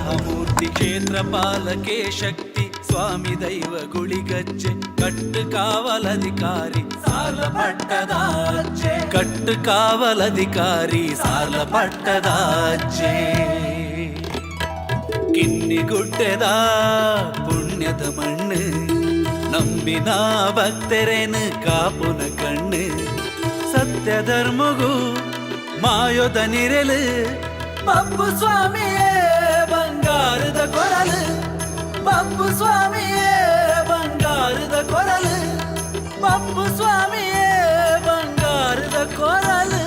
ವರಾಹಮೂರ್ತಿ ಕ್ಷೇತ್ರ ಪಾಲಕೆ ಶಕ್ತಿ ಸ್ವಾಮಿ ದೈವ ಗುಳಿಗಜ್ಜೆ ಕಟ್ಟು ಕಾವಲಧಿಕಾರಿ ಸಾರ್ಲ ಪಟ್ಟದಾಚೆ ಕಟ್ಟು ಕಾವಲಧಿಕಾರಿ ಸಾರ್ಲ ಪಟ್ಟದಾಚೆ. ಕಿನ್ನಿಗುಡ್ಡೆದ ಪುಣ್ಯದ ಮಣ್ಣು, ನಂಬಿನ ಭಕ್ತರೇನು ಕಾಪುನ ಕಣ್ಣು, ಸತ್ಯ ಧರ್ಮಗೂ ಮಾಯೋದ ನಿರೆಲು, ಬಬ್ಬು ಸ್ವಾಮಿಯೇ ಬಂಗಾರದ ಕೊರಲು, ಬಬ್ಬು ಸ್ವಾಮಿಯೇ ಬಂಗಾರದ ಕೊರಲು, ಬಬ್ಬು ಸ್ವಾಮಿಯೇ ಬಂಗಾರದ ಕೊರಲು.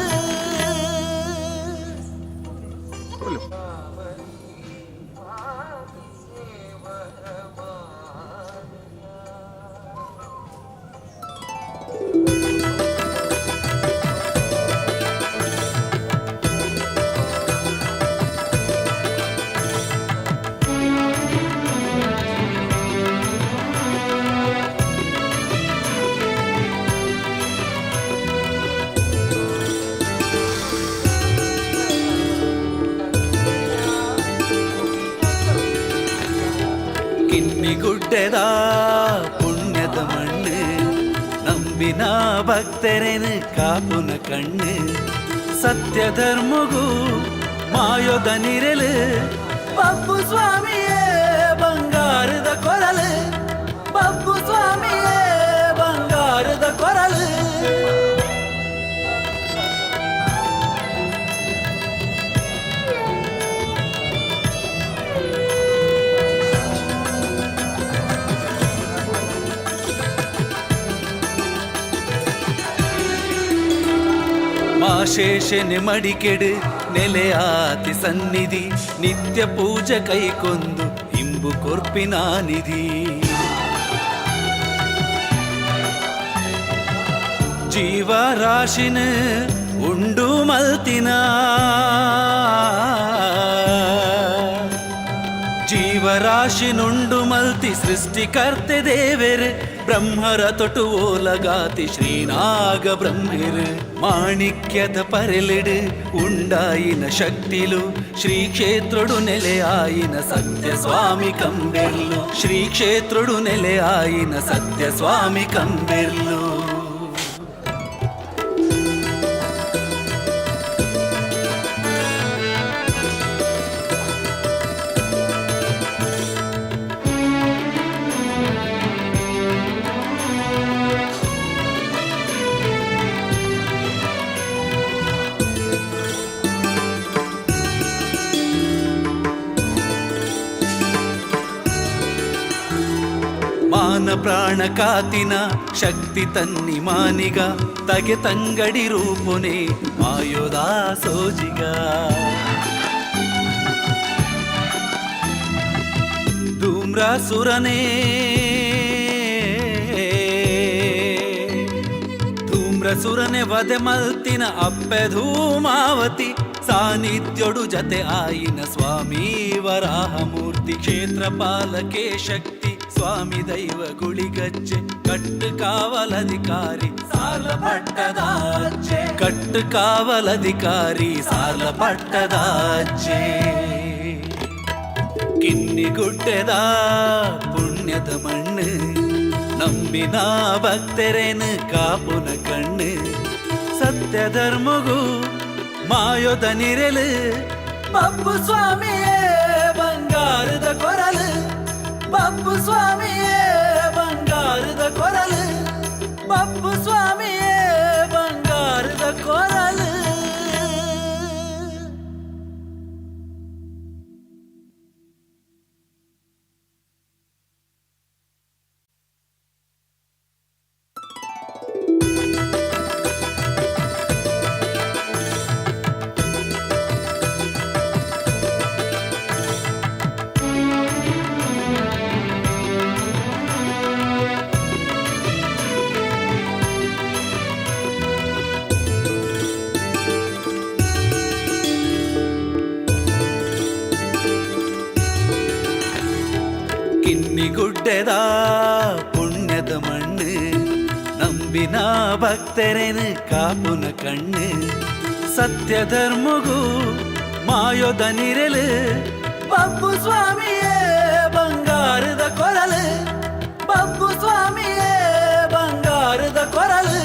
ಕಿನ್ನಿಗುಡ್ಡೆದ ಪುಣ್ಯದ ಮಣ್ಣು, ನಂಬಿನ ಭಕ್ತರೇನು ಕಾಪುನ ಕಣ್ಣು, ಸತ್ಯ ಧರ್ಮಗೂ ಮಾಯೋದ ನಿರೆಲು, ಬಬ್ಬು ಸ್ವಾಮಿಯೇ ಬಂಗಾರದ ಕೊರಲು, ಬಬ್ಬು ಸ್ವಾಮಿಯೇ ಬಂಗಾರದ ಕೊರಲು. ಮಾಶೇಷನೆ ಮಡಿಕೆಡು ನೆಲೆಯಾತಿ ಸನ್ನಿಧಿ, ನಿತ್ಯ ಪೂಜೆ ಕೈಕೊಂದು ಇಂಬು ಕೊರ್ಪಿನ ನಿಧಿ. ಜೀವರಾಶಿನ ಉಂಡು ಮಲ್ತಿನ, ಜೀವರಾಶಿನುಂಡು ಮಲ್ತಿ ಸೃಷ್ಟಿಕರ್ತೆ ದೇವೆರ್, ಬ್ರಹ್ಮರ ತೊಟು ಓಲಗಾತಿ ಶ್ರೀನಾಗ ಬ್ರಹ್ಮೆರ್, ಮಾಣಿಕ್ಯದ ಪರೆಲಿಡು ಉಂಡಾಯಿನ ಶಕ್ತಿಲು, ಶ್ರೀ ಕ್ಷೇತ್ರಡು ನೆಲೆಯಾಯಿನ ಸತ್ಯ ಸ್ವಾಮಿ ಕಂಬೆರ್ಲು, ಶ್ರೀ ಕ್ಷೇತ್ರಡು ನೆಲೆಯಾಯಿನ ಸತ್ಯ ಸ್ವಾಮಿ ಕಂಬೆರ್ಲು. ಮಾನ ಪ್ರಾಣ ಕಾತಿನ ಶಕ್ತಿ ತನ್ನಿ ಮಾನಿಗ, ತಗೆ ತಂಗಡಿ ರೂಪುನೆ ಮಾಯೋದಾ ಸೋಜಿಗ. ಧೂಮ್ರಾಸುರನೇ ಧೂಮ್ರಸುರನೆ ವಧೆ ಮಲ್ತಿನ ಅಪ್ಪೆ ಧೂಮಾವತಿ ಸಾನ್ನಿಧ್ಯೊಡು ಜತೆ ಆಯಿನ ಸ್ವಾಮಿ ವರಾಹಮೂರ್ತಿ ಕ್ಷೇತ್ರ ಪಾಲಕೆ ಶಕ್ತಿ ಸ್ವಾಮಿ ದೈವ ಗುಳಿಗಜ್ಜೆ ಕಟ್ಟು ಕಾವಲಧಿಕಾರಿ ಸಾರ್ಲ ಪಟ್ಟದಾಚೆ ಕಟ್ಟು ಕಾವಲಧಿಕಾರಿ ಸಾರ್ಲ ಪಟ್ಟದಾಚೆ. ಕಿನ್ನಿಗುಡ್ಡೆದ ಪುಣ್ಯದ ಮಣ್ಣು, ನಂಬಿನ ಭಕ್ತರೇನು ಕಾಪುನ ಕಣ್ಣು, ಸತ್ಯ ಧರ್ಮಗೂ ಮಾಯೋದ ನಿರೆಲು, ಬಬ್ಬು ಸ್ವಾಮಿಯೇ ಬಂಗಾರದ ಕೊರಲು, ಬಬ್ಬು ಸ್ವಾಮಿಯೇ ಬಂಗಾರದ ಕೊರಲು, ಬಬ್ಬು ಸ್ವಾಮಿಯೇ ಬಂಗಾರದ ಕೊರಲು. ಕಿನ್ನಿಗುಡ್ಡೆದ ಪುಣ್ಯದ ಮಣ್ಣು, ನಂಬಿನ ಭಕ್ತರೇನು ಕಾಪುನ ಕಣ್ಣು, ಸತ್ಯ ಧರ್ಮಗೂ ಮಾಯೋದ ನಿರೆಲು, ಬಬ್ಬು ಸ್ವಾಮಿಯೇ ಬಂಗಾರದ ಕೊರಲು, ಬಬ್ಬು ಸ್ವಾಮಿಯೇ ಬಂಗಾರದ ಕೊರಲು.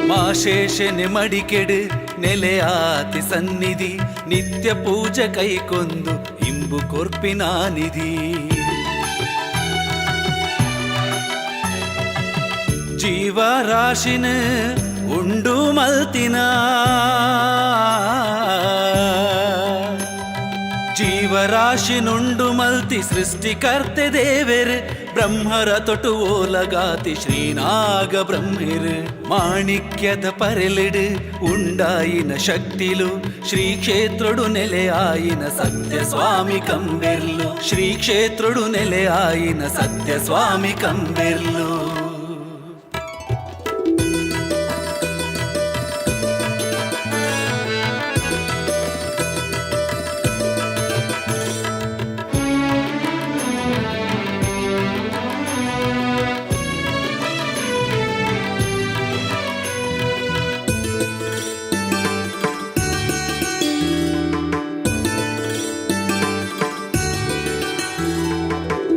ಮಾಶೇಷನೆ ಮಡಿಕೆಡು ನೆಲೆಯಾತಿ ಸನ್ನಿಧಿ, ನಿತ್ಯ ಪೂಜೆ ಕೈಕೊಂದು ಇಂಬು ಕೊರ್ಪಿನ ನಿಧಿ. ಜೀವರಾಶಿನ ಉಂಡು ಮಲ್ತಿನ, ಜೀವರಾಶಿನುಂಡು ಮಲ್ತಿ ಸೃಷ್ಟಿಕರ್ತೆ ದೇವೆರ್, ಬ್ರಹ್ಮರ ತೊಟು ಓಲಗಾತಿ ಶ್ರೀನಾಗ ಬ್ರಹ್ಮೆರ್. ಮಾಣಿಕ್ಯದ ಪರೆಲಿಡು ಉಂಡಾಯಿನ ಶಕ್ತಿಲು, ಶ್ರೀ ಕ್ಷೇತ್ರಡು ನೆಲೆಯಾಯಿನ ಸತ್ಯ ಸ್ವಾಮಿ ಕಂಬೆರ್ಲು, ಶ್ರೀ ಕ್ಷೇತ್ರಡು ನೆಲೆಯಾಯಿನ ಸತ್ಯ ಸ್ವಾಮಿ ಕಂಬೆರ್ಲು.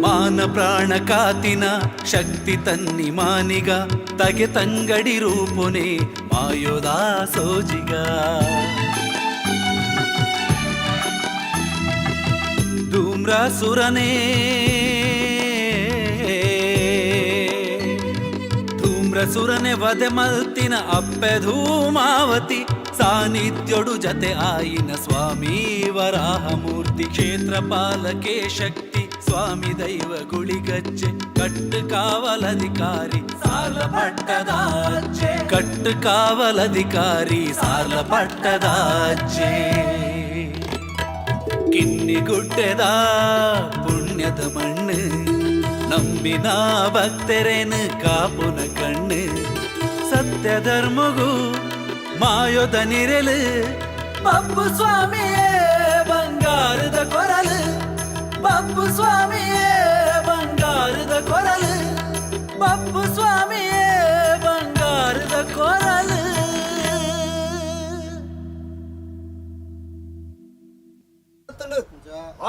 ಮಾನ ಪ್ರಾಣ ಕಾತಿನ ಶಕ್ತಿ ತನ್ನಿ ಮಾನಿಗ, ತಗೆ ತಂಗಡಿ ರೂಪುನೆ ಮಾಯೋದಾ ಸೋಜಿಗ. ಧೂಮ್ರಾಸುರನೇ ಧೂಮ್ರಸುರನೆ ವಧೆ ಮಲ್ತಿನ ಅಪ್ಪೆ ಧೂಮಾವತಿ, ಸಾನ್ನಿಧ್ಯೊಡು ಜತೆ ಆಯಿನ ಸ್ವಾಮಿ ವರಾಹಮೂರ್ತಿ. ಕ್ಷೇತ್ರ ಪಾಲಕೆ ಶಕ್ತಿ ಸ್ವಾಮಿ ದೈವ ಗುಳಿಗಜ್ಜೆ, ಕಟ್ಟು ಕಾವಲಧಿಕಾರಿ ಸಾರ್ಲ ಪಟ್ಟದಾಜ್ಜೆ, ಕಟ್ಟು ಕಾವಲಧಿಕಾರಿ ಸಾರ್ಲ ಪಟ್ಟದಾಜ್ಜೆ. ಕಿನ್ನಿಗುಡ್ಡೆದ ಪುಣ್ಯದ ಮಣ್ಣು, ನಂಬಿನ ಭಕ್ತರೇನು ಕಾಪುನ ಕಣ್ಣು. ಸತ್ಯ ಧರ್ಮಗೂ ಮಾಯೋದ ನಿರೆಲು, ಬಬ್ಬು ಸ್ವಾಮಿಯೇ ಬಂಗಾರದ ಕೊರಲು, ಬಬ್ಬು ಸ್ವಾಮಿಯೇ ಬಂಗಾರದ ಕೊರಲು, ಬಬ್ಬು ಸ್ವಾಮಿಯೇ ಬಂಗಾರದ ಕೊರಲು.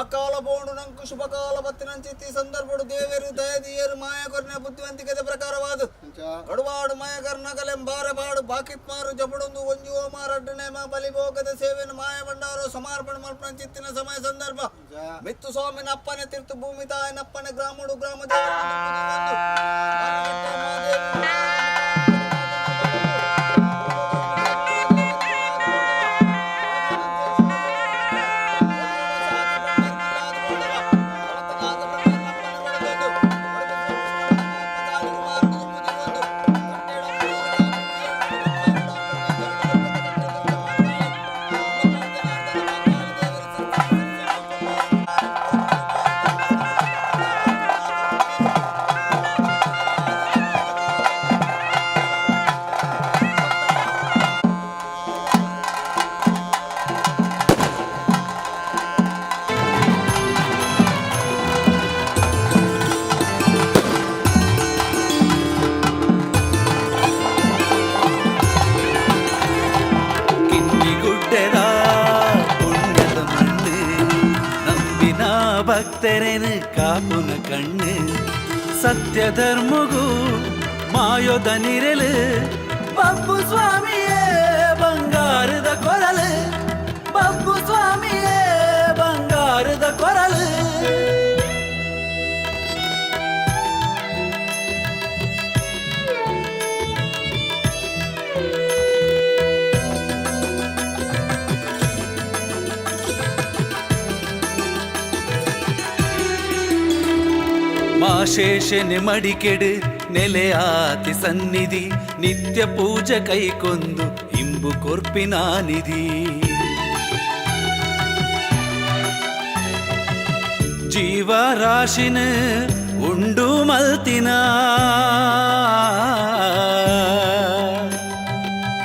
ಅಕಾಲ ಬೋಂಡು ನಂಕು ಶುಭಕಾಲ ಬತ್ತಿನಂಚಿತ್ತಿ ಸಂದರ್ಭಡು ದೇವರು ದಯದಿಯರು ಮಾಯಕರ್ಣ ಬುದ್ಧಿವಂತಿಕೆದ ಪ್ರಕಾರವಾದ ಕಡುವಾಡು ಮಾಯಕರ್ಣಗಲೆಂ ಬಾರೆ ಬಾಡು ಬಾಕಿತ್ಮಾರು ಜಬಡೊಂದು ಒಂಜು ಮಾರಡ್ಡನೆ ಮಾ ಬಲಿಭೋಗದ ಸೇವೆಯನ್ನು ಮಾಯ ಭಂಡಾರು ಸಮರ್ಪಣೆ ಮಲ್ಪನಂಚಿತ್ತಿನ ಸಮಯ ಸಂದರ್ಭ ಮಿತ್ತು ಸ್ವಾಮಿನ ಅಪ್ಪನೆ ತೀರ್ಥ ಭೂಮಿ ತಾಯನಪ್ಪನೆ ಗ್ರಾಮಡು ಗ್ರಾಮ ಕಿನ್ನಿಗುಡ್ಡೆದ ಪುಣ್ಯದ ಮಣ್ಣು, ನಂಬಿನ ಭಕ್ತರೇನು ಕಾಪುನ ಕಣ್ಣು. ಸತ್ಯ ಧರ್ಮಗೂ ಮಾಯೋದ ನಿರೆಲು, ಬಬ್ಬು ಸ್ವಾಮಿಯೇ ಬಂಗಾರದ ಕೊರಲು, ಬಬ್ಬು ಸ್ವಾಮಿಯೇ ಬಂಗಾರದ ಕೊರಲು. ಮಾಶೇಷನೆ ಮಡಿಕೆಡು ನೆಲೆಯಾತಿ ಸನ್ನಿಧಿ, ನಿತ್ಯ ಪೂಜೆ ಕೈಕೊಂದು ಇಂಬು ಕೊರ್ಪಿನ ನಿಧಿ. ಜೀವರಾಶಿನ ಉಂಡು ಮಲ್ತಿನ,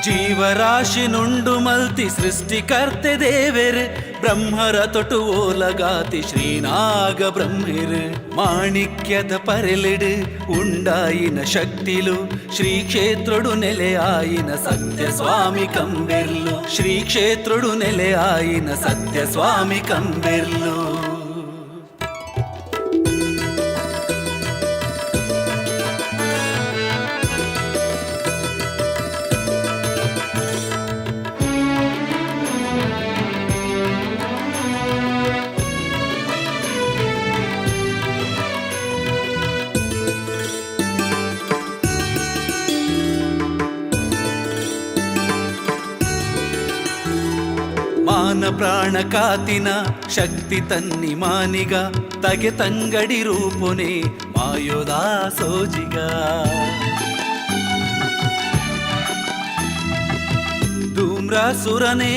ಜೀವರಾಶಿನುಂಡು ಮಲ್ತಿ ಸೃಷ್ಟಿಕರ್ತೆ ದೇವೆರ್, ಬ್ರಹ್ಮರ ತೊಟು ಓಲಗಾತಿ ಶ್ರೀನಾಗ ಬ್ರಹ್ಮಿರು ಮಾಣಿಕ್ಯದ ಪರೆಲಿಡು ಉಂಡಾಯಿನ ಶಕ್ತಿಲು ಶ್ರೀ ಕ್ಷೇತ್ರಡು ನೆಲೆಯಾಯಿನ ಸತ್ಯ ಸ್ವಾಮಿ ಕಂಬೆರ್ಲು ಶ್ರೀ ಕ್ಷೇತ್ರಡು ನೆಲೆಯಾಯಿನ ಸತ್ಯ ಸ್ವಾಮಿ ಕಂಬೆರ್ಲು. ಮಾನ ಪ್ರಾಣ ಕಾತಿನ ಶಕ್ತಿ ತನ್ನಿ ಮಾನಿಗ ತಗೆ ತಂಗಡಿ ರೂಪುನೆ ಮಾಯೋದಾ ಸೋಜಿಗ ಧೂಮ್ರಾಸುರನೇ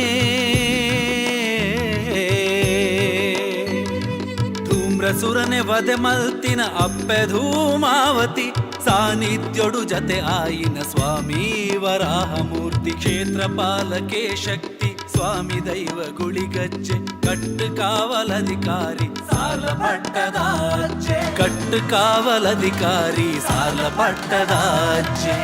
ಧೂಮ್ರಸುರನೆ ವಧೆ ಮಲ್ತಿನ ಅಪ್ಪೆ ಧೂಮಾವತಿ ಸಾನ್ನಿಧ್ಯೊಡು ಜತೆ ಆಯಿನ ಸ್ವಾಮಿ ವರಾಹಮೂರ್ತಿ ಕ್ಷೇತ್ರ ಪಾಲಕೆ ಶಕ್ತಿ ಸ್ವಾಮಿ ದೈವ ಗುಳಿಗಜ್ಜೆ ಕಟ್ಟು ಕಾವಲಧಿಕಾರಿ ಸಾಲ ಪಟ್ಟದಾಜ್ಜೆ ಕಟ್ಟು ಕಾವಲಧಿಕಾರಿ ಸಾಲ ಪಟ್ಟದಾಜ್ಜೆ.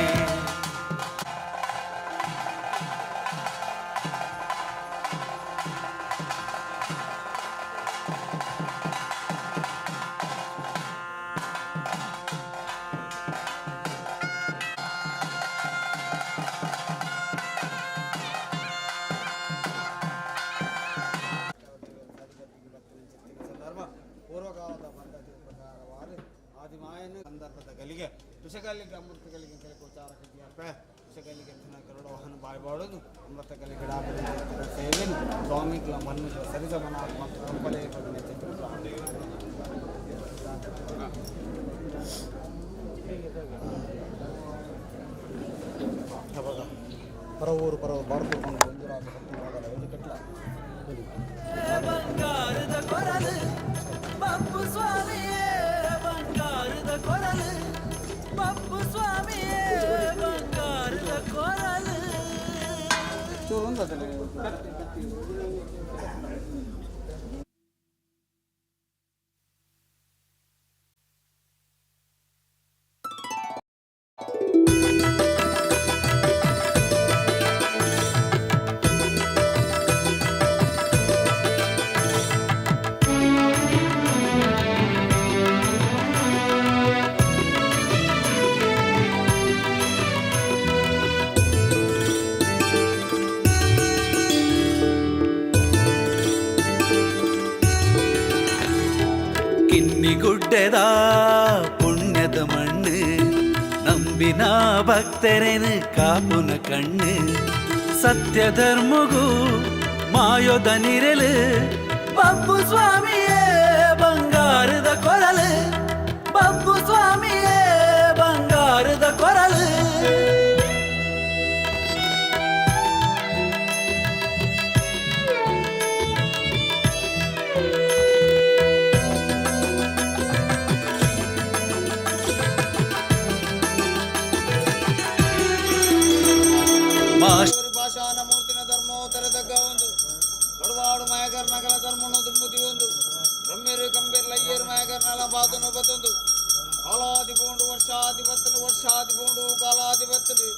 ಸಂದರ್ಭ ಪೂರ್ವಕಾಲದ ಪದ್ಧತಿಯ ಪ್ರಕಾರವಾದ ಆದಿಮಾಯನ ಸಂದರ್ಭದ ಗಲಿಗೆ ವಿಷಗಲ್ಲಿಗೆ ಅಮೃತ ಗಲಿಗೆ ಗೋಚಾರ ಕಟ್ಟಿಯಪ್ಪ ವಿಷಗಲ್ಲಿಗೆ ಕರುಡ ವಾಹನ ಬಾಯ್ಬಾಡೋದು ಅಮೃತ ಗಲಿಗೆ ಸೇವೆ ಸ್ವಾಮಿಗಳ ಮನ್ನುಜ ಸರಿಸಮನಾತ್ಮ ಪರಂಪರೆ ಚಿತ್ರ. ಪರವೂರು ಪರವ ಬಾರ್ಕೂರು ಮಂಜುರಾಜ ಕಟ್ಲ. ಬಂಗಾರದ ಕೊರಲು ಬಪ್ಪು ಸ್ವಾಮಿಯೇ, ಬಂಗಾರದ ಕೊರಲು ಬಪ್ಪು ಸ್ವಾಮಿಯೇ, ಬಂಗಾರದ ಕೊರಲು. ಚೂರು ಒಂದು ಅದರಲ್ಲಿ. ಕಿನ್ನಿಗುಡ್ಡೆದ ಪುಣ್ಯದ ಮಣ್ಣು ನಂಬಿನ ಭಕ್ತರೇನು ಕಾಪುನ ಕಣ್ಣು ಸತ್ಯ ಧರ್ಮಗೂ ಮಾಯೋದ ನಿರಲು ಬಪ್ಪು ಸ್ವಾಮಿಯೇ, ಬಂಗಾರದ ಕೊರಲು ಬಪ್ಪು ಸ್ವಾಮಿಯೇ, ಬಂಗಾರದ ಕೊರಲು. ಮಾಶ್ ಭಾಷಾನ ಮೂರ್ತಿನ ಧರ್ಮೋತ್ತರ ಒಂದು ಬಡವಾಡು ಮಾಯಕರ್ ನಗಲ ಧರ್ಮನು ದುಂಬುದಿ ಒಂದು ಬ್ರಹ್ಮೇರು ಕಂಬೀರ್ ಲಯ್ಯರು ಮಾಯಕರ್ ನಲ ಬಾತನು ಬತ್ತೊಂದು ಕಾಲಾದಿ ಪೋಂಡು ವರ್ಷಾಧಿಪತ್ತನು ವರ್ಷಾದಿ ಪೋಂಡು ಕಾಲಾಧಿಪತ್ತನು.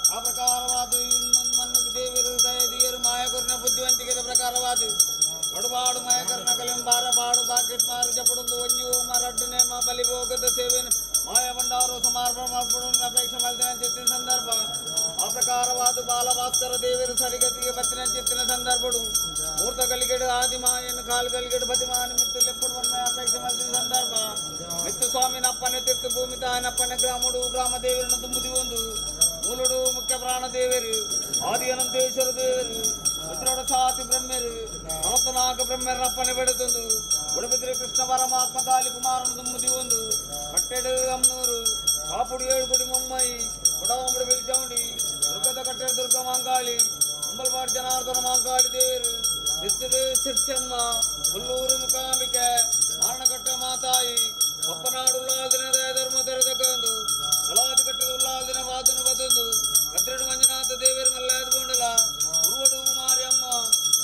ಆ ಪ್ರಕಾರವಾದ ಮನ್ನಕ್ಕೆ ದೇವರು ದಯದಿಯರು ಮಾಯಕರ್ನ ಬುದ್ಧಿವಂತಿಕೆದ ಪ್ರಕಾರವಾದ ಬಡವಾಡು ಮಾಯಕರ್ ನಗಲೆಂ ಬಾರ ಬಾಡು ಬಾಕೆಟ್ ಮಾರು ಜಪಡೊಂದು ಒಂಜಿ ಮರಡ್ಡು ನೇಮ ಬಲಿಭೋಗದ ಸೇವೆನು ಮಾಯ ಭಂಡಾರು ಸಮರ್ಪಣ ಮಾಡ್ಪಡು ಅಪೇಕ್ಷೆ ಮಲ್ದಿನ ಚಿತ್ತಿನ ಸಂದರ್ಭ. ಆ ಪ್ರಕಾರವಾದ ಬಾಲಭಾಸ್ಕರ ದೇವರು ಸರಿಗತಿಗೆ ಬತ್ತಿನ ಚಿತ್ತಿನ ಸಂದರ್ಭಡು ಮೂರ್ತ ಗಲಿಗೆಡು ಆದಿಮಾಯನ ಕಾಲು ಗಲಿಗೆಡು ಬತಿಮಾನ ಮಿತ್ತು ಲೆಪ್ಪಡು ವನ್ಮಯ ಅಪೇಕ್ಷೆ ಮಲ್ದಿನ ಸಂದರ್ಭ ಮಿತ್ತು ಸ್ವಾಮಿನಪ್ಪನೆ ತೀರ್ಥ ಭೂಮಿ ತಾಯನಪ್ಪನೆ ಗ್ರಾಮಡು ಗ್ರಾಮ ದೇವರನ್ನು ತುಂಬುದಿ ಒಂದು ಮೂಲುಡು ಮುಖ್ಯ ಪ್ರಾಣ ದೇವರು ಆದಿ ಅನಂತೇಶ್ವರ ದೇವರು ರುದ್ರೋಡ ಸಾತಿ ಬ್ರಹ್ಮರು ನಲವತ್ನಾಲ್ಕು ಬ್ರಹ್ಮರನಪ್ಪನೆ ಬೆಳೆದೊಂದು ಉಡುಪಿದ್ರಿ ಕೃಷ್ಣ ಪರಮಾತ್ಮ ಕಾಲಿ ಕುಮಾರನ ತುಂಬುದಿ ಒಂದು ಕಟ್ಟೆಡು ಅಮ್ನೂರು ಕಾಪುಡಿ ಏಳುಗುಡಿ ಮೊಮ್ಮೈ ಕೊಡವಂಬುಡಿ ಬಿಲ್ಚೌಂಡಿ ದುರ್ಗದ ಕಟ್ಟೆ ದುರ್ಗ ಮಾಂಕಾಳಿ ಅಂಬಲ್ಪಾಡ್ ಜನಾರ್ದನ ಮಾಂಕಾಳಿ ದೇವರು ಸಿಸ್ತಿರು ಸಿರ್ಸಮ್ಮ ಹುಲ್ಲೂರು ಮುಕಾಂಬಿಕೆ ಮಾರಣಕಟ್ಟೆ ಮಾತಾಯಿ ಒಪ್ಪನಾಡು ಉಲ್ಲಾದಿನ ಧರ್ಮ ತೆರೆದಕ್ಕೊಂದು ಜಲಾದಿ ಕಟ್ಟದ ಉಲ್ಲಾದಿನ ವಾದನ ಬದೊಂದು ಕದ್ರಿಡು ಮಂಜುನಾಥ ದೇವರು ಮಲ್ಲಾದ ಬೋಂಡಲ ಉರುವಡು ಮಾರಿಯಮ್ಮ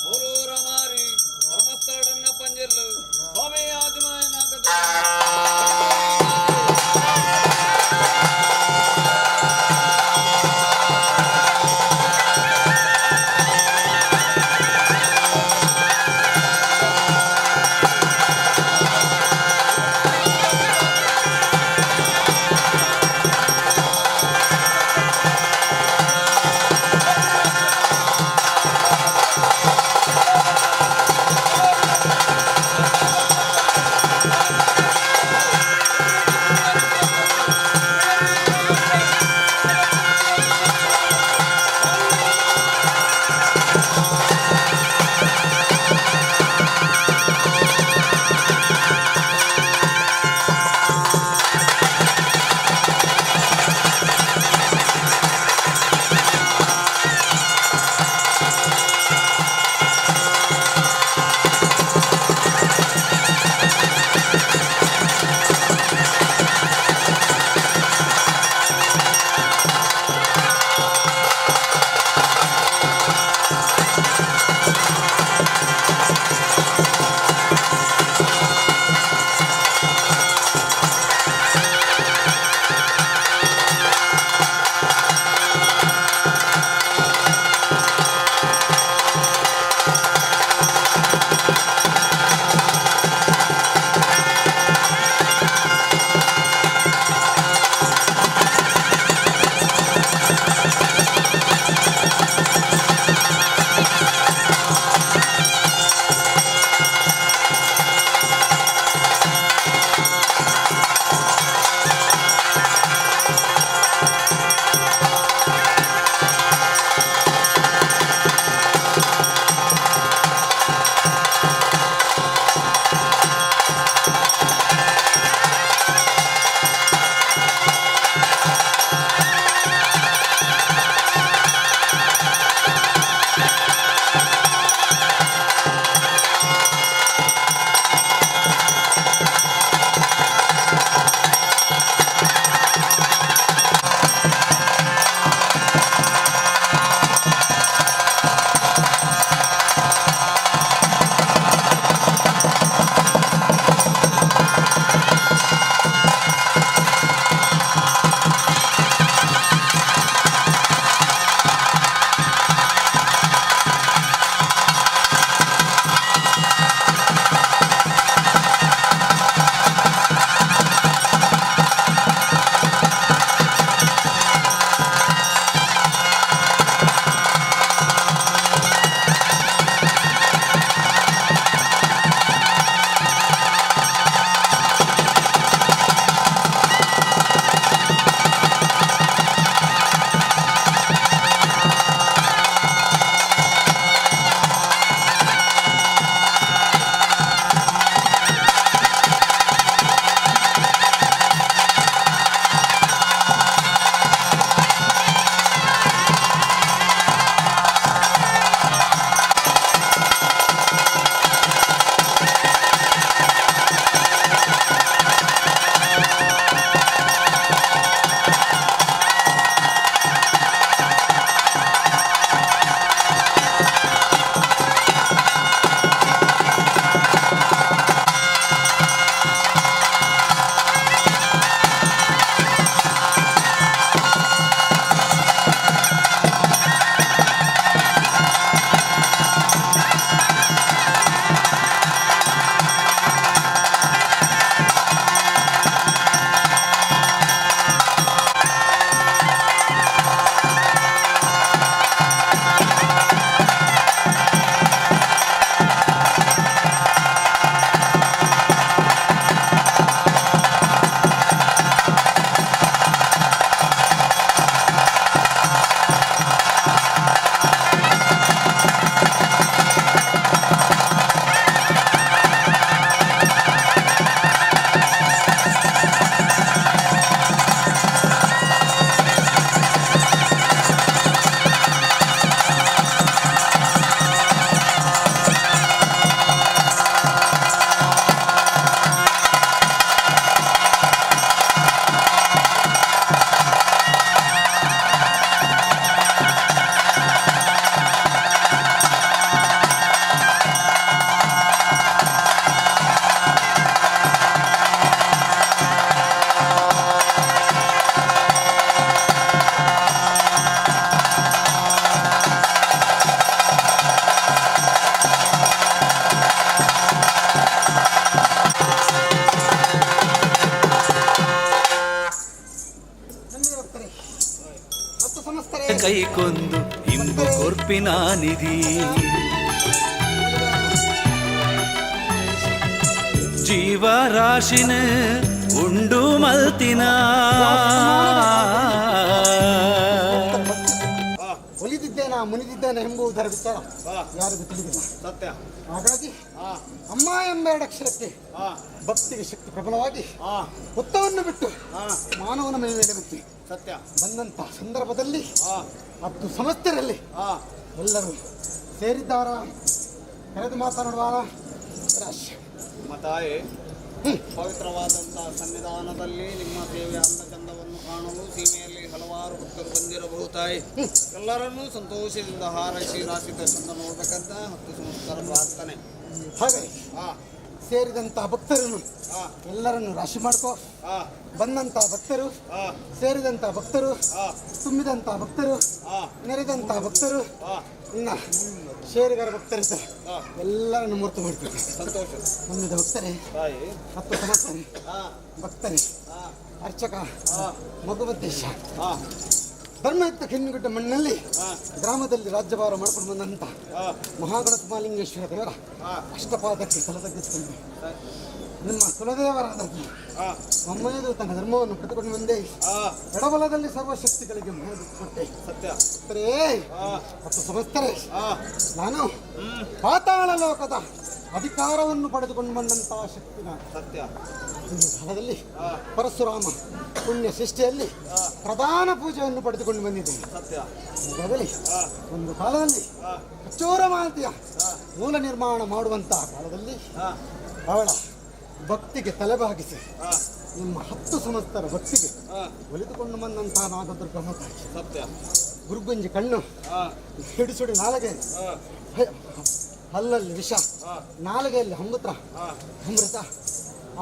ಬೋಲೂರ ಮಾರಿ. ಕೈಕೊಂದು ಇಂಬು ಕೊರ್ಪಿನ ನಿಧಿ. ಜೀವರಾಶಿನ ಉಂಡು ಮಲ್ತಿನ ಒಲಿದಿದ್ದೇನಾ ಮುನಿದಿದ್ದೇನೆ ಎಂಬುದರ ವಿಚಾರ ಯಾರಿಗೂ ತಿಳಿದಿಲ್ಲ. ಸತ್ಯ. ಹಾಗಾಗಿ ಅಮ್ಮ ಎಂಬ ಎರಡಕ್ಷರಕ್ಕೆ ಭಕ್ತಿಗೆ ಶಕ್ತಿ ಪ್ರಬಲವಾಗಿ ಹುತ್ತವನ್ನು ಬಿಟ್ಟು ಮಾನವನ ಮೈ ಮೇಲೆ ಬಿಟ್ಟು ಸತ್ಯ. ಬಂದಂತಹ ಸಂದರ್ಭದಲ್ಲಿ 10 ಸಮಸ್ತರಲ್ಲಿ ಎಲ್ಲರೂ ಸೇರಿದ್ದಾರ ಕರೆದು ಮಾತನಾಡುವ ರಾಶಿ. ನಮ್ಮ ತಾಯಿ ಪವಿತ್ರವಾದಂತಹ ಸನ್ನಿಧಾನದಲ್ಲಿ ನಿಮ್ಮ ಸೇವೆಯ ಅಂದ ಚಂದವನ್ನು ಕಾಣಲು ಸೀಮೆಯಲ್ಲಿ ಹಲವಾರು ಭಕ್ತರು ಬಂದಿರಬಹುದು ತಾಯಿ. ಎಲ್ಲರನ್ನೂ ಸಂತೋಷದಿಂದ ಹಾರೈಸಿ ರಾಶಿ ಚಂದ ನೋಡ್ಬೇಕಂತ 10 ಸಂಸ್ಕಾರ ಪ್ರಾರ್ಥನೆ. ಹಾಗೆ ಸೇರಿದಂತಹ ಭಕ್ತರನ್ನು ಎಲ್ಲರನ್ನು ರಾಶಿ ಮಾಡ್ಕೋ. ಬಂದಂತಹ ಭಕ್ತರು, ಸೇರಿದಂತಹ ಭಕ್ತರು, ತುಂಬಿದಂತಹ ಭಕ್ತರು, ನೆರೆದಂತಹ ಭಕ್ತರು, ಇನ್ನ ಶೇರುಗಾರ ಭಕ್ತರಿದ್ದಾರೆ, ಎಲ್ಲರನ್ನು ಮೂರ್ತ ಮಾಡ್ತಾರೆ. ಸಂತೋಷ. ತುಂಬಿದ ಭಕ್ತರೇ, ತಾಯಿ 10 ಸಮಸ್ತರೇ, ಭಕ್ತರೇ, ಅರ್ಚಕ ಮಗುಮದ್ದೇಶ ಧರ್ಮಯುಕ್ತ ಕೆನ್ನುಗುಡ್ಡ ಮಣ್ಣಲ್ಲಿ ಗ್ರಾಮದಲ್ಲಿ ರಾಜ್ಯಭಾರ ಮಾಡಿಕೊಂಡು ಬಂದಂಥ ಮಹಾಗಣಕಮಾಲಿಂಗೇಶ್ವರ ದೇವರ ಅಷ್ಟಪಾದಕ್ಕೆ ತಲೆತಗ್ಗಿಸಿಕೊಂಡು ನಿಮ್ಮ ಕುಲದೇವರಾದ ಮಮ್ಮಯ್ಯದು ತನ್ನ ಧರ್ಮವನ್ನು ಕಟ್ಟಿಕೊಂಡು ಬಂದೆ. ಎಡಬಲದಲ್ಲಿ ಸರ್ವಶಕ್ತಿಗಳಿಗೆ ಕೊಟ್ಟೆ. ಸತ್ಯ. ಭಕ್ತರೇ, 10 ಸಮಸ್ತರೇ, ನಾನು ಪಾತಾಳ ಲೋಕದ ಅಧಿಕಾರವನ್ನು ಪಡೆದುಕೊಂಡು ಬಂದಂತಹ ಶಕ್ತಿ ನಾನು. ಸತ್ಯ. ಈ ಕಾಲದಲ್ಲಿ ಪರಶುರಾಮ ಪುಣ್ಯ ಸೃಷ್ಟಿಯಲ್ಲಿ ಪ್ರಧಾನ ಪೂಜೆಯನ್ನು ಪಡೆದುಕೊಂಡು ಬಂದಿದ್ದೇನೆ. ಸತ್ಯ. ಈಗಾಗಲೇ ಒಂದು ಕಾಲದಲ್ಲಿ ಕಚ್ಚೂರ ಮಾತೆಯ ಮೂಲ ನಿರ್ಮಾಣ ಮಾಡುವಂತಹ ಕಾಲದಲ್ಲಿ ಅವಳ ಭಕ್ತಿಗೆ ತಲೆಬಾಗಿಸಿ ನಿಮ್ಮ 10 ಸಮಸ್ತರ ಭಕ್ತಿಗೆ ಒಲಿದುಕೊಂಡು ಬಂದಂತಹ ನಾಗದುರ್ಗಮ್ಮ ತಾಯಿ. ಸತ್ಯ. ಗುರುಗುಂಜಿ ಕಣ್ಣು, ಹಿಡಿಸುಡಿ ನಾಲಗೆ, ಹಲ್ಲಲ್ಲಿ ವಿಷ, ನಾಲಿಗೆಯಲ್ಲಿ ಅಮೃತ ಅಮೃತ,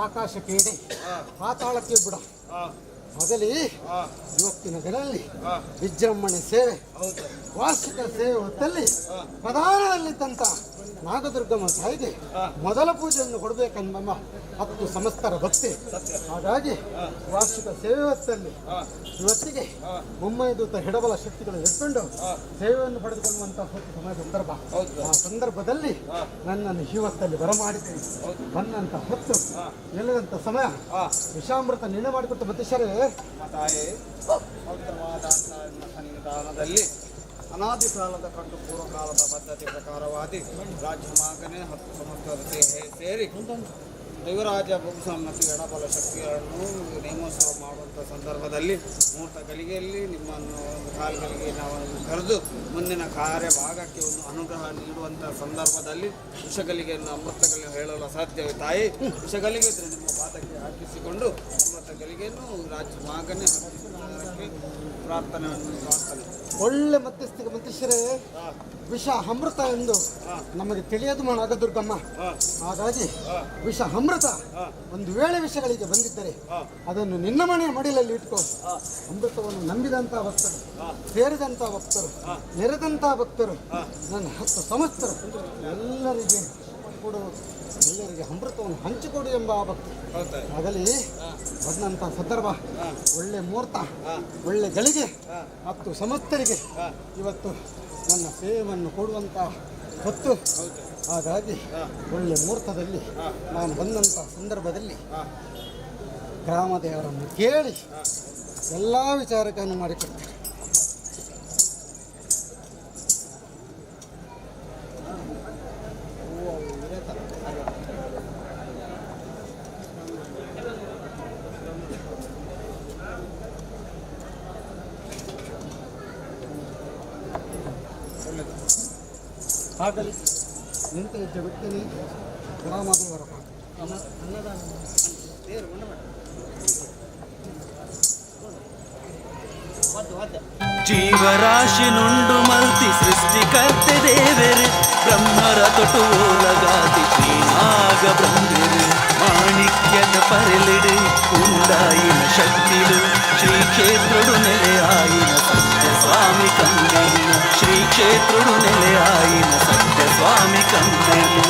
ಆಕಾಶಕ್ಕೆ ಎಡೆ, ಪಾತಾಳಕ್ಕೆ ಬುಡ. ಮೊದಲಿ ಇವತ್ತಿನ ದಿನದಲ್ಲಿ ವಿಜೃಂಭಣೆ ಸೇವೆ, ವಾರ್ಷಿಕ ಸೇವೆ ಹೊತ್ತಲ್ಲಿ ಪ್ರಧಾನದಲ್ಲಿದ್ದಂಥ ನಾಗದುರ್ಗಮ್ಮ ತಾಯಿಗೆ ಮೊದಲ ಪೂಜೆಯನ್ನು ಕೊಡಬೇಕೆಂಬ 10 ಸಮಸ್ತರ ಭಕ್ತಿ. ಹಾಗಾಗಿ ವಾರ್ಷಿಕ ಸೇವೆ ಹೊತ್ತಲ್ಲಿ ಇವತ್ತಿಗೆ ಮುಂಬೈದೂತ ಹೆಡಬಲ ಶಕ್ತಿಗಳು ಎತ್ಕೊಂಡು ಸೇವೆಯನ್ನು ಪಡೆದುಕೊಳ್ಳುವಂಥ ಹೊತ್ತು ಸಮಯ ಸಂದರ್ಭ. ಆ ಸಂದರ್ಭದಲ್ಲಿ ನನ್ನನ್ನು ಇವತ್ತಲ್ಲಿ ಬರಮಾಡಿದ್ದೇನೆ. ಬಂದಂಥ ಹೊತ್ತು ಎಲ್ಲದಂಥ ಸಮಯ ವಿಷಾಮೃತ ನಿರ್ಣಯ ಮಾಡಿಕೊಟ್ಟ ಮತೇಶ್ವರೇ. ತಾಯಿ ಪವಿತ್ರವಾದಂತಹ ನಿಮ್ಮ ಸನ್ನಿಧಾನದಲ್ಲಿ ಅನಾದಿ ಕಾಲದ ಕಂಡು ಪೂರ್ವಕಾಲದ ಪದ್ಧತಿ ಪ್ರಕಾರವಾಗಿ ರಾಜ್ಯ ಮಾಗನೆ 10 ಸಮಸ್ತರ ಸೇರಿ ದೈವರಾಜ ಭೂಸ್ವಾಮಿ ಎಡಬಲ ಶಕ್ತಿಯನ್ನು ನೇಮೋತ್ಸವ ಮಾಡುವಂಥ ಸಂದರ್ಭದಲ್ಲಿ ಮುಹೂರ್ತ ಗಳಿಗೆಯಲ್ಲಿ ನಿಮ್ಮನ್ನು ಒಂದು ಕಾಲುಗಳಿಗೆ ನಾವು ಕರೆದು ಮುಂದಿನ ಕಾರ್ಯಭಾಗಕ್ಕೆ ಒಂದು ಅನುಗ್ರಹ ನೀಡುವಂಥ ಸಂದರ್ಭದಲ್ಲಿ ವಿಷಗಳಿಗೆ ಅಮೃತಗಳಿಗೆ ಹೇಳಲು ಅಸಾಧ್ಯವೇ ತಾಯಿ. ವಿಷಗಳಿಗೆ ಇದ್ದರೆ ನಿಮ್ಮ ಪಾದಕ್ಕೆ ಹಾಕಿಸಿಕೊಂಡು ಅಮೃತ ಗಳಿಗೆಯನ್ನು ರಾಜ್ಯ ಮಾಗನೆ ಹಾಕಿಸಿಕೊಳ್ಳೋದಕ್ಕೆ ಪ್ರಾರ್ಥನೆಯನ್ನು ಪ್ರಾರ್ಥನೆ. ಒಳ್ಳೆ ಮಧ್ಯಸ್ಥಿಕೆ ಮಧ್ಯಸ್ಥರೇ, ವಿಷ ಅಮೃತ ಎಂದು ನಮಗೆ ತಿಳಿಯದು ನಾಗದುರ್ಗಮ್ಮ. ಹಾಗಾಗಿ ವಿಷ ಅಮೃತ ಒಂದು ವೇಳೆ ವಿಷಗಳಿಗೆ ಬಂದಿದ್ದರೆ ಅದನ್ನು ನಿನ್ನ ಮನೆಯ ಮಡಿಲಲ್ಲಿ ಇಟ್ಕೋ. ಅಮೃತವನ್ನು ನಂಬಿದಂಥ ಭಕ್ತರು, ಸೇರಿದಂಥ ಭಕ್ತರು, ನೆರೆದಂಥ ಭಕ್ತರು, ನನ್ನ 10 ಸಮಸ್ತರು ಎಲ್ಲರಿಗೆ ಕೊಡು, ಎಲ್ಲರಿಗೆ ಅಮೃತವನ್ನು ಹಂಚಿಕೊಡು ಎಂಬ ಆ ಭಕ್ತಿ. ಆಗಲಿ ಬಂದಂಥ ಸಂದರ್ಭ ಒಳ್ಳೆ ಮುಹೂರ್ತ, ಒಳ್ಳೆ ಗಳಿಗೆ 10 ಸಮಸ್ತರಿಗೆ ಇವತ್ತು ನನ್ನ ಸೇವೆಯನ್ನು ಕೊಡುವಂಥ ಹೊತ್ತು. ಹಾಗಾಗಿ ಒಳ್ಳೆ ಮುಹೂರ್ತದಲ್ಲಿ ನಾನು ಬಂದಂಥ ಸಂದರ್ಭದಲ್ಲಿ ಗ್ರಾಮದೇವರನ್ನು ಕೇಳಿ ಎಲ್ಲ ವಿಚಾರಗಳನ್ನು ಮಾಡಿಕೊಡ್ತೇನೆ. ಆಗಲಿ ನಿಂತ ಹೆಜ್ಜೆ ಬಿಡ್ತೀನಿ ಗ್ರಾಮದೇವರ ಅನ್ನದಾನ. ಜೀವರಾಶಿನುಂಡು ಮಲ್ತಿ ಸೃಷ್ಟಿಕರ್ತೆ ದೇವರು ಬ್ರಹ್ಮರ ತೊಟು ಓಲಗಾತಿ ಶ್ರೀನಾಗ ಬ್ರಹ್ಮೆರು ಮಾಣಿಕ್ಯದ ಪರೆಲಿಡು ಉಂಡಾಯಿನ ಶಕ್ತಿಲು ಶ್ರೀ ಕ್ಷೇತ್ರುಡು ನೆಲೆಯಾಯಿನ ಸತ್ಯ ಸ್ವಾಮಿ ಕಂದೆನ್ನು ಶ್ರೀ ಕ್ಷೇತ್ರುಡು ನೆಲೆಯಾಯಿನ ಸತ್ಯ ಸ್ವಾಮಿ ಕಂದೆನ್ನು.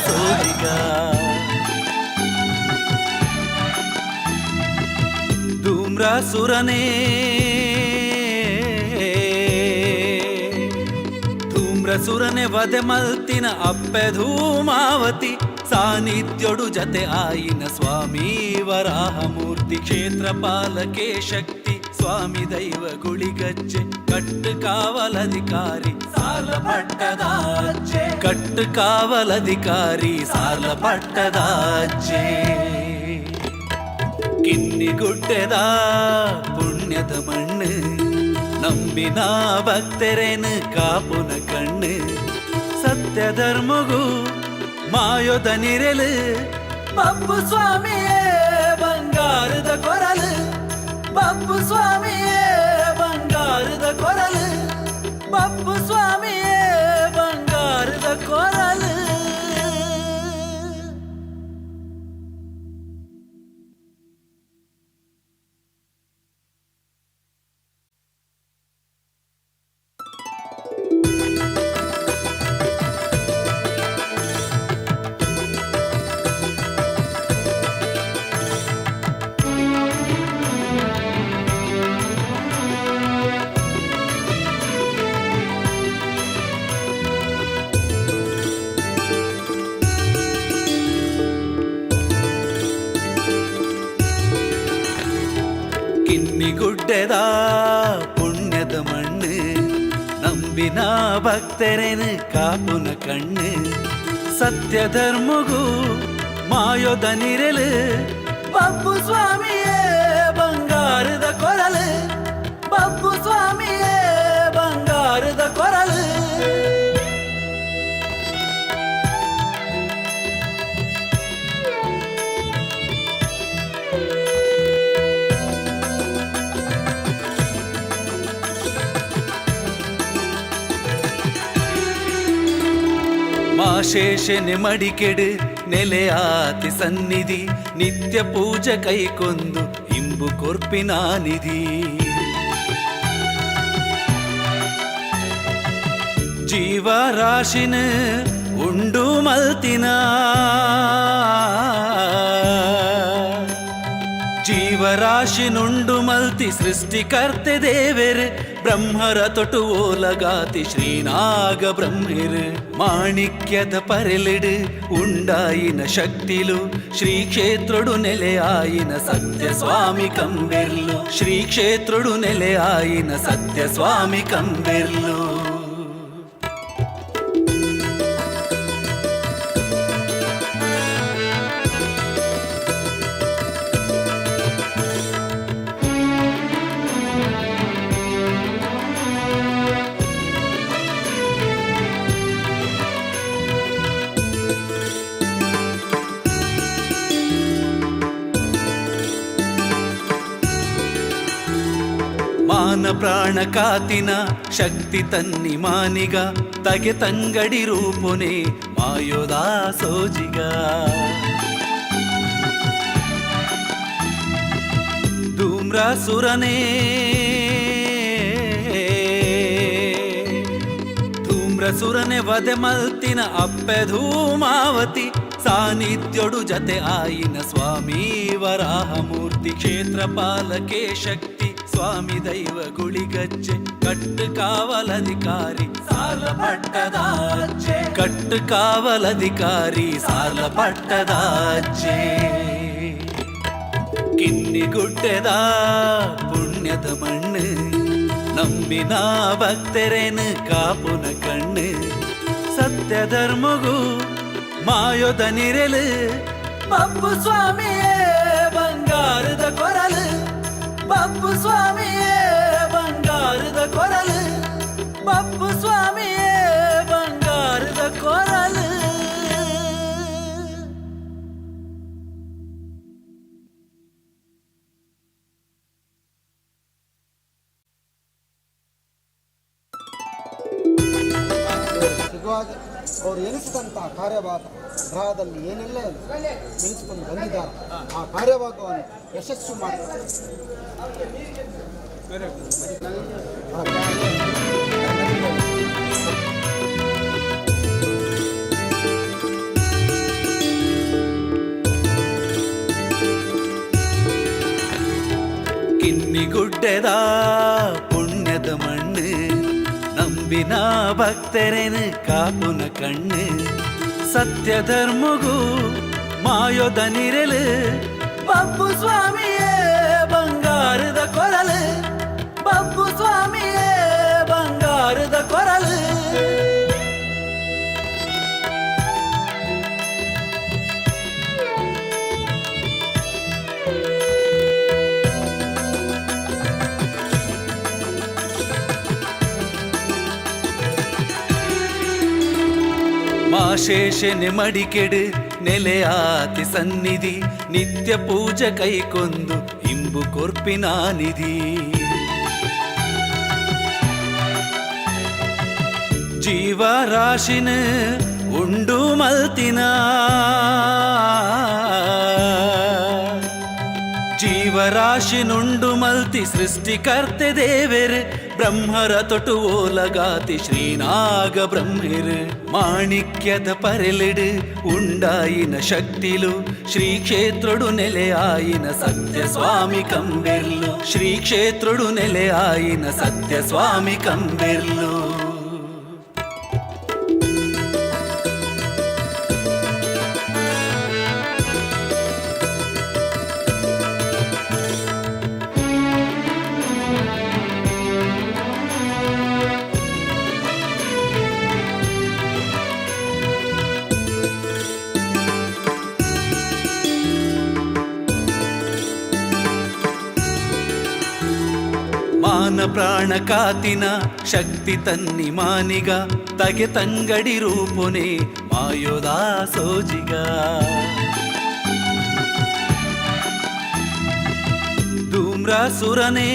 ಸೋಜಿಗ. ಧೂಮ್ರಾಸುರನೇ ಧೂಮ್ರಸುರನೆ ವಧೆ ಮಲ್ತಿನ ಅಪ್ಪೆ ಧೂಮಾವತಿ ಸಾನ್ನಿಧ್ಯೋಡು ಜತೆ ಆಯಿನ ಸ್ವಾಮಿ ವರಾಹಮೂರ್ತಿ ಕ್ಷೇತ್ರ ಪಾಲಕೆ ಶಕ್ತಿ ಸ್ವಾಮಿ ದೈವ ಗುಳಿಗಜ್ಜೆ ಕಟ್ಟು ಕಾವಲಧಿಕಾರಿ ಸಾಲ ಪಟ್ಟದಾಜ್ಜೆ ಕಟ್ಟು ಕಾವಲಧಿಕಾರಿ ಸಾಲ ಪಟ್ಟದಾಜ್ಜೆ. ಕಿನ್ನಿಗುಡ್ಡೆದ ಪುಣ್ಯದ ಮಣ್ಣು ನಂಬಿನ ಭಕ್ತರೇನು ಕಾಪುನ ಕಣ್ಣು ಸತ್ಯ ಧರ್ಮಗೂ ಮಾಯೋದ ನಿರೆಲು ಬಬ್ಬು ಸ್ವಾಮಿಯೇ ಬಂಗಾರದ ಕೊರಲು ಬಬ್ಬು ಸ್ವಾಮಿಯೇ ಬಂಗಾರದ ಕೊರಲು ಬಬ್ಬು ಸ್ವಾಮಿಯೇ ಬಂಗಾರದ ಕೊರಲು. ಕಿನ್ನಿಗುಡ್ಡೆದ ಪುಣ್ಯದ ಮಣ್ಣು ನಂಬಿನ ಭಕ್ತರೇನು ಕಾಪುನ ಕಣ್ಣು ಸತ್ಯ ಧರ್ಮಗೂ ಮಾಯೋದ ನಿರೆಲು ಬಬ್ಬು ಸ್ವಾಮಿಯೇ ಬಂಗಾರದ ಕೊರಲು ಬಬ್ಬು ಸ್ವಾಮಿಯೇ ಬಂಗಾರದ ಕೊರಲು. ಮಾಶೇಷನೆ ಮಡಿಕೆಡು ನೆಲೆಯಾತಿ ಸನ್ನಿಧಿ ನಿತ್ಯ ಪೂಜೆ ಕೈಕೊಂದು ಇಂಬು ಕೊರ್ಪಿನ ನಿಧಿ ಜೀವರಾಶಿನ ಉಂಡು ಮಲ್ತಿನ ಜೀವರಾಶಿನುಂಡು ಮಲ್ತಿ ಸೃಷ್ಟಿಕರ್ತೆ ದೇವೆರ್ ಬ್ರಹ್ಮರ ತೊಟು ಓಲಗಾತಿ ಶ್ರೀನಾಗ ಬ್ರಹ್ಮೆರ್ ಮಾಣಿಕ್ಯದ ಪರೆಲಿಡು ಉಂಡಾಯಿನ ಶಕ್ತಿಲು ಶ್ರೀ ಕ್ಷೇತ್ರಡು ನೆಲೆಯಾಯಿನ ಸತ್ಯ ಸ್ವಾಮಿ ಕಂಬೆರ್ಲು ಶ್ರೀ ಕ್ಷೇತ್ರಡು ನೆಲೆಯಾಯಿನ ಸತ್ಯ ಸ್ವಾಮಿ ಕಂಬೆರ್ಲು. ಮಾನ ಪ್ರಾಣ ಕಾತಿನ ಶಕ್ತಿ ತನ್ನಿ ಮಾನಿಗ ತಗೆ ತಂಗಡಿ ರೂಪುನೆ ಮಾಯೋದಾ ಸೋಜಿಗ. ಧೂಮ್ರಾಸುರನೇ ಧೂಮ್ರಸುರನೆ ವಧೆ ಮಲ್ತಿನ ಅಪ್ಪೆ ಧೂಮಾವತಿ ಸಾನ್ನಿಧ್ಯೋಡು ಜತೆ ಆಯಿನ ಸ್ವಾಮಿ ವರಾಹಮೂರ್ತಿ ಕ್ಷೇತ್ರ ಪಾಲಕೆ ಶಕ್ತಿ ಸ್ವಾಮಿ ದೈವ ಗುಳಿಗಜ್ಜೆ ಕಟ್ಟು ಕಾವಲಧಿಕಾರಿ ಸಾಲ ಪಟ್ಟದಾಜ್ಜೆ ಕಟ್ಟು ಕಾವಲಧಿಕಾರಿ ಸಾಲ ಪಟ್ಟದಾಜ್ಜೆ. ಕಿನ್ನಿಗುಡ್ಡೆದ ಪುಣ್ಯದ ಮಣ್ಣು ನಂಬಿನ ಭಕ್ತರೇನು ಕಾಪುನ ಕಣ್ಣು ಸತ್ಯ ಧರ್ಮಗೂ ಮಾಯೋದ ನಿರೆಲು ಬಬ್ಬು ಸ್ವಾಮಿಯೇ ಬಂಗಾರದ ಕೊರಲು ಬಬ್ಬು ಸ್ವಾಮಿಯೇ ಬಂಗಾರದ ಕೊರಲು ಬಬ್ಬು ಸ್ವಾಮಿಯೇ ಬಂಗಾರದ ಕೊರಲು. ಸಿಗುವಾಗ ಅವರು ಎನಿಸಿದಂಥ ಕಾರ್ಯಭಾಗ ಗ್ರಹದಲ್ಲಿ ಏನೆಲ್ಲ ಎನಿಸಿಕೊಂಡು ಬಂದಿದ್ದಾರೆ ಆ ಕಾರ್ಯಭಾಗವನ್ನು ಯಶಸ್ಸು ಮಾಡ್ತಾರೆ. ಕಿನ್ನಿಗುಡ್ಡೆದ ಪುಣ್ಯದ ಮಣ್ಣು, ನಂಬಿನ ಭಕ್ತರೇನು ಕಾಪುನ ಕಣ್ಣು. ಸತ್ಯ ಧರ್ಮಗೂ ಮಾಯೋದ ನಿರಲು, ಬಬ್ಬು ಸ್ವಾಮಿಯೇ ಬಂಗಾರದ ಕೊರಲು, ಬಬ್ಬು ಸ್ವಾಮಿಯೇ ಬಂಗಾರದ ಕೊರಲು. ಮಾಶೇಷನೆ ಮಡಿಕೆಡು ನೆಲೆಯಾತಿ ಸನ್ನಿಧಿ, ನಿತ್ಯ ಪೂಜೆ ಕೈಕೊಂದು ಇಂಬು ಕೊರ್ಪಿನ ನಿಧಿ. ಜೀವರಾಶಿನ ಉಂಡು ಮಲ್ತಿನ, ಜೀವರಾಶಿನುಂಡು ಮಲ್ತಿ ಸೃಷ್ಟಿಕರ್ತೆ ದೇವೆರ್, ಬ್ರಹ್ಮರ ತೊಟು ಓಲಗಾತಿ ಶ್ರೀನಾಗ ಬ್ರಹ್ಮೆರ್. ಮಾಣಿಕ್ಯದ ಪರೆಲಿಡು ಉಂಡಾಯಿನ ಶಕ್ತಿಲು, ಶ್ರೀ ಕ್ಷೇತ್ರಡು ನೆಲೆಯಾಯಿನ ಸತ್ಯ ಸ್ವಾಮಿ ಕಂಬೆರ್ಲು, ಶ್ರೀ ಕ್ಷೇತ್ರಡು ನೆಲೆಯಾಯಿನ ಸತ್ಯ ಸ್ವಾಮಿ ಕಂಬೆರ್ಲು. ಮಾನ ಪ್ರಾಣ ಕಾತಿನ ಶಕ್ತಿ ತನ್ನಿ ಮಾನಿಗ, ತಗೆ ತಂಗಡಿ ರೂಪುನೆ ಮಾಯೋದಾ ಸೋಜಿಗ. ಧೂಮ್ರಾಸುರನೇ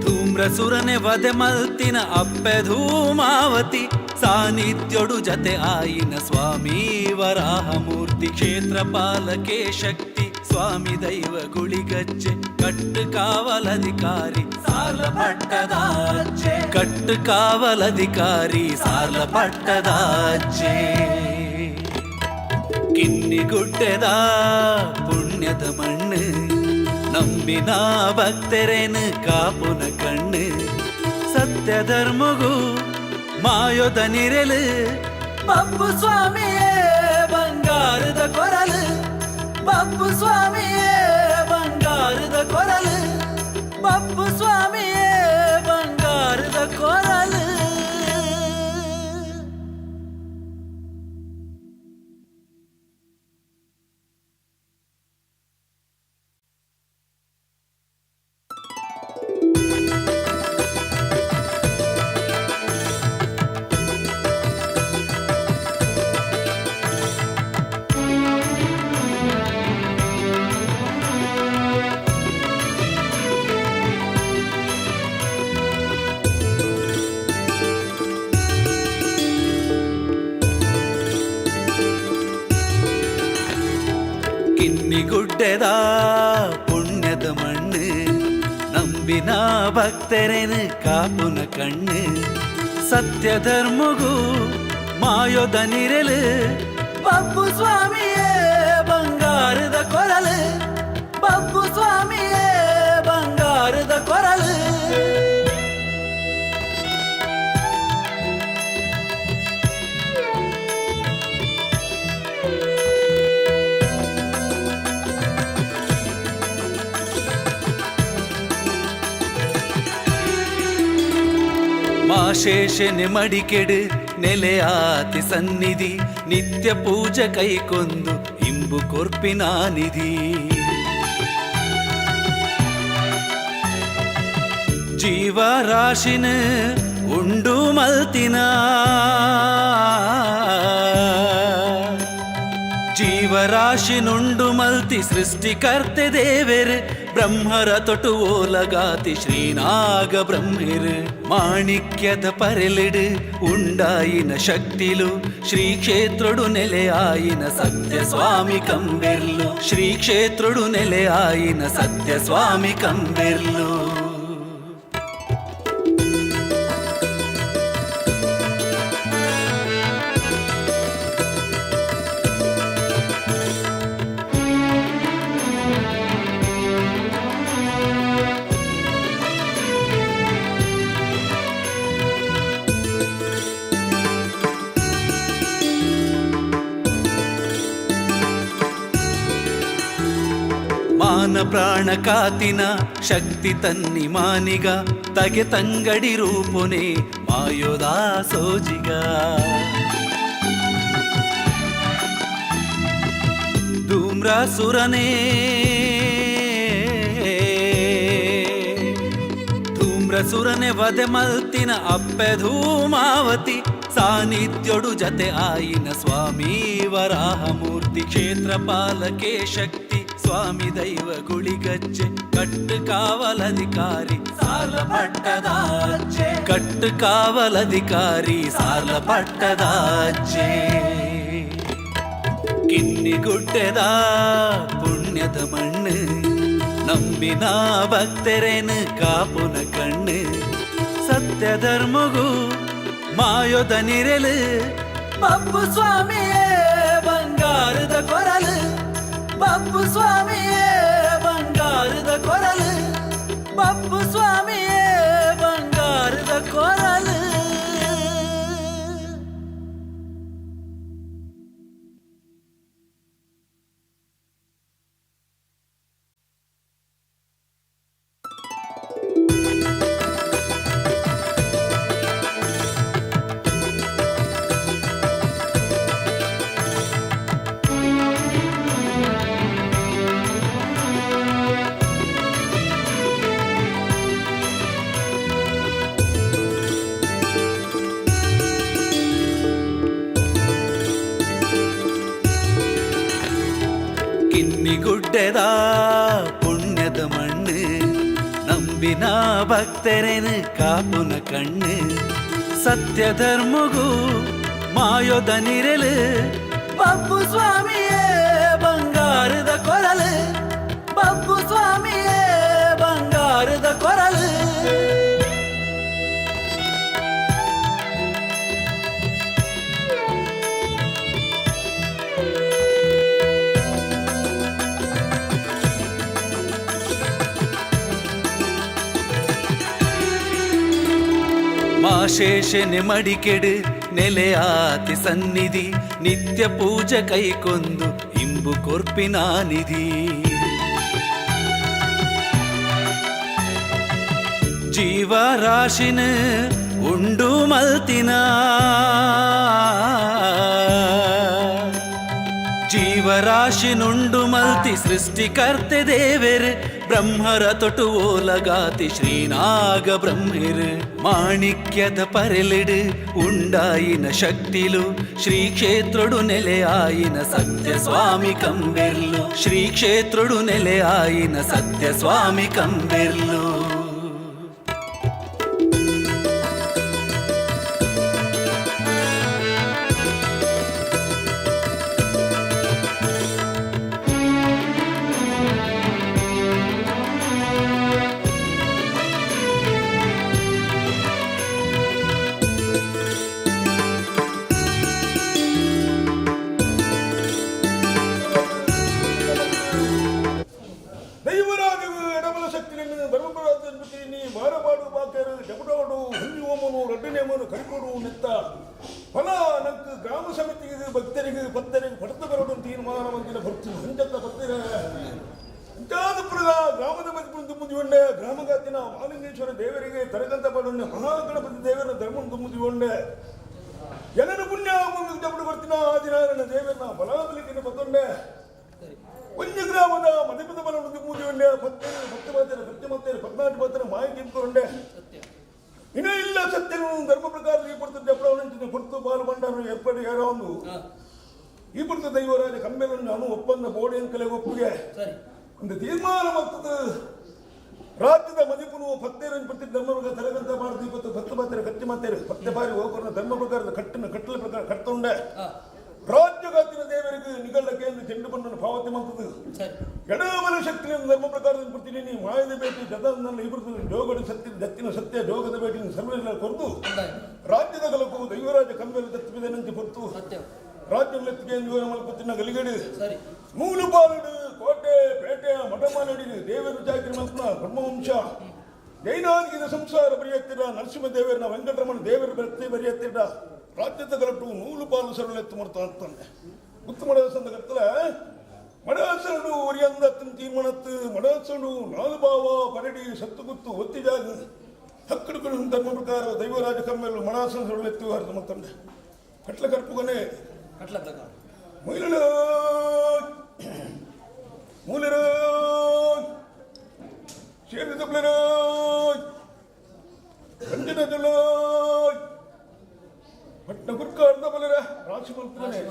ಧೂಮ್ರಸುರನೆ ವಧೆ ಮಲ್ತಿನ ಅಪ್ಪೆ ಧೂಮಾವತಿ, ಸಾನ್ನಿಧ್ಯೊಡು ಜತೆ ಆಯಿನ ಸ್ವಾಮಿ ವರಾಹಮೂರ್ತಿ. ಕ್ಷೇತ್ರ ಪಾಲಕೆ ಶಕ್ತಿ ಸ್ವಾಮಿ ದೈವ ಗುಳಿಗಜ್ಜೆ, ಕಟ್ಟು ಕಾವಲಧಿಕಾರಿ ಸಾರ್ಲ ಪಟ್ಟದಾಜ್ಜೆ, ಕಟ್ಟು ಕಾವಲಧಿಕಾರಿ ಸಾರ್ಲ ಪಟ್ಟದಾಜ್ಜೆ. ಕಿನ್ನಿಗುಡ್ಡೆದ ಪುಣ್ಯದ ಮಣ್ಣು, ನಂಬಿನ ಭಕ್ತರೇನು ಕಾಪುನ ಕಣ್ಣು. ಸತ್ಯ ಧರ್ಮಗೂ ಮಾಯೋದ ನಿರಲು, ಬಬ್ಬು ಸ್ವಾಮಿಯೇ ಬಂಗಾರದ ಕೊರಲು, ಬಬ್ಬು ಸ್ವಾಮಿಯೇ ಬಂಗಾರದ ಕೊರಲು, ಬಬ್ಬು ಸ್ವಾಮಿಯೇ ಬಂಗಾರದ ಕೊರಲು. ಕಿನ್ನಿಗುಡ್ಡೆದ ಪುಣ್ಯದ ಮಣ್ಣು, ನಂಬಿನ ಭಕ್ತರೇನು ಕಾಪುನ ಕಣ್ಣು. ಸತ್ಯ ಧರ್ಮಗೂ ಮಾಯೋದ ನಿರಲು, ಬಬ್ಬು ಸ್ವಾಮಿಯೇ ಬಂಗಾರದ ಕೊರಲು, ಬಬ್ಬು ಸ್ವಾಮಿಯೇ ಬಂಗಾರದ ಕೊರಲು. ಮಾಶೇಷನೆ ಮಡಿಕೆಡು ನೆಲೆಯಾತಿ ಸನ್ನಿಧಿ, ನಿತ್ಯ ಪೂಜೆ ಕೈಕೊಂದು ಇಂಬು ಕೊರ್ಪಿನ ನಿಧಿ. ಜೀವರಾಶಿನ ಉಂಡು ಮಲ್ತಿನ, ಜೀವರಾಶಿನುಂಡು ಮಲ್ತಿ ಸೃಷ್ಟಿಕರ್ತೆ ದೇವೆರ್, ಬ್ರಹ್ಮರ ತೊಟು ಓಲಗಾತಿ ಶ್ರೀನಾಗ ಬ್ರಹ್ಮೆರ್. ಮಾಣಿಕ್ಯದ ಪರೆಲಿಡು ಉಂಡಾಯಿನ ಶಕ್ತಿಲು, ಶ್ರೀ ಕ್ಷೇತ್ರಡು ನೆಲೆಯಾಯಿನ ಸತ್ಯ ಸ್ವಾಮಿ ಕಂಬೆರ್ಲು, ಶ್ರೀ ಕ್ಷೇತ್ರಡು ನೆಲೆಯಾಯಿನ ಸತ್ಯ ಸ್ವಾಮಿ ಕಂಬೆರ್ಲು. ಮಾನ ಪ್ರಾಣ ಕಾತಿನ ಶಕ್ತಿ ತನ್ನಿ ಮಾನಿಗ ತಗೆ ತಂಗಡಿ ರೂಪುನೆ ಮಾಯೋದಾ ಸೋಜಿಗ ಧೂಮ್ರಾಸುರನೇ ಧೂಮ್ರಸುರನೆ ವಧೆ ಮಲ್ತಿನ ಅಪ್ಪೆ ಧೂಮಾವತಿ ಸಾನ್ನಿಧ್ಯೊಡು ಜತೆ ಆಯಿನ ಸ್ವಾಮಿ ವರಾಹಮೂರ್ತಿ ಕ್ಷೇತ್ರ ಪಾಲಕೆ ಶಕ್ತಿ ಸ್ವಾಮಿ ದೈವ ಗುಳಿಗಜ್ಜೆ ಕಟ್ಟು ಕಾವಲಧಿಕಾರಿ ಸಾರ್ಲ ಪಟ್ಟದಾಚೆ ಕಟ್ಟು ಕಾವಲಧಿಕಾರಿ ಸಾರ್ಲ ಪಟ್ಟದಾಚೆ ಕಿನ್ನಿಗುಡ್ಡೆದ ಪುಣ್ಯದ ಮಣ್ಣು ನಂಬಿನ ಭಕ್ತರೇನು ಕಾಪುನ ಕಣ್ಣು ಸತ್ಯ ಧರ್ಮಗೂ ಮಾಯೋದ ನಿರೆಲು ಬಬ್ಬು ಸ್ವಾಮಿಯೇ ಬಂಗಾರದ ಕೊರಲು ಬಬ್ಬು ಸ್ವಾಮಿಯೇ ಬಂಗಾರದ ಕೊರಲು ಬಬ್ಬು ಸ್ವಾಮಿಯೇ ಬಂಗಾರದ ಕೊರಲು. ಕಿನ್ನಿಗುಡ್ಡೆದ ಪುಣ್ಯದ ಮಣ್ಣು ನಂಬಿನ ಭಕ್ತರೇನು ಕಾಪುನ ಕಣ್ಣು ಸತ್ಯ ಧರ್ಮಗೂ ಮಾಯೋದ ನಿರೆಲು ಬಬ್ಬು ಸ್ವಾಮಿಯೇ ಬಂಗಾರದ ಕೊರಲು ಬಬ್ಬು ಸ್ವಾಮಿಯೇ ಬಂಗಾರದ ಕೊರಲು. ಮಾಶೇಷನೆ ಮಡಿಕೆಡು ನೆಲೆಯಾತಿ ಸನ್ನಿಧಿ ನಿತ್ಯ ಪೂಜೆ ಕೈಕೊಂದು ಇಂಬು ಕೊರ್ಪಿನ ನಿಧಿ ಜೀವರಾಶಿನ ಉಂಡು ಮಲ್ತಿನ ಜೀವರಾಶಿನುಂಡು ಮಲ್ತಿ ಸೃಷ್ಟಿಕರ್ತೆ ದೇವೆರ್ ಬ್ರಹ್ಮರ ತೊಟು ಓಲಗಾತಿ ಶ್ರೀನಾಗ ಬ್ರಹ್ಮೆರ್ ಮಾಣಿಕ್ಯದ ಪರೆಲಿಡು ಉಂಡಾಯಿನ ಶಕ್ತಿಲು ಶ್ರೀ ಕ್ಷೇತ್ರಡು ನೆಲೆಯಾಯಿನ ಸತ್ಯ ಸ್ವಾಮಿ ಕಂಬೆರ್ಲು ಶ್ರೀ ಕ್ಷೇತ್ರಡು ನೆಲೆಯಾಯಿನ ಸತ್ಯ ಸ್ವಾಮಿ ಕಂಬೆರ್ಲು. ದೈವರಾಜವು ಎಡಬಲ ಶಕ್ತಿಯನ್ನು ಧರ್ಮಪರಾಜಿ ಮಾರಪಾಡು ಬಾಕರು ಜಪಡೋಡು ಹುಂಜುವಮನು ರಡ್ಡನೇಮನು ಕರಿಕೋಡು ನೆತ್ತ ಫಲ ನಂக்கு ಗ್ರಾಮ ಸಮಿತಿಗೆ ಭಕ್ತರಿಗೆ ಭಕ್ತರಿಗೆ ಪಡೆದು ಬರೋಡು ತೀರ್ಮಾನ ಮಂದಿನ ಭರ್ತು ಹಂಚತ್ತ ಭಕ್ತರ ಅಂಚಾದ ಗ್ರಾಮದ ಮಧ್ಯೆ ತುಂಬಿದಿಕೊಂಡೆ ಗ್ರಾಮಗಾತಿನ ಮಾಲಿಂಗೇಶ್ವರ ದೇವರಿಗೆ ತರಗಂತ ಪಡೊಂಡೆ ಮಹಾಗಣಪತಿ ದೇವರ ಧರ್ಮ ತುಂಬಿದಿಕೊಂಡೆ ಜನನ ಪುಣ್ಯ ಮುಂದೆ ಜಪಡು ಬರ್ತಿನ ಆ ದಿನ ನನ್ನ ದೇವರನ್ನ ಬಲಾದಲಿಕ್ಕಿನ ಬತ್ತೊಂಡೆ ಒಂದು ಗ್ರಾಮದ ಮಧ್ಯಪದ ಬಲ ಮೂದಿಕೊಂಡೆ ಭಕ್ತರು ಭಕ್ತ ಮಾತೇನೆ ಭಕ್ತಿ ಮಾತೇನೆ ಪದ್ನಾಟು ಮಾತೇನೆ ಮಾಹಿತಿ ತಿಳ್ಕೊಂಡೆ ಇನ್ನೂ ಇಲ್ಲ ಸತ್ಯನು ಧರ್ಮ ಪ್ರಕಾರ ಈ ಪಡ್ತು ಜಪಡವನಂಚಿನ ಪಡ್ತು ಬಾಲು ಬಂಡಾರ ಏರ್ಪಡಿ ಯಾರೋ ಒಂದು ಈ ಪಡ್ತು ದೈವರಾಜ ಕಮ್ಮೆలను ನಾನು ಒಪ್ಪಂದ ಬೋಡಿ ಕಲೆ ಒಪ್ಪಿಗೆ ಒಂದು ತೀರ್ಮಾನ ಮತ್ತದು ರಾಜ್ಯದ ಮದಿಪುನು ಪತ್ತೇರನ್ನು ಪ್ರತಿ ಧರ್ಮ ಪ್ರಕಾರ ತರಗಂತ ಮಾಡುದು ಇವತ್ತು ಭಕ್ತ ಮಾತೇರು ಕತ್ತಿ ಮಾತೇರು ಪತ್ತೆ ಬಾರಿ ಹೋಗೋಣ ಧರ್ಮ ಪ್ರಕಾರದ ಕಟ್ಟಿನ ಕಟ್ಟಲ ಪ್ರಕಾರ ಕಟ್ಟುಂಡೆ ರಾಜ್ಯಗಾತಿನ ದೇವರಿಗೆ ನಿಗಳ್ಳಕ್ಕೆ ಎಂದು ಚೆಂಡು ಬಣ್ಣನ ಪಾವತಿ ಮಂತದ್ದು ಎಡಬಲ ಶಕ್ತಿಯನ್ನು ಧರ್ಮ ಪ್ರಕಾರದಿಂದ ಪ್ರತಿ ನೀ ಮಾಯದ ಭೇಟಿ ಜದ ಇಬ್ಬರು ಜೋಗಡಿ ಸತ್ಯ ದತ್ತಿನ ಸತ್ಯ ಜೋಗದ ಭೇಟಿ ಸರ್ವೆಲ್ಲ ಕೊರದು ರಾಜ್ಯದ ಗಲಕು ದೈವರಾಜ ಕಂಬೆಲ್ಲ ತತ್ತಿಬಿದೆನಂತೆ ಹೊರತು ರಾಜ್ಯ ಮಲ್ಪತ್ತಿನ ಗಲಿಗಡಿ ನೂಲು ಪಾಲುಡು ಕೋಟೆ ಪೇಟೆ ಮಠಮಾನಡಿ ದೇವರು ಜಾತ್ರೆ ಮಲ್ಪನ ಬ್ರಹ್ಮವಂಶ ಜೈನಾದಿಗಿದ ಸಂಸಾರ ಬರೆಯತ್ತಿರ ನರಸಿಂಹ ದೇವರನ್ನ ವೆಂಕಟರಮಣ ದೇವರ ಭಕ್ತಿ ಬರೆಯತ್ತಿರ ರಾಜ್ಯದ ಗಲಟು ನೂಲು ಪಾಲು ಸರಳೆತ್ತು ಮಾಡ್ತಾ ಅಂತಾನೆ ಉತ್ತಮ ಸಂದ ಕತ್ತಲ ಮಡಸರಡು. ಒರಿಯಂದತ್ತಿನ ತೀರ್ಮಾನತ್ತು ಮಡಸಡು ನಾಲು ಬಾವ ಪರಡಿ ಸತ್ತುಗುತ್ತು ಒತ್ತಿಜಾಗ ಹಕ್ಕಡುಗಳು ಧರ್ಮ ಪ್ರಕಾರ ದೈವರಾಜ ಕಮ್ಮೆಲು ಮಣಾಸನ ಸೊಳ್ಳೆತ್ತು ಹರಿದು ಮತ್ತಂಡೆ ಕಟ್ಲ ಕರ್ಪುಗನೆ ಕಟ್ಲ ಪ್ರಕಾರ ಮೈಲಳು ಮೂಲರು ಸೇರಿದಬ್ಲರು ರಂಜನದಳು ಪಟ್ನ ಗುರ್ಕ ಅರ್ಧ ಬಲರ ರಾಶಿ ಮಲ್ಪುಗನೆ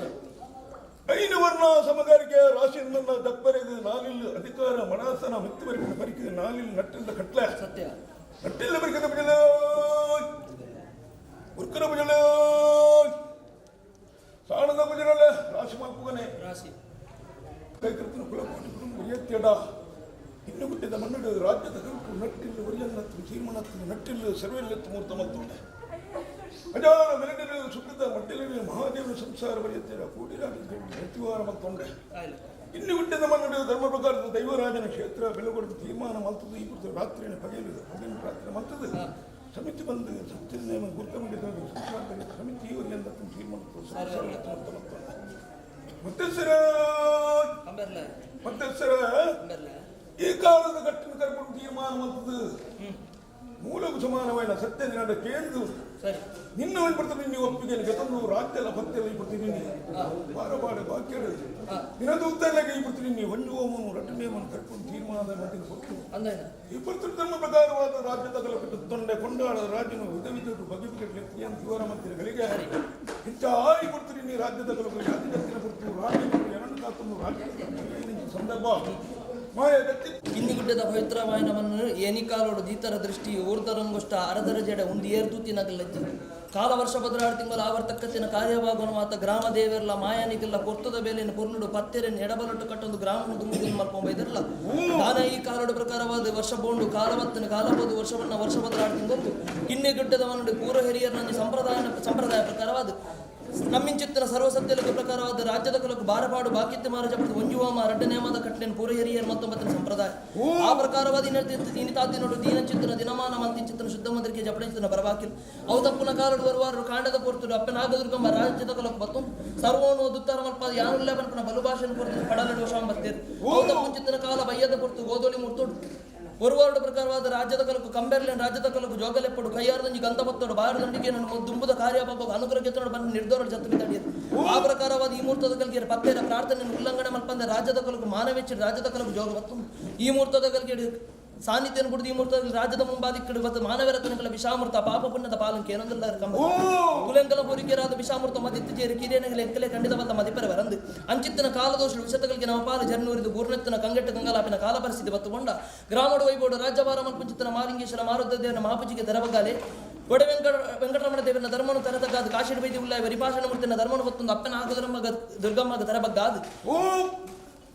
ಐನು ವರ್ಣ ಸಮಗಾರಿಕೆ ರಾಶಿ ನನ್ನ ದಪ್ಪರೆಗೆ ನಾಲಿಲ್ ಅಧಿಕಾರ ಮಣಾಸನ ಮಿತ್ತುವರೆಗೆ ಬರಿಕೆ ನಾಲಿಲ್ ನಟ್ಟಿಲ್ದ ಕಟ್ಲೆ ಸತ್ಯ ನಟ್ಟಿಲ್ಲ ಬರಿಕದ ಬಿಡಲ ಉರ್ಕನ ಬಿಡಲ ಸಾಣದ ಬಿಡಲ ರಾಶಿ ಮಲ್ಪುಗನೆ ರಾಶಿ ಕೈಕರ್ತನ ಕುಲಕೋಟಿ ಕುಟುಂಬ ಎತ್ತೇಡ ಇನ್ನು ಗುಡ್ಡದ ಮಣ್ಣು ರಾಜ್ಯದ ಕರುಪು ನಟ್ಟಿಲ್ಲು ಒರಿಯನ್ನತ್ತು ತೀರ್ಮಣತ್ತು ನಟ್ಟಿಲ್ಲು ಸರ್ವೆಲ್ಲೆತ್ತು ಮೂರ್ತ ಮತ್ತೊಂಡೆ ಅಜಾನ ಮೆರಡಿಲು ಸುಖದ ಮಡ್ಡಿಲು ಮಹಾದೇವನ ಸಂಸಾರ ಬರೆಯುತ್ತೀರ ಕೋಟಿರಾಜ ಪ್ರತಿವಾರ ಮತ್ತೊಂಡೆ ಆಯ್ಲ ಇನ್ನು ಗುಡ್ಡದ ಮಣ್ಣು ಧರ್ಮ ಪ್ರಕಾರದ ದೈವರಾಜನ ಕ್ಷೇತ್ರ ಬೆಲುಗೊಡದ ತೀರ್ಮಾನ ಮಲ್ತದು ಈ ಕುರಿತು ರಾತ್ರಿಯ ಪಗಲು ಪಗಲು ರಾತ್ರಿ ಮಲ್ತದು ಸಮಿತಿ ಬಂದು ಸತ್ಯ ನೇಮ ಗುರುಕಮಿಗೆ ಸಂಸಾರ ಬರೆಯುತ್ತೆ ಸಮಿತಿ ಒರಿಯನ್ನತ್ತು ತೀರ್ಮಾನತ್ತು ಸಂಸಾರ ಮೂರ್ತ ಮತ್ತೊಂಡೆ ಮುತ್ತಸರ ಕಂಬೆರ್ಲ ಮತ್ತಸರ ಕಂಬೆರ್ಲ ಈ ಕಾಲದ ಕಟ್ಟಿನ ಕರ್ಕೊಂಡು ತೀರ್ಮಾನ ಮಂತದ್ದು ಮೂಲకు ಸಮಾನమైన ಸತ್ಯ ದಿನದ ಕೇಂದ್ರ ಸರಿ ನಿನ್ನ ಒಯ್ಪಡ್ತೀನಿ ನೀವು ಒಪ್ಪಿಗೆ ಗತಂದು ರಾಜ್ಯಲ ಪತ್ತೆಲ್ಲ ಇಪ್ಪಡ್ತೀನಿ ಬಾರ ಬಾರ ಬಾಕ್ಯಡು ದಿನದ ಉತ್ತರಲಾಗಿ ಇಪ್ಪಡ್ತೀನಿ ನೀವು ಒಂದು ಓಮನು ರಟ್ಟನೇಮನು ಕರ್ಕೊಂಡು ತೀರ್ಮಾನದ ಮಟ್ಟಿಗೆ ಕೊಟ್ಟು ಅಂದಣ್ಣ ಇಪ್ಪತ್ತು ಧರ್ಮ ಪ್ರಕಾರವಾದ ರಾಜ್ಯದ ಕಲಪಿಟ್ಟು ತೊಂಡೆ ಕೊಂಡಾಡದ ರಾಜ್ಯನು ವಿಧ ವಿಧ ಬಗೆ ಬಗೆ ಅಂತ ವಿವರ ಮಂತ್ರಿಗಳಿಗೆ ಹೆಚ್ಚಾಗಿ ಕೊಡ್ತೀರಿ ನೀ ರಾಜ್ಯದ ಕಲಪ ಜಾತಿ ಜತ್ತಿನ ಕೊಡ್ತು ರಾಜ್ಯ ಎರಡು ಕಾತನ್ನು ರಾಜ್ಯ ಸಂದರ್ಭ ಮಾಯ ಗತಿ ಕಿನ್ನಿಗುಡ್ಡದ ಪವಿತ್ರವಾಯಿನವನ್ನು ಏನಿಕಾಲೋಡು ದೀತರ ದೃಷ್ಟಿ ಊರ್ಧರಂಗುಷ್ಟ ಅರದರ ಜಡೆ ಒಂದು ಏರ್ತೂತಿನಗಲಜ್ಜಿ ಕಾಲ ವರ್ಷ ಬದಲಾಡು ತಿಂಗಳ ಆವರ್ತಕ್ಕತ್ತಿನ ಕಾರ್ಯವಾಗುವ ಮಾತ ಗ್ರಾಮ ದೇವರ್ಲ ಮಾಯಾನಿಗೆಲ್ಲ ಕೊರ್ತದ ಬೇಲೆಯನ್ನು ಪೊರ್ನುಡು ಪತ್ತೆರೆನ್ ಎಡಬಲಟ್ಟು ಕಟ್ಟೊಂದು ಗ್ರಾಮನು ದುಂಬುಗುಲ್ ಮಲ್ಪೊಂಬೈದಿರಲ್ಲ ದಾನ ಈ ಕಾಲೋಡು ಪ್ರಕಾರವಾದ ವರ್ಷ ಬೋಂಡು ಕಾಲವತ್ತನ ಕಾಲಬೋದು ವರ್ಷವನ್ನ ವರ್ಷ ಬದಲಾಡು ತಿಂಗಳು ಕಿನ್ನಿಗುಡ್ಡದವನುಡು ಪೂರ್ವ ಹಿರಿಯರನಲ್ಲಿ ಸಂಪ್ರದಾಯ ಸಂಪ್ರದಾಯ ಪ್ರಕಾರವಾದ ನಮ್ಮಿಂಚಿತ್ತಿನ ಸರ್ವಸತ್ಯಲಕ ಪ್ರಕಾರವಾದ ರಾಜ್ಯದ ಕುಲಕ್ಕೆ ಬಾರಪಾಡು ಬಾಕಿತ್ತು ಮಹಾರಾಜ ಪಡೆದು ಒಂಜುವಾಮ ರಡ್ಡ ನೇಮದ ಕಟ್ಲೆನ್ ಪೂರ ಹಿರಿಯರ್ ಮತ್ತೊಂಬತ್ತಿನ ಸಂಪ್ರದಾಯ ಆ ಪ್ರಕಾರವಾದ ಇನ್ನಿತಾತಿ ನೋಡು ದೀನಚಿತ್ತನ ದಿನಮಾನ ಮಂತಿಂಚಿತ್ತನ ಶುದ್ಧ ಮಂತ್ರಿಕೆ ಜಪಣಿಚಿತ್ತನ ಬರಬಾಕಿಲ್ ಅವು ತಪ್ಪುನ ಕಾಲಡು ಬರುವಾರು ಕಾಂಡದ ಪೊರ್ತುಡು ಅಪ್ಪನ ನಾಗದುರ್ಗಂಬ ರಾಜ್ಯದ ಕುಲಕ್ಕೆ ಬತ್ತು ಸರ್ವೋನು ದುತ್ತರ ಮಲ್ಪ ಯಾನುಲ್ಲ ಪನ್ಪನ ಬಲು ಭಾಷೆಯನ್ನು ಕೊರ್ತು ಪಡಲಡು ಶಾಂಬತ್ತೇರು ಅವು ತಪ್ಪುಂಚಿತ್ತನ ಕಾಲ ಬಯ್ಯದ ಪೊರ್ತು ಗೋದೋಳಿ ಮುರ್ತುಡು ಒರುವಾರುಡು ಪ್ರಕಾರವಾದ ರಾಜ್ಯದ ಕಲಕು ಕಂಬೆರ್ಲೆನ್ ರಾಜ್ಯದ ಕಲಕು ಜೋಗಲೆಪ್ಪಡು ಕೈಯಾರದಂಜಿ ಗಂಧಪತ್ತೋಡು ಬಾರದಂಡಿಗೆ ನನ್ನ ದುಂಬುದ ಕಾರ್ಯಭಾಗ ಅನುಗ್ರಹ ಗೆತ್ತೋಡು ಬಂದು ನಿರ್ದೋರಡು ಜತ್ತು ಬಿದ್ದಾಡಿಯದು ಆ ಪ್ರಕಾರವಾದ ಈ ಮುಹೂರ್ತದ ಕಲ್ಗೆ ಪತ್ತೆರ ಪ್ರಾರ್ಥನೆ ಉಲ್ಲಂಘನೆ ಮಲ್ಪಂದ ರಾಜ್ಯದ ಕಲಕು ಮಾನವೆಚ್ಚಿ ರಾಜ್ಯದ ಕಲಕು ಜೋಗ ಬತ್ತು ಈ ಮುಹೂರ್ತದ ಕಲ್ಗೆ ಸಾನ್ನಿಧ್ಯವನ್ನು ಬಿಡುದು ಈ ಮುಹೂರ್ತದಲ್ಲಿ ರಾಜ್ಯದ ಮುಂಬಾದಿಕ್ಕಡು ಮತ್ತು ಮಾನವರತ್ನಗಳ ವಿಷಾಮೃತ ಪಾಪ ಪುಣ್ಯದ ಪಾಲಂಕೆ ಏನೊಂದಿಲ್ಲ ಕಂಬ ಕುಲಂಕಲ ಪೂರಿಕೆರಾದ ವಿಷಾಮೃತ ಮದಿತ್ತು ಜೇರಿ ಕಿರಿಯನಗಲ ಎಂಕಲೆ ಖಂಡಿತವಲ್ಲ ಮದಿಪರ ವರಂದು ಅಂಚಿತ್ತಿನ ಕಾಲದೋಷ ವಿಷತಗಳಿಗೆ ನಮ್ಮ ಪಾಲ ಜರ್ನೂರಿದು ಗೂರ್ನೆತ್ತಿನ ಕಂಗೆಟ್ಟು ಕಂಗಲಾಪಿನ ಕಾಲ ಪರಿಸ್ಥಿತಿ ಬತ್ತುಕೊಂಡ ಗ್ರಾಮಡು ವೈಬೋಡು ರಾಜ್ಯಭಾರ ಮಲ್ಪುಂಚಿತ್ತನ ಮಾಲಿಂಗೇಶ್ವರ ಮಾರುದ್ದ ಮಹಾಪೂಜಿಗೆ ತೆರಬಗಾಲೆ ಒಡೆ ವೆಂಕಟರಮಣ ದೇವನ ಧರ್ಮನು ತೆರತಗ್ಗಾದು ಕಾಶಿಡು ಬೈದಿ ಉಲ್ಲಾಯ ವರಿಭಾಷಣ ಮೂರ್ತಿನ ಧರ್ಮನು ಬತ್ತೊಂದು ಅಪ್ಪನ ಆಗುದರಮ್ಮ ದುರ್ಗಮ್ಮಗ ತೆರಬಗ್ಗಾದು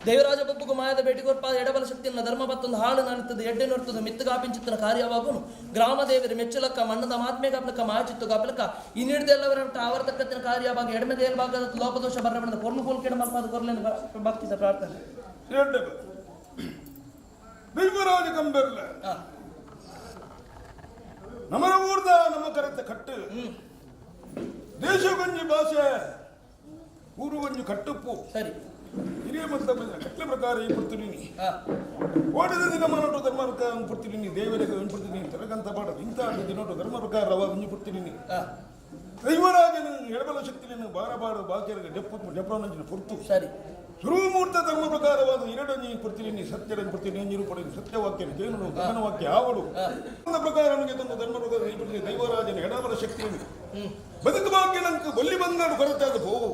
ದೇವರಾಜ ಬೊಬ್ಬುಗು ಮಾಯದ ಬೇಟಿಗೊರ್ಪ ಎಡಬಲ ಶಕ್ತಿಯನ್ನ ಧರ್ಮ ಬತ್ತೊಂದು ಹಾಳು ನಲಿತದೆ ಎಡ್ಡೆ ನೋಡ್ತದೆ ಮಿತ್ತುಗಾಪಿಂಚಿತ್ತನ ಕಾರ್ಯವಾಗುನು ಗ್ರಾಮ ದೇವರು ಮೆಚ್ಚಲಕ್ಕ ಮಣ್ಣದ ಮಾತ್ಮೆ ಕಾಪ್ಲಕ್ಕ ಮಾಯಚಿತ್ತು ಕಾಪ್ಲಕ್ಕ ಇನ್ನಿಡ್ದೆಲ್ಲವರ ಆವರ್ತಕ್ಕತ್ತಿನ ಕಾರ್ಯವಾಗ ಎಡಮೆ ದೇಲ್ಭಾಗದ ಲೋಪದೋಷ ಬರಬಣದ ಪೊರ್ಲು ಪೋಲ್ಕೆಡ ಮಲ್ಪಾದ ಕೊರ್ಲೆಂದು ಭಕ್ತಿದ ಪ್ರಾರ್ಥನೆ ದೈವರಾಜ ಕಂಬೆರ್ಲ ನಮರ ಊರ್ದ ನಮ್ಮ ಕರೆತ ಕಟ್ಟು ದೇಶಗೊಂಜಿ ಭಾಷೆ ಊರುಗೊಂಜಿ ಕಟ್ಟುಪ್ಪು ಸರಿ ಹಿರಿಯ ಮತ್ತ ಕಟ್ಲೆ ಪ್ರಕಾರ ಈ ಪಡ್ತೀನಿ ಓಡದ ದಿನ ಮನೋಟು ಧರ್ಮ ಪಡ್ತೀನಿ ದೇವರಿಗೆ ಪಡ್ತೀನಿ ತರಗಂತ ಪಾಡ ಇಂಥ ದಿನೋಟು ಧರ್ಮ ಪ್ರಕಾರ ರವ ಒಂಜಿ ಪಡ್ತೀನಿ ದೈವರಾಜನ ಎಡಬಲ ಶಕ್ತಿಯನ್ನು ಬಾರಬಾರು ಬಾಕಿಯರಿಗೆ ಜಪ್ಪು ಜಪ್ಪನಂಚಿನ ಪೊರ್ತು ಸರಿ ಸುರುಮೂರ್ತ ಧರ್ಮ ಪ್ರಕಾರವಾದ ಎರಡು ನೀ ಪಡ್ತೀನಿ ಸತ್ಯರನ್ನು ಪಡ್ತೀನಿ ನಿರೂಪಣೆ ಸತ್ಯವಾಕ್ಯ ಜೇನು ಗಗನವಾಕ್ಯ ಆವಡು ಪ್ರಕಾರ ನನಗೆ ತಂದು ಧರ್ಮ ಪ್ರಕಾರ ಈ ಪಡ್ತೀನಿ ದೈವರಾಜನ ಎಡಬಲ ಶಕ್ತಿಯನ್ನು ಬದುಕು ಬಾಕ್ಯ ನಂಗೆ ಬಲ್ಲಿ ಬಂಗಾಡು ಕೊರತಾದ ಹೋಗು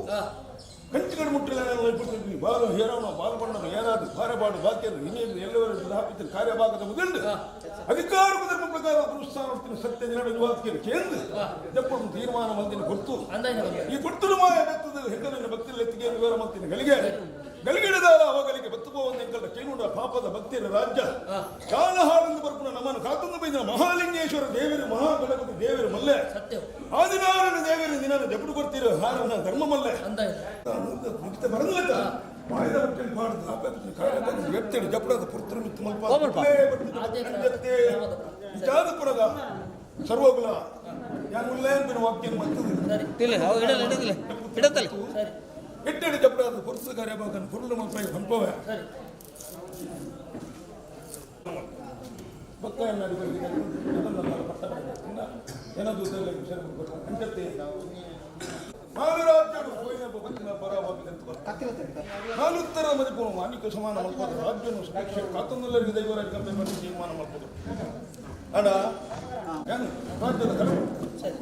ಕಂಚಿಗಡು ಮುಟ್ಟಿಲ್ಲ ಪಡ್ತೀನಿ ಬಾಲು ಹೇರೋಣ ಬಾಲು ಬಣ್ಣನು ಏರಾದು ಬಾರಬಾಡು ಬಾಕ್ಯರು ಇನ್ನೇನು ಎಲ್ಲವರೂ ಹಾಕುತ್ತೀನಿ ಕಾರ್ಯಭಾಗದ ಮೊದಲು ಅಧಿಕಾರಕ ಧರ್ಮ ಪ್ರಕಾರ ಪುರುಷಾರ್ಥಿನ ಸತ್ಯ ದಿನ ವಾಕ್ಯ ಕೇಂದ್ರ ಜಪ್ಪು ತೀರ್ಮಾನ ಮಂದಿನ ಕೊಡ್ತು ಈ ಕೊಡ್ತಲು ಮಾಯ ಬೆತ್ತದ ಹೆಗ್ಗಲಿನ ಭಕ್ತಿಯಲ್ಲಿ ಎತ್ತಿಗೆ ವಿವರ ಮಂತಿನ ಗಳಿಗೆ ಗಲಿಗಿಡದ ಅವಗಳಿಗೆ ಬತ್ತುಕೋವಂತ ಎಂಕಲ್ನ ಕೇನುಡ ಪಾಪದ ಭಕ್ತಿಯ ರಾಜ್ಯ ಕಾಲಹಾಳೆಂದು ಬರ್ಪುನ ನಮ್ಮನ್ನು ಕಾತಂದು ಬೈದ ಮಹಾಲಿಂಗೇಶ್ವರ ದೇವರು ಮಹಾಗಣಪತಿ ದೇವರು ಮಲ್ಲೆ ಸತ್ಯ ಆದಿನಾರಾಯಣ ದೇವರು ದಿನ ಜಪಡು ಕೊಡ್ತೀರ ಹಾರನ ಧರ್ಮ ಮಲ್ಲೆ ಮುಗಿತ ಬರಲಿಲ್ಲ ಮಾಯದ ಹೊಟ್ಟೆಲಿ ಬಾರ್ದು ಆಪತ್ತು ಎತ್ತೇಳಿ ಜಪಡದ ಪುತ್ರ ಮಿತ್ತು ಮಲ್ಪ ವಿಚಾರಪುರದ ಸರ್ವಗುಲ ಯಾನ್ ವಾಕ್ಯ ಮತ್ತದು ಸರಿ ಇಡಲ್ಲ ಇಡತ್ತಲ್ಲ ಸರಿ ಎಟ್ಟೆಡಿ ಜಪಡದ ಪುರುಷ ಕಾರ್ಯಭಾಗನ ಪುರುಳ ಮಲ್ಪ ಪಂಪವೆ ಸರಿ. ಬೊಕ್ಕ ಎನ್ನಡಿ ಪಟ್ಟ ನಾಗರಾಜ್ಯಡು ನಾನುತ್ತರ ಮದಿಪು ಮಾನಿಕ ಸಮಾನ ಮಲ್ಪದು ರಾಜ್ಯನು ಸುರಕ್ಷೆ ಕಾತಂದಲ್ಲರಿಗೆ ದೈವರಾಜ ಕಂಪೆ ಮಾಡಿ ತೀರ್ಮಾನ ಮಲ್ಪದು ಅಡ ಏನು ರಾಜ್ಯದ ಕಡೆ. ಸರಿ.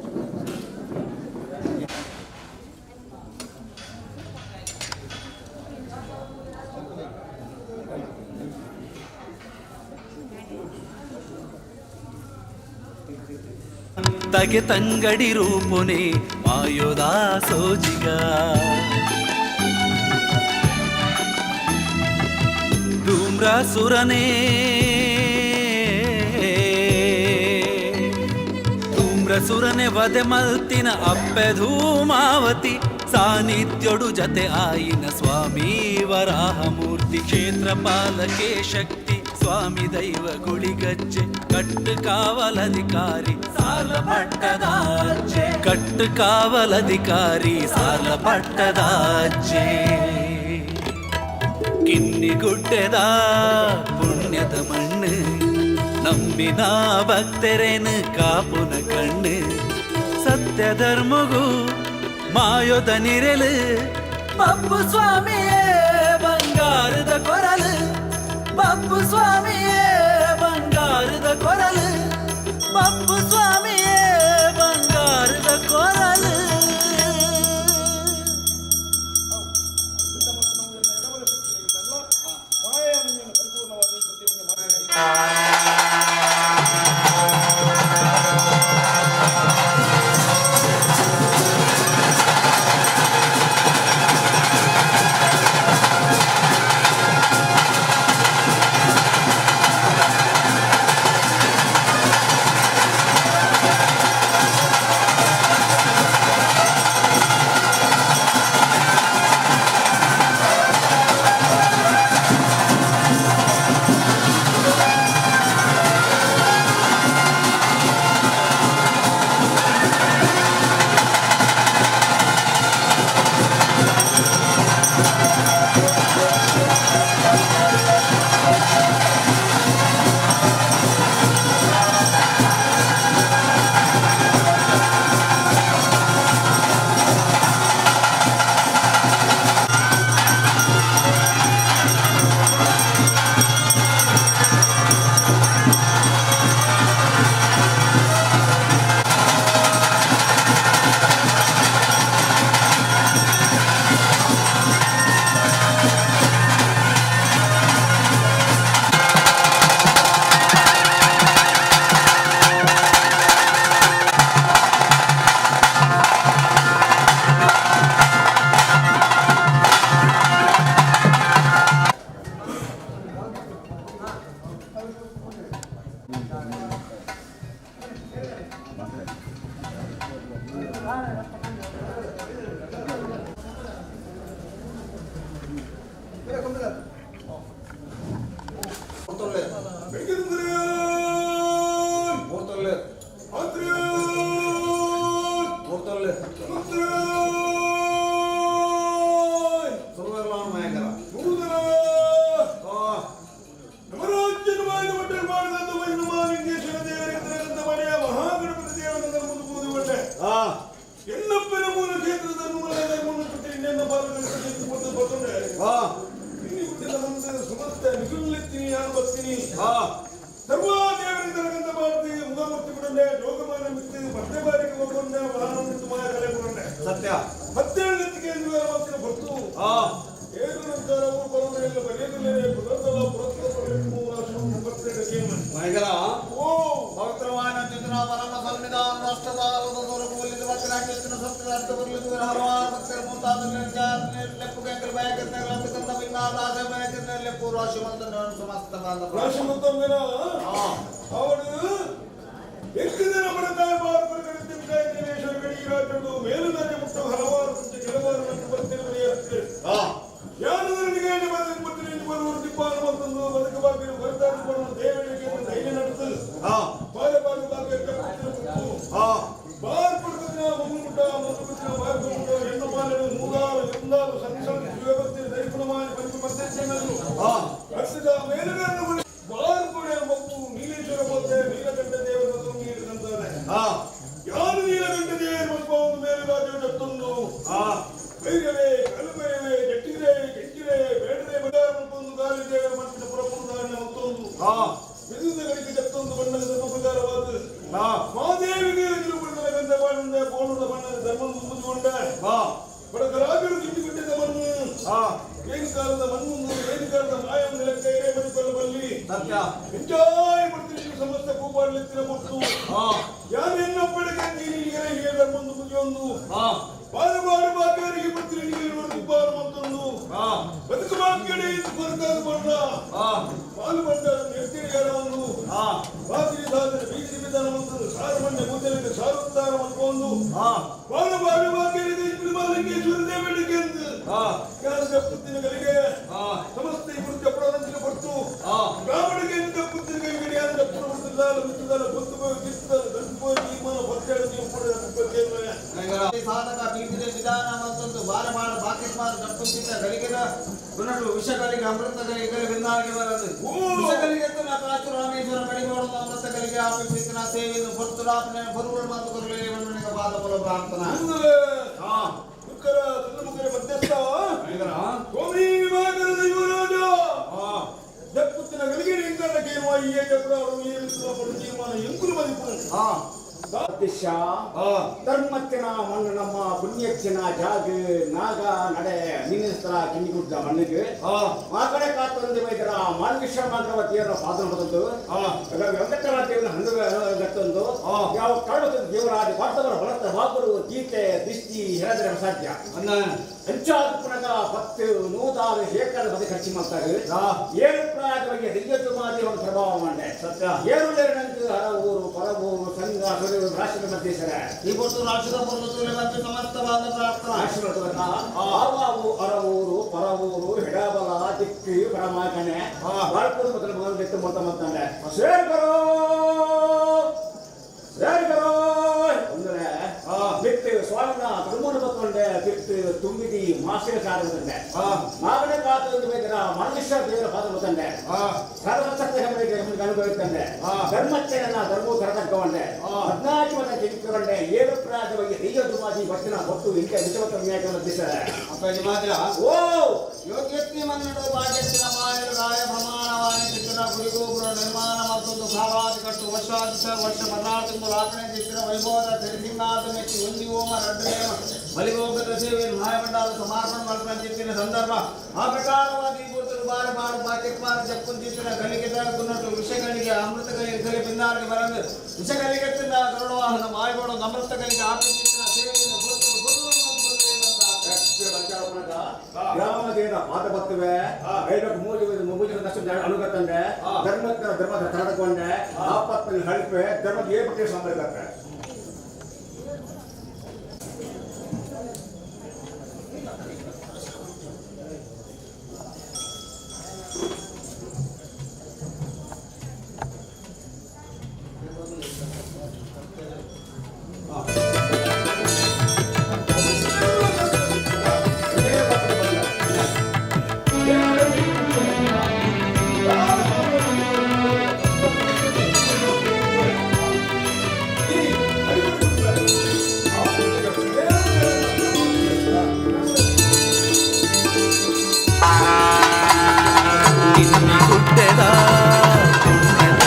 ತಗೆ ತಂಗಡಿ ರೂಪುನೆ ಮಾಯೋದಾ ಸೋಜಿಗ ಧೂಮ್ರಾಸುರನೇ ಧೂಮ್ರಸುರನೆ ವಧೆ ಮಲ್ತಿನ ಅಪ್ಪೆ ಧೂಮಾವತಿ ಸಾನ್ನಿಧ್ಯೊಡು ಜತೆ ಆಯಿನ ಸ್ವಾಮಿ ವರಾಹಮೂರ್ತಿ ಕ್ಷೇತ್ರ ಪಾಲಕೆ ಶಕ್ತಿ ಸ್ವಾಮಿ ದೈವ ಗುಳಿಗಜ್ಜೆ ಕಟ್ಟು ಕಾವಲಧಿಕಾರಿ ಸಾಲ ಪಟ್ಟದಾಚೆ ಕಟ್ಟು ಕಾವಲಧಿಕಾರಿ ಸಾಲ ಪಟ್ಟದಾಚೆ ಕಿನ್ನಿಗುಡ್ಡೆದ ಪುಣ್ಯದ ಮಣ್ಣು ನಂಬಿನ ಭಕ್ತರೇನು ಕಾಪುನ ಕಣ್ಣು ಸತ್ಯ ಧರ್ಮಗೂ ಮಾಯೋದ ನಿರೆಲು ಬಪ್ಪು ಸ್ವಾಮಿಯೇ ಬಂಗಾರದ ಕೊರಲು ಬಪ್ಪು ಸ್ವಾಮಿಯೇ ಬಂಗಾರದ ಕೊರಲು ಬಪ್ಪು ಸ್ವಾಮಿಯೇ ಬಂಗಾರದ ಕೊರಲು. ಸತ್ಯ. ಮೈಗರ ಪವಿತ್ರವಾದ ಪರಮ ಸನ್ನಿಧಾನ ರಾಷ್ಟ್ರದಾಲದ ದೊರಕುವಲ್ಲಿದ್ದು ಭಕ್ತರಾಗಿದ್ದು ಸತ್ಯದ ಬರಲಿದ್ದು ಹಲವಾರು ಭಕ್ತರ ಮುಂತಾದ ಲೆಪ್ಪು ಕಂಕಲ್ ಬಯಕಂತ ಭಿನ್ನಾದಾಸ ಬಯಕಂತ ಲೆಪ್ಪು ರಾಶಿ ಮಂತ್ರ ಸಮಸ್ತ ರಾಶಿ ಮಂತಂಗನ ಅವನು ಎಷ್ಟು ದಿನ ಬಡತಾಯ ಮೇಲುದಾರಿ ಮುಟ್ಟ ಹಲವಾರು ಕೆಲವಾರು ಬರ್ತಿರುತ್ತದೆ. ಯಾನದರನಿಗೆ ಬರ್ತೀನಿ ಬರುವರು ದಿಪ್ಪಾನು ಮತ್ತೊಂದು ಬದುಕಬಾಗಿ ಹೊರತಾಗಿ ಬರುವ ದೇವರಿಗೆ ಧೈರ್ಯ ನಡೆದು ಬಾರೆ ಬಾರಿ ಬಾರಿ ಬಾರ್ ಪಡ್ಕದಿನ ಮಗು ಮುಟ್ಟ ಮಗು ಬಾರ್ ಮುಟ್ಟ ಹೆಣ್ಣು ಮಾಲೆಡು ನೂರಾರು ಎಂದಾರು ಸಣ್ಣ ಸಣ್ಣ ಶಿವಭಕ್ತಿ ದೈಪುಣಮಾನಿ ಪಂಚ ಮಧ್ಯಕ್ಷ ಹರ್ಷದ ಮೇಲುಗಾರನು ಬಾರ್ ಕೊಡೆ ಮಗು ನೀಲೇಶ್ವರ ಬೋತೆ. ಬೆನ್ನಿನ ಕಡೆಗೆ ಜತ್ತೊಂದು ಬಣ್ಣದ ಧರ್ಮ ಪ್ರಕಾರವಾದ ಮಾದೇವಿಗೆ ನಿಲುಬಣ್ಣದ ಗಂಧ ಬಾಣಿಂದ ಬೋಣದ ಬಣ್ಣದ ಧರ್ಮ ಮುಗಿದುಕೊಂಡ ಬಡಕರಾಜರು ಗಿಟ್ಟಿಗುಡ್ಡದ ಮಣ್ಣು ಏನುಕಾಲದ ಮಣ್ಣು ಏನುಕಾಲದ ಮಾಯ ನಿಲಕ್ಕೈರೇ ಬಲಿ ಸತ್ಯ ಎಂಜಾಯ್ ಮಾಡ್ತೀನಿ ಸಮಸ್ತ ಕೂಪಾಡ್ಲಿತ್ತಿನ ಕೊಟ್ಟು ಯಾರು ಎನ್ನೊಬ್ಬಳಿಗೆ ನೀರಿಗೆ ಧರ್ಮೊಂದು ಮುಗಿಯೊಂದು ಬಾರು ಬಾರು ಬಾಕರಿಗೆ ಬರ್ತೀನಿ ಉಪ್ಪಾರು ಮತ್ತೊಂದು ಬದುಕು ಬಾಕಡೆ ಇದು ಕೊರತಾದ ಬಣ್ಣ ಪಾಲು ಬಂಡಾರ ಎತ್ತಿರಿಗಾರವನ್ನು ಬಾಗಿಲಿ ಸಾಧನೆ ಬೀದಿ ವಿಧಾನ ಮತ್ತು ಸಾರಮಣ್ಯ ಮುದ್ದಲಿಗೆ ಸಾರುತ್ತಾರ ಮತ್ತೊಂದು ಬಾರು ಬಾರು ಬಾಕರಿಗೆ ಮಾಲಿಂಗೇಶ್ವರ ದೇವಳಿಗೆ ಎಂದು ಯಾರು ತಪ್ಪುತ್ತಿನ ಗಳಿಗೆ ಸಮಸ್ತ ಇವರು ಚಪ್ಪಡದಂಚಿನ ಕೊಟ್ಟು ಬ್ರಾಹ್ಮಣಿಗೆ ತಪ್ಪುತ್ತಿನ ಕೈಗಡಿ ಯಾರು ತಪ್ಪು ಮುಟ್ಟಿದ್ದಾಲ ಮುಟ್ಟಿದ್ದಾಲ ಗೊತ್ತು ಹೋಗಿ ಕಿತ್ತಿದ್ದಾಲ ಗಂಟು ಹೋಗಿ ತೀರ್ಮಾನ ಪತ್ತೇಳು ನೀವು ಕೂಡ ಸಾಧಕ ಪೀಠದ ವಿಧಾನ ಮತ್ತೊಂದು ಬಾರ ಬಾರ ಬಾಕಿಸ್ಮಾರ್ ಜಪ್ಪುತ್ತಿದ್ದ ಗಳಿಗೆದ ಗುಣಡು ವಿಷಗಳಿಗೆ ಅಮೃತಗಳಿಗೆ ಬಿಂದಾಗಿ ಬರದು ವಿಷಗಳಿಗೆ ಕಾಚು ರಾಮೇಶ್ವರ ಕಡಿಗೋಡಲು ಅಮೃತಗಳಿಗೆ ಆಪಿಸಿನ ಸೇವೆಯನ್ನು ಪೊರ್ತುರಾಪನೆ ಬರುವಳು ಮತ್ತು ಕೊರಲೆ ಬಾದ ಬಲ ಪ್ರಾರ್ಥನಾ ಮುಖರ ಚಂದ್ರಮುಖರ ಮಧ್ಯಸ್ಥ ಸ್ವಾಮಿ ಯುವರಾಜ ಜಪ್ಪುತ್ತಿನ ಗಳಿಗೆ ಇಂಕಣ್ಣ ಕೇಳುವ ಈ ಜಪ್ಪುಡಾರು ಈ ತೀರ್ಮಾನ ಎಂಕುಲು ಮದಿಪು ದಿಶ ಧರ್ಮತ್ತಿನ ಮಣ್ಣು ನಮ್ಮ ಪುಣ್ಯಕ್ಷಣ ಜಾಗ ನಾಗ ನಡೆ ನಿನ್ನಿಸ್ತರ ಕಿನ್ನಿಗುಡ್ಡ ಮಣ್ಣಿಗೆ ಆ ಕಡೆ ಕಾತೊಂದು ಬೈದರ ಮಾನವಿಶ್ವ ಮಾತ್ರವತಿಯರ ಪಾದನ ಹೊತ್ತೊಂದು ವೆಂಕಟರಾಜೇವನ ಹಣ್ಣು ಗತ್ತೊಂದು ಯಾವ ಕಾಡು ದೇವರಾಜ ಪಾರ್ಥವರ ಹೊಲತ್ತ ಬಾಗುರು ಗೀತೆ ದಿಷ್ಟಿ ಹೇಳಿದ್ರೆ ಅಸಾಧ್ಯ ಅಂಚಾದ ಪುನಗ ಪತ್ತು ನೂತಾರು ಶೇಕಡ ಪದ ಖರ್ಚು ಮಾಡ್ತಾರೆ ಏಳು ಪ್ರಾಯದ ಬಗ್ಗೆ ದಿಗ್ಗಜ ಮಾಧ್ಯಮ ಪ್ರಭಾವ ಮಂಡೆ ಸತ್ಯ. ಏಳು ನಂಗೆ ಹರವೂರು ಪರವೂರು ಸಂಘ ಸುರಿವು ರಾಷ್ಟ್ರದ ಮಧ್ಯಸ್ಥರ ಈ ಪೊರ್ತು ರಾಷ್ಟ್ರದ ಪೊರ್ತು ಮತ್ತು ಸಮಸ್ತವಾದ ಪ್ರಾರ್ಥನಾ ರಾಷ್ಟ್ರದ ಆವಾವು ಅರವೂರು ಪರವೂರು ಹೆಡಬಲ ದಿಕ್ಕು ಪರಮಾಗಣೆ ಬಾಳ್ಕೋದು ಮೊದಲು ಮೊದಲು ದಿಕ್ಕು ಮೊತ್ತ ಮೊತ್ತಂಡೆ ಸೇರ್ಕರೋ ಸೇರ್ಕರೋ ಅಂದ್ರೆ ಬಿತ್ತು ಸ್ವಾಮಿನ ತಿರುಮೂಲ ಬತ್ತೊಂಡೆ ಬಿತ್ತು ತುಂಬಿದಿ ಮಾಸಿಕ ಸಾರದಂಡೆ ಮಾಗಣೆ ಕಾತು ಬೇಕರ ಮನುಷ್ಯ ದೇವರ ಪಾದ ಬತ್ತಂಡೆ ಸರ್ವಸಕ್ತ ಅನುಭವಿಸ್ತಂಡೆ ಧರ್ಮಚ್ಚನ ಧರ್ಮವು ಕರತಕ್ಕವಂಡೆ ಹದಿನಾಲ್ಕು ಮತ ಜನಿಸಿಕೊಂಡೆ ಏಳು ಪ್ರಾಯದ ಬಗ್ಗೆ ದೈವ ದುಮಾದಿ ವಚನ ಹೊತ್ತು ಇಂಥ ವಿಷವತ್ತ ನ್ಯಾಯವನ್ನು ದಿಸರೆ ಅಪ್ಪಾಜಿ ಮಾತ್ರ ಓ ಯೋಗ್ಯತ್ನಿ ಮನ್ನಡು ಭಾಗ್ಯತ್ತಿನ ಮಾಯಲು ರಾಯ ಪ್ರಮಾಣವಾನಿ ಚಿತ್ರ ಗುರಿಗೋಪುರ ನಿರ್ಮಾಣ ಮತ್ತೊಂದು ಭಾವಾದಿ ಕಟ್ಟು ವರ್ಷಾದಿಶ ವರ್ಷ ಪದಾರ್ಥಂದು ರಾತ್ರಿ ಚಿತ್ರ ವೈಭವದ ಸಿಂಹಾದ ಮೆಚ್ಚಿ ಒಂದಿ ಓಮ ರಡ್ಡು ನೇಮ ಬಲಿಗೋಪದ ಸೇವೆ ಮಾಯಮಂಡಲ ಸಮರ್ಪಣ ಮಲ್ಪನ ಚಿತ್ತಿನ ಸಂದರ್ಭ ಆ ಪ್ರಕಾರವಾಗಿ ಈ ಗುರುತರು ಬಾರ ಬಾರ ಬಾಕಿತ್ಮಾರ ಜಪ್ಪುನ್ ಚಿತ್ತಿನ ಗಳಿಗೆ ಗುನ್ನಟ್ಟು ವಿಷಗಳಿಗೆ ಅಮೃತಗಳಿಗೆ ಕಲಿ ಬಿಂದಾರಿಗೆ ಬರಂದು ವಿಷಗಳಿಗೆ ಗರುಡವಾಹನ ಮಾಯಗೋಡ ಅಮೃತಗಳಿಗೆ ಆಪಿ ಚಿತ್ತಿನ ಸೇವೆಯನ್ನು ಗುರುತರು ಗುರುವನ್ನು ಗ್ರಾಮದೇವರ ಪಾದ ಬತ್ತುವೆ ಐದಕ್ಕೆ ಮೂರು ಮೂರು ನಷ್ಟ ಅನುಗತ್ತಂಡೆ ಧರ್ಮದ ಧರ್ಮದ ತರಕೊಂಡೆ ಆಪತ್ತಲ್ಲಿ ಹಳಿಪೆ ಧರ್ಮದ ಏ ಪಟ್ಟಿ ಸಂಬಳಕ್ಕೆ ಕಿನ್ನಿಗುಡ್ಡೆದ ಪುಣ್ಯದ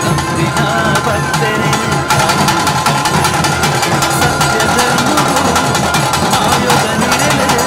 ನಂಬಿನ ಭಕ್ತರೆನು ಸತ್ಯ ಧರ್ಮವು ಆಯೋಗ ನಿರಲು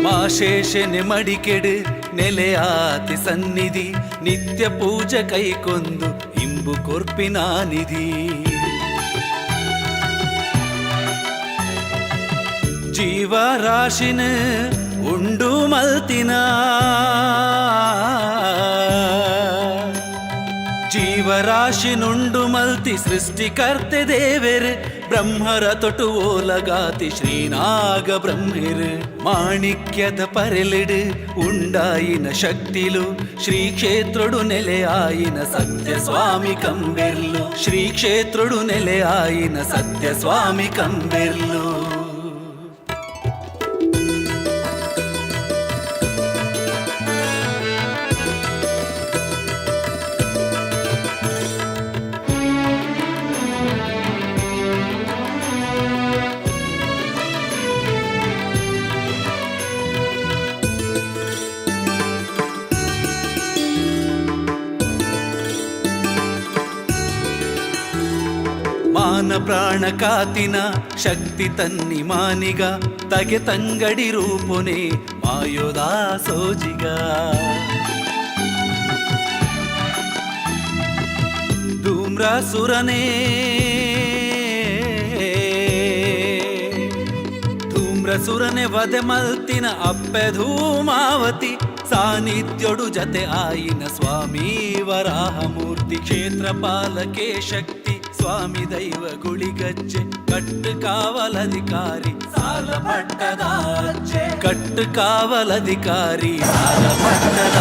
ಮಾಶೇಷನೆ ಮಡಿಕೆಡು ನೆಲೆಯಾತಿ ಸನ್ನಿಧಿ ನಿತ್ಯ ಪೂಜೆ ಕೈಕೊಂದು ಇಂಬು ಕೊರ್ಪಿನ ನಿಧಿ ಜೀವರಾಶಿನ ಉಂಡು ಮಲ್ತಿನ ಜೀವ ಜೀವರಾಶಿ ನುಂಡು ಮಲ್ತಿ ಸೃಷ್ಟಿಕರ್ತೆ ದೇವೆರ್ ಬ್ರಹ್ಮರ ತೊಟು ಓಲಗಾತಿ ಶ್ರೀನಾಗ ಬ್ರಹ್ಮೆರ್ ಮಾಣಿಕ್ಯದ ಪರೆಲಿಡು ಉಂಡಾಯಿನ ಶಕ್ತಿಲು ಶ್ರೀ ಕ್ಷೇತ್ರಡು ನೆಲೆಯಾಯಿನ ಸತ್ಯ ಸ್ವಾಮಿ ಕಂಬೆರ್ಲು ಶ್ರೀ ಕ್ಷೇತ್ರಡು ನೆಲೆಯಾಯಿನ ಸತ್ಯ ಸ್ವಾಮಿ ಕಂಬೆರ್ಲು. ಮಾನ ಪ್ರಾಣ ಕಾತಿನ ಶಕ್ತಿ ತನ್ನಿ ಮಾನಿಗ ತಗೆ ತಂಗಡಿ ರೂಪುನೆ ಮಾಯೋದಾ ಸೋಜಿಗ. ಧೂಮ್ರಾಸುರನೇ ಧೂಮ್ರಸುರನೆ ವಧೆ ಮಲ್ತಿನ ಅಪ್ಪೆ ಧೂಮಾವತಿ ಸಾನ್ನಿಧ್ಯೊಡು ಜತೆ ಆಯಿನ ಸ್ವಾಮಿ ವರಾಹಮೂರ್ತಿ ಕ್ಷೇತ್ರ ಪಾಲಕೆ ಶಕ್ತಿ ಸ್ವಾಮಿ ದೈವ ಗುಳಿಗಜ್ಜೆ ಕಟ್ಟು ಕಾವಲಧಿಕಾರಿ ಸಾಲ ಪಟ್ಟದ ಅಜ್ಜೆ ಕಟ್ಟು ಕಾವಲಧಿಕಾರಿ ಸಾಲ ಪಟ್ಟದ.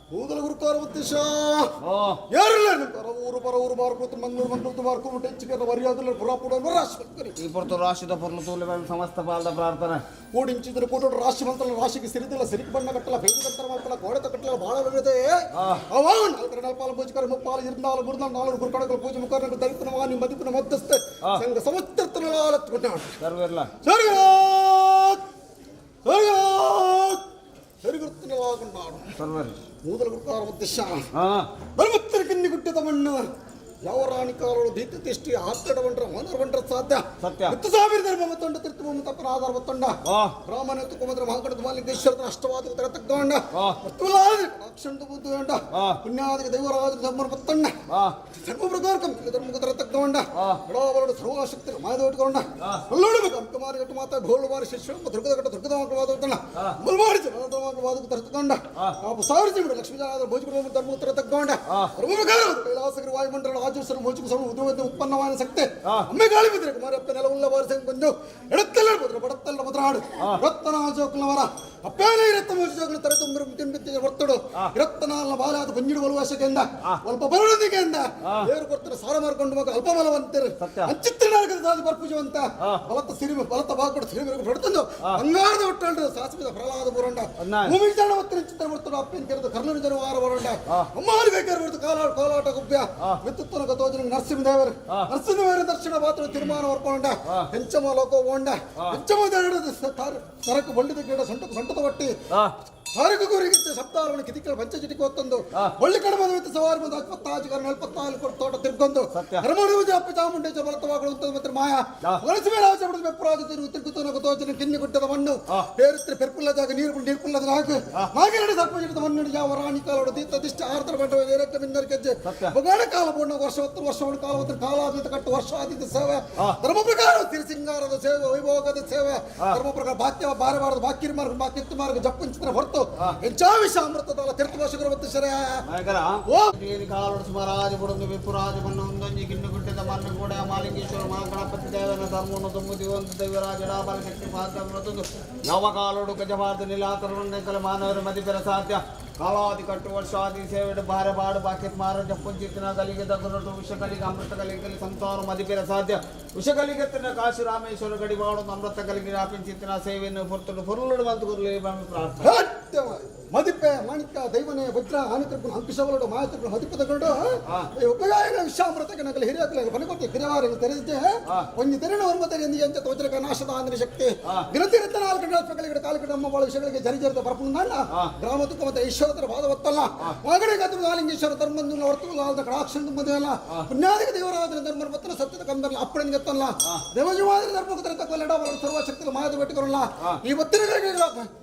ಕೂದಲ ಗುರುಕಾರ ಉದ್ದೇಶ ಯಾರಿಲ್ಲ ಊರು ಪರ ಊರು ಮಾರ್ಕೊತು ಮಂಗಳೂರು ಮಂಗಳೂರು ಮಾರ್ಕೊಂಡು ಹೆಚ್ಚಿಗೆ ಮರ್ಯಾದಲ್ಲ ಪುರಾಪುಡ ರಾಶಿ ಈ ಪೊರ್ತು ರಾಶಿದ ಪೊರ್ಲು ತೂಲೆ ಸಮಸ್ತ ಪಾಲ್ದ ಪ್ರಾರ್ಥನೆ. ಕೂಡಿಂಚಿದ್ರೆ ಕೂಟೋಡು ರಾಶಿ ಮಂತಲ ರಾಶಿಗೆ ಸಿರಿದಿಲ್ಲ ಸಿರಿಕ್ ಬಣ್ಣ ಕಟ್ಟಲ ಬೇಗ ಕಟ್ಟಲ ಮಾಡ್ತಲ ಗೋಡೆ ಕಟ್ಟಲ ಬಹಳ ಬೆಳೆದೆ ಅವಾಗ ನಾಲ್ಕರ ನಾಲ್ಪಾಲ ಪೂಜಕರ ಮುಪ್ಪಾಲ ಇರ್ನಾಲು ಮೂರ್ನಾಲು ನಾಲ್ಕು ಗುರುಕಣಗಳ ಪೂಜೆ ಮುಖಾರ ದೈಪನ ವಾಣಿ ಮದಿಪನ ಮಧ್ಯಸ್ಥ ಸಂಘ ಸಮಸ್ತರ್ತನ ಸರ್ವೆರ್ಲ ಸರಿ ಸರಿ ಸರಿ ಗುರುತನವಾಗೊಂಡಾಡು ಸರ್ವರ್ ಮೂದಲ ಗುರುಕಾರ ಉದ್ದೇಶ ಹಾ ಧರ್ಮಸ್ಥರ ಕಿನ್ನಿ ಗುಟ್ಟದ ಮಣ್ಣು ಯಾವ ರಾಣಿ ಕಾಲೋಳು ದೀತ ತಿಷ್ಟಿ ಆತ್ತಡ ಬಂಡ್ರ ಮನರ್ ಬಂಡ್ರ ಸಾಧ್ಯ ಸತ್ಯ. ಹತ್ತು ಸಾವಿರ ಧರ್ಮ ಮತ್ತೊಂಡ ತಿರ್ತು ತಪ್ಪನ ಆಧಾರ ಮತ್ತೊಂಡ ಆ. ರಾಮನ ತುಕುಮದ್ರ ಮಹಾಗಣದ ಮಾಲಿಂಗೇಶ್ವರನ ಅಷ್ಟವಾದ ತಗತಕ್ಕಂಡ ಆ. ಅಕ್ಷಂತ ಬುದ್ಧ ಆ. ಪುಣ್ಯಾದಿಗೆ ದೈವರಾಜ ಧರ್ಮ ಮತ್ತೊಂಡ ಆ ಧರ್ಮ ಪ್ರಕಾರ ಧರ್ಮ ತಕ್ಕಂಡ ಆ. ಬಡವರಡು ಸರ್ವಶಕ್ತಿ ಮಾಯದೋಟ್ಕೊಂಡ ಅಲ್ಲೋಡಬೇಕು ಅಂಕಮಾರಿ ಗಟ್ಟು ಮಾತಾ ಘೋಳು ಮಾರಿ ಶಿಷ್ಯ ದುರ್ಗದ ಗಟ್ಟ ದುರ್ಗದ ವಾದತನ ಮುಲ್ಮಾಡಿ ವಾದ ತರ್ತಕೊಂಡ ಕಾಪು ಸಾವಿರ ಜನ ಲಕ್ಷ್ಮೀ ಜನ ಭೋಜ ಧರ್ಮ ಉತ್ತರ ತಕ್ಕೊಂಡ ಕೈಲಾಸಗಿರಿ ವಾಯುಮಂಡಲ ಆಜರ್ಸರು ಮೋಚು ಸಮ ಉದ್ರವದ್ದ ಉತ್ಪನ್ನವಾದ ಶಕ್ತಿ ಅಮ್ಮೆ ಗಾಳಿ ಬಿದ್ದರೆ ಕುಮಾರಪ್ಪ ನೆಲ ಉಳ್ಳ ವಾರಸ ಕೊಂದು ಎಡತ್ತೆಲ್ಲ ಬದ್ರ ಬಡತ್ತೆಲ್ಲ ಬದ್ರಾಡು ರತ್ನ ಆಜೋಕ್ಲವರ ಅಪ್ಪೇನ ಇರತ್ತ ಮೂರು ತರ ತುಂಬಿರು ತಿಂಬಿತ್ತಿಗೆ ಹೊರ್ತಡು ಇರತ್ತನಾಲ್ನ ಬಾಲಾದ ಬಂಜಿಡು ಬಲುವಾಸಕೆಂದ ಅಲ್ಪ ಬರುಣದಿಗೆಂದ ದೇವರು ಕೊಡ್ತಾರೆ ಸಾರ ಮಾರ್ಕೊಂಡು ಮಗ ಅಲ್ಪ ಬಲವಂತರು ಅಂಚಿತ್ರ ಸಾಧು ಬರ್ಪುಜವಂತ ಬಲತ್ತ ಸಿರಿ ಬಲತ್ತ ಬಾಗ್ಕೊಡು ಸಿರಿ ಹೊಡ್ತಂದು ಬಂಗಾರದ ಒಟ್ಟಂಡು ಸಾಸಿದ ಪ್ರಹ್ಲಾದ ಬುರಂಡ ಭೂಮಿ ಜನ ಒತ್ತಿನ ಚಿತ್ರ ಬರ್ತಡು ಅಪ್ಪಿನ ಕೆರೆದು ಕರ್ನೂರು ಜನ ವಾರ ಬರಂಡ ಅಮ್ಮಾರು ಬೇಕಾರು ಬರ್ತು ಕಾಲಾಟ ಕೋಲಾಟ ಗುಬ್ಬ್ಯ ವಿತ್ತುತ್ತನ ಗತೋಜನ ನರಸಿಂಹದೇವರು ನರಸಿಂಹದೇವರ ದರ್ಶನ ಪಾತ್ರ ತೀರ್ಮಾನ ಹೊರ್ಕೊಂಡ ಹೆಂಚಮ ಲೋಕ ಓಂಡ ಹೆಂಚಮ ತರಕು ಬಳ್ಳಿದ ಗಿಡ ಸೊಂಟకు ಸೊಂಟದ ಒಟ್ಟಿ ತಾರಕ ಗುರಿಗೆ ಸಪ್ತಾರವಣ ಕಿತಿಕಳ ಪಂಚಜಿಟಿಗೆ ಒತ್ತೊಂದು ಒಳ್ಳೆ ಕಡೆ ಬಂದ ಸವಾರಿ ಬಂದು ಅಶ್ವತ್ಥಾಜಿ ನಲ್ಪತ್ತಾಲು ಕೊಟ್ಟು ತೋಟ ತಿರ್ಗೊಂದು ಧರ್ಮಡು ಅಪ್ಪ ಚಾಮುಂಡೇಶ ಬಲತವಾಗಳು ಅಂತ ಮತ್ತೆ ಮಾಯ ಒಲಸಿಮೆ ರಾಜ ಬಿಡದ ಬೆಪ್ಪರಾಜ ತಿರುಗು ತಿರುಗುತ್ತನ ಗತೋಜನ ಕಿನ್ನಿ ಗುಡ್ಡದ ಮಣ್ಣು ಪೇರುತ್ರಿ ಪೆರ್ಪುಲ್ಲ ಜಾಗ ನೀರು ನೀರ್ಪುಲ್ಲದ ನಾಲ್ಕು ನಾಗಿರಡಿ ಸರ್ಪ ಹಿಡಿದ ಮಣ್ಣು ಯಾವ ರಾಣಿ ಕಾಲೋಡು ದೀತ ದಿಷ್ಟ ಆರ್ತರ ಬಂಡ ವೈರಕ್ಕೆ ಮಿನ್ನರ್ ಕೆಜ್ಜೆ ಬಗಾಡ ಕಾಲ ಪೂರ್ಣ ವರ್ಷ ಹೊತ್ತು ವರ್ಷವನ್ನು ಕಾಲ ಹೊತ್ತು ಕಾಲಾತೀತ ಕಟ್ಟು ವರ್ಷ ಆತೀತ ಸೇವೆ ಧರ್ಮ ಪ್ರಕಾರ ಸಿರಿಸಿಂಗಾರದ ಸೇವೆ ವೈಭೋಗದ ಸೇವೆ ಧರ್ಮ ಪ್ರಕಾರ ಬಾಕ್ಯ ಬಾರಬಾರದು ಬಾಕಿರ್ ಮಾರ್ಗ ಬಾಕಿತ್ತು ಮಾರ್ಗ ಜಪ್ಪುಂಚಿತ್ರ ಹೊರತು ಹೆಂಚಾವಿಷ ಅಮೃತದ ತೀರ್ಥ ಭಾಷೆಗರು ಮತ್ತು ಶರೇ ನಾಯಕರ ಓ ಕಾಲೋಡು ಸುಮಾರಾಜ ಬುಡಂದು ವಿಪುರಾಜ ಮಣ್ಣು ಒಂದೊಂಜಿ ಗಿಣ್ಣು ಗುಡ್ಡದ ಮಣ್ಣು ಕೂಡ ಮಾಲಿಂಗೇಶ್ವರ ಮಹಾಗಣಪತಿ ದೇವನ ಧರ್ಮವನ್ನು ತುಂಬುದಿ ಒಂದು ದೈವರಾಜ ಡಾಬಲ ಶಕ್ತಿ ಮಹಾತ್ಮ ಯಾವ ಕಾಲೋಡು ಗಜಭಾರತ ನಿಲಾತರವನ್ನೇ ಮಾನವರು ಮದಿಪೆರ ಸಾಧ್ಯ ಕಾಲಾದಿ ಕಟ್ಟು ವರ್ಷಾದಿ ಸೇವೆಡು ಬಾರೆ ಬಾಡು ಬಾಕಿತ್ ಮಾರ ಜಪ್ಪುಂಚಿತ್ತಿನ ಗಲಿಗೆ ದಗುರಟು ವಿಷಕಲಿಗೆ ಅಮೃತ ಕಲಿಗೆ ಸಂಸಾರ ಮದಿಪೆರ ಸಾಧ್ಯ ವಿಷಕಲಿಗೆತ್ತಿನ ಕಾಶಿ ರಾಮೇಶ್ವರ ಗಡಿಬಾಡು ಅಮೃತ ಕಲಿಗೆ ರಾಪಿಂಚಿತ್ತಿನ ಸೇವೆಯನ್ನು ಹೊರತುಡು ಹೊರಳುಡು ಬಂತು ಗುರುಲಿ ಪ್ರಾರ್ಥನೆ ಸತ್ಯವ. ಮದಿಪೆ ಮಾಣಿಕ್ಯ ದೈವನೇ ವಜ್ರ ಆನಿತ್ರಿಪುನ ಅಂಕುಶವಲುಡು ಮಾಯತ್ರಿಪುನ ಮದಿಪದ ಗರುಡು ಉಪಗಾಯಗಳ ವಿಶ್ವಾಮೃತಕ್ಕೆ ನಗಲು ಹಿರಿಯಕಲ ಬನಕೊಟ್ಟಿ ಕಿರವಾರ ತೆರೆದಿದ್ದೆ ಒಂಜಿ ತೆರೆನ ವರ್ಮ ತೆರೆ ಎಂದು ಎಂಚ ತೋಚರಕ ನಾಶದ ಆಂದ್ರ ಶಕ್ತಿ ದಿನತಿರತ್ತ ನಾಲ್ಕು ಗಂಟೆ ಕಾಲು ನಮ್ಮ ಬಾಳ ವಿಷಯಗಳಿಗೆ ಜರಿ ಜರಿದ ಪರಪುಂದಾಂಡ ಗ್ರಾಮ ತುಕ್ಕ ಮತ್ತೆ ಈಶ್ವರತರ ಬಾದ ಒತ್ತಲ್ಲ ಮಗಡೆ ಗತು ನಾಲಿಂಗೇಶ್ವರ ಧರ್ಮಂದು ಹೊರತು ಲಾಲ್ದ ಕಡಾಕ್ಷಣ ತುಂಬದೆಯಲ್ಲ ಪುಣ್ಯಾದಿಕ ದೇವರಾದ ಧರ್ಮ ಮತ್ತನ ಸತ್ಯದ ಕಂಬರ್ಲ ಅಪ್ಪಣೆ ಗೊತ್ತಲ್ಲ ದೇವಜೀವಾದ ಧರ್ಮಕ್ಕೆ ತರತಕ್ಕ ಸರ್ವಶಕ್ತಿ ಮಾಯದ ಬೆಟ್ಟುಕೊರಲ್ಲ ಈ ಒತ್ತಿನ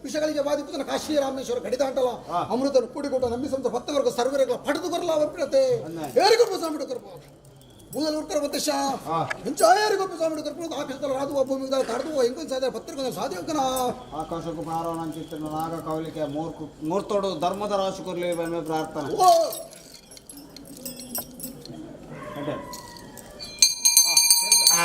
ವಿಷಯಗಳಿಗೆ ಬಾಧಿಪುತನ ಕಾಶಿ ರಾಮೇಶ್ವರ ಗಡಿದಾಂಟಲ ಅಮೃತನು ಕೂಡಿಕೊಟ್ಟು ನಂಬಿ ಸಂತ ಭಕ್ತವರ್ಗ ಸರ್ವರಗಳ ಪಡೆದು ಬರಲ ಅವರ್ಪಿಡತೆ ಯಾರಿಗೊಬ್ಬ ಸ್ವಾಮಿ ಕರ್ಪ ಮೂದಲ್ ಉರ್ಕರ ಮತ್ತೆ ಶಾ ಯಾರಿಗೊಬ್ಬ ಸ್ವಾಮಿ ಕರ್ಪ ಆಕಾಶದಲ್ಲಿ ರಾದು ಭೂಮಿ ತಾಡ್ದು ಹೆಂಗೊಂದು ಸಾಧ್ಯ ಪತ್ರಿಕೊಂದು ಸಾಧ್ಯ ಆಕಾಶಕ್ಕೂ ಪಾರವಣಂಚಿತ್ತಿನ ನಾಗ ಕವಲಿಕೆ ಮೂರ್ಕು ಮೂರ್ತೋಡು ಧರ್ಮದ ರಾಶಿ ಕೊರ್ಲಿ ಬನ್ಮೆ ಪ್ರಾರ್ಥನೆ ಓ ಅಡ್ಡೆ. ಓ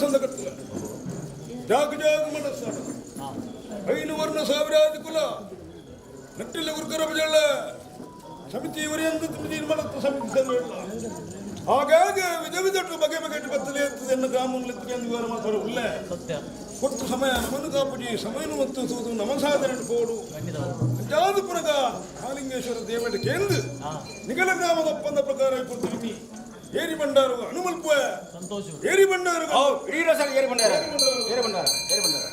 ಮನಸ್ಸಂದ ಕಟ್ಟುವ ಜಾಗ ಜಾಗ ಮನಸ್ಸ ಐನು ವರ್ಣ ಸಾವಿರಾದಿ ಕುಲ ನಟ್ಟಿಲ್ಲ ಗುರುಕರ ಬಜಳ್ಳ ಸಮಿತಿ ಇವರೆಂದು ತೀರ್ಮಾನಕ್ಕೆ ಸಮಿತಿ ಸರಿಯಿಲ್ಲ. ಹಾಗಾಗಿ ವಿಧ ವಿಧಟ್ಟು ಬಗೆ ಬಗೆ ಬತ್ತಲೆ ಎನ್ನ ಗ್ರಾಮದಲ್ಲಿ ಎಂದು ವಿವರ ಮಾತಾಡ ಉಲ್ಲ. ಸತ್ಯ. ಕೊಟ್ಟು ಸಮಯ ನಮನು ಕಾಪುಜಿ ಸಮಯನು ಮತ್ತು ಸೋದು ನಮ ಸಾಧನೆ ಕೋಡು ಜಾದುಪುರದ ಕಾಲಿಂಗೇಶ್ವರ ದೇವಟ ಕೇಂದ್ರ ನಿಗಲ ಗ್ರಾಮದ ಒಪ್ಪಂದ ಪ್ರಕಾರ ಕೊಡ್ತೀನಿ. ಏರಿ ಬಂಡಾರು ಹನುಮಲ್ಪ. ಸಂತೋಷ. ಏರಿ ಬಂಡಾರು. ಇಡೀ ಸರ್, ಏರಿ ಬಂಡಾರ, ಏರಿ ಬಂಡಾರ, ಏರಿ ಬಂಡಾರ.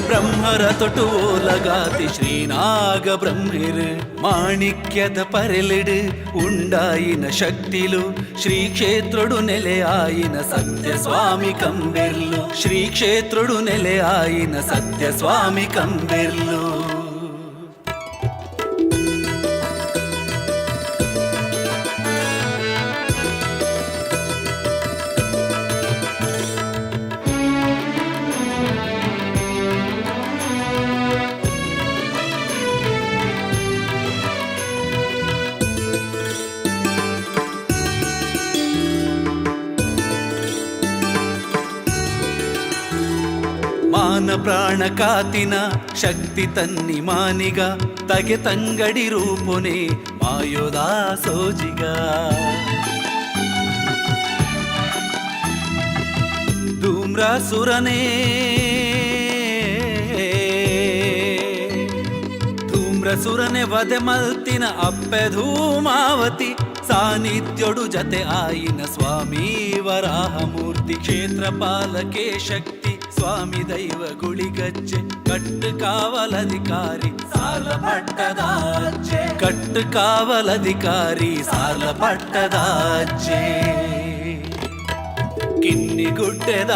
ಬ್ರಹ್ಮರ ತೊಟು ಓಲಗಾತಿ ಶ್ರೀನಾಗ ಬ್ರಹ್ಮಿರು ಮಾಣಿಕ್ಯದ ಪರೆಲಿಡು ಉಂಡಾಯಿನ ಶಕ್ತಿಲು ಶ್ರೀ ಕ್ಷೇತ್ರಡು ನೆಲೆಯಾಯಿನ ಸತ್ಯ ಸ್ವಾಮಿ ಕಂಬೆರ್ಲು, ಶ್ರೀ ಕ್ಷೇತ್ರಡು ನೆಲೆಯಾಯಿನ ಸತ್ಯ ಸ್ವಾಮಿ ಕಂಬೆರ್ಲು. ಮಾನ ಪ್ರಾಣ ಕಾತಿನ ಶಕ್ತಿ ತನ್ನಿ ಮಾನಿಗ ತಗೆ ತಂಗಡಿ ರೂಪುನೆ ಮಾಯೋದಾ ಸೋಜಿಗ. ಧೂಮ್ರಾಸುರನೇ ಧೂಮ್ರಸುರನೆ ವಧೆ ಮಲ್ತಿನ ಅಪ್ಪೆ ಧೂಮಾವತಿ ಸಾನ್ನಿಧ್ಯೊಡು ಜತೆ ಆಯಿನ ಸ್ವಾಮಿ ವರಾಹಮೂರ್ತಿ ಕ್ಷೇತ್ರ ಪಾಲಕೆ ಶಕ್ತಿ. ಸ್ವಾಮಿ ದೈವ ಗುಳಿಗಜ್ಜೆ ಕಟ್ಟು ಕಾವಲಧಿಕಾರಿ ಸಾಲ ಪಟ್ಟದಾಚೆ ಕಟ್ಟು ಕಾವಲಧಿಕಾರಿ ಸಾಲ ಪಟ್ಟದಾಚೆ ಕಿನ್ನಿಗುಡ್ಡೆದ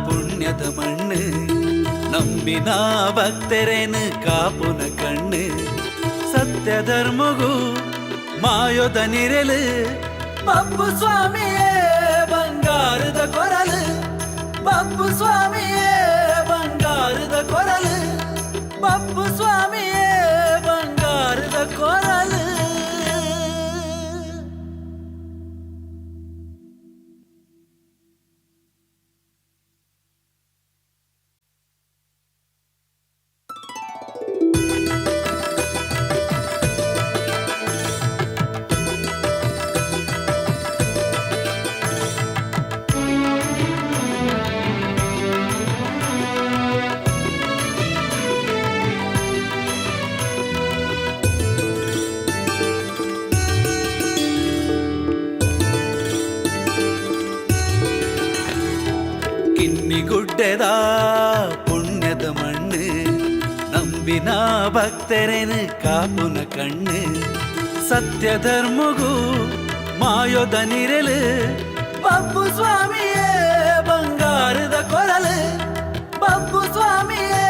ಪುಣ್ಯದ ಮಣ್ಣು ನಂಬಿನ ಭಕ್ತರೇನು ಕಾಪುನ ಕಣ್ಣು ಸತ್ಯ ಧರ್ಮಗೂ ಮಾಯೋದ ನಿರೆಲು ಬಬ್ಬು ಸ್ವಾಮಿಯೇ ಬಂಗಾರದ ಕೊರಲು ಬಬ್ಬು ಸ್ವಾಮಿಯೇ ಬಂಗಾರದ ಕೊರಲು ಬಬ್ಬು ಸ್ವಾಮಿಯೇ ಬಂಗಾರದ ಕೊರಲು. ಕಿನ್ನಿಗುಡ್ಡೆದ ಪುಣ್ಯದ ಮಣ್ಣು ನಂಬಿನ ಭಕ್ತರೇನು ಕಾಪುನ ಕಣ್ಣು ಸತ್ಯ ಧರ್ಮಗೂ ಮಾಯೋದ ನಿರಲು ಬಬ್ಬು ಸ್ವಾಮಿಯೇ ಬಂಗಾರದ ಕೊರಲು ಬಬ್ಬು ಸ್ವಾಮಿಯೇ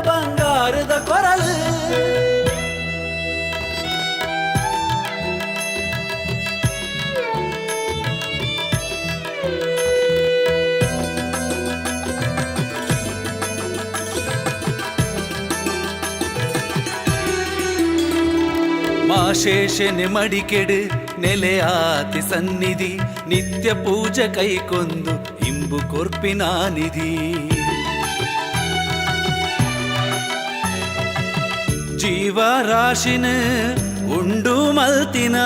ಬಂಗಾರದ ಕೊರಲು. ಮಾಶೇಷನೆ ಮಡಿಕೆಡು ನೆಲೆಯಾತಿ ಸನ್ನಿಧಿ ನಿತ್ಯ ಪೂಜೆ ಕೈಕೊಂದು ಇಂಬು ಕೊರ್ಪಿನ ನಿಧಿ ಜೀವರಾಶಿನ ಉಂಡು ಮಲ್ತಿನ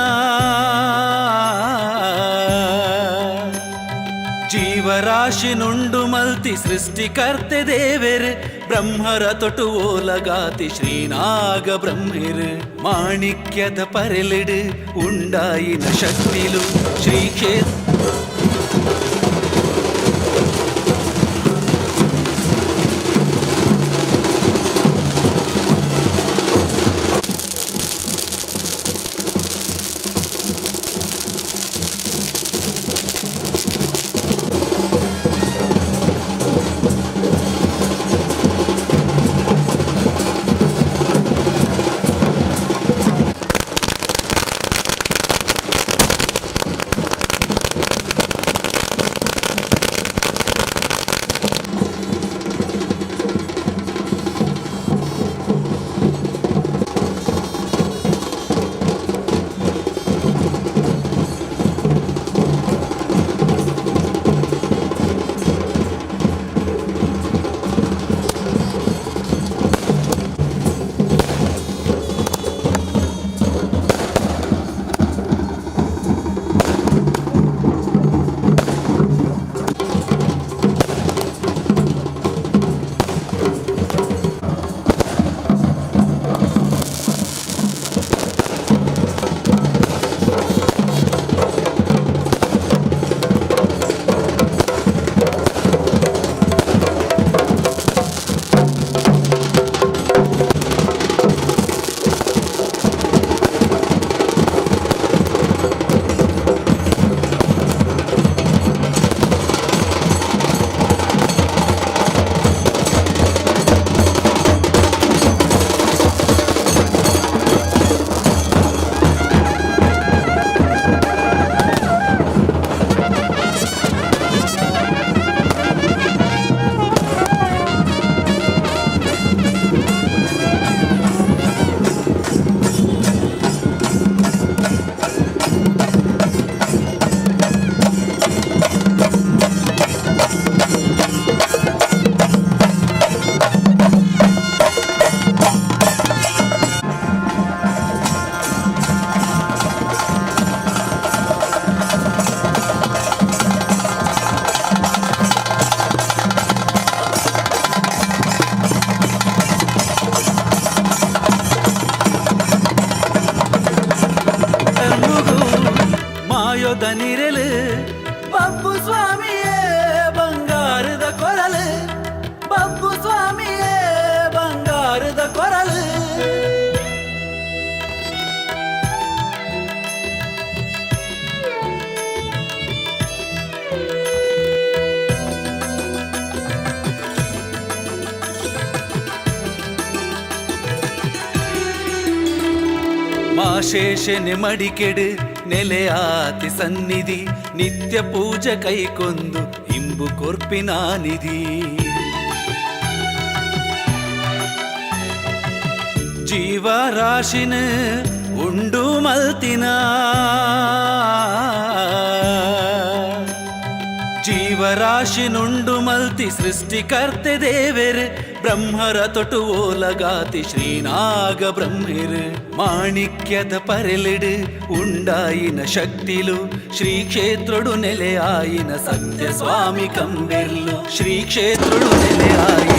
ಜೀವರಾಶಿನುಂಡು ಮಲ್ತಿ ಸೃಷ್ಟಿಕರ್ತೆ ದೇವೆರ್ ಬ್ರಹ್ಮರ ತೊಟು ಓಲಗಾತಿ ಶ್ರೀನಾಗ ಬ್ರಹ್ಮಿರ್ ಮಾಣಿಕ್ಯದ ಪರೆಲಿಡು ಉಂಡಾಯಿನ ಶಕ್ತಿಲು ಶ್ರೀ ಕ್ಷೇತ್ರ. ಆಶೇಷನೆ ಮಡಿಕೆಡು ನೆಲೆಯಾತಿ ಸನ್ನಿಧಿ ನಿತ್ಯ ಪೂಜೆ ಕೈಕೊಂದು ಇಂಬು ಕೊರ್ಪಿನ ನಿಧಿ. ಜೀವರಾಶಿನ ಉಂಡು ಮಲ್ತಿನ, ಜೀವರಾಶಿನುಂಡು ಮಲ್ತಿ ಸೃಷ್ಟಿಕರ್ತೆ ದೇವೆರ್, ಬ್ರಹ್ಮರ ತೊಟು ಓಲಗಾತಿ ಶ್ರೀನಾಗ ಬ್ರಹ್ಮೆರ್. ಮಾಣಿಕ್ಯದ ಪರೆಲಿಡು ಉಂಡಾಯಿನ ಶಕ್ತಿಲು, ಶ್ರೀ ಕ್ಷೇತ್ರಡು ನೆಲೆಯಾಯಿನ ಸತ್ಯ ಸ್ವಾಮಿ ಕಂಬೆರ್ಲು, ಶ್ರೀ ಕ್ಷೇತ್ರಡು ನೆಲೆಯಾಯಿನ.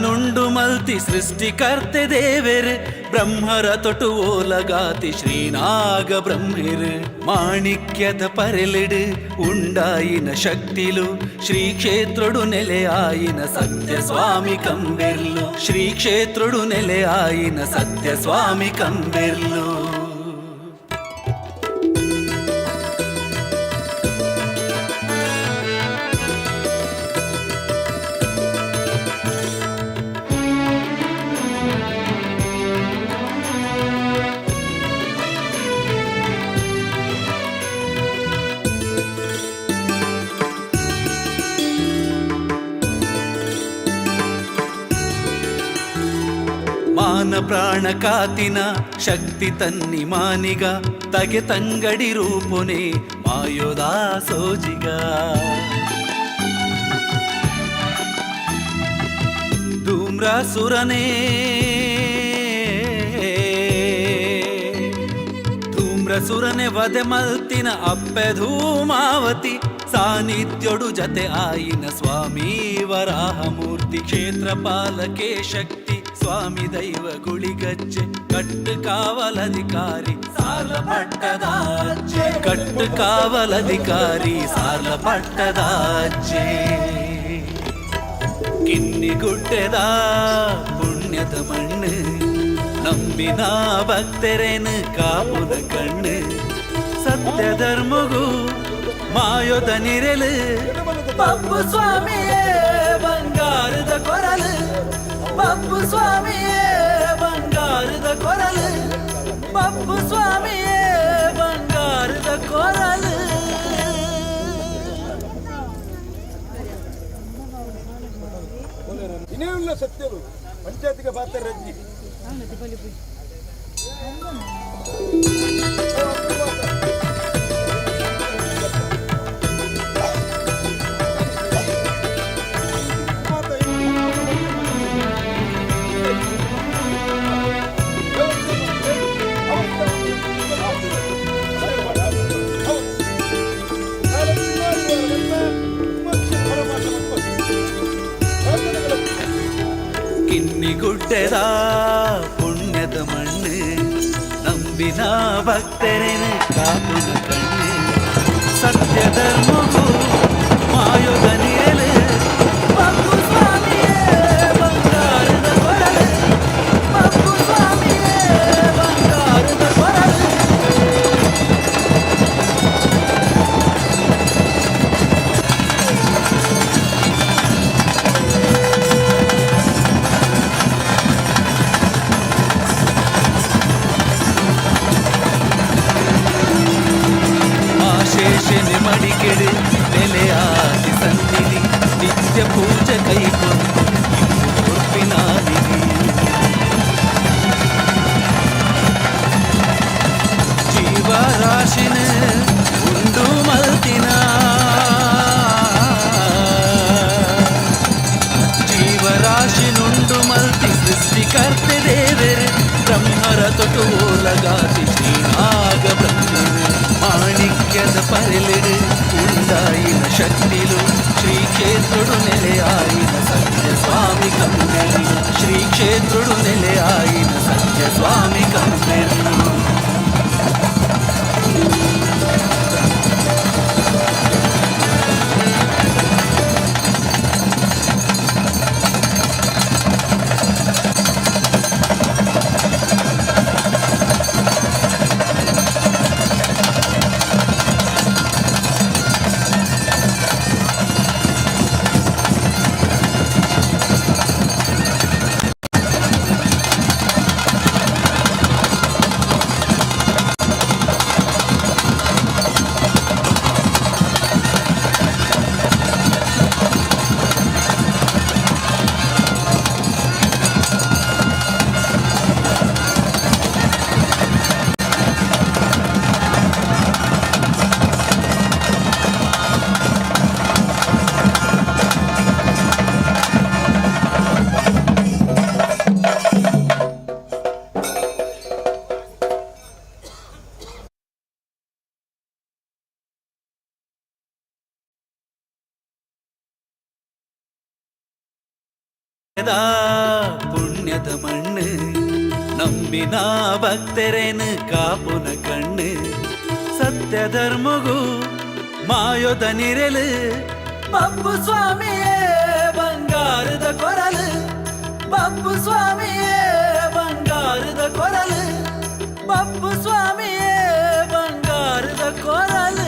ಜೀವರಾಶಿನುಂಡು ಮಲ್ತಿ ಸೃಷ್ಟಿಕರ್ತೆ ದೇವೆರ್ ಬ್ರಹ್ಮರ ತೊಟು ಓಲಗಾತಿ ಶ್ರೀನಾಗ ಬ್ರಹ್ಮೆರ್ ಮಾಣಿಕ್ಯದ ಪರೆಲಿಡು ಉಂಡಾಯಿನ ಶಕ್ತಿಲು ಶ್ರೀ ಕ್ಷೇತ್ರಡು ನೆಲೆಯಾಯಿನ ಸತ್ಯ ಸ್ವಾಮಿ ಕಂಬೆರ್ಲು ಶ್ರೀ ಕ್ಷೇತ್ರಡು ನೆಲೆಯಾಯಿನ ಸತ್ಯ ಸ್ವಾಮಿ ಕಂಬೆರ್ಲು. ಮಾನ ಪ್ರಾಣ ಕಾತಿನ ಶಕ್ತಿ ತನ್ನಿ ಮಾನಿಗ ತಗೆ ತಂಗಡಿ ರೂಪುನೆ ಮಾಯೋದಾ ಸೋಜಿಗ ಧೂಮ್ರಾಸುರನೇ ಧೂಮ್ರಸುರನೆ ವಧೆ ಮಲ್ತಿನ ಅಪ್ಪೆ ಧೂಮಾವತಿ ಸಾನ್ನಿಧ್ಯೊಡು ಜತೆ ಆಯಿನ ಸ್ವಾಮಿ ವರಾಹಮೂರ್ತಿ ಕ್ಷೇತ್ರ ಪಾಲಕೆ ಶಕ್ತಿ ಸ್ವಾಮಿ ದೈವ ಗುಳಿಗಜ್ಜೆ ಕಟ್ಟು ಕಾವಲಧಿಕಾರಿ ಸಾರ್ಲ ಪಟ್ಟದಾಚೆ ಕಟ್ಟು ಕಾವಲಧಿಕಾರಿ ಸಾರ್ಲ ಪಟ್ಟದಾಚೆ. ಕಿನ್ನಿಗುಡ್ಡೆದ ಪುಣ್ಯದ ಮಣ್ಣು ನಂಬಿನ ಭಕ್ತರೇನು ಕಾಪುನ ಕಣ್ಣು ಸತ್ಯ ಧರ್ಮಗೂ ಮಾಯೋದ ನಿರೆಲು ಬಬ್ಬು ಸ್ವಾಮಿಯೇ ಬಂಗಾರದ ಕೊರಲು ಬಬ್ಬು ಸ್ವಾಮಿಯೇ ಬಂಗಾರದ ಕೊರಲು ಬಬ್ಬು ಸ್ವಾಮಿಯೇ ಬಂಗಾರದ ಕೊರಲು. ಇನೇವಿಲ್ಲ ಸತ್ಯರು ಪಂಚಾಯತಿಗೆ ಪಾತ್ರ ರಜ್ಜಿ. ಕಿನ್ನಿಗುಡ್ಡೆದ ಪುಣ್ಯದ ಮಣ್ಣು ನಂಬಿನ ಭಕ್ತರೇನು ಕಾಪುನ ಕಣ್ಣು ಸತ್ಯ ಧರ್ಮಗೂ ಮಾಯೋದ ನಿರಲು ಬಬ್ಬು ಸ್ವಾಮಿಯೇ ಬಂಗಾರದ ಕೊರಲು ಬಬ್ಬು ಸ್ವಾಮಿಯೇ ಬಂಗಾರದ ಕೊರಲು. ಆಶೇಷನೆ ಮಡಿಕೆಡು ನೆಲೆಯಾತಿ ಸನ್ನಿಧಿ ನಿತ್ಯ ಪೂಜೆ ಕೈಗೊಂಡು ಕೊರ್ಪಿನ ನಿಧಿ ಜೀವರಾಶಿನ ಉಂಡು ಮಲ್ತಿನ ಜೀವರಾಶಿನುಂಡು ಮಲ್ತಿ ಸೃಷ್ಟಿಕರ್ತೆ ದೇವೆರ್ ಬ್ರಹ್ಮರ ತೊಟು ಓಲಗಾತಿ ಶ್ರೀನಾಗ ಬ್ರಹ್ಮರು ಮಾಣಿಕ್ಯದ ಪರೆಲಿಡು ಉಂಡಾಯಿನ ಶಕ್ತಿಲು ಶ್ರೀ ಕ್ಷೇತ್ರುಡು ನೆಲೆಯಾಯಿನ ಸತ್ಯ ಸ್ವಾಮಿ ಕಂಬೆರ್ಲು ಶ್ರೀ ಕ್ಷೇತ್ರುಡು ನೆಲೆಯಾಯಿನ ಸತ್ಯ ಸ್ವಾಮಿ ಕಂಬೆರ್ಲು. ಪುಣ್ಯದ ಮಣ್ಣು ನಂಬಿನ ಭಕ್ತರೇನು ಕಾಪುನ ಕಣ್ಣು ಸತ್ಯ ಧರ್ಮಗೂ ಮಾಯೋದ ನಿರೆಲು ಬಬ್ಬು ಸ್ವಾಮಿಯೇ ಬಂಗಾರದ ಕೊರಲು ಬಬ್ಬು ಸ್ವಾಮಿಯೇ ಬಂಗಾರದ ಕೊರಲು ಬಬ್ಬು ಸ್ವಾಮಿಯೇ ಬಂಗಾರದ ಕೊರಲು.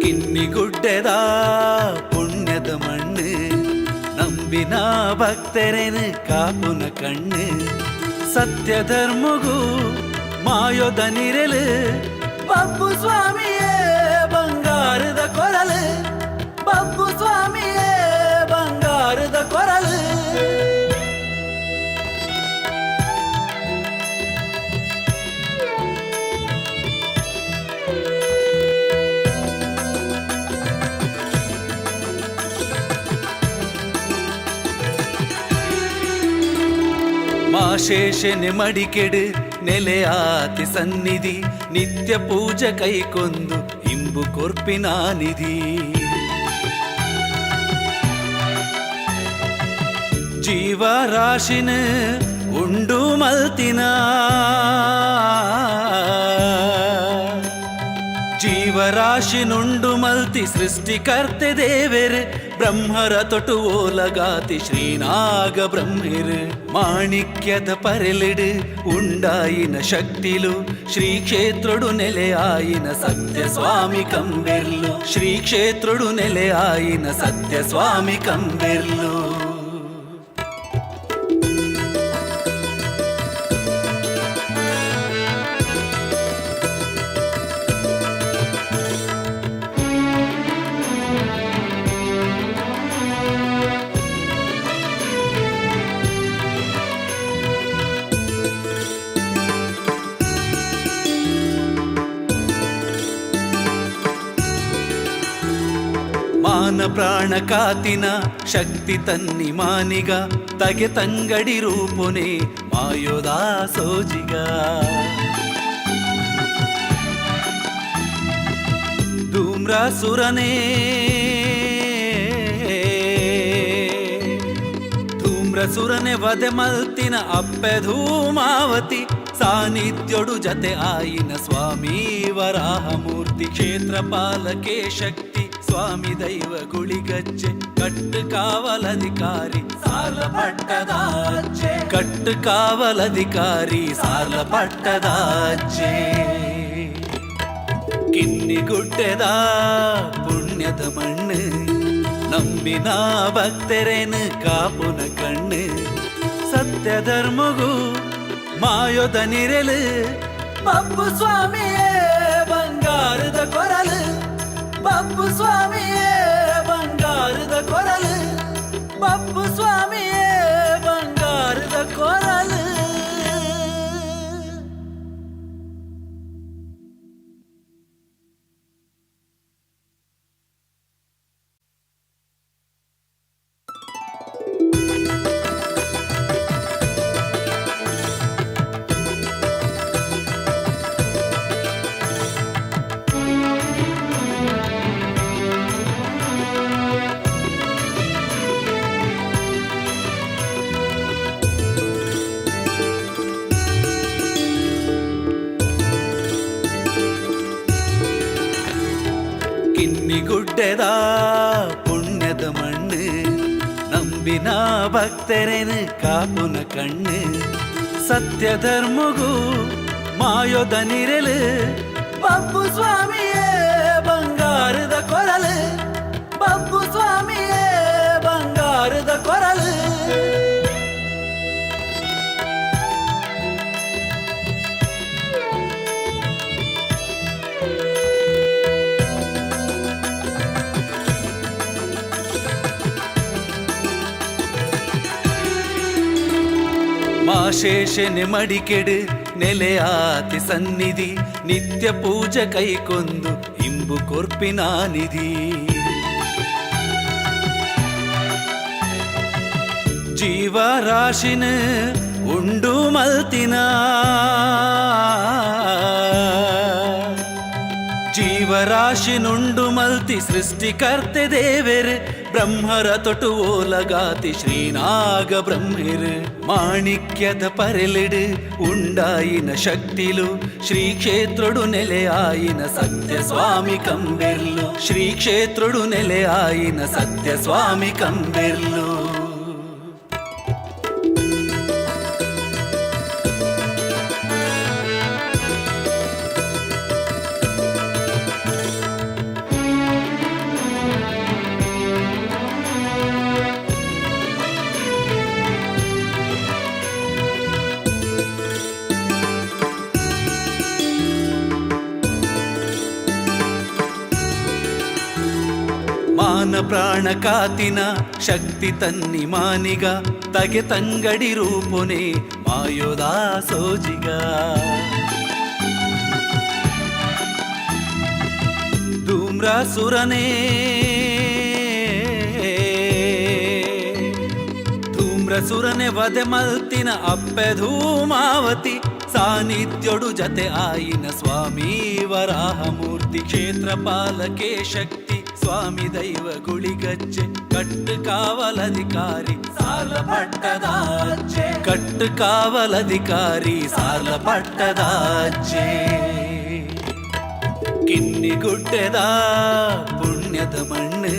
ಕಿನ್ನಿಗುಡ್ಡೆದ ಪುಣ್ಯದ ಮಣ್ಣು ನಂಬಿನ ಭಕ್ತರೇನು ಕಾಪುನ ಕಣ್ಣು ಸತ್ಯ ಧರ್ಮಗೂ ಮಾಯೋದ ನಿರೆಲು ಬಬ್ಬು ಸ್ವಾಮಿಯೇ ಬಂಗಾರದ ಕೊರಲು ಬಬ್ಬು ಸ್ವಾಮಿಯೇ ಬಂಗಾರದ ಕೊರಲು. ಮಾಶೇಷನೆ ಮಡಿಕೆಡು ನೆಲೆಯಾತಿ ಸನ್ನಿಧಿ ನಿತ್ಯ ಪೂಜೆ ಕೈಕೊಂದು ಇಂಬು ಕೊರ್ಪಿನ ನಿಧಿ ಜೀವರಾಶಿನ ಉಂಡು ಮಲ್ತಿನ ಜೀವರಾಶಿನುಂಡು ಮಲ್ತಿ ಸೃಷ್ಟಿಕರ್ತೆ ದೇವೆರ್ ಬ್ರಹ್ಮರ ತೊಟು ಓಲಗಾತಿ ಶ್ರೀನಾಗ ಬ್ರಹ್ಮಿರ್ ಮಾಣಿಕ್ಯದ ಪರೆಲಿಡು ಉಂಡಾಯಿನ ಶಕ್ತಿಲು ಶ್ರೀ ಕ್ಷೇತ್ರಡು ನೆಲೆಯಾಯಿನ ಸತ್ಯ ಸ್ವಾಮಿ ಕಂಬೆರ್ಲು ಶ್ರೀ ಕ್ಷೇತ್ರಡು ನೆಲೆಯಾಯಿನ ಸತ್ಯ ಸ್ವಾಮಿ ಕಂಬೆರ್ಲು. ಮಾನ ಪ್ರಾಣ ಕಾತಿನ ಶಕ್ತಿ ತನ್ನಿ ಮಾನಿಗ ತಗೆ ತಂಗಡಿ ರೂಪುನೆ ಮಾಯೋದಾ ಸೋಜಿಗ ಧೂಮ್ರಾಸುರನೇ ಧೂಮ್ರಸುರನೆ ವಧೆ ಮಲ್ತಿನ ಅಪ್ಪೆ ಧೂಮಾವತಿ ಸಾನ್ನಿಧ್ಯೋಡು ಜತೆ ಆಯಿನ ಸ್ವಾಮಿ ವರಾಹಮೂರ್ತಿ ಕ್ಷೇತ್ರ ಪಾಲಕೆ ಶಕ್ತಿ ಸ್ವಾಮಿ ದೈವ ಗುಳಿಗಜ್ಜೆ ಕಟ್ಟು ಕಾವಲಧಿಕಾರಿ ಸಾಲ ಪಟ್ಟದಾಚೆ ಕಟ್ಟು ಕಾವಲಧಿಕಾರಿ ಸಾಲ ಪಟ್ಟದಾಚೆ. ಕಿನ್ನಿಗುಡ್ಡೆದ ಪುಣ್ಯದ ಮಣ್ಣು ನಂಬಿನ ಭಕ್ತರೇನು ಕಾಪುನ ಕಣ್ಣು ಸತ್ಯ ಧರ್ಮಗೂ ಮಾಯೋದ ನಿರೆಲು ಬಬ್ಬು ಸ್ವಾಮಿಯೇ ಬಂಗಾರದ ಕೊರಲು ಬಬ್ಬು ಸ್ವಾಮಿಯೇ ಬಂಗಾರದ ಕೊರಲು ಬಬ್ಬು ಸ್ವಾಮಿಯೇ ಬಂಗಾರದ ಕೊರಲು. ಕಿನ್ನಿಗುಡ್ಡೆದ ಪುಣ್ಯದ ಮಣ್ಣು ನಂಬಿನ ಭಕ್ತರೇನು ಕಾಪುನ ಕಣ್ಣು ಸತ್ಯ ಧರ್ಮಗೂ ಮಾಯೋದ ನಿರೆಲು ಬಬ್ಬು ಸ್ವಾಮಿಯೇ ಬಂಗಾರದ ಕೊರಲು ಬಬ್ಬು ಸ್ವಾಮಿಯೇ ಬಂಗಾರದ ಕೊರಲು. ಮಾಶೇಷನೆ ಮಡಿಕೆಡು ನೆಲೆಯಾತಿ ಸನ್ನಿಧಿ ನಿತ್ಯ ಪೂಜೆ ಕೈಕೊಂದು ಇಂಬು ಕೊರ್ಪಿನ ನಿಧಿ. ಜೀವರಾಶಿನ ಉಂಡು ಮಲ್ತಿನ ಜೀವರಾಶಿನುಂಡು ಮಲ್ತಿ ಸೃಷ್ಟಿಕರ್ತೆ ದೇವೆರ್ ಬ್ರಹ್ಮರ ತೊಟು ಓಲಗಾತಿ ಶ್ರೀನಾಗ ಬ್ರಹ್ಮೆರ್ ಮಾಣಿಕ್ಯದ ಪರೆಲಿಡು ಉಂಡಾಯಿನ ಶಕ್ತಿಲು ಶ್ರೀ ಕ್ಷೇತ್ರಡು ನೆಲೆಯಾಯಿನ ಸತ್ಯ ಸ್ವಾಮಿ ಕಂಬೆರ್ಲು ಶ್ರೀ ಕ್ಷೇತ್ರಡು ನೆಲೆಯಾಯಿನ ಸತ್ಯ ಸ್ವಾಮಿ ಕಂಬೆರ್ಲು. ಮಾನ ಪ್ರಾಣ ಕಾತಿನ ಶಕ್ತಿ ತನ್ನಿ ಮಾನಿಗ ತಗೆ ತಂಗಡಿ ರೂಪುನೆ ಮಾಯೋದಾ ಸೋಜಿಗ. ಧೂಮ್ರಾಸುರನೇ ಧೂಮ್ರಸುರನೆ ವಧೆ ಮಲ್ತಿನ ಅಪ್ಪೆ ಧೂಮಾವತಿ ಸಾನ್ನಿಧ್ಯೊಡು ಜತೆ ಆಯಿನ ಸ್ವಾಮಿ ವರಾಹಮೂರ್ತಿ ಕ್ಷೇತ್ರ ಪಾಲಕೆ ಶಕ್ತಿ ಸ್ವಾಮಿ ದೈವ ಗುಳಿಗಜ್ಜೆ ಕಟ್ಟು ಕಾವಲಧಿಕಾರಿ ಸಾರ್ಲ ಪಟ್ಟದಾಜ್ಜೆ ಕಟ್ಟು ಕಾವಲಧಿಕಾರಿ ಸಾರ್ಲ ಪಟ್ಟದಾಜ್ಜೆ. ಕಿನ್ನಿಗುಡ್ಡೆದ ಪುಣ್ಯದ ಮಣ್ಣು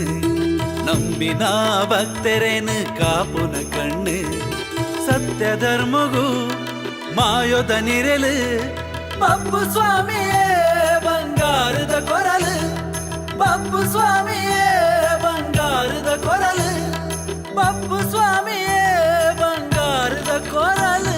ನಂಬಿನ ಭಕ್ತರೇನು ಕಾಪುನ ಕಣ್ಣು ಸತ್ಯ ಧರ್ಮಗೂ ಮಾಯೋದ ನಿರೆಲು ಬಬ್ಬು ಸ್ವಾಮಿಯೇ ಬಂಗಾರದ ಕೊರಲು ಬಬ್ಬು ಸ್ವಾಮಿಯೇ ಬಂಗಾರದ ಕೊರಲು ಬಬ್ಬು ಸ್ವಾಮಿಯೇ ಬಂಗಾರದ ಕೊರಲು.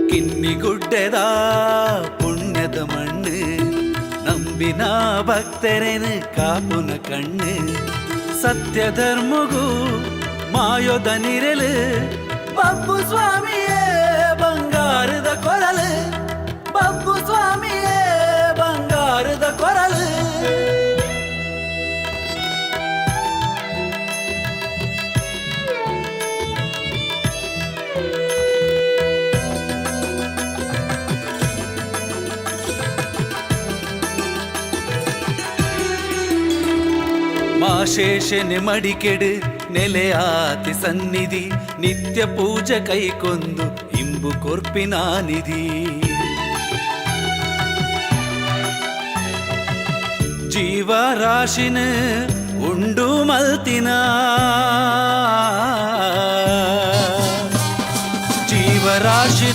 ಕಿನ್ನಿಗುಡ್ಡೆದ ಪುಣ್ಯದ ಮಣ್ಣು ನಂಬಿನ ಭಕ್ತರೇನು ಕಾಪುನ ಕಣ್ಣು ಸತ್ಯ ಧರ್ಮಗೂ ಮಾಯೋದ ನಿರೆಲು ಬಬ್ಬು ಸ್ವಾಮಿಯೇ ಬಂಗಾರದ ಕೊರಲು ಬಬ್ಬು ಸ್ವಾಮಿಯೇ ಬಂಗಾರದ ಕೊರಲು. ಮಾಶೇಷನೆ ಮಡಿಕೆಡು ನೆಲೆಯಾತಿ ಸನ್ನಿಧಿ ನಿತ್ಯ ಪೂಜೆ ಕೈಕೊಂದು ಇಂಬು ಕೊರ್ಪಿನ ನಿಧಿ. ಜೀವರಾಶಿನ ಉಂಡು ಮಲ್ತಿನ ಜೀವರಾಶಿ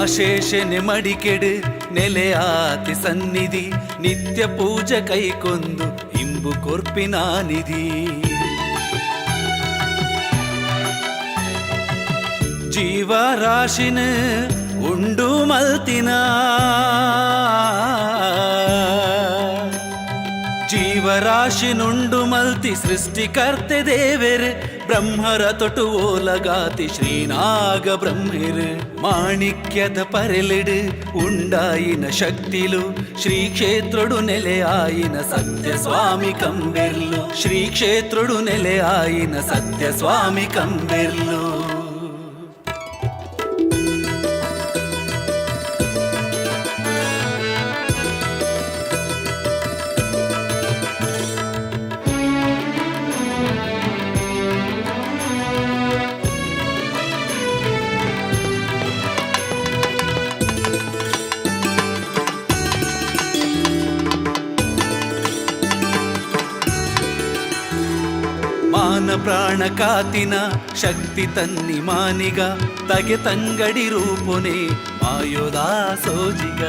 ಆಶೇಷನೆ ಮಡಿಕೆಡು ನೆಲೆಯಾತಿ ಸನ್ನಿಧಿ ನಿತ್ಯ ಪೂಜೆ ಕೈಕೊಂದು ಇಂಬು ಕೊರ್ಪಿನ ನಿಧಿ. ಜೀವರಾಶಿನ ಉಂಡು ಮಲ್ತಿನ ಜೀವರಾಶಿನುಂಡು ಮಲ್ತಿ ಸೃಷ್ಟಿಕರ್ತೆ ದೇವೆರ್ ಬ್ರಹ್ಮರ ತೊಟು ಓಲಗಾತಿ ಶ್ರೀನಾಗ ಬ್ರಹ್ಮೆರ್ ಮಾಣಿಕ್ಯದ ಪರೆಲಿಡು ಉಂಡಾಯಿನ ಶಕ್ತಿಲು ಶ್ರೀ ಕ್ಷೇತ್ರಡು ನೆಲೆಯಾಯಿನ ಸತ್ಯ ಸ್ವಾಮಿ ಕಂಬೆರ್ಲು ಶ್ರೀ ಕ್ಷೇತ್ರಡು ನೆಲೆಯಾಯಿನ ಸತ್ಯ ಸ್ವಾಮಿ ಕಂಬೆರ್ಲು. ಮಾನ ಪ್ರಾಣ ಕಾತಿನ ಶಕ್ತಿ ತನ್ನಿ ಮಾನಿಗ ತಗೆ ತಂಗಡಿ ರೂಪುನೆ ಮಾಯೋದಾ ಸೋಜಿಗ.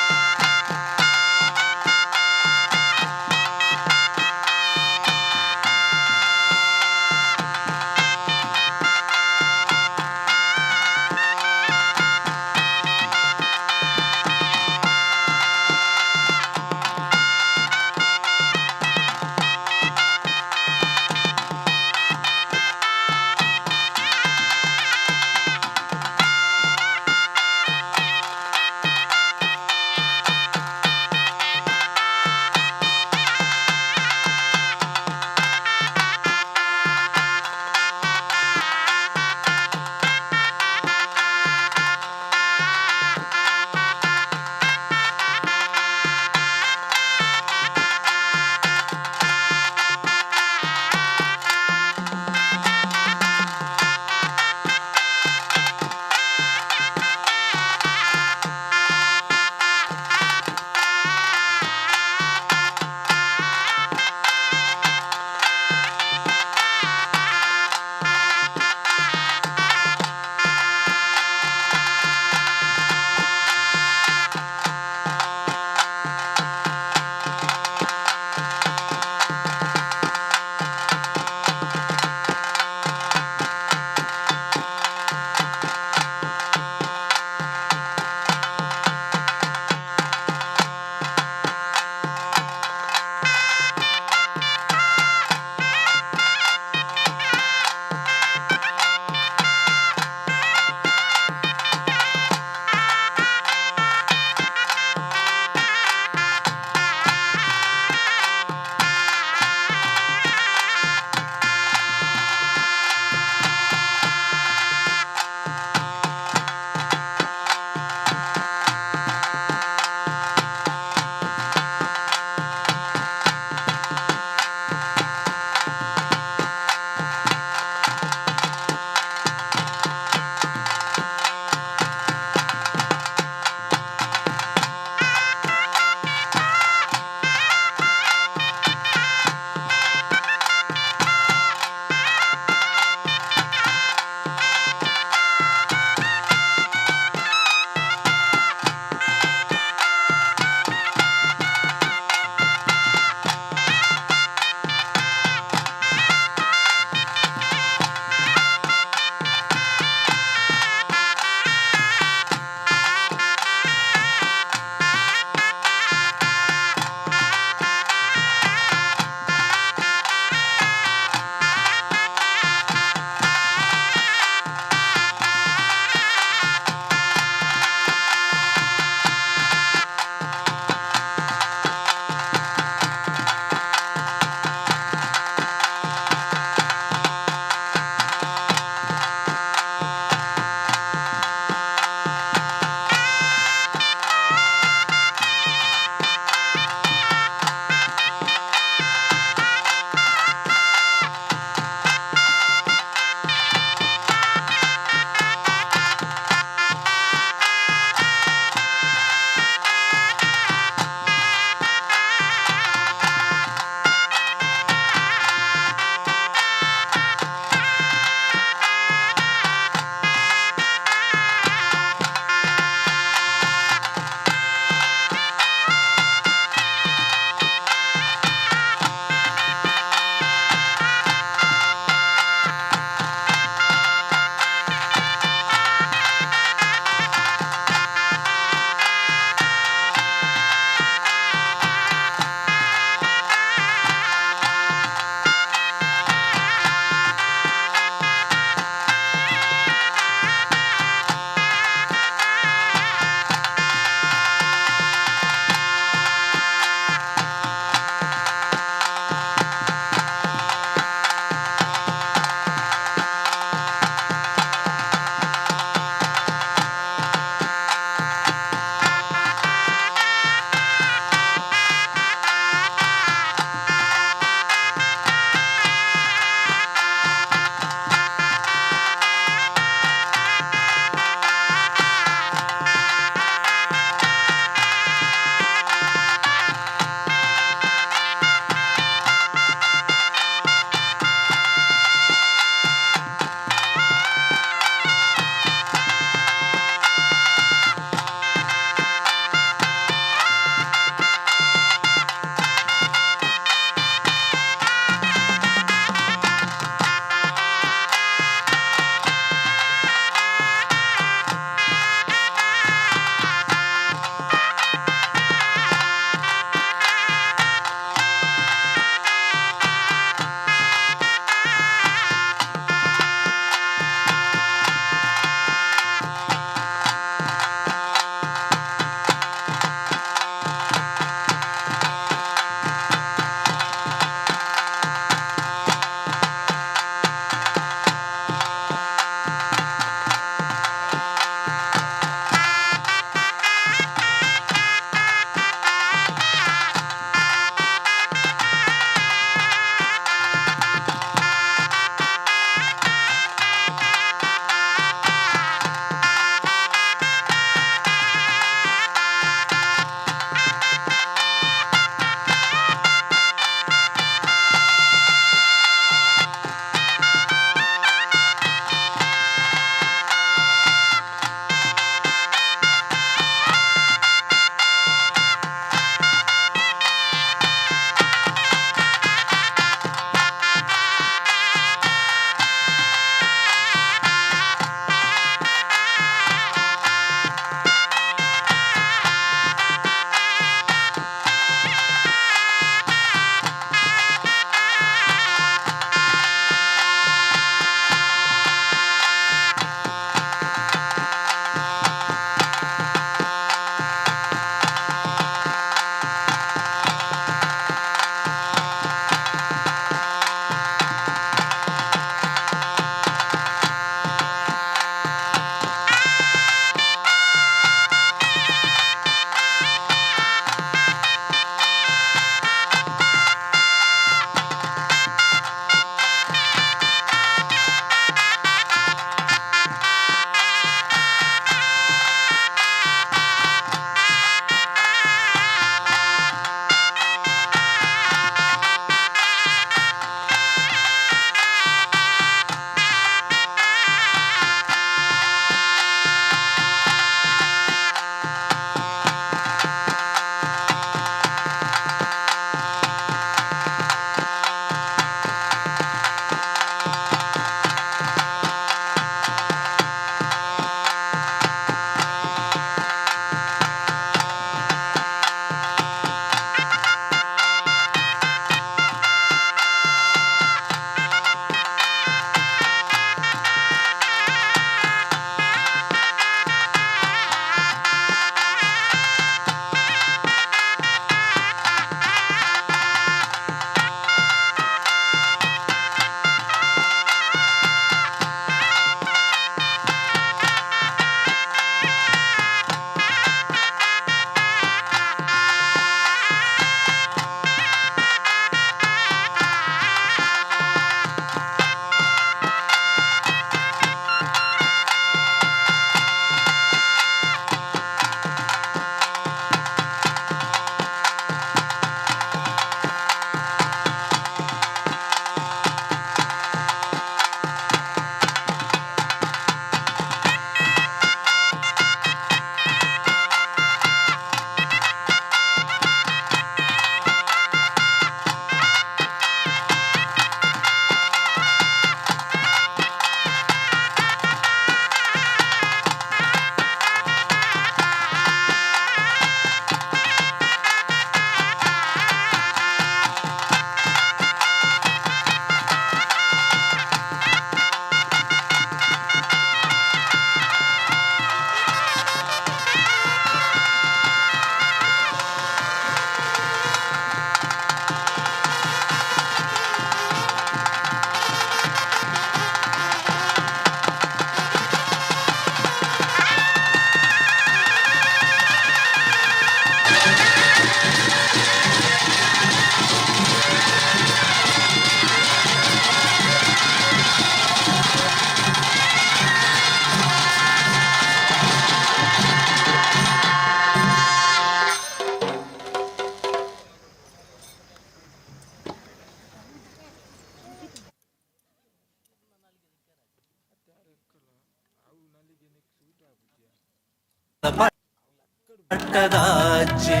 ಪಟ್ಟದಾಚೆ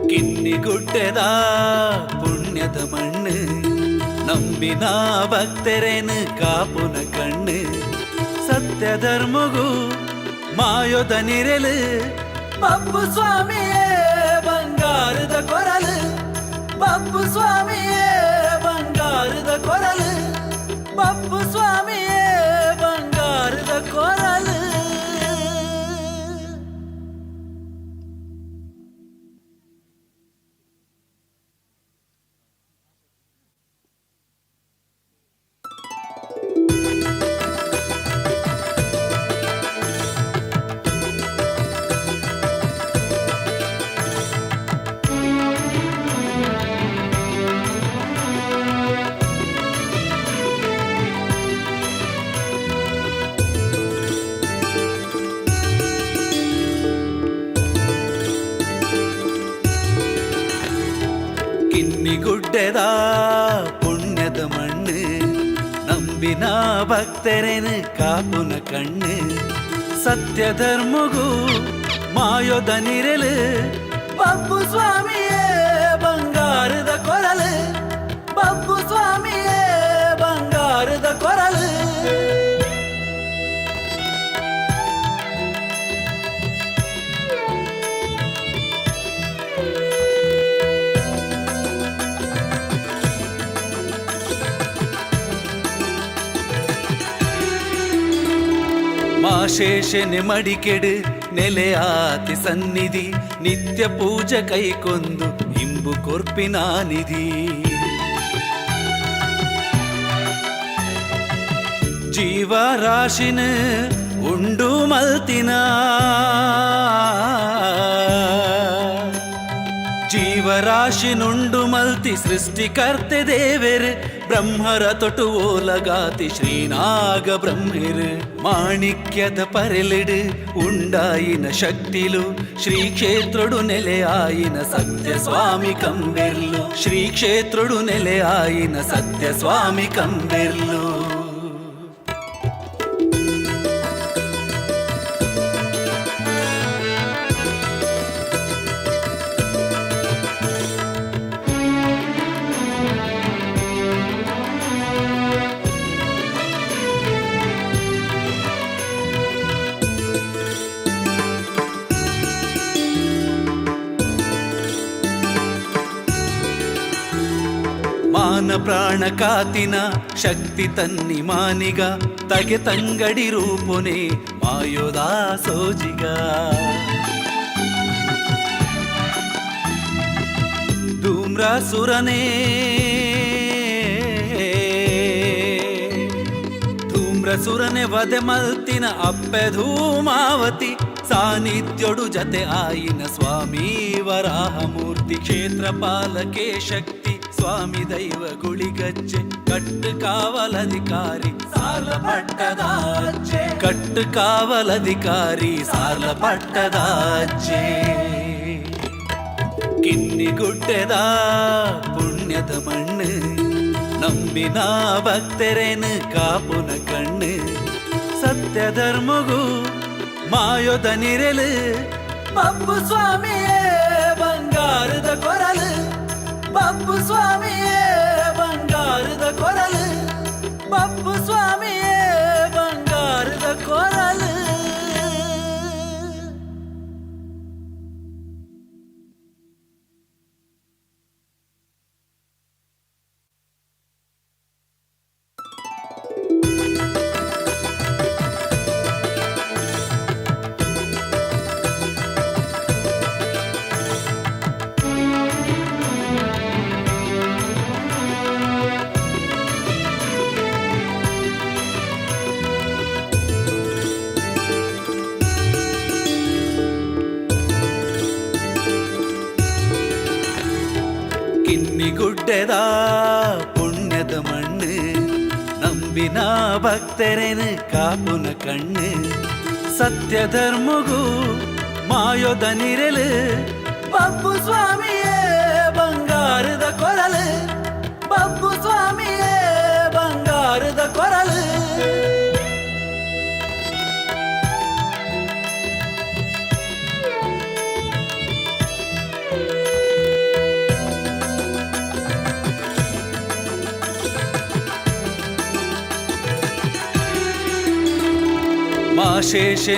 ಕಿನ್ನಿಗುಡ್ಡೆದ ಪುಣ್ಯದ ಮಣ್ಣು ನಂಬಿನ ಭಕ್ತರೇನು ಕಾಪುನ ಕಣ್ಣು ಸತ್ಯ ಧರ್ಮಗೂ ಮಾಯೋದ ನಿರೆಲು ಬಬ್ಬು ಸ್ವಾಮಿಯೇ ಬಂಗಾರದ ಕೊರಲು ಬಬ್ಬು ಸ್ವಾಮಿಯೇ ಬಂಗಾರದ ಕೊರಲು ಬಬ್ಬು ಸ್ವಾಮಿಯೇ ಬಂಗಾರದ ಕೊರಲು. ಕಿನ್ನಿಗುಡ್ಡೆದ ಪುಣ್ಯದ ಮಣ್ಣು ನಂಬಿನ ಭಕ್ತರೇನು ಕಾಪುನ ಕಣ್ಣು ಸತ್ಯ ಧರ್ಮಗೂ ಮಾಯೋದ ನಿರೆಲು ಬಬ್ಬು ಸ್ವಾಮಿಯೇ ಬಂಗಾರದ ಕೊರಲು ಬಬ್ಬು ಸ್ವಾಮಿಯೇ ಬಂಗಾರದ ಕೊರಲು. ಮಾಶೇಷನೆ ಮಡಿಕೆಡು ನೆಲೆಯಾತಿ ಸನ್ನಿಧಿ ನಿತ್ಯ ಪೂಜೆ ಕೈಕೊಂದು ಇಂಬು ಕೊರ್ಪಿನ ನಿಧಿ ಜೀವರಾಶಿನ ಉಂಡು ಮಲ್ತಿನ ಜೀವರಾಶಿನುಂಡು ಮಲ್ತಿ ಸೃಷ್ಟಿಕರ್ತೆ ದೇವೆರ್ ಬ್ರಹ್ಮರ ತೊಟು ಓಲಗಾತಿ ಶ್ರೀನಾಗ ಬ್ರಹ್ಮೆರ್ ಮಾಣಿಕ್ಯದ ಪರೆಲಿಡು ಉಂಡಾಯಿನ ಶಕ್ತಿಲು ಶ್ರೀ ಕ್ಷೇತ್ರಡು ನೆಲೆಯಾಯಿನ ಸತ್ಯ ಸ್ವಾಮಿ ಕಂಬೆರ್ಲು ಶ್ರೀ ಕ್ಷೇತ್ರಡು ನೆಲೆಯಾಯಿನ ಸತ್ಯ ಸ್ವಾಮಿ ಕಂಬೆರ್ಲು. ಮಾನ ಪ್ರಾಣ ಕಾತಿನ ಶಕ್ತಿ ತನ್ನಿ ಮಾನಿಗ ತಗೆ ತಂಗಡಿ ರೂಪುನೆ ಮಾಯೋದಾ ಸೋಜಿಗ ಧೂಮ್ರಾಸುರನೇ ಧೂಮ್ರಸುರನೆ ವಧೆ ಮಲ್ತಿನ ಅಪ್ಪೆ ಧೂಮಾವತಿ ಸಾನ್ನಿಧ್ಯೊಡು ಜತೆ ಆಯಿನ ಸ್ವಾಮಿ ವರಾಹಮೂರ್ತಿ ಕ್ಷೇತ್ರ ಪಾಲಕೆ ಶಕ್ತಿ ಸ್ವಾಮಿ ದೈವ ಗುಳಿಗಚ್ಚೆ ಕಟ್ಟು ಕಾವಲಧಿಕಾರಿ ಸಾರ್ಲ ಪಟ್ಟದಾಚೆ ಕಟ್ಟು ಕಾವಲಧಿಕಾರಿ ಸಾರ್ಲ ಪಟ್ಟದಾಚೆ ಕಿನ್ನಿಗುಡ್ಡೆದ ಪುಣ್ಯದ ಮಣ್ಣು ನಂಬಿನ ಭಕ್ತರೇನು ಕಾಪುನ ಕಣ್ಣು ಸತ್ಯ ಧರ್ಮಗೂ ಮಾಯೋದ ನಿರೆಲು ಬಬ್ಬು ಸ್ವಾಮಿಯೇ ಬಂಗಾರದ ಕೊರಲು ಬಬ್ಬು ಸ್ವಾಮಿಯೇ ಬಂಗಾರದ ಕೊರಲು ಬಬ್ಬು ಸ್ವಾಮಿಯೇ ಬಂಗಾರದ ಕೊರಲು. ಕಿನ್ನಿಗುಡ್ಡೆದ ಪುಣ್ಯದ ಮಣ್ಣು ನಂಬಿನ ಭಕ್ತರೇನು ಕಾಪುನ ಕಣ್ಣು ಸತ್ಯ ಧರ್ಮಗೂ ಮಾಯೋದ ನಿರೆಲು ಬಬ್ಬು ಸ್ವಾಮಿಯೇ ಬಂಗಾರದ ಕೊರಲು ಬಬ್ಬು ಸ್ವಾಮಿಯೇ ಬಂಗಾರದ ಕೊರಲು. ವಿಶೇಷ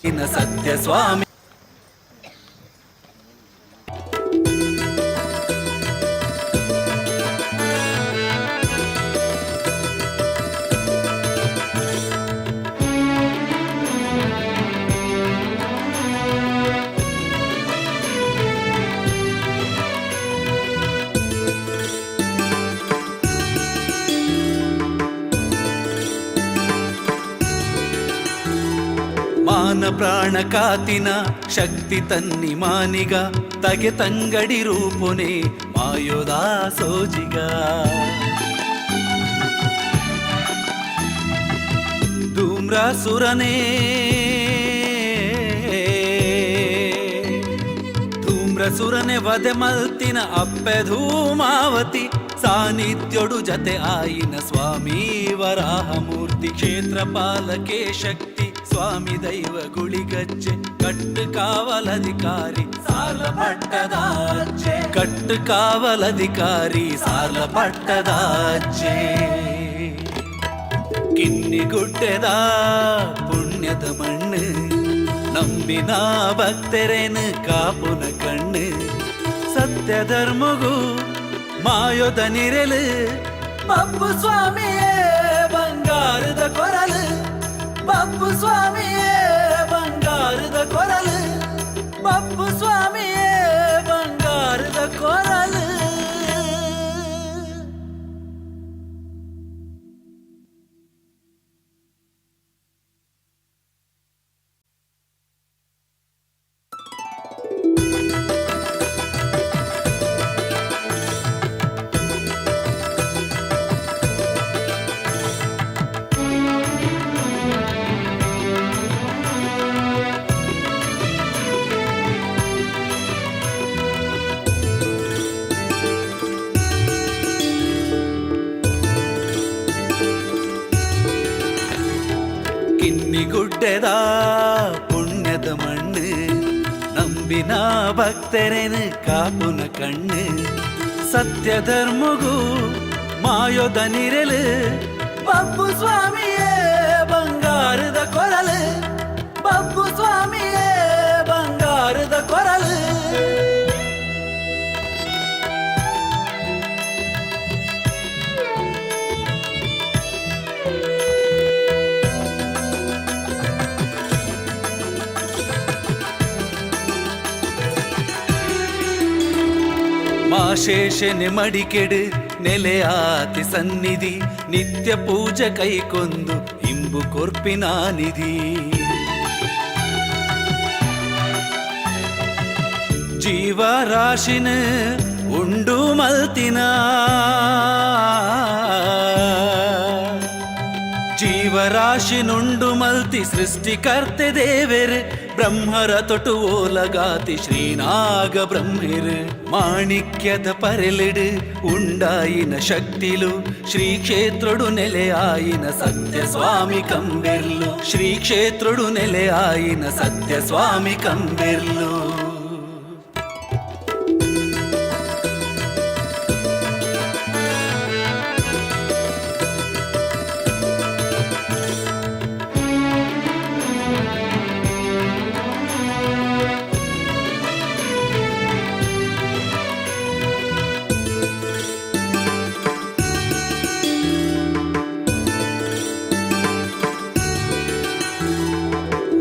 ಇನ್ನ ಸತ್ಯ ಸ್ವಾಮಿ ಮಾನ ಪ್ರಾಣ ಕಾತಿನ ಶಕ್ತಿ ತನ್ನಿ ಮಾನಿಗ ತಗೆ ತಂಗಡಿ ರೂಪುನೆ ಮಾಯೋದಾ ಸೋಜಿಗ ಧೂಮ್ರಾಸುರನೇ ಧೂಮ್ರಸುರನೆ ವಧೆ ಮಲ್ತಿನ ಅಪ್ಪೆ ಧೂಮಾವತಿ ಸಾನ್ನಿಧ್ಯೋಡು ಜತೆ ಆಯಿನ ಸ್ವಾಮಿ ವರಾಹಮೂರ್ತಿ ಕ್ಷೇತ್ರ ಪಾಲಕೆ ಶಕ್ತಿ ಸ್ವಾಮಿ ದೈವ ಗುಳಿಗಜ್ಜೆ ಕಟ್ಟು ಕಾವಲಧಿಕಾರಿ ಸಾಲ ಪಟ್ಟದಾಚೆ ಕಟ್ಟು ಕಾವಲಧಿಕಾರಿ ಸಾಲ ಪಟ್ಟದಾಚೆ ಕಿನ್ನಿಗುಡ್ಡೆದ ಪುಣ್ಯದ ಮಣ್ಣು ನಂಬಿನ ಭಕ್ತರೇನು ಕಾಪುನ ಕಣ್ಣು ಸತ್ಯ ಧರ್ಮಗೂ ಮಾಯೋದ ನಿರೆಲು ಬಪ್ಪು ಸ್ವಾಮಿಯೇ ಬಂಗಾರದ ಕೊರಲು ಬಪ್ಪು ಸ್ವಾಮಿಯೇ ಬಂಗಾರದ ಕೊರಲು ಬಪ್ಪು ಸ್ವಾಮಿಯೇ ಬಂಗಾರದ ಕೊರಲು. ಕಿನ್ನಿಗುಡ್ಡೆದ ಪುಣ್ಯದ ಮಣ್ಣು ನಂಬಿನ ಭಕ್ತರೇನು ಕಾಪುನ ಕಣ್ಣು ಸತ್ಯ ಧರ್ಮಗೂ ಮಾಯೋದ ನಿರೆಲು ಬಪ್ಪು ಸ್ವಾಮಿಯೇ ಬಂಗಾರದ ಕೊರಲು ಬಪ್ಪು ಸ್ವಾಮಿಯೇ ಬಂಗಾರದ ಕೊರಲು. ಮಾಶೇಷನೆ ಮಡಿಕೆಡು ನೆಲೆಯಾತಿ ಸನ್ನಿಧಿ ನಿತ್ಯ ಪೂಜೆ ಕೈಕೊಂದು ಇಂಬು ಕೊರ್ಪಿನ ನಿಧಿ ಜೀವರಾಶಿನ ಉಂಡು ಮಲ್ತಿನ ಜೀವರಾಶಿನುಂಡು ಮಲ್ತಿ ಸೃಷ್ಟಿಕರ್ತೆ ದೇವೆರ್ ಬ್ರಹ್ಮರ ತೊಟು ಓಲಗಾತಿ ಶ್ರೀನಾಗ ಬ್ರಹ್ಮೆರ್ ಮಾಣಿಕ್ಯದ ಪರೆಲಿಡು ಉಂಡಾಯಿನ ಶಕ್ತಿಲು ಶ್ರೀ ಕ್ಷೇತ್ರಡು ನೆಲೆಯಾಯಿನ ಸತ್ಯ ಸ್ವಾಮಿ ಕಂಬೆರ್ಲು ಶ್ರೀ ಕ್ಷೇತ್ರಡು ನೆಲೆಯಾಯಿನ ಸತ್ಯ ಸ್ವಾಮಿ ಕಂಬೆರ್ಲು.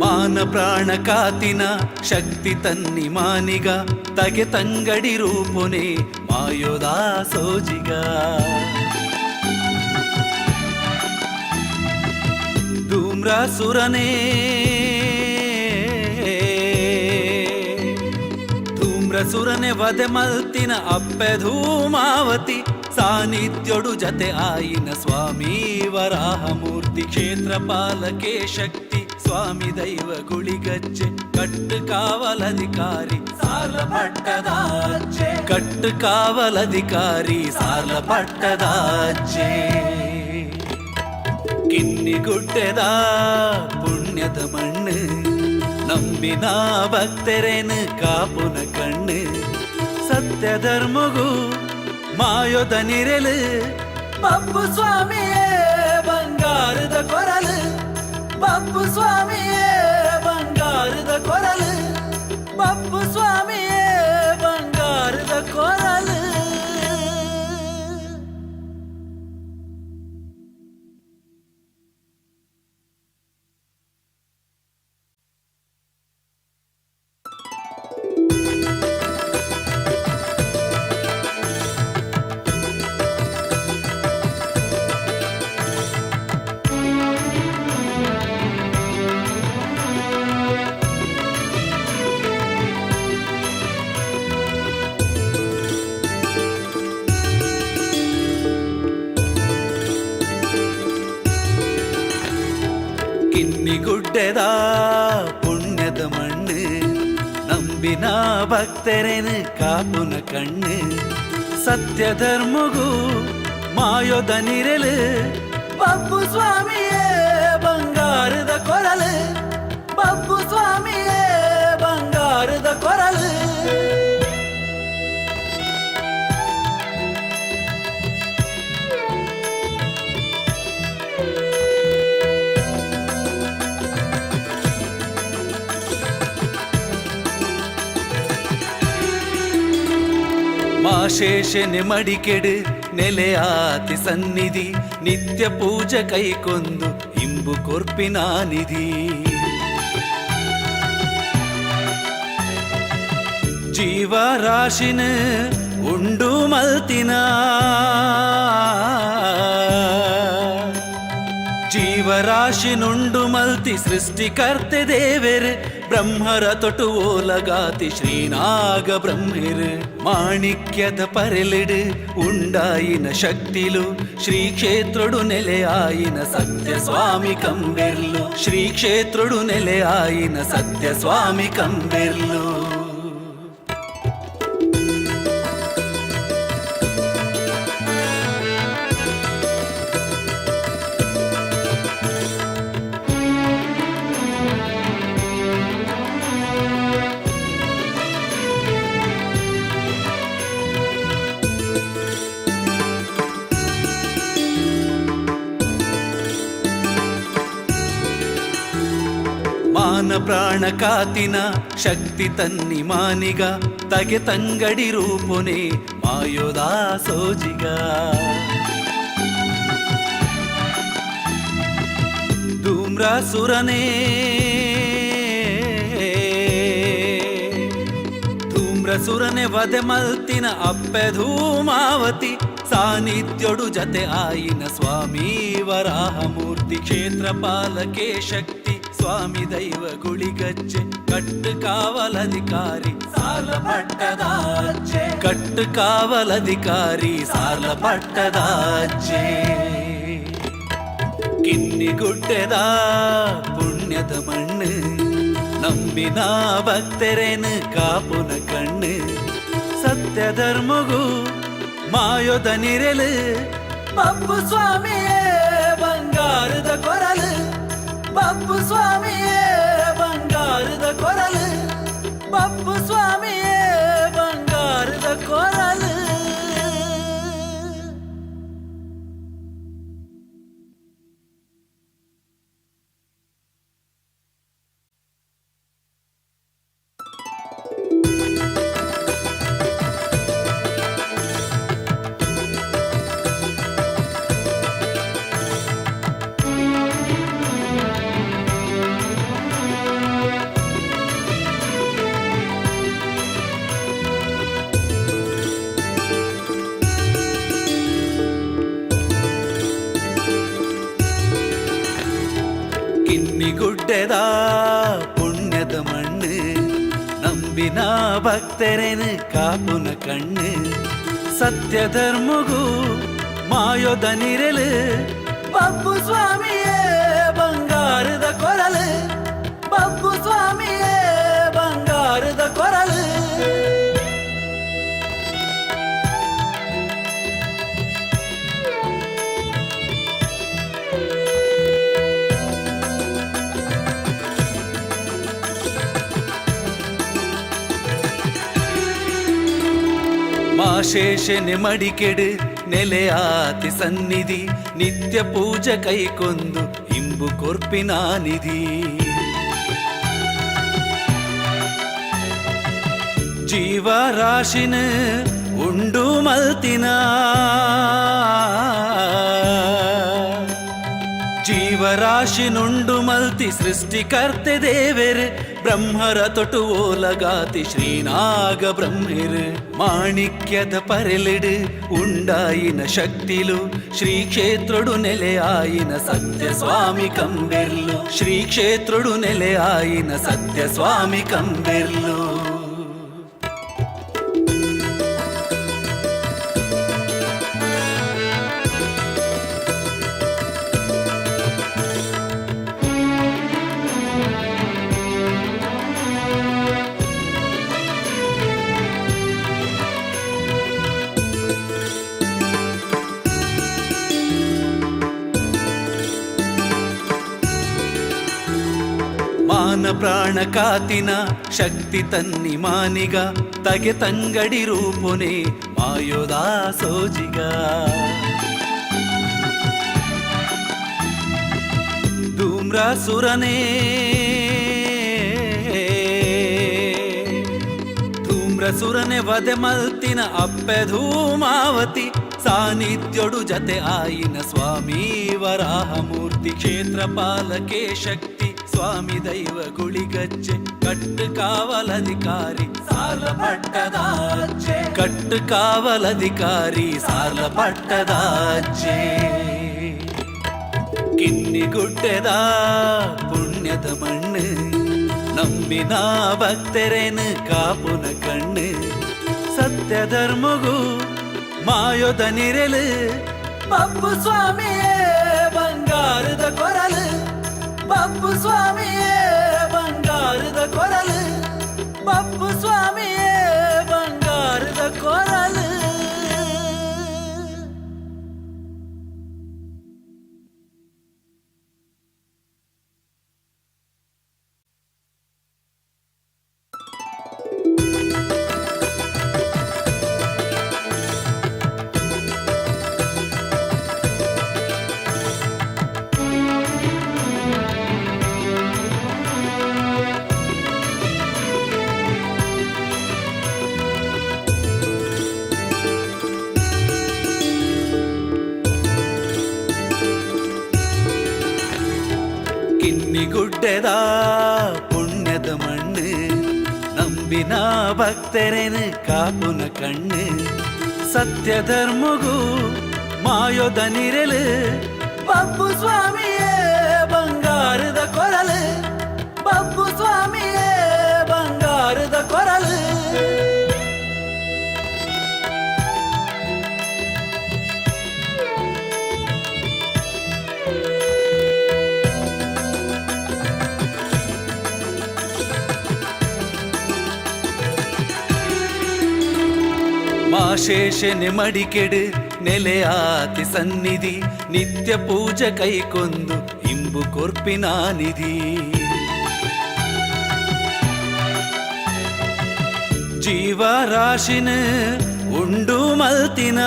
ಮಾನ ಪ್ರಾಣ ಕಾತಿನ ಶಕ್ತಿ ತನ್ನಿ ಮಾನಿಗ ತಗೆ ತಂಗಡಿ ರೂಪುನೆ ಮಾಯೋದಾ ಸೋಜಿಗ ಧೂಮ್ರಾಸುರನೇ ಧೂಮ್ರಸುರನೆ ವಧೆ ಮಲ್ತಿನ ಅಪ್ಪೆ ಧೂಮಾವತಿ ಸಾನ್ನಿಧ್ಯೋಡು ಜತೆ ಆಯಿನ ಸ್ವಾಮಿ ವರಾಹಮೂರ್ತಿ ಕ್ಷೇತ್ರ ಪಾಲಕೆ ಶಕ್ತಿ ಸ್ವಾಮಿ ದೈವ ಗುಳಿಗಜ್ಜೆ ಕಟ್ಟು ಕಾವಲಧಿಕಾರಿ ಸಾಲ ಪಟ್ಟದಾಚೆ ಕಟ್ಟು ಕಾವಲಧಿಕಾರಿ ಸಾಲ ಪಟ್ಟದಾಚೆ ಕಿನ್ನಿಗುಡ್ಡೆದ ಪುಣ್ಯದ ಮಣ್ಣು ನಂಬಿನ ಭಕ್ತರೇನು ಕಾಪುನ ಕಣ್ಣು ಸತ್ಯ ಧರ್ಮಗೂ ಮಾಯೋದ ನಿರೆಲು ಬಪ್ಪು ಸ್ವಾಮಿಯೇ ಬಂಗಾರದ ಕೊರಲು ಬಪ್ಪು ಸ್ವಾಮಿಯೇ ಬಂಗಾರದ ಕಿನ್ನಿಗುಡ್ಡೆದ ಪುಣ್ಯದ ಮಣ್ಣು, ನಂಬಿನ ಭಕ್ತರೆನು ಕಾಪುನ ಕಣ್ಣು, ಸತ್ಯ ಧರ್ಮಗೂ ಮಾಯೋದ ನಿರಲು, ಬಬ್ಬು ಸ್ವಾಮಿಯೇ ಬಂಗಾರದ ಕೊರಲು, ಬಬ್ಬು ಸ್ವಾಮಿಯೇ ಬಂಗಾರದ ಕೊರಲು. ಮಾಶೇಷನೆ ಮಡಿಕೆಡು ನೆಲೆಯಾತಿ ಸನ್ನಿಧಿ, ನಿತ್ಯ ಪೂಜೆ ಕೈಕೊಂದು ಇಂಬು ಕೊರ್ಪಿನ ನಿಧಿ. ಜೀವರಾಶಿನ ಉಂಡು ಮಲ್ತಿನ, ಜೀವರಾಶಿನುಂಡು ಮಲ್ತಿ ಸೃಷ್ಟಿಕರ್ತೆ ದೇವೆರ್, ಬ್ರಹ್ಮರ ತೊಟು ಓಲಗಾತಿ ಶ್ರೀನಾಗ ಬ್ರಹ್ಮೆರ್, ಮಾಣಿಕ್ಯದ ಪರೆಲಿಡು ಉಂಡಾಯಿನ ಶಕ್ತಿಲು, ಶ್ರೀ ಕ್ಷೇತ್ರಡು ನೆಲೆಯಾಯಿನ ಸತ್ಯ ಸ್ವಾಮಿ ಕಂಬೆರ್ಲು, ಶ್ರೀ ಕ್ಷೇತ್ರಡು ನೆಲೆಯಾಯಿನ ಸತ್ಯ ಸ್ವಾಮಿ ಕಂಬೆರ್ಲು. ಮಾನ ಪ್ರಾಣ ಕಾತಿನ ಶಕ್ತಿ ತನ್ನಿ ಮಾನಿಗ, ತಗೆ ತಂಗಡಿ ರೂಪುನೆ ಮಾಯೋದಾ ಸೋಜಿಗ. ಧೂಮ್ರಾಸುರನೇ ಧೂಮ್ರಸುರನೆ ವಧೆ ಮಲ್ತಿನ ಅಪ್ಪೆ ಧೂಮಾವತಿ, ಸಾನ್ನಿಧ್ಯೊಡು ಜತೆ ಆಯಿನ ಸ್ವಾಮಿ ವರಾಹಮೂರ್ತಿ, ಕ್ಷೇತ್ರ ಪಾಲಕೆ ಶಕ್ತಿ ಸ್ವಾಮಿ ದೈವ ಗುಳಿಗಚ್ಚೆ, ಕಟ್ಟು ಕಾವಲಧಿಕಾರಿ ಸಾರ್ಲ ಪಟ್ಟದಾಚೆ, ಕಟ್ಟು ಕಾವಲಧಿಕಾರಿ ಸಾರ್ಲ ಪಟ್ಟದಾಚೆ. ಕಿನ್ನಿಗುಡ್ಡೆದ ಪುಣ್ಯದ ಮಣ್ಣು, ನಂಬಿನ ಭಕ್ತರೇನು ಕಾಪುನ ಕಣ್ಣು, ಸತ್ಯ ಧರ್ಮಗೂ ಮಾಯೋದ ನಿರಲು, ಬಬ್ಬು ಸ್ವಾಮಿಯೇ ಬಂಗಾರದ ಕೊರಲು, ಬಬ್ಬು ಸ್ವಾಮಿಯೇ ಬಂಗಾರದ ಕೊರಲು, ಬಬ್ಬು ಸ್ವಾಮಿಯೇ ಬಂಗಾರದ ಕೊರಲು. ಕಿನ್ನಿಗುಡ್ಡೆದ ಪುಣ್ಯದ ಮಣ್ಣು, ನಂಬಿನ ಭಕ್ತರೇನು ಕಾಪುನ ಕಣ್ಣು, ಸತ್ಯ ಧರ್ಮಗೂ ಮಾಯೋದ ನಿರಲು, ಬಬ್ಬು ಸ್ವಾಮಿಯೇ ಬಂಗಾರದ ಕೊರಲು, ಬಬ್ಬು ಸ್ವಾಮಿಯೇ ಬಂಗಾರದ ಕೊರಲು. ಮಾಶೇಷನೆ ಮಡಿಕೆಡು ನೆಲೆಯಾತಿ ಸನ್ನಿಧಿ, ನಿತ್ಯ ಪೂಜೆ ಕೈಕೊಂದು ಇಂಬು ಕೊರ್ಪಿನ ನಿಧಿ. ಜೀವರಾಶಿನ ಉಂಡು ಮಲ್ತಿನ, ಜೀವರಾಶಿನುಂಡು ಮಲ್ತಿ ಸೃಷ್ಟಿಕರ್ತೆ ದೇವೆರ್, ಬ್ರಹ್ಮರ ತೊಟು ಓಲಗಾತಿ ಶ್ರೀನಾಗ ಬ್ರಹ್ಮೆರ್, ಮಾಣಿಕ್ಯದ ಪರೆಲಿಡು ಉಂಡಾಯಿನ ಶಕ್ತಿಲು, ಶ್ರೀ ಕ್ಷೇತ್ರಡು ನೆಲೆಯಾಯಿನ ಸತ್ಯ ಸ್ವಾಮಿ ಕಂಬೆರ್ಲು, ಶ್ರೀ ಕ್ಷೇತ್ರಡು ನೆಲೆಯಾಯಿನ ಸತ್ಯ ಸ್ವಾಮಿ ಕಂಬೆರ್ಲು. ಮಾನ ಪ್ರಾಣ ಕಾತಿನ ಶಕ್ತಿ ತನ್ನಿ ಮಾನಿಗ ತಗೆ ತಂಗಡಿ ರೂಪುನೆ ಮಾಯೋದಾ ಸೋಜಿಗ. ಧೂಮ್ರಾಸುರನೇ ಧೂಮ್ರಸುರನೆ ವಧೆ ಮಲ್ತಿನ ಅಪ್ಪೆ ಧೂಮಾವತಿ ಸಾನ್ನಿಧ್ಯೊಡು ಜತೆ ಆಯಿನ ಸ್ವಾಮಿ ವರಾಹಮೂರ್ತಿ ಕ್ಷೇತ್ರ ಪಾಲಕೆ ಶಕ್ತಿ ಸ್ವಾಮಿ ದೈವ ಗುಳಿಗಜ್ಜೆ ಕಟ್ಟು ಕಾವಲಧಿಕಾರಿ ಸಾರ್ಲ ಪಟ್ಟದಾಚೆ ಕಟ್ಟು ಕಾವಲಧಿಕಾರಿ ಸಾರ್ಲ ಪಟ್ಟದಾಚೆ. ಕಿನ್ನಿಗುಡ್ಡೆದ ಪುಣ್ಯದ ಮಣ್ಣು ನಂಬಿನ ಭಕ್ತರೇನು ಕಾಪುನ ಕಣ್ಣು ಸತ್ಯ ಧರ್ಮಗೂ ಮಾಯೋದ ನಿರೆಲು ಬಪ್ಪು ಸ್ವಾಮಿಯೇ ಬಂಗಾರದ ಕೊರಲು ಬಪ್ಪು ಸ್ವಾಮಿಯೇ ಬಂಗಾರದ ಕೊರಲು ಬಪ್ಪು ಸ್ವಾಮಿಯೇ ಬಂಗಾರದ ಕೊರಲು. ಕಿನ್ನಿಗುಡ್ಡೆದ ಪುಣ್ಯದ ಮಣ್ಣು ನಂಬಿನ ಭಕ್ತರೇನು ಕಾಪುನ ಕಣ್ಣು ಸತ್ಯ ಧರ್ಮಗೂ ಮಾಯೋದ ನಿರೆಲು ಬಪ್ಪು ಸ್ವಾಮಿಯೇ ಬಂಗಾರದ ಕೊರಲು ಬಪ್ಪು ಸ್ವಾಮಿಯೇ ಬಂಗಾರದ ಕೊರಲು. ಮಾಶೇಷನೆ ಮಡಿಕೆಡು ನೆಲೆಯಾತಿ ಸನ್ನಿಧಿ ನಿತ್ಯ ಪೂಜೆ ಕೈಕೊಂದು ಇಂಬು ಕೊರ್ಪಿನ ನಿಧಿ ಜೀವರಾಶಿನ ಉಂಡು ಮಲ್ತಿನ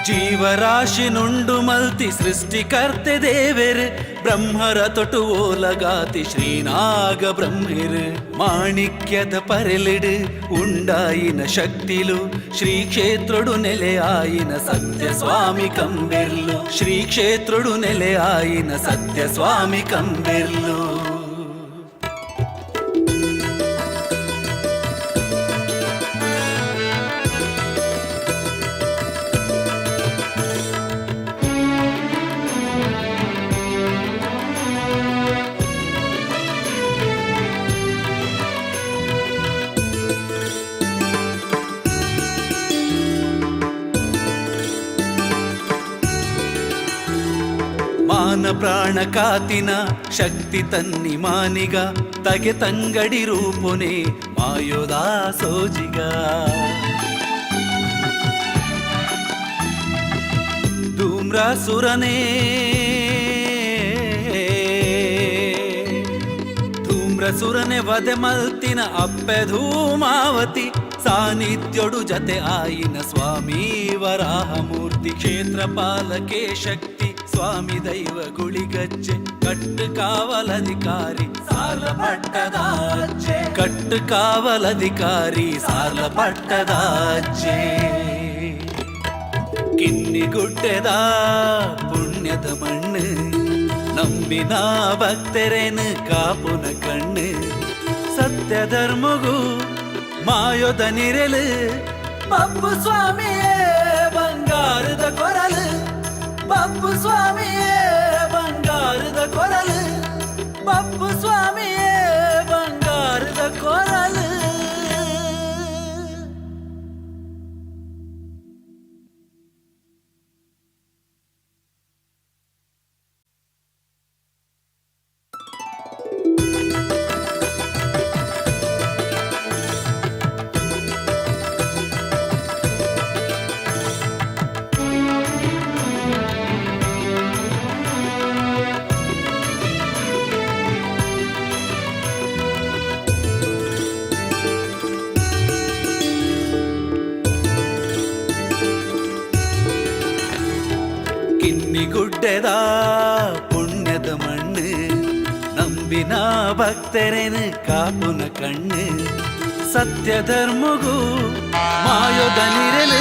ಜೀವರಾಶಿನುಂಡು ಮಲ್ತಿ ಸೃಷ್ಟಿಕರ್ತೆ ದೇವೆರ್ ಬ್ರಹ್ಮರ ತೊಟು ಓಲಗಾತಿ ಶ್ರೀನಾಗ ಬ್ರಹ್ಮಿರ್ ಮಾಣಿಕ್ಯದ ಪರೆಲಿಡು ಉಂಡಾಯಿನ ಶಕ್ತಿಲು ಶ್ರೀ ಕ್ಷೇತ್ರಡು ನೆಲೆಯಾಯಿನ ಸತ್ಯ ಸ್ವಾಮಿ ಕಂಬೆರ್ಲು ಶ್ರೀ ಕ್ಷೇತ್ರಡು ನೆಲೆಯಾಯಿನ ಸತ್ಯ ಸ್ವಾಮಿ ಕಂಬೆರ್ಲು. ಮಾನ ಪ್ರಾಣ ಕಾತಿನ ಶಕ್ತಿ ತನ್ನಿ ಮಾನಿಗ ತಗೆ ತಂಗಡಿ ರೂಪುನೆ ಮಾಯೋದಾ ಸೋಜಿಗ. ಧೂಮ್ರಾಸುರನೇ ಧೂಮ್ರಸುರನೆ ವಧೆ ಮಲ್ತಿನ ಅಪ್ಪೆ ಧೂಮಾವತಿ ಸಾನ್ನಿಧ್ಯೊಡು ಜತೆ ಆಯಿನ ಸ್ವಾಮಿ ವರಾಹಮೂರ್ತಿ ಕ್ಷೇತ್ರ ಪಾಲಕೆ ಶಕ್ತಿ ಸ್ವಾಮಿ ದೈವ ಗುಳಿಗಜ್ಜೆ ಕಟ್ಟು ಕಾವಲಧಿಕಾರಿ ಸಾರ್ಲ ಪಟ್ಟದಾಚೆ ಕಟ್ಟು ಕಾವಲಧಿಕಾರಿ ಸಾರ್ಲ ಪಟ್ಟದಾಚೆ. ಕಿನ್ನಿಗುಡ್ಡೆದ ಪುಣ್ಯದ ಮಣ್ಣು ನಂಬಿನ ಭಕ್ತರೇನು ಕಾಪುನ ಕಣ್ಣು ಸತ್ಯ ಧರ್ಮಗೂ ಮಾಯೋದ ನಿರೆಲು ಬಪ್ಪು ಸ್ವಾಮಿಯೇ ಬಂಗಾರದ ಕೊರಲು ಬಪ್ಪು ಸ್ವಾಮಿಯೇ ಬಂಗಾರದ ಕೊರಲು ಬಪ್ಪು ಸ್ವಾಮಿಯೇ ಬಂಗಾರದ ಕೊರಲು. ಗುಡ್ಡೆದ ಪುಣ್ಯದ ಮಣ್ಣು, ನಂಬಿನ ಭಕ್ತರೇನು ಕಾಪುನ ಕಣ್ಣು, ಸತ್ಯ ಧರ್ಮಗೂ ಮಾಯೋದ ನಿರಲು.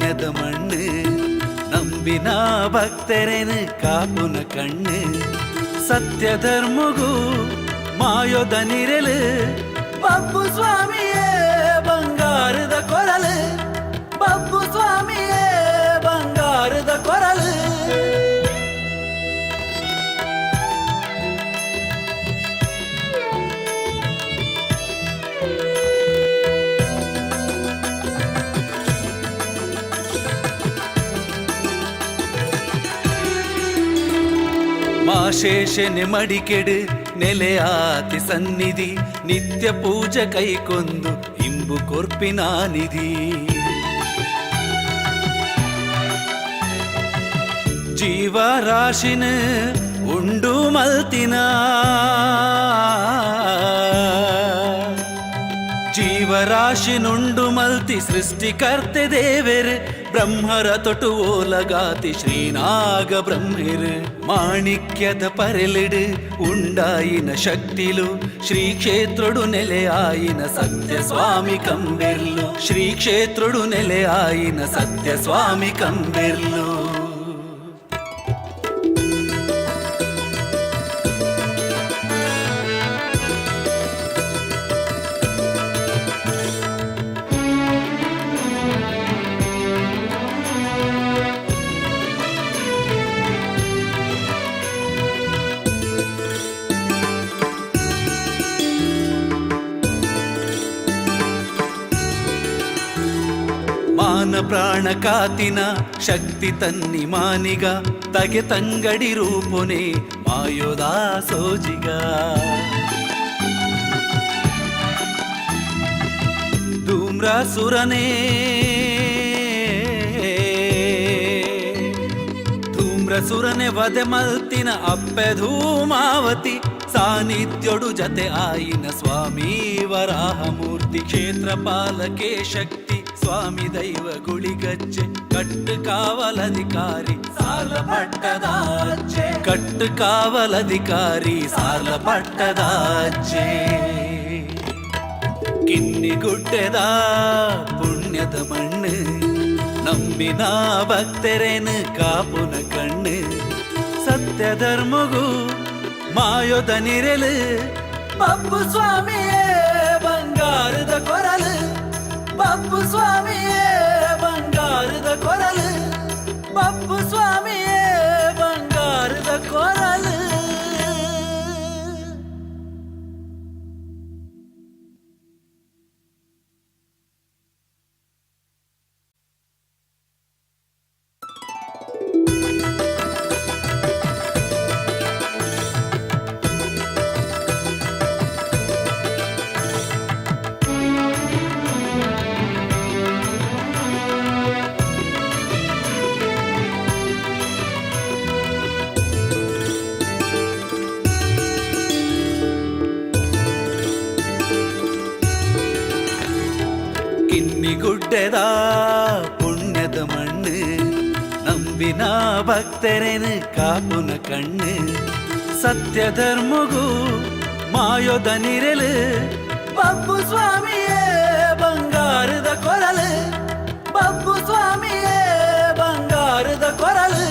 ಪುಣ್ಯದ ಮಣ್ಣು, ನಂಬಿನ ಭಕ್ತರೆನು ಕಾಪುನ ಕಣ್ಣು. ಸತ್ಯ ಧರ್ಮಗೂ ಮಾಯೋದ ನಿರಲು, ಬಬ್ಬು ಸ್ವಾಮಿಯೇ ಬಂಗಾರದ ಕೊರಲು, ಬಬ್ಬು ಸ್ವಾಮಿಯೇ ಬಂಗಾರದ ಕೊರಲು. ಮಾಶೇಷನೆ ಮಡಿಕೆಡು ನೆಲೆಯಾತಿ ಸನ್ನಿಧಿ, ನಿತ್ಯ ಪೂಜೆ ಕೈಕೊಂದು ಇಂಬು ಕೊರ್ಪಿನ ನಿಧಿ. ಜೀವರಾಶಿನ ಉಂಡು ಮಲ್ತಿನ, ಜೀವರಾಶಿನುಂಡು ಮಲ್ತಿ ಸೃಷ್ಟಿಕರ್ತೆ ದೇವೆರ್, ಬ್ರಹ್ಮರ ತೊಟು ಓಲಗಾತಿ ಶ್ರೀನಾಗ ಬ್ರಹ್ಮೆರ್. ಮಾಣಿಕ್ಯದ ಪರೆಲಿಡು ಉಂಡಾಯಿನ ಶಕ್ತಿಲು, ಶ್ರೀ ಕ್ಷೇತ್ರಡು ನೆಲೆಯಾಯಿನ ಸತ್ಯ ಸ್ವಾಮಿ ಕಂಬೆರ್ಲು, ಶ್ರೀ ಕ್ಷೇತ್ರಡು ನೆಲೆಯಾಯಿನ ಸತ್ಯ ಸ್ವಾಮಿ ಕಂಬೆರ್ಲು. ಮಾನ ಪ್ರಾಣ ಕಾತಿನ ಶಕ್ತಿ ತನ್ನಿ ಮಾನಿಗ, ತಗೆ ತಂಗಡಿ ರೂಪುನೆ ಮಾಯೋದಾ ಸೋಜಿಗ. ಧೂಮ್ರಾಸುರನೇ ಧೂಮ್ರಸುರನೆ ವಧೆ ಮಲ್ತಿನ ಅಪ್ಪೆ ಧೂಮಾವತಿ, ಸಾನ್ನಿಧ್ಯೊಡು ಜತೆ ಆಯಿನ ಸ್ವಾಮಿ ವರಾಹಮೂರ್ತಿ. ಕ್ಷೇತ್ರ ಪಾಲಕೆ ಶಕ್ತಿ ಸ್ವಾಮಿ ದೈವ ಗುಳಿಗಜ್ಜೆ, ಕಟ್ಟು ಕಾವಲಧಿಕಾರಿ ಸಾರ್ಲ ಪಟ್ಟದಾಚೆ, ಕಟ್ಟು ಕಾವಲಧಿಕಾರಿ ಸಾರ್ಲ ಪಟ್ಟದಾಚೆ. ಕಿನ್ನಿಗುಡ್ಡೆದ ಪುಣ್ಯದ ಮಣ್ಣು, ನಂಬಿನ ಭಕ್ತರೇನು ಕಾಪುನ ಕಣ್ಣು. ಸತ್ಯ ಧರ್ಮಗೂ ಮಾಯೋದ ನಿರಲು, ಬಬ್ಬು ಸ್ವಾಮಿಯೇ ಬಂಗಾರದ ಕೊರಲು, ಬಬ್ಬು ಸ್ವಾಮಿಯೇ ಬಂಗಾರದ ಕೊರಲು, ಬಬ್ಬು ಸ್ವಾಮಿಯೇ ಬಂಗಾರದ ಕೊರಲು. ಕಿನ್ನಿಗುಡ್ಡೆದ ಪುಣ್ಯದ ಮಣ್ಣು, ನಂಬಿನ ಭಕ್ತರೇನು ಕಾಪುನ ಕಣ್ಣು. ಸತ್ಯ ಧರ್ಮಗೂ ಮಾಯೋದ ನಿರಲು, ಬಬ್ಬು ಸ್ವಾಮಿಯೇ ಬಂಗಾರದ ಕೊರಲು, ಬಬ್ಬು ಸ್ವಾಮಿಯೇ ಬಂಗಾರದ ಕೊರಲು.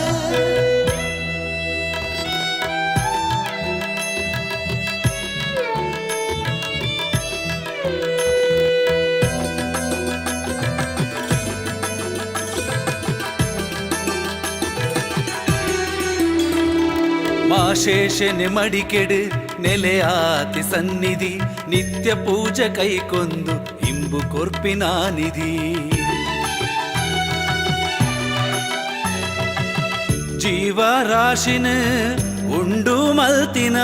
ಮಾಶೇಷನೆ ಮಡಿಕೆಡು ನೆಲೆಯಾತಿ ಸನ್ನಿಧಿ, ನಿತ್ಯ ಪೂಜೆ ಕೈಕೊಂದು ಇಂಬು ಕೊರ್ಪಿನ ನಿಧಿ. ಜೀವರಾಶಿನ ಉಂಡು ಮಲ್ತಿನ,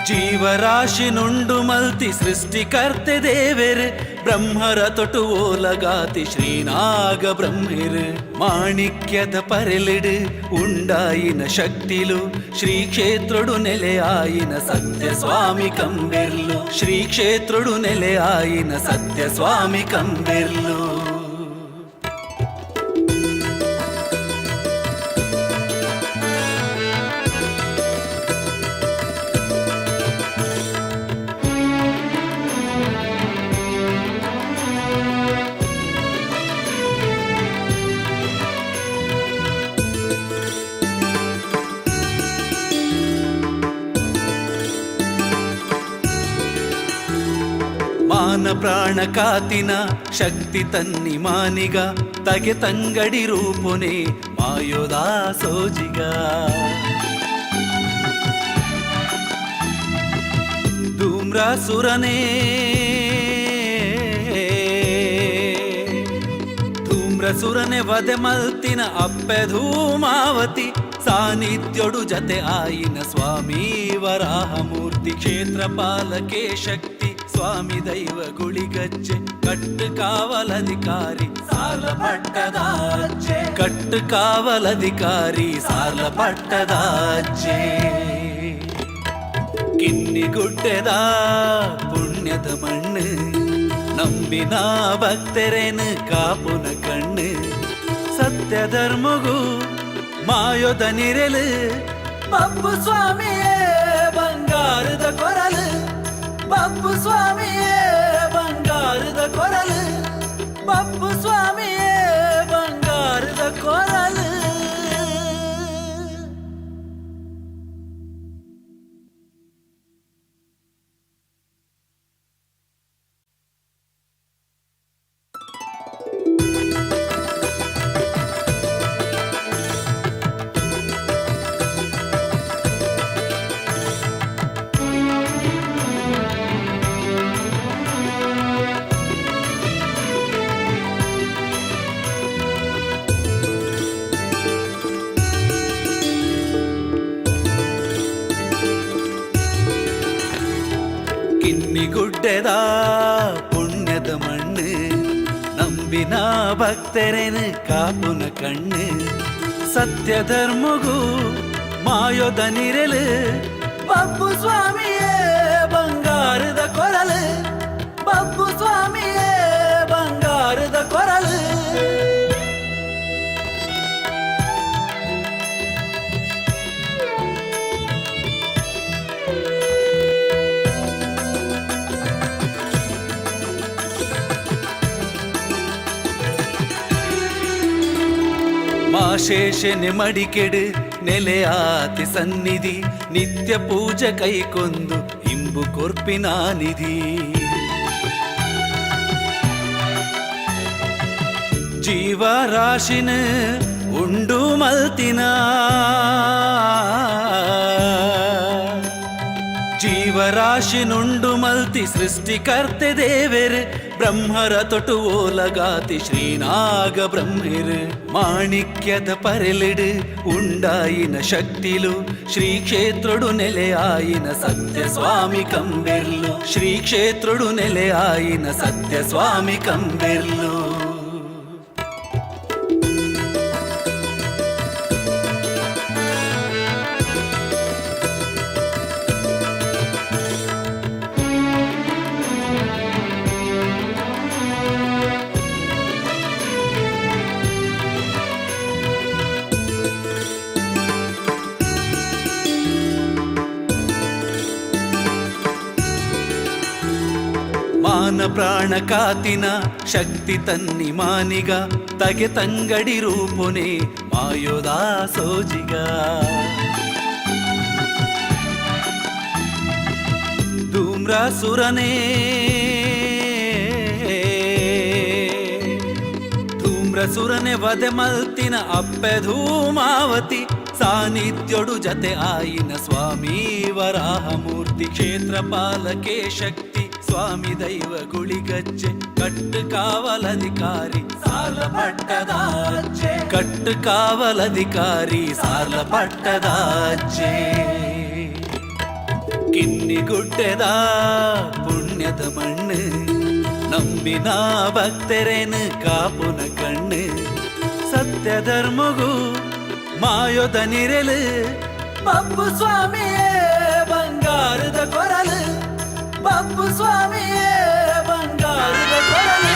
ಜೀವರಾಶಿನುಂಡು ಮಲ್ತಿ ಸೃಷ್ಟಿಕರ್ತೆ ದೇವೆರ್, ಬ್ರಹ್ಮರ ತೊಟು ಓಲಗಾತಿ ಶ್ರೀನಾಗ ಬ್ರಹ್ಮೆರ್. ಮಾಣಿಕ್ಯದ ಪರೆಲಿಡು ಉಂಡಾಯಿನ ಶಕ್ತಿಲು, ಶ್ರೀ ಕ್ಷೇತ್ರಡು ನೆಲೆಯಾಯಿನ ಸತ್ಯ ಸ್ವಾಮಿ ಕಂಬೆರ್ಲು, ಶ್ರೀ ಕ್ಷೇತ್ರಡು ನೆಲೆಯಾಯಿನ ಸತ್ಯ ಸ್ವಾಮಿ ಕಂಬೆರ್ಲು. ಮಾನ ಪ್ರಾಣ ಕಾತಿನ ಶಕ್ತಿ ತನ್ನಿ ಮಾನಿಗ ತಗೆ ತಂಗಡಿ ರೂಪುನೆ ಮಾಯೋದಾ ಸೋಜಿಗ ಧೂಮ್ರಾಸುರನೇ ಧೂಮ್ರಸುರನೆ ವಧೆ ಮಲ್ತಿನ ಅಪ್ಪೆ ಧೂಮಾವತಿ ಸಾನ್ನಿಧ್ಯೋಡು ಜತೆ ಆಯಿನ ಸ್ವಾಮಿ ವರಾಹಮೂರ್ತಿ ಕ್ಷೇತ್ರ ಪಾಲಕೆ ಶಕ್ತಿ ಸ್ವಾಮಿ ದೈವ ಗುಳಿಗಜ್ಜೆ ಕಟ್ಟು ಕಾವಲಧಿಕಾರಿ ಸಾರ್ಲ ಪಟ್ಟದಾಚೆ ಕಟ್ಟು ಕಾವಲಧಿಕಾರಿ ಸಾರ್ಲ ಪಟ್ಟದಾಚೆ ಕಿನ್ನಿಗುಡ್ಡೆದ ಪುಣ್ಯದ ಮಣ್ಣು ನಂಬಿನ ಭಕ್ತರೇನು ಕಾಪುನ ಕಣ್ಣು ಸತ್ಯ ಧರ್ಮಗೂ ಮಾಯೋದ ನಿರೆಲು ಬಬ್ಬು ಸ್ವಾಮಿಯೇ ಬಂಗಾರದ ಕೊರಲು ಬಬ್ಬು ಸ್ವಾಮಿಯೇ ಬಂಗಾರದ ಕೊರಲು ಬಬ್ಬು ಸ್ವಾಮಿಯೇ ಬಂಗಾರದ ಕೊರಲು. ಕಿನ್ನಿಗುಡ್ಡೆದ ಪುಣ್ಯದ ಮಣ್ಣು ನಂಬಿನ ಭಕ್ತರೇನು ಕಾಪುನ ಕಣ್ಣು ಸತ್ಯ ಧರ್ಮಗೂ ಮಾಯೋದ ನಿರೆಲು ಬಬ್ಬು ಸ್ವಾಮಿಯೇ ಬಂಗಾರದ ಕೊರಲು ಬಬ್ಬು ಸ್ವಾಮಿಯೇ ಬಂಗಾರದ ಕೊರಲು. ಮಾಶೇಷನೆ ಮಡಿಕೆಡು ನೆಲೆಯಾತಿ ಸನ್ನಿಧಿ ನಿತ್ಯ ಪೂಜೆ ಕೈಕೊಂದು ಇಂಬು ಕೊರ್ಪಿನ ನಿಧಿ ಜೀವರಾಶಿನ ಉಂಡು ಮಲ್ತಿನ ಜೀವರಾಶಿನುಂಡು ಮಲ್ತಿ ಸೃಷ್ಟಿಕರ್ತೆ ದೇವೆರ್ ಬ್ರಹ್ಮರ ತೊಟು ಓಲಗಾತಿ ಶ್ರೀನಾಗ ಬ್ರಹ್ಮಿರ್ ಮಾಣಿಕ್ಯದ ಪರೆಲಿಡು ಉಂಡಾಯಿನ ಶಕ್ತಿಲು ಶ್ರೀ ಕ್ಷೇತ್ರಡು ನೆಲೆಯಾಯಿನ ಸತ್ಯ ಸ್ವಾಮಿ ಕಂಬೆರ್ಲು ಶ್ರೀ ಕ್ಷೇತ್ರಡು ನೆಲೆಯಾಯಿನ ಸತ್ಯ ಸ್ವಾಮಿ ಕಂಬೆರ್ಲು. ಮಾನ ಪ್ರಾಣ ಕಾತಿನ ಶಕ್ತಿ ತನ್ನಿ ಮಾನಿಗ ತಗೆ ತಂಗಡಿ ರೂಪುನೆ ಮಾಯೋದಾ ಸೋಜಿಗ ಧೂಮ್ರಾಸುರನೇ ಧೂಮ್ರಸುರನೆ ವಧೆ ಮಲ್ತಿನ ಅಪ್ಪೆ ಧೂಮಾವತಿ ಸಾನ್ನಿಧ್ಯೋಡು ಜತೆ ಆಯಿನ ಸ್ವಾಮಿ ವರಾಹಮೂರ್ತಿ ಕ್ಷೇತ್ರ ಪಾಲಕೆ ಶಕ್ತಿ ಸ್ವಾಮಿ ದೈವ ಗುಳಿಗಜ್ಜೆ ಕಟ್ಟು ಕಾವಲಧಿಕಾರಿ ಸಾರ್ಲ ಪಟ್ಟದಾಚೆ ಕಟ್ಟು ಕಾವಲಧಿಕಾರಿ ಸಾರ್ಲ ಪಟ್ಟದಾಚೆ ಕಿನ್ನಿಗುಡ್ಡೆದ ಪುಣ್ಯದ ಮಣ್ಣು ನಂಬಿನ ಭಕ್ತರೇನು ಕಾಪುನ ಕಣ್ಣು ಸತ್ಯ ಧರ್ಮಗೂ ಮಾಯೋದ ನಿರೆಲು ಬಬ್ಬು ಸ್ವಾಮಿಯೇ ಬಂಗಾರದ ಕೊರಲು ಬಬ್ಬು ಸ್ವಾಮಿಯೇ ಬಂಗಾರದ ಕೊರಲು.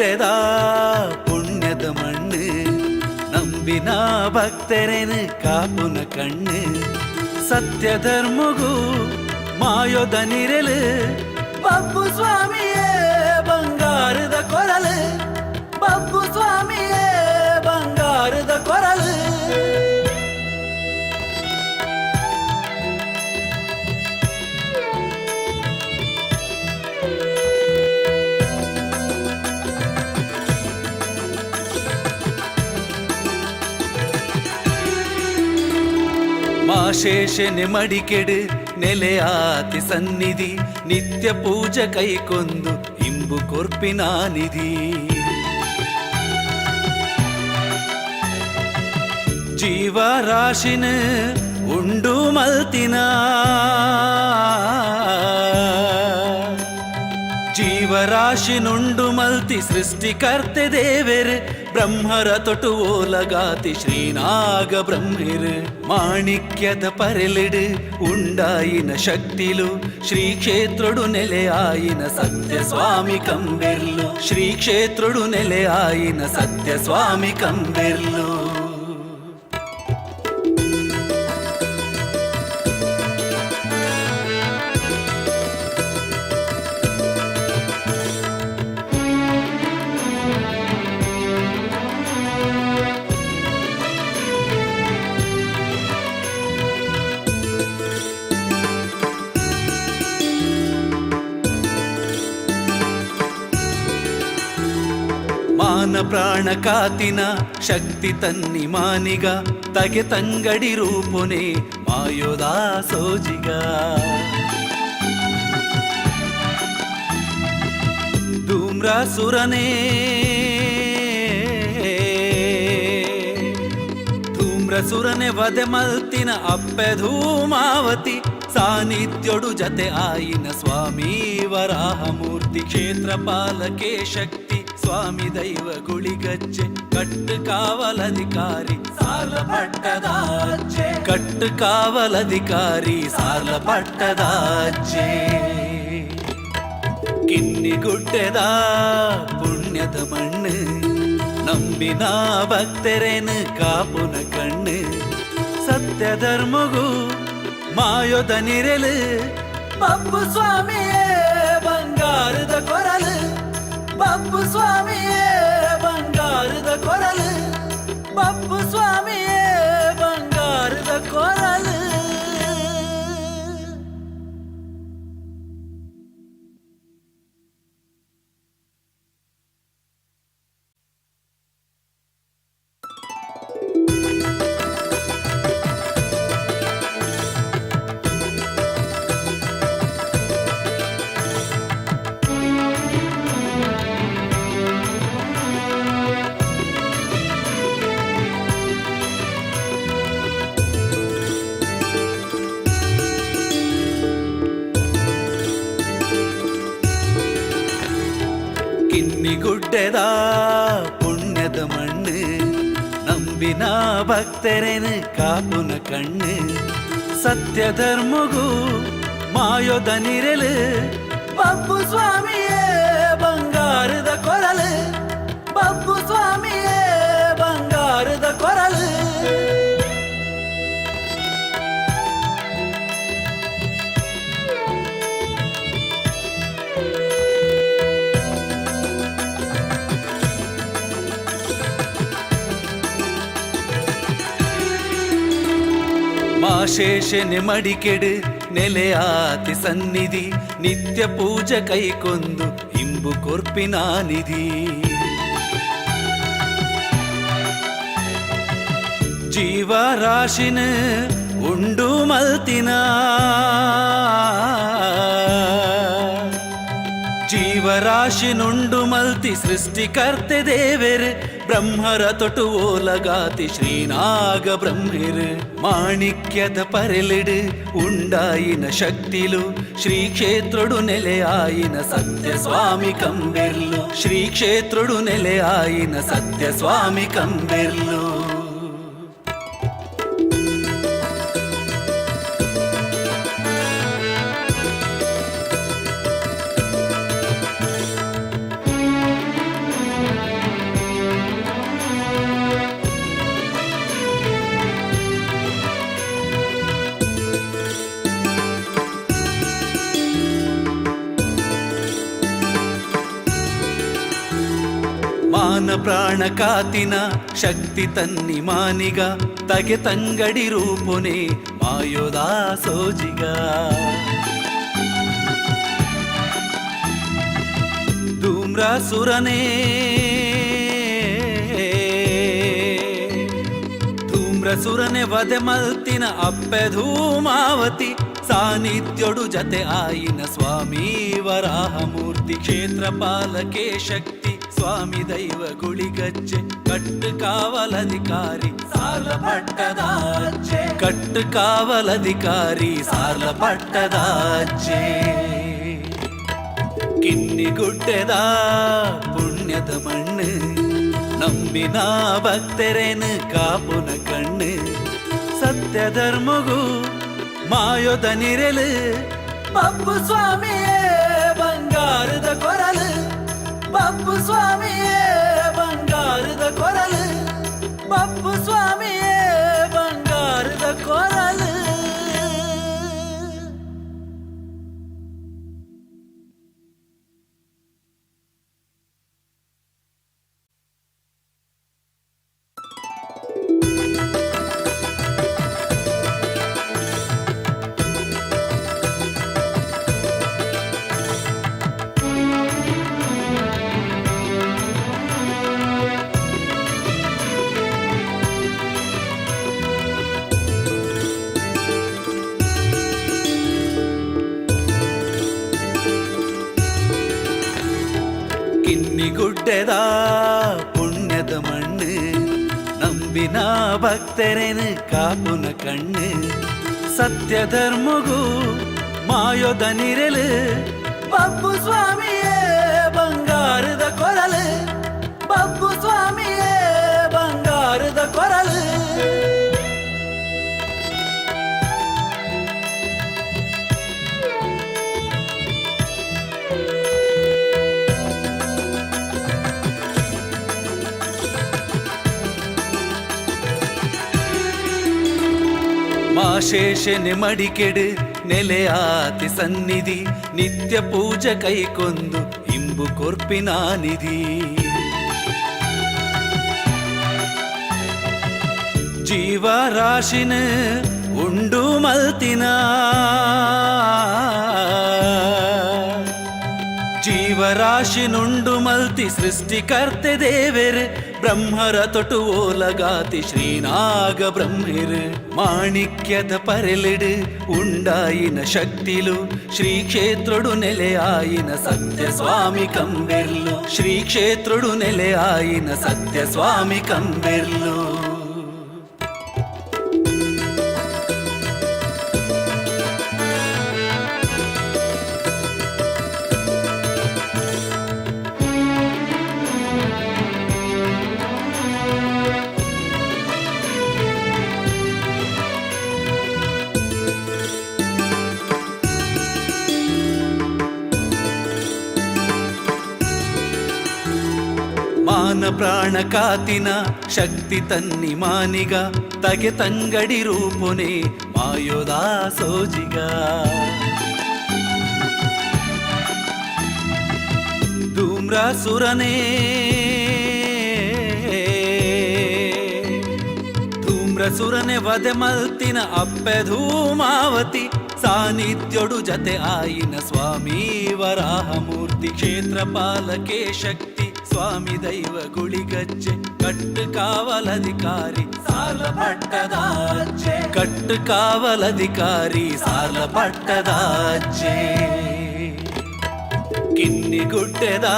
ಗುಡ್ಡೆದ ಪುಣ್ಯದ ಮಣ್ಣು, ನಂಬಿನ ಭಕ್ತರೆನು ಕಾಪುನ ಕಣ್ಣು, ಸತ್ಯ ಧರ್ಮಗೂ ಮಾಯೋದ ನಿರಲು, ಬಬ್ಬು ಸ್ವಾಮಿಯೇ ಬಂಗಾರದ ಕೊರಲು, ಬಬ್ಬು ಸ್ವಾಮಿಯೇ ಬಂಗಾರದ ಕೊರಲು. ಮಾಶೇಷನೆ ಮಡಿಕೆಡು ನೆಲೆಯಾತಿ ಸನ್ನಿಧಿ, ನಿತ್ಯ ಪೂಜೆ ಕೈಕೊಂದು ಇಂಬು ಕೊರ್ಪಿನ ನಿಧಿ. ಜೀವರಾಶಿನ ಉಂಡು ಮಲ್ತಿನ, ಜೀವರಾಶಿನುಂಡು ಮಲ್ತಿ ಸೃಷ್ಟಿಕರ್ತೆ ದೇವೆರ್, ಬ್ರಹ್ಮರ ತೊಟು ಓಲಗಾತಿ ಶ್ರೀನಾಗ ಬ್ರಹ್ಮಿರ್, ಮಾಣಿಕ್ಯದ ಪರೆಲಿಡು ಉಂಡಾಯಿನ ಶಕ್ತಿಲು, ಶ್ರೀ ಕ್ಷೇತ್ರಡು ನೆಲೆಯಾಯಿನ ಸತ್ಯ ಸ್ವಾಮಿ ಕಂಬೆರ್ಲು, ಶ್ರೀ ಕ್ಷೇತ್ರಡು ನೆಲೆಯಾಯಿನ ಸತ್ಯ ಸ್ವಾಮಿ ಕಂಬೆರ್ಲು. ಮಾನ ಪ್ರಾಣ ಕಾತಿನ ಶಕ್ತಿ ತನ್ನಿ ಮಾನಿಗ, ತಗೆ ತಂಗಡಿ ರೂಪುನೆ ಮಾಯೋದಾ ಸೋಜಿಗ. ಧೂಮ್ರಾಸುರನೇ ಧೂಮ್ರಸುರನೆ ವಧೆ ಮಲ್ತಿನ ಅಪ್ಪೆ ಧೂಮಾವತಿ, ಸಾನ್ನಿಧ್ಯೊಡು ಜತೆ ಆಯಿನ ಸ್ವಾಮಿ ವರಾಹಮೂರ್ತಿ, ಕ್ಷೇತ್ರ ಪಾಲಕೆ ಶಕ್ತಿ ಸ್ವಾಮಿ ದೈವ ಗುಳಿಗಚ್ಚೆ, ಕಟ್ಟು ಕಾವಲಧಿಕಾರಿ ಸಾರ್ಲ ಪಟ್ಟದಾಚೆ, ಕಟ್ಟು ಕಾವಲಧಿಕಾರಿ ಸಾರ್ಲ ಪಟ್ಟದಾಚೆ. ಕಿನ್ನಿ ಗುಡ್ಡೆದ ಪುಣ್ಯದ ಮಣ್ಣು, ನಂಬಿನ ಭಕ್ತರೇನು ಕಾಪುನ ಕಣ್ಣು, ಸತ್ಯ ಧರ್ಮಗೂ ಮಾಯೋದ ನಿರಲು, ಬಬ್ಬು ಸ್ವಾಮಿಯೇ ಬಂಗಾರದ ಕೊರಲು, ಬಬ್ಬು ಸ್ವಾಮಿಯೇ ಬಂಗಾರದ ಕೊರಲು, ಬಬ್ಬು ಸ್ವಾಮಿಯೇ ಬಂಗಾರದ ಕೊರಲು. ಕಿನ್ನಿಗುಡ್ಡೆದ ಪುಣ್ಯದ ಮಣ್ಣು, ನಂಬಿನ ಭಕ್ತರೇನು ಕಾಪುನ ಕಣ್ಣು, ಸತ್ಯ ಧರ್ಮಗೂ ಮಾಯೋದ ನಿರಲು, ಬಬ್ಬು ಸ್ವಾಮಿಯೇ ಬಂಗಾರದ ಕೊರಲು, ಬಬ್ಬು ಸ್ವಾಮಿಯೇ ಬಂಗಾರದ ಕೊರಲು. ಮಾಶೇಷನೆ ಮಡಿಕೆಡು ನೆಲೆಯಾತಿ ಸನ್ನಿಧಿ, ನಿತ್ಯ ಪೂಜೆ ಕೈಕೊಂದು ಇಂಬು ಕೊರ್ಪಿನ ನಿಧಿ. ಜೀವರಾಶಿನ ಉಂಡು ಮಲ್ತಿನ, ಜೀವರಾಶಿನುಂಡು ಮಲ್ತಿ ಸೃಷ್ಟಿಕರ್ತೆ ದೇವೆರ್, ಬ್ರಹ್ಮರ ತೊಟು ಓಲಗಾತಿ ಶ್ರೀನಾಗ ಬ್ರಹ್ಮಿರ್, ಮಾಣಿಕ್ಯದ ಪರೆಲಿಡು ಉಂಡಾಯಿನ ಶಕ್ತಿಲು, ಶ್ರೀ ಕ್ಷೇತ್ರಡು ನೆಲೆಯಾಯಿನ ಸತ್ಯ ಸ್ವಾಮಿ ಕಂಬೆರ್ಲು, ಶ್ರೀ ಕ್ಷೇತ್ರಡು ನೆಲೆಯಾಯಿನ ಸತ್ಯ ಸ್ವಾಮಿ ಕಂಬೆರ್ಲು. ಮಾನ ಪ್ರಾಣ ಕಾತಿನ ಶಕ್ತಿ ತನ್ನಿ ಮಾನಿಗ ತಗೆ ತಂಗಡಿ ರೂಪುನೆ ಮಾಯೋದಾ ಸೋಜಿಗ. ಧೂಮ್ರಾಸುರನೇ ಧೂಮ್ರಸುರನೆ ವಧೆ ಮಲ್ತಿನ ಅಪ್ಪೆ ಧೂಮಾವತಿ ಸಾನ್ನಿಧ್ಯೊಡು ಜತೆ ಆಯಿನ ಸ್ವಾಮಿ ವರಾಹಮೂರ್ತಿ. ಕ್ಷೇತ್ರ ಪಾಲಕೆ ಶಕ್ತಿ ಸ್ವಾಮಿ ದೈವ ಗುಳಿಗಜ್ಜೆ ಕಟ್ಟು ಕಾವಲಧಿಕಾರಿ ಸಾರ್ಲ ಪಟ್ಟದಾಚೆ, ಕಟ್ಟು ಕಾವಲಧಿಕಾರಿ ಸಾರ್ಲ ಪಟ್ಟದಾಚೆ. ಕಿನ್ನಿಗುಡ್ಡೆದ ಪುಣ್ಯದ ಮಣ್ಣು ನಂಬಿನ ಭಕ್ತರೇನು ಕಾಪುನ ಕಣ್ಣು. ಸತ್ಯ ಧರ್ಮಗೂ ಮಾಯೋದ ನಿರೆಲು ಬಪ್ಪು ಸ್ವಾಮಿಯೇ ಬಂಗಾರದ ಕೊರಲು, ಬಪ್ಪು ಸ್ವಾಮಿಯೇ ಬಂಗಾರದ ಕೊರಲು, ಬಪ್ಪು ಸ್ವಾಮಿಯೇ ಬಂಗಾರದ ಕೊರಲು. ಕಿನ್ನಿಗುಡ್ಡೆದ ಪುಣ್ಯದ ಮಣ್ಣು ನಂಬಿನ ಭಕ್ತರೇನು ಕಾಪುನ ಕಣ್ಣು. ಸತ್ಯ ಧರ್ಮಗೂ ಮಾಯೋದ ನಿರೆಲು ಬಪ್ಪು ಸ್ವಾಮಿಯೇ ಬಂಗಾರದ ಕೊರಲು, ಬಪ್ಪು ಸ್ವಾಮಿಯೇ ಬಂಗಾರದ ಕೊರಲು. ಮಾಶೇಷನೆ ಮಡಿಕೆಡು ನೆಲೆಯಾತಿ ಸನ್ನಿಧಿ ನಿತ್ಯ ಪೂಜೆ ಕೈಕೊಂದು ಇಂಬು ಕೊರ್ಪಿನ ನಿಧಿ. ಜೀವರಾಶಿನ ಉಂಡು ಮಲ್ತಿನ ಜೀವರಾಶಿನುಂಡು ಮಲ್ತಿ ಸೃಷ್ಟಿಕರ್ತೆ ದೇವೆರ್ ಬ್ರಹ್ಮರ ತೊಟು ಓಲಗಾತಿ ಶ್ರೀನಾಗ ಬ್ರಹ್ಮಿರ್. ಮಾಣಿಕ್ಯದ ಪರೆಲಿಡು ಉಂಡಾಯಿನ ಶಕ್ತಿಲು ಶ್ರೀ ಕ್ಷೇತ್ರಡು ನೆಲೆಯಾಯಿನ ಸತ್ಯ ಸ್ವಾಮಿ ಕಂಬೆರ್ಲು, ಶ್ರೀ ಕ್ಷೇತ್ರಡು ನೆಲೆಯಾಯಿನ ಸತ್ಯ ಸ್ವಾಮಿ ಕಂಬೆರ್ಲು. ಮಾನ ಪ್ರಾಣ ಕಾತಿನ ಶಕ್ತಿ ತನ್ನಿ ಮಾನಿಗ ತಗೆ ತಂಗಡಿ ರೂಪುನೆ ಮಾಯೋದಾ ಸೋಜಿಗ. ಧೂಮ್ರಾಸುರನೇ ಧೂಮ್ರಸುರನೆ ವಧೆ ಮಲ್ತಿನ ಅಪ್ಪೆ ಧೂಮಾವತಿ ಸಾನ್ನಿಧ್ಯೊಡು ಜತೆ ಆಯಿನ ಸ್ವಾಮಿ ವರಾಹಮೂರ್ತಿ. ಕ್ಷೇತ್ರ ಪಾಲಕೆ ಶಕ್ತಿ ಸ್ವಾಮಿ ದೈವ ಗುಳಿಗಜ್ಜೆ ಕಟ್ಟು ಕಾವಲಧಿಕಾರಿ ಸಾರ್ಲ ಪಟ್ಟದಾಚೆ, ಕಟ್ಟು ಕಾವಲಧಿಕಾರಿ ಸಾರ್ಲ ಪಟ್ಟದಾಚೆ. ಕಿನ್ನಿಗುಡ್ಡೆದ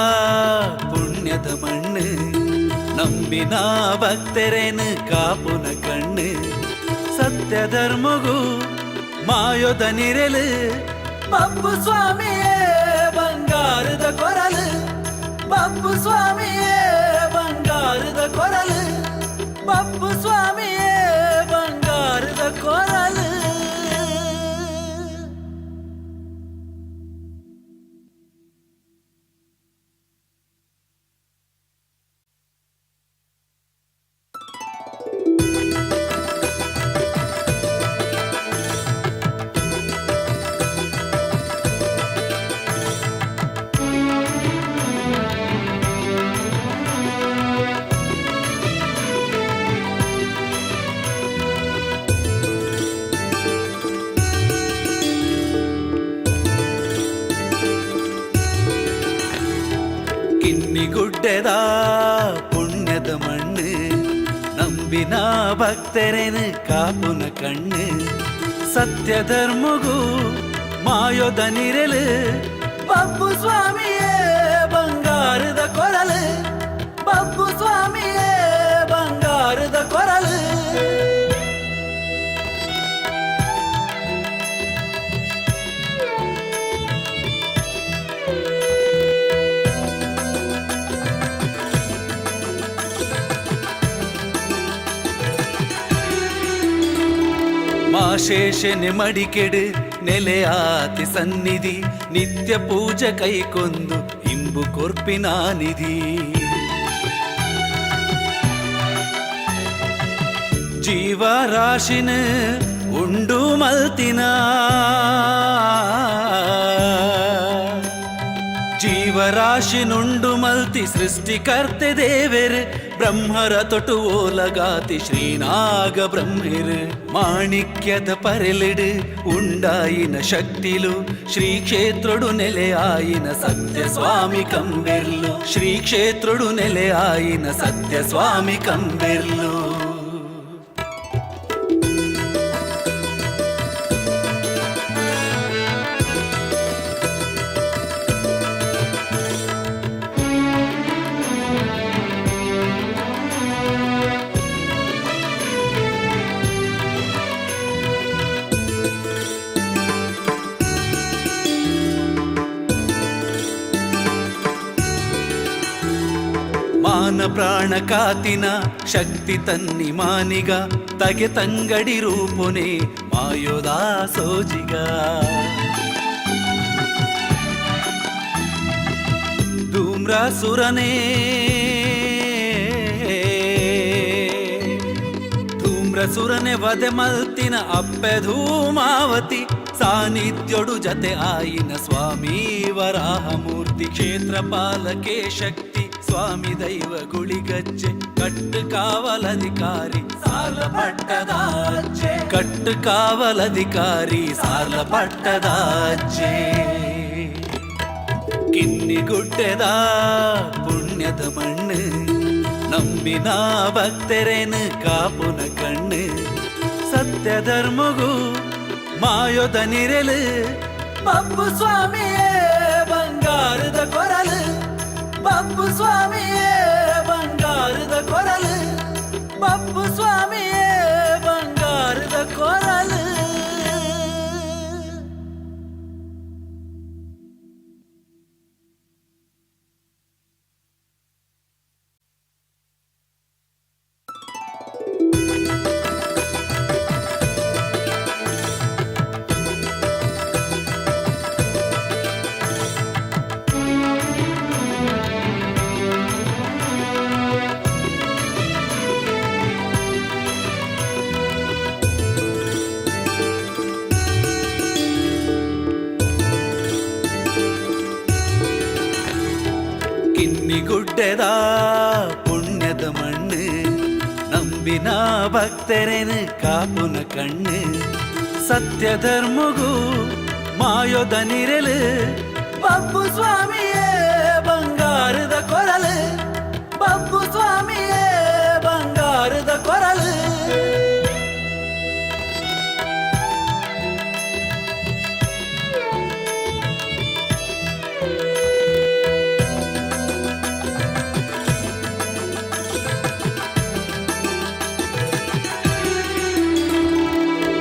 ಪುಣ್ಯದ ಮಣ್ಣು ನಂಬಿನ ಭಕ್ತರೇನು ಕಾಪುನ ಕಣ್ಣು. ಸತ್ಯ ಧರ್ಮಗೂ ಮಾಯೋದ ನಿರೆಲು ಬಪ್ಪು ಸ್ವಾಮಿಯೇ ಬಂಗಾರದ ಕೊರಲು, ಬಪ್ಪು ಸ್ವಾಮಿಯೇ ಬಂಗಾರದ ಕೊರಲು, ಬಪ್ಪು ಸ್ವಾಮಿಯೇ ಬಂಗಾರದ ಕೊರಲು. ಭಕ್ತರೆನು ಕಾಪುನ ಕಣ್ಣು ಸತ್ಯ ಧರ್ಮಗು ಮಾಯೋದ ನಿರಲು ಬಬ್ಬು ಸ್ವಾಮಿಯೇ ಬಂಗಾರದ ಕೊರಲು ಬಬ್ಬು ಸ್ವಾಮಿಯೇ ಬಂಗಾರದ ಕೊರಲು. ಮಾಶೇಷನೆ ಮಡಿಕೆಡು ನೆಲೆಯಾತಿ ಸನ್ನಿಧಿ ನಿತ್ಯ ಪೂಜೆ ಕೈಕೊಂದು ಇಂಬು ಕೊರ್ಪಿನ ನಿಧಿ. ಜೀವರಾಶಿನ ಉಂಡು ಮಲ್ತಿನ ಜೀವರಾಶಿನುಂಡು ಮಲ್ತಿ ಸೃಷ್ಟಿಕರ್ತೆ ದೇವೆರ್ ಬ್ರಹ್ಮರ ತೊಟು ಓಲಗಾತಿ ಶ್ರೀನಾಗ ಬ್ರಹ್ಮೆರ್ ಮಾಣಿಕ್ಯದ ಪರೆಲಿಡು ಉಂಡಾಯಿನ ಶಕ್ತಿಲು ಶ್ರೀ ಕ್ಷೇತ್ರಡು ನೆಲೆಯಾಯಿನ ಸತ್ಯ ಸ್ವಾಮಿ ಕಂಬೆರ್ಲು ಶ್ರೀ ಕ್ಷೇತ್ರಡು ನೆಲೆಯಾಯಿನ ಸತ್ಯ ಸ್ವಾಮಿ ಕಂಬೆರ್ಲು. ಮಾನ ಪ್ರಾಣ ಕಾತಿನ ಶಕ್ತಿ ತನ್ನಿ ಮಾನಿಗ ತಗೆ ತಂಗಡಿ ರೂಪುನೆ ಮಾಯೋದಾ ಸೋಜಿಗ ಧೂಮ್ರಾಸುರನೇ ಧೂಮ್ರಸುರನೆ ವಧೆ ಮಲ್ತಿನ ಅಪ್ಪೆ ಧೂಮಾವತಿ ಸಾನ್ನಿಧ್ಯೊಡು ಜತೆ ಆಯಿನ ಸ್ವಾಮಿ ವರಾಹಮೂರ್ತಿ ಕ್ಷೇತ್ರ ಪಾಲಕೆ ಶಕ್ತಿ ಸ್ವಾಮಿ ದೈವ ಗುಳಿಗಜ್ಜೆ ಕಟ್ಟು ಕಾವಲಧಿಕಾರಿ ಸಾರ್ಲ ಪಟ್ಟದಾಜ್ಜೆ ಕಟ್ಟು ಕಾವಲಧಿಕಾರಿ ಸಾರ್ಲ ಪಟ್ಟದಾಜ್ಜೆ. ಕಿನ್ನಿಗುಡ್ಡೆದ ಪುಣ್ಯದ ಮಣ್ಣು ನಂಬಿನ ಭಕ್ತರೇನು ಕಾಪುನ ಕಣ್ಣು ಸತ್ಯ ಧರ್ಮಗು ಮಾಯೋದ ನಿರಲು ಬಬ್ಬು ಸ್ವಾಮಿಯೇ ಬಂಗಾರದ ಕೊರಲು ಬಬ್ಬು ಸ್ವಾಮಿಯೇ ಬಂಗಾರದ ಕೊರಲು ಬಬ್ಬು ಸ್ವಾಮಿಯೇ ಬಂಗಾರದ ಕೊರಲು. ಕಿನ್ನಿಗುಡ್ಡೆದ ಪುಣ್ಯದ ಮಣ್ಣು ನಂಬಿನ ಭಕ್ತರೇನು ಕಾಪುನ ಕಣ್ಣು ಸತ್ಯ ಧರ್ಮಗು ಮಾಯೋದ ನಿರಲು ಬಬ್ಬು ಸ್ವಾಮಿಯೇ ಬಂಗಾರದ ಕೊರಲು ಬಬ್ಬು ಸ್ವಾಮಿಯೇ ಬಂಗಾರದ ಕೊರಲು.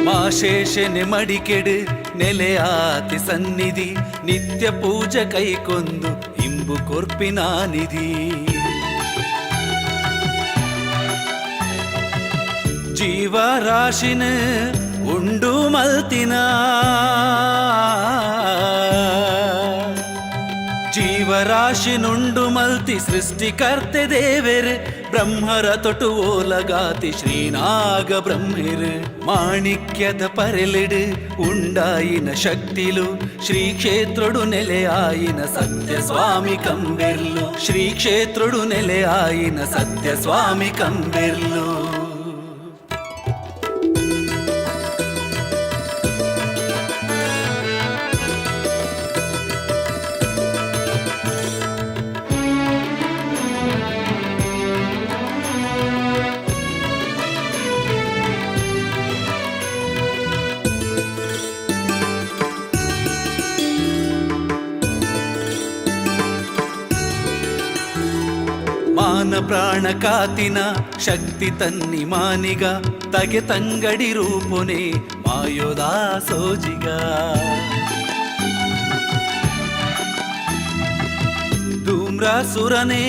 ಮಾಶೇಷನೆ ಮಡಿಕೆಡು ನೆಲೆಯಾತಿ ಸನ್ನಿಧಿ ನಿತ್ಯ ಪೂಜೆ ಕೈಕೊಂದು ಇಂಬು ಕೊರ್ಪಿನ ನಿಧಿ. ಜೀವರಾಶಿನ ಉಂಡು ಮಲ್ತಿನ ಜೀವರಾಶಿನುಂಡು ಮಲ್ತಿ ಸೃಷ್ಟಿಕರ್ತೆ ದೇವೆರ್ ಬ್ರಹ್ಮರ ತೊಟು ಓಲಗಾತಿ ಶ್ರೀನಾಗ ಬ್ರಹ್ಮೆರ್ ಮಾಣಿಕ್ಯದ ಪರೆಲಿಡು ಉಂಡಾಯಿನ ಶಕ್ತಿಲು ಶ್ರೀ ಕ್ಷೇತ್ರಡು ನೆಲೆಯಾಯಿನ ಸತ್ಯ ಸ್ವಾಮಿ ಕಂಬೆರ್ಲು ಶ್ರೀ ಕ್ಷೇತ್ರಡು ನೆಲೆಯಾಯಿನ ಸತ್ಯ ಸ್ವಾಮಿ ಕಂಬೆರ್ಲು. ಮಾನ ಪ್ರಾಣ ಕಾತಿನ ಶಕ್ತಿ ತನ್ನಿ ಮಾನಿಗ ತಗೆ ತಂಗಡಿ ರೂಪುನೆ ಮಾಯೋದಾ ಸೋಜಿಗ. ಧೂಮ್ರಾಸುರನೇ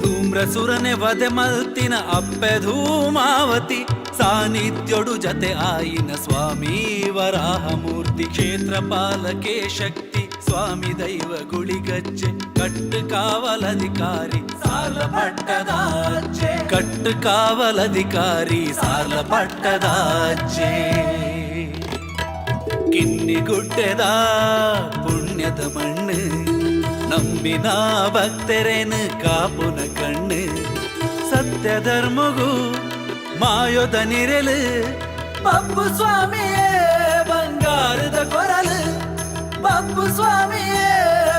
ಧೂಮ್ರಸುರನೆ ವಧೆ ಮಲ್ತಿನ ಅಪ್ಪೆ ಧೂಮಾವತಿ ಸಾನ್ನಿಧ್ಯೊಡು ಜತೆ ಆಯಿನ ಸ್ವಾಮಿ ವರಾಹಮೂರ್ತಿ ಕ್ಷೇತ್ರ ಪಾಲಕೆ ಶಕ್ತಿ ಸ್ವಾಮಿ ದೈವ ಗುಳಿಗಜ್ಜೆ ಕಟ್ಟು ಕಾವಲಧಿಕಾರಿ ಸಾರ್ಲ ಪಟ್ಟದಾಚೆ ಕಟ್ಟು ಕಾವಲಧಿಕಾರಿ ಸಾರ್ಲ ಪಟ್ಟದಾಚೆ. ಕಿನ್ನಿಗುಡ್ಡೆದ ಪುಣ್ಯದ ಮಣ್ಣು ನಂಬಿನ ಭಕ್ತರೇನು ಕಾಪುನ ಕಣ್ಣು ಸತ್ಯ ಧರ್ಮಗೂ ಮಾಯೋದ ನಿರೆಲು ಬಬ್ಬು ಸ್ವಾಮಿಯೇ ಬಂಗಾರದ ಕೊರಲು ಬಬ್ಬು ಸ್ವಾಮಿಯೇ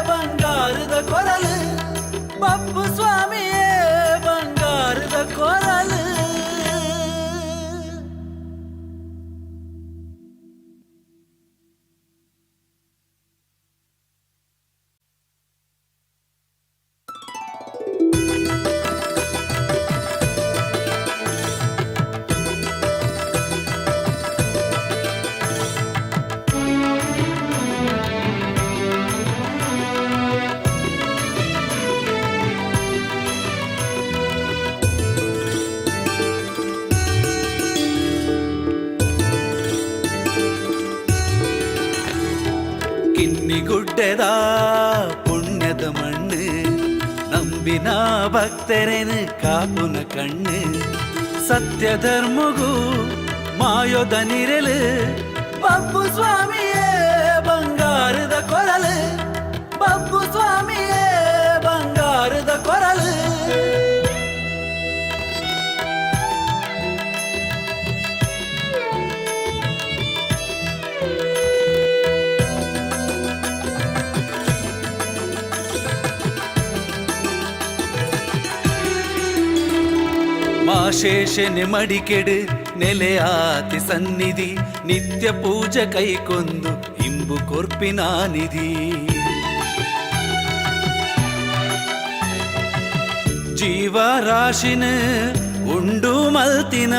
ಬಂಗಾರದ ಕೊರಲು ಬಬ್ಬು ಸ್ವಾಮಿಯೇ ಬಂಗಾರದ ಕೊರಲು. ಕಿನ್ನಿಗುಡ್ಡೆದ ಪುಣ್ಯದ ಮಣ್ಣು ನಂಬಿನ ಭಕ್ತರೇನು ಕಾಪುನ ಕಣ್ಣು ಸತ್ಯ ಧರ್ಮಗೂ ಮಾಯೋದ ನಿರೆಲು ಬಬ್ಬು ಸ್ವಾಮಿಯೇ ಬಂಗಾರದ ಕೊರಲು ಬಬ್ಬು ಸ್ವಾಮಿಯೇ ಬಂಗಾರದ ಕೊರಲು. ಮಾಶೇಷನೆ ಮಡಿಕೆಡು ನೆಲೆಯಾತಿ ಸನ್ನಿಧಿ ನಿತ್ಯ ಪೂಜೆ ಕೈಕೊಂದು ಇಂಬು ಕೊರ್ಪಿನ ನಿಧಿ. ಜೀವರಾಶಿನ ಉಂಡು ಮಲ್ತಿನ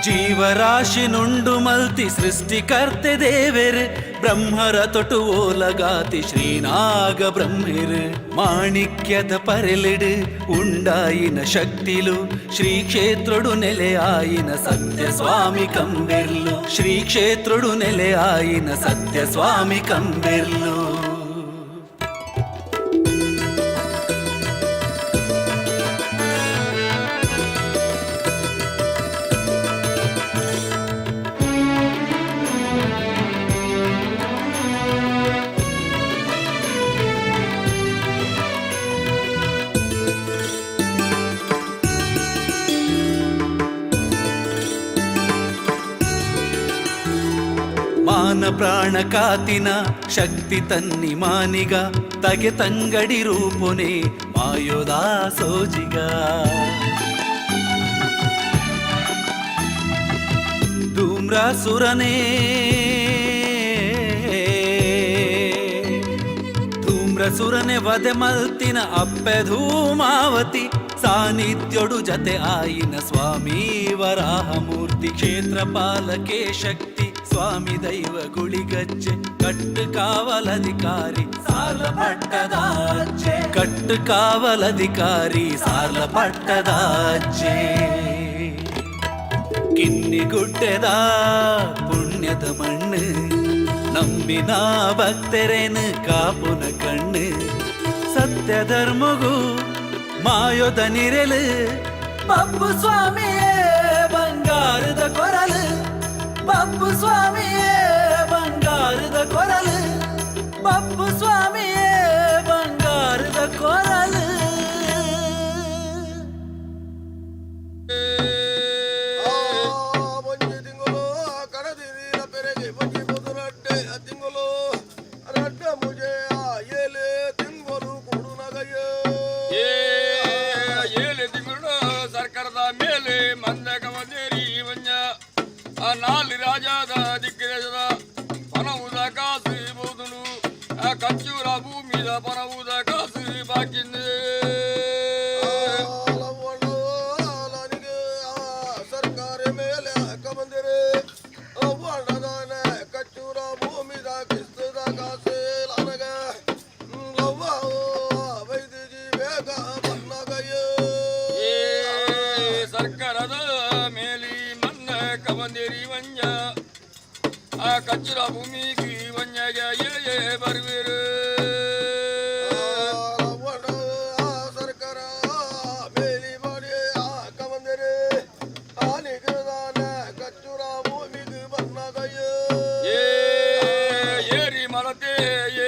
ಜೀವರಾಶಿನುಂಡು ಮಲ್ತಿ ಸೃಷ್ಟಿಕರ್ತೆ ದೇವೆರ್ ಬ್ರಹ್ಮರ ತೊಟು ಓಲಗಾತಿ ಶ್ರೀನಾಗ ಬ್ರಹ್ಮಿರ್ ಮಾಣಿಕ್ಯದ ಪರೆಲಿಡು ಉಂಡಾಯಿನ ಶಕ್ತಿಲು ಶ್ರೀ ಕ್ಷೇತ್ರಡು ನೆಲೆಯಾಯಿನ ಸತ್ಯ ಸ್ವಾಮಿ ಕಂಬೆರ್ಲು ಶ್ರೀ ಕ್ಷೇತ್ರಡು ನೆಲೆಯಾಯಿನ ಸತ್ಯ ಸ್ವಾಮಿ ಕಂಬೆರ್ಲು. ಮಾನ ಪ್ರಾಣ ಕಾತಿನ ಶಕ್ತಿ ತನ್ನಿ ಮಾನಿಗ ತಗೆ ತಂಗಡಿ ರೂಪುನೆ ಮಾಯೋದಾ ಸೋಜಿಗ. ಧೂಮ್ರಾಸುರನೇ ಧೂಮ್ರಸುರನೆ ವಧೆ ಮಲ್ತಿನ ಅಪ್ಪೆ ಧೂಮಾವತಿ ಸಾನ್ನಿಧ್ಯೊಡು ಜತೆ ಆಯಿನ ಸ್ವಾಮಿ ವರಾಹಮೂರ್ತಿ ಕ್ಷೇತ್ರ ಪಾಲಕೆ ಶಕ್ತಿ ಸ್ವಾಮಿ ದೈವ ಗುಳಿಗಜ್ಜೆ ಕಟ್ಟು ಕಾವಲಧಿಕಾರಿ ಸಾರ್ಲ ಪಟ್ಟದಾಚೆ ಕಟ್ಟು ಕಾವಲಧಿಕಾರಿ ಸಾರ್ಲ ಪಟ್ಟದಾಚೆ. ಕಿನ್ನಿಗುಡ್ಡೆದ ಪುಣ್ಯದ ಮಣ್ಣು ನಂಬಿನ ಭಕ್ತರೇನು ಕಾಪುನ ಕಣ್ಣು ಸತ್ಯ ಧರ್ಮಗೂ ಮಾಯೋದ ನಿರೆಲು ಬಬ್ಬು ಸ್ವಾಮಿಯೇ ಬಂಗಾರದ ಕೊರಲು ಬಬ್ಬು ಸ್ವಾಮಿಯೇ ಬಂಗಾರದ ಕೊರಲು ಬಬ್ಬು ಸ್ವಾಮಿಯೇ ಬಂಗಾರದ ಕೊರಲು. ಒಂಜಿ ತಿಂಗಳು ಕಡದಿರಿನ ಪೆರೆಗೆ ಒಂಜಿ ಪೊದುರಡ್ಡೆ ತಿಂಗಳು ರಡ್ಡ ಮುಜೆ ಏಲೆ ತಿಂಗಳು ಕೊಡು ನಗಯ. ಏ ಏಳು ತಿಂಗಳು ಸರ್ಕಾರದ ಮೇಲೆ ಮಂದಕ ಮಂದೇರಿ ಮಂಜ ಆ ನಾಲ್ ರಾಜಾದ ದಿಗ್ಗಜದ. ಆ ಕಚ್ಚುರ ಭೂಮಿಗೆ ವನ್ಯಗ ಏ ಬರುವಿರು. ಸರ್ಕಾರ ಮೇಲಿ ಮಾಡಿ ಕವಂದರೆ ಆನಿಗದಾನ ಕಚ್ಚುರ ಭೂಮಿಗೆ ಬರ್ನಗಯ್ಯ. ಏ ಏರಿ ಮಲತೆ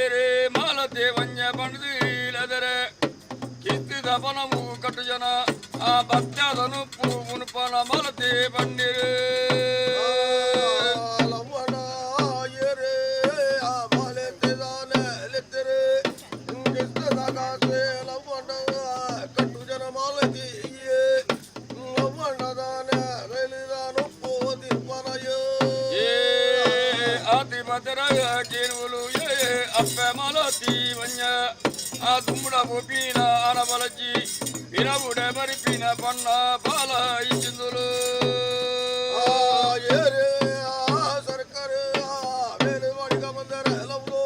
ಏರೇ ಮಾಲತೆ ವನ್ಯ ಬಂದು ಇಲ್ಲದರೆ ಕಿತ್ತಿದ ಪನವು ಕಟ್ಟು ಜನ ಆ ಭಕ್ತದ ನುಪ್ಪು ಉನುಪನ ಮಲತೆ ಬಂದಿರು. ಲವ್ವಣ ಏರೇ ಆ ಮಾಲೆತೆದಾನೆ ಲೆತ್ತೆರೆ ಕಿಸ್ತದ ಕಾಸೆ ಲವ್ವಣ ಕಟ್ಟು ಜನ ಮಾಲತಿಯೇ ಲವ್ವಣದಾನೆ ರೈಲಿದ ನುಪ್ಪು ತಿಪ್ಪನಯ್ಯ. ಏ ಆತಿ ಭದ್ರ ಕೇಳುವಲು ಏ ಅಪ್ಪೆ ಮಲತಿ ವನ್ಯ ಆ ದುಂಬುಡ ಪೋಪಿನ ಅನಬಲಜಿ ಬಿರಬುಡ ಬರಿಪಿನ ಬಣ್ಣ ಬಾಲ ಇಚ್ಚಿಂದುಲು. ಏರೇ ಸರ್ಕಾರ ಮೇಲೆ ಮಾಡಿದ ಬಂದರೆ ಲವ್ಲು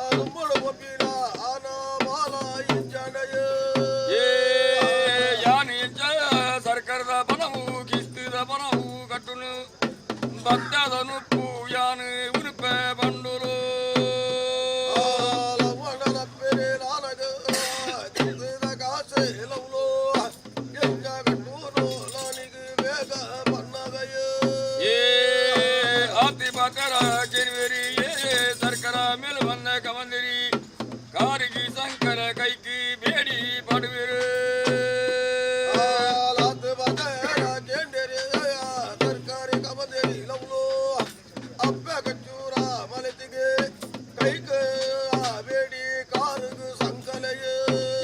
ಆ ದುಂಬುಡ ಪೋಪಿನ ಆನ ಮಾಲ ಇಜ್ಜಾಂಡಯ್ಯ. ಏ ಯಾನು ಎಂಚ ಸರ್ಕಾರದ ಬನವು ಕಿಸ್ತಿದ ಬನವು ಕಟ್ಟುನು ಭಕ್ತದ ನುಪ್ಪು ಯಾನು ಉನುಪೆ ಬಂಡುಲು. ಏ ಆತಿ ಬಕರ ಕೆರುವೆರಿ ಏ ಸರ್ಕಾರ ಮೇಲೆ ಬಂದ ಕವಂದಿರಿ ಕಾರಿಗೆ ಸಂಕರ ಕೈకి ಬೇಡಿ ಪಡುವಿರು.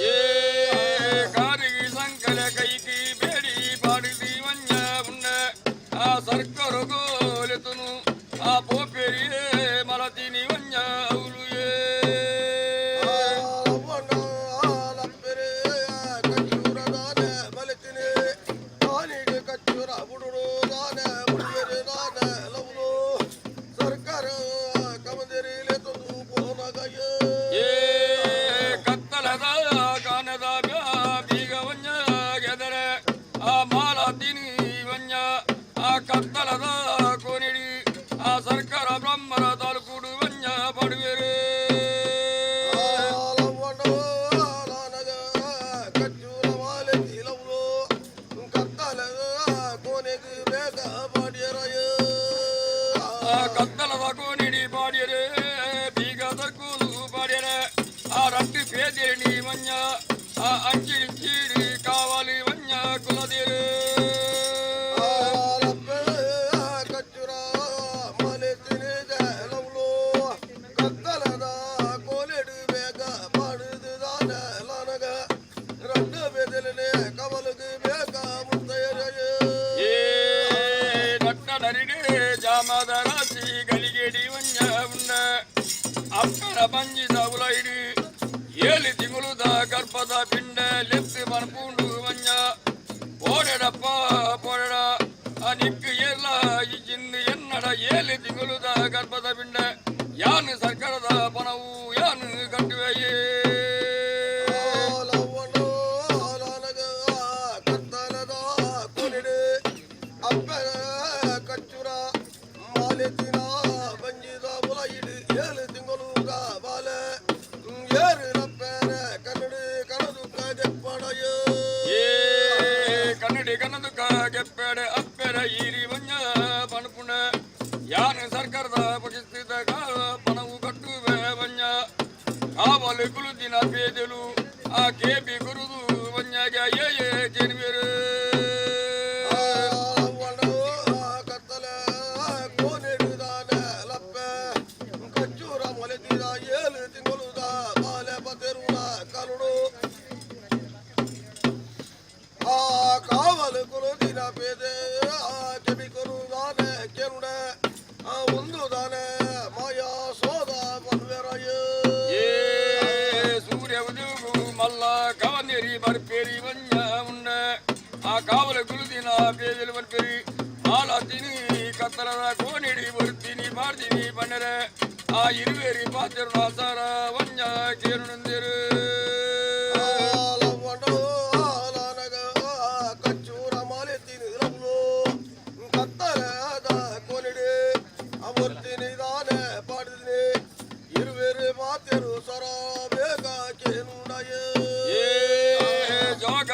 ಏ ಕಾರಿಗೆ ಸಂಕರ ಕೈకి ಬೇಡಿ ಪಾಡಿದಿ ವನ್ಯ ಉಣ್ಣ ಆ ಸರ್ಕಾರ ಗೋಲೆತುನು ಆ ಪೋಪೆರಿಯೇ ಮಲತಿನಿ ವನ್ಯ ಅವಲು ಏ. ಕಚ್ಚೂರ ಬುಡುಡು ದಾನೆ ಬುಡಿಯರೆ ದಾನೆ ಲವ್ಲು ಸರ್ಕಾರ ಕಮಂದಿರಿಲೆ ತಂದು ಪೋನಗಯ್ಯ. ಏ ಕತ್ತಲದ ಕಾನದ ಬೀಗ ವನ್ಯ ಗೆದರೆ ಆ ಮಾಲತಿನಿ ವನ್ಯ ಆ ಕತ್ತಲದ ಕೋನಿಡಿ ಆ ಸರ್ಕಾರ ಬ್ರಹ್ಮರ ತಾಲೂಕುಡು ವನ್ಯ ಪಡುವೆರು. ಆ ಕತ್ತಲದ ಕೋನಿಡಿ ಪಾಡಿಯರೆ ಬೀಗ ತರ್ಕೂಲು ಪಾಡಿಯರೆ ಆ ರಟ್ಟು ಪೇದಿರಣಿ ವನ್ಯ ಆ ಅಂಚಿಡಿ ಚೀಡಿ ಕಾವಲಿ ವನ್ಯ ಕುಲದಿರು. ಏ ನಟ್ಟನರಿಡೆ ಜಾಮದ ರಾಶಿ ಗಲಿಗೆಡಿ ವನ್ಯ ಉಣ್ಣ ಅಪ್ಪರ ಪಂಜಿದ ಉಲೈಡು ಏಳು ತಿಂಗಳುದ ಗರ್ಭದ ಪಿಂಡ ಲೆತ್ತು ಮನಪೂಂಡು ವನ್ಯ போடடப்பா போடடா நிக்கு ஏர்லா இச்சிந்து என்னட ஏழு திங்களுத கர்ப்பத பிண்ட யானு சர்க்கரத பணவு யானு கட்டுவேயே. ಏ ಕನ್ನಡಿ ಕನ್ನದುಕ ಕೆಪ್ಪೆಡೆ ಅಪ್ಪೆರ ಈರಿ ಮಂಜ ಪಣಪುಣ ಯಾನು ಸರ್ಕಾರದ ಪಕ್ಷಿಸಿದ ಪಣವು ಕಟ್ಟುವೆ ಮಂಜ ಕಾವಲು ಕುಲುದಿನ ಪೇದೆಲು ಆ ಕೇಬಿ ಗುರುದು ಮಂಜಾಗ ಏ ಏ ಕೆನುವೆರು. ಕಾವಲು ಕುಲುದಿನ ಪೇದೆ ಕೆಬಿ ಕುರುದಾನೆ ಕೆರುಣ ಒಂದು ದಾನೆ ಮಾಯಾ ಸೋದ ಪನ್ವೆರಯ. ಏ ಸೂರ್ಯ ಉದುಗು ಮಲ್ಲ ಕವನೆರಿ ಬರ್ಪೇರಿ ಮಂಜ ಉಂಡ ಆ ಕಾವಲು ಕುಲುದಿನ ಪೇದೆಲು ಬರ್ಪೇರಿ ಮಾಲತೀನಿ ಕತ್ತಲದ ಕೋನಿಡಿ ಬರ್ತೀನಿ ಮಾಡ್ತೀನಿ ಬಣ್ಣರೆ ಆ ಇರುವೇರಿ ಪಾತಿರು ಸಾರ ವಂಜ ಕೇರುಣಂದಿರು. ಕಚ್ಚೂರ ಮಾಲೆತೀನಿ ಕತ್ತಲದ ಕೋನಿಡಿ.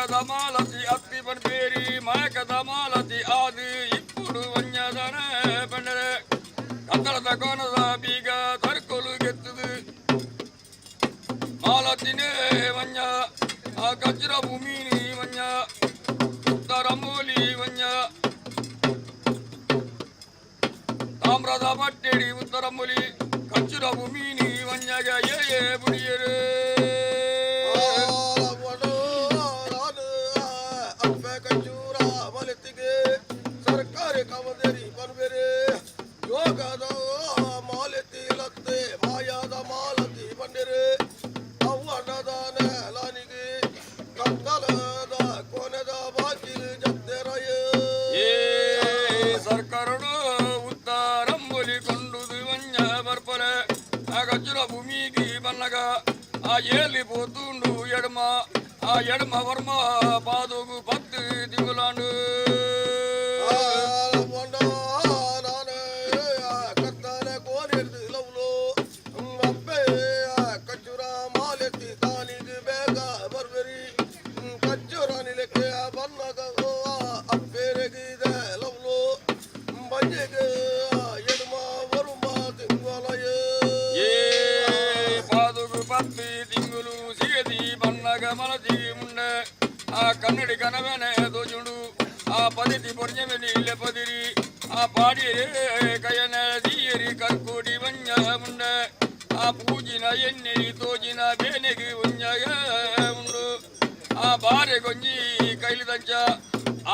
ಮಾಯಕದ ಮಾಲತಿ ಅತ್ತಿ ಪನ್ಪೇರಿ ಮಾಯಕದ ಮಾಲತಿ ಆದು ಇಪ್ಪುಡು ವನ್ಯದನ ಪಂಡರೆ ಕತ್ತಳದ ಕೋನದ ಬೀಗ ತರ್ಕೊಲು ಗೆತ್ತದು ಮಾಲತಿನೇ ವನ್ಯ ಆ ಕಜ್ರ ಭೂಮಿನಿ ವನ್ಯ ಉತ್ತರಮೂಲಿ ವನ್ಯ ತಾಮ್ರದ ಬಟ್ಟೆಡಿ ಉತ್ತರಮೂಲಿ ಕಚ್ಚುರ ಭೂಮಿನಿ ವನ್ಯಗ ಏ ಏ ಬುಡಿಯರು. ಸರ್ಕಾರಿ ಕಾಮಧೇರಿ ಬನ್ಬೇರೆ ಯೋಗದ ಮಾಲತಿ ಲತ್ತೆ ಮಾಯಾದ ಮಾಲತಿ ಬಂದಿರೆ ಅವ್ವಣದ ನೆಲನಿಗೆ ಕತ್ತಲದ ಕೊನೆದ ಬಾಕಿಲು ಜತ್ತೆರಯ. ಏ ಸರ್ಕಾರಡು ಉತ್ತರಂಬುಲಿ ಕೊಂಡುದು ವಂಜ ಬರ್ಪರೆ ಆ ಕಚ್ಚುರ ಭೂಮಿಗೆ ಬನ್ನಗ ಆ ಏಲಿ ಪೋತುಂಡು ಎಡಮ ಆ ಎಡಮ ವರ್ಮ ಪಾದೋಗು 10 ತಿಂಗುಲಾಂಡು. ಕತ್ತಲೆ ಕೋರಿರ್ದು ಲವ್ಲು ಅಪ್ಪೆ ಕಚ್ಚುರ ಮಾಲೆತ್ತಿ ತಾನಿಗೆ ಬೇಗ ಬರ್ಬರಿ ಕಚ್ಚುರ ನಿಲಕ್ಕೆ ಬನ್ನಗ ಅಪ್ಪೇರೆಗಿದೆ ಲವ್ಲು ಬಂಜಿಗೆ ಎಡಮ ವರುಮ ತಿಂಗಳಯ. ಏ ಪಾದೋಗು 10 ತಿಂಗುಲು ಸಿಗದಿ ಬನ್ನಗ ಮಲತಿ ಮುಂಡೆ ಆ ಕನ್ನಡಿ ಕನವೆನೆ ತೋಜುಂಡು ಆ ಪದಿತಿ ಪೊರ್ಜಮೆನಿ ಪದಿರಿ ಆ ಪಾಡಿಯರೆ ಕಯನ ಸೀಯರಿ ಕರ್ಕೋಡಿ ವಂಜ ಮುಂಡೆ ಆ ಪೂಜಿನ ಎನ್ನೆರಿ ತೋಜಿನ ಬೇನೆಗೆ ಉಂಜಗ ಉಂಡು ಆ ಬಾರೆ ಗೊಂಜಿ ಕೈಲಿದಂಚ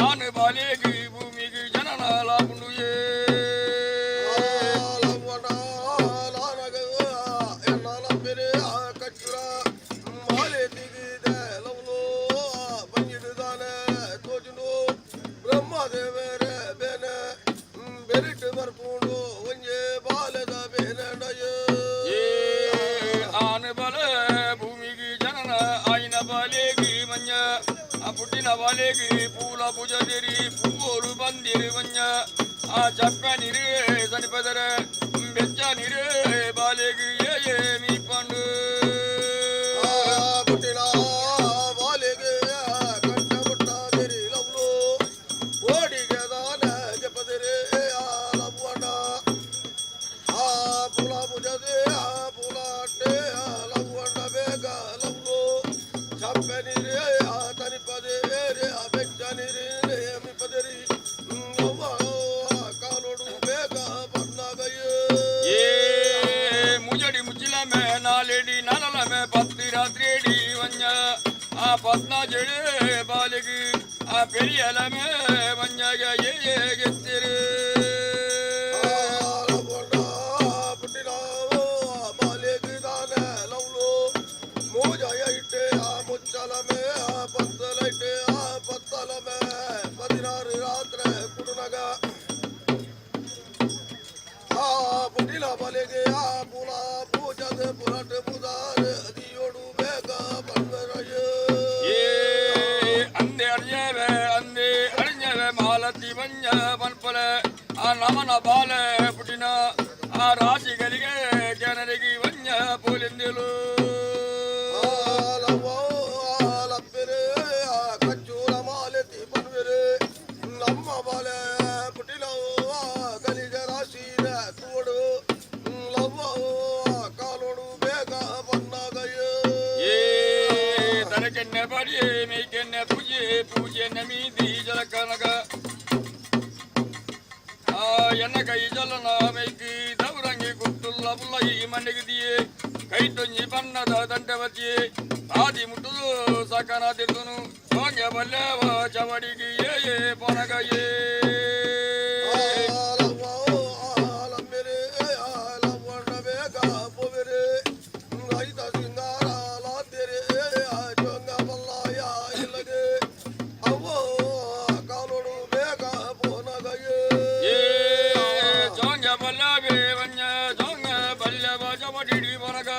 ಆನು ಬಾಲೆಗೆ ಭೂಮಿಗೆ ಜನನ ಲಾಪುಂಡು ಏ. ಬ್ರಹ್ಮದೇವರ ಬೇನೆ ಬೆರಿಟ್ ಬರ್ಪುಂಡು ಒಂಜೆ ಬಾಲದ ಬೇನಡಯ. ಏ ಆನು ಬಲ ಭೂಮಿಗೆ ಜನನ ಆಯಿನ ಬಾಲೆಗೆ ಮಂಜ ಆ ಪುಟ್ಟಿನ ಬಾಲೆಗೆ ಪೂಲ ಪೂಜದಿರಿ ಪೂವರು ಬಂದಿರಿ ಮಂಜ ಆ ಚಪ್ಪ ನೀರು ಸನಿಪದರ ಬೆಚ್ಚ ನೀರು ಬಾಲೆಗೆ ಏ ಏ ಮೀಪಂಡು. ಪುಟ್ಟಿನ ಬಾಲೆಗೆ ಕಟ್ಟ ಪುಟ್ಟಾದಿರಿ ಲವ್ಲು ಓಡಿಗೆ ದಾನ ಜಪದಿರಿ ಲವ್ವಣ ಆ ಪುಲ ಪುಜದೆ ಆ ಪುಲಾಟೆ ಲವ್ವಣ ಬೇಗ ಲವ್ಲು ಚಪ್ಪೆ ನೀರೇ ಆ ತನಿಪದೆ ರೇ ಆ ಬೆಚ್ಚ ನೀರೇ ಮಿಪದಿರಿ ಲವ್ವ ಕಾಲೋಡು ಬೇಗ ಬನ್ನಗಯ್ಯ. ಏ ಮುಜಡಿ ಮುಚ್ಚಿಲಮೆ ನಾಲೆಡಿ ನಲಲಮೆ 10 ರಾತ್ರಿಡಿ ವಂಜ ಆ ಪದ್ನ ಜಡೆ ಬಾಲಿಗೆ ಆ ಪೆರಿಯಲಮೆ ಮಂಜಗ ಏ ಏ ಗೆತ್ತಿರು. 16 ರಾತ್ರಿ ಕುಡುನಗ ಆ ಪುಟಿಲ ಬಲೆಗೆ ಆ ಪುಲ ಪೂಜದ ಪುರಟ ಪುದಾರ ಅದಿಯೋಡು ಬೇಗ ಬಂದರಯ. ಏ ಅಂದೆ ಅರ್ಜವೆ ಅಂದೆ ಅರ್ಜವೆ ಮಾಲತಿ ಮಂಜ ಪನ್ಪಲೆ ಆ ನಮನ ಬಾಲೆ ಪುಟಿನ ಆ ರಾಶಿಗಳಿಗೆ ಜನರಿಗೆ ವಂಜ ಪೋಲಿಂದಿಲು. ಕಚ್ಚೂರ ಮಾಲತಿ ಪನ್ವೆರೆ ನಮ್ಮ ಬಾಲೆ ಪುಟಿಲ ಗಲಿಜ ರಾಶಿನ ತೋಡು ಲವ್ವ ಕಾಲೋಡು ಬೇಗ ಬನ್ನಗಯ್ಯ. ಏ ತನಕೆನ್ನೆ ಬಡಿಯೇ ಮೇಕೆನ್ನೆ ಪೂಜೆ ಪೂಜೆ ನಮೀದಿ ಜಲಕನಗ ಆ ಎನ್ನ ಕೈ ಜಲನ ಮೇಕಿ ದೌರಂಗಿ ಕುಟ್ಟುಲ್ಲ ಪುಲ್ಲ ಈ ಮಣ್ಣೆಗಿದಿಯೇ ಕೈ ತೊಂಜಿ ಬಣ್ಣದ ದಂಡವತಿಯೇ ಆದಿ ಮುಟ್ಟುದು ಸಕನ ತಿರುದುನು ಸೋಂಗೆ ಬಲ್ಲೆವ ಚವಡಿಗೆ ಏ ಏ ಪೊನಗಯೇ. ಏ ಜೋಂಗ ಬಲ್ಲವೇ ವನ್ಯ ಜೋಂಗ ಬಲ್ಲವ ಚವಡಿಡಿ ಪೊನಗ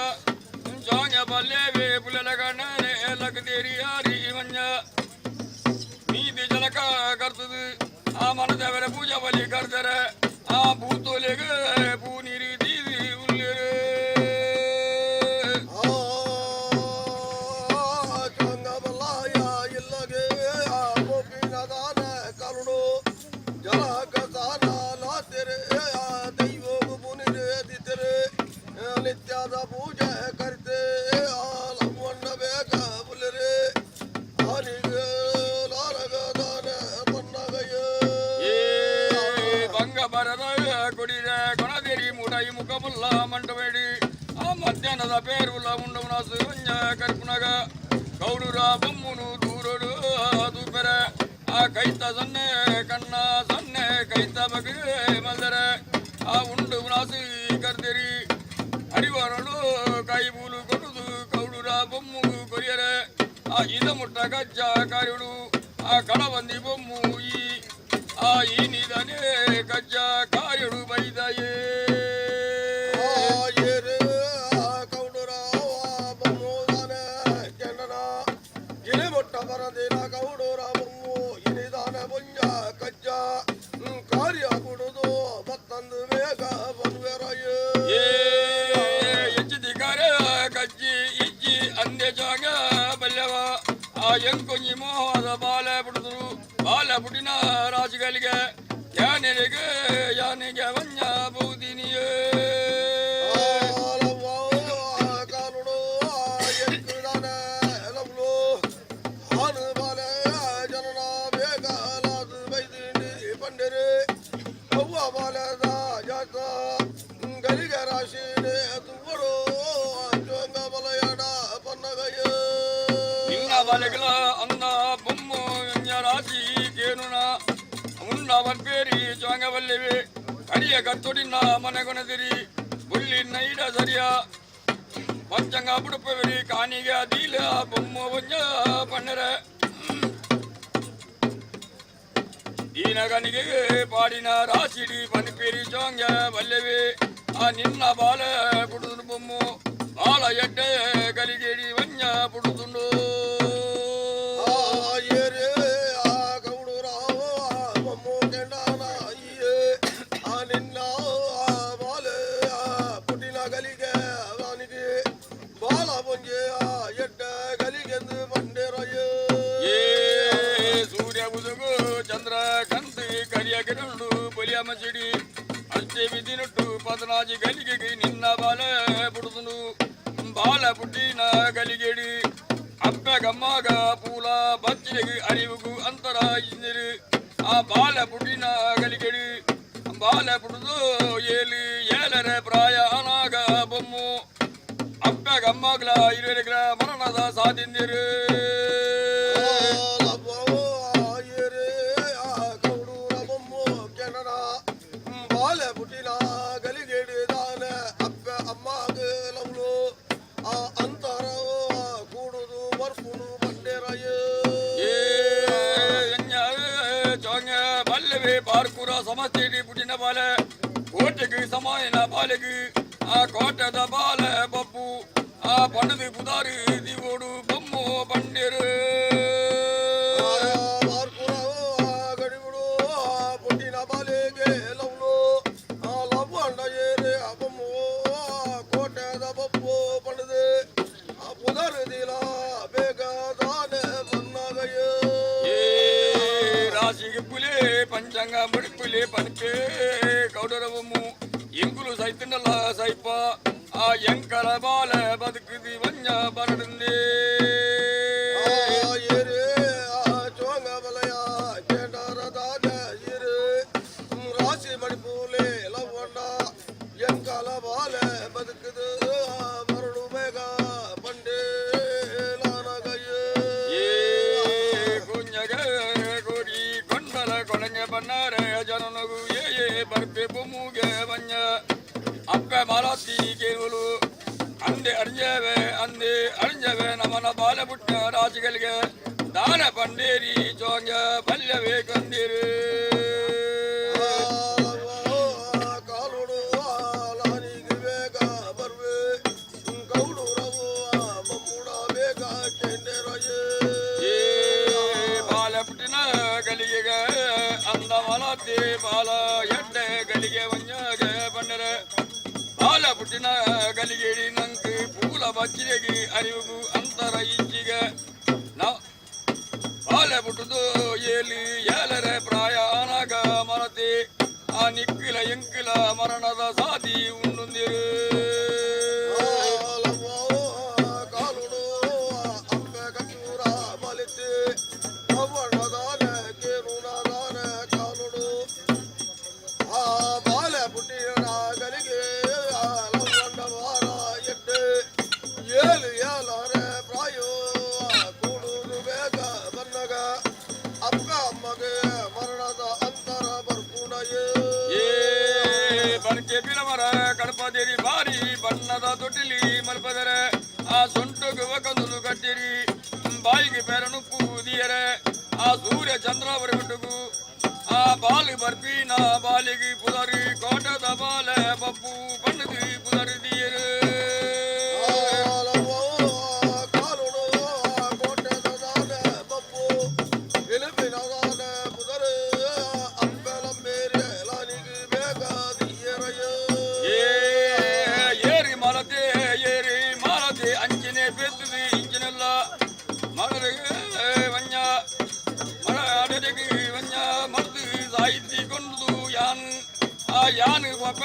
ಜೋಂಗ ಬಲ್ಲೆವೆ ಪುಲಲಗಣನೆ ಲಗದೇರಿ ಹರಿ ವನ್ಯ ಮೀದಿ ಜಲಕ ಕರ್ತದು ಆ ಮನದವರ ಪೂಜಾ ಬಲಿ ಕರ್ದರೆ ಆ ಭೂತೋಲೆಗೆ ಪೂ ನೀರು ದೀದಿ ಉಲ್ಲೇರು. ಚಂಗಬಲ್ಲಾಯ ಇಲ್ಲಗೆ ಮರಣದ ಪೇರುಲ ಉಂಡವನ ಸುರಂಜ ಕರ್ಪುನಗ ಗೌಡುರ ಬೊಮ್ಮುನು ದೂರಡು ದೂಪೆರೆ ಆ ಕೈತ ಸೊನ್ನೆ ಕಣ್ಣ ಸೊನ್ನೆ ಕೈತ ಬಗೆ ಮಲ್ದರೆ ಆ ಉಂಡು ಉಣಾಸು ಕರ್ದಿರಿ ಹರಿವರಳು ಕೈಬೂಲು ಕೊಡುದು ಕೌಡುರ ಬೊಮ್ಮುಗು ಕೊರಿಯರೆ ಆ ಇದ ಮುಟ್ಟ ಕಜ್ಜ ಕಾರಿಡು ಆ ಕಡವಂದಿ ಬೊಮ್ಮು ಈ ಆ ಈ ನಿದನೆ ಕಜ್ಜ ಕಾರಿಡು ಬೈದಯೇ. ಏ ಎಚ್ಚಿದಿಗಾರ ಕಜ್ಜಿ ಇಜ್ಜಿ ಅಂದೆ ಜಾಗ ಬಲ್ಯವ ಆ ಎಂಕೊಂಜಿ ಮೋಹದ ಬಾಲ ಬಿಡುದರು ಬಾಲ ಪುಡಿನ ರಾಜುಗಳಿಗೆ ಯಾನೆಗೆ ಯಾನೆಗೆ ವಂಜ ಬೌದಿನಿಯೇ. ನಿನ್ನ ಬಲೆಗಳ ಅನ್ನ ಬೊಮ್ಮು ರಾಶಿ ಕೇನುನ ಉಂಡ ಬಲ್ಪೇರಿ ಜ್ವಾಂಗವಲ್ಲಿವೆ ಕರಿಯ ಕತ್ತೊಡಿನ ಮನೆಗೊಣದಿರಿ ಬುಲ್ಲಿ ನೈಡ ಸರಿಯ ಪಂಚಂಗ ಬುಡುಪವಿರಿ ಕಾನಿಗೆ ದೀಲ ಬೊಮ್ಮು ಒಂಜ ಪಣ್ಣರೆ ದೀನಗನಿಗೆ ಪಾಡಿನ ರಾಶಿಡಿ ಪನಿಪೇರಿ ಜೋಂಗ ಬಲ್ಲೆವೆ ಆ ನಿನ್ನ ಬಾಲ ಪುಡುದು ಬೊಮ್ಮು ಬಾಲ ಎಡ್ಡೆ ಗಲಿಗೇಡಿ వంజ పుడుతుండు. ಏ ಸೂರ್ಯ ಉದುಗು ಚಂದ್ರ ಕಂತು ಕರಿಯ ಗಿರುಂಡು ಬಲಿಯ ಮಸಿಡಿ ಅಷ್ಟೇ ವಿಧಿನುಟ್ಟು ಪದನಾಜಿ ಗಲಿಗೆಗೆ ನಿನ್ನ ಬಾಲ ಪುಡುದುಂಡು ಬಾಲ ಪುಟ್ಟಿನ ಗಲಿಗೆಡಿ ಅಪ್ಪ ಗಮ್ಮಾಗ ಪೂಲ ಬಚ್ಚಿಗೆ ಅರಿವುಗು ಅಂತರ ಇಂದಿರು ಆ ಬಾಲ ಪುಟ್ಟಿನ ಗಲಿಗೆಡಿ ಬಾಲ ಪುಡುದು ಏಳು ಏಳರ ಪ್ರಾಯ ಅನಾಗ ಬೊಮ್ಮು ಅಪ್ಪ ಗಮ್ಮಾಗ್ಲ ಇರುವರೆಗ್ಲ ಮರಣದ ಸಾದಿಂದಿರು. ಏ ಬಲ್ಲವೇ ಪಾರ್ಕುರ ಸಮಸ್ಯೆಡಿ ಪುಟಿನ ಬಾಲೆ ಕೋಟೆಗೆ ಸಮಾಯನ ಬಾಲೆಗೆ ಆ ಕೋಟೆದ ಬಾಲೆ ಬಬ್ಬು ಆ ಪಣದು ಪುದಾರು ದಿವೋಡು ಬೊಮ್ಮು ಬಂಡಿರು. ಏ ರಾಶಿಗೆ ಪುಲೆ ಪಂಚಾಂಗ ಮುಡಿಪುಲೆ ಪನಿಪೇ ಗೌಡರವಮ್ಮು ಎಂಕುಲು ಸೈತನಲ್ಲ ಸೈಪ ಆ ಎಂಕಲ ಬಾಲ ಬದುಕುದಿ వంజ ಬರಡುಂದೇ. ಏ ಕುഞ്ഞಗ ಕೋರಿ ಕೊಂಡಲ ಕೊಳಂಗೆ ಬನ್ನಾರೆ ಜನನಗು ಏ ಏ ಬರ್ಪೆ ಬೊಮ್ಮುಗೆ ಬಂಜ ಅಪ್ಪ ಮಾಲಾತಿ ಕೇವಲು ಅಂದೆ ಅರ್ಜವೆ ಅಂದೆ ಅರ್ಜವೆ ನಮನ ಬಾಲ ಪುಟ್ಟ ರಾಶಿಗಳಿಗೆ ದಾನ ಪಂಡೇರಿ ಚೋಂಗ ಬಲ್ಯವೇ ಕಂದಿರು. ಏ ಬಾಲ ಪುಟ್ಟಿನ ಗಲಿಗೆಗ ಅಂದ ಮಲತಿ ಬಾಲ ಎಡ್ಡೆ ಗಲಿಗೆ ವಂಜಾಗ ಬಣ್ಣರೆ ಬಾಲ ಪುಟ್ಟಿನ ಗಲಿಗೆಡಿ ನಂಗೆ ಪೂಲ ಬಚ್ಚಿರೆಗೆ ಅರಿವುಗು ಅಂತರ ಇಜ್ಜಿಗೆ ನ ಬಾಲ ಪುಟ್ಟುದು ಏಳು ಏಳರೆ ಪ್ರಾಯ ಅನಗ ಮರತಿ ಆ ನಿಕ್ಕಿಲ ಎಂಕಿಲ ಮರಣದ ಸಾದಿ ಉಂಡುಂದಿರು. ಬಣ್ಣದ ತೊಟಿಲಿ ಮಲ್ಪದರೆ ಆ ಸೊಂಟುಗು ಒಕಂದುಲು ಕಟ್ಟಿರಿ ಬಾಯಿಗೆ ಪೆರನು ಪೂದಿಯರೆ ಆ ಸೂರ್ಯ ಚಂದ್ರ ಬರಬಿಟ್ಟುಗು ಆ ಬಾಲು ಬರ್ಪಿನ ಬಾಲಿಗೆ ಪುದರಿ ಕೋಟದ ಬಾಲೆ ಬಪ್ಪು ಬಣ್ಣದಿ ಪುದರಿ ದಿಯರು. ಏ ಏರಿ ಮರತೆ ಏರಿ ಮಾರತೆ ಅಂಚಿನೆ ಪೆತ್ತದೆ ಇಂಚಿನೆಲ್ಲ ಮರರಿಗೆ ವಂಜ ಮರ ಅಡರಿಗೆ ವಂಜ ಮರ್ದು ಸಾಯಿತಿ ಕೊಂಡು ಯಾನ್ ಆ ಯಾನು ಪಪ್ಪ.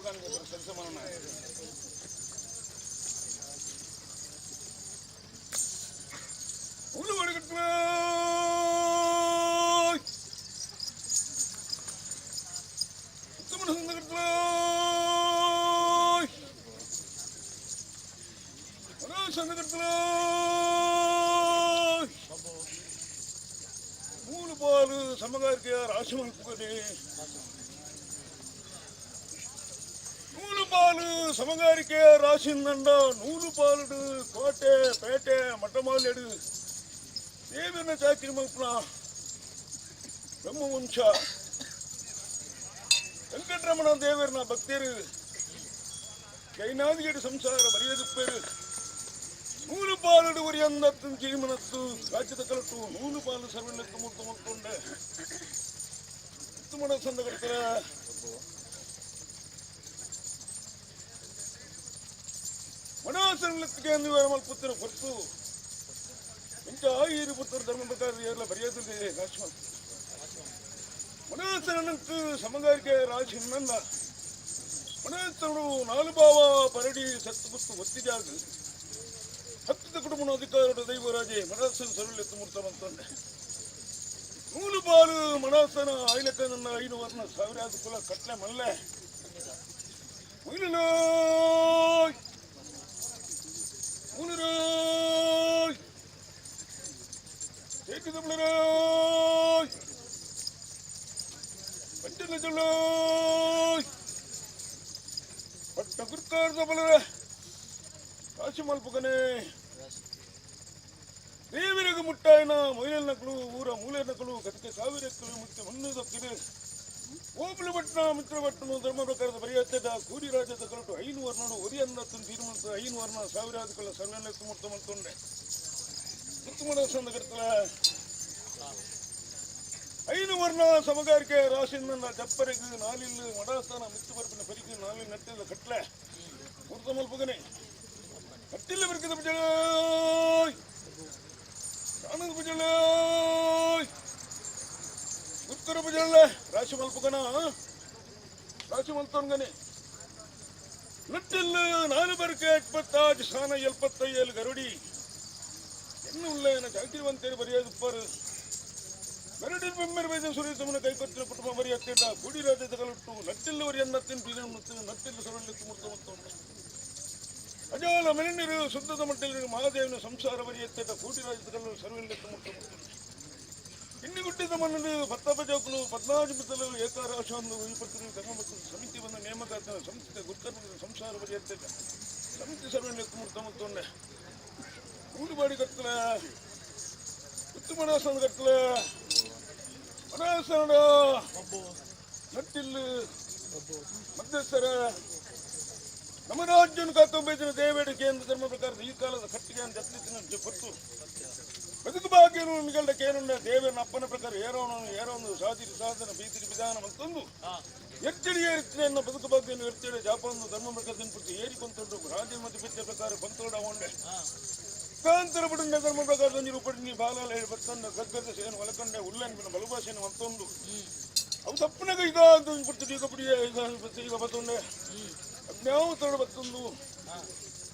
ಧರ್ಮಕಾಣಿಕೆ ಸರಿಸಮಾನ. ಉಳು ಮೂಲು ಪಾಲು ಸಮಗಾರಿಕೆಯ ರಾಶಿ ಮಲ್ಪುಗದೆ. ನೂಲು ಪಾಲು ಸಮಗಾರಿಕೆಯ ರಾಶಿಂದಂಡ ನೂಲು ಪಾಲುಡು ಕೋಟೆ ಪೇಟೆ ಮಠಮಾಲೆಡು ದೇವನ ಚಾಕಿರಿ ಮಲ್ಪುನ ಬ್ರಹ್ಮವಂಶ ವೆಂಕಟರಮಣ ದೇವರನ ಭಕ್ತರು ಜೈನಾದಿಗೇಡು ಸಂಸಾರ ಬರೆಯದುಪ್ಪೇರು. ನೂಲು ಪಾಲುಡು ಒರಿಯಂದತ್ತು ಜೀವನತ್ತು ರಾಜ್ಯದ ಕಲಟು ನೂಲು ಪಾಲು ಸರ್ವಣ್ಣತ್ತು ಮುತ್ತು ಮುತ್ತುಂಡೆ ಉತ್ತಮಣ ಸಂದ ಕಡ್ತರ. ಮನೋಸರಳತ್ತಿಗೆ ಮಲ್ಪುತ್ತಿನ ಹೊರತು ಇಂಚ ಆಯಿರು ಪುತ್ರ ಧರ್ಮ ಪ್ರಕಾರ ಎಲ್ಲ ಬರೆಯೋದಿಲ್ಲ ರಾಶಿ ಮನೋಸರಣಕ್ಕೆ ಸಮಗಾರಿಕೆ ರಾಶಿ ನನ್ನ ಮನೋಸರಣು ನಾಲು ಬಾವ ಪರಡಿ ಸತ್ತು ಗುತ್ತು ಒತ್ತಿಜಾಗ ಹತ್ತದ ಕುಟುಂಬನ ಅಧಿಕಾರಡು ದೈವರಾಜೆ ಮನಸ್ಸನ್ನು ಸರಳೆತ್ತು ಮೂರ್ತವಂತಂದೆ. ನೂಲು ಪಾಲು ಮನಸ್ಸನ ಐಲಕ್ಕ ನನ್ನ ಐನು ವರ್ಣ ಸಾವಿರಾದ ಕುಲ ಕಟ್ಲೆ ಮಲ್ಲೆ ಮುಗಿಲೋಯ್ ಮುನಿರೋಯ್ ತೇಕಿದಬ್ಳರೋಯ್ ಪಂಚನ ಚೊಲ್ಲೋಯ್ ಪಟ್ಟ ಗುರ್ಕಾರ್ದ ಬಲರ ಕಾಶಿ ಮಲ್ಪುಗನೆ. ದೇವಿರಗು ಮುಟ್ಟಾಯಿನ ಮೊಯ್ಲಲ್ ನಕಲು ಊರ ಮೂಲೆ ನಕಲು ಕತಿಕೆ ಸಾವಿರಕ್ಕಲು ಮುತ್ತೆ ಮಣ್ಣು ದಕ್ಕಿದೆ. ಓಬಲು ಭಟ್ನ ಮಿತ್ರ ಭಟ್ಟನು ಧರ್ಮ ಪ್ರಕಾರದ ಬರಿಯತ್ತದ ಕೂಡಿ ರಾಜ್ಯದ ಕಲಟು ಐನು ವರ್ಣನು ಒರಿಯನ್ನತ್ತನ್ನು ತೀರ್ಮಾನ ಐನು ವರ್ಣ ಸಾವಿರಾದ ಕಲ ಸರ್ವನೆತ್ತು ಮೂರ್ತ ಮಲ್ತೊಂಡೆ ಮುತ್ತುಮಡ ಸಂದ ಕರ್ತಲ. ಐನು ವರ್ಣ ಸಮಗಾರಿಕೆ ರಾಶಿಂದ ಜಪ್ಪರೆಗು ನಾಲಿಲ್ಲು ಮಡಾಸ್ಥಾನ ಮಿತ್ತು ಬರ್ಪಿನ ಪರಿಗು ನಾಲಿಲ್ ನಟ್ಟಿಲ್ಲ ಕಟ್ಲೆ ಮೂರ್ತ ಮಲ್ಪುಗನೆ. ಕಟ್ಟಿಲ್ಲ ಬರ್ಕಿದ ಬಿಜಳೋಯ್ ಚಾಣದ ಬಿಜಳೋಯ್ ಉತ್ತರ ಬಿಜಳ್ಳೆ ರಾಶಿ ಮಲ್ಪುಗನ ರಾಶಿ ಮಲ್ತೊನ್ಗನೆ. ನಟ್ಟಿಲ್ಲು ನಾಲು ಬರ್ಕೆ ಇಪ್ಪತ್ತಾಜು ಸಾನ ಎಲ್ಪತ್ತೈಯಲು ಗರುಡಿ ಎನ್ನು ಉಳ್ಳ ಜಾತಿವಂತೇರಿ ಬರೆಯೋದುಪ್ಪಾರು. ಗರುಡಿ ಬೆಮ್ಮೆರು ಬೈದ ಸುರೇಶಮನ ಕೈಕೊತ್ತಿನ ಕುಟುಂಬ ಬರೆಯತ್ತಿದ್ದ ಗುಡಿ ರಾಜ್ಯದ ಕಲುಟ್ಟು ನಟ್ಟಿಲ್ಲು ಎನ್ನತ್ತಿನ ಬೀಜ ನಟ್ಟಿಲ್ಲು ಸರಳಿತ್ತು ಮೂರ್ತ ಮತ್ತೊಂದು ಅಜಾಲ ಮೆಲಿನೀರು ಶುದ್ಧದ ಮಟ್ಟದಲ್ಲಿ ಮಹಾದೇವನ ಸಂಸಾರ ಬರೆಯತ್ತಿದ್ದ ಕೂಡಿ ರಾಜ್ಯದ ಕಲ್ಲು ಸರ್ವೆಲ್ಲಿತ್ತು ಮೂರ್ತ ಮತ್ತೊಂದು ಇನ್ನಿ ಗುಟ್ಟಿದ ಮಣ್ಣು ಪತ್ತಪ್ಪ ಜೋಕುಲು ಪದ್ನಾಜು ಬಿತ್ತಲು ಏಕಾರಾಶಂದು ಈ ಪತ್ರಿಕೆ ಧರ್ಮ ಮತ್ತು ಸಮಿತಿ ಬಂದ ನೇಮಕಾತಿನ ಸಂಸ್ಥೆ ಗುರುಕರ್ಮ ಸಂಸಾರ ಬರೆಯತ್ತಿದ್ದ ಸಮಿತಿ ಸರ್ವೆಲ್ಲಿತ್ತು ಮೂರ್ತ ಮತ್ತೊಂಡೆ ಕೂಡುಬಾಡಿ ಕತ್ತಲ ಉತ್ತಮದಾಸನ ಕತ್ತಲ ಮನಾಸನ ನಟ್ಟಿಲ್ಲು ಮಧ್ಯಸ್ಥರ ನಮ್ಮ ರಾಜ್ಯನು ಕಾತೊಂಬೈದಿನ ದೇವೇಡು ಕೇಂದ್ರ ಧರ್ಮ ಪ್ರಕಾರದ ಈ ಕಾಲದ ಕಟ್ಟಿಗೆ ಜತ್ನಿತ್ತಿನ ಕೊಟ್ಟು ಬದುಕು ಭಾಗ್ಯನು ನಿಗಲ್ಡ ಕೇನುಂಡ ದೇವನ ಅಪ್ಪನ ಪ್ರಕಾರ ಏರೋಣನು ಏರೋನು ಸಾಧಿರಿ ಸಾಧನ ಬೀತಿರಿ ವಿಧಾನ ಮತ್ತೊಂದು ಎಚ್ಚಡಿ ಏರಿತ್ತಿನ ಬದುಕು ಭಾಗ್ಯನು ಎರ್ತಿಡೆ ಜಾಪಂದು ಧರ್ಮ ಪ್ರಕಾರ ಪುಟ್ಟಿ ಏರಿಕೊಂತುಂಟು ರಾಜ್ಯ ಮಧ್ಯ ಬಿದ್ದ ಪ್ರಕಾರ ಬಂತೋಡ ಉಂಡೆ ಕಾಂತರ ಬುಡಂಡ ಧರ್ಮ ಪ್ರಕಾರ ನಿರೂಪಡಿ ನೀ ಬಾಲಾಲ ಹೇಳಿ ಬರ್ತಂಡ ಗದ್ಗದ ಸೇನು ಒಲಕಂಡೆ ಉಲ್ಲನ್ ಬಲುಭಾಷೆಯನ್ನು ಮತ್ತೊಂದು ಅವು ತಪ್ಪನಾಗ ಈಗ ಪುಡ್ತು ಈಗ ಪುಡಿಯ ಈಗ ಈಗ ಬತ್ತೊಂಡೆ ಅಜ್ಞಾವತರಣ ಬತ್ತೊಂದು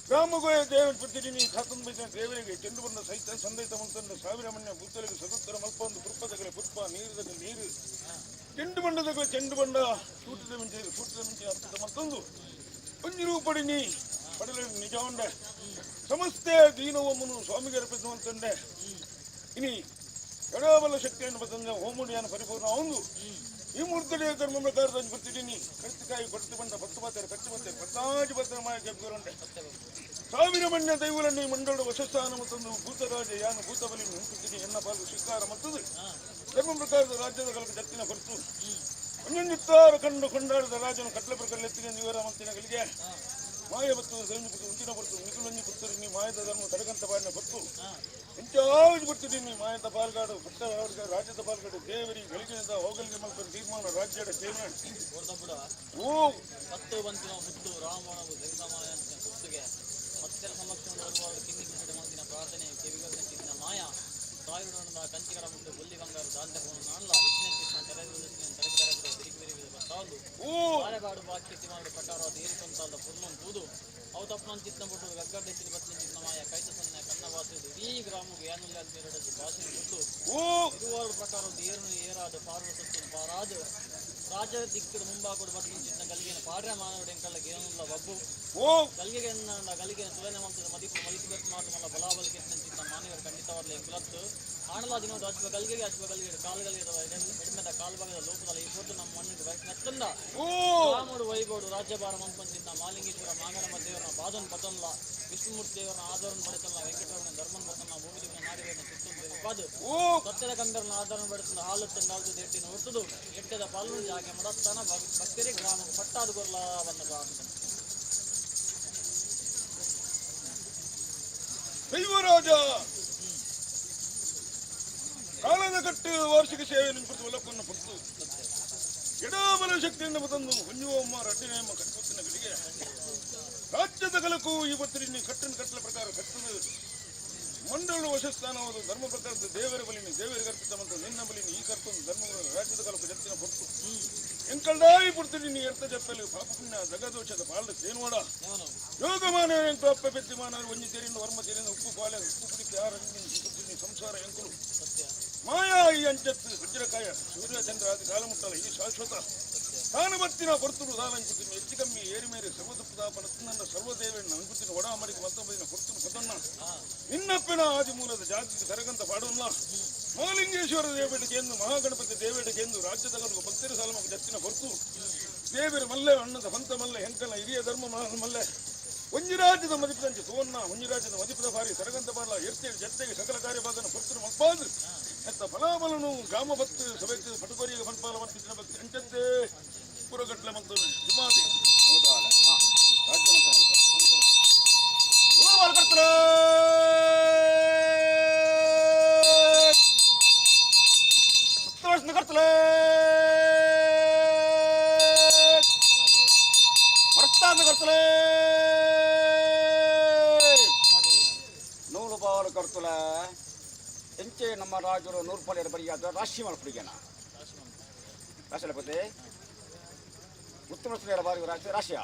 ಗ್ರಾಮಗೋಯ ದೇವನ ಪುತ್ತಿರಿ ಖಾತಂದು ಬೈದ ದೇವರಿಗೆ ಚೆಂಡು ಬಂದ ಸಹಿತ ಸಂದೈತ ಮಂತಂಡ ಸಾವಿರ ಮಣ್ಣ ಬುತ್ತಲಿಗೆ ಸದುತ್ತರ ಮಲ್ಪ ಒಂದು ಪುಷ್ಪದಗಲೆ ಪುಷ್ಪ ನೀರುದಗಲೆ ನೀರು ಚೆಂಡು ಬಂಡದಗಲೆ ಚೆಂಡು ಬಂಡ ಸೂಟದ ಮಿಂಚೆ ಸೂಟದ ಮಿಂಚೆ ಅರ್ಥದ ಮತ್ತೊಂದು ಒಂಜಿ ರೂಪಡಿ ನೀ ಪಡಲ ನಿಜ ಉಂಡೆ ಸಮಸ್ತೆ ದೀನವಮ್ಮನು ಸ್ವಾಮಿಗೆ ಅರ್ಪಿಸುವಂತಂಡೆ. ಇನಿ ಎಡಬಲ ಶಕ್ತಿಯನ್ನು ಬತ್ತಂದ ಹೋಮುಡಿಯನ್ನು ಪರಿಪೂರ್ಣ ಒಂದು ಈ ಮೂರ್ತಡೆಯ ಧರ್ಮ ಪ್ರಕಾರದ ಬರ್ತಿದ್ದೀನಿ ಕರ್ತಿಕಾಯಿ ಕೊಡ್ತು ಬಂದ ಪತ್ತು ಬತ್ತಾರೆ ಕಚ್ಚು ಬತ್ತಾರೆ ಪತ್ತಾಜು ಬತ್ತರ ಮಾಯ ಜಗ್ಗುರುಂಡೆ ಸಾವಿರ ಮಣ್ಣ ದೈವಲನ್ನು ಮಂಡಳ ವಶಸ್ಥಾನ ಮತ್ತೊಂದು ಭೂತರಾಜ ಯಾನು ಭೂತಬಲಿ ನಿಂತಿದ್ದೀನಿ ಎನ್ನ ಪಾಲು ಸ್ವೀಕಾರ ಮತ್ತದು ಧರ್ಮ ಪ್ರಕಾರದ ರಾಜ್ಯದ ಕಲಕ ಜತ್ತಿನ ಹೊರತು ಒಂಜೊಂದಿತ್ತಾರು ಕಂಡು ಕೊಂಡಾಡಿದ ರಾಜನು ಕಟ್ಲ ಪ್ರಕಾರ ಎತ್ತಿಗೆ ನೀವರ ಮಂತಿನಗಳಿಗೆ ಮಾಯ ಬತ್ತು ಸೈನ್ಯ ಉಂಚಿನ ಹೊರತು ಮಿಗುಲಂಜಿ ಪುತ್ತರು ನೀ ಮಾಯದ ಧರ್ಮ ತಡಗಂತ ಬಾಡಿನ ಹೊರತು ಇಂಚಾವಜ್ ಬರ್ತಿದ್ದೀನಿ ಮಾಯದ ಪಾಲ್ಗಾಡು ಭಕ್ತ ರಾಜ್ಯದ ಪಾಲ್ಗಾಡು ದೇವರಿ ಗಳಿಗೆಯಿಂದ ಹೋಗಲಿಗೆ ಮಲ್ಪನ ತೀರ್ಮಾನ ರಾಜ್ಯದ ತೀರ್ಮಾನ ಓ ಪತ್ತು ಬಂತಿನ ಮುತ್ತು ರಾಮಣವು ಸರಿಸಮಾನ ಸುತ್ತಿಗೆ ಮತ್ತೆರ ಸಮಕ್ಷಮದ ಕಿನ್ನಿ ಕಿನ್ನಡೆ ಮಂದಿನ ಪ್ರಾರ್ಥನೆ ಕಿವಿಗಳ ಮಾಯ ತಾಯಿರುಡನದ ಕಂಚಿಕರ ಮುಂದೆ ಬುಲ್ಲಿ ಬಂಗಾರ ದಾಂತೆ ಹೋನ ನಾಣ್ಲ ಇಚ್ಚಿನ ತೆರೆದು ತೆರೆದು ತೆರೆದು ತಿರುಗಿ. ಸಾಲು ಬಾರೆಬಾಡು ಬಾಕಿ ತಿಮಾಡು ಪ್ರಕಾರವಾದ ಏರಿಕೊಂತಾದ ಪುರ್ಲೊಂದು ತೂದು ಅವು ತಪ್ಪನ ಚಿತ್ನ ಬಿಟ್ಟು ಗಗ್ಗಡ್ಡೆ ಚಿನ್ನ ಬತ್ತಿನ ಚಿನ್ನ ಮಾಯ ಕೈತ ಸೊನ್ನೆ ಕನ್ನ ವಾಸಿದು ಇಡೀ ಗ್ರಾಮಕ್ಕೆ ಏನುಲ್ಲ ಅಂತ ಎರಡು ಭಾಷೆ ಬಿಟ್ಟು ಇರುವಾರು ಪ್ರಕಾರದ ಏರುನು ಏರಾದ ಪಾರ್ವ ಸತ್ತನು ಪಾರಾದ ರಾಜ ದಿಕ್ಕದ ಮುಂಬಾಗೋಡು ಬತ್ತಿನ ಚಿನ್ನ ಗಲಿಗೆನ ಪಾಡ್ರೆ ಮಾನವಡೆ ಎಂಕಲ್ಲ ಏನುಲ್ಲ ಬಬ್ಬು ಗಲಿಗೆಗೆ ಗಲಿಗೆನ ತುಲನೆ ಮಂತದ ಮದಿಪು ಮದಿಪು ಬೆತ್ತು ಮಾತು ಮಲ್ಲ ಬಲಾಬಲಿಗೆ ಚಿನ್ನ ಮಾನವರು ಖಂಡಿತವಾಗ್ಲೂ ಎಂಕುಲತ್ತು ಆಣಲ ದಿನದ ಅಶ್ವ ಗಲ್ಗೆಗೆ ಅಶ್ವ ಗಲ್ಗೆ ಕಾಲುಗಳಿಗೆ ಎಡ್ಮೆದ ಕಾಲ್ಭಾಗದ ಲೋಕದಲ್ಲಿ ಈ ಪೊತ್ತು ನಮ್ಮ ಮಣ್ಣಿಗೆ ಮೆತ್ತಂದ ರಾಮುಡು ವೈಬೋಡು ರಾಜ್ಯಭಾರ ಮಂಪಂಚಿದ್ದ ಮಾಲಿಂಗೇಶ್ವರ ಮಾಂಗನಮ್ಮ ದೇವರನ ಬಾದನ್ ಪತನ್ಲ ವಿಷ್ಣುಮೂರ್ತಿ ದೇವರನ ಆಧಾರನ ಪಡೆತಲ್ಲ ವೆಂಕಟರಮಣ ಧರ್ಮನ್ ಪತನ ಭೂಮಿದೇವನ ನಾಡಿವೇನ ಚಿತ್ತೊಂದು ಪಾದು ಸತ್ಯದ ಕಂದರನ ಆಧಾರನ ಪಡೆತಂದ ಹಾಲು ತಂದಾಲ್ದು ಎಟ್ಟಿನ ಹೊರ್ತದು ಎಟ್ಟದ ಪಾಲು ಜಾಗೆ ಮಡಸ್ಥಾನ ಭಕ್ತರಿ ಗ್ರಾಮ ಪಟ್ಟಾದ ಗೊರ್ಲ ಬಂದ ಪ್ರಾರ್ಥನೆ. ದೈವರಾಜ ಕಾಲದ ಕಟ್ಟು ವಾರ್ಷಿಕ ಸೇವೆಯನ್ನು ಕುರಿತು ಒಲಕ್ಕನ್ನು ಪುತ್ತು ಎಡಬಲ ಶಕ್ತಿಯನ್ನು ತಂದು ಹೊಂಜುವಮ್ಮ ರಡ್ಡಿನೇಮ ಕಟ್ಟುತ್ತಿನ ಗಳಿಗೆ ರಾಜ್ಯದ ಕಲಕು ಈ ಪತ್ರಿನಿ ಕಟ್ಟನ ಕಟ್ಟಲ ಪ್ರಕಾರ ಕಟ್ಟದು ಮಂಡಳ ವಶಸ್ಥಾನವಾದ ಧರ್ಮ ಪ್ರಕಾರದ ದೇವರ ಬಲಿನಿ ದೇವರಿಗೆ ಅರ್ಪಿತ ಮಂತ್ರ ನಿನ್ನ ಬಲಿನಿ ಈ ಕರ್ತೊಂದು ಧರ್ಮ ರಾಜ್ಯದ ಕಲಕು ಜತ್ತಿನ ಪೊರ್ತು ಎಂಕಲ್ಡಾಯಿ ಪುಡ್ತಿನಿ ಎರ್ತ ಜಪ್ಪಲು ಪಾಪ ಪುಣ್ಯ ದಗದೋಷದ ಪಾಲು ತೇನುವಾಡ ಯೋಗಮಾನ ಎಂಕು ಅಪ್ಪ ಪೆತ್ತಿ ಮಾನವರು ಒಂಜಿ ಸೇರಿಂದ ವರ್ಮ ಸೇರಿಂದ ಉಪ್ಪು ಪಾಲೆ ಉಪ್ಪು ಕುಡಿಕೆ ಆರಂಭಿಸಿ ಸಂಸಾರ ಎಂಕುಲು ಮಾಯಾ ಈ ಅಂಚತ್ತು ವಜ್ರಕಾಯ ಸೂರ್ಯ ಚಂದ್ರ ಆದಿ ಕಾಲಮುಟ್ಟಲ ಈ ಶಾಶ್ವತ ತಾನು ಬತ್ತಿನ ಪೊರ್ತುಡು ದಾಲಂಕುತೀನಿ ಹೆಚ್ಚು ಕಮ್ಮಿ ಏರಿ ಮೇರೆ ಸರ್ವದುಪ್ಪದ ಪನತ್ತನ್ನ ಸರ್ವದೇವಣ್ಣ ಅಂಕುತಿನ ಒಡ ಮಡಿಗೆ ಮತ್ತೊಬ್ಬದಿನ ಪೊರ್ತುನು ಪದನ್ನ ನಿನ್ನಪ್ಪನ ಆದಿ ಮೂಲದ ಜಾತಿಗೆ ಸರಗಂತ ಪಾಡೋಲ್ಲ ಮಹಾಲಿಂಗೇಶ್ವರ ದೇವೇಟಕ್ಕೆ ಎಂದು ಮಹಾಗಣಪತಿ ದೇವೇಟಕ್ಕೆ ಎಂದು ರಾಜ್ಯದ ಭಕ್ತರ ಸಾಲಮ ಜತ್ತಿನ ಹೊರತು ದೇವರ ಮಲ್ಲೆ ಅಣ್ಣದ ಪಂತ ಮಲ್ಲೆ ಹೆಂಕಲ ಹಿರಿಯ ಧರ್ಮ ಮಲ್ಲೆ ಒಂಜಿರಾಜ್ಯದ ಮದಿಪದಂಚೆ ಸುವರ್ಣ ಒಂಜಿರಾಜ್ಯದ ಮದಿಪದ ಬಾರಿ ಸರಗಂತ ಬಾರ್ಲ ಎರ್ತೇಳಿ ಜತ್ತೆಗೆ ಸಕಲ ಕಾರ್ಯಭಾಗನ ಪುರ್ತನ ಮಲ್ಪಾದು ಎತ್ತ ಫಲಾಫಲನು ಗ್ರಾಮ ಭಕ್ತ ಸಭೆಗೆ ಪಟುಕೊರಿಯ ಪನ್ಪಾಲ ಮಂತಿನ ಭಕ್ತಿ ಅಂಚಂತೆ ಪುರಗಟ್ಲೆ ಮಂತು ಜುಮಾದಿ ನೂಲು ಬಾಲು ಕರ್ತುಲ ಎಂಚೆ ನಮ್ಮ ರಾಜರು ನೂರು ಪಾಲು ಬರಿಯಾದ ರಾಶಿ ಮಲ್ಪುಡಿಗೆನ ರಾಶಿ ಉತ್ತಮ ಬಾರಿ ರಾಶಿ ರಾಶಿಯ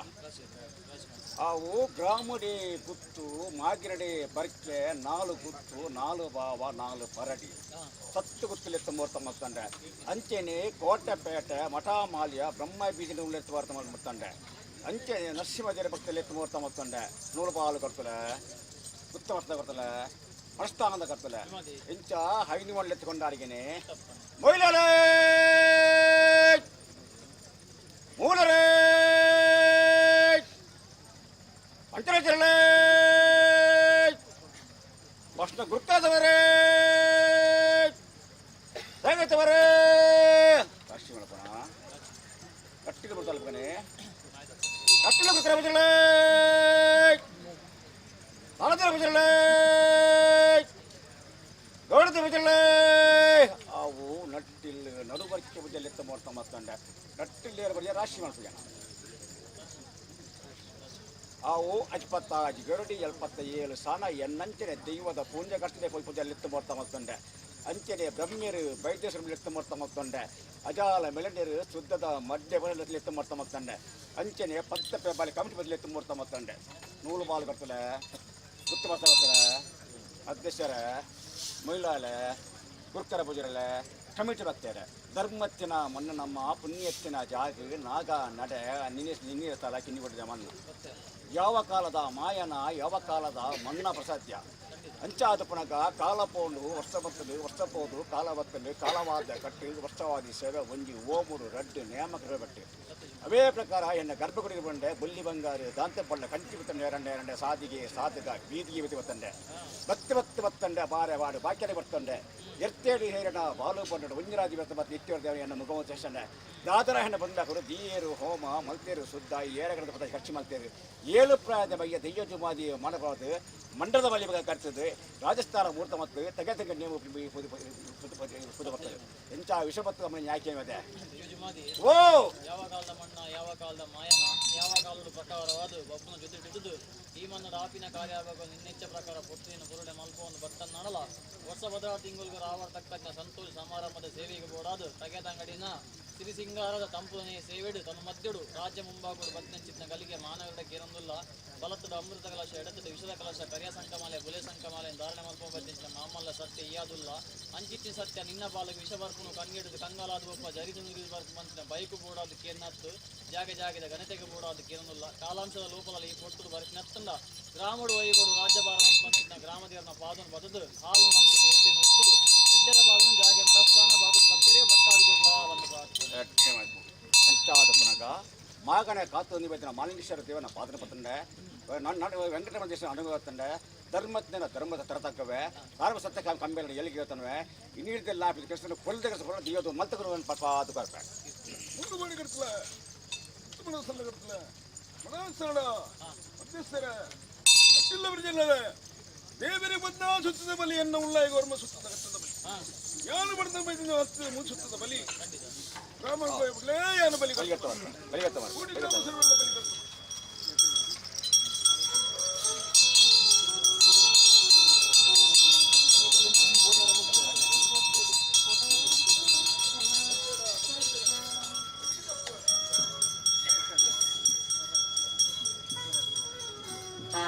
ಅವು ಗ್ರಾಮಡಿ ಗುತ್ತು ಮಾಗಿನಡಿ ಬರ್ಕೆ ನಾಲು ಗುತ್ತು ನಾಲು ಬಾವ ನಾಲು ಪರಡಿ ಸತ್ತು ಗುತ್ತಲೆತ್ತ ಮೂರ್ತ ಮತ್ತಂಡೆ ಅಂಚೆನೆ ಕೋಟೆಪೇಟೆ ಮಠಮಾಲ್ಯ ಬ್ರಹ್ಮ ಬೀಜ ಉಳ್ಳೆತ್ತು ವಾರ್ತ ಮತ್ತಂಡೆ ಅಂಚೆನೆ ನರಸಿಂಹದೇರ ಭಕ್ತಲೆತ್ತು ಮೂರ್ತ ಮತ್ತಂಡೆ ನೂಲು ಬಾಲು ಕರ್ತಲೆ ಗುತ್ತ ವರ್ಷದ ಕರ್ತಲೆ ಮನಸ್ಥಾನದ ಕರ್ತಲೆ ಇಂಚ ಹೈನು ಒಳ್ಳೆತ್ತುಕೊಂಡಾರಿಗೆನೆ ಮೊಯ್ಲಲೇ ಮೂಲರೇ ಅಂಚರಚರಲೇ ಭಸ್ನ ಗುರುತಾದವರೇ ದೈವತವರೇ ರಾಶಿ ಮಾಡಪ್ಪಣ ಕಟ್ಟಿಗೆ ಬರ್ತಾನೆ ಕಟ್ಟಿಲು ಗುರುತರ ಆನಂದರ ಬಜರಲೇ ಗೌಡದ ಬಜರಲೇ ಅವು ನಟ್ಟಿಲ್ ನಡುಬರ್ಕೆ ಬಜಲೆತ್ತ ಮಾಡ್ತಾ ಮತ್ತಂಡೆ ನಟ್ಟಿಲ್ಲೇರ ಬಳಿಯ ರಾಶಿ ಮಾಡ್ತೀವಿ ಅವು ಅಜ್ಪತ್ತಾಜ್ ಗರುಡಿ 77 ಸಾನ ಎನ್ನಂಚನೆ ದೈವದ ಪೂಂಜ ಕಷ್ಟದೆ ಪೋಯಿ ಪೂಜೆ ಲೆತ್ತು ಮಾಡ್ತಾ ಮತ್ತಂಡೆ ಅಂಚನೆ ಬ್ರಹ್ಮ್ಯರು ಬೈದ್ಯಸರು ಲೆತ್ತು ಮಾಡ್ತಾ ಮತ್ತಂಡೆ ಅಜಾಲ ಮೆಲಂಡರು ಶುದ್ಧದ ಮಧ್ಯ ಲೆತ್ತು ಮಾಡ್ತಾ ಮತ್ತಂಡೆ ಅಂಚನೆ ಪತ್ತ ಬಾಲಿ ಕಮಿಟಿ ಬದಲು ಎತ್ತು ಮಾಡ್ತಾ ಮತ್ತಂಡೆ ನೂಲು ಬಾಲು ಕರ್ತಲೆ ಗುತ್ತು ಬರ್ತಾ ಬರ್ತಾರೆ ಅಧ್ಯಕ್ಷರ ಮೊಯ್ಲಾಲೆ ಗುರುಕರ ಪೂಜರಲೆ ಕಮಿಟಿ ಬರ್ತಾರೆ ಧರ್ಮತ್ತಿನ ಮಣ್ಣು ನಮ್ಮ ಪುಣ್ಯತ್ತಿನ ಜಾಗ ನಾಗ ನಡೆ ನಿನ್ನೆ ನಿನ್ನೆ ತಲ ಕಿನ್ನಿ ಕೊಟ್ಟಿದೆ ಮಣ್ಣು ಯಾವ ಕಾಲದ ಮಾಯನ ಯಾವ ಕಾಲದ ಮಣ್ಣ ಪ್ರಸಾದ್ಯ ಅಂಚಾದ ಪುನಗ ಕಾಲ ಪೋಂಡು ವರ್ಷ ಬರ್ತದೆ ವರ್ಷ ಪೋದು ಕಾಲ ಬರ್ತದೆ ಕಾಲವಾದ ಕಟ್ಟು ವರ್ಷವಾದಿ ಸೇವೆ ಒಂಜಿ ಓಮುಡು ರಡ್ಡು ನೇಮಕ ಬಟ್ಟೆ ಅವೇ ಪ್ರಕಾರ ಎನ್ನ ಗರ್ಭಗುಡಿಗೆ ಬಂಡೆ ಬುಲ್ಲಿ ಬಂಗಾರು ದಾಂತೆ ಪಳ್ಳ ಕಂಚಿ ಬಿತ್ತಂಡೆ ಎರಂಡೆ ಎರಂಡೆ ಸಾದಿಗೆ ಸಾಧಕ ಬೀದಿಗೆ ಬಿತ್ತಿ ಬತ್ತಂಡೆ ಬತ್ತಿ ಬತ್ತಿ ಬತ್ತಂಡೆ ಬಾರೆ ಬಾಡು ಬಾಕ್ಯರೆ ಬರ್ತಂಡೆ ಎರ್ತೇಳಿ ಹೇರಣ ಬಾಲು ಬಂಡಡು ಒಂಜರಾಜಿ ಬೆತ್ತ ಮತ್ತೆ ನಿತ್ಯ ದೇವ ಎನ್ನ ಮುಖ ಚೇಷ್ಟಂಡೆ ದಾದರ ಹೆಣ್ಣ ಬಂದಾಕರು ದೀಯರು ಹೋಮ ಮಲ್ತೇರು ಸುದ್ದ ಏರಗಡದ ಪದ ಖರ್ಚು ಮಲ್ತೇರು ಏಳು ಪ್ರಾಯದ ಬಯ್ಯ ದೆಯ್ಯ ಜುಮಾದಿ ಮನಬಾರದು ಮಂಡಲದ ಬಲಿ ಬಗ್ಗೆ ಕಟ್ತದೆ ರಾಜಸ್ಥಾನ ಮೂರ್ತ ಮತ್ತು ತಗೆ ತಗೆ ನೇಮ ಬರ್ತದೆ ಎಂಚ ವಿಷಪತ್ತು ನಮ್ಮ ಯಾಕೆ ಇದೆ ಓ ಯಾವ ಕಾಲದ ಮಣ್ಣ ಯಾವ ಕಾಲದ ಮಾಯನ ಯಾವ ಕಾಲದ ಪ್ರಕಾರವಾದ ಒಬ್ಬನ ಜೊತೆ ಹಿಡಿದು ಈ ಮಣ್ಣದ ಆಪಿನ ಕಾರ್ಯ ನಿನ್ನೆಚ್ಚ ಪ್ರಕಾರ ಪೊತ್ತಿನ ಪುರುಡೆ ಮಲ್ಪವನ್ನು ಬರ್ತನ್ನಡಲ ವರ್ಷ ಬದಲ ತಿಂಗಳಿಗೆ ರಾವರ ತಕ್ಕಂತ ಸಂತೋಷ ಸಮಾರಂಭದ ಸೇವೆಗೆ ಬೋಡಾದು ತಗೆದಂಗಡಿನ ಸಿರಿ ಸಿಂಗಾರದ ತಂಪುನೆ ಸೇವೆಡು ತನ್ನ ಮಧ್ಯಡು ರಾಜ್ಯ ಮುಂಭಾಗಡು ಬತ್ತಿನಂಚಿತ್ತಿನ ಗಲಿಗೆ ಮಾನವರ ಕೇರೊಂದುಲ್ಲ. ಬಲತ್ತದ ಅಮೃತ ಕಲಶ, ಎಡತ್ತದ ವಿಷದ ಕಲಶ, ಕರಿಯ ಸಂಕಮಾಲೆ, ಬುಲೆ ಸಂಕಮಾಲೆ ಧಾರಣೆ ಮಲ್ಪ ಬತ್ತಿನ ಮಾಮಲ್ಲ ಸತ್ಯ ಇಯಾದುಲ್ಲ. ಅಂಚಿತ್ತಿನ ಸತ್ಯ ನಿನ್ನ ಬಾಲಕ ವಿಷ ಬರ್ಪುನು ಕಂಗೆಡುದು ಕಂಗಾಲಾದ ಒಪ್ಪ ಜರಿದು ನುರಿದು ಬರ್ಪು ಮಂತಿನ ಬೈಕು ಬೋಡಾದ ಕೇರ್ನತ್ತು ಜಾಗೆ ಜಾಗೆದ ಘನತೆಗೆ ಬೋಡಾದ ಕೇರೊಂದುಲ್ಲ. ಕಾಲಾಂಶದ ಲೋಪದಲ್ಲಿ ಈ ಪೊರ್ತುಡು ಬರ್ಪಿನತ್ತಂದ ಗ್ರಾಮಡು ವೈಗೋಡು ರಾಜ್ಯಭಾರ ಮಂತಿನ ಗ್ರಾಮದೇವರನ ಪಾದನು ಬದದು ಹಾಲು ಮಂತಿನ ಎದ್ದೆನು ಒತ್ತುದು ಎಡ್ಡೆದ ಬಾಲನು ಜಾಗೆ ಮಡಸ್ಥಾನ ಬಾಗು ಭಕ್ತರಿಗೆ ಭಕ್ತಾಡು ಒಂದು ಪ್ರಾರ್ಥನೆ. ಅಂಚಾದ ಪುನಗ ಮಾಗಣೆ ಕಾತು ನಿವೇದನ ಮಾಲಿಂಗೇಶ್ವರ ದೇವನ ಪಾದನ ಪತ್ತಂಡೆ ವೆಂಕಟರಮಣ ದೇಶ ಅನುಭವತ್ತಂಡೆ ಧರ್ಮಜ್ಞನ ಧರ್ಮದ ತರತಕ್ಕವೆ ಸಾರ್ವ ಸತ್ಯ ಕಂಬೆಲ್ಲ ಎಲ್ಲಿಗೆ ಹೇಳ್ತಾನವೆ ಇನ್ನಿಡ್ದೆಲ್ಲ ಕೃಷ್ಣನ ಕೊಲ್ದ ಕೊಲ್ಲ ದಿಯೋದು ಮಲ್ತಗುರು ಪಾದ ಬರ್ಪೆ. ಮುಂದುವರಿ ಕಟ್ಲ ಸಲ್ಲ ಕಟ್ಲ ಮನಸ್ಸಡ ಮಧ್ಯಸ್ಥರ ಕಟ್ಟಿಲ್ಲ ದೇವರಿಗೆ ಬಂದ ಸುತ್ತದ ಬಲಿಯನ್ನು ಉಳ್ಳ ವರ್ಮ ಸುತ್ತದ ಕಟ್ಟದ ಬಲಿ ಯಾನು ಬಡದ ಬೈದಿನ ವಸ್ತು ಮುಸುತ್ತದ ಬಲಿ ಗ್ರಾಮ ಯಾನು ಬಲಿ ಬಲಿಗತ್ತವ ಬಲಿಗತ್ತವ. ಕೋಟಿ ಗ್ರಾಮ ಸರ್ವೆಲ್ಲ ಬಲಿ ಕಟ್ಟು. ಆ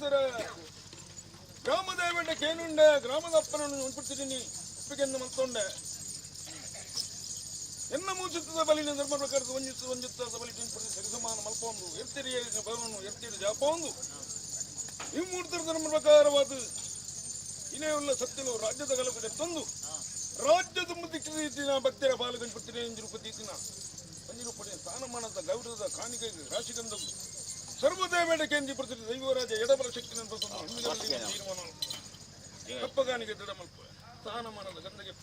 ಮಧ್ಯಸ್ಥರ ಗ್ರಾಮದೇವಂಡ ಕೇನುಂಡೆ ಗ್ರಾಮದ ಅಪ್ಪನನ್ನು ಉಂಟುತ್ತಿದ್ದೀನಿ ಒಪ್ಪಿಗೆಂದು ಮಲ್ತೊಂಡೆ ಎನ್ನ ಮೂಸುತ್ತದ ಬಲಿನ ಧರ್ಮ ಪ್ರಕಾರದ ಒಂಜಿತ್ತು ಒಂಜಿತ್ತ ಬಲಿ ಪ್ರತಿ ಸರಿಸಮಾನ ಮಲ್ಪೊಂದು ಎರ್ತಿರಿಯ ಬಲವನ್ನು ಎರ್ತಿರಿ ಜಾಪೊಂದು ಈ ಮೂರ್ತರ ಧರ್ಮ ಪ್ರಕಾರವಾದ ಇನೇವುಳ್ಳ ಸತ್ಯಲು ರಾಜ್ಯದ ಗಲಭೆ ತಂದು ರಾಜ್ಯದ ಮುದ್ದಿನ ಭಕ್ತರ ಬಾಲಗಣಪತಿನ ಎಂಜಿರುಪತಿನ ಒಂಜಿರುಪಡಿ ಸ್ಥಾನಮಾನದ ಗೌರವದ ಕಾಣಿಕೆ ರಾಶಿಗಂಧ ಸರ್ವದೇವೇಡ ಕೇಂದ್ರ ಪ್ರತಿ ದೈವರಾಜ ಎಡಬಲ ಶಕ್ತಿ ತೀರ್ಮಾನ ಕಪ್ಪಗಾನಿಗೆ ದೃಢಮಲ್ಪ ಸ್ಥಾನಮಾನದ ಗಂಧಗೆ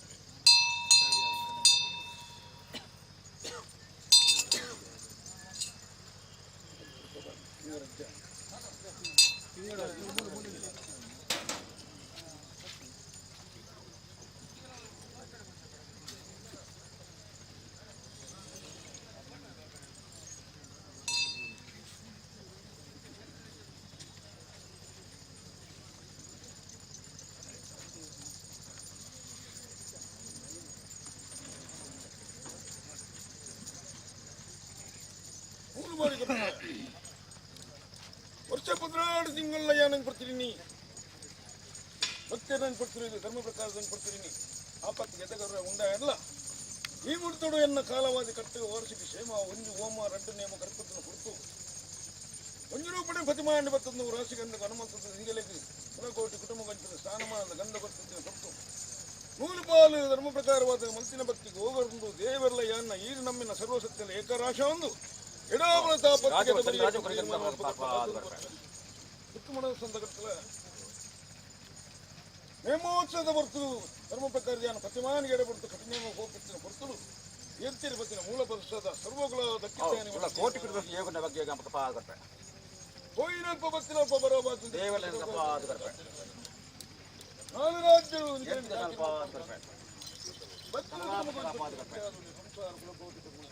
ಮೂರು ಬಾರಿ ವರ್ಷ ಪದ್ರಾಡು ತಿಂಗಳ ಯಾನಂಗೆ ಕೊಡ್ತೀನಿ ಭಕ್ತಿಯನ್ನು ಕೊಡ್ತಿರೋದು ಧರ್ಮ ಪ್ರಕಾರದಲ್ಲಿ ಕೊಡ್ತೀನಿ ಆಪತ್ತಿಗೆ ಎದಗರ ಉಂಡ ಎಲ್ಲ ಈ ಮುಡ್ತೋಡು ಎನ್ನ ಕಾಲವಾದಿ ಕರ್ತವ್ಯ ವಾರ್ಷಿಕ ಕ್ಷೇಮ ಒಂದು ಓಮ ರಡ್ಡು ನೇಮ ಕರ್ಪತ್ತನ್ನು ಕೊಡ್ತು ಒಂದು ರೂಪಣೆ ಪ್ರತಿಮಾಂಡ ಬತ್ತನ್ನು ರಾಶಿಗಂಧ ಹನುಮಂತದ ಹಿರಿಯಲಿಗೆ ಕುಲಕೋಟಿ ಕುಟುಂಬ ಗಂಟದ ಸ್ಥಾನಮಾನದ ಗಂಧ ಕೊಡ್ತಿದ್ದ ಕೊಡ್ತು ನೂಲು ಪಾಲು ಧರ್ಮ ಪ್ರಕಾರವಾದ ಮನಸ್ಸಿನ ಭಕ್ತಿಗೆ ಹೋಗರಂದು ದೇವರಲ್ಲ ಯಾನ್ನ ಈ ನಮ್ಮಿನ ಸರ್ವಸತ್ಯದ ಏಕರಾಶ ಒಂದು ಎಡಾಬಲ ತಾಪತ್ತಿಗೆ ನೇಮೋತ್ಸವದ ಹೊರತು ಧರ್ಮ ಪ್ರಕಾರ ಧ್ಯಾನ ಪ್ರತಿಮಾನಿಗೆ ಎಡಬಡ್ತು ಕಠಿಣ ಹೋಗುತ್ತಿನ ಹೊರತು ಏರ್ತಿರಿ ಬತ್ತಿನ ಮೂಲ ಪದದ ಸರ್ವಗುಲ ದಕ್ಕಿದ್ದಾನೆ ಕೋಟಿ ಕುಟುಂಬ ಬಗ್ಗೆ ಹೋಯಿನಲ್ಪ ಬತ್ತಿನಲ್ಪ ಬರಬಾರ್ದು ದೇವರ ನಾಲು ರಾಜ್ಯಗಳು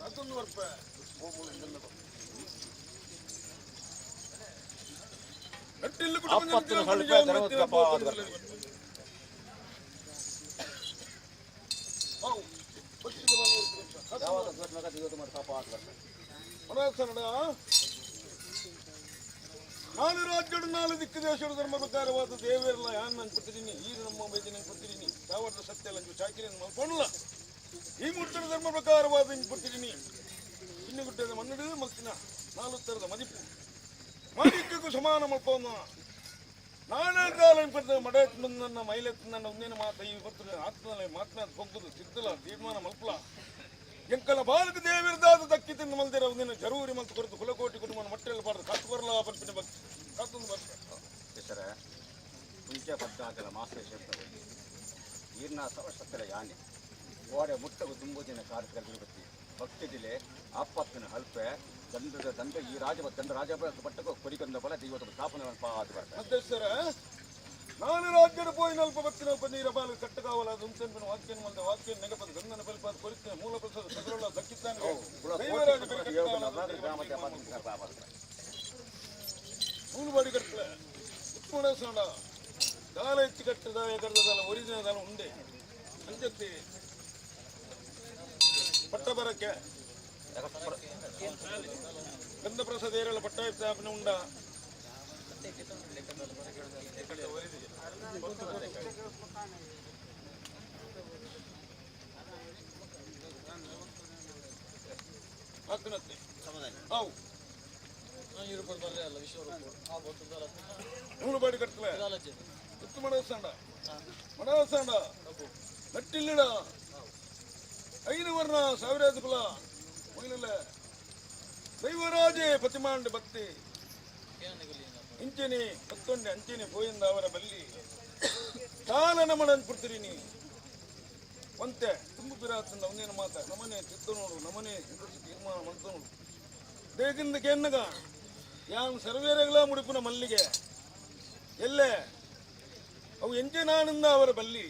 ಅದೊಂದು ವರ್ಪ ಅಪ್ಪತ್ತಿನ ಸ್ವಲ್ಪ ಧರ್ಮದ ನಾಲು ರಾಜ್ಯಡು ನಾಲು ದಿಕ್ಕು ದೇಶಡು ಧರ್ಮ ಪ್ರಕಾರವಾದ ದೇವರೆಲ್ಲ ಯಾನ್ ನಾನು ಕೊಟ್ಟಿದ್ದೀನಿ ಈ ನಮ್ಮ ಬೈದಿನ ಕೊಟ್ಟಿದ್ದೀನಿ ಸಾವಿರದ ಸತ್ಯ ಅಲ್ಲ ಚಾಕಿರಿಯನ್ನು ಮಲ್ಕೊಳ್ಳಲ್ಲ ಈ ಮುಟ್ಟದ ಧರ್ಮ ಪ್ರಕಾರವಾದ ಕೊಟ್ಟಿದ್ದೀನಿ ಇನ್ನು ಗುಡ್ಡದ ಮನ್ನಡು ಮಲ್ತಿನ ನಾಲು ತರದ ಮದಿಪು ಮಾಣಿಕ್ಯಕ್ಕೂ ಸಮಾನ ಮಲ್ಪವನ್ನ ನಾನೇ ಕಾಲ ಮಡ ನನ್ನ ಮೈಲೆತ್ತು ನನ್ನ ಒಂದೇನು ಮಾತ ಈ ಬರ್ತದೆ ಆತ್ಮದಲ್ಲಿ ಮಾತನಾದ ಹೋಗುದು ಸಿದ್ದಲ ತೀರ್ಮಾನ ಮಲ್ಪಲ ಎಂಕಲ ಬಾಲಕ ದೇವಿರ್ದಾದ ದಕ್ಕಿ ತಿಂದು ಮಲ್ದಿರ ಒಂದಿನ ಜರೂರಿ ಮಲ್ತು ಕೊರತು ಕುಲಕೋಟಿ ಕುಟುಂಬ ಮಟ್ಟೆಲ್ಲ ಬಾರದು ಕಾತು ಬರಲ ಪನ್ಪಿನ ಭಕ್ತಿ ಕಾತೊಂದು ಬರ್ತಾರೆ ಹೆಸರ ಪುಂಚ ಪದ್ದಾಕಲ ಮಾಸ್ಟರ್ ಶಬ್ದವು ಈರ್ನ ಸವಸತ್ತರ ಯಾನೆ ಓಡೆ ಮುಟ್ಟಗು ತುಂಬುದಿನ ಕಾರ್ಯಕ್ರಮ ಭಕ್ತಿ ಭಕ್ತಿದಿಲೆ ಅಪ್ಪತ್ತಿನ ಹಲ್ಪೆ ದಂಡದ ದಂಡ ಈ ರಾಜ ದಂಡ ರಾಜ ಪಟ್ಟకు ಕೊರಿಕಂದ ಬಲ ದೈವದ ಸ್ಥಾಪನೆ ಪಾದು ಬರ್ತಾರೆ ಮಧ್ಯಸ್ಥರ ನಾನು ರಾಜ್ಯದ ಪೋಯಿನಲ್ಪ ಭಕ್ತಿನಲ್ಪ ನೀರ ಬಾಲು ಕಟ್ಟಕಾವಲ ದುಂತೆಂಪಿನ ವಾಕ್ಯನ ಮಲ್ದ ವಾಕ್ಯ ನೆಗಪದ ಗಂಧನ ಬಲ್ಪಾದ ಕೊರಿತಿನ ಮೂಲ ಪ್ರಸಾದ ಸಗರಳ ದಕ್ಕಿದ್ದಾನೆ ದೈವರಾಜ ನೂಲು ಬಾಡಿ ಕಟ್ಟಲ ಉತ್ಮಣ ಸೋಣ ದಾಲ ಹೆಚ್ಚು ಕಟ್ಟದ ಎಗರ್ದಲ್ಲ ಒರಿಜಿನಲ್ ದಾಲ ಉಂಡೆ ಅಂಚತ್ತಿ ಪಟ್ಟ ಬರಕ್ಕೆ ಗಂಧ ಪ್ರಸಾದ ಏರಲ್ಲ ಪಟ್ಟ ಸ್ಥಾಪನೆ ಉಂಡ ಹಾಕ್ನತ್ತೆ ಅವು ನೂರು ಬಾಡಿ ಕಟ್ಟಲ ಉತ್ತು ಮಡಸಾಂಡ ಮಡಸಾಂಡ ನಟ್ಟಿಲ್ಲಿಡ ಐದು ವರ್ಣ ಸಾವಿರಾದ ಕುಲ ಮೊಯ್ಲಲ್ಲ ದೈವರಾಜೇ ಪ್ರತಿಮಾಂಡ ಭಕ್ತಿ ಇಂಚೆನೆ ಪತ್ತೊಂಡೆ ಅಂಚೆನೆ ಪೋಯಿಂದ ಅವರ ಬಲ್ಲಿ ಕಾಲ ನಮಡನ್ ಪುಡ್ತಿರಿ ನೀ ಒಂತೆ ತುಂಬು ಪಿರಾತಂದ ಒಂದೇನು ಮಾತ ನಮನೆ ತಿದ್ದು ನೋಡು ನಮನೆ ಹಿಂದರ್ಸಿ ತೀರ್ಮಾನ ಮಂತು ನೋಡು ದೇಗಿಂದ ಕೆನ್ನಗ ಯಾನ್ ಸರ್ವೇರೆಗಳ ಮುಡಿಪುನ ಮಲ್ಲಿಗೆ ಎಲ್ಲೆ ಅವು ಎಂಚೆ ನಾನಿಂದ ಅವರ ಬಲ್ಲಿ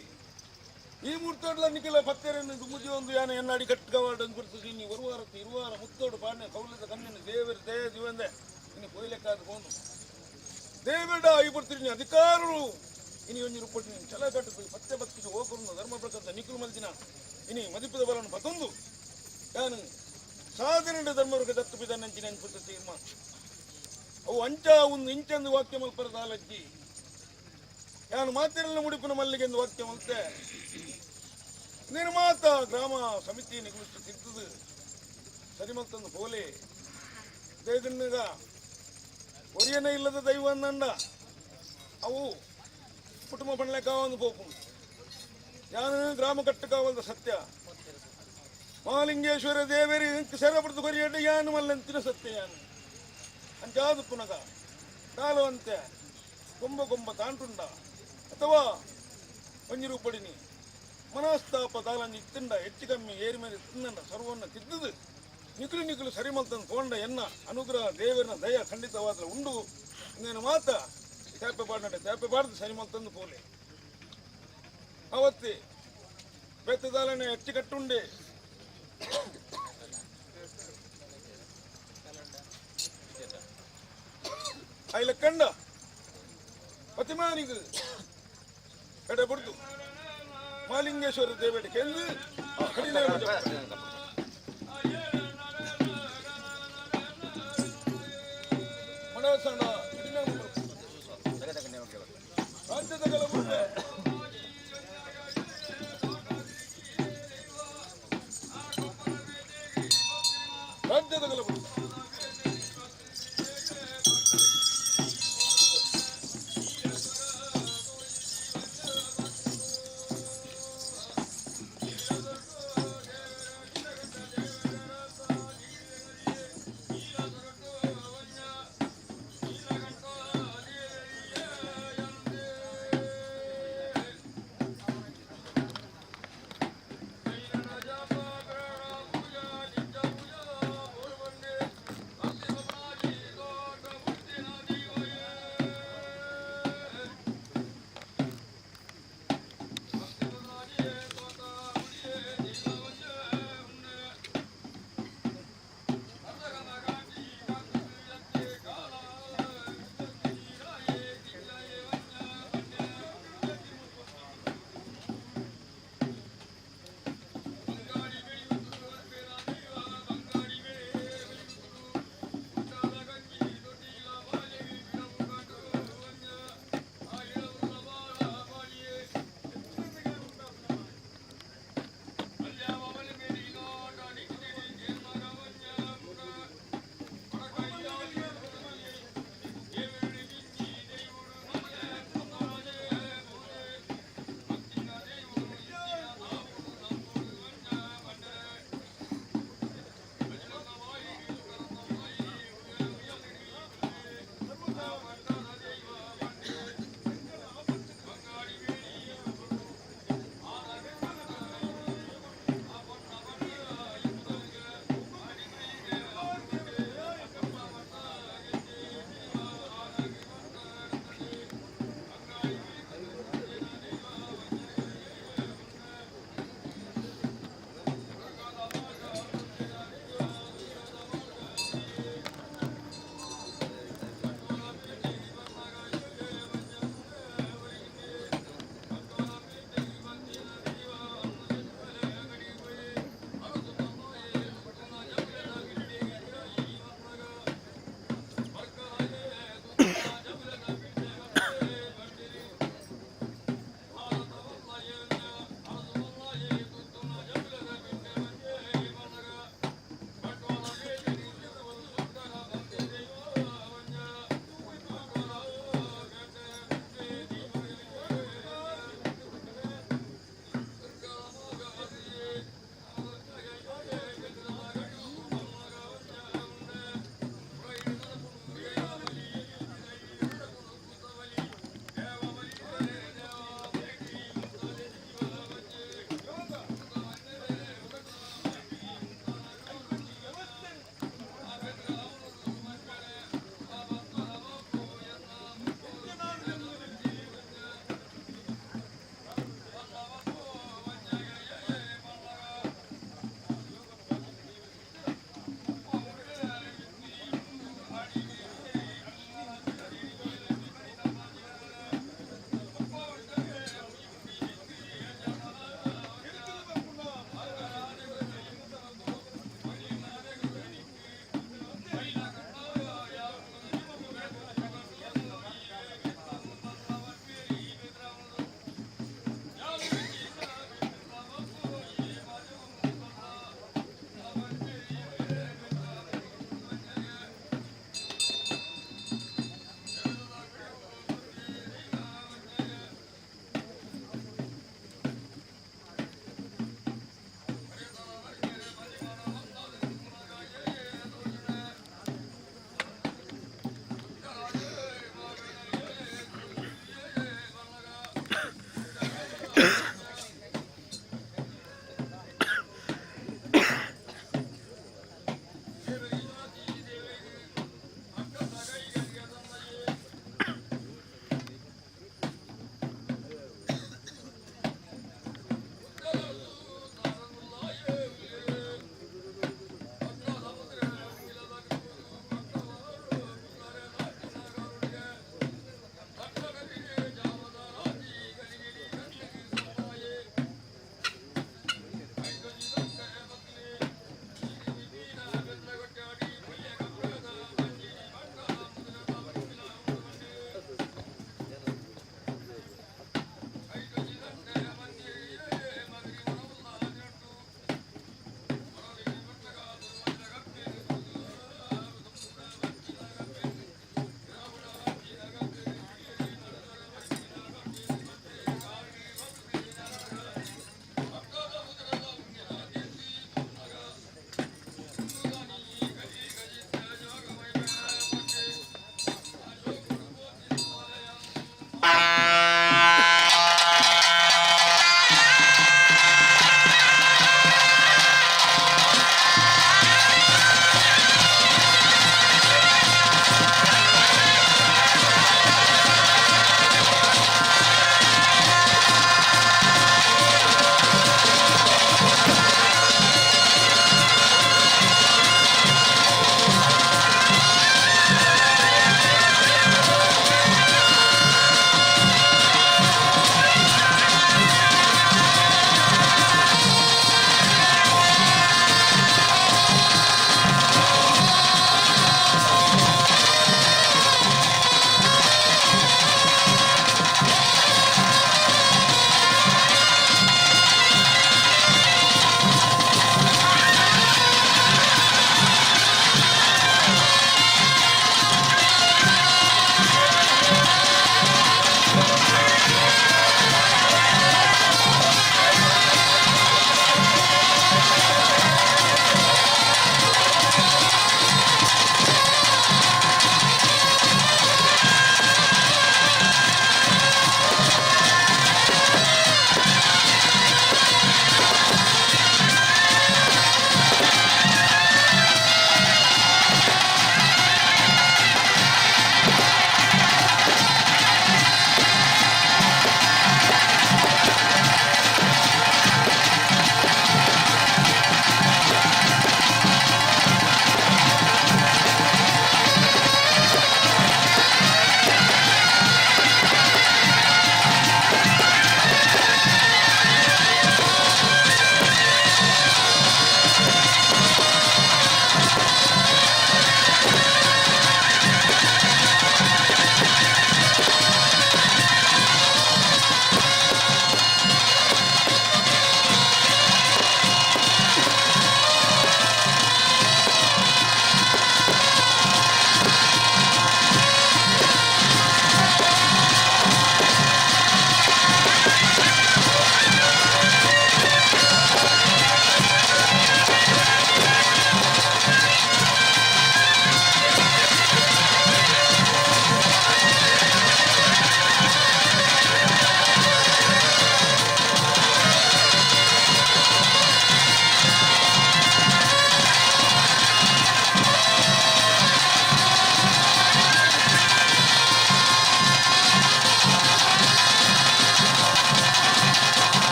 ಈ ಮೂರ್ತೋಡ್ಲ ನಿಖಿಲ ಪತ್ತೆರನ್ನು ದುಮ್ಮುಜಿ ಒಂದು ಯಾನ ಎನ್ನಾಡಿ ಕಟ್ಕವಾಡ ಗುರುತಿಸಿ ನೀ ಒರುವಾರ ಇರುವಾರ ಮುತ್ತೋಡು ಪಾಡ್ನೆ ಕೌಲದ ಕಣ್ಣಿನ ದೇವರ ದೇಹ ಜೀವಂದೆ ಇನ್ನು ಕೊಯ್ಲೆಕ್ಕಾದ ಹೋನು ದೇವಡ ಈ ಬರ್ತೀರಿ ಅಧಿಕಾರರು ಇನಿ ಒಂಜಿ ರೂಪಟ್ಟು ನೀನು ಛಲ ಕಟ್ಟದು ಪತ್ತೆ ಭಕ್ತಿಗೆ ಹೋಗರು ಧರ್ಮ ಪ್ರಕಾರ ನಿಖಿಲು ಮಲ್ದಿನ ಇನಿ ಮದಿಪದ ಬಲನ್ನು ಬತೊಂದು ಯಾನು ಸಾಧನೆ ಧರ್ಮವರ್ಗ ದತ್ತು ಬಿದ ನಂಚಿನ ಅನ್ಪುತ್ತ ತೀರ್ಮಾನ. ಅವು ಅಂಚ ಒಂದು ಇಂಚಂದು ವಾಕ್ಯ ಮಲ್ಪರ ದಾಲಜ್ಜಿ ಯಾನು ಮಾತಿರಲ್ಲ ಮುಡಿಪುನ ಮಲ್ಲಿಗೆ ಎಂದು ವಾಕ್ಯ ಮಲ್ತೆ ನಿರ್ಮಾತ ಗ್ರಾಮ ಸಮಿತಿ ನಿಗುಳಿಸಿ ತಿದ್ದದು ಸರಿಮಲ್ತಂದು ಪೋಲೆ ದೇಗಣ್ಣಗ ಒರಿಯನ ಇಲ್ಲದ ದೈವ ಅನ್ನಂಡ ಅವು ಕುಟುಂಬ ಪಣ್ಲೆ ಕಾವೊಂದು ಪೋಪು ಯಾನು ಗ್ರಾಮ ಕಟ್ಟು ಕಾವಲ್ದ ಸತ್ಯ ಮಹಾಲಿಂಗೇಶ್ವರ ದೇವರಿ ಸೆರಪಡ್ದು ಕೊರಿಯಡ್ಡ ಯಾನು ಮಲ್ಲಂತಿನ ಸತ್ಯ ಯಾನು ಅಂಚಾದು ಪುನಗ ಕಾಲವಂತೆ ಕೊಂಬ ಕೊಂಬ ತಾಂಟುಂಡ ಅಥವಾ ಒಂಜಿ ರೂಪಡಿನಿ ಮನಸ್ತಾಪ ದಾಲಂಜಿ ಇತ್ತಂಡ ಹೆಚ್ಚು ಕಮ್ಮಿ ಏರಿ ಮೇಲೆ ತಿನ್ನಂಡ ಸರ್ವನ್ನ ತಿದ್ದದು ನಿಕಲು ನಿಕಲು ಸರಿ ಮಲ್ತಂದು ಪೋಂಡ ಎನ್ನ ಅನುಗ್ರಹ ದೇವರನ ದಯ ಖಂಡಿತವಾದ ಉಂಡು. ಇನ್ನೇನು ಮಾತ ತ್ಯಾಪೆ ಪಾಡ್ನಟ ತ್ಯಾಪೆ ಪಾಡ್ದು ಸರಿ ಮಲ್ತಂದು ಪೋಲೆ. ಅವತ್ತಿ ಬೆತ್ತದಾಲನೆ ಹೆಚ್ಚು ಕಟ್ಟುಂಡೆ. ಐಲ ಕಂಡ ಪ್ರತಿಮಾನಿಗೆ ಎಡೆ ಬಿಡ್ದು ಮಾಲಿಂಗೇಶ್ವರ ದೇವೇಟ ಕೇಂದ್ರ ಕಡಿಮೆ. ಮಣಸಣ್ಣ ರಾಜ್ಯದ ಕಲಬುರಗಿ ರಾಜ್ಯದ ಕಲಬುರಗಿ.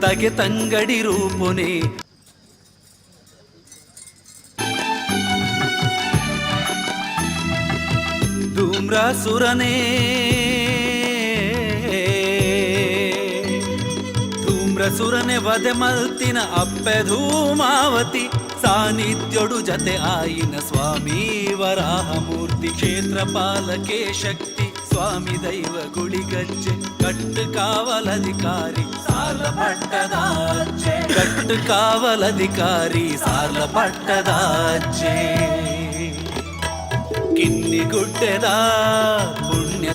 ತಗೆ ತಂಗಡಿ ರೂಪುನೆ. ಧೂಮ್ರಾಸುರನೇ ಧೂಮ್ರಸುರನೆ ವಧೆ ಮಲ್ತಿನ ಅಪ್ಪೆ ಧೂಮಾವತಿ ಸಾನ್ನಿಧ್ಯೊಡು ಜತೆ ಆಯಿನ ಸ್ವಾಮಿ ವರಾಹಮೂರ್ತಿ. ಕ್ಷೇತ್ರ ಪಾಲಕೆ ಶಕ್ತಿ ಸ್ವಾಮಿ ದೈವ ಗುಳಿಗಜ್ಜೆ ಕಟ್ಟು ಕಾವಲಧಿಕಾರಿ ಸಾರ್ಲ ಪಟ್ಟದಾಚೆ, ಕಟ್ಟು ಕಾವಲಧಿಕಾರಿ ಸಾರ್ಲ ಪಟ್ಟದಾಚೆ. ಕಿನ್ನಿಗುಡ್ಡೆದ ಪುಣ್ಯ.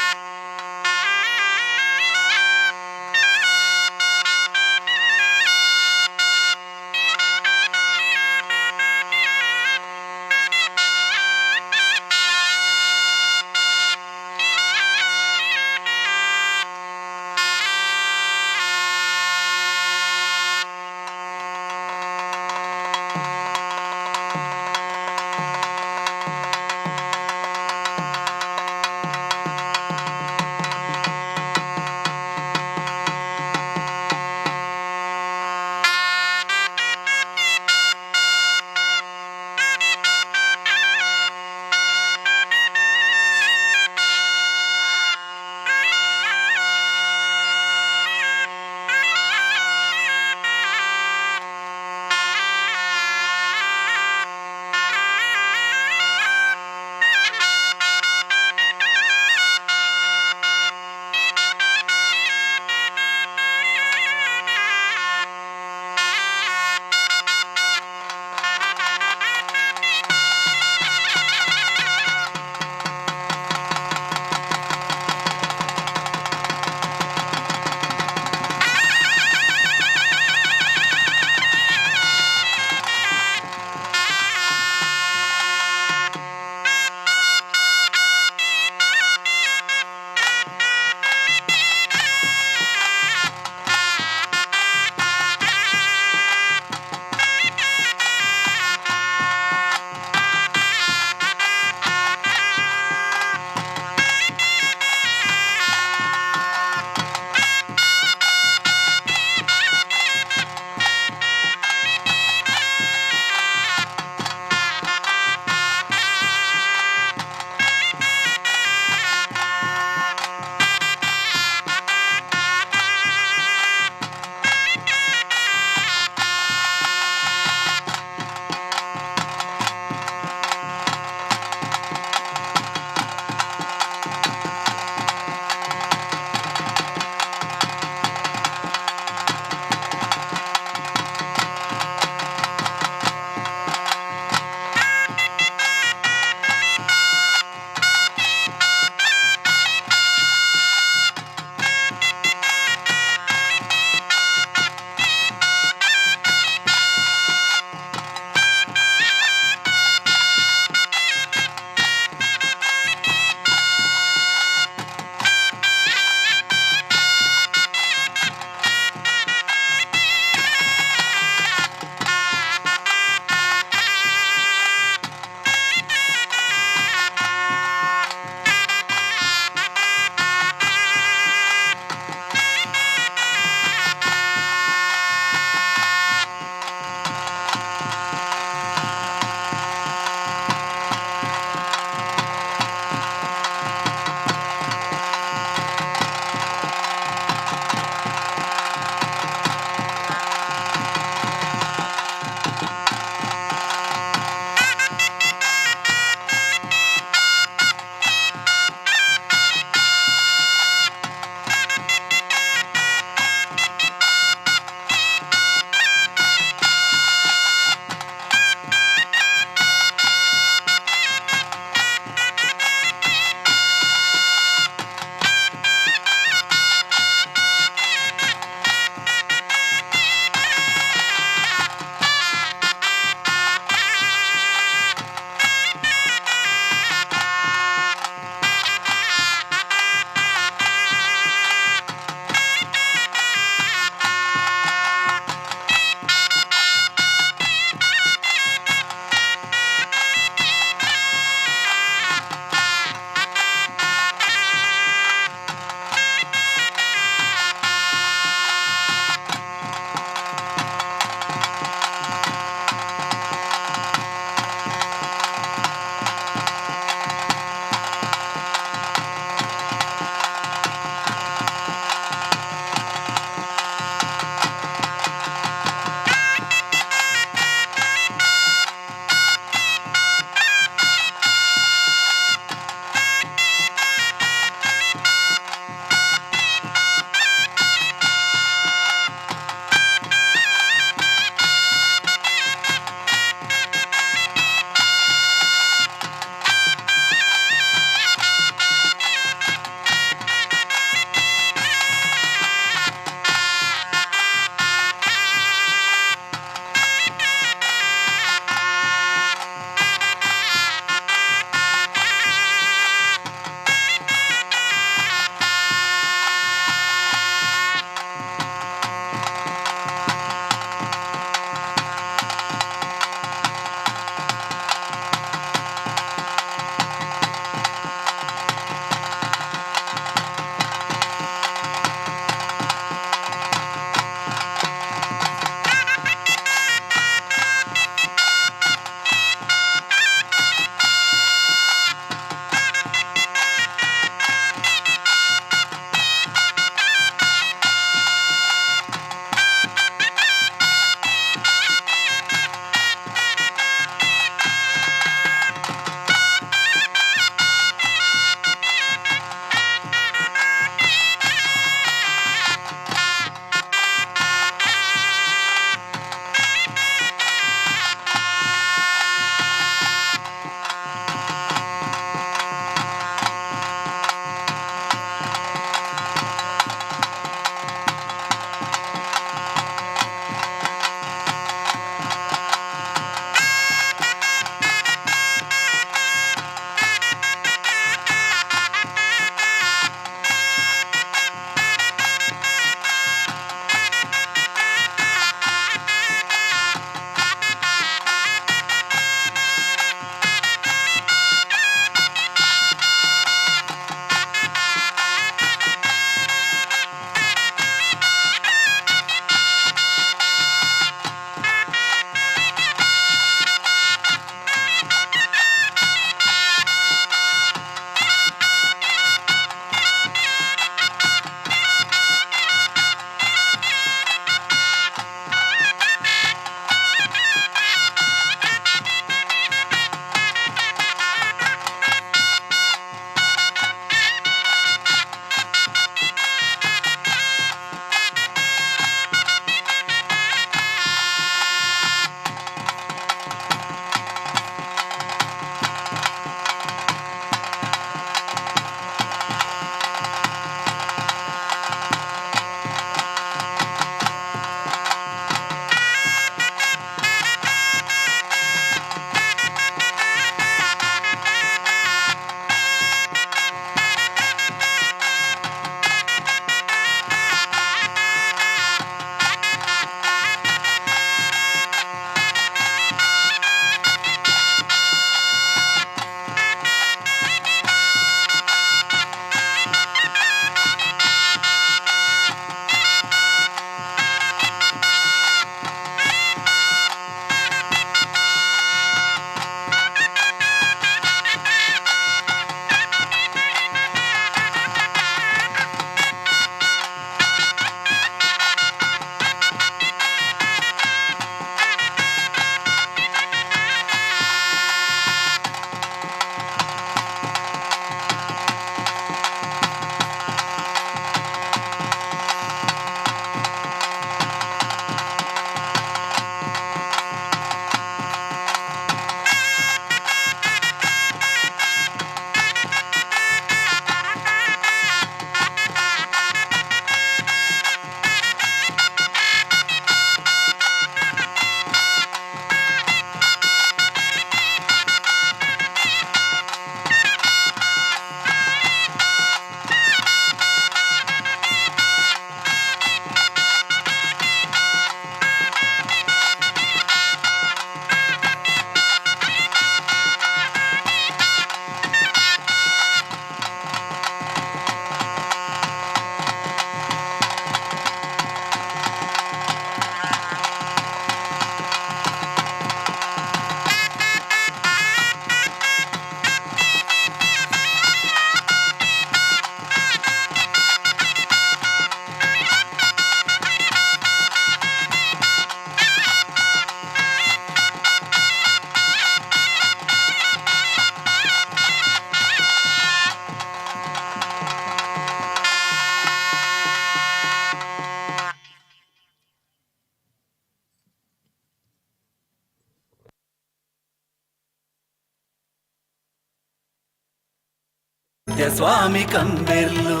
ಸ್ವಾಮಿ ಕಂಬೆರ್ಲು.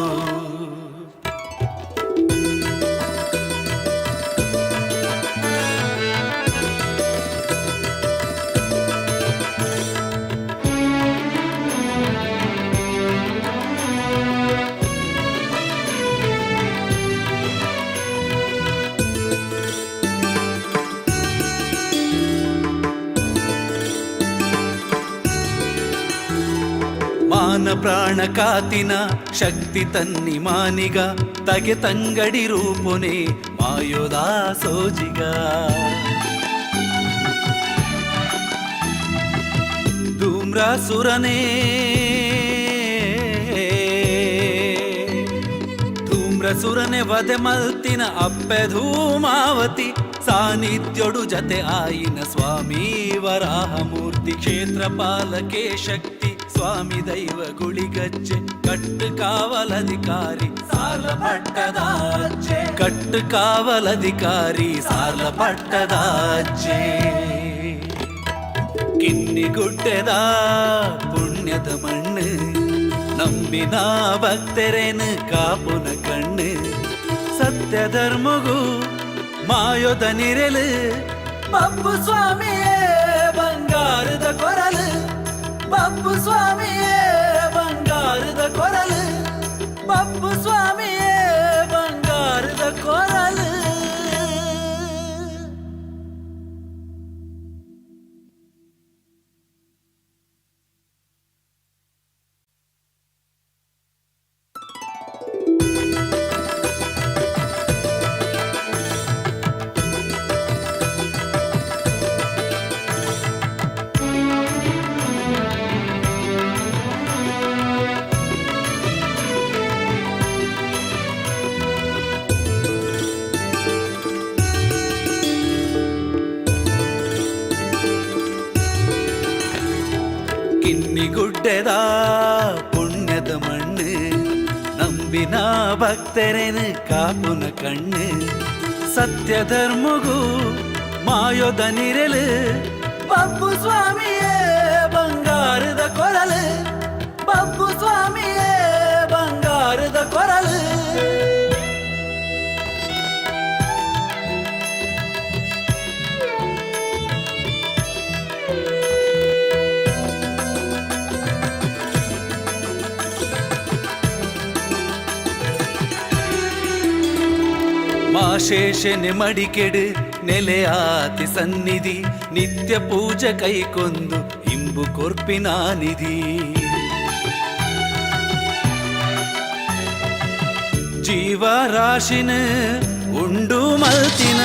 ಮಾನ ಪ್ರಾಣ ಕಾತಿನ ಶಕ್ತಿ ತನ್ನಿ ಮಾನಿಗ ತಗೆ ತಂಗಡಿ ರೂಪುನೆ ಮಾಯೋದಾ ಸೋಜಿಗ. ಧೂಮ್ರಾಸುರನೇ ಧೂಮ್ರಸುರನೆ ವಧೆ ಮಲ್ತಿನ ಅಪ್ಪೆ ಧೂಮಾವತಿ ಸಾನ್ನಿಧ್ಯೊಡು ಜತೆ ಆಯಿನ ಸ್ವಾಮಿ ವರಾಹಮೂರ್ತಿ. ಕ್ಷೇತ್ರ ಪಾಲಕೆ ಶಕ್ತಿ ಸ್ವಾಮಿ ದೈವ ಗುಳಿಗಜ್ಜೆ ಕಟ್ಟು ಕಾವಲಧಿಕಾರಿ ಸಾರ್ಲ ಪಟ್ಟದಾಜ್ಜೆ. ಕಟ್ಟು ಕಾವಲಧಿಕಾರಿ ಸಾರ್ಲ ಪಟ್ಟದಾಜ್ಜೆ. ಕಿನ್ನಿಗುಡ್ಡೆದ ಪುಣ್ಯದ ಮಣ್ಣು ನಂಬಿನ ಭಕ್ತರೇನು ಕಾಪುನ ಕಣ್ಣು. ಸತ್ಯ ಧರ್ಮಗೂ ಮಾಯೋದ ನಿರೆಲು ಬಪ್ಪು ಸ್ವಾಮಿಯೇ ಬಂಗಾರದ ಕೊರಲು. ಬಪ್ಪು ಸ್ವಾಮಿಯೇ ಬಂಗಾರದ ಕೊರಲು. ಬಪ್ಪು ಸ್ವಾಮಿಯೇ ಬಂಗಾರದ ಕೊರಲು. ಕಿನ್ನಿಗುಡ್ಡೆದ ಪುಣ್ಯದ ಮಣ್ಣು ನಂಬಿನ ಭಕ್ತರೇನು ಕಾಪುನ ಕಣ್ಣು. ಸತ್ಯ ಧರ್ಮಗೂ ಮಾಯೋದ ನಿರೆಲು ಬಪ್ಪು ಸ್ವಾಮಿಯೇ ಬಂಗಾರದ ಕೊರಲು. ಬಪ್ಪು ಸ್ವಾಮಿಯೇ ಬಂಗಾರದ ಕೊರಲು. ಮಾಶೇಷನೆ ಮಡಿಕೆಡು ನೆಲೆಯಾತಿ ಸನ್ನಿಧಿ ನಿತ್ಯ ಪೂಜೆ ಕೈಕೊಂದು ಇಂಬು ಕೊರ್ಪಿನ ನಿಧಿ. ಜೀವರಾಶಿನ ಉಂಡು ಮಲ್ತಿನ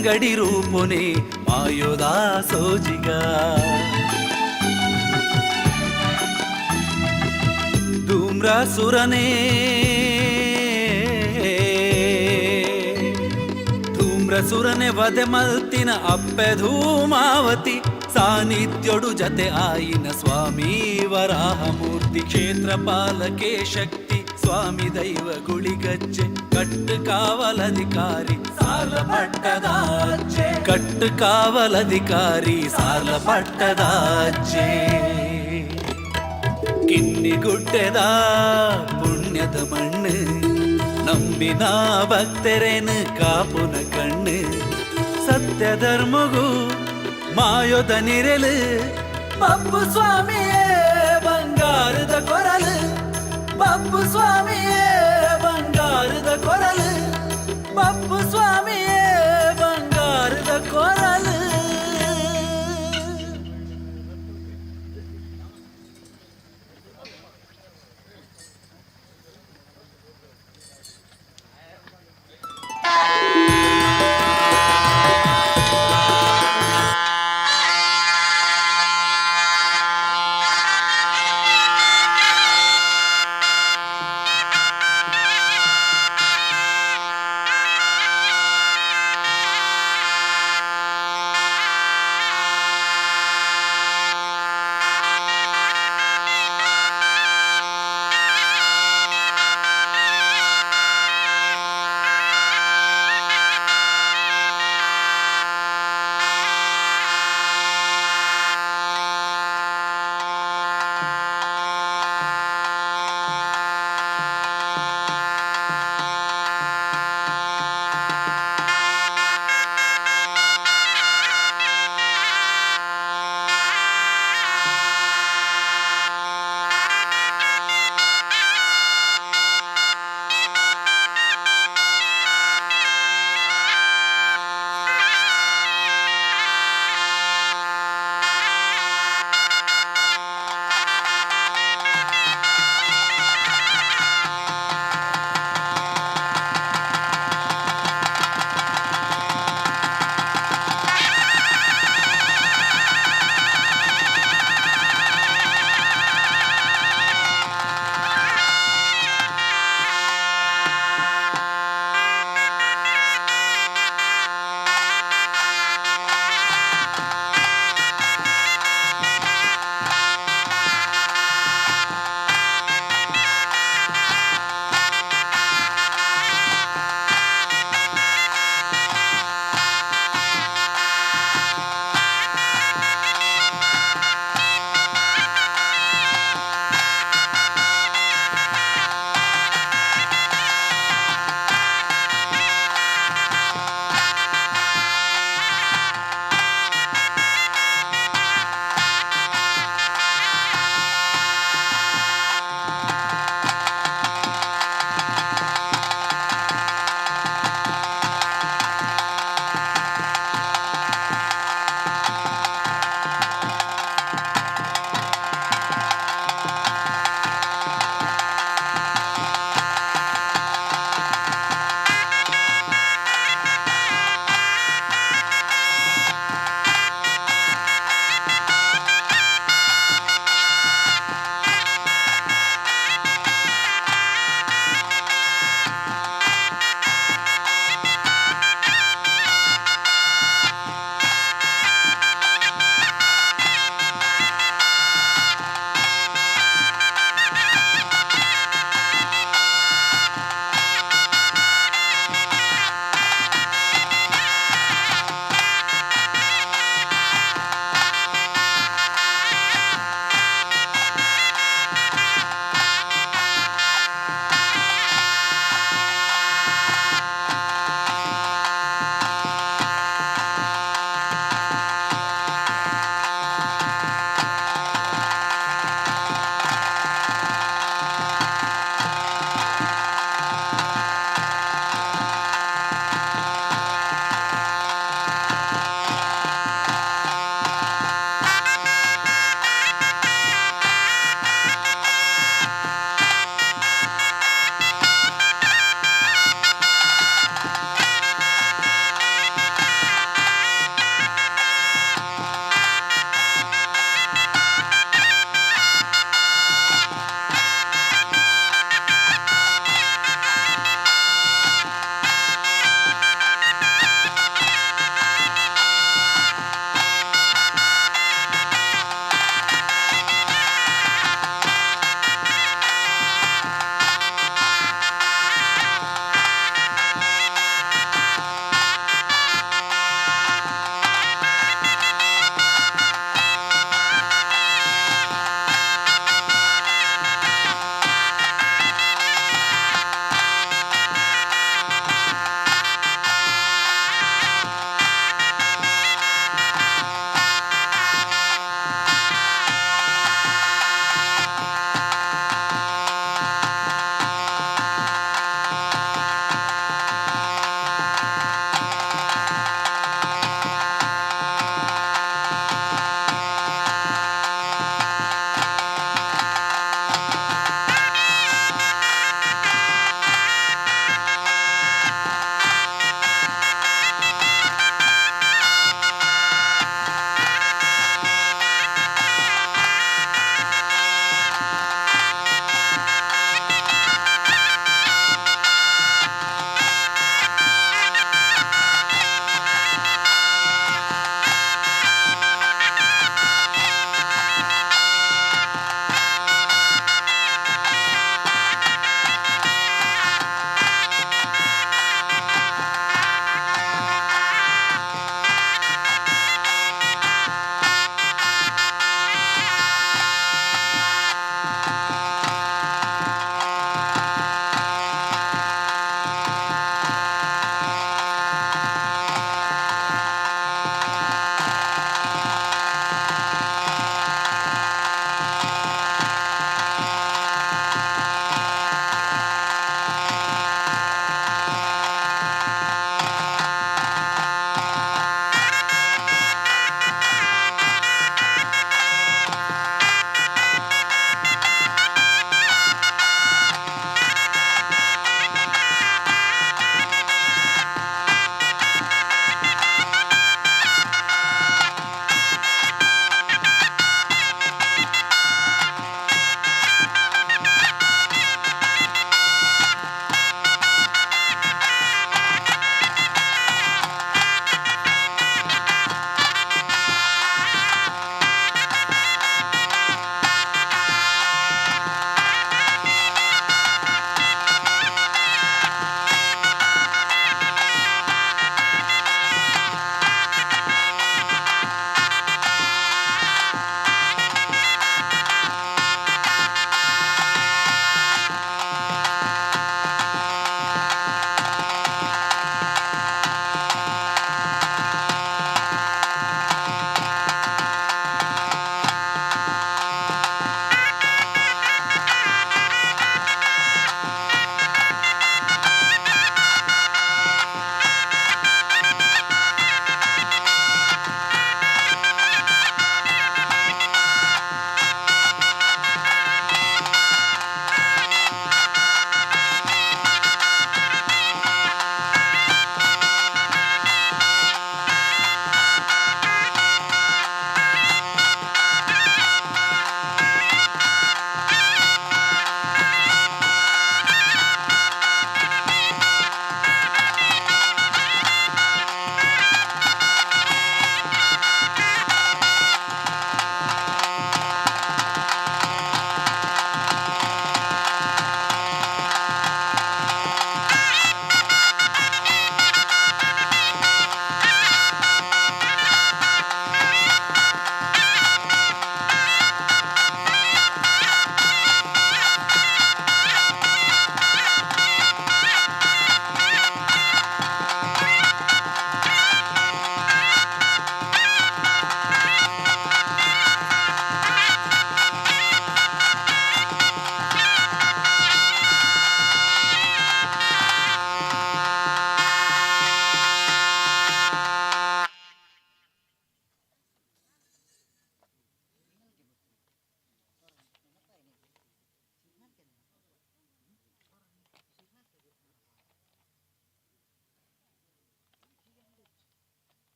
ತಂಗಡಿ ರೂಪುನೆ ಮಾಯೋದ ಸೋಜಿಗ ಧೂಮ್ರಾಸುರನೇ ಧೂಮ್ರಸುರನೆ ವಧೆ ಮಲ್ತಿನ ಅಪ್ಪೆ ಧೂಮಾವತಿ ಸಾನ್ನಿಧ್ಯೊಡು ಜತೆ ಆಯಿನ ಸ್ವಾಮಿ ವರಾಹಮೂರ್ತಿ ಕ್ಷೇತ್ರ ಪಾಲಕೆ ಶಕ್ತಿ ಸ್ವಾಮಿ ದೈವ ಗುಳಿಗಜ್ಜೆ ಕಟ್ಟು ಕಾವಲಧಿಕಾರಿ ಸಾರ್ಲ ಪಟ್ಟದಾಚೆ ಕಟ್ಟು ಕಾವಲಧಿಕಾರಿ ಸಾರ್ಲ ಪಟ್ಟದಾಚೆ ಕಿನ್ನಿಗುಡ್ಡೆದ ಪುಣ್ಯದ ಮಣ್ಣು ನಂಬಿನ ಭಕ್ತರೇನು ಕಾಪುನ ಕಣ್ಣು ಸತ್ಯ ಧರ್ಮಗೂ ಮಾಯೋದ ನಿರೆಲು ಬಪ್ಪು ಸ್ವಾಮಿಯೇ ಬಂಗಾರದ ಕೊರಲು ಬಪ್ಪು ಸ್ವಾಮಿಯೇ ಬಂಗಾರದ ಕೊರಲು ಬಪ್ಪು ಸ್ವಾಮಿಯೇ ಬಂಗಾರದ ಕೊರಲು.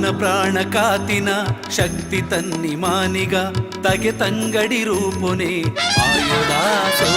ಮಾನ ಪ್ರಾಣ ಕಾತಿನ ಶಕ್ತಿ ತನ್ನಿ ಮಾನಿಗ ತಗೆ ತಂಗಡಿ ರೂಪುನೆ ಆಯುದಾಸೋ.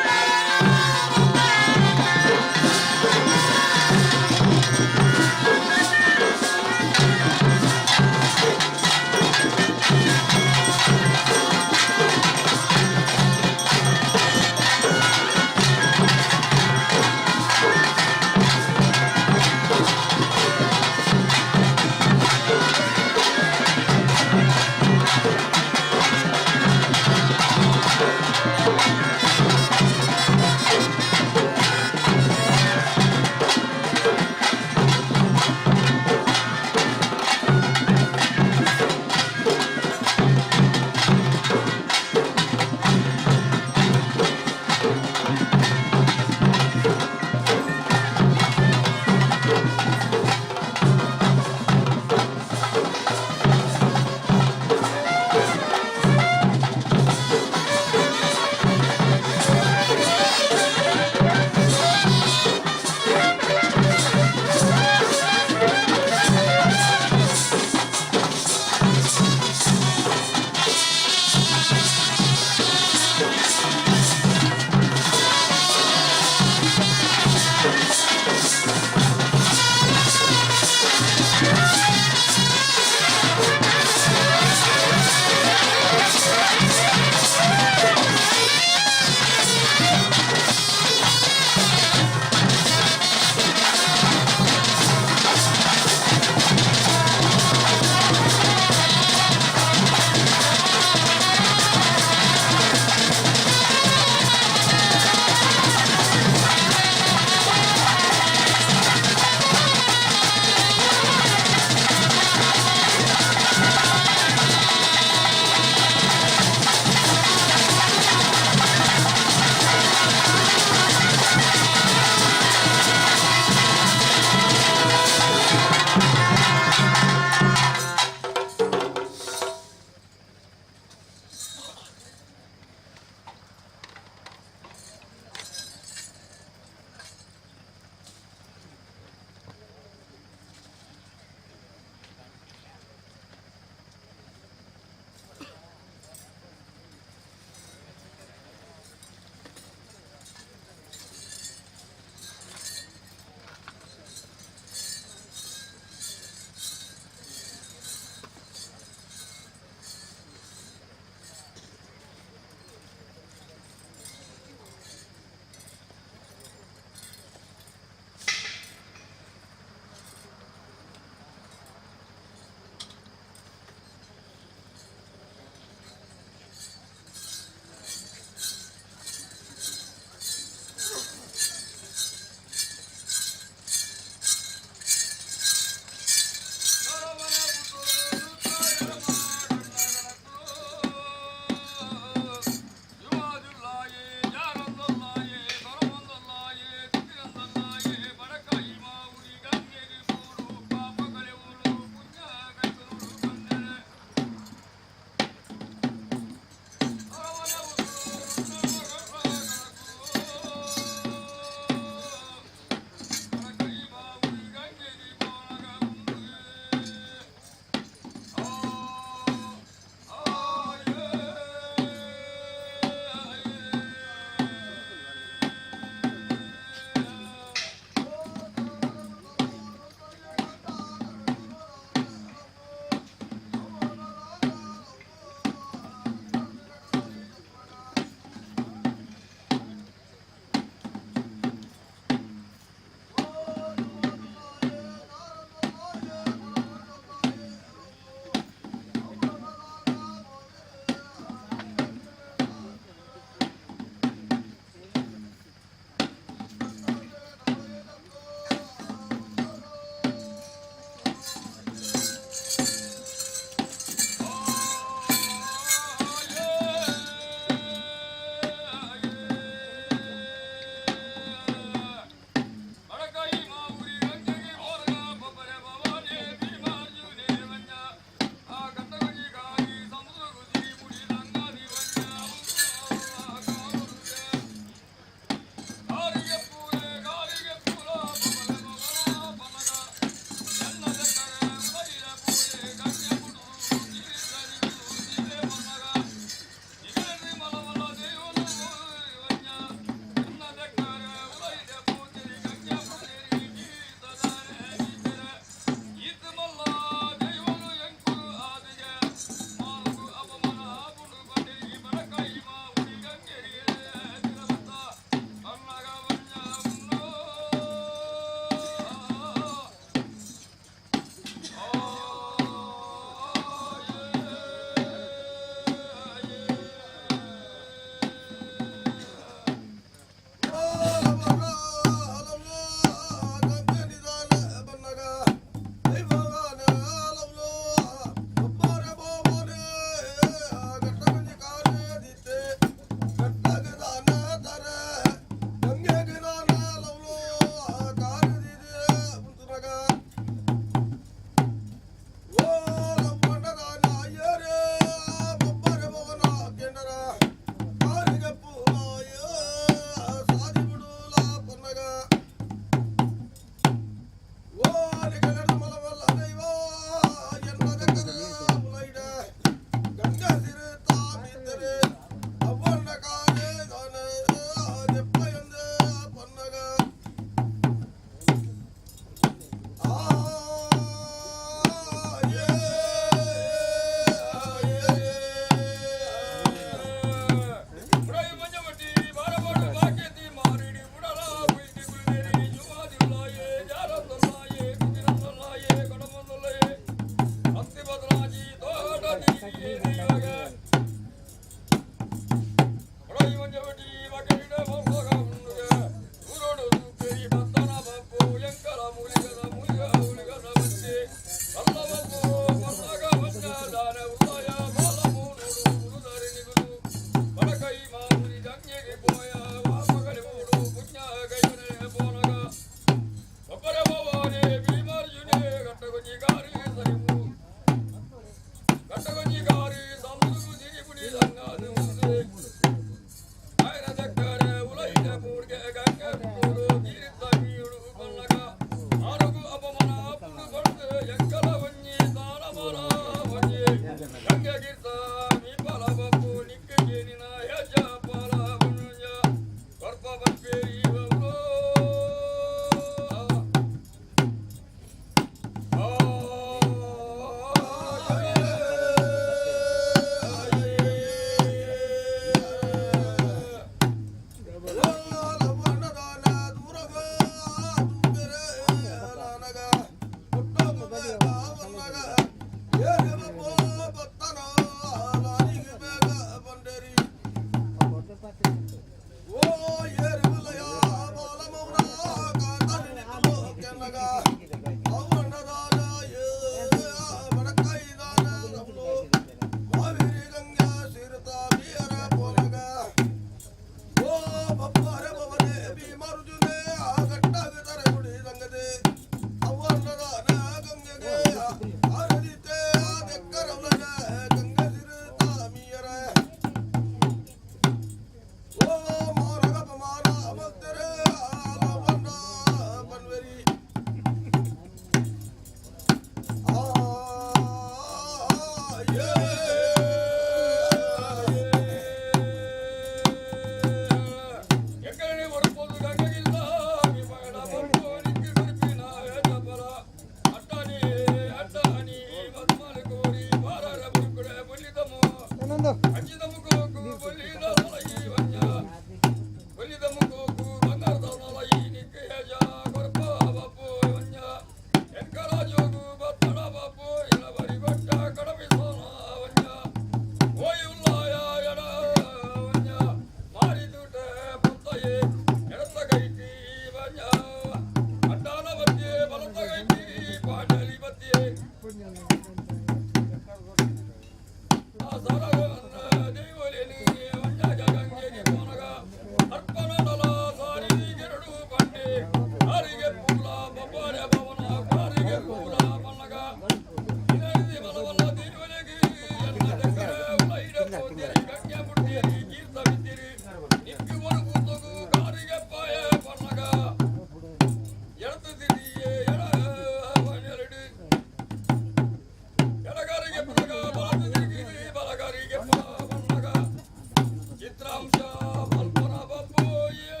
ಮಲ್ಪನ ಬಪ್ಪೋಯೇ.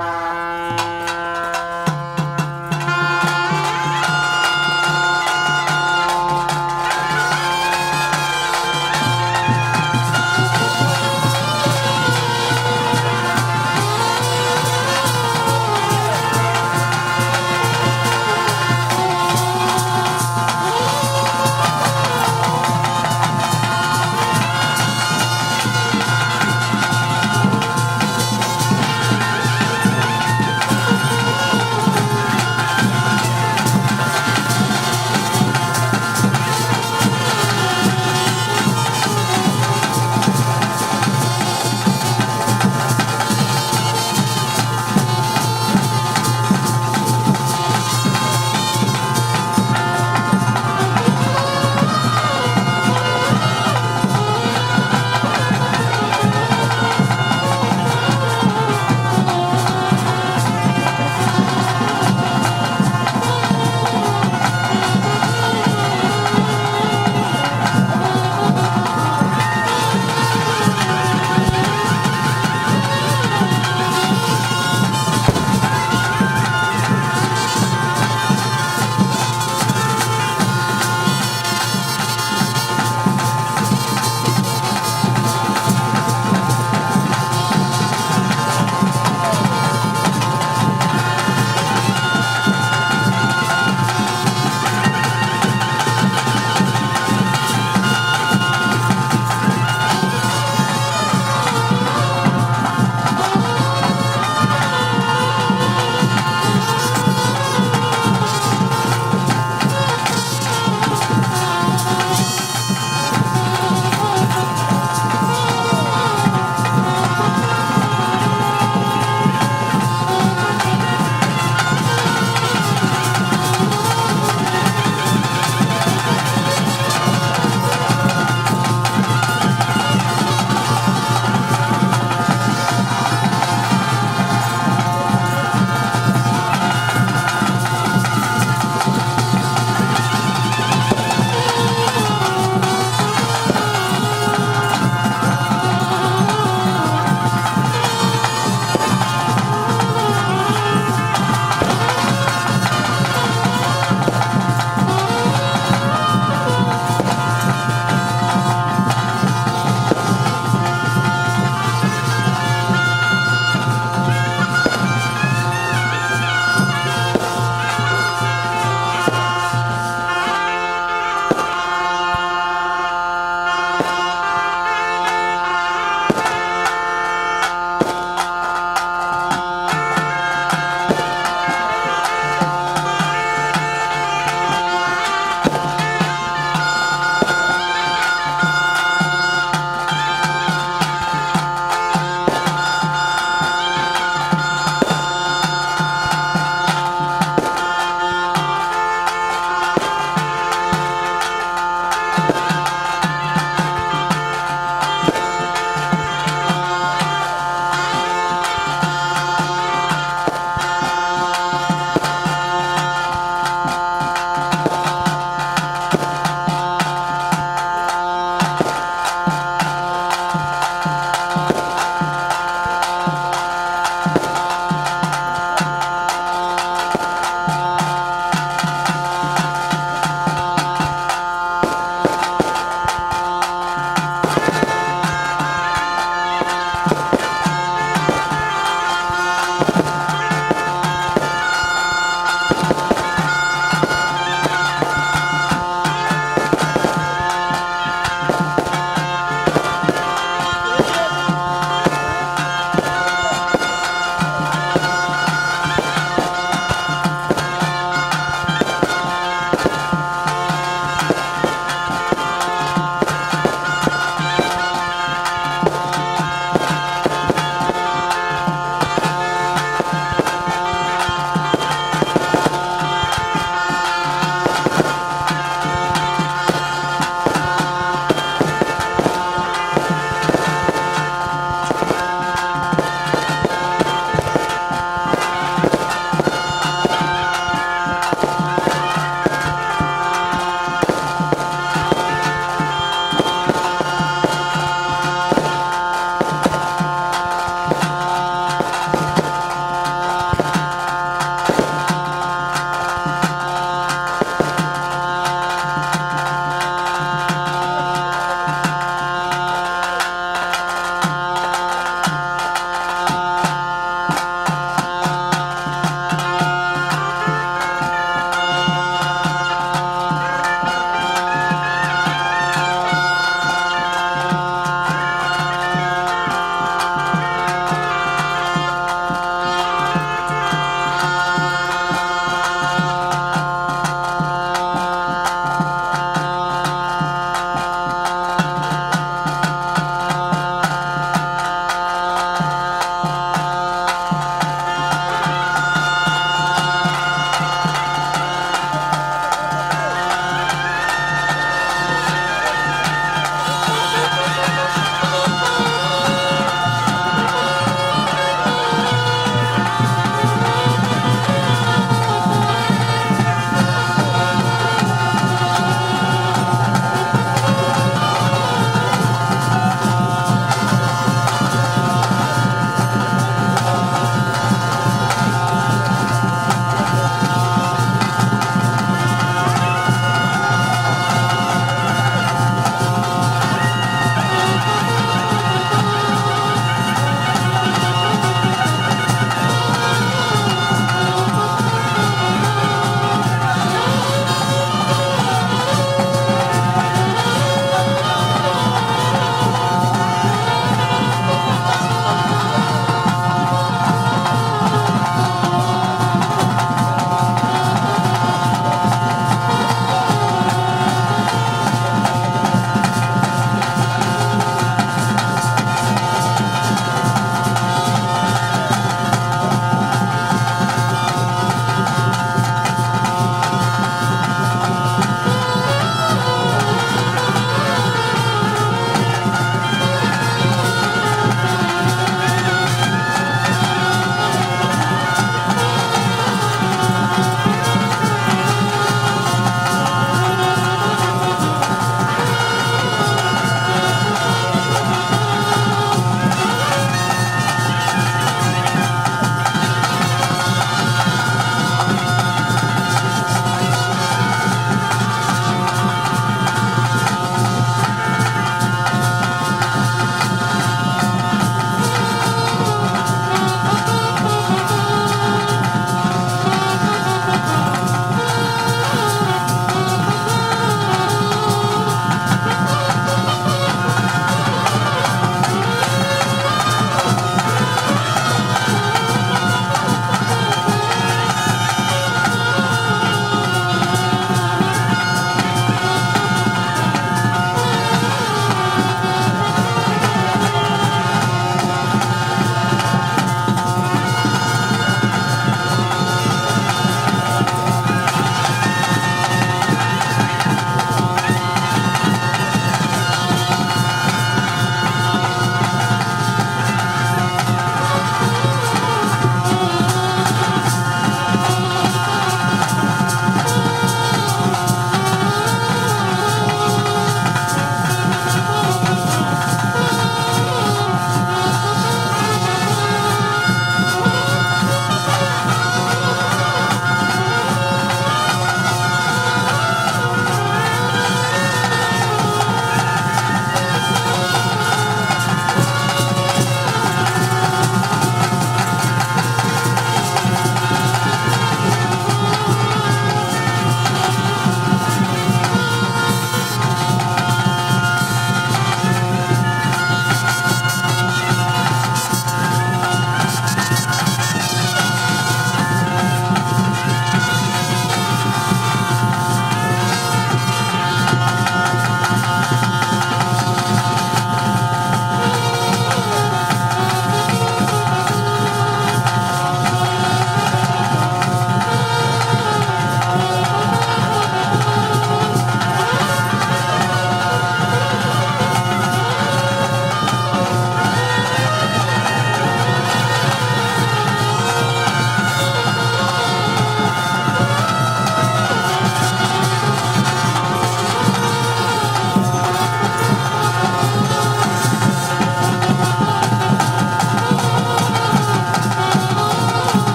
ಆ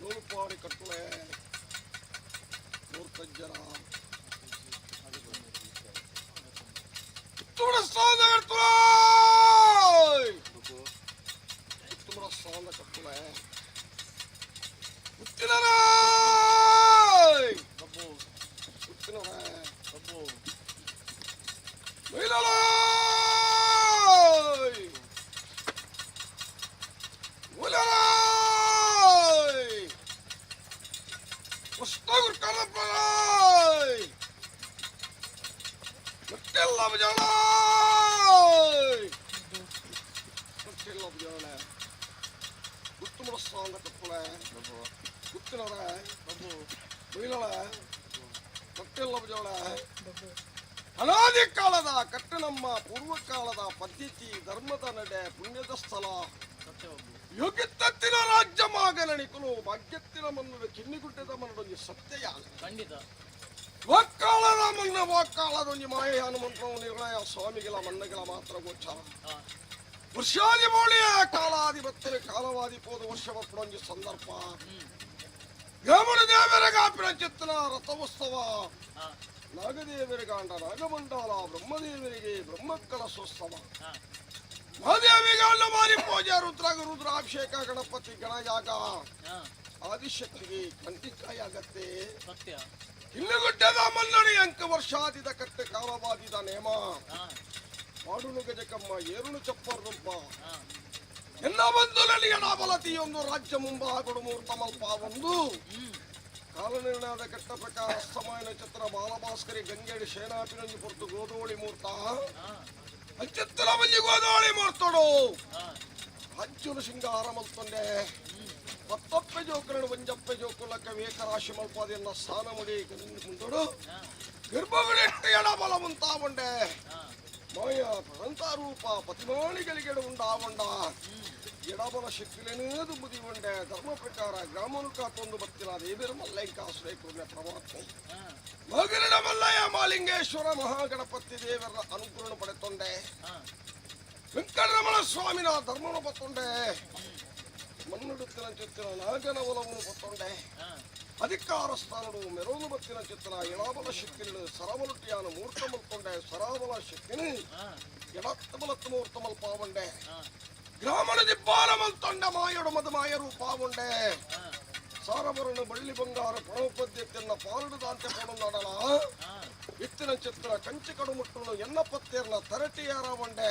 ನೂರುಪಾಡಿ ಕಟ್ಟಲೆ ಮೂರ್ತಜ್ಜರ ಉತ್ತಮ ಕಟ್ಟಲೆ ಉತ್ತಿನರಾಯ್ ಉತ್ತಿನರಾಯ್ ಮೈಲಾಳಾಯ್ ಉಲರಾಯ್ ಉಸ್ತಗುರ್ ಕರಪರಾಯ್ ಮಟ್ಟೆಲ್ಲ ಬಜಾಳಾಯ್ ಮಟ್ಟೆಲ್ಲ ಬಜಾಳ ಉತ್ತಮ ಸ್ಥಾನ ಕಪ್ಪಲೆ ಉತ್ತಿನರಾಯ್ ಮೈಲಾಳ ಮಟ್ಟೆಲ್ಲ ಬಜಾಳ. ಅನಾದಿ ಕಾಲದ ಕಟ್ಟಣಮ್ಮ ಪೂರ್ವಕಾಲದ ಪದ್ಧತಿ ಧರ್ಮದ ನಡೆ ಪುಣ್ಯದ ಸ್ಥಳ ಯೋಗಿತ್ತತ್ತಿನ ರಾಜ್ಯ ಮಾಗಲಣಿಕಲು ಭಾಗ್ಯತ್ತಿನ ಮನ್ನಡು ಕಿನ್ನಿಗುಡ್ಡದ ಮನ್ನಡೊಂದು ಸತ್ಯ ಖಂಡಿತ. ವಾಕ್ಕಾಳದ ಮನ್ನ ವಾಕ್ಕಾಳದೊಂದು ಮಾಯ ಹನುಮಂತನ ನಿರ್ಣಯ ಸ್ವಾಮಿಗಳ ಮನ್ನಗಳ ಮಾತ್ರ ಗೋಚಾರ. ವರ್ಷಾದಿ ಮೌಳಿಯ ಕಾಲಾಧಿಪತ್ಯ ಕಾಲವಾದಿ ಪೋದ ವರ್ಷ ಪಡೊಂದು ಸಂದರ್ಭ ಗ್ರಾಮಣ ದೇವರ ಚಿತ್ತನ ರಥೋತ್ಸವ ನಾಗದೇವರಿಗಾಂಡ ನಾಗಮಂಡಲ ಬ್ರಹ್ಮದೇವರಿಗೆ ಬ್ರಹ್ಮಕಲಶೋತ್ಸವ ಮಹಾದೇವಿಗಾಂಡ ಮಾರಿ ಪೂಜೆ ರುದ್ರಾಗ ರುದ್ರಾಭಿಷೇಕ ಗಣಪತಿ ಗಣಯಾಗ ಆದಿಶಕ್ತಿಗೆ ಕಂಟಿಕಾಯಾಗತ್ತೆ. ಸತ್ಯ. ಇಲ್ಲುಗುಡ್ಡದ ಮನ್ನಣಿ ಅಂಕ ವರ್ಷಾದಿದ ಕಟ್ಟೆ ಕಾಲವಾದಿದ ನೇಮ ಪಾಡುನು ಗಜಕಮ್ಮ ಏರುನು ಚಪ್ಪರ್ದುಂಪ ಎಲ್ಲ ಬಂದು ನಲಿಯಣ ಬಲತಿಯೊಂದು ರಾಜ್ಯ ಮುಂಭಾಗಡು ಮೂರ್ತ ಮಲ್ಪ ಒಂದು ಕಾಲನಿರ್ಣಯದ ಕೆಟ್ಟ ಪ್ರಕಾರ ಅಸ್ತಮಾಯನ ಚಿತ್ರ ಬಾಲಭಾಸ್ಕರಿ ಗಂಗೇಡಿ ಸೇನಾಪಿನಂಜಿ ಪೊರ್ತು ಗೋದೋಳಿ ಮೂರ್ತ ಅಚ್ಚಿತ್ರ ಮಂಜಿ ಗೋದೋಳಿ ಮೂರ್ತಡು ಅಜ್ಜುನ ಸಿಂಗಾರ ಮಲ್ತೊಂಡೆ ಪತ್ತಪ್ಪೆ ಜೋಕುలను ಒಂಜಪ್ಪೆ ಜೋಕುಲಕ್ಕ ವೇಕರಾಶಿ ಮಲ್ಪಾದೆನ್ನ ಸ್ಥಾನ ಮುಡಿ ಮುಂದೋಡು ಗರ್ಭಗುಡಿಟ್ಟು ಎಡ ಬಲ ಮುಂತಾವಂಡೆ ಮಾಯ ರೂಪ ಪತಿಮಾಣಿಗಳಿಗೆ ಉಂಡಾವಂಡ ಎಡಬಲ ಶಕ್ತಿಲೇನೇದು ಬುದಿವಂಡೆ ಧರ್ಮ ಪ್ರಕಾರ ಗ್ರಾಮನು ಕಾತೊಂದು ಬತ್ತಿನ ದೇವಿರ ಮಲ್ಲೈಕ ಆಶ್ರಯ ಪರಮಾತ್ಮ ಮಗರಿನ ಮಲ್ಲಯ್ಯ ಮಾಲಿಂಗೇಶ್ವರ ಮಹಾಗಣಪತಿ ದೇವರ ಅನುಗ್ರಹ ಪಡೆತೊಂಡೆ ವೆಂಕಟರಮಣ ಸ್ವಾಮಿನ ಧರ್ಮನು ಪತ್ತೊಂಡೆ ಮನ್ನುಡುತ್ತಿನ ಚಿತ್ತಿನ ನಾಗನ ಒಲವನ್ನು ಪತ್ತೊಂಡೆ ಅಧಿಕಾರ ಸ್ಥಾನಡು ಮೆರೋನು ಬತ್ತಿನ ಚಿತ್ತನ ಎಳಬಲ ಶಕ್ತಿನ ಸರಬಲುಟಿಯಾನ ಮೂರ್ತ ಮಲ್ತೊಂಡೆ ಸರಾಬಲ ಶಕ್ತಿನಿ ಎಡತ್ತ ಬಲತ್ತ ಮೂರ್ತ ಮಲ್ಪಾವಂಡೆ ಗ್ರಾಮಣ ದಿಬ್ಬಾಲ ಮಲ್ತೊಂಡ ಮಾಯಡು ಮದ ಮಾಯ ರೂಪಾವಂಡೆ ಸಾರವರಣ ಬಳ್ಳಿ ಬಂಗಾರ ಪಣೋಪದ್ಯತೆಯನ್ನ ಪಾಲುದಾಂತೆ ಪೊಡನಾಡಲ ಇತ್ತಿನ ಚಿತ್ರ ಕಂಚಿ ಕಡುಮುಟ್ಟುನು ಎನ್ನ ಪತ್ತೇರ್ನ ತರಟಿಯಾರವಂಡೆ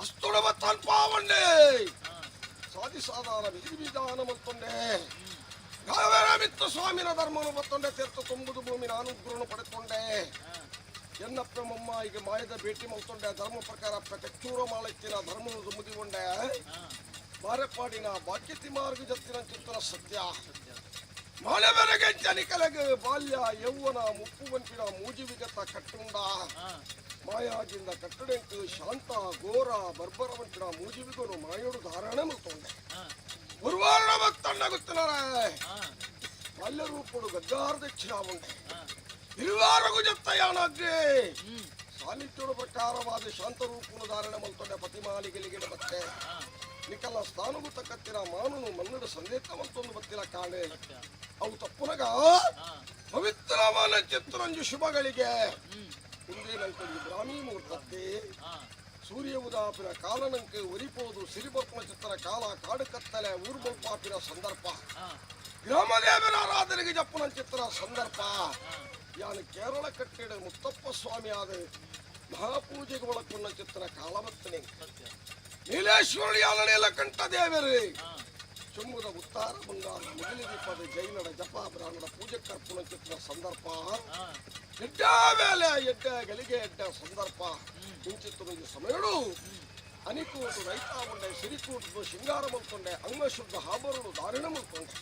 ಅಸ್ತುಡವ ತನ್ಪಾವಂಡೆ ಸಾಧಿ ಸಾಧಾರ ವಿಧಿ ವಿಧಾನ ಮಲ್ತೊಂಡೆ ಗಾವರ ಸ್ವಾಮಿನ ಧರ್ಮನು ಬತ್ತೊಂಡೆ ತೀರ್ಥ ತುಂಬುದು ಭೂಮಿನ ಅನುಗ್ರಹನು ಪಡೆದುಕೊಂಡೆ ಎನ್ನಪ್ಪ ಮಮ್ಮ ಈಗ ಮಾಯದ ಭೇಟಿ ಮಲ್ತೊಂಡೆ ಧರ್ಮ ಪ್ರಕಾರ ಕಚ್ಚೂರ ಮಾಳೆತ್ತಿನ ಧರ್ಮನು ಮುದಿಗೊಂಡೆ ಬಾರೆಪಾಡಿನ ಬಾಕ್ಯತಿ ಮಾರ್ಗ ಜತ್ತಿನ ಚಿತ್ರ ಸತ್ಯ ಮಾಳೆ ಬೆರಗೆ ಜನಿಕಲಗ ಬಾಲ್ಯ ಯೌವನ ಮುಪ್ಪು ವಂಪಿನ ಮೂಜಿವಿಗತ ಕಟ್ಟುಂಡ ಮಾಯಾಗಿಂದ ಕಟ್ಟಡೆಂಕು ಶಾಂತ ಘೋರ ಬರ್ಬರ ವಂಪಿನ ಮೂಜಿವಿಗನು ಮಾಯೋಡು ಧಾರಣೆ ಮಲ್ತೊಂಡೆ ಗುರುವಾರ ಮತ್ತಣ್ಣ ಗೊತ್ತಿನಾರೆ ಬಾಲ್ಯ ರೂಪುಡು ಗದ್ದಾರ ದಕ್ಷಿಣ ಉಂಡೆ ಇರುವಾರಗು ಜತ್ತಯಾನಾಗ್ರಿ ಸಾನ್ನಿಧ್ಯೋಡ ಪ್ರಕಾರವಾದ ಶಾಂತ ರೂಪುನು ಧಾರಣೆ ಮಲ್ತೊಂಡೆ ಪತಿಮಾಲಿಗಳಿಗೆ ಬತ್ತೆ ನಿಕಲ ಸ್ಥಾನಗು ತಕ್ಕತ್ತಿನ ಮಾನುನು ಮನ್ನಡು ಸಂದೇತ ಮತ್ತೊಂದು ಬತ್ತಿನ ಕಾಣೆ ಅವು ತಪ್ಪುನಗ ಪವಿತ್ರವಾದ ಚಿತ್ತರಂಜು ಶುಭಗಳಿಗೆ ಮುಂದೇನಂಕೊಂದು ಬ್ರಾಹ್ಮಿ ಮುಹೂರ್ತಕ್ಕೆ ಸೂರ್ಯ ಉದಾಪಿನ ಕಾಲನಂಕ ಒರಿಪೋದು ಸಿರಿಬಪ್ಪನ ಚಿತ್ತರ ಕಾಲ ಕಾಡು ಕತ್ತಲೆ ಊರ್ಬೊಲ್ಪಾಪಿನ ಸಂದರ್ಭ ಗ್ರಾಮದೇವರ ಆರಾಧನೆಗೆ ಜಪ್ಪನ ಚಿತ್ರ ಸಂದರ್ಭ ಯಾನು ಕೇರಳ ಕಟ್ಟಿಡ ಮುತ್ತಪ್ಪ ಸ್ವಾಮಿ ಆದ ಮಹಾಪೂಜೆಗೆ ಒಳಕೊಂಡ ಚಿತ್ರ ಕಾಲವತ್ತನೆ ನೀಲೇಶ್ವರ ಯಾಲನೆಲ್ಲ ಕಂಠ ದೇವರೇ ಚುಂಬುದ ಉತ್ತಾರ ಬಂಗಾರ ಮುಗಿಲಿ ದೀಪದ ಜೈನರ ಜಪ ಬ್ರಾಹ್ಮಣ ಪೂಜೆ ಕರ್ಪುಣ ಚಿತ್ರ ಸಂದರ್ಭ ಎಡ್ಡ ಮೇಲೆ ಎಡ್ಡ ಗಳಿಗೆ ಎಡ್ಡ ಸಂದರ್ಭ ಇಂಚಿತ್ತು ಸಮಯಡು ಅನಿಕೂಟು ರೈತ ಉಂಡೆ ಸಿರಿಕೂಟು ಸಿಂಗಾರ ಮಲ್ತೊಂಡೆ ಅಂಗಶುದ್ಧ ಹಾಬರುಡು ದಾರಿಣ ಮಲ್ತೊಂಡೆ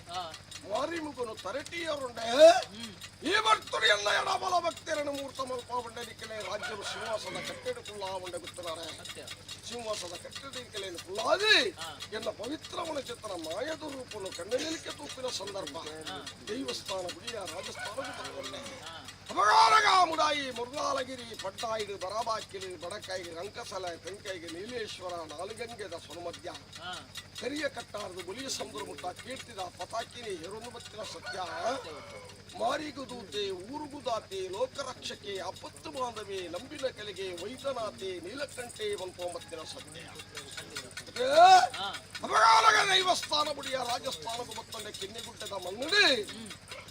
ಮಾರಿಮುಗನು ತರಟಿಯರುಂಡೆ ಈ ಭಕ್ತರು ಎಲ್ಲ ಎಡಬಲ ಭಕ್ತರನ್ನು ಮೂರ್ತ ಮಲ್ಪ ಉಂಡೆ ನಿಕ್ಕಲೆ ರಾಜ್ಯರು ಸಿಂಹಾಸನ ಕಟ್ಟೆಡು ಕುಲ್ಲ ಉಂಡೆ ಗೊತ್ತನಾರೆ ಸಿಂಹಾಸನ ಕಟ್ಟೆಡಿಕಲೇನು ಕುಲ್ಲಾದಿ ಎನ್ನ ಪವಿತ್ರವನ ಚಿತ್ರ ಮಾಯದ ರೂಪನು ಕಣ್ಣನಿಲಿಕ್ಕೆ ತೂಪಿನ ಸಂದರ್ಭ ದೈವಸ್ಥಾನ ಗುಡಿಯ ರಾಜಸ್ಥಾನವು ತಗೊಂಡೆ. ಅಪಗಾರಗ ಮುಡಾಯಿ ಮುರ್ಲಾಲಗಿರಿ ಪಟ್ಟಾಯಿಡು ಬರಬಾಕಿಲು ಬಡಕಾಯಿಗೆ ರಂಕಸಲ ತೆಂಕೈಗೆ ನೀಲೇಶ್ವರ ನಾలుಗಂಗೆದ ಸೊನುಮಧ್ಯ ಕರಿಯ ಕಟ್ಟಾರದು ಬುಲಿಯ ಸಮುದ್ರ ಮುಟ್ಟ ಕೀರ್ತಿದ ಪತಾಕಿನಿ ಹೆರೊಂದು ಬತ್ತಿನ ಸತ್ಯ ಮಾರಿಗುದೂತೆ ಊರುಗುದಾತೆ ಲೋಕರಕ್ಷಕೆ ಅಪತ್ತು ಬಾಂಧವೆ ನಂಬಿನ ಕಲೆಗೆ ವೈದ್ಯನಾಥೆ ನೀಲಕಂಠೆ ಒಂಬತ್ತಿನ ಸತ್ಯ. ಅಪಗಾಲಗ ದೈವಸ್ಥಾನ ಬುಡಿಯ ರಾಜಸ್ಥಾನದ ಮತ್ತೊಂದು ಕಿನ್ನಿಗುಡ್ಡದ ಮನ್ನಡಿ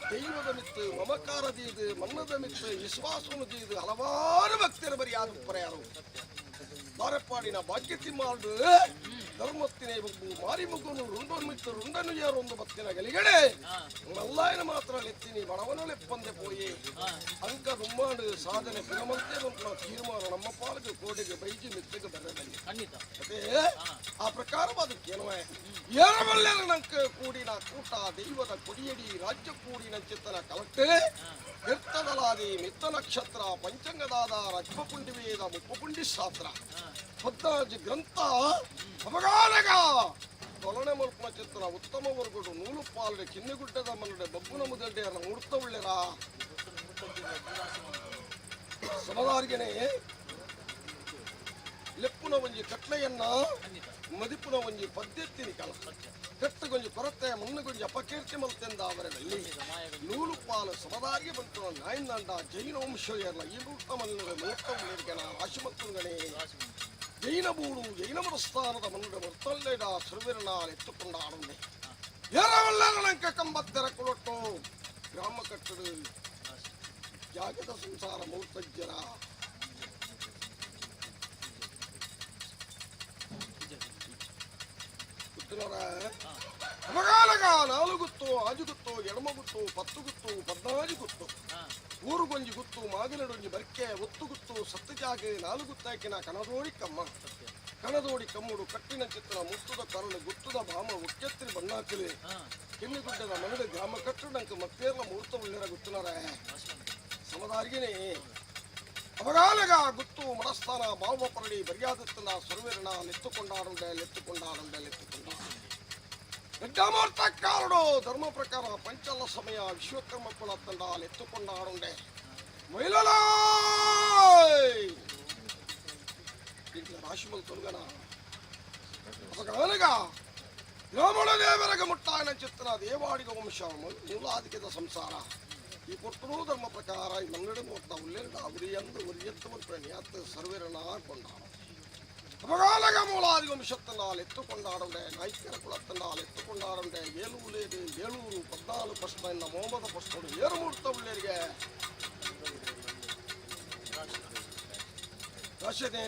ದೈವದ ಮಿತ್ತು ಮಮಕಾರದೀದು ಮನ್ನದ ಮಿತ್ತು ವಿಶ್ವಾಸನು ಹಲವಾರು ಭಕ್ತರ ಬರಿಯಾದ ಪ್ರಯಾರು ಬಾರಪ್ಪಾಡಿನ ಭಾಗ್ಯತಿಮ್ಮಾಡು ಧರ್ಮತ್ತಿನೇ ಬಗ್ಗು ಮಾರಿಮುಗುನು ರುಂಡನು ಮಿತ್ತು ರುಂಡನು ಏರೊಂದು ಬತ್ತಿನ ಗಲಿಗಡೆ ಮಲ್ಲಾಯನ ಮಾತ್ರ ಲೆತ್ತಿನಿ ಬಡವನ ಲೆಪ್ಪಂದೆ ಪೋಯಿ ಅಂಕ ದುಮ್ಮಾಡು ಸಾಧನೆ ಪಿರಮಂತೆ ಬಂತು ತೀರ್ಮಾನ ನಮ್ಮ ಪಾಲಿಗೆ ಕೋಡಿಗೆ ಬೈಜಿ ಮಿತ್ತಿಗೆ ಬರದಲ್ಲಿ ಅದೇ ಆ ಪ್ರಕಾರವಾದ ಕೇಳುವೆ ಏರಬಲ್ಲೆರ ನಂಕ ಕೂಡಿನ ಕೂಟ ದೈವದ ಕೊಡಿಯಡಿ ರಾಜ್ಯ ಕೂಡಿನ ಚಿತ್ತನ ಕಲಟ್ಟೆ ತೀರ್ಥದಲಾದಿ ಮಿತ್ತ ನಕ್ಷತ್ರ ಪಂಚಂಗದಾದ ರಜ್ಮಪುಂಡಿ ವೇದ ಮುಪ್ಪುಂಡಿ ಶಾಸ್ತ್ರ ಪದ್ನಾಜಿ ಗ್ರಂಥ ಅಪಗಾನಗ ತೊಲನೆ ಮಲ್ಪನ ಚಿತ್ರ ಉತ್ತಮ ವರ್ಗುಡು ನೂಲು ಪಾಲಡೆ ಕಿನ್ನಿಗುಡ್ಡದ ಮನ್ನಡೆ ಬಬ್ಬುನ ಮುದಡ್ಡೆಯರ ಮೂರ್ತ ಉಳ್ಳೆರ ಸಮದಾರ್ಗನೆ ಲೆಪ್ಪುನ ಒಂಜಿ ಕಟ್ಲೆಯನ್ನ ಮದಿಪುನ ಒಂಜಿ ಪದ್ಧತಿ ಕಲ ಕಟ್ಟುಗೊಂಜಿ ಕೊರತೆ ಮಣ್ಣುಗೊಂಜಿ ಅಪಕೀರ್ತಿ ಮಲ್ತೆಂದ ಅವರದಲ್ಲಿ ನೂಲು ಪಾಲು ಸಮದಾರಿಗೆ ಬಂತು ನಾಯಿಂದಂಡ ಜೈನ ವಂಶಯರ್ಲ ಈ ಮೂರ್ತ ಮನ್ನಡೆ ಮೂರ್ತ ಉಳ್ಳಿರ್ಗನ ರಾಶಿಮತ್ತುಂಗಣೆ ಜೈನ ಬೂಡು ಜೈನ ಮನಸ್ಥಾನದ ಮನ್ನಡೆ ಮುರ್ತಲ್ಲೇಡ ಸುರುವಿರನ ಎತ್ತುಕೊಂಡಾಡುಂಡೆ ಏರವಲ್ಲಂಕ ಕಂಬತ್ತೆರ ಕುಲೊಟ್ಟು ಗ್ರಾಮ ಕಟ್ಟಡು ಜಾಗದ ಸಂಸಾರ ಮೂರ್ತಜ್ಜರ ಅಪಗಾಲಗ ನಾಲು ಗುತ್ತು ಆಜು ಗುತ್ತು ಎಡಮ ಗುತ್ತು ಪತ್ತು ಗುತ್ತು ಪದ್ನಾಜು ಗುತ್ತು ಊರುಗೊಂಜಿ ಗುತ್ತು ಮಾಗಿನಡೊಂಜಿ ಬರ್ಕೆ ಒತ್ತು ಗುತ್ತು ಸತ್ತು ಜಾಗೆ ನಾಲು ಗುತ್ತಾಕಿನ ಕನದೋಡಿ ಕಮ್ಮ ಕಣದೋಡಿ ಕಮ್ಮುಡು ಕಟ್ಟಿನ ಚಿತ್ರ ಮುತ್ತುದ ಕರಳು ಗುತ್ತುದ ಭಾಮ ಒಕ್ಕೆತ್ರಿ ಬಣ್ಣಾಕಲಿ ಕಿನ್ನಿಗುಡ್ಡದ ಮನಡು ಗ್ರಾಮ ಕಟ್ಟಡಂಕ ಮತ್ತೇರ್ಲ ಮೂರ್ತ ಉಳ್ಳಿರ ಗುತ್ತುನರ ಸಮದಾರ್ಗಿನೇ ಅಪಗಾಲಗ ಗುತ್ತು ಮನಸ್ಥಾನ ಬಾವ ಪರಡಿ ಬರಿಯಾದತ್ತನ ಸರ್ವೇರಣ ಲೆತ್ತುಕೊಂಡಾರುಂಡೆ ಲೆತ್ತುಕೊಂಡಾರುಂಡೆ ಲೆತ್ತುಕೊಂಡ ರೆಡ್ಡಮೂರ್ತ ಕಾರಡು ಧರ್ಮ ಪ್ರಕಾರ ಪಂಚಲ ಸಮಯ ವಿಶ್ವಕರ್ಮ ಕುಲ ತಂಡ ಲೆತ್ತುಕೊಂಡಾರುಂಡೆ ಮೈಲಲಾಯ್ ರಾಶಿಮಲ್ ತೊಲಗನ ಅಪಗಾಲಗ ಗ್ರಾಮಣ ದೇವರಗ ಮುಟ್ಟಾಯನ ಚಿತ್ರ ದೇವಾಡಿಗ ವಂಶ ಮೂಲಾಧಿಕದ ಸಂಸಾರ ಈ ಪುಟ್ಟರು ಧರ್ಮ ಪ್ರಕಾರ ಈ ಮನ್ನಡ ಮೂರ್ತ ಉಲ್ಲೆರಡ ಉರಿಯಂದು ಉರಿಯತ್ತು ನಿಯತ್ತು ಸರ್ವೇರಣ ಕೊಂಡಾಡ ಅಪಗಾಲಗ ಮೂಲಾದಿ ವಂಶತ್ತಿனால் ಎತ್ತುಕೊಂಡಾಡುಂಡೆ ನಾಯ್ಕರ ಕುಲತ್ತಿனால் ಎತ್ತುಕೊಂಡಾಡುಂಡೆ ಏಲೂಲೇದು ಏಳೂರು ಪದ್ನಾಲು ಪ್ರಶ್ನ ಇನ್ನ ಮೊಹಮ್ಮದ ಪ್ರಶ್ನೋಡು ಏರು ಮೂರ್ತ ಉಳ್ಳೇರಿಗೆ ರಾಶಿನೇ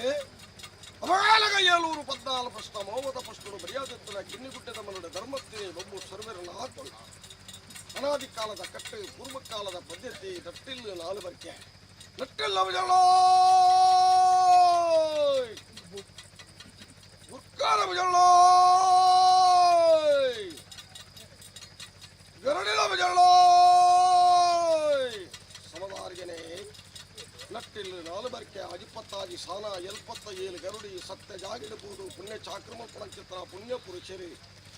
ಅಪಗಾಲಗ ಏಳೂರು ಪದ್ನಾಲು ಪ್ರಶ್ನ ಮೊಹಮ್ಮದ ಪ್ರಶ್ನೋಡು ಮರ್ಯಾದೆತ್ತನ ಕಿನ್ನಿಗುಡ್ಡದ ಮನ್ನಡ ಧರ್ಮತ್ತಿನೇ ಬೊಬ್ಬು ಸರ್ವೇರಣ ಹಾಕೊಂಡ ಅನಾದಿ ಕಾಲದ ಕಟ್ಟು ಪೂರ್ವಕಾಲದ ಪದ್ಧತಿ ನಟ್ಟಿಲ್ಲು ನಾಲು ಬರ್ಕೆ ನಟ್ಟಿಲ್ಲ ಉಕ್ಕಾರ ಗರಡಿಲ ಸಮದಾರ್ಗನೆ ನಟ್ಟಿಲ್ಲು ನಾಲು ಬರ್ಕೆ ಅಜಿಪತ್ತಾಜಿ ಸಾನ ಎಲ್ಪತ್ತ ಏಳು ಗರುಡಿ ಸತ್ಯ ಜಾಗಿಡಬಹುದು ಪುಣ್ಯ ಚಾಕ್ರಮ ಪಣಚಿತ್ರ ಪುಣ್ಯ ಪುರುಷರಿ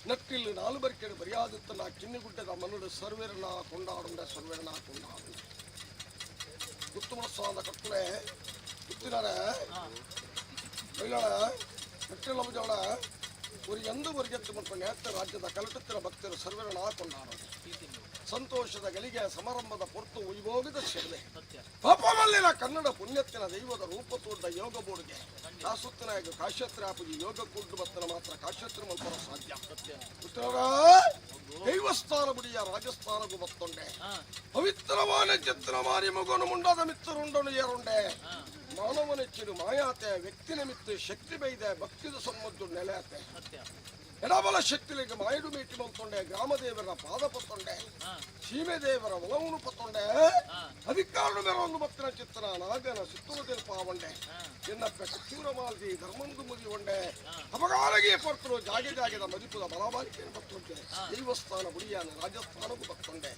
ನಟ್ಟಿಲ್ಲು ನಾಲು ಬರ್ಕೆಡು ಬರಿಯಾದಿತ್ತನ ಕಿನ್ನಿಗುಡ್ಡದ ಮನ್ನಡು ಸರ್ವೇರನ ಕೊಂಡಾಡುಂಡ ಸರ್ವೇರನ ಕೊಂಡಾಡುಂಡ ಗುತ್ತು ಮನಸ್ಸಾದ ಕಟ್ಟುನೆ ಗುತ್ತಿನಾರ ಮೈಲಾಳ ನಟ್ಟಿಲ್ಲ ಭುಜಾಳ ஒரு எந்த ஒரு ಎತ್ತು ಮತ್ತು ನೇತ್ರ ರಾಜ್ಯದ ಕಲಟುತ್ತಿರ ಭಕ್ತರು ಸರ್ವರಣ ಕೊಂಡಾಡ ಸಂತೋಷದ ಗಳಿಗೆ ಸಮಾರಂಭದ ಪೊರ್ತು ವೈಭೋಗದ ಸೇವೆ ಪಾಪಮಲ್ಲಿನ ಕನ್ನಡ ಪುಣ್ಯತ್ತಿನ ದೈವದ ರೂಪ ತೋಡ್ಡ ಯೋಗ ಬೋರ್ಡ್ಗೆ ಕಾಸುತ್ತನಾಗ ಕಾಶ್ಯತ್ರ ಆಪುಜಿ ಯೋಗ ಕೂಡ್ಡು ಬತ್ತನ ಮಾತ್ರ ಕಾಶ್ಯತ್ರ ಮಲ್ಪರ ಸಾಧ್ಯ. ಉತ್ತರ ದೈವಸ್ಥಾನ ಬುಡಿಯ ರಾಜಸ್ಥಾನಗೂ ಬತ್ತೊಂಡೆ ಪವಿತ್ರವಾನ ಚಿತ್ರ ಮಾರಿ ಮಗನು ಮುಂಡಾದ ಮಿತ್ರರುಂಡನು ಏರುಂಡೆ ಮಾನವನೆಚ್ಚಿರು ಮಾಯಾತೆ ವ್ಯಕ್ತಿನ ಮಿತ್ತು ಶಕ್ತಿ ಬೈದೆ ಭಕ್ತಿದ ಸಮ್ಮದ್ದು ನೆಲೆಯಾತೆ ಎಡಬಲ ಶಕ್ತಿಲಿಗೆ ಮಾಯಡು ಮೀಟಿ ಮಲ್ತೊಂಡೆ ಗ್ರಾಮದೇವರ ಪಾದ ಪತ್ತೊಂಡೆ ಸೀಮೆ ದೇವರ ಒಲವನ್ನು ಪತ್ತೊಂಡೆ ಅಧಿಕಾರ ಮೇರೊಂದು ಬತ್ತಿನ ಚಿತ್ರ ನಾಗನ ಸಿತ್ತುರು ತೆಲ್ಪಾವಂಡೆ ಎನ್ನಪ್ಪ ಕಿತ್ತೂರ ಮಾಲ್ದಿ ಧರ್ಮಂದು ಮುಗಿಯುವಂಡೆ ಅಪಗಾರಗೆ ಪರ್ತರು ಜಾಗೆ ಜಾಗೆದ ಮದಿಪುದ ಬಲಬಾರಿಕೆಯನ್ನು ಬತ್ತೊಂಡೆ ದೇವಸ್ಥಾನ ಬುಡಿಯಾನ ರಾಜಸ್ಥಾನಕ್ಕೂ ಬತ್ತೊಂಡೆ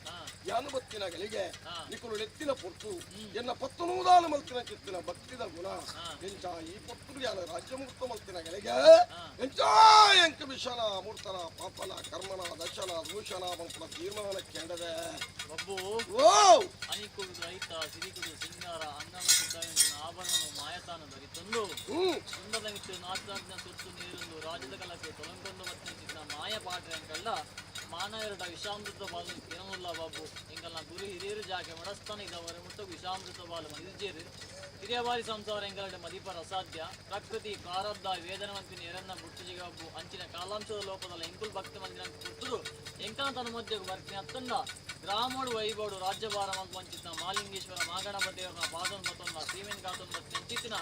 ಯಾನು ಬತ್ತಿನ ಗಳಿಗೆ ನಿಕುಲು ನೆತ್ತಿನ ಪೊರ್ತು ಎನ್ನ ಪತ್ತನೂದಾನ ಮಲ್ತಿನ ಚಿತ್ತಿನ ಭಕ್ತಿದ ಗುಣ ಎಂಚ ಈ ಪೊರ್ತುರು ಯಾನ ರಾಜ್ಯ ಮುಕ್ತ ಮಲ್ತಿನ ಗಳಿಗೆ ಎಂಚ ಎಂಕ ವಿಷ ವಿಷನ ಅಮೃತನ ಪಾಪನ ಕರ್ಮನ ದಶನ ದೂಷಣ ಪಂಪನ ತೀರ್ಮಾನ ಕೆಂಡದೆ. ಬಬ್ಬು. ಓ. ಅನಿಕುಡು ರೈತ ಸಿರಿಕುಡು ಸಿಂಗಾರ ಅಂಗಮ ಸುದ್ದಾಯಂತಿನ ಆಭರಣನು ಮಾಯತಾನ ದೊರಿತೊಂದು ಸುಂದರ ಮಿತ್ತು ನಾಚಾಜ್ಞ ಸುತ್ತು ನೀರೊಂದು ರಾಜ್ಯದ ಕಲಕ್ಕೆ ತೊಲಂಕೊಂದು ಬತ್ತಿನ ಮಾಯ ಪಾಟ್ರೆ ಅಂಕಲ್ಲ ಮಾನವರಡ ವಿಷಾಮೃತ ಬಾಲು ಕಿರಣುಲ್ಲ ಬಾಬು. ಎಂಕಲ್ನ ಗುರು ಹಿರಿಯರು ಜಾಗೆ ಮಡಸ್ತಾನ ಇದವರ ಮುಟ್ಟ ವಿಷಾಮೃತ ಬಾಲು ಮದಿಜೇರು ಹಿರಿಯಬಾರಿ ಸಂಸಾರ ಎಂಕಲಡೆ ಮದಿಪರ ಅಸಾಧ್ಯ. ಪ್ರಕೃತಿ ಪ್ರಾರಬ್ಧ ವೇದನವಂತಿನ ಎರನ್ನ ಬುಟ್ಟಿಜಿಗೆ ಬಾಬು. ಅಂಚಿನ ಕಾಲಾಂಶದ ಲೋಪದಲ್ಲ ಎಂಕುಲ್ ಭಕ್ತಿ ಮಂದಿರ ಪುತ್ತೂರು ಎಂಕನ ತನ್ನ ಮಧ್ಯೆ ಬರ್ತೀನಿ ಅತ್ತಂಡ ಗ್ರಾಮೋಡು ವೈಬೋಡು ರಾಜ್ಯಭಾರ ವಂಚಿತ ಮಾಲಿಂಗೇಶ್ವರ ಮಾಗಣಪತಿಯವರನ್ನ ಪಾದನ್ ಮತ್ತೊಂದ ಸೀಮೆನ್ ಕಾತನ್ ಮತ್ತು ಅಂಚಿತ್ತಿನ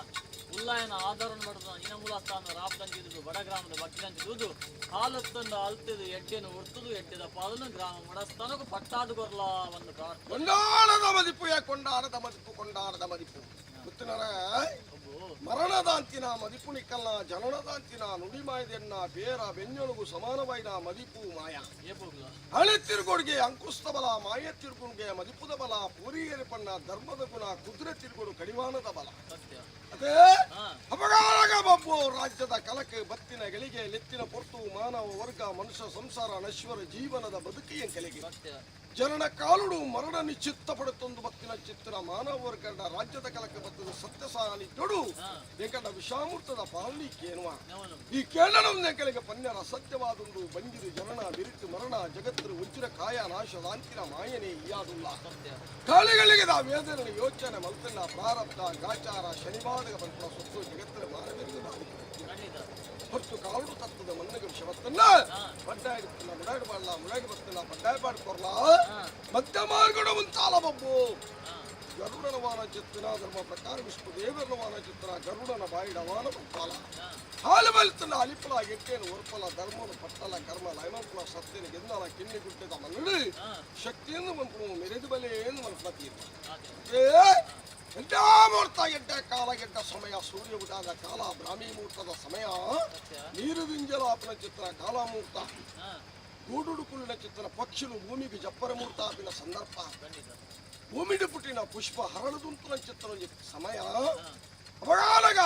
ಉಲ್ಲಾಯನ ಆಧಾರವನ್ನು ಪಡೆದ ನಿನಮೂಲ ಸ್ಥಾನ ರಾಪ್ತಂಚಿದುದು ಬಡ ಗ್ರಾಮದ ಭಕ್ತಿದಂಚಿದುದು ಹಾಲತ್ತೊಂದು ಅಲ್ತಿದು ಎಡ್ಡೆನು ಉರ್ತುದು ಎಡ್ಡೆದ ಪಾದನು ಗ್ರಾಮ ಮಡಸ್ಥಾನಕ್ಕೂ ಪಟ್ಟಾದು ಕೊರ್ಲಾ ಒಂದು ಪ್ರಾರ್ಥನೆ. ಕೊಂಡಾಡದ ಮದಿಪು, ಕೊಂಡಾಡದ ಮದಿಪು, ಕೊಂಡಾಡದ ಮದಿಪು. ಗೊತ್ತಿನರ ಮರಣದಾಂತಿನ ಮದಿಪು ನಿಕ್ಕಲ್ಲ ಜನನದಾಂತಿನ ನುಡಿಮಾಯದೆನ್ನ ಬೇರ ಬೆನ್ನೊಳಗು ಸಮಾನವಾಯ್ದ ಮದಿಪು ಮಾಯ. ಏಪೋಗ್ಲ ಹಳೆ ತಿರುಗೋಡ್ಗೆ ಅಂಕುಸ್ತ ಬಲ, ಮಾಯ ತಿರುಗುಣ್ಗೆ ಮದಿಪುದ ಬಲ, ಪೂರಿಯರಿ ಪಣ್ಣ ಧರ್ಮದ ಗುಣ, ಕುದುರೆ ತಿರುಗೋಡು ಕಡಿವಾಣದ ಬಲ. ಸತ್ಯ. ಅದೇ ಅಪಗಾರಗ ಬಬ್ಬು. ರಾಜ್ಯದ ಕಲಕ ಬತ್ತಿನ ಗಳಿಗೆ ಲೆತ್ತಿನ ಪೊರ್ತು ಮಾನವ ವರ್ಗ ಮನುಷ್ಯ ಸಂಸಾರ ನಶ್ವರ ಜೀವನದ ಬದುಕಿಯ ಕಲೆಗೆ ಸತ್ಯ. ಜನನ ಕಾಲುಡು ಮರಣ ನಿಶ್ಚಿತ್ತ ಪಡುತ್ತೊಂದು ಬತ್ತಿನ ಚಿತ್ತಿನ ಮಾನವ ವರ್ಗದ ರಾಜ್ಯದ ಕಲಕ ಬತ್ತದ ಸತ್ಯ ಸಾನಿದ್ದೊಡು ಎಂಕಂಡ ವಿಷಾಮೃತದ ಪಾಲನಿಕೇನುವ ಈ ಕೇಳನೊಂದೆಂಕಲಿಗೆ ಪನ್ಯರ ಸತ್ಯವಾದುಂಡು ಬಂಜಿರು ಜನನ ವಿರಿತು ಮರಣ ಜಗತ್ತರು ಉಜ್ಜರ ಕಾಯ ನಾಶದಾಂತಿನ ಮಾಯನೆ ಇಯಾದುಲ್ಲ. ಕಾಳಿಗಳಿಗೆ ದಾ ವೇದನೆ ಯೋಚನೆ ಮಲ್ತನ್ನ ಪ್ರಾರಬ್ಧ ಗಾಚಾರ ಶನಿವಾದಗ ಬಂತ ಸೊತ್ತು ಜಗತ್ತರ ಮಾನವರಿಗೆ ಬಾಧಿಕೆ ಹೊತ್ತು ಕಾಲು ತತ್ತದ ಮಣ್ಣಿಗೆ ವಿಷವತ್ತನ್ನ ಬಡ್ಡಾಯಿ ಮುಡಾಡಿ ಬಾಡಲ ಮುಡಾಡಿ ಬತ್ತಲ್ಲ ಬಡ್ಡಾಯ ಪಾಡ್ಕೊರ್ಲ ಮಧ್ಯ ಮಾರ್ಗಡ ಮುಂತಾಲ ಬಬ್ಬು. ಗರುಡನ ವಾನ ಚಿತ್ತಿನ ಧರ್ಮ ಪ್ರಕಾರ ವಿಷ್ಣು ದೇವರನ ವಾನ ಚಿತ್ರ ಗರುಡನ ಬಾಯಿಡ ವಾನ ಬಂತಾಲ ಹಾಲು ಬಲ್ತನ ಅಲಿಪಲ ಎಟ್ಟೇನು ಒರ್ಪಲ ಧರ್ಮನು ಪಟ್ಟಲ ಕರ್ಮ ಲೈಮಂಪಲ ಸತ್ಯನ ಗೆಂದಲ ಕಿನ್ನಿ ಗುಟ್ಟದ ಮನ್ನಡು ಶಕ್ತಿಯನ್ನು ಮಂಪು ಮೆರೆದು ಬಲೇನು ಮನ್ಪಲ ತೀರ್ಮಾನ ಎಂಟ ಮುಹೂರ್ತ ಎಡ್ಡ ಕಾಲ ಗೆಡ್ಡ ಸಮಯ ಸೂರ್ಯ ಉದಾದ ಕಾಲ ಬ್ರಾಹ್ಮಿ ಮುಹೂರ್ತದ ಸಮಯ ನೀರು ದಿಂಜಲಾಪನ ಚಿತ್ರ ಕಾಲ ಮುಹೂರ್ತ ಗೂಡುಡು ಕುಳ್ಳಿನ ಚಿತ್ರ ಪಕ್ಷಿಲು ಭೂಮಿಗೆ ಜಪ್ಪರ ಮುಹೂರ್ತ ಆಪಿನ ಸಂದರ್ಭ ಭೂಮಿಡು ಪುಟ್ಟಿನ ಪುಷ್ಪ ಹರಳದುಂತನ ಚಿತ್ರ ಸಮಯ ಅಪಗಾಲಗ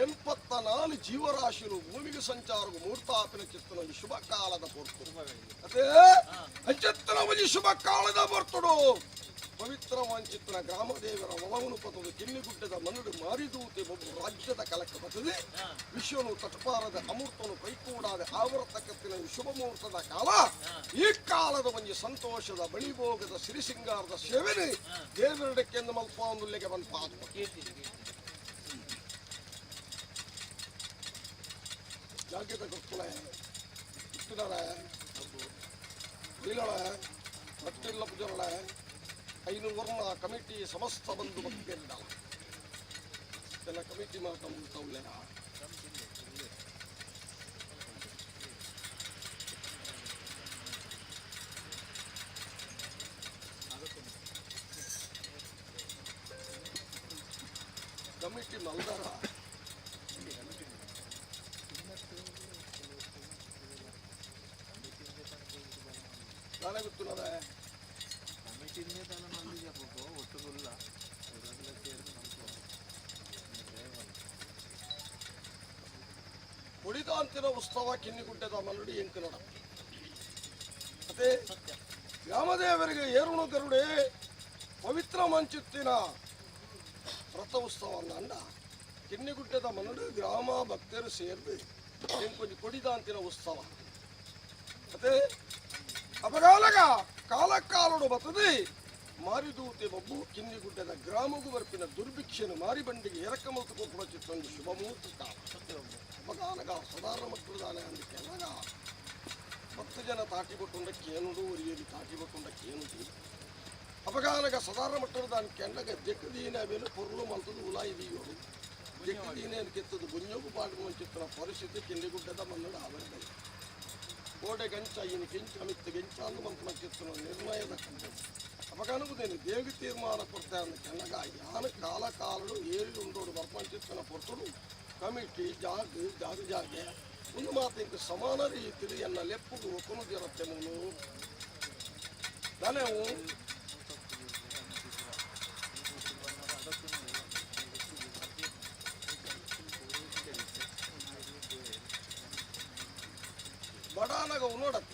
84 ಜೀವರಾಶಿಲು ಭೂಮಿಗೆ ಸಂಚಾರಗು ಮುಹೂರ್ತ ಆಪಿನ ಚಿತ್ರ ಶುಭ ಕಾಲದ ಪೊರ್ತು. ಅದೇ ಅಂಚಿತ್ತಿನ ಒಂಜಿ ಶುಭ ಕಾಲದ ಬರ್ತುಡು ಪವಿತ್ರ ವಾಂಚಿತ್ತಿನ ಗ್ರಾಮದೇವರ ಒಲವನು ಪತದು ಕಿನ್ನಿಗುಡ್ಡದ ಮನಡು ಮಾರಿದೂತೆ ಒಬ್ಬ ರಾಜ್ಯದ ಕಲಕ ಬತದೆ ವಿಶ್ವನು ತಟಪಾರದ ಅಮೃತನು ಕೈಕೂಡಾದ ಆವರ್ತಕತ್ತಿನ ಶುಭ ಮುಹೂರ್ತದ ಕಾಲ ಈ ಕಾಲದ ಒಂಜಿ ಸಂತೋಷದ ಬಳಿಭೋಗದ ಸಿರಿಸಿಂಗಾರದ ಸೇವೆನೆ ದೇವರಡಕ್ಕೆಂದು ಮಲ್ಪಾಂದುಲ್ಲೆಗೆ ಬಂಪಾದು. ಜಾಗ್ಯದ ಗೊತ್ತುಳೆ ಇತ್ತಿನರೆ ಇಲ್ಲಳೆ ಮಟ್ಟಿಲ್ಲ ಪುಜರಳೆ ಐನು ವರ್ಣ ಕಮಿಟಿ ಸಮಸ್ತ ಬಂಧು ಭಕ್ತಿಯಲ್ಲ ಎಲ್ಲ ಕಮಿಟಿ ಮಾತ ಮುಲ್ತವುಳ್ಳೆ ಕಮಿಟಿ ಮಲ್ದಾರ ನಾನೇ ಗೊತ್ತಿಲ್ಲದೆ. ಕೊಡಿದಾಂತಿನ ಉತ್ಸವ ಕಿನ್ನಿಗುಡ್ಡದ ಮಲ್ಲಡಿ ಎಂಕನಡ ಅದೇ ರಾಮದೇವರಿಗೆ ಏರುಣು ಗರುಡೆ ಪವಿತ್ರ ಮಂಚುತ್ತಿನ ರಥ ಉತ್ಸವ ಅಂಡ ಕಿನ್ನಿಗುಡ್ಡದ ಮನ್ನಡು ಗ್ರಾಮ ಭಕ್ತರು ಸೇರ್ದು ಎಂಕೊಂಜಿ ಕೊಡಿದಾಂತಿನ ಉತ್ಸವ. ಅದೇ ಅಪಗಾಲಗ ಕಾಲಕಾಲಡು ಬತದೆ ಮಾರಿದೂತೆ ಬಬ್ಬು ಕಿನ್ನಿಗುಡ್ಡದ ಗ್ರಾಮಗೂ ಬರ್ಪಿನ ದುರ್ಭಿಕ್ಷೆನು ಮಾರಿ ಬಂಡಿಗೆ ಎರಕಮಲ್ತು ಕೊಪ್ಪಳ ಚಿತ್ತೊಂದು ಶುಭ ಮುಹೂರ್ತ ಕಾಲ. ಅಪಗಾಲಗ ಸಾಧಾರಣ ಮಕ್ಕಳು ದಾನೆ ಅಂದ ಕೆನಗ 10 ಜನ ತಾಟಿ ಕೊಟ್ಟುಂಡ ಕೇನುಡು ಒರಿಯರಿ ತಾಟಿ ಕೊಟ್ಟುಂಡ ಕೇನುಡು ಅಪಗಾನಗ ಸಾಧಾರಣ ಮಟ್ಟದ ದಾನಿ ಕೆಂಡಗ ಜಕ್ಕದೀನ ಬೇನು ಪೊರ್ಲು ಮಲ್ತದು ಉಲಾಯಿ ದೀಯೋಡು ಜಕ್ಕದೀನ ಕೆತ್ತದು ಗುಂಜೋಗು ಪಾಡು ಚಿತ್ರ ಪರಿಸ್ಥಿತಿ ಕಿನ್ನಿಗುಡ್ಡದ ಮನ್ನಡ ಅವರದೇ ಕೋಡೆ ಗಂಚ ಈನ ಕೆಂಚ ಅಮಿತ್ತ ಗೆಂಚ ಅಂದು ಮಂತ್ರ ಚಿತ್ರ ನಿರ್ಣಯದ ಕಂಡು ಅಪಗನುಗುದೇನು ದೇವಿ ತೀರ್ಮಾನ ಕೊಡ್ತಾ ಅಂದ ಕೆನ್ನಗ ಯಾನ ಕಾಲ ಕಾಲಡು ಏರಿ ಉಂಡೋಡು ಬರ್ಪಂಚಿತ್ತನ ಪೊರ್ತುಡು ಕಮಿಟಿ ಜಾಗ ಜಾಗ ಜಾಗೆ ಒಂದು ಮಾತು ಸಮಾನ ರೀತಿಯಲ್ಲಿ ಎನ್ನ ಲೆಪ್ಪುಗು ಒಕ್ಕನು ಜರತ್ತೆ ಮೂಲು ದಾನೆವು.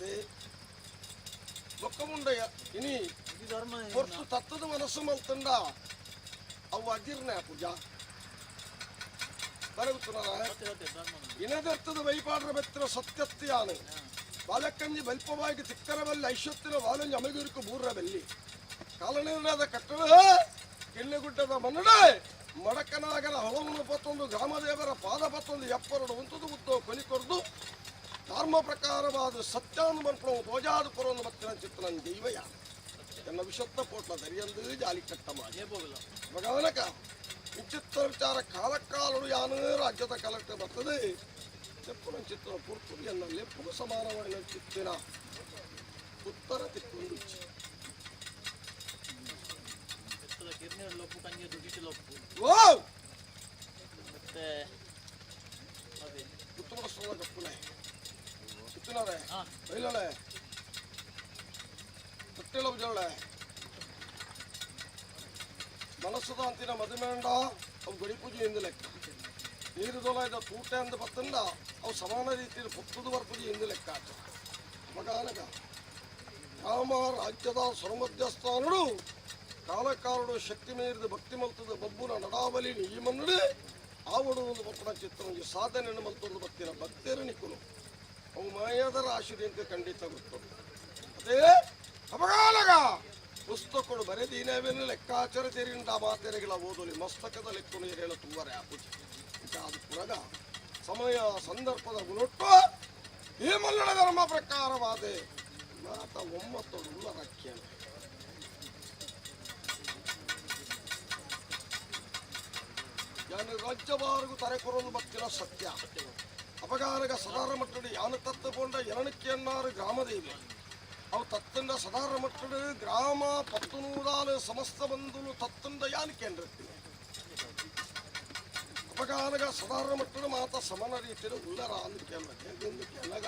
ಅದೇ ಬೊಕ್ಕಮುಂಡಯ್ಯ ಇನಿ ಪೊರ್ತು ತತ್ತದ ಮನಸ್ಸು ಮಲ್ತಂಡ ಅವು ಅಜೀರ್ಣ ಪೂಜಾ ಬರಗುತ್ತುನಾರ ಇನದರ್ಥದ ವೈಪಾಡ್ರ ಬೆತ್ತಿನ ಸತ್ಯತ್ಯಾನು ಬಾಲಕ್ಕಂಜಿ ಬಲ್ಪವಾಗಿ ತಿಕ್ಕರಬಲ್ಲಿ ಐಶ್ವತ್ತಿನ ವಾಲಂಜಿ ಅಮಗುರುಕು ಬೂರ್ರಬಲ್ಲಿ ಕಾಲನಿರ್ಣಯದ ಕಟ್ಟಡ ಕಿನ್ನೆಗುಡ್ಡದ ಮನ್ನಡೆ ಮಡಕನಾಗನ ಹೊಲವನ್ನು ಪತ್ತೊಂದು ಗ್ರಾಮದೇವರ ಪಾದ ಪತ್ತೊಂದು ಎಪ್ಪರಡು ಉಂತುದು ಉದ್ದೋ ಕೊಲಿ ಕೊರ್ದು ಧರ್ಮ ಪ್ರಕಾರವಾದ ಸತ್ಯಾನು ಮನ್ಪಣವು ತೋಜಾದು ಕೊರೊಂದು ಮತ್ತಿನ ಚಿತ್ರನ ದೈವಯ ಎನ್ನ ವಿಶತ್ತ ಪೋಟ್ಲ ದರಿಯಂದು ಜಾಲಿ ಕಟ್ಟ ಮಾಡಿ ಮಗನಕ ವಿಚಿತ್ರ ವಿಚಾರ ಕಾಲಕ್ಕಾಲಡು ಯಾನು ರಾಜ್ಯದ ಕಲೆಕ್ಟರ್ ಬರ್ತದೆ ಚೆಪ್ಪನ ಚಿತ್ರ ಪುರ್ತುರು ಎನ್ನ ಲೆಪ್ಪು ಸಮಾನವಾದ ಚಿತ್ತಿನ ಉತ್ತರ ತಿಕ್ಕೊಂದು ಕಿರ್ನಿಲೊಪ್ಪು ಕಂಜಿ ದುಡಿಟಿಲೊಪ್ಪು ವಾವ್ ಮತ್ತೆ ಅದೇ ಉತ್ತಮ ಸೋಲ ಕಪ್ಪುಲೆ ಚಿತ್ತಿನರೆ ಬೈಲಳೆ ತೊಟ್ಟಿಲ ಜೊಳ್ಳೆ ಮನಸ್ಸುದ ಅಂತಿನ ಮದುಮೇಂಡ ಅವು ಗಡಿ ಪೂಜೆ ಎಂದು ಲೆಕ್ಕ ನೀರು ದೊಲಾಯ್ದ ತೂಟೆ ಅಂದ ಬತ್ತಂಡ ಅವು ಸಮಾನ ರೀತಿಯಲ್ಲಿ ಪುತ್ತದ ಪೂಜೆ ಎಂದು ಲೆಕ್ಕ ಮಗಾನಗ ರಾಮ ರಾಜ್ಯದ ಸರ್ವಮಧ್ಯಸ್ಥಾನುಡು ಕಾಲಕಾಲುಡು ಶಕ್ತಿ ಮೀರಿದ ಭಕ್ತಿ ಮಲ್ತದ ಬಬ್ಬುನ ನಡಾವಲಿ ಈ ಮನ್ನಡು ಆವಡು ಒಂದು ಬಪ್ಪನ ಚಿತ್ರ ಒಂದು ಸಾಧನೆಯನ್ನು ಮಲ್ತೊಂದು ಬತ್ತಿನ ಭಕ್ತಿಯರ ನಿಕ್ಕುನು ಅವು ಮಾಯಾದ ರಾಶಿ ಅಂತ ಖಂಡಿತ ಗೊತ್ತು. ಅದೇ ಅಪಗಾಲಗ ಪುಸ್ತಕಗಳು ಬರೆದೀನವೇನು ಲೆಕ್ಕಾಚಾರ ತೆರಿಂದ ಮಾತೆರೆಗಳ ಓದಲಿ ಮಸ್ತಕದ ಲೆಕ್ಕನು ಹೇಳ ತುಂಬರೆ ಆಪುಜಿ ಅದು ಪುರಗ ಸಮಯ ಸಂದರ್ಭದ ಗುಣೊಟ್ಟು ಈ ಮಲ್ಲಡ ಧರ್ಮ ಪ್ರಕಾರವಾದೆ ಮಾತ ಒಂಬತ್ತೊಡು ಉಳ್ಳ ರಕ್ಕೇನು ಯಾನು ರಾಜ್ಯವಾರಿಗೂ ತರೆ ಕೊರಲು ಬತ್ತಿನ ಸತ್ಯ ಅಪಗಾರಗ ಸದಾರ ಮಟ್ಟಡು ಯಾನು ತತ್ತುಕೊಂಡ ಎರಣಕ್ಕೆನ್ನಾರು ಗ್ರಾಮದೇವಿ ಅವು ತತ್ತಂಡ ಸದಾರ ಮಟ್ಟಡು ಗ್ರಾಮ ಪತ್ತು ನೂರಾಲು ಸಮಸ್ತ ಬಂಧುಲು ತತ್ತಂಡ ಯಾನು ಕೇಂದ್ರತ್ತೀನಿ ಅಪಗಾರಗ ಸದಾರ ಮಟ್ಟಡು ಮಾತ ಸಮನ ರೀತಿಯಲ್ಲಿ ಉಲ್ಲರ ಅಂದು ಕೇಳ ಕೇಳಗ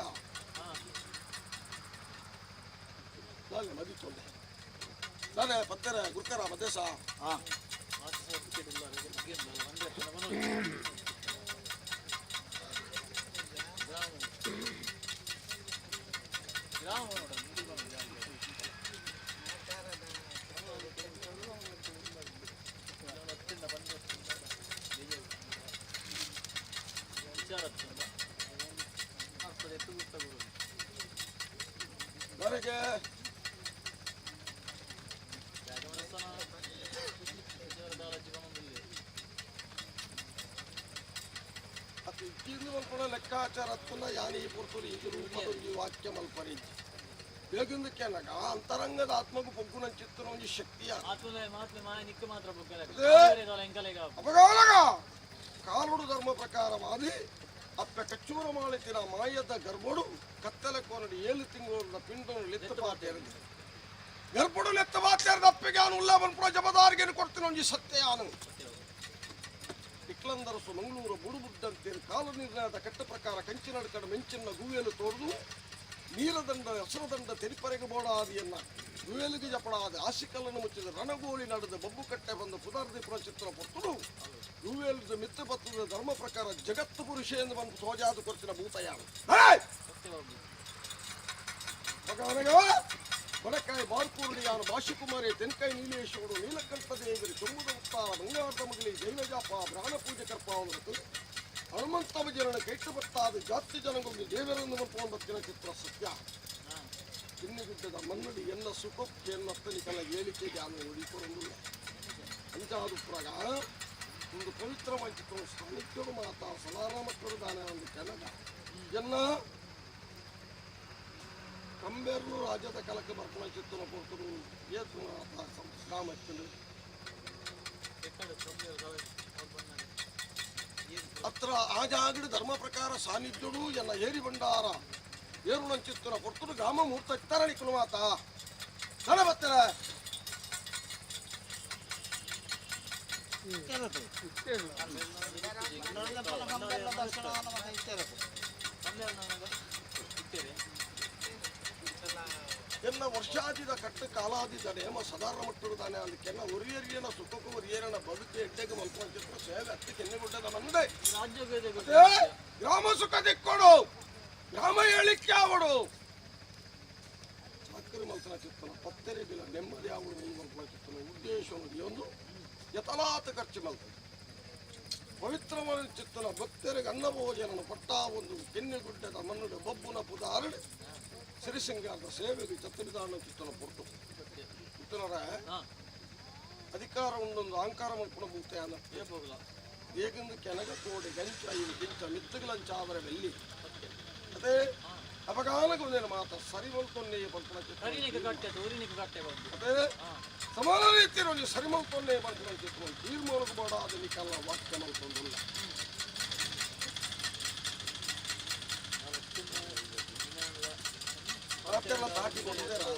ನಾನು ಮದಿತೊಂಡೆ ನಾನೇ ಪತ್ತೆರೆ ಗುರ್ಕರ ಮದೇಶ. ಗ್ರಾಮ ವಿಚಾರ ಆಗ್ತದೆ ಎತ್ತು ಗುರ್ತ ಗುರು ನನಗೆ ಅತಿ ಇಕ್ಕಿಂದು ಮಲ್ಪಡ ಲೆಕ್ಕಾಚಾರ ಹತ್ತುನ ಯಾನಿ ಪುರ್ತುಲು ಇಂಚ ರೂಪದೊಂಜಿ ವಾಕ್ಯ ಮಲ್ಪರಿಂಚಿ ಬೇಗಂದಕ್ಕೆ ಅಂತರಂಗದ ಆತ್ಮಗೂ ಪೊಗ್ಗುನ ಚಿತ್ರ ಒಂಜಿ ಶಕ್ತಿಯ ಅಪಗಾಲಗ ಕಾಲುಡು ಧರ್ಮ ಪ್ರಕಾರವಾದಿ ಅಪ್ಪೆ ಕಚ್ಚೂರ ಮಾಳಿತಿನ ಮಾಯದ ಗರ್ಭಡು ಕತ್ತಲೆ ಕೋನಡಿ 7 ತಿಂಗಳ ಪಿಂಡನು ಲೆತ್ತ ಪಾತೇರದು ಗರ್ಭಡು ಲೆತ್ತ ಪಾತೇರದ ಅಪ್ಪೆಗೆ ಅವನು ಉಲ್ಲ ಬನ್ಪುರ ಜಬದಾರಿಗೆ ಕೊಡ್ತೀನಿ ಒಂಜಿ ಸತ್ಯ ಯಾನು ಇಕ್ಲಂದರಸು ಮಂಗಳೂರು ಬುಡುಬುಡ್ಡಂತೇಳಿ ಕಾಲು ನಿರ್ಣಯದ ಕಟ್ಟ ಪ್ರಕಾರ ಕಂಚಿನಡ್ಕಡ ಮೆಂಚಿನ ಗುವೆಲು ತೋರ್ದು ನೀಲದಂಡ ಹಸರದಂಡ ತೆರಿಪರೆಗೆ ಬೋಡಾದಿಯನ್ನ ಗುವೆಲಿಗೆ ಜಪಡಾದ ಆಶಿಕಲ್ಲನ್ನು ಮುಚ್ಚಿದ ರಣಗೋಳಿ ನಡೆದ ಬಬ್ಬು ಕಟ್ಟೆ ಬಂದ ಪುನರ್ದೀಪುರ ಚಿತ್ರ ಪೊರ್ತುಡು ಗುವೆಲದ ಮಿತ್ರ ಪತ್ರದ ಧರ್ಮ ಪ್ರಕಾರ ಜಗತ್ತು ಪುರುಷ ಎಂದು ಬಂದು ಸೋಜಾದ ಕೊರ್ತಿನ ಭೂತಯಾನ ಬಡಕಾಯಿ ಬಾರ್ಕೂರುಡಿಯಾನು ಭಾಷಿಕುಮಾರಿ ತೆನ್ಕಾಯಿ ನೀಲೇಶ್ವರು ನೀಲಕಂಠ ದೇವರು ಚೊಂಬುದ ಉತ್ತಾರ ಬಂಗಾರದ ಮಗಲಿ ದೈವಜಾಪ ಬ್ರಾಹ್ಮಣ ಪೂಜೆ ಕರ್ಪಾವನರು ಹನುಮಂತ ಜನನ ಕೈಟ್ಟು ಬತ್ತಾದ ಜಾತಿ ಜನಗೊಂದು ದೇವರನ್ನು ಬತ್ತಿನ ಚಿತ್ರ ಸತ್ಯ ತಿನ್ನಿಗುಡ್ಡದ ಮನ್ನಡಿ ಎನ್ನ ಸುಖಕ್ಕೆ ಎನ್ನತ್ತನಿ ಕಲ ಹೇಳಿಕೆಗೆ ಆನು ನೋಡಿಕೊರಂದುಲ್ಲ ಅಂಚಾದು ಪುರಗ ಒಂದು ಪವಿತ್ರವಾದ ಚಿತ್ರ ಸಾನ್ನಿಧ್ಯರು ಮಾತಾ ಸಲಾರ ಮಕ್ಕಳು ದಾನ ಒಂದು ಕೆನಗ ಎನ್ನ ಕಂಬೇರ್ಲು ರಾಜ್ಯದ ಕಲಕ ಬರ್ಪಣ ಚಿತ್ತನ ಪೊರ್ತರು ಏತು ಮಾತಾ ಗ್ರಾಮಸ್ಥರು ಅತ್ರ ಆಜಾಗಡಿ ಧರ್ಮ ಪ್ರಕಾರ ಸಾನ್ನಿಧ್ಯಡು ಎನ್ನ ಏರಿ ಭಂಡಾರ ಏರುಣಂಚಿತ್ತನ ಪೊರ್ತರು ಗ್ರಾಮ ಮೂರ್ತ ಇತ್ತರಣಿಕುಲು ಮಾತಾ ನಡ ಬತ್ತರ ಎನ್ನ ವರ್ಷಾದಿದ ಕಟ್ಟು ಕಾಲಾದಿದ ನೇಮ ಸಾಧಾರಣ ಮಟ್ಟದಾನೆ ಅದಕ್ಕೆನ್ನ ಒರಿಯರಿಯನ ಸುಖಕ್ಕೂ ಒರಿಯರನ ಬದುಕು ಎಡ್ಡೆಗೆ ಮಲ್ಕೊಂಚಿತ್ರ ಸೇವೆ ಅತ್ತಿ ಕೆನ್ನೆಗುಡ್ಡದ ಮಂದೆ ಅದೇ ಗ್ರಾಮ ಸುಖ ದಿಕ್ಕೊಡು ಗ್ರಾಮ ಹೇಳಿಕೆ ಆವಡು. ಚಿತ್ತನ ಪತ್ತೆರೆಗಿಲ್ಲ ನೆಮ್ಮದಿ ಆಗುವ ಚಿತ್ತನ ಉದ್ದೇಶವನ್ನು ಒಂದು ಯಥಲಾತ ಖರ್ಚು ಮಲ್ತದೆ. ಪವಿತ್ರವಾದ ಚಿತ್ತನ ಭಕ್ತರಿಗೆ ಅನ್ನಭೋಜನನ ಪಟ್ಟ ಒಂದು ಕೆನ್ನೆಗುಡ್ಡದ ಮನ್ನುಡ ಬಬ್ಬುನ ಪುದ ಅರಳಿ ಸಿರಿಸಿಂಗಾರದ ಸೇವೆಗೆ ಚತ್ತವಿಧಾನ ಚಿತ್ತನ ಪೊರ್ತು ಚಿತ್ತನರ ಅಧಿಕಾರ ಉಂಡೊಂದು ಅಹಂಕಾರ ಮಲ್ಪುಣ ಭೂತೆಯಾನ ಏಕೆಂದು ಕೆನಗ ತೋಡೆ ಗಂಚ ಇವು ಗಿಂಚ ಮಿತ್ತುಗಳಂಚ ಅವರ ಬೆಲ್ಲಿ ಅದೇ ಅಪಗಾನకు ಮಾತ ಸರಿ ಮಲ್ತೊನ್ನೆ ಪಲ್ಪನ ಅದೇ ಸಮಾನ ರೀತಿಯಲ್ಲಿ ಸರಿ ಮಲ್ತೊನ್ನೆ ಪಲ್ಪನ ಚಿತ್ರ ತೀರ್ಮಾನకు ಬೇಡ ಅದನ್ನಿಕಲ್ಲ ವಾಕ್ಯ ಮಲ್ತೊಂದಿಲ್ಲ. ಮಾತೆಲ್ಲ ತಾಟಿ ಕೊಟ್ಟಿದ್ದೀರಾ?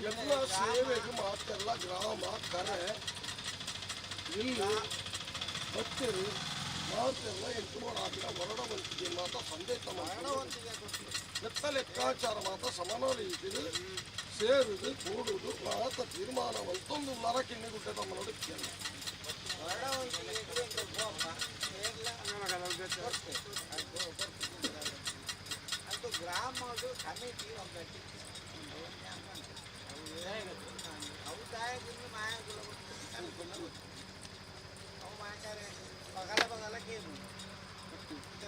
ಎಲ್ಲ ಸೇವೆಗೆ ಮಾತೆಲ್ಲ ಗ್ರಾಮ ಕರೆ ಇಲ್ಲಿ ಭಕ್ತರು ಮಾತೆಲ್ಲ ಎಂಟು ಹಾಕಿದ ಹೊರಡ ವಂತಿಗೆ ಮಾತ ಸಂದೇಶ ಲೆಕ್ಕ ಲೆಕ್ಕಾಚಾರ ಮಾತ ಸಮಾನ ರೀತಿಯಲ್ಲಿ ಸೇರುದು ಕೂಡುದು ಮಾತ ತೀರ್ಮಾನ ಮತ್ತೊಂದು ನರ ಕಿನ್ನಿಗುಡ್ಡೆ ತಮ್ಮ ನಡುಕ್ಕೆ ಗ್ರಾಮದ ಕಮಿಟಿ ಒಬ್ಬ ಅವು ದಾಯಕರು ಮಾಯಕುಲ ಅವು ಮಾಯಕಾರೆ ಬಗಲ ಬಗಲ ಕೇಳು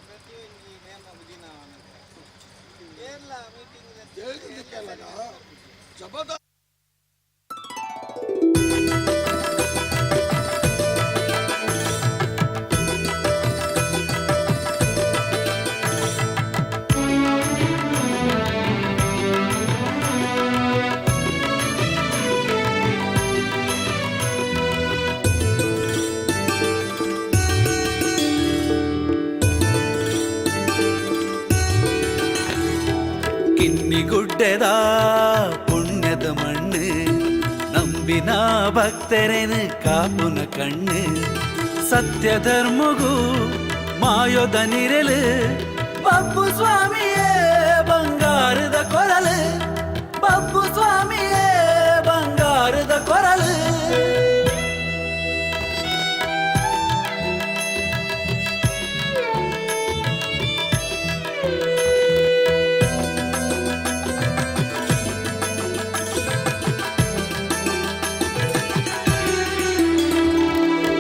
ಪ್ರತಿಯೊಂದು ನೇಮ ದಿನ ಕೇರಳ ಮೀಟಿಂಗ್ ಜಬದ ಕಿನ್ನಿಗುಡ್ಡೆದ ಪುಣ್ಯದ ಮಣ್ಣು ನಂಬಿನ ಭಕ್ತರೇನು ಕಾಪುನ ಕಣ್ಣು ಸತ್ಯ ಧರ್ಮಗೂ ಮಾಯೋದ ನಿರಲು ಬಬ್ಬು ಸ್ವಾಮಿಯೇ ಬಂಗಾರದ ಕೊರಲು ಬಬ್ಬು ಸ್ವಾಮಿಯೇ ಬಂಗಾರದ ಕೊರಲು.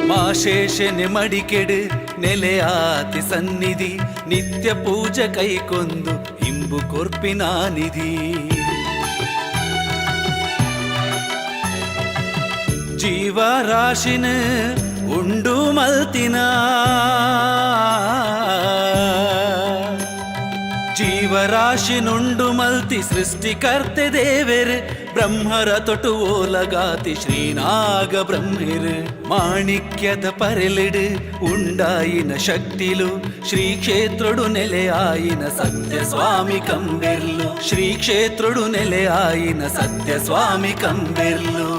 ಮಾಶೇಷನೆ ಮಡಿಕೆಡು ನೆಲೆಯಾತಿ ಸನ್ನಿಧಿ ನಿತ್ಯ ಪೂಜೆ ಕೈಕೊಂದು ಇಂಬು ಕೊರ್ಪಿನ ನಿಧಿ. ಜೀವರಾಶಿನ ಉಂಡು ಮಲ್ತಿನ ಜೀವರಾಶಿನುಂಡು ಮಲ್ತಿ ಸೃಷ್ಟಿಕರ್ತೆ ದೇವೆರ್ ಬ್ರಹ್ಮರ ತೊಟು ಓಲಗಾತಿ ಶ್ರೀನಾಗ ಬ್ರಹ್ಮಿರ್ ಮಾಣಿಕ್ಯದ ಪರೆಲಿಡು ಉಂಡಾಯಿನ ಶಕ್ತಿಲು ಶ್ರೀ ಕ್ಷೇತ್ರುಡು ನೆಲೆಯಾಯಿನ ಸತ್ಯ ಸ್ವಾಮಿ ಕಂಬೆರ್ಲು ಶ್ರೀ ಕ್ಷೇತ್ರುಡು ನೆಲೆಯಾಯಿನ ಸತ್ಯ ಸ್ವಾಮಿ ಕಂಬೆರ್ಲು.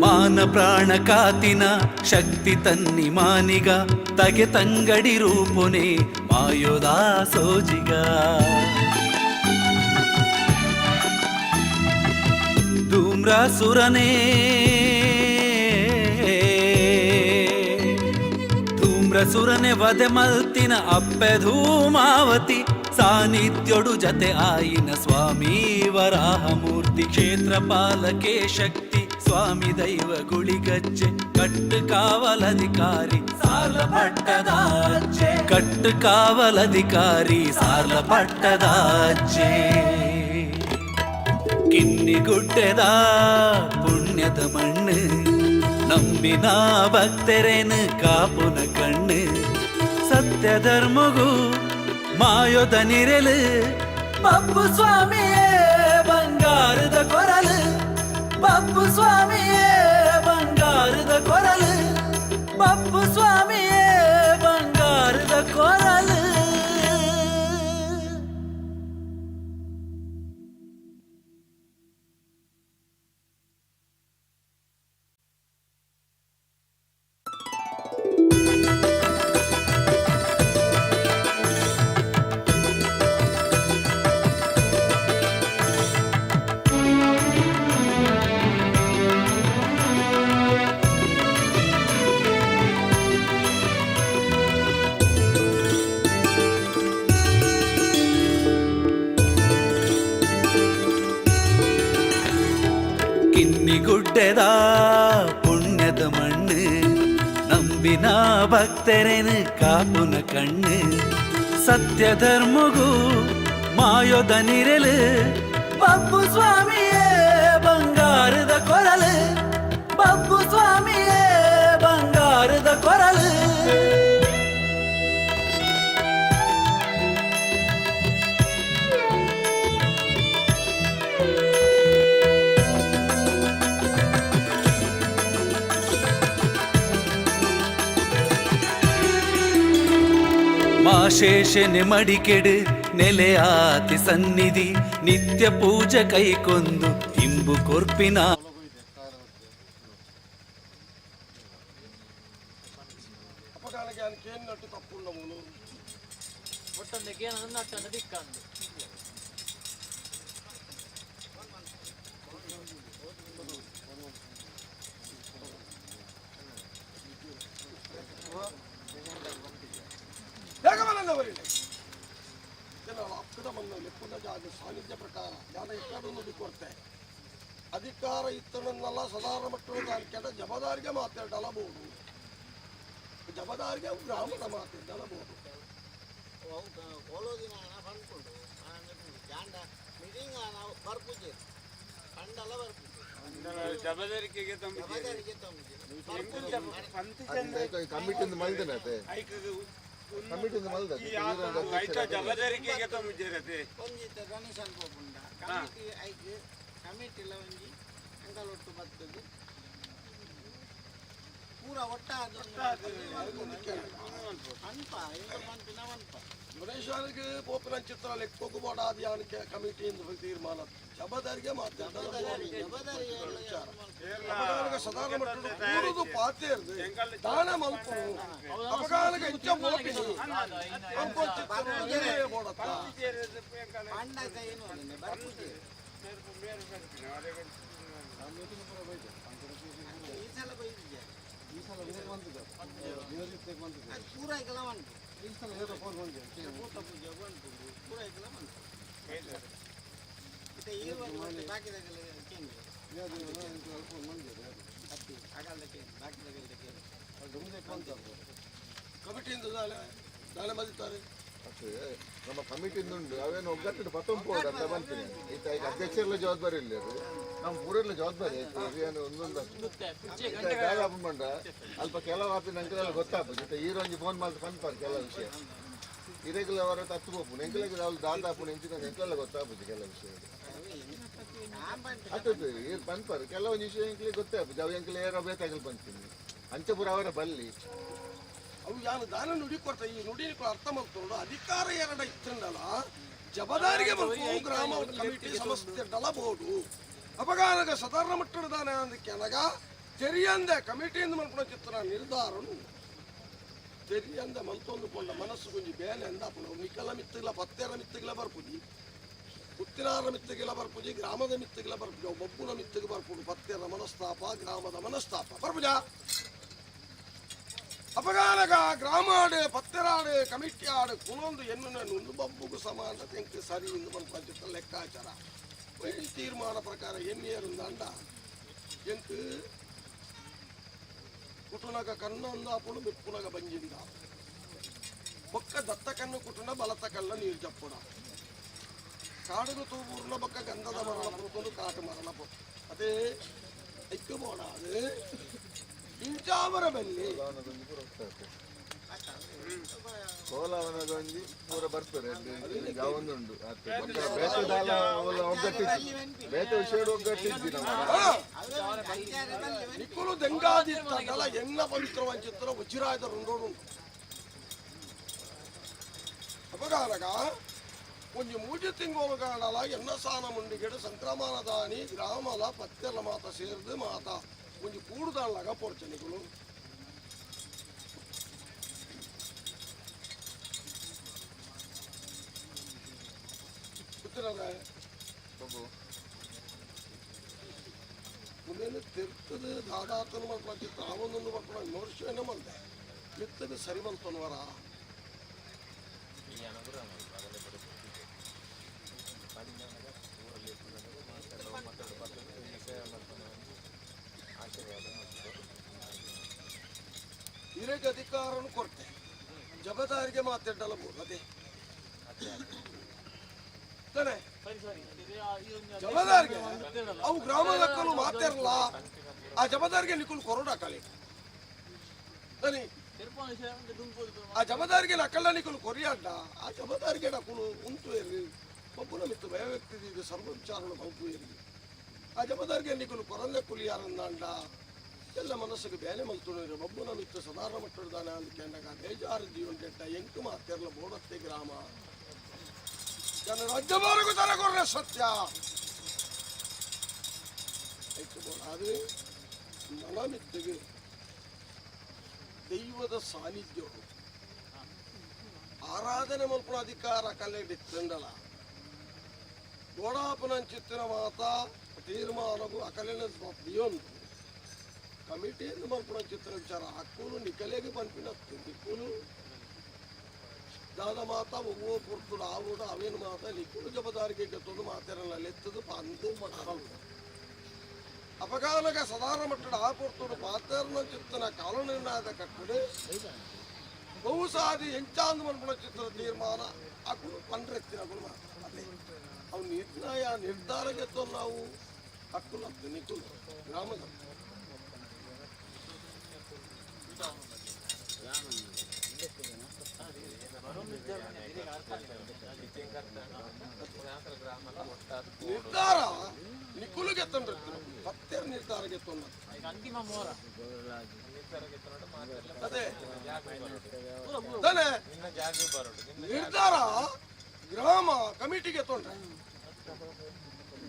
ಮಾನ ಪ್ರಾಣ ಕಾತಿನ ಶಕ್ತಿ ತನ್ನಿ ಮಾನಿಗ ತಗೆ ತಂಗಡಿ ರೂಪುನೆ ಮಾಯೋದಾ ಸೋಜಿಗ. ಧೂಮ್ರಾಸುರನೇ ಧೂಮ್ರಸುರನೆ ವಧೆ ಮಲ್ತಿನ ಅಪ್ಪೆ ಧೂಮಾವತಿ ಸಾನ್ನಿಧ್ಯೋಡು ಜತೆ ಆಯಿನ ಸ್ವಾಮಿ ವರಾಹಮೂರ್ತಿ ಕ್ಷೇತ್ರ ಪಾಲಕೆ ಶಕ್ತಿ ಸ್ವಾಮಿ ದೈವ ಗುಳಿಗಜ್ಜೆ ಕಟ್ಟು ಕಾವಲಧಿಕಾರಿ ಸಾರ್ಲ ಪಟ್ಟದಾಚೆ ಕಟ್ಟು ಕಾವಲಧಿಕಾರಿ ಸಾರ್ಲ ಪಟ್ಟದಾಚೆ. ಕಿನ್ನಿಗುಡ್ಡೆದ ಪುಣ್ಯದ ಮಣ್ಣು ನಂಬಿನ ಭಕ್ತರೇನು ಕಾಪುನ ಕಣ್ಣು ಸತ್ಯ ಧರ್ಮಗೂ ಮಾಯೋದ ನಿರಲು ಬಬ್ಬು ಸ್ವಾಮಿಯೇ ಬಂಗಾರದ ಕೊರಲು ಬಬ್ಬು ಸ್ವಾಮಿಯೇ ಬಂಗಾರದ ಕೊರಲು ಬಬ್ಬು ಸ್ವಾಮಿಯೇ ಬಂಗಾರದ ಕೊರಲು. ಕಿನ್ನಿಗುಡ್ಡೆದ ಪುಣ್ಯದ ಮಣ್ಣು, ನಂಬಿನ ಭಕ್ತರೇನು ಕಾಪುನ ಕಣ್ಣು, ಸತ್ಯ ಧರ್ಮಗೂ ಮಾಯೋದ ನಿರಲು, ಬಬ್ಬು ಸ್ವಾಮಿಯೇ ಬಂಗಾರದ ಕೊರಲು, ಬಬ್ಬು ಸ್ವಾಮಿಯೇ ಬಂಗಾರದ ಕೊರಲು. ಮಾಶೇಷನೆ ಮಡಿಕೆಡು ನೆಲೆಯಾತಿ ಸನ್ನಿಧಿ, ನಿತ್ಯ ಪೂಜೆ ಕೈಕೊಂದು ಇಂಬು ಕೊರ್ಪಿನ. ಸಾನ್ನಿಧ್ಯ ಪ್ರಕಾರ ಯಾನ ಎಕ್ಕಡೊಂದು ಕೊರತೆ ಅಧಿಕಾರ ಇತ್ತನನ್ನೆಲ್ಲ ಸಾಧಾರಣ ಮಟ್ಟದ ಕೆಟ್ಟ ಜಬದಾರಿಗೆ ಮಾತಾಡಲಬಹುದು, ಜಬದಾರಿಗೆ ಗ್ರಾಮದ ಮಾತಾಡಲಬಹುದು. ಕಮಿಟಿಯಿಂದ ಮಲ್ದನತೆ, ಕಮಿಟಿಯಿಂದ ಮಲ್ದ ಕಮಿಟಿಲ ಒಂಜಿ ಅಂಗಲೊಟ್ಟು ಬತ್ತದು ಪೂರ ಒಟ್ಟಾದ ಅನ್ಪ ಎಂತ ಪನ್ಪಿನ ಅನ್ಪ ಗಣೇಶನಿಗೆ ಪೋಪಿನ ಚಿತ್ರ ಲೆಕ್ಕೋಗು ಬೋಡಾದ ಕಮಿಟಿಯಿಂದ ತೀರ್ಮಾನ ಜಬದಾರಿಗೆ ಮಾತಾಡ ಸಾಧಾರಣ ಮಟ್ಟದ ಪೂರದು ಪಾತೆ ದಾನ ಮಲ್ಪು ಅಪಗಾನಗ ಇಂಚ ಪೋಪಿನಿ ಅನ್ಕೋ ಚಿತ್ರ ಬೋಡತ್ತ ಪಂಡ ಏನು ಬರ್ಪುಜಿ ಈ ಸಲ ಬೈದಿದ್ದೆ ಈ ಸಲ ಬಂದಿದೆ, ಅದು ಪೂರ ಐಕಲ ಉಂಟು. ಈ ಸಲ ಏರೋ ಫೋನ್ ಬಂದಿದೆ. ಪೂತ ಪೂಜೆ ಉಂಟು, ಪೂರ ಐಕಲ ಉಂಟು. ಮತ್ತೆ ಈ ಒಂದು ಬಾಕಿದಾಗೆಲ್ಲ ಕೇಂದ್ರ ಫೋನ್ ಬಂದಿದೆ. ಅತ್ತಿ ಅಗಲ್ದ ಕೇಂದ್ರ ಬಾಕಿದಾಗೆಲ್ಲ ಕೇಂದ್ರ ಕಮಿಟಿಯಿಂದ ದಾನೆ ಮದಿತಾರೆ. ನಮ್ಮ ಕಮಿಟಿಯಿಂದ ಉಂಟು ಅವೇನು ಒಗ್ಗಟ್ಟು ಪತ್ತೊಂಬೋದು ಅಂತ ಬಂತೀನಿ. ಈತ ಈಗ ಅಧ್ಯಕ್ಷರೆಲ್ಲ ಜವಾಬ್ದಾರಿ ಇಲ್ಲ, ಅದು ನಮ್ಮ ಊರೆಲ್ಲ ಜವಾಬ್ದಾರಿ ಆಯ್ತು. ಏನು ಒಂದೊಂದು ದಾದ ಬಂಡ ಅಲ್ಪ ಕೆಲವು ಆಪಿನ ಅಂಕಲೆಲ್ಲ ಗೊತ್ತಾಗ್ಬೋದು. ಜೊತೆ ಈರೊಂಜಿ ಫೋನ್ ಮಾಡಿ ಪನ್ಪಾರು ಕೆಲವು ವಿಷಯ ಇರೆಗ್ಲ ಅವರ ತತ್ತು ಪೋಪುನು ಎಂಕಲೆಗ್ ಅವ್ಲು ದಾದಾಪುನು ಎಂಚಿನ ಎಂಕಲೆಲ್ಲ ಗೊತ್ತಾಗ್ಬೋದು ಕೆಲವು ವಿಷಯ ಅತ್ತದ್ದು ಈರ್ ಪನ್ಪಾರು ಕೆಲವೊಂದು ವಿಷಯ ಎಂಕ್ಲಿಗೆ ಗೊತ್ತೇ ಆಗ್ಬೋದು. ಅವು ಎಂಕಲೆ ಏರೋ ಬೇಕಾಗಲು ಬಂತೀನಿ ಅಂಚಪುರ ಅವರ ಬಲ್ಲಿ ಅವು ಯಾನು ದಾನ ನುಡಿ ಕೊಡ್ತ ಈ ನುಡಿ ಅರ್ಥ ಮಾಡ್ಕೊಂಡು ಅಧಿಕಾರ ಎರಡ ಇತ್ತಂಡಲ್ಲ ಜಬದಾರಿಗೆ ಬಂತು ಗ್ರಾಮ ಕಮಿಟಿ ಸಮಸ್ಯೆ ಡಲಬಹುದು. ಅಪಗಾನಗ ಸಾಧಾರಣ ಮಟ್ಟದ ದಾನ ಅಂದಕ್ಕೆ ತೆರಿಯಂದೆ ಕಮಿಟಿಯಿಂದ ಮಲ್ಪುಣ ಚಿತ್ರ ನಿರ್ಧಾರನು ತೆರಿಯಂದೆ ಮಲ್ತೊಂದು ಕೊಂಡ ಮನಸ್ಸು ಗುಂಜಿ ಬೇಲೆ ಅಂದ ಅಪ್ಪನು ನಿಕಲ ಮಿತ್ತಿಲ್ಲ ಪತ್ತೆರ ಮಿತ್ತಿಗಿಲ ಬರ್ಪುಜಿ, ಪುತ್ತಿನಾರ ಮಿತ್ತಿಗಿಲ ಬರ್ಪುಜಿ, ಗ್ರಾಮದ ಮಿತ್ತಿಗಿಲ ಬರ್ಪುಜಿ, ಬೊಬ್ಬುನ ಮಿತ್ತಿಗೆ ಬರ್ಪುಡು. ಪತ್ತೆರ ಮನಸ್ತಾಪ ಗ್ರಾಮದ ಮನಸ್ತಾಪ ಬರ್ಪುಜ. ಅಪಗಾನಗ ಗ್ರಾಮಾಡು ಪತ್ತೆರಾಡು ಕಮಿಟಿ ಆಡು ಕುಲೊಂದು ಎನ್ನು ಒಂದು ಬಬ್ಬುಗು ಸಮಾನ ತೆಂಕು ಸರಿ ಎಂದು ಪಂಚಾಯತ್ ಲೆಕ್ಕಾಚಾರ ಈ ತೀರ್ಮಾನ ಪ್ರಕಾರ ಎನ್ನಿಯರು ಅಂಡ ಎಂಕ್ ಕುಟುನಗ ಕಣ್ಣೊಂದು ಅಪ್ಪುಡು ಮಿಪ್ಪುನಗ ಬಂಜಿಂದ ಬೊಕ್ಕ ದತ್ತ ಕಣ್ಣು ಕುಟುನ ಬಲತ ಕಲ್ಲ ನೀರು ಜಪ್ಪುಡ ಕಾಡುಗು ತೂಬೂರ್ನ ಬೊಕ್ಕ ಗಂಧದ ಮರಳ ಪೊತ್ತೊಂದು ಕಾಟು ಮರಳ ಪೊತ್ತು ಅದೇ ಐಕ್ಕು ಬೋಡ ಅದು ಇಂಚಾವರ ಬಲ್ಲಿ ಕೋಲಾವನಗ ಒಂಜಿ ಪೂರ ಬರ್ತಾರೆ ಯಾವೊಂದುಂಡು ಬೇತೆ ದಾಲ ಅವೆಲ್ಲ ಒಗ್ಗಟ್ಟಿತ್ತು, ಬೇತೆ ವಿಷಯಡ್ ಒಗ್ಗಟ್ಟಿದ್ದಿ ನಮ್ಮ. ನಿಕ್ಕುಲು ದೆಂಗಾದಿತ್ತಲ್ಲ ಎನ್ನ ಪವಿತ್ರವಾದ ಚಿತ್ರ ವಜ್ರಾಯದ ರುಂಡೋಡು ಅಪಗಾನಗ ಒಂಜಿ ಮೂಜಿ ತಿಂಗಳು ಕಾಣಲ ಎನ್ನ ಸಾನ ಮುಂಡಿಗೆಡು ಸಂಕ್ರಮಣದಾನಿ ಗ್ರಾಮಲ ಪತ್ತೆಲ ಮಾತ ಸೇರ್ದು ಮಾತ ಒಂಜಿ ಕೂಡುದಾಳಗ ಪೊರ್ಚನಿಗಳು ಮುಂದೇನು ತಿರ್ತದ ದಾದಾತನ ಮಲ್ಪನ ಚಿತ್ರ ಅವನೊಂದು ಮಲ್ಪನ ವಿಮರ್ಶೆನೆ ಮಲ್ದೆ ಮಿತ್ತದ ಸರಿ ಮಲ್ತನ್ವರ. ಕಮಿಟಿಗೆ ಅಧಿಕಾರನು ಕೊಡ್ತೆ ಜಬದಾರಿಗೆ ಮಾತಾಡಲ್ಲ ಅದೇ ತಾನೆ ಜಬದಾರಿಗೆ ಅವು ಗ್ರಾಮದಕ್ಕಲು ಮಾತಾಡಲ್ಲ ಆ ಜಬದಾರಿಗೆ ನಿಕುಲ್ ಕೊರೋಡ ಕಲಿ ತಾನೆ ಆ ಜಬದಾರಿಗೆ ನಕಲ್ಲ ನಿಕುಲು ಕೊರಿಯಾಡ ಆ ಜಬದಾರಿಗೆ ನಕುಲು ಉಂಟು ಏರಿ ಒಬ್ಬನ ಮಿತ್ತು ಭಯ ವ್ಯಕ್ತಿ ಸರ್ವ ವಿಚಾರಗಳು ಮಲ್ಪು ಏರಿ ಆ ಜಬದಾರಿಗೆ ನಿಕುಲು ಕೊರಂದೆ ಕುಲಿಯಾರಂದಾಂಡ ಎಲ್ಲ ಮನಸ್ಸಿಗೆ ಬೇಲೆ ಮಲ್ತುಣರು ಒಬ್ಬನ ಮಿತ್ತು ಸಾಧಾರಣ ಮಟ್ಟದಾನ ಅಂದ್ಕೆಂಡಾಗ ಬೇಜಾರು ಜೀವನ ಎಂಕು ಮಾತಿರಲ ಬೋಡತ್ತೆ ಗ್ರಾಮ ಜನ ರಾಜ್ಯಭಾರಗೂ ತರಗೊರ್ರೆ ಸತ್ಯ ಅದು ನಲಮಿತ್ತಿಗೆ ದೈವದ ಸಾನ್ನಿಧ್ಯ ಆರಾಧನೆ ಮಲ್ಪುನ ಅಧಿಕಾರ ಕಲೆಡಿತ್ತಂಡಲ ಗೋಡಾಪನಂಚಿತ್ತಿನ ಮಾತ ತೀರ್ಮಾನಗು ಅಕಲಿನ ದಿಯೊಂದು ಕಮಿಟಿಯಿಂದ ಮಲ್ಪುನ ಚಿತ್ರ ವಿಚಾರ ಅಕ್ಕುಲು ನಿಕಲೆಗೆ ಪನ್ಪಿನ ನಿಕ್ಕುಲು ದಾದ ಮಾತ ಒವ್ವೋ ಪೊರ್ತುಡು ಆವುಡು ಅವೇನು ಮಾತ ನಿಕ್ಕುಲು ಜಬದಾರಿಗೆ ಗೆತ್ತೊಂದು ಮಾತೆರಲ್ಲ ಲೆತ್ತದು ಪಂದು ಮಕ್ಕಳು ಅಪಗಾನಗ ಸಾಧಾರಣ ಮಟ್ಟದ ಆ ಪೊರ್ತುಡು ಪಾತೇರ್ನ ಚಿತ್ತನ ಕಾಲನಿರ್ಣಯದ ಕಟ್ಟಡು ಬಹುಸಾದಿ ಎಂಚಾಂದು ಮನ್ಪುಣ ಚಿತ್ರದ ತೀರ್ಮಾನ ಅಕುಲು ಪಂಡ್ರೆತ್ತಿನ ಅಕುಲು ಮಾತ್ರ ಅದೇ ಅವು ನಿರ್ಣಯ ನಿರ್ಧಾರ ಗೆತ್ತೊ ನಾವು ಅಕ್ಕುಲು ಅತ್ತು ನಿಕ್ಕುಲು ಗ್ರಾಮದ ನಿರ್ಧಾರ ನಿಕ್ಕುಲು ಗೆತ್ತೊಂಡಿರ್ತೀರ ಪತ್ತೆರ ನಿರ್ಧಾರ ಗೆತ್ತೊಂಡ ಅಂತಿಮ ಮೋರ ಅದೇ ತಾನೆ ನಿರ್ಧಾರ ಗ್ರಾಮ ಕಮಿಟಿಗೆ ತೊಂದ್ರೆ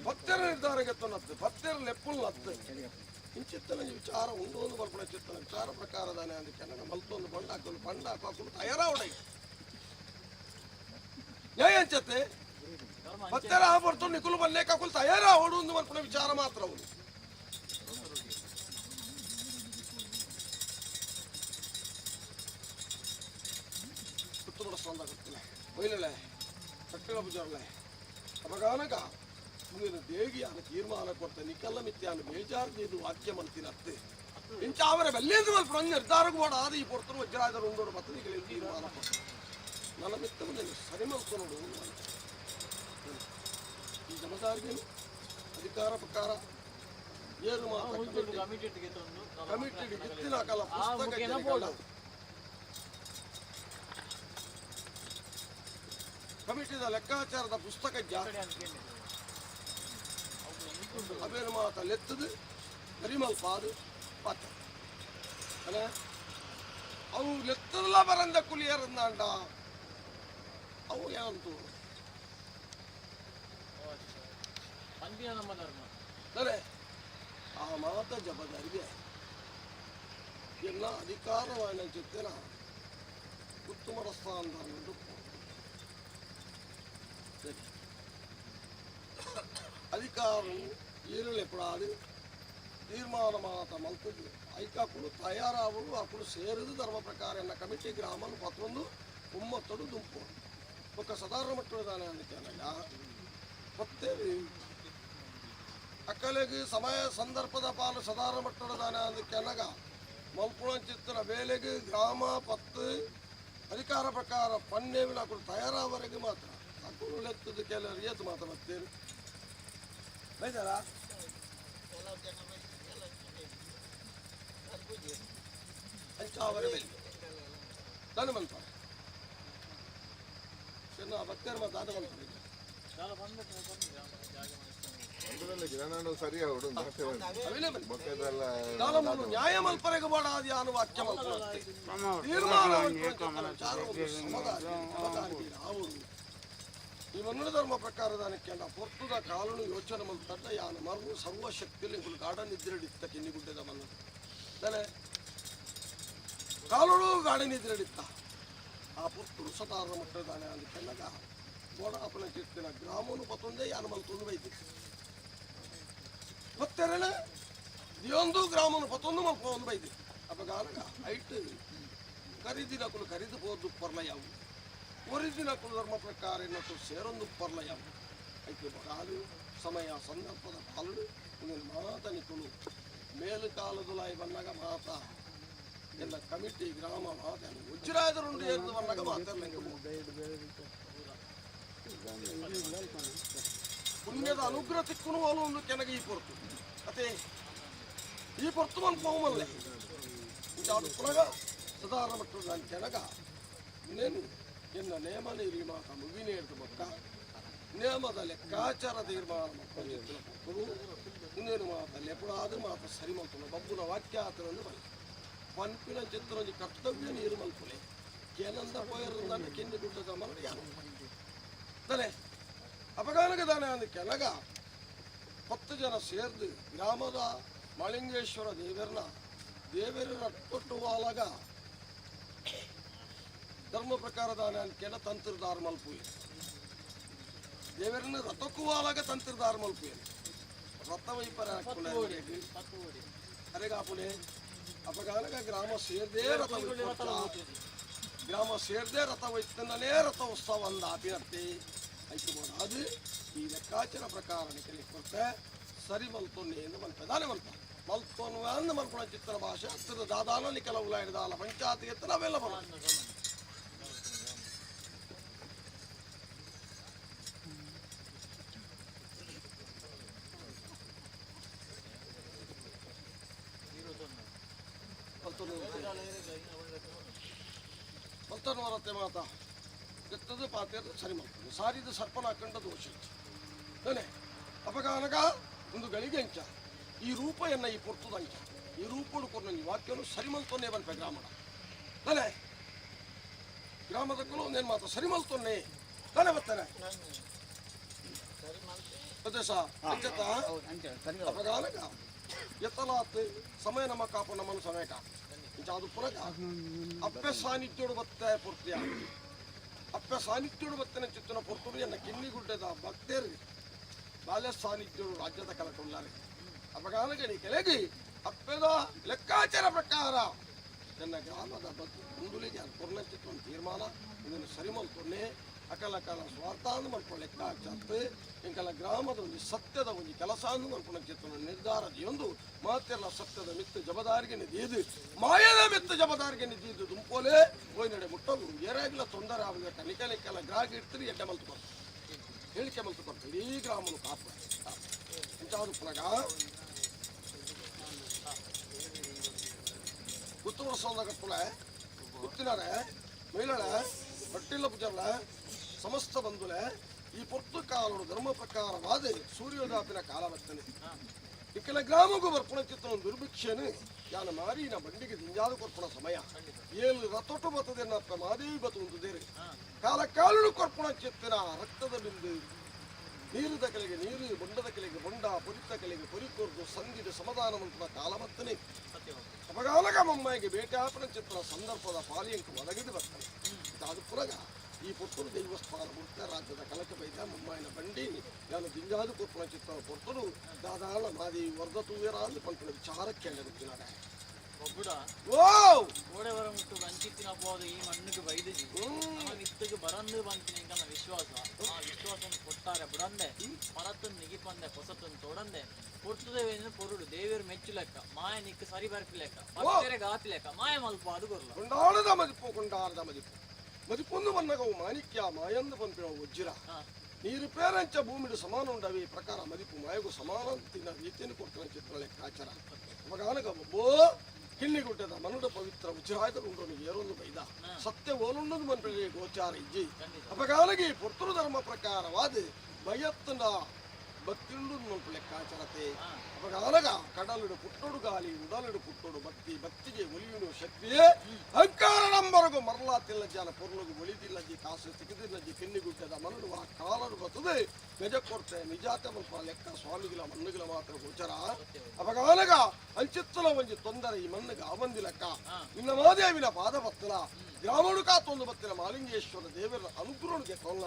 ಪತ್ತೆರ ನಿರ್ಧಾರ ಗೆತ್ತೊಂಡತ್ತು ಪತ್ತೆರ ಲೆಪ್ಪುಲ್ ಹತ್ತು ಇಂಚಿತ್ತನ ವಿಚಾರ ಉಂಡು ಒಂದು ಬರ್ಪಣ ಚಿತ್ತನ ವಿಚಾರ ಪ್ರಕಾರದಾನೆ ಅದಕ್ಕೆ ನನ್ನ ಮಲ್ತೊಂದು ಬಂಡ ಹಾಕಲು ಬಂಡ ಹಾಕಲು ತಯಾರಾವಡೆ ನ್ಯಾಯ ಅಂಚತ್ತೆ ಪತ್ತೆರ ಆ ಬರ್ತು ನಿಕುಲು ಬಲ್ಲೇಕ ಹಾಕಲು ತಯಾರಾವಡು ಒಂದು ಬರ್ಪಣ ವಿಚಾರ ಮಾತ್ರ ಅವನು ಗುತ್ತುಮಡಸ್ತಾಂದಾಗುತ್ತಿಲ್ಲ ಬೈಲಳೆ ಕಟ್ಟಿಲ ಬುಜಾರ್ಲೆ ಅಪಗಾನಗ ಮುಂದಿನ ದೇಗಿಯಾನ ತೀರ್ಮಾನ ಕೊಡ್ತ ನಿಕಲ್ಲ ಮಿತ್ಯಾನ ಬೇಜಾರ್ದು ವಾಕ್ಯ ಮಲ್ತಿನತ್ತೆ ಇಂಚ ಅವರ ಬೆಲ್ಲೇಂದು ಮಲ್ಪ ನಿರ್ಧಾರಕ್ಕೆ ಬೋಡ ಆದ ಈ ಪೊರ್ತರು ವಜ್ರಾಯದರು ಉಂಡೋಡು ಬತ್ತದಿಗೆ ತೀರ್ಮಾನ ಕೊಡ್ತ ನನ್ನ ಮಿತ್ತ ಮುಂದೆ ಸರಿ ಮಲ್ಕೊನೋಡು ಈ ಜಮದಾರಿಗೆ ಅಧಿಕಾರ ಪ್ರಕಾರ ಏನು ಮಾತ ಕಮಿಟಿ ಗಿತ್ತಿನ ಕಾಲ ಪುಸ್ತಕ ಕಮಿಟಿದ ಲೆಕ್ಕಾಚಾರದ ಪುಸ್ತಕ ಅವೇನು ಮಾತ ಲೆತ್ತದು ಪರಿಮಲ್ ಪಾದು ಪಾತ್ರ ಅಲ್ಲ ಅವು ಲೆತ್ತದಲ್ಲ ಬರಂದ ಕುಲಿಯರಂದಾಂಡ ಅವು ಏನಂತು ಅರೆ ಆ ಮಾತ ಜಬದಾರಿಗೆ ಎಲ್ಲ ಅಧಿಕಾರವಾದ ಜೊತೆನ ಉತ್ತಮ ಸ್ಥಾನದ ಅಧಿಕಾರವು ಏರಲೆಪಡಾದು ತೀರ್ಮಾನ ಮಾತ ಮಲ್ತದ್ದು ಐಕಾಕುಲು ತಯಾರಾವರು ಅಕುಲು ಸೇರಿದು ಧರ್ಮ ಪ್ರಕಾರ ಎನ್ನ ಕಮಿಟಿ ಗ್ರಾಮನು ಪತ್ತೊಂದು ಒಂಬತ್ತಡು ದುಂಪು ಒಕ್ಕ ಸಾಧಾರಣ ಮಟ್ಟದಾನೆ ಅಂದ್ಕೆನಗ ಮತ್ತೆ ಅಕ್ಕಲೆಗೆ ಸಮಯ ಸಂದರ್ಭದ ಪಾಲು ಸಾಧಾರಣ ಮಟ್ಟದಾನೆ ಅಂದ್ಕೆನಗ ಮಲ್ಪುಣಂಚಿತ್ತಿನ ಬೇಲೆಗೆ ಗ್ರಾಮ ಪತ್ತು ಅಧಿಕಾರ ಪ್ರಕಾರ ಪನ್ನೇವಿನ ಅಕುಲು ತಯಾರಾವರೆಗೆ ಮಾತ್ರ ಅಕುಲು ಲೆತ್ತದ ಕೆಲವರು ಏತು ಮಾತ್ರ ಬರ್ತೇನೆ ಬೈದಾರ ಅಂಚಾವರೆ ಬೆಲೆ ನಾನು ಮಲ್ಪ ಚೆನ್ನ ಭಕ್ತರ ಮಾತು ಆದ ಮಲ್ಪ ಸರಿ ಅವಡು ನ್ಯಾಯ ಮಲ್ಪರೆಗೆ ಬಾಡಾದಿ ಅನು ವಾಕ್ಯ ಮಲ್ಪರೆ ತೀರ್ಮಾನ ಈ ಮನ್ನಡ ಧರ್ಮ ಪ್ರಕಾರದಾನಕ್ಕೆ ಪೊರ್ತುದ ಕಾಲನು ಯೋಚನೆ ಮಲ್ತಡ್ಡ ಯಾನ ಮರ್ವು ಸರ್ವಶಕ್ತಿಯಲ್ಲಿ ಇಂಕುಲು ಗಾಢ ನಿದ್ರೆಡಿತ್ತ ಕಿನ್ನಿಗುಡ್ಡೆದ ಮನ್ನ ತಾನೆ ಕಾಲುಳು ಗಾಢ ನಿದ್ರೆಡಿತ್ತ ಆ ಪೊರ್ತುಡು ಸತಾರ ಮಟ್ಟದಾನೆ ಅಂದ್ಕೆಲ್ಲಗ ಗೋಡ ಅಪನ ಚಿತ್ತಿನ ಗ್ರಾಮನು ಪತ್ತೊಂದೇ ಯಾನ ಮಲ್ತೊಂದು ಬೈತಿ ಪತ್ತೆರಣ ದಿಯೊಂದು ಗ್ರಾಮನು ಪತ್ತೊಂದು ಮಲ್ಪ ಒಂದು ಬೈತಿ ಅಪಗಾನಗ ಐಟ್ ಕರಿದಿನಕುಲು ಕರಿದು ಪೋದು ಪರ್ಲ ಯಾವು ಒರಿಜಿನಕುಲು ಧರ್ಮ ಪ್ರಕಾರ ಎನ್ನತು ಸೇರೊಂದು ಪರ್ಲ ಯಾವು ಐತೆ ಕಾಲು ಸಮಯ ಸಂದರ್ಭದ ಪಾಲು ಮಾತನಿಕುಲು ಮೇಲು ಕಾಲದುಲಾಯಿ ಬನ್ನಾಗ ಮಾತ ಎಲ್ಲ ಕಮಿಟಿ ಗ್ರಾಮ ಮಾತಾಡ ಉಜ್ಜರಾಯದರುಂಡು ಏರ್ದು ಬಂದಾಗ ಮಾತಾಡಲಿಕ್ಕೆ ಪುಣ್ಯದ ಅನುಗ್ರಹ ತಿಕ್ಕುನು ಒಂದು ಕೆನಗ ಈ ಪೊರ್ತು ಅತೆ ಈ ಪೊರ್ತು ಮನ್ಪೋಮಲ್ಲೆ ಅದು ಪುನಗ ಸದಾರ ಮಟ್ಟು ನಾನು ಕೆನಗ ಇನ್ನೇನು ಎನ್ನ ನೇಮ ನಿರ್ಮಾತ ಮುಗಿನೇರ್ದು ಬೊಕ್ಕ ನೇಮದ ಲೆಕ್ಕಾಚಾರ ತೀರ್ಮಾನ ಮಕ್ಕಳು ಇನ್ನೇನು ಮಾತ ಲೆಪುಡಾದ ಮಾತ ಸರಿ ಮಲ್ತುನ ಬಬ್ಬುನ ವಾಕ್ಯ ಆತನಂದು ಬಲ್ಲ ಪನ್ಪಿನ ಚಿತ್ರೊಂಜಿ ಕರ್ತವ್ಯ ನೀರು ಮಲ್ಪುಲೆ ಕೇನಂದ ಪೋಯರಂದ ಕೆನ್ನಿ ಗುಡ್ಡದ ಮರಳು ಯಾರು ತಲೆ ಅಪಗಾನಗ ದಾನೆ ಅಂದ ಕೆನಗ 10 ಜನ ಸೇರ್ದು ಗ್ರಾಮದ ಮಾಳಿಂಗೇಶ್ವರ ದೇವರನ್ನ ದೇವರ ರಟ್ಟೊಟ್ಟುವಾಲಗ ಧರ್ಮ ಪ್ರಕಾರದಾನ ಕೆಲ ತಂತ್ರದಾರ ಮಲ್ಪುವೆ ದೇವರನ್ನ ರಥಕ್ಕುವಾಲಗ ತಂತ್ರದಾರ ಮಲ್ಪುವೆ ರಥ ವೈಪರ ಅರೆಗಾಪುಲೆ ಅಪಗಾನಗ ಗ್ರಾಮ ಸೇರ್ದೇ ರಥ ಗ್ರಾಮ ಸೇರ್ದೇ ರಥ ವೈತನಲೇ ರಥ ಉತ್ಸವ ಅಂದ ಆಪಿನತ್ತೆ ಐತು ಅದು ಈ ಲೆಕ್ಕಾಚಾರ ಪ್ರಕಾರ ನಿಕಲಿ ಕೊಡ್ತೆ ಸರಿ ಮಲ್ತೊನ್ನೆ ಎಂದು ಮಲ್ಪೆ ದಾನೆ ಮಲ್ಪ ಮಲ್ತೊನ್ವ ಅಂದ ಮಲ್ಪುಣ ಚಿತ್ರ ಭಾಷೆ ಹತ್ತಿರದ ದಾದಾನ ನಿಕಲ ಉಲಾಯಿದಾಲ ಪಂಚಾಯತ್ ಎತ್ತರ ಅವೆಲ್ಲ ಬರೋ ಮಲ್ತೊನ್ವರತ್ತೆ ಮಾತಾ ಎತ್ತದ ಪಾತ್ರೆ ಸರಿ ಮಾಡ್ತಾರೆ ಸಾರಿದ ಸರ್ಪನ ಹಾಕೊಂಡ ದೋಷ ತಾನೆ ಅಪಗಾನಗ ಒಂದು ಗಳಿಗೆ ಅಂಚ ಈ ರೂಪ ಎನ್ನ ಈ ಪೊರ್ತದ ಅಂಚ ಈ ರೂಪಡು ಕೊರ್ನ ಈ ವಾಕ್ಯನು ಸರಿ ಮಲ್ತೊನ್ನೆ ಬನ್ಪೆ ಗ್ರಾಮದ ತಾನೆ ಗ್ರಾಮದ ಕುಲು ಒಂದೇನು ಮಾತು ಸರಿ ಮಲ್ತೊನ್ನೆ ತಾನೆ ಬರ್ತಾನೆ ಪ್ರದೇಶ ಅಂಚತ ಅಪಗಾನಗ ಎತ್ತಲಾತ್ ಸಮಯ ನಮ್ಮ ಕಾಪು ನಮ್ಮನ್ನು ಸಮಯ ಕಾಪು ಇಂಚ ಅದು ಪುರಗ ಅಪ್ಪೆ ಸಾನ್ನಿಧ್ಯೋಡು ಬತ್ತೆ ಪೂರ್ತಿಯ ಅಪ್ಪ ಸಾನ್ನಿಧ್ಯೋಡು ಬತ್ತನ ಚಿತ್ತನ ಪೊರ್ತುಡು ಎನ್ನ ಕಿನ್ನಿಗುಡ್ಡದ ಭಕ್ತರು ಬಾಲ್ಯ ಸಾನ್ನಿಧ್ಯೋಡು ರಾಜ್ಯದ ಕಲಟುಲ್ಲಾರೆ ಅಪಗಾನಗಣಿ ಕೆಳಗಿ ಅಪ್ಪದ ಲೆಕ್ಕಾಚಾರ ಪ್ರಕಾರ ನನ್ನ ಗ್ರಾಮದ ಮುಂದುಲಿಗೆ ಪೂರ್ಣ ಚಿತ್ತ ತೀರ್ಮಾನ ಇದನ್ನು ಸರಿ ಮಲ್ತೊನ್ನೆ ಅಕಲ ಕಾಲ ಸ್ವಾರ್ಥ ಅಂದು ಮಲ್ಪೊ ಲೆಕ್ಕಾಚಾರ ಇಂಕಲ ಗ್ರಾಮದ ಒಂದು ಸತ್ಯದ ಒಂದು ಕೆಲಸ ಅಂದು ಮಲ್ಪೊಣ ಚಿತ್ತನ ನಿರ್ಧಾರ ಒಂದು ಮಾತೆಲ್ಲ ಸತ್ಯದ ಮಿತ್ತು ಜಬದಾರಿಗೆ ನಿಧೀದು ಮಾಯದ ಮಿತ್ತು ಜಬದಾರಿಗೆ ನಿಧೀದು ದುಂಪೋಲೆ ಹೋಯ್ ಮುಟ್ಟೋದು ಏರಾಗಿಲ್ಲ ತೊಂದರೆ ಆಗಬೇಕು ನಿಕಲ ನಿಕಲ ಗ್ರಾಹಕ ಇಡ್ತೀರಿ ಎಡ್ಡೆ ಮಲ್ತು ಹೇಳಿಕೆ ಮಲ್ತು ಇಡೀ ಗ್ರಾಮನು ಕಾಪು ಇಂತಾದ್ರು ಪುನಗ ಗುತ್ತು ವರ್ಷ ಕಟ್ಟುಲೆ ಗುತ್ತಿನಾರೆ ಮಹಿಳೆ ಬಟ್ಟಿಲ್ಲ ಪೂಜರ್ಲ ಸಮಸ್ತ ಬಂಧುಲೆ ಈ ಪೊರ್ತು ಕಾಲಡು ಧರ್ಮ ಪ್ರಕಾರವಾದ ಸೂರ್ಯೋದಾಪಿನ ಕಾಲ ಬರ್ತನೆ ಇಕ್ಕಲ ಗ್ರಾಮಗೂ ಬರ್ಪುಣ ಚಿತ್ತನ ದುರ್ಭಿಕ್ಷೇನು ಯಾನ ಮಾರಿನ ಬಂಡಿಗೆ ದಿಂಜಾದ ಕೊರ್ಪುಣ ಸಮಯ ಏಳು ರಥೊಟ್ಟು ಬರ್ತದೆ ಮಾದೇವಿ ಬತು ಉಂದುದೇರು ಕಾಲ ಕಾಲಡು ಕೊರ್ಪುಣ ಚಿತ್ತನ ರಕ್ತದ ಬಿಂದು ನೀರುದ ಕೆಳಗೆ ನೀರು ಬೊಂಡದ ಕೆಳಗೆ ಬೊಂಡ ಪೊರಿತ ಕೆಳಗೆ ಪೊರಿ ಕೊರ್ದು ಸಂಧಿದ ಸಮಾಧಾನ ಮಂತ್ರ ಕಾಲ ಬರ್ತನೆ ಅಪಗಾಲಗ ಮಮ್ಮಾಯಿಗೆ ಬೇಟಾಪನ ಚಿತ್ರ ಸಂದರ್ಭದ ಪಾಲಿಯಂಕು ಒದಗಿದು ಬರ್ತಾನೆ ಅದು ಪುರಗ ಈ ಪೊತ್ತರು ದೈವಸ್ಥಾನ ಮುರ್ತ ರಾಜ್ಯದ ಕಲಕ ಬೈದ ಮಮ್ಮಾಯಿನ ಬಂಡಿ ನಾನು ದಿಂಜಾದು ಕೊರ್ಪುಣ ಚಿತ್ರ ಪೊರ್ತರು ದಾದಾಳ ಮಾದಿ ವರ್ಧ ತೂವೇರ ಅಂದು ಪಂಪುಣ ವಿಚಾರಕ್ಕೆ ಗೊತ್ತಿನಾರೆ ಒಬ್ಬುಡ ಗೋಡೆವರ ಮುಟ್ಟು ಅಂಚಿತ್ತಿನ ಅಪವಾದ ಈ ಮಣ್ಣಿಗೆ ಬೈದಿಜಿ ಇತ್ತಗೆ ಬರಂದು ಬಂತೀನಿ ಎಂಕಲ್ನ ವಿಶ್ವಾಸ ಆ ವಿಶ್ವಾಸವನ್ನು ಕೊಟ್ಟಾರೆ ಬುಡಂದೆ ಪರತ್ತನ್ನು ನಿಗಿಪಂದೆ ಹೊಸತನ್ನು ತೋಡಂದೆ ಪೊರ್ತುದೇವೇನು ಪೊರುಡು ದೇವರು ಮೆಚ್ಚು ಲೆಕ್ಕ ಮಾಯ ನಿಕ್ಕು ಸರಿ ಬರ್ಪಿ ಲೆಕ್ಕ ಭಕ್ತರೆ ಗಾಪಿ ಲೆಕ್ಕ ಮಾಯ ಮಲ್ಪ ಅದು ಕೊರ್ಲ ಕೊಂಡಾಡದ ಮದಿಪು ಕೊಂಡಾಡದ ಮದಿಪು ಮದಿಪೊಂದು ಬನ್ನಗವು ಮಾಣಿಕ್ಯ ಮಾಯಂದು ಪಂಪಿನ ವಜ್ರ ನೀರು ಪೇರಂಚ ಭೂಮಿಡು ಸಮಾನ ಉಂಡವಿ ಪ್ರಕಾರ ಮದಿಪು ಮಾಯಗೂ ಸಮಾನ ತಿನ್ನ ರೀತಿಯನ್ನು ಕೊಡ್ತಾನೆ ಚಿತ್ರ ಲೆಕ್ಕಾಚಾರ ಅವಾಗ ಒಬ್ಬೋ ಕಿನ್ನಿಗುಡ್ಡದ ಮನುಡ ಪವಿತ್ರ ಉಜ್ರಾಯದ ಉಂಡನು ಏರೊಂದು ಬೈದ ಸತ್ಯ ಓಲುಂಡದು ಮನ್ಪಿಗೆ ಗೋಚಾರ ಇಜ್ಜಿ ಅಪಗಾಲಗಿ ಪೊರ್ತುರು ಧರ್ಮ ಪ್ರಕಾರವಾದ ಬಯತ್ತನ ಭಕ್ತಿಯುಂಡು ಮನ್ಪು ಲೆಕ್ಕಾಚಾರತೆ ಅಪಗಾಲಗ ಕಡಲಿಡು ಪುಟ್ಟೊಡು ಗಾಲಿ ಉಡಲಿಡು ಪುಟ್ಟೊಡು ಭಕ್ತಿ ಭಕ್ತಿಗೆ ಒಲಿಯುನು ಶಕ್ತಿಯೇ ಅಹಂಕಾರ ನಂಬರಗು ಮರಲಾತಿಲ್ಲ ಜನ ಪೊರ್ಲುಗು ಒಳಿದಿಲ್ಲಜಿ ಕಾಸು ತೆಗೆದಿಲ್ಲಜಿ ಕಿನ್ನಿಗುಡ್ಡದ ಮನುಡು ಆ ಕಾಲರು ಬರ್ತದೆ ಗಜ ಕೊರ್ತೆ ನಿಜಾತೆ ಮಲ್ಪ ಲೆಕ್ಕ ಸ್ವಾಮಿಗಿಲ ಮಣ್ಣುಗಿಲ ಮಾತ್ರ ಗೋಚರ ಅಪಗಾಲಗ ಅಂಚಿತ್ತಲ ಒಂಜಿ ತೊಂದರೆ ಈ ಮಣ್ಣಿಗೆ ಆವಂದಿ ಲೆಕ್ಕ ನಿನ್ನ ಮಾದೇವಿನ ಪಾದ ಬತ್ತಲ ಗ್ರಾಮಡು ಕಾತೊಂದು ಬತ್ತಿನ ಮಾಲಿಂಗೇಶ್ವರ ದೇವರ ಅನುಗ್ರಹಕ್ಕೆ ತೊಲ್ಲ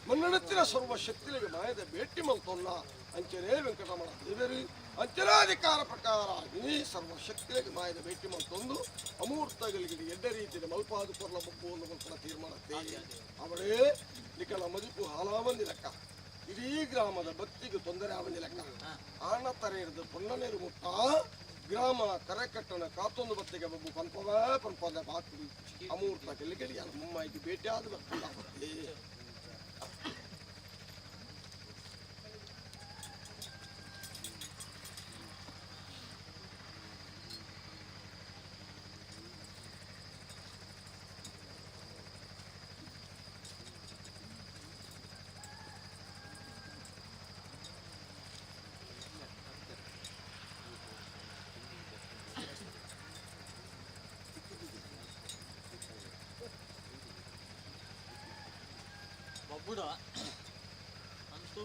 ಮನ್ನಣತ್ತಿನ ಸರ್ವ ಶಕ್ತಿಗಳಿಗೆ ಮಾಯದ ಭೇಟಿ ಮಲ್ತೊಲ್ಲ ಅಂಚನೆ ವೆಂಕಟರಮಣ ದೇವರು ಅಂಚನಾಧಿಕಾರ ಪ್ರಕಾರ ಇನಿ ಸರ್ವ ಶಕ್ತಿಗಳಿಗೆ ಮಾಯದ ಭೇಟಿ ಮಲ್ತೊಂದು ಅಮೂರ್ತಗಳಿಗೆ ಎಡ್ಡ ರೀತಿಯ ಮಲ್ಪಾದು ಕೊರ್ಲ ಬೊಬ್ಬು ಒಂದು ಮಲ್ಪನ ತೀರ್ಮಾನತ್ತೆ ಅವಳೇ ನಿಕಲ ಮದಿಪು ಹಾಲಾವಂದಿ ಲೆಕ್ಕ ಇಡೀ ಗ್ರಾಮದ ಭಕ್ತಿಗೆ ತೊಂದರೆ ಆವಂದಿ ಲೆಕ್ಕ ಆಣ ತರ ಹಿಡಿದು ಪೊನ್ನನೇರು ಮುಟ್ಟ ಗ್ರಾಮ ಕರೆಕಟ್ಟಣ ಕಾತೊಂದು ಬತ್ತಿಗೆ ಬಬ್ಬು ಪನ್ಪವೇ ಪನ್ಪದ ಬಾಕಿ ಅಮೂರ್ತ ಗೆಲ್ಲಿ ಮುಮ್ಮಾಯಿಗೆ ಭೇಟಿಯಾದ ಬರ್ತಲ್ಲ. ಬಬ್ಬುಡ ಅಂತೂ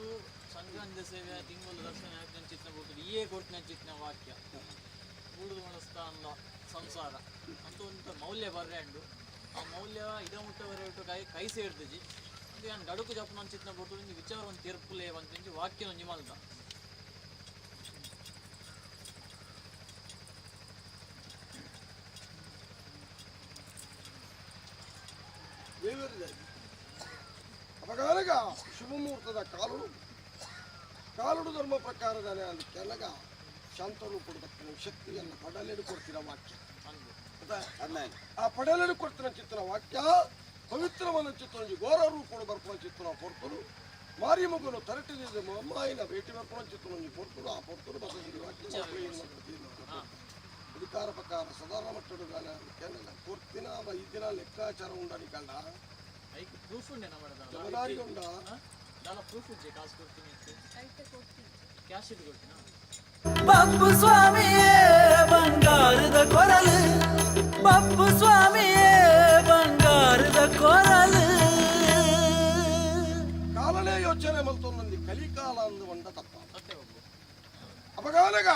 ಸಂಕ್ರಾಂತಿ ಸೇವೆ ತಿಂಗಳು ದರ್ಶನ ಚಿತ್ನ ಬಿಟ್ಟು ಈಯೇ ಕೊಟ್ಟಿನ ಚಿತ್ನ ವಾಕ್ಯ ಗೂಡು ಮನಸ್ತಾನ ಸಂಸಾರ ಅಂತೂ ಒಂದು ಮೌಲ್ಯ ಬರ್ರೆ ಆ ಮೌಲ್ಯ ಇದ ಮುಟ್ಟವರೆ ಇಟ್ಟು ಕೈ ಕೈ ಸೇರ್ದಿಜಿ ಅದು ನಾನು ಗಡುಕು ಜಪ್ಪನ ಚಿತ್ನ ಬಿಟ್ಟು ಒಂದು ವಿಚಾರ ಒಂದು ತೀರ್ಪುಲೇ ಅಂತ ವಾಕ್ಯ ಒಂಜಿ ಮಲ್ದ. ದೇವರಿದೆ ಅಪಗಾನಗ ಶುಭ ಮುಹೂರ್ತದ ಕಾಲುಡು ಕಾಲುಡು ಧರ್ಮ ಪ್ರಕಾರದಾನೆ ಅಲ್ಲಿ ಕೆನಗ ಶಾಂತರು ಕೊಡತಕ್ಕ ಶಕ್ತಿಯನ್ನು ಪಡಲೆಡು ಕೊಡ್ತಿರ ವಾಕ್ಯ. ಆ ಪಡಲೆಡು ಕೊಡ್ತಿನ ಚಿತ್ರನ ವಾಕ್ಯ ಪವಿತ್ರವನ ಚಿತ್ರ ಘೋರ ರೂಪಡು ಬರ್ಪಣ ಚಿತ್ರನ ಪೊರ್ತುಡು ಮಾರಿ ಮಗನು ತರಟಿದ ಅಮ್ಮಾಯಿನ ಭೇಟಿ ಬರ್ಪಣ ಚಿತ್ರನ ಪೊರ್ತುಡು ಆ ಪೊರ್ತುಡು ಬಸದಿ ವಾಕ್ಯ ಅಧಿಕಾರ ಪ್ರಕಾರ ಸಾಧಾರಣ ಮಟ್ಟದ ಕೆನಗ ಕೊರ್ತಿನ ಇದ್ದಿನ ಲೆಕ್ಕಾಚಾರ ಉಂಡಾಡಿ ಕಂಡ ಐಕ್ ಪ್ರೂಫ್ ಉಂಡೆ ನಮ್ಮ ಜವಾಬ್ದಾರಿ ಉಂಡ ದಾಲ ಪ್ರೂಫ್ ಉಜ್ಜೆ ಕಾಸು ಕೊಡ್ತೀನಿ ಕ್ಯಾಶ್ ಇಟ್ಟು ಕೊಡ್ತೀನಾ? ಬಪ್ಪು ಸ್ವಾಮಿಯೇ ಬಂಗಾರದ ಕೊರಲು, ಬಪ್ಪು ಸ್ವಾಮಿಯೇ ಬಂಗಾರದ ಕೊರಲು. ಕಾಲನೇ ಯೋಚನೆ ಮಲ್ತೊಂದು ಕಲಿಕಾಲ ಅಂದು ಒಂಡ ತಪ್ಪ ಅಪಗಾನಗ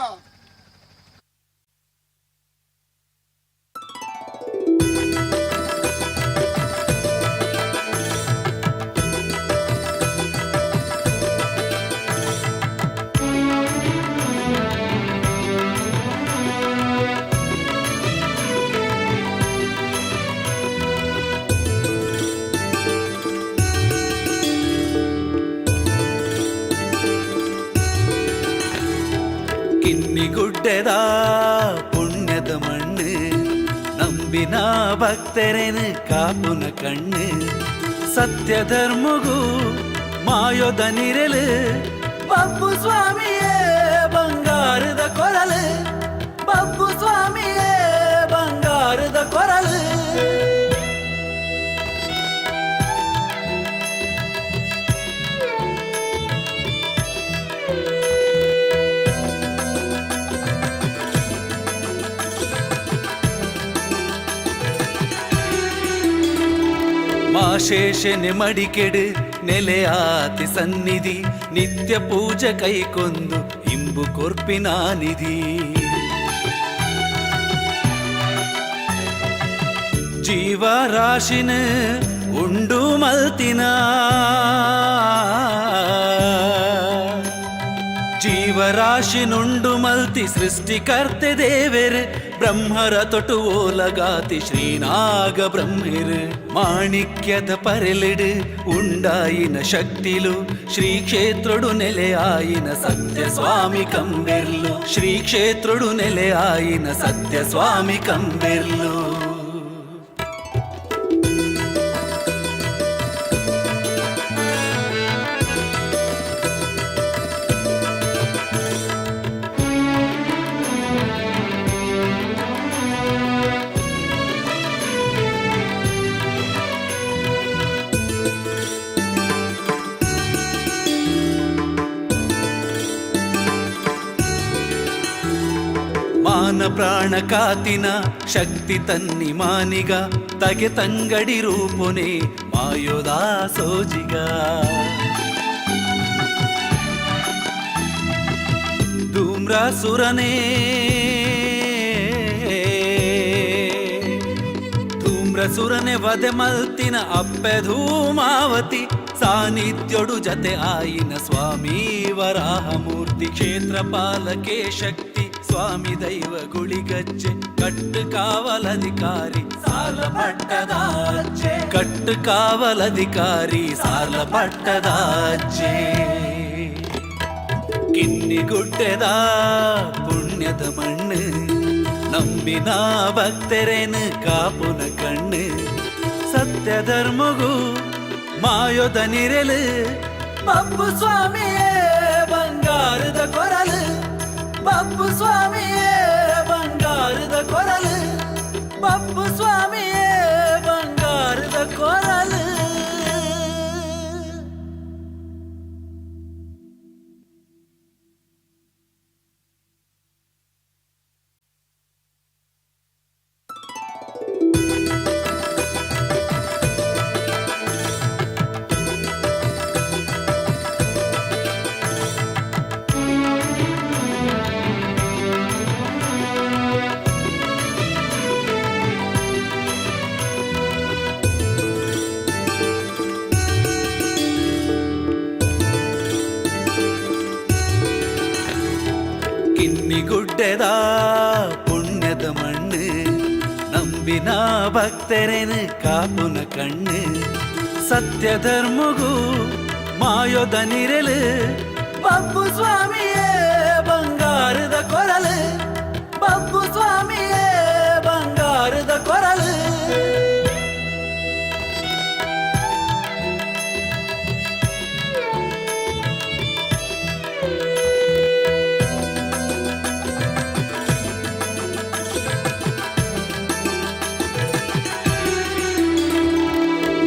ಕಿನ್ನಿಗುಡ್ಡೆದ ಪುಣ್ಯದ ಮಣ್ಣು, ನಂಬಿನ ಭಕ್ತರೇನು ಕಾಪುನ ಕಣ್ಣು, ಸತ್ಯ ಧರ್ಮಗೂ ಮಾಯೋದ ನಿರಲು, ಬಬ್ಬು ಸ್ವಾಮಿಯೇ ಬಂಗಾರದ ಕೊರಲು, ಬಬ್ಬು ಸ್ವಾಮಿಯೇ ಬಂಗಾರದ ಕೊರಲು. ಮಾಶೇಷನೆ ಮಡಿಕೆಡು ನೆಲೆಯಾತಿ ಸನ್ನಿಧಿ, ನಿತ್ಯ ಪೂಜೆ ಕೈಕೊಂದು ಇಂಬು ಕೊರ್ಪಿನ ನಿಧಿ. ಜೀವರಾಶಿನ ಉಂಡು ಮಲ್ತಿನ, ಜೀವರಾಶಿನುಂಡು ಮಲ್ತಿ ಸೃಷ್ಟಿಕರ್ತೆ ದೇವೆರ್, ಬ್ರಹ್ಮರ ತೊಟು ಓಲಗಾತಿ ಶ್ರೀನಾಗ ಬ್ರಹ್ಮೆರ್. ಮಾಣಿಕ್ಯದ ಪರೆಲಿಡು ಉಂಡಾಯಿನ ಶಕ್ತಿಲು, ಶ್ರೀ ಕ್ಷೇತ್ರಡು ನೆಲೆಯಾಯಿನ ಸತ್ಯ ಸ್ವಾಮಿ ಕಂಬೆರ್ಲು, ಶ್ರೀ ಕ್ಷೇತ್ರಡು ನೆಲೆಯಾಯಿನ ಸತ್ಯ ಸ್ವಾಮಿ ಕಂಬೆರ್ಲು. ಮಾನ ಪ್ರಾಣ ಕಾತಿನ ಶಕ್ತಿ ತನ್ನಿ ಮಾನಿಗ, ತಗೆ ತಂಗಡಿ ರೂಪುನೆ ಮಾಯೋದಾ ಸೋಜಿಗ. ಧೂಮ್ರಾಸುರನೇ ಧೂಮ್ರಸುರನೆ ವಧೆ ಮಲ್ತಿನ ಅಪ್ಪೆ ಧೂಮಾವತಿ, ಸಾನ್ನಿಧ್ಯೊಡು ಜತೆ ಆಯಿನ ಸ್ವಾಮಿ ವರಾಹಮೂರ್ತಿ. ಕ್ಷೇತ್ರ ಪಾಲಕೆ ಶಕ್ತಿ ಸ್ವಾಮಿ ದೈವ ಗುಳಿಗಜ್ಜೆ, ಕಟ್ಟು ಕಾವಲಧಿಕಾರಿ ಸಾಲ ಪಟ್ಟದಾಚೆ, ಕಟ್ಟು ಕಾವಲಧಿಕಾರಿ ಸಾಲ ಪಟ್ಟದಾಚೆ. ಕಿನ್ನಿಗುಡ್ಡೆದ ಪುಣ್ಯದ ಮಣ್ಣು ನಂಬಿನ ಭಕ್ತರೇನು ಕಾಪುನ ಕಣ್ಣು ಸತ್ಯ ಧರ್ಮಗೂ ಮಾಯೋದ ನಿರೆಲು ಬಬ್ಬು ಸ್ವಾಮಿಯೇ ಬಂಗಾರದ ಕೊರಲು ಬಬ್ಬು ಸ್ವಾಮಿಯೇ ಬಂಗಾರದ ಕೊರಲು ಬಬ್ಬು ಸ್ವಾಮಿಯೇ ಬಂಗಾರದ ಕೊರಲು. ಕಿನ್ನಿಗುಡ್ಡೆದ ಪುಣ್ಯದ ಮಣ್ಣು ನಂಬಿನ ಭಕ್ತರೇನು ಕಾಪುನ ಕಣ್ಣು ಸತ್ಯ ಧರ್ಮಗೂ ಮಾಯೋದ ನಿರೆಲು ಬಬ್ಬು ಸ್ವಾಮಿಯೇ ಬಂಗಾರದ ಕೊರಲು ಬಬ್ಬು ಸ್ವಾಮಿಯೇ ಬಂಗಾರದ ಕೊರಲು.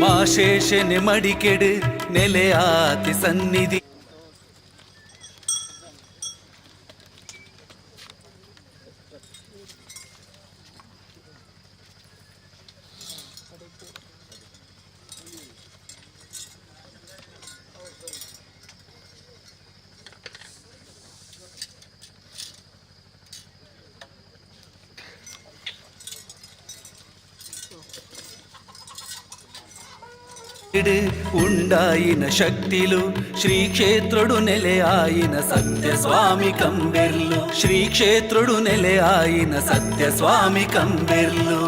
ಮಾಶೇಷನೆ ಮಡಿಕೆಡು ನೆಲೆಯಾತಿ ಸನ್ನಿಧಿ. ಉಂಡಾಯಿನ ಶಕ್ತಿಲು ಶ್ರೀ ಕ್ಷೇತ್ರುಡು ನೆಲೆಯಾಯಿನ ಸತ್ಯ ಸ್ವಾಮಿ ಕಂಬೆರ್ಲು ಶ್ರೀ ಕ್ಷೇತ್ರುಡು ನೆಲೆಯಾಯಿನ ಸತ್ಯ ಸ್ವಾಮಿ ಕಂಬೆರ್ಲು.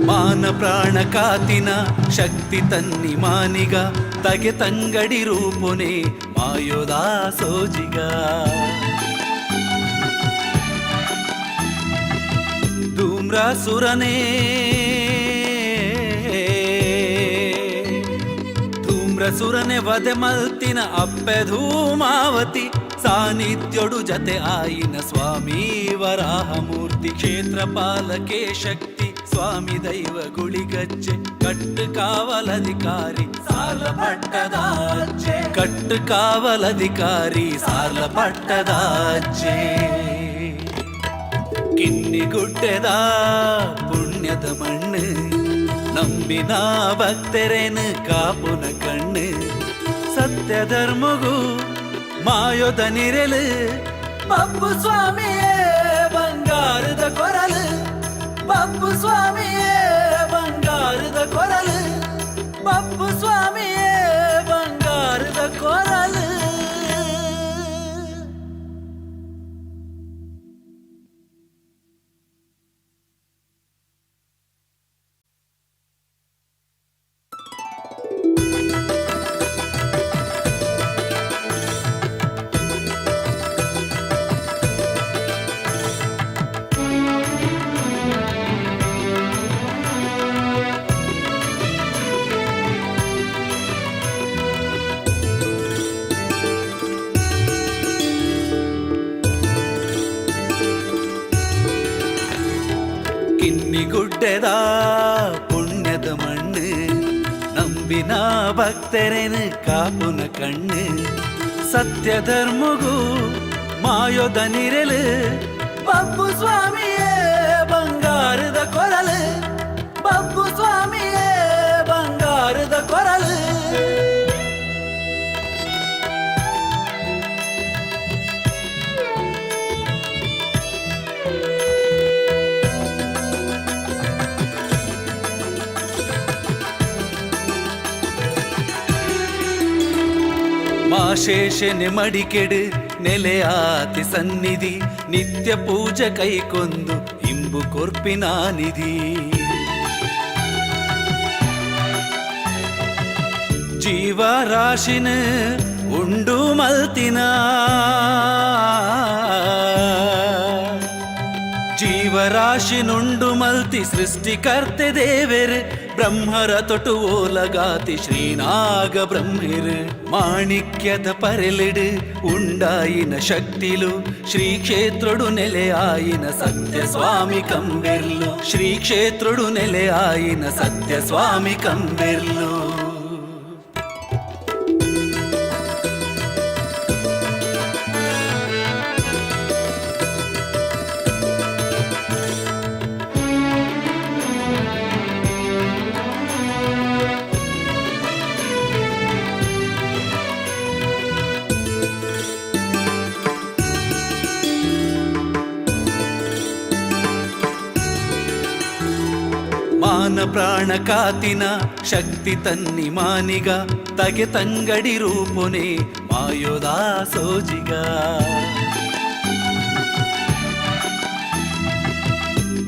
ಮಾನ ಪ್ರಾಣ ಕಾತಿನ ಶಕ್ತಿ ತನ್ನಿ ಮಾನಿಗ ತಗೆ ತಂಗಡಿ ರೂಪುನೆ ಮಾಯೋದಾ ಸೋಜಿಗ. ಧೂಮ್ರಾಸುರನೇ ಧೂಮ್ರಸುರನೆ ವಧೆ ಮಲ್ತಿನ ಅಪ್ಪೆ ಧೂಮಾವತಿ ಸಾನ್ನಿಧ್ಯೊಡು ಜತೆ ಆಯಿನ ಸ್ವಾಮಿ ವರಾಹಮೂರ್ತಿ ಕ್ಷೇತ್ರ ಪಾಲಕೆ ಶಕ್ತಿ ಸ್ವಾಮಿ ದೈವ ಗುಳಿಗಜ್ಜೆ ಕಟ್ಟು ಕಾವಲಧಿಕಾರಿ ಸಾರ್ಲ ಪಟ್ಟದಾಚೆ ಕಟ್ಟು ಕಾವಲಧಿಕಾರಿ ಸಾರ್ಲ ಪಟ್ಟದಾಚೆ. ಕಿನ್ನಿಗುಡ್ಡೆದ ಪುಣ್ಯದ ಮಣ್ಣು ನಂಬಿನ ಭಕ್ತರೇನು ಕಾಪುನ ಕಣ್ಣು ಸತ್ಯ ಧರ್ಮಗೂ ಮಾಯೋದ ನಿರೆಲು ಬಪ್ಪು ಸ್ವಾಮಿಯೇ ಬಂಗಾರದ ಕೊರಲು ಬಪ್ಪು ಸ್ವಾಮಿಯೇ ಬಂಗಾರದ ಕೊರಲು ಬಪ್ಪು ಸ್ವಾಮಿಯೇ ಬಂಗಾರದ ಕೊರಲು. ಕಿನ್ನಿಗುಡ್ಡೆದ ಪುಣ್ಯದ ಮಣ್ಣು ನಂಬಿನ ಭಕ್ತರೇನು ಕಾಪುನ ಕಣ್ಣು ಸತ್ಯ ಧರ್ಮಗೂ ಮಾಯೋದ ನಿರೆಲು ಬಪ್ಪು ಸ್ವಾಮಿಯೇ ಬಂಗಾರದ ಕೊರಲು ಬಪ್ಪು ಸ್ವಾಮಿಯೇ ಬಂಗಾರದ ಕೊರಲು. ಮಾಶೇಷನೆ ಮಡಿಕೆಡು ನೆಲೆಯಾತಿ ಸನ್ನಿಧಿ ನಿತ್ಯ ಪೂಜೆ ಕೈಕೊಂದು ಇಂಬು ಕೊರ್ಪಿನ ನಿಧಿ ಜೀವರಾಶಿನ ಉಂಡು ಮಲ್ತಿನ ಜೀವರಾಶಿನುಂಡು ಮಲ್ತಿ ಸೃಷ್ಟಿಕರ್ತೆ ದೇವೆರ್ ಬ್ರಹ್ಮರ ತೊಟು ಓಲಗಾತಿ ಶ್ರೀನಾಗ ಬ್ರಹ್ಮಿರ್ ಮಾಣಿಕ್ಯದ ಪರೆಲಿಡು ಉಂಡಾಯಿನ ಶಕ್ತಿಲು ಶ್ರೀ ಕ್ಷೇತ್ರಡು ನೆಲೆಯಾಯಿನ ಸತ್ಯ ಸ್ವಾಮಿ ಕಂಬೆರ್ಲು ಶ್ರೀ ಕ್ಷೇತ್ರಡು ನೆಲೆಯಾಯಿನ ಸತ್ಯ ಸ್ವಾಮಿ ಕಂಬೆರ್ಲು. ಮಾನ ಪ್ರಾಣ ಕಾತಿನ ಶಕ್ತಿ ತನ್ನಿ ಮಾನಿಗ ತಗೆ ತಂಗಡಿ ರೂಪುನೆ ಮಾಯೋದಾ ಸೋಜಿಗ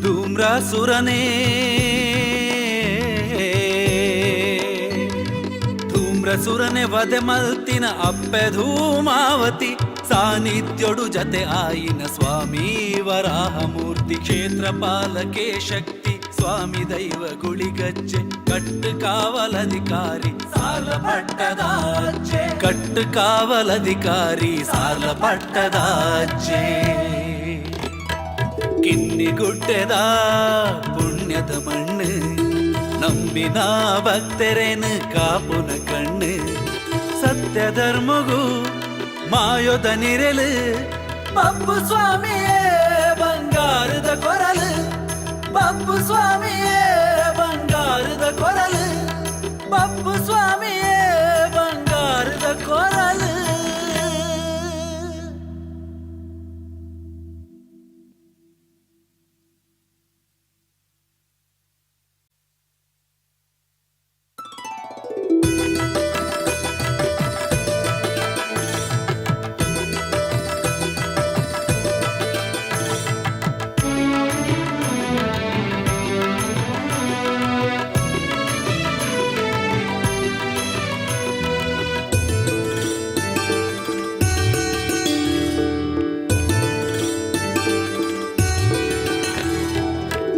ಧೂಮ್ರಾಸುರನೇ ಧೂಮ್ರಸುರನೆ ವಧೆ ಮಲ್ತಿನ ಅಪ್ಪೆ ಧೂಮಾವತಿ ಸಾನ್ನಿಧ್ಯೊಡು ಜತೆ ಆಯಿನ ಸ್ವಾಮಿ ವರಾಹಮೂರ್ತಿ ಕ್ಷೇತ್ರ ಪಾಲಕೆ ಶಕ್ತಿ ಸ್ವಾಮಿ ದೈವ ಗುಳಿಗಜ್ಜೆ ಕಟ್ಟು ಕಾವಲಧಿಕಾರಿ ಸಾರ್ಲ ಪಟ್ಟದಾಚೆ ಕಟ್ಟು ಕಾವಲಧಿಕಾರಿ ಸಾರ್ಲ ಪಟ್ಟದಾಚೆ. ಕಿನ್ನಿಗುಡ್ಡೆದ ಪುಣ್ಯದ ಮಣ್ಣು ನಂಬಿನ ಭಕ್ತರೇನು ಕಾಪುನ ಕಣ್ಣು ಸತ್ಯ ಧರ್ಮಗೂ ಮಾಯೋದ ನಿರೆಲು ಬಪ್ಪು ಸ್ವಾಮಿಯೇ ಬಂಗಾರದ ಕೊರಲು ಬಪ್ಪು ಸ್ವಾಮಿಯೇ ಬಂಗಾರದ ಕೊರಲು ಬಪ್ಪು ಸ್ವಾಮಿಯೇ ಬಂಗಾರದ ಕೊರಲು.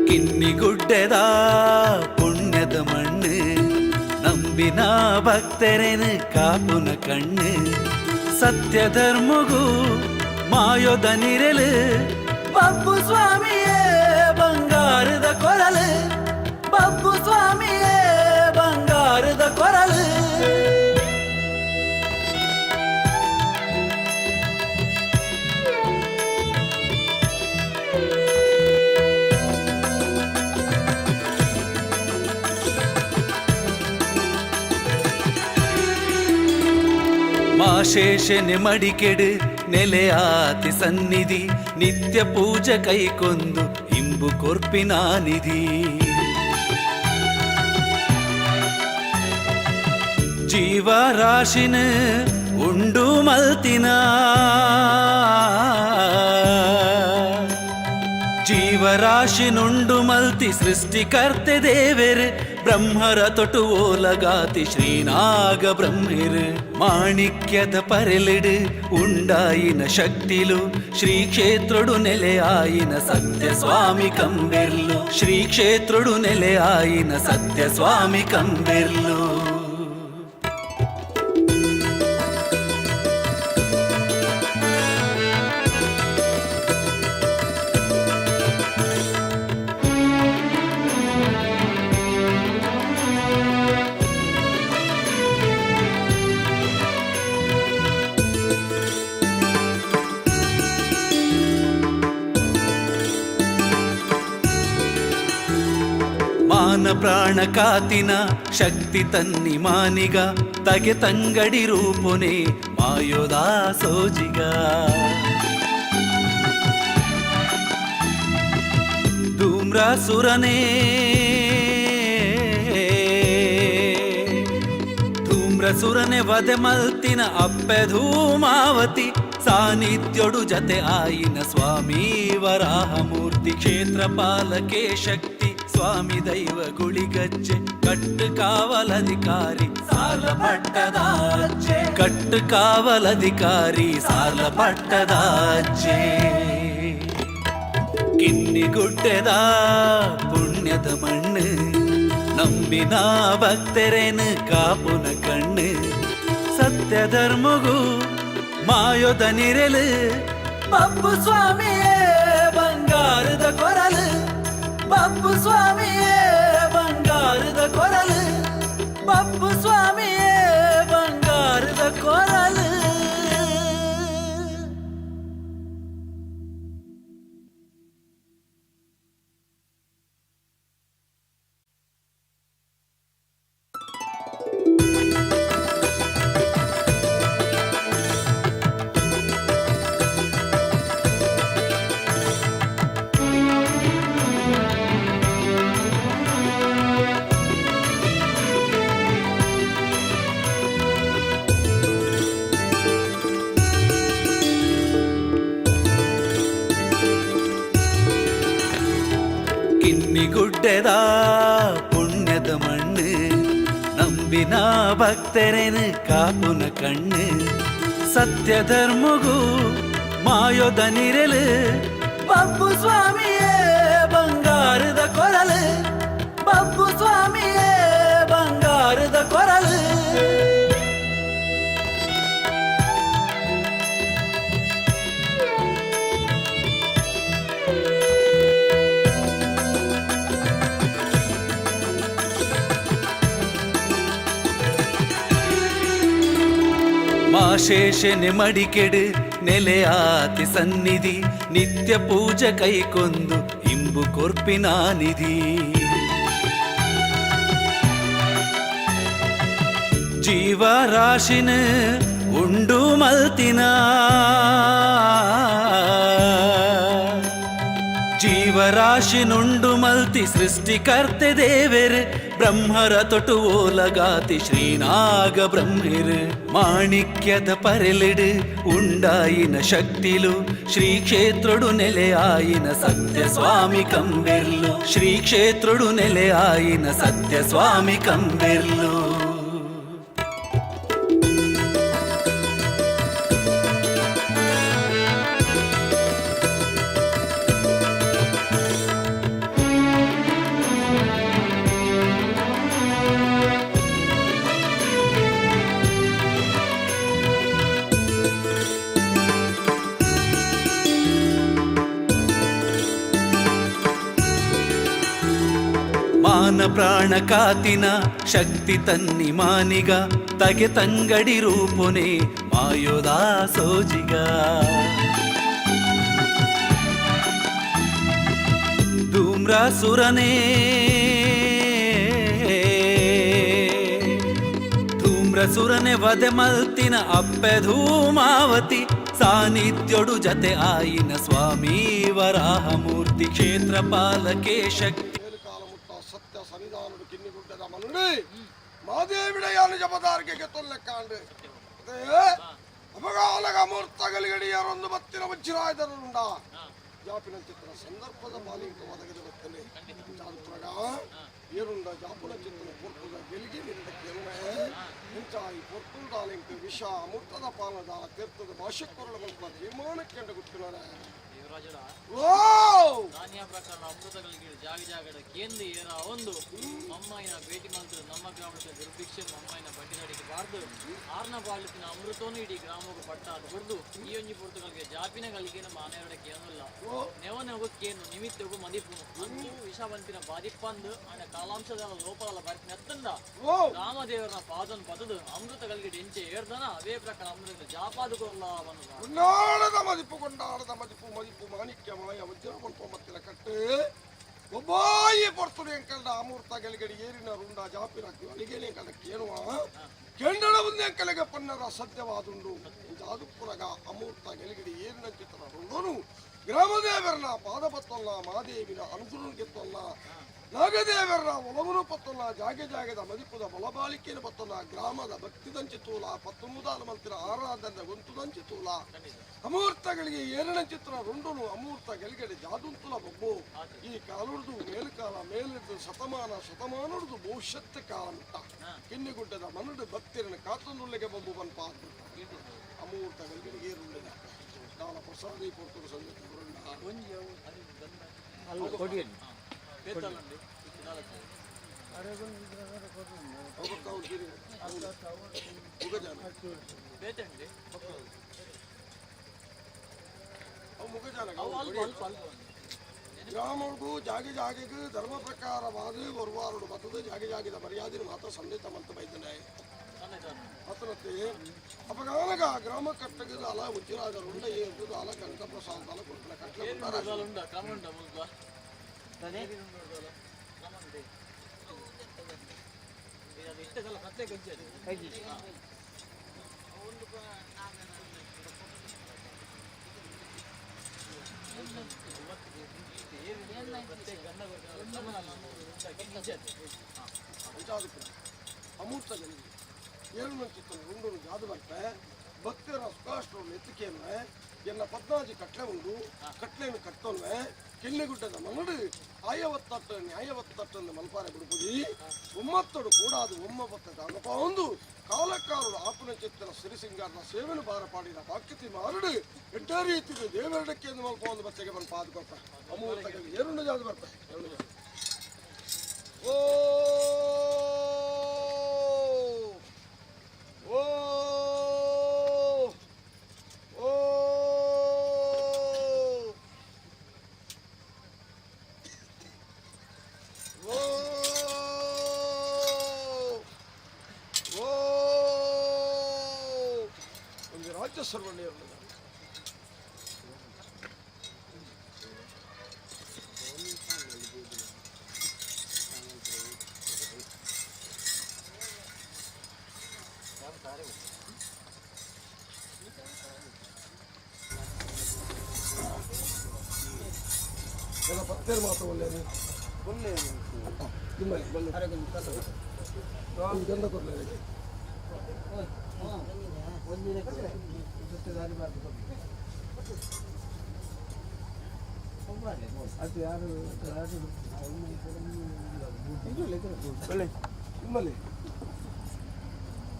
ಕಿನ್ನಿಗುಡ್ಡೆದ ಪುಣ್ಯದ ಮಣ್ಣು ನಂಬಿನ ಭಕ್ತರೇನು ಕಾಪುನ ಕಣ್ಣು ಸತ್ಯ ಧರ್ಮಗೂ ಮಾಯೋದ ನಿರೆಲು ಬಪ್ಪು ಸ್ವಾಮಿಯೇ ಬಂಗಾರದ ಕೊರಲು ಬಪ್ಪು ಸ್ವಾಮಿಯೇ ಬಂಗಾರದ ಕೊರಲು. ಮಾಶೇಷನೆ ಮಡಿಕೆಡು ನೆಲೆಯಾತಿ ಸನ್ನಿಧಿ ನಿತ್ಯ ಪೂಜೆ ಕೈಕೊಂದು ಇಂಬು ಕೊರ್ಪಿನ ನಿಧಿ ಜೀವರಾಶಿನ ಉಂಡು ಮಲ್ತಿನ ಜೀವರಾಶಿನುಂಡು ಮಲ್ತಿ ಸೃಷ್ಟಿಕರ್ತೆ ದೇವೆರ್ ಬ್ರಹ್ಮರ ತೊಟು ಓಲಗಾತಿ ಶ್ರೀನಾಗ ಬ್ರಹ್ಮೆರ್ ಮಾಣಿಕ್ಯದ ಪರೆಲಿಡು ಉಂಡಾಯಿನ ಶಕ್ತಿಲು ಶ್ರೀ ಕ್ಷೇತ್ರಡು ನೆಲೆಯಾಯಿನ ಸತ್ಯ ಸ್ವಾಮಿ ಕಂಬೆರ್ಲು ಶ್ರೀ ಕ್ಷೇತ್ರಡು ನೆಲೆಯಾಯಿನ ಸತ್ಯ ಸ್ವಾಮಿ ಕಂಬೆರ್ಲು. ಮಾನ ಪ್ರಾಣ ಕಾತಿನ ಶಕ್ತಿ ತನ್ನಿ ಮಾನಿಗ ತಗೆ ತಂಗಡಿ ರೂಪುನೆ ಮಾಯೋದಾ ಸೋಜಿಗ ಧೂಮ್ರಾಸುರನೇ ಧೂಮ್ರಸುರನೆ ವಧೆ ಮಲ್ತಿನ ಅಪ್ಪೆ ಧೂಮಾವತಿ ಸಾನ್ನಿಧ್ಯೊಡು ಜತೆ ಆಯಿನ ಸ್ವಾಮಿ ವರಾಹಮೂರ್ತಿ ಕ್ಷೇತ್ರ ಪಾಲಕೆ ಶಕ್ತಿ ಸ್ವಾಮಿ ದೈವ ಗುಳಿಗಜ್ಜೆ ಕಟ್ಟು ಕಾವಲಧಿಕಾರಿ ಸಾರ್ಲ ಪಟ್ಟದಾಜ್ಜೆ ಕಟ್ಟು ಕಾವಲಧಿಕಾರಿ ಸಾರ್ಲ ಪಟ್ಟದಾಜ್ಜೆ. ಕಿನ್ನಿಗುಡ್ಡೆದ ಪುಣ್ಯದ ಮಣ್ಣು ನಂಬಿನ ಭಕ್ತರೇನು ಕಾಪುನ ಕಣ್ಣು ಸತ್ಯ ಧರ್ಮಗೂ ಮಾಯೋದ ನಿರೆಲು ಬಬ್ಬು ಸ್ವಾಮಿಯೇ ಬಂಗಾರದ ಕೊರಲು ಬಬ್ಬು ಸ್ವಾಮಿಯೇ ಬಂಗಾರದ ಕೊರಲು ಬಬ್ಬು ಸ್ವಾಮಿಯೇ ಬಂಗಾರದ ಕೊರಲು. ಕಿನ್ನಿಗುಡ್ಡೆದ ಪುಣ್ಯದ ಮಣ್ಣು ನಂಬಿನ ಭಕ್ತರೇನು ಕಾಪುನ ಕಣ್ಣು ಸತ್ಯ ಧರ್ಮಗೂ ಮಾಯೋದ ನಿರೆಲು ಬಬ್ಬು ಸ್ವಾಮಿಯೇ ಬಂಗಾರದ ಕೊರಲು ಬಬ್ಬು ಸ್ವಾಮಿಯೇ ಬಂಗಾರದ ಕೊರಲು. ಮಾಶೇಷನೆ ಮಡಿಕೆಡು ನೆಲೆಯಾತಿ ಸನ್ನಿಧಿ ನಿತ್ಯ ಪೂಜೆ ಕೈಕೊಂದು ಇಂಬು ಕೊರ್ಪಿನ ನಿಧಿ ಜೀವರಾಶಿನ ಉಂಡು ಮಲ್ತಿನ ಜೀವರಾಶಿನುಂಡು ಮಲ್ತಿ ಸೃಷ್ಟಿಕರ್ತೆ ದೇವೆರ್ ಬ್ರಹ್ಮರ ತೊಟು ಓಲಗಾತಿ ಶ್ರೀನಾಗ ಬ್ರಹ್ಮೆರ್ ಮಾಣಿಕ್ಯದ ಪರೆಲಿಡು ಉಂಡಾಯಿನ ಶಕ್ತಿಲು ಶ್ರೀ ಕ್ಷೇತ್ರಡು ನೆಲೆಯಾಯಿನ ಸತ್ಯ ಸ್ವಾಮಿ ಕಂಬೆರ್ಲು ಶ್ರೀ ಕ್ಷೇತ್ರಡು ನೆಲೆಯಾಯಿನ ಸತ್ಯ ಸ್ವಾಮಿ ಕಂಬೆರ್ಲು. ಮಾನ ಪ್ರಾಣ ಕಾತಿನ ಶಕ್ತಿ ತನ್ನಿ ಮಾನಿಗ ತಗೆ ತಂಗಡಿ ರೂಪುನೆ ಮಾಯೋದಾ ಸೋಜಿಗ ಧೂಮ್ರಾಸುರನೇ ತ್ರಿಪುರಸುರನೆ ವಧೆ ಮಲ್ತಿನ ಅಪ್ಪೆ ಧೂಮಾವತಿ ಸಾನ್ನಿಧ್ಯೋಡು ಜತೆ ಆಯಿನ ಸ್ವಾಮಿ ವರಾಹಮೂರ್ತಿ ಕ್ಷೇತ್ರ ಪಾಲಕೆ ಶಕ್ತಿ ಕಾಲಮುಟ್ಟ ಸತ್ಯ ಸನ್ನಿಧಾನಡು ಕಿನ್ನಿಗುಡ್ಡದ ಮನುಡಿ ಮಾದೇವಿಡೆಯಾನು ಜಪದಾರ್ಗೆ ತೊಲ್ಲೆಕ್ಕಾಂಡು ಅಪಗಾಲಗ ಮೂರ್ತಗಲಿಗಡಿಯರೊಂದು ಬತ್ತಿನ ವಜ್ರಾಯುಧರುಂಡ ಜಾಪಿನ ಚಿತ್ರ ಸಂದರ್ಭದ ಬಾಲಿಂಕ ಒದಗದ ಬತ್ತನೆ ಚಾದುಪ್ರಗ ಏರುಂಡ ಜಾಪುನ ಚಿತ್ರನ ಪೊರ್ತುದ ಗೆಲಿಗೆ ನಿಂದ ಕೆರುವೆ ಇಂಚಾಯಿ ಪೊರ್ತುಂಡಾಲಿಂಕ ವಿಷ ಅಮೃತದ ಪಾನದ ತೀರ್ಥದ ಭಾಷ್ಯಕೊರಳ ಮಲ್ಪ ತೀರ್ಮಾನಕ್ಕೆಂಡ ಗುತ್ತಿನರೆ ದೇವರಾಜರ ಓ ದಾನಿಯ ಪ್ರಕಾರ ಅಮೃತಗಳಿಗೆ ಜಾಗ ಜಾಗದ ಕೇಂದ್ರ ಏರ ಒಂದು ಅಮ್ಮಯ್ಯನ ಭೇಟಿ ಮಂತ್ರ ನಮ್ಮ ಗ್ರಾಮದ ದುರ್ಭಿಕ್ಷೆ ಅಮ್ಮಯ್ಯನ ಬಡ್ಡಿನಡಿಗೆ ಬಾರ್ದು ಆರ್ನ ಬಾಳುತ್ತಿನ ಅಮೃತೋನು ಇಡೀ ಗ್ರಾಮಕ್ಕೆ ಪಟ್ಟ ಅದು ಬುರ್ದು ಈ ಒಂಜಿ ಪುರ್ತಗಳಿಗೆ ಜಾಪಿನ ಗಳಿಗೆ ನಮ್ಮ ಆನೆರಡ ಕೇನಲ್ಲ ನೆವನೆಗು ಕೇನು ನಿಮಿತ್ತಗೂ ಮದಿಪು ಅಂದು ವಿಷವಂತಿನ ಬಾದಿಪ್ಪಂದು ಅಣ್ಣ ಕಾಲಾಂಶದ ಲೋಪಲ ಬರ್ತಿನ ರಾಮದೇವರನ ಪಾದನ್ ಪದದು ಅಮೃತಗಳಿಗೆ ಎಂಚೆ ಏರ್ದನ ಅವೇ ಪ್ರಕಾರ ಅಮೃತ ಜಾಪಾದು ಕೊರ್ಲ ಬಂದ ಕೊಂಡಾಡದ ಮದಿಪು ಕೊಂಡಾಡದ ಮದಿಪು ಮದಿಪು ಮಾಣಿಕ್ಯಮಾಯ ವಜ್ರ ಮತ್ತಿನ ಕಟ್ಟು ಒಬ್ಬಾಯಿ ಪೊರ್ತುಡು ಎಂಕಲ್ಡ ಅಮೂರ್ತ ಗೆಲಿಗಡಿ ಏರಿನ ರುಂಡ ಜಾಪಿನ ಅಲಿಗೇಲಿ ಎಂಕಲ್ಡ ಕೇಳುವ ಕೆಂಡಳ ಎಂಕಲೆಗೆ ಪನ್ನರ ಸದ್ಯವಾದುಂಡು ಜಾದುಪುರಗ ಅಮೂರ್ತ ಗೆಲಿಗಡಿ ಏರಿನ ಚಿತ್ರ ರುಂಡೋನು ಗ್ರಾಮದೇವರನ ಪಾದಪತ್ತೊಲ್ಲ ಮಾದೇವಿನ ಅನುಗುಣ ಗೆತ್ತೊಲ್ಲ ನಾಗದೇವರ ಒಲವನು ಪತ್ತೊಲ್ಲ ಜಾಗೆ ಜಾಗದ ಮದಿಪುದ ಬಲಬಾಳಿಕೆಯನ್ನು ಪತ್ತೊಲ್ಲ ಗ್ರಾಮದ ಭಕ್ತಿದಂಚಿ ತೂಲ ಪತ್ತುಮುದಾಲ ಮಂತಿರ ಆರಾಧನ ಗೊಂತುದಂಚಿ ತೂಲ ಅಮೂರ್ತಗಳಿಗೆ ಏರಣ ಚಿತ್ರ ರುಂಡುನು ಅಮೂರ್ತ ಗೆಲ್ಗಡೆ ಜಾದುಂತುಲ ಬೊಬ್ಬು ಈ ಕಾಲುಡ್ದು ಮೇಲುಕಾಲ ಮೇಲಿಡ್ದು ಶತಮಾನ ಶತಮಾನುಡ್ದು ಭವಿಷ್ಯತ್ ಕಾಲ ಮುಟ್ಟ ಕಿನ್ನಿಗುಡ್ಡದ ಮನಡು ಭಕ್ತಿರನ ಕಾತುನುಳ್ಳಿಗೆ ಬೊಬ್ಬು ಬನ್ಪ ಅಮೂರ್ತ ಗೆಲ್ಗಡೆ ಏರುಳ್ಳಿದ ದಾನ ಪ್ರಸಾದಿ ಕೊಡ್ತರು ಸಂಗತಿ ಗ್ರಾಮಗೂ ಜಾಗೆ ಜಾಗೆಗೂ ಧರ್ಮ ಪ್ರಕಾರವಾದ ಒರ್ವಾರುಡು ಬತ್ತದ ಜಾಗೆ ಜಾಗಿದ ಮರ್ಯಾದೆ ಮಾತ್ರ ಸಂದೇತ ಮಂತ ಬೈದನೆ ಅತನತ್ತೆ ಅಪಗಾನಗ ಗ್ರಾಮ ಕಟ್ಟಗದ ಅಲ ಉಜ್ಜಿರಾಜ ರುಂಡ ಏರ್ದು ಅಲ ಕನಕ ಪ್ರಸಾದ ಅಲ ಕೊಡ್ತನ ಕಟ್ಲೆ ಅಮೂರ್ತ ಏಳು ಚಿತ್ರ ರುಂಡುನು ಜಾದು ಬರ್ತೆ ಭಕ್ತರ ಸುಖಾಷ್ಟರು ಎತ್ತಿಕೆಯನ್ವೆ ಎನ್ನ ಪದ್ನಾಜಿ ಕಟ್ಲೆ ಉಂಡು ಕಟ್ಲೆಯನ್ನು ಕಟ್ಟೋನ್ವೆ ಕಿನ್ನಿಗುಡ್ಡದ ಮನಡು ಆಯವತ್ತಟ್ಟು ನ್ಯಾಯವತ್ತಟ್ಟನ್ನು ಮಲ್ಪಾರೆ ಬಿಡುಪುಡಿ ಒಮ್ಮತ್ತಡು ಕೂಡಾದು ಒಮ್ಮ ಬತ್ತದ ಅನುಪ ಒಂದು ಕಾಲಕ್ಕಾರುಡು ಆಪುನ ಚಿತ್ರ ಸಿರಿಸಿಂಗಾರನ ಸೇವೆನು ಬಾರ ಪಾಡಿದ ಬಾಕ್ಯತಿ ಮಾರುಡು ಎಡ್ಡ ರೀತಿಗೆ ದೇವರಡಕ್ಕೆ ಎಂದು ಮಲ್ಪ ಒಂದು ಬಚ್ಚೆಗೆ ಬಂದು ಪಾದು ಕೊಟ್ಟ ಅಮೂರ್ತಗಳಿಗೆ ಏರುಂಡು ಜಾದು ಬರ್ತೆ ಏರುಂಡು ಜಾದು ಓ ಓ ಓ ಓ ಓ ಒಂದು ರಾಜ್ಯ ಸರ್ವಣ್ಣ ಎಲ್ಲ ಪತ್ತೇರು ಮಾತ್ರ ಒಳ್ಳೆಯದು ಗಂಧ ಕೊಡ್ಲಿ ನಿಮ್ಮಲ್ಲಿ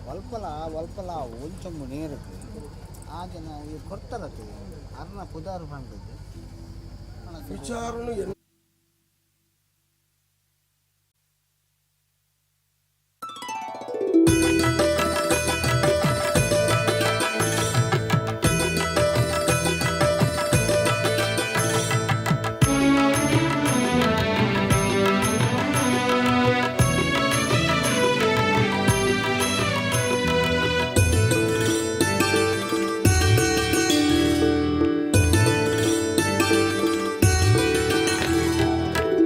ಒಲ್ಪಲ ಒಲ್ಪಲ ಒಂಚೊಂಬು ನೀருக்கு ಆ ಜನ ಈ ಕೊಡ್ತಾರತ್ತೆ ಅರ್ನ ಪುದಾರು ಪಂಡದ್ದು ವಿಚಾರನು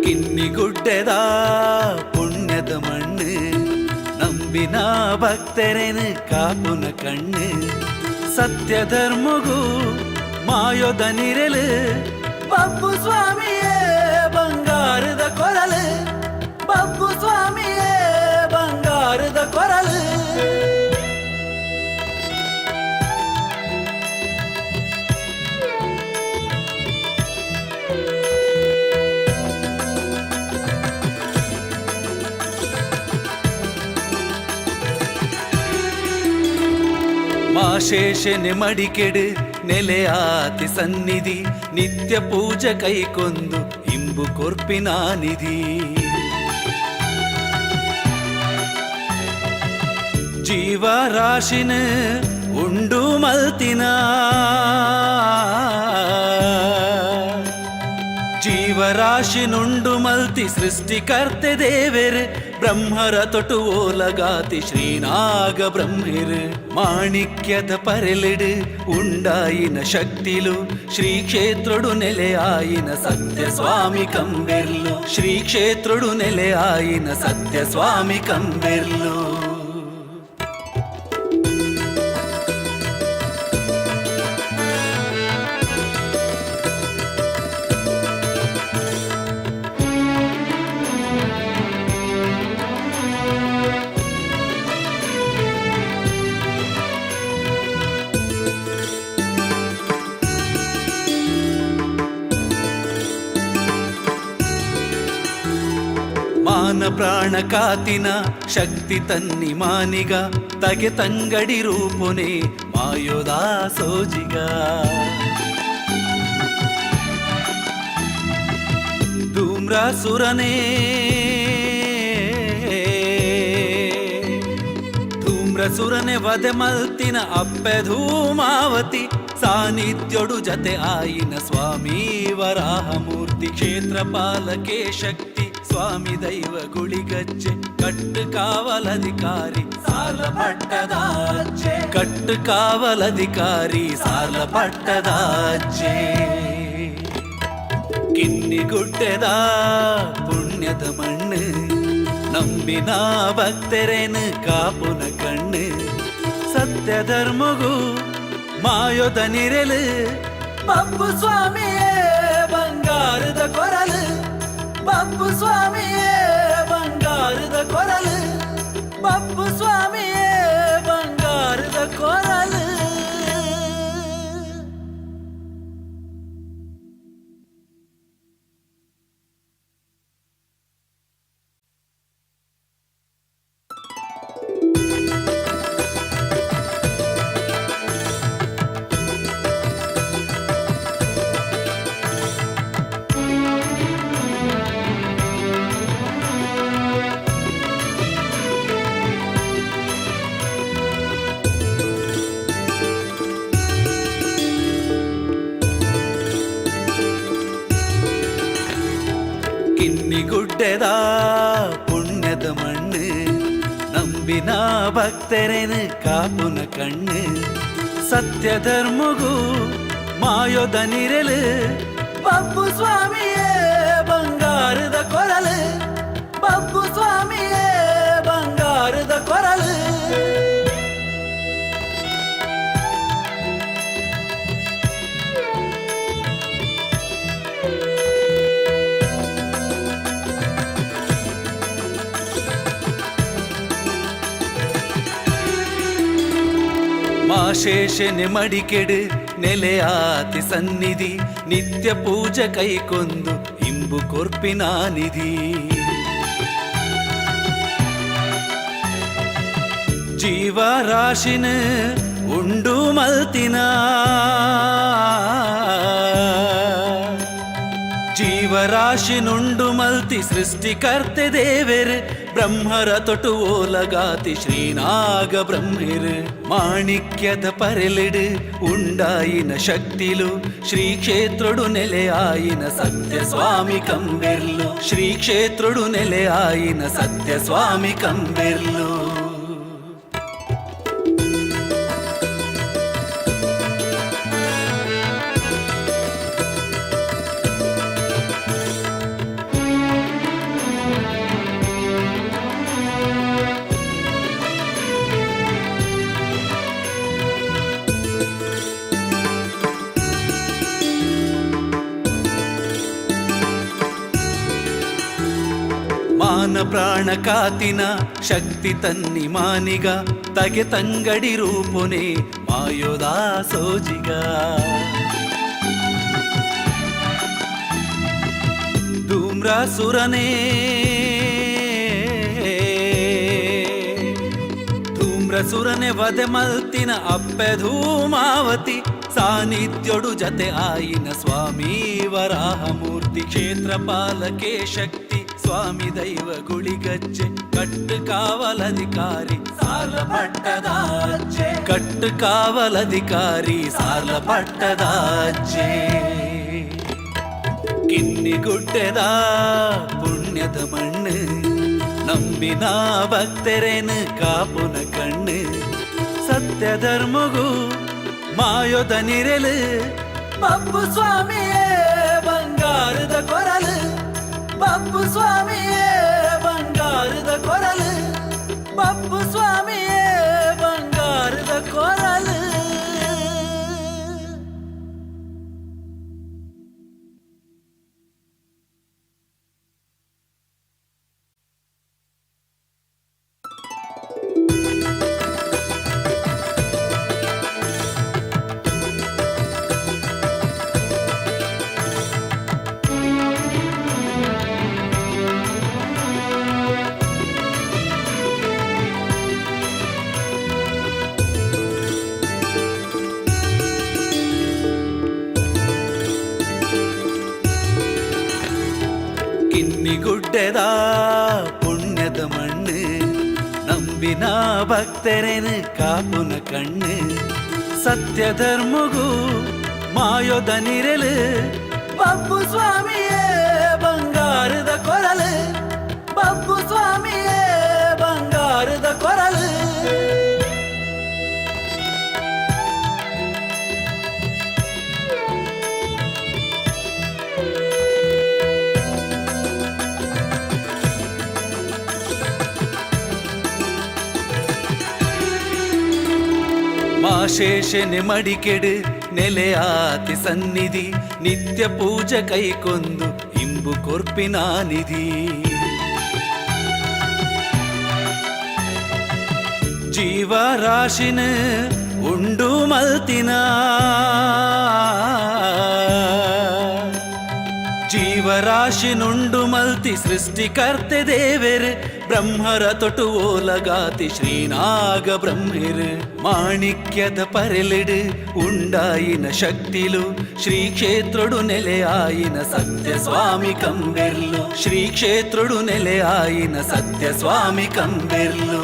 ಕಿನ್ನಿಗುಡ್ಡೆದ ಪುಣ್ಯದ ಮಣ್ಣು, ನಂಬಿಕೆ ನಂಬಿನ ಭಕ್ತರೆನು ಕಾಪುನ ಕಣ್ಣು ಸತ್ಯ ಧರ್ಮಗೂ ಮಾಯೋದ ನಿರಲು ಬಬ್ಬು ಸ್ವಾಮಿಯೇ ಬಂಗಾರದ ಕೊರಲು ಬಬ್ಬು ಸ್ವಾಮಿಯೇ ಬಂಗಾರದ ಕೊರಲು. ಮಾಶೇಷನೆ ಮಡಿಕೆಡು ನೆಲೆಯಾತಿ ಸನ್ನಿಧಿ ನಿತ್ಯ ಪೂಜೆ ಕೈಕೊಂದು ಇಂಬು ಕೊರ್ಪಿನ ನಿಧಿ. ಜೀವರಾಶಿನ ಉಂಡು ಮಲ್ತಿನ ಜೀವರಾಶಿನುಂಡು ಮಲ್ತಿ ಸೃಷ್ಟಿಕರ್ತೆ ದೇವೆರ್ ಬ್ರಹ್ಮರ ತೊಟು ಓಲಗಾತಿ ಶ್ರೀನಾಗ ಬ್ರಹ್ಮಿರ್ ಮಾಣಿಕ್ಯದ ಪರೆಲಿಡು ಉಂಡಾಯಿನ ಶಕ್ತಿಲು ಶ್ರೀ ಕ್ಷೇತ್ರಡು ನೆಲೆಯಾಯಿನ ಸತ್ಯ ಸ್ವಾಮಿ ಕಂಬೆರ್ಲು ಶ್ರೀ ಕ್ಷೇತ್ರಡು ನೆಲೆಯಾಯಿನ ಸತ್ಯ ಸ್ವಾಮಿ ಕಂಬೆರ್ಲು. ಮಾನ ಪ್ರಾಣ ಕಾತಿನ ಶಕ್ತಿ ತನ್ನಿ ಮಾನಿಗ ತಗೆ ತಂಗಡಿ ರೂಪುನೆ ಮಾಯೋದಾ ಸೋಜಿಗ. ಧೂಮ್ರಾಸುರನೇ ಧೂಮ್ರಸುರನೆ ವಧೆ ಮಲ್ತಿನ ಅಪ್ಪೆ ಧೂಮಾವತಿ ಸಾನ್ನಿಧ್ಯೊಡು ಜತೆ ಆಯಿನ ಸ್ವಾಮಿ ವರಾಹಮೂರ್ತಿ ಕ್ಷೇತ್ರ ಪಾಲಕೆ ಶಕ್ತಿ ಸ್ವಾಮಿ ದೈವ ಗುಳಿಗಜ್ಜೆ ಕಟ್ಟು ಕಾವಲಧಿಕಾರಿ ಸಾರ್ಲ ಪಟ್ಟದಾಚೆ ಕಟ್ಟು ಕಾವಲಧಿಕಾರಿ ಸಾರ್ಲ ಪಟ್ಟದಾಚೆ. ಕಿನ್ನಿಗುಡ್ಡೆದ ಪುಣ್ಯದ ಮಣ್ಣು ನಂಬಿನ ಭಕ್ತರೇನು ಕಾಪುನ ಕಣ್ಣು ಸತ್ಯ ಧರ್ಮಗೂ ಮಾಯೋದ ನಿರಲು ಬಬ್ಬು ಸ್ವಾಮಿಯೇ ಬಂಗಾರದ ಕೊರಲು ಬಬ್ಬು ಸ್ವಾಮಿಯೇ ಬಂಗಾರದ ಕೊರಲು ಬಬ್ಬು ಸ್ವಾಮಿಯೇ ಬಂಗಾರದ ಕೊರಲು. ಕಿನ್ನಿಗುಡ್ಡೆದ ಪುಣ್ಯದ ಮಣ್ಣು ನಂಬಿನ ಭಕ್ತರೇನು ಕಾಪುನ ಕಣ್ಣು ಸತ್ಯ ಧರ್ಮಗೂ ಮಾಯೋದ ನಿರಲು ಬಬ್ಬು ಸ್ವಾಮಿಯೇ ಬಂಗಾರದ ಕೊರಲು ಬಬ್ಬು ಸ್ವಾಮಿಯೇ ಬಂಗಾರದ ಕೊರಲು. ಮಾಶೇಷನೆ ಮಡಿಕೆಡು ನೆಲೆಯಾತಿ ಸನ್ನಿಧಿ ನಿತ್ಯ ಪೂಜೆ ಕೈಕೊಂದು ಇಂಬು ಕೊರ್ಪಿನ ನಿಧಿ. ಜೀವರಾಶಿನ ಉಂಡು ಮಲ್ತಿನ ಜೀವರಾಶಿನುಂಡು ಮಲ್ತಿ ಸೃಷ್ಟಿಕರ್ತೆ ದೇವೆರ್ ಬ್ರಹ್ಮರ ತೊಟು ಓಲಗಾತಿ ಶ್ರೀನಾಗ ಬ್ರಹ್ಮಿರ್ ಮಾಣಿಕ್ಯದ ಪರೆಲಿಡು ಉಂಡಾಯಿನ ಶಕ್ತಿಲು ಶ್ರೀ ಕ್ಷೇತ್ರಡು ನೆಲೆಯಾಯಿನ ಸತ್ಯ ಸ್ವಾಮಿ ಕಂಬೆರ್ಲು ಶ್ರೀ ಕ್ಷೇತ್ರಡು ನೆಲೆಯಾಯಿನ ಸತ್ಯ ಸ್ವಾಮಿ ಕಂಬೆರ್ಲು. ಮಾನ ಪ್ರಾಣ ಕಾತಿನ ಶಕ್ತಿ ತನ್ನಿ ಮಾನಿಗ ತಗೆ ತಂಗಡಿ ರೂಪುನೆ ಮಾಯೋದಾ ಸೋಜಿಗ. ಧೂಮ್ರಾಸುರನೇ ಧೂಮ್ರಸುರನೆ ವಧೆ ಮಲ್ತಿನ ಅಪ್ಪೆ ಧೂಮಾವತಿ ಸಾನ್ನಿಧ್ಯೋಡು ಜತೆ ಆಯಿನ ಸ್ವಾಮಿ ವರಾಹಮೂರ್ತಿ ಕ್ಷೇತ್ರ ಪಾಲಕೆ ಶಕ್ತಿ ಸ್ವಾಮಿ ದೈವ ಗುಳಿಗಜ್ಜೆ ಕಟ್ಟು ಕಾವಲಧಿಕಾರಿ ಸಾರ್ಲ ಪಟ್ಟದಾಜ್ಜೆ ಕಟ್ಟು ಕಾವಲಧಿಕಾರಿ ಸಾರ್ಲ ಪಟ್ಟದಾಜ್ಜೆ. ಕಿನ್ನಿಗುಡ್ಡೆದ ಪುಣ್ಯದ ಮಣ್ಣು ನಂಬಿನ ಭಕ್ತರೇನು ಕಾಪುನ ಕಣ್ಣು ಸತ್ಯ ಧರ್ಮಗೂ ಮಾಯೋದ ನಿರೆಲು ಬಬ್ಬು ಸ್ವಾಮಿಯೇ ಬಂಗಾರದ ಕೊರಲು ಬಬ್ಬು ಸ್ವಾಮಿಯೇ ಬಂಗಾರದ ಕೊರಲು ಬಬ್ಬು ಸ್ವಾಮಿಯೇ ಬಂಗಾರದ ಕೊರಲು. ಕಿನ್ನಿಗುಡ್ಡೆದ ಪುಣ್ಯದ ಮಣ್ಣು ನಂಬಿನ ಭಕ್ತರೇನು ಕಾಪುನ ಕಣ್ಣು ಸತ್ಯ ಧರ್ಮಗೂ ಮಾಯೋದ ನಿರೆಲು ಬಬ್ಬು ಸ್ವಾಮಿಯೇ ಬಂಗಾರದ ಕೊರಲು ಬಬ್ಬು ಸ್ವಾಮಿಯೇ ಬಂಗಾರದ ಕೊರಲು. ಮಾಶೇಷನೆ ಮಡಿಕೆಡು ನೆಲೆಯಾತಿ ಸನ್ನಿಧಿ ನಿತ್ಯ ಪೂಜೆ ಕೈಕೊಂದು ಇಂಬು ಕೊರ್ಪಿನ ನಿಧಿ. ಜೀವರಾಶಿನ ಉಂಡು ಮಲ್ತಿನ ಜೀವರಾಶಿನುಂಡು ಮಲ್ತಿ ಸೃಷ್ಟಿಕರ್ತೆ ದೇವೆರ್ ಬ್ರಹ್ಮರ ತೊಟು ಓಲಗಾತಿ ಶ್ರೀನಾಗ ಬ್ರಹ್ಮೆರ್ ಮಾಣಿಕ್ಯದ ಪರೆಲಿಡು ಉಂಡಾಯಿನ ಶಕ್ತಿಲು ಶ್ರೀ ಕ್ಷೇತ್ರಡು ನೆಲೆಯಾಯಿನ ಸತ್ಯ ಸ್ವಾಮಿ ಕಂಬೆರ್ಲು ಶ್ರೀ ಕ್ಷೇತ್ರಡು ನೆಲೆಯಾಯಿನ ಸತ್ಯ ಸ್ವಾಮಿ ಕಂಬೆರ್ಲು.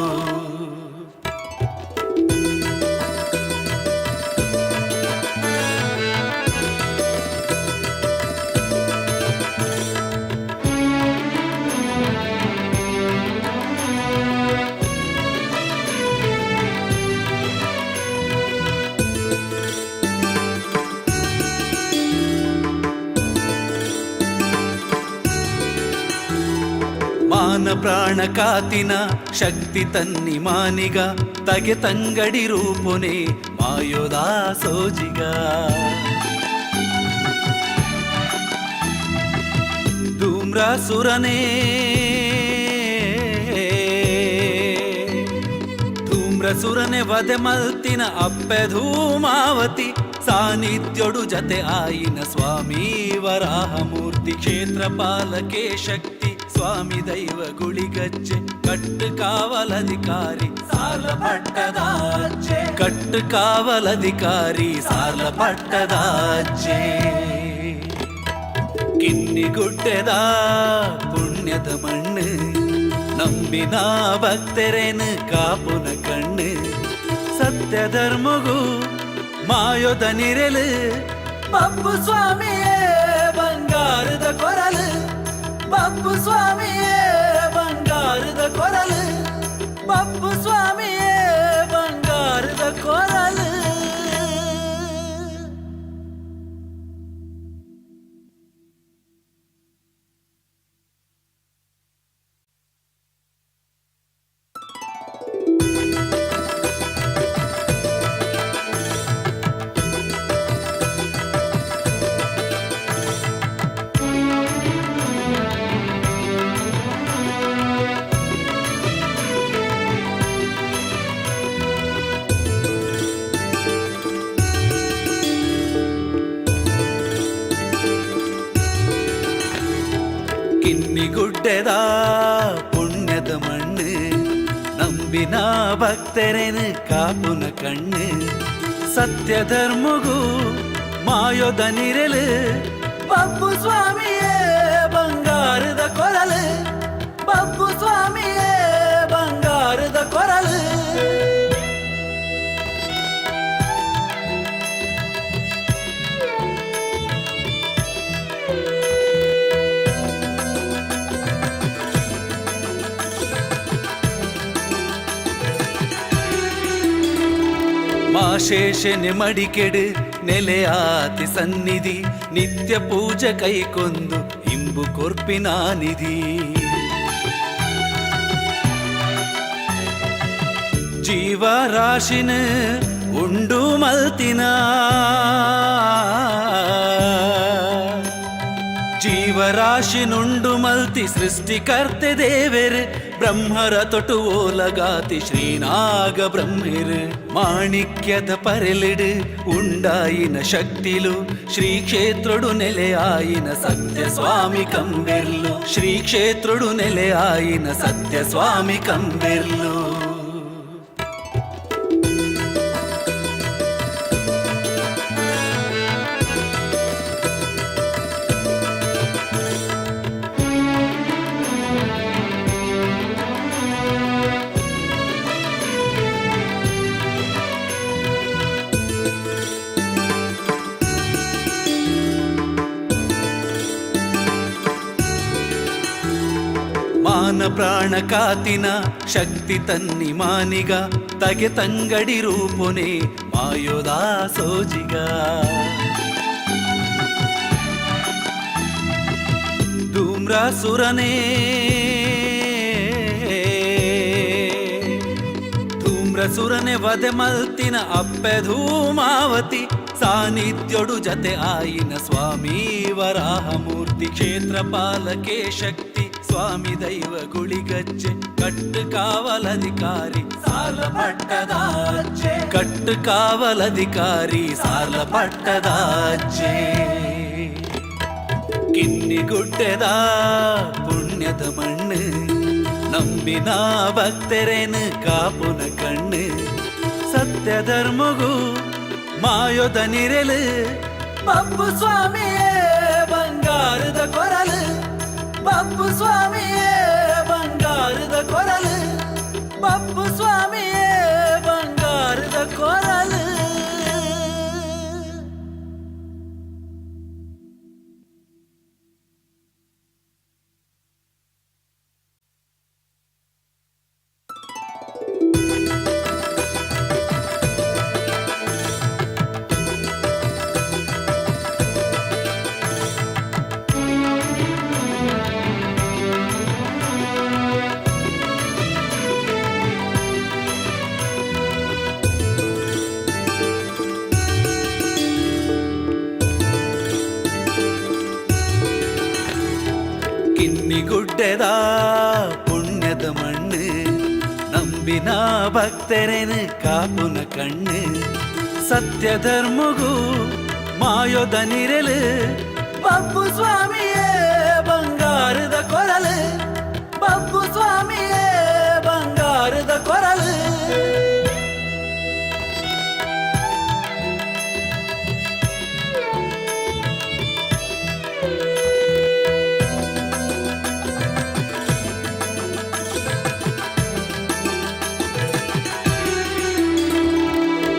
ಮಾನ ಪ್ರಾಣ ಕಾತಿನ ಶಕ್ತಿ ತನ್ನಿ ಮಾನಿಗ ತಗೆ ತಂಗಡಿ ರೂಪುನೆ ಮಾಯೋದಾ ಸೋಜಿಗ. ಧೂಮ್ರಾಸುರನೇ ಧೂಮ್ರಸುರನೆ ವಧೆ ಮಲ್ತಿನ ಅಪ್ಪೆ ಧೂಮಾವತಿ ಸಾನ್ನಿಧ್ಯೋಡು ಜತೆ ಆಯಿನ ಸ್ವಾಮಿ ವರಾಹಮೂರ್ತಿ ಕ್ಷೇತ್ರ ಪಾಲಕೆ ಶಕ್ತಿ ಸ್ವಾಮಿ ದೈವ ಗುಳಿಗಜ್ಜೆ ಕಟ್ಟು ಕಾವಲಧಿಕಾರಿ ಸಾರ್ಲ ಪಟ್ಟದಾಜ್ಜೆ ಕಟ್ಟು ಕಾವಲಧಿಕಾರಿ ಸಾರ್ಲ ಪಟ್ಟದಾಜ್ಜೆ. ಕಿನ್ನಿಗುಡ್ಡೆದ ಪುಣ್ಯದ ಮಣ್ಣು ನಂಬಿನ ಭಕ್ತರೇನು ಕಾಪುನ ಕಣ್ಣು ಸತ್ಯ ಧರ್ಮಗೂ ಮಾಯೋದ ನಿರೆಲು ಬಬ್ಬು ಸ್ವಾಮಿಯೇ ಬಂಗಾರದ ಕೊರಲು ಬಬ್ಬು ಸ್ವಾಮಿಯೇ ಬಂಗಾರದ ಕೊರಲು ಬಬ್ಬು ಸ್ವಾಮಿಯೇ ಬಂಗಾರದ ಕೊರಲು. ಕಿನ್ನಿಗುಡ್ಡೆದ ಪುಣ್ಯದ ಮಣ್ಣು, ನಂಬಿನ ಭಕ್ತರೆನು ಕಾಪುನ ಕಣ್ಣು. ಸತ್ಯ ಧರ್ಮಗೂ ಮಾಯೋದ ನಿರಲು, ಬಬ್ಬು ಸ್ವಾಮಿಯೇ ಬಂಗಾರದ ಕೊರಲು, ಬಬ್ಬು ಸ್ವಾಮಿಯೇ ಬಂಗಾರದ ಕೊರಲು. ಮಾಶೇಷನೆ ಮಡಿಕೆಡು ನೆಲೆಯಾತಿ ಸನ್ನಿಧಿ, ನಿತ್ಯ ಪೂಜೆ ಕೈಕೊಂದು ಇಂಬು ಕೊರ್ಪಿನ ನಿಧಿ. ಜೀವರಾಶಿನ ಉಂಡು ಮಲ್ತಿನ, ಜೀವರಾಶಿನುಂಡು ಮಲ್ತಿ ಸೃಷ್ಟಿಕರ್ತೆ ದೇವೆರ್, ಬ್ರಹ್ಮರ ತೊಟು ಓಲಗಾತಿ ಶ್ರೀನಾಗ ಬ್ರಹ್ಮೆರ್. ಮಾಣಿಕ್ಯದ ಪರೆಲಿಡು ಉಂಡಾಯಿನ ಶಕ್ತಿಲು, ಶ್ರೀ ಕ್ಷೇತ್ರಡು ನೆಲೆಯಾಯಿನ ಸತ್ಯ ಸ್ವಾಮಿ ಕಂಬೆರ್ಲು, ಶ್ರೀ ಕ್ಷೇತ್ರಡು ನೆಲೆಯಾಯಿನ ಸತ್ಯ ಸ್ವಾಮಿ ಕಂಬೆರ್ಲು. ಮಾನ ಪ್ರಾಣ ಕಾತಿನ ಶಕ್ತಿ ತನ್ನಿ ಮಾನಿಗ, ತಗೆ ತಂಗಡಿ ರೂಪುನೆ ಮಾಯೋದಾ ಸೋಜಿಗ. ಧೂಮ್ರಾಸುರನೇ ಧೂಮ್ರಸುರನೆ ವಧೆ ಮಲ್ತಿನ ಅಪ್ಪೆ ಧೂಮಾವತಿ, ಸಾನ್ನಿಧ್ಯೋಡು ಜತೆ ಆಯಿನ ಸ್ವಾಮಿ ವರಾಹಮೂರ್ತಿ. ಕ್ಷೇತ್ರ ಪಾಲಕೆ ಶಕ್ತಿ ಸ್ವಾಮಿ ದೈವ ಗುಳಿಗಜ್ಜೆ, ಕಟ್ಟು ಕಾವಲಧಿಕಾರಿ ಸಾಲ ಪಟ್ಟದಾಚೆ, ಕಟ್ಟು ಕಾವಲಧಿಕಾರಿ ಸಾಲ ಪಟ್ಟದಾಚೆ. ಕಿನ್ನಿಗುಡ್ಡೆದ ಪುಣ್ಯದ ಮಣ್ಣು, ನಂಬಿನ ಭಕ್ತರೇನು ಕಾಪುನ ಕಣ್ಣು. ಸತ್ಯ ಧರ್ಮಗೂ ಮಾಯೋದ ನಿರಲು, ಬಬ್ಬು ಸ್ವಾಮಿಯೇ ಬಂಗಾರದ ಕೊರಲು, ಬಬ್ಬು ಸ್ವಾಮಿಯೇ ಬಂಗಾರದ ಕೊರಲು, ಬಬ್ಬು ಸ್ವಾಮಿಯೇ ಬಂಗಾರದ ಕೊರಲು. ಕಿನ್ನಿಗುಡ್ಡೆದ ಪುಣ್ಯದ ಮಣ್ಣು, ನಂಬಿನ ಭಕ್ತರೇನು ಕಾಪುನ ಕಣ್ಣು. ಸತ್ಯ ಧರ್ಮಗೂ ಮಾಯೋದ ನಿರಲು, ಬಬ್ಬು ಸ್ವಾಮಿಯೇ ಬಂಗಾರದ ಕೊರಲು, ಬಬ್ಬು ಸ್ವಾಮಿಯೇ ಬಂಗಾರದ ಕೊರಲು.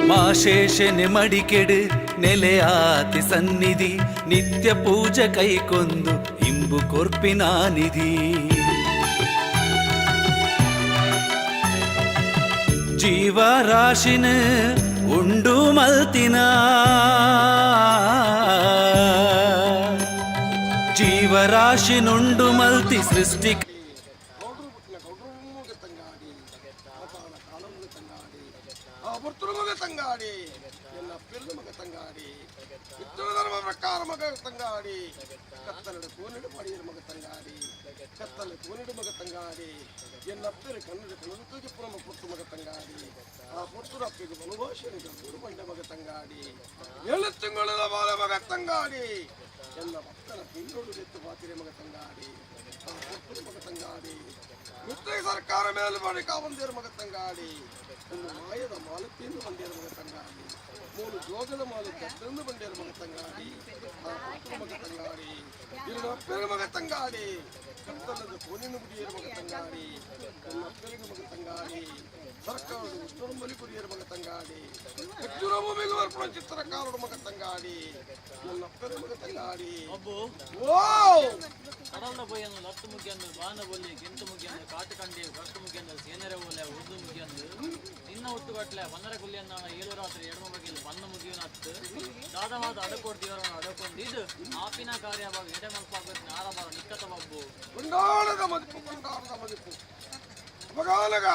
ಮಾಶೇಷನೆ ಮಡಿಕೆಡು ನೆಲೆಯಾತಿ ಸನ್ನಿಧಿ, ನಿತ್ಯ ಪೂಜೆ ಕೈಕೊಂದು ಇಂಬು ಕೊರ್ಪಿನ ನಿಧಿ. ಜೀವರಾಶಿನ ಉಂಡು ಮಲ್ತಿನ, ಜೀವರಾಶಿನುಂಡು ಮಲ್ತಿ ಸೃಷ್ಟಿ ತಂಗಾಡಿ, ಆ ಪುತ್ರಮಗ ತಂಗಾಡಿ, ಎಲ್ಲ ಪೆರ್ದ ಮಗ ತಂಗಾಡಿ, ಇತ್ತಲ ಧರ್ಮ ಪ್ರಕಾರ ಮಗ ತಂಗಾಡಿ ಕತ್ತಲಡು ಕೋನಿಡು ಪಡಿಯರು ಮಗ ತಂಗಾಡಿ ಕತ್ತಲ ಕೋನಿಡು ಮಗ ತಂಗಾಡಿ ಎನ್ನಪ್ಪರು ಕನ್ನಡ ಕಣ್ಣು ತೂಗಿ ಪುರಮ ಪೊಟ್ಟು ಮಗ ತಂಗಾಡಿ ಆ ಪೊಟ್ಟು ಅಪ್ಪಿಗೆ ಬಲುಭಾಷೆಗೆ ಗುರು ಬಂಡೆ ಮಗ ತಂಗಾಡಿ ಏಳು ತಿಂಗಳ ಬಾಲ ಮಗ ತಂಗಾಡಿ ಎಲ್ಲ ಭಕ್ತನ ಪಿಂಡೋಡು ಎತ್ತು ಬಾತಿರೆ ಮಗ ತಂಗಾಡಿ ಆ ಪೊಟ್ಟು ಮಗ ತಂಗಾಡಿ ಮುತ್ತೈ ಸರ್ಕಾರ ಮೇಲೆ ಮಾಡಿ ಕಾವಂದೇರು ಮಗ ತಂಗಾಡಿ ಒಂದು ಮಾಯದ ಮಾಲತಿಯನ್ನು ಬಂದೇರು ಮಗ ತಂಗಾಡಿ ಮೂರು ಜೋಗದ ಮಾಲು ಕತ್ತನ್ನು ಬಂದೇರು ಮಗ ತಂಗಾಡಿ ಆ ಪುತ್ರ ಮಗ ತಂಗಾಡಿ ಎರಡು ಅಪ್ಪರ ಮಗ ತಂಗಾಡಿ ಕತ್ತಲದ ಕೋನಿನ ಗುಡಿಯರ ಮಗ ತಂಗಾಡಿ ನನ್ನ ಅಪ್ಪರಿಗೆ ಮಗ ತಂಗಾಡಿ ಸರ್ಕಾರದ ಉಷ್ಣಂಬಲಿ ಕುರಿಯರ ಮಗ ತಂಗಾಡಿ ಹೆಚ್ಚುರ ಭೂಮಿಗೆ ಬರ್ಪಣ ಚಿತ್ರಕಾರರ ಮಗ ತಂಗಾಡಿ ನನ್ನ ಅಪ್ಪರ ಮಗ ತಂಗಾಡಿ ಒಬ್ಬು ಓ ಕಡಲ್ದ ಬೊಯ್ಯನ್ನು ಲತ್ತು ಮುಗಿಯಂದು ಬಾನ ಬೊಲ್ಲಿ ಗೆಂತು ಮುಗಿಯಂದು ಕಾಟು ಕಂಡಿ ಕಟ್ಟು ಮುಗಿಯಂದು ಸೇನರೆ ಓಲೆ ಉರ್ದು ಮುಗಿಯಂದು ನಿನ್ನ ಹುಟ್ಟುಗಟ್ಲೆ ಬಂದರ ಗುಲ್ಲಿಯನ್ನ ಏಳು ರಾತ್ರಿ ಎಡಮ ಬಗೆಯಲ್ಲಿ ಬನ್ನ ಮುಗಿಯುನತ್ತು ದಾದವಾದ ಅಡಕೋಡ್ ದೇವರನ್ನು ಅಡಕೊಂಡಿದ್ದು ಆಪಿನ ಕಾರ್ಯವಾಗ ಎಡೆ ಮಲ್ಪಾಗ ನಾರಬಾರ ನಿಕ್ಕತ ಬಬ್ಬು ಕೊಂಡಾಡದ ಮದಿಪು ಕೊಂಡಾಡದ ಮದಿಪು ಅಪಗಾಲಗ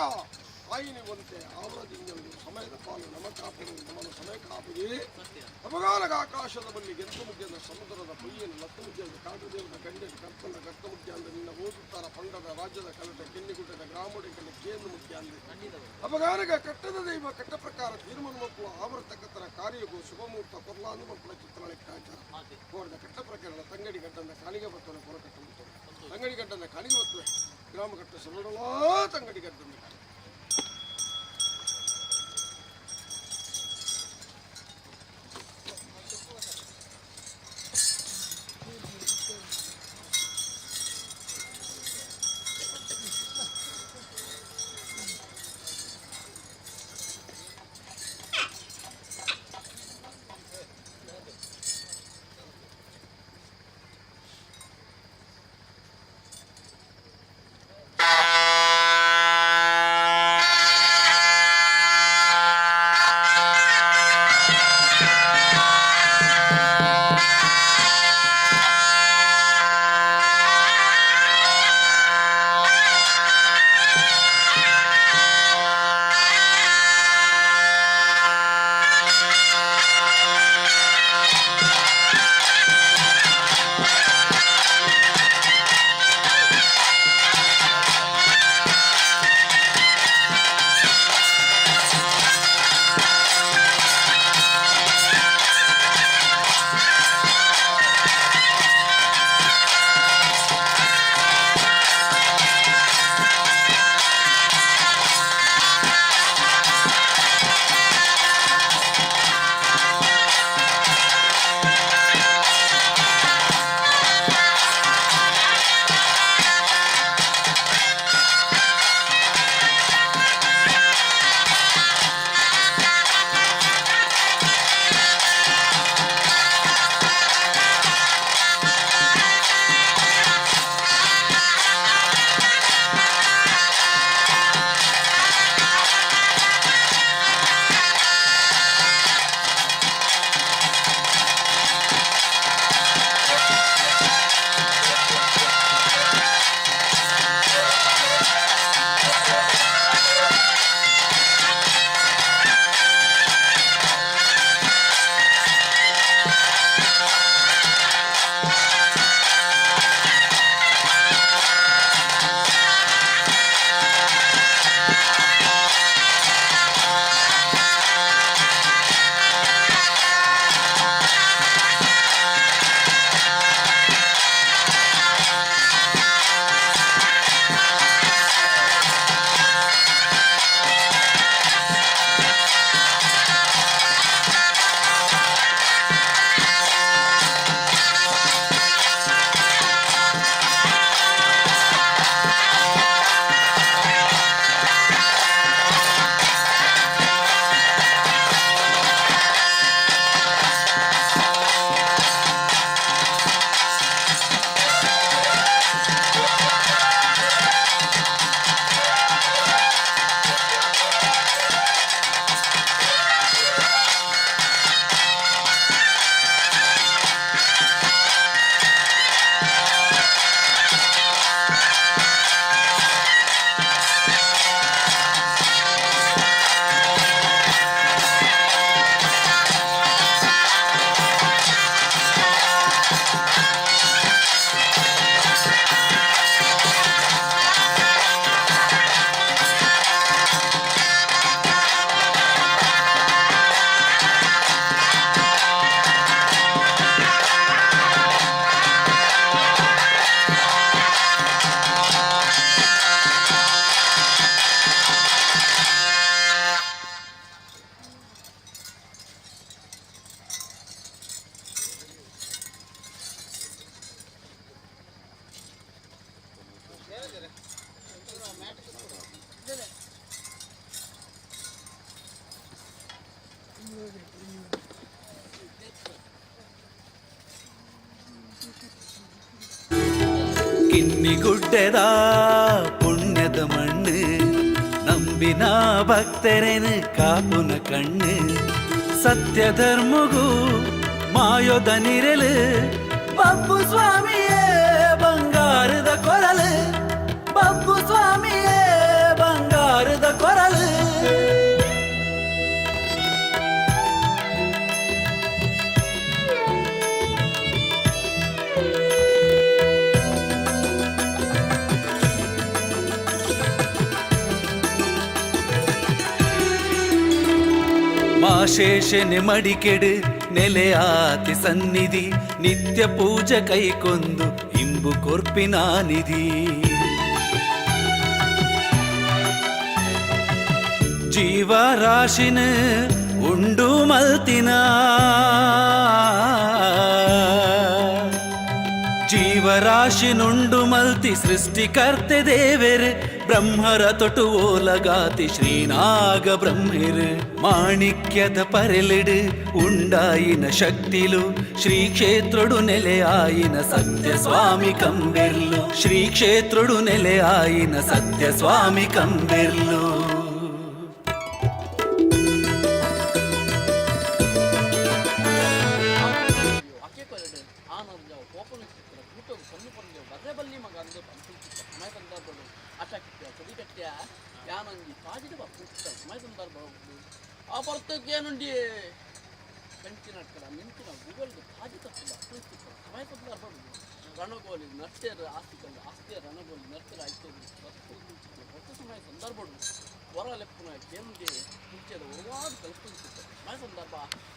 ಆಯಿನಿ ಒಂತೆ ಆವರದಿಂಜಲು ಸಮಯದ ಪಾಲು ನಮ ಕಾಪುಡು ನಮ್ಮನ್ನು ಸಮಯ ಕಾಪುಡಿ ಅಪಗಾಲಗ ಆಕಾಶದ ಬಲ್ಲಿ ಗೆಂತು ಮುಗ್ಯದ ಸಮುದ್ರದ ಪೊಯ್ಯನ್ನು ಲತ್ತು ಮುಗ್ಯದ ಕಾಡು ದೇವರ ಗಂಡೆದ ಕರ್ತನ ಕರ್ತ ಮುಖ್ಯ ಅಂದ ನಿನ್ನ ಓದುತ್ತಾರ ಪಂಡದ ರಾಜ್ಯದ ಕಲಟ ಕೆನ್ನಿಗುಡ್ಡದ ಗ್ರಾಮೋಡಿಕಲ ಕೇಂದ್ರ ಮುಖ್ಯ ಅಂದ ಅಪಗಾಲಗ ಕಟ್ಟದ ದೈವ ಕಟ್ಟ ಪ್ರಕಾರ ತೀರ್ಮಾನ ಮಕ್ಕಳು ಆವರ್ತಕ್ಕತರ ಕಾರ್ಯಕ್ಕೂ ಶುಭ ಮುಹೂರ್ತ ಕೊರ್ಲಾನು ಮಕ್ಕಳ ಚಿತ್ರ ಲೆಕ್ಕಾಚಾರ ಕೋರದ ಕಟ್ಟ ಪ್ರಕರಣ ತಂಗಡಿ ಗಡ್ಡಂದ ಕಾಣಿಗೆ ಬತ್ತನ ಕೊರಕಟ್ಟ ಮುತ್ತು ತಂಗಡಿ ಗಡ್ಡಂದ ಕಾಣಿಗೆ ಬತ್ತು ಗ್ರಾಮ ಕಟ್ಟ ಸಲಡಲಾ ತಂಗಡಿ ಗಡ್ಡಂದ ಕಾಣಿಗೆ. ಆ ಕಿನ್ನಿಗುಡ್ಡೆದ ಪುಣ್ಯದ ಮಣ್ಣು, ನಂಬಿನ ಭಕ್ತರೆನು ಕಾಪುನ ಕಣ್ಣು. ಸತ್ಯ ಧರ್ಮಗೂ ಮಾಯೋದ ನಿರಲು, ಬಬ್ಬು ಸ್ವಾಮಿಯೇ ಬಂಗಾರದ ಕೊರಲು, ಬಬ್ಬು ಸ್ವಾಮಿಯೇ ಬಂಗಾರದ ಕೊರಲು. ಮಾಶೇಷನೆ ಮಡಿಕೆಡು ನೆಲೆಯಾತಿ ಸನ್ನಿಧಿ, ನಿತ್ಯ ಪೂಜೆ ಕೈಕೊಂದು ಇಂಬು ಕೊರ್ಪಿನ ನಿಧಿ. ಜೀವರಾಶಿನ ಉಂಡು ಮಲ್ತಿನ, ಜೀವರಾಶಿನುಂಡು ಮಲ್ತಿ ಸೃಷ್ಟಿಕರ್ತೆ ದೇವೆರ್, ಬ್ರಹ್ಮರ ತೊಟು ಓಲಗಾತಿ ಶ್ರೀನಾಗ ಬ್ರಹ್ಮೆರ್. ಮಾಣಿಕ್ಯದ ಪರೆಲಿಡು ಉಂಡಾಯಿನ ಶಕ್ತಿಲು, ಶ್ರೀ ಕ್ಷೇತ್ರಡು ನೆಲೆಯಾಯಿನ ಸತ್ಯ ಸ್ವಾಮಿ ಕಂಬೆರ್ಲು, ಶ್ರೀ ಕ್ಷೇತ್ರಡು ನೆಲೆಯಾಯಿನ ಸತ್ಯ ಸ್ವಾಮಿ ಕಂಬೆರ್ಲು. ಆ ಪರ್ತಕ್ಕೇನುಂಡಿ ಕಂಚಿನ ಕಡ ಮಿಂಚಿನ ಗೂಗಲ್ಗೆ ತಾಜಿ ತಪ್ಪಿಲ್ಲ ಸಮಯ ಸಂದರ್ಭ ರಣಗೋಲಿ ನರ್ತೆರ್ ಆಸ್ತಿಕಲ್ಲು ಆಸ್ತಿಯ ರಣಗೋಲಿ ನರ್ತೆರ್ ಆಯ್ತು ಹೊಸ ಸಮಯ ಸಂದರ್ಭಡು ಹೊರ ಲೆಪ್ಪುನ ಕೇನುಂಡಿ ಮುಂಚೆದ ಒರುವಾಡು ಕಲ್ಪಿಸಿತ್ತು ಸಮಯ ಸಂದರ್ಭ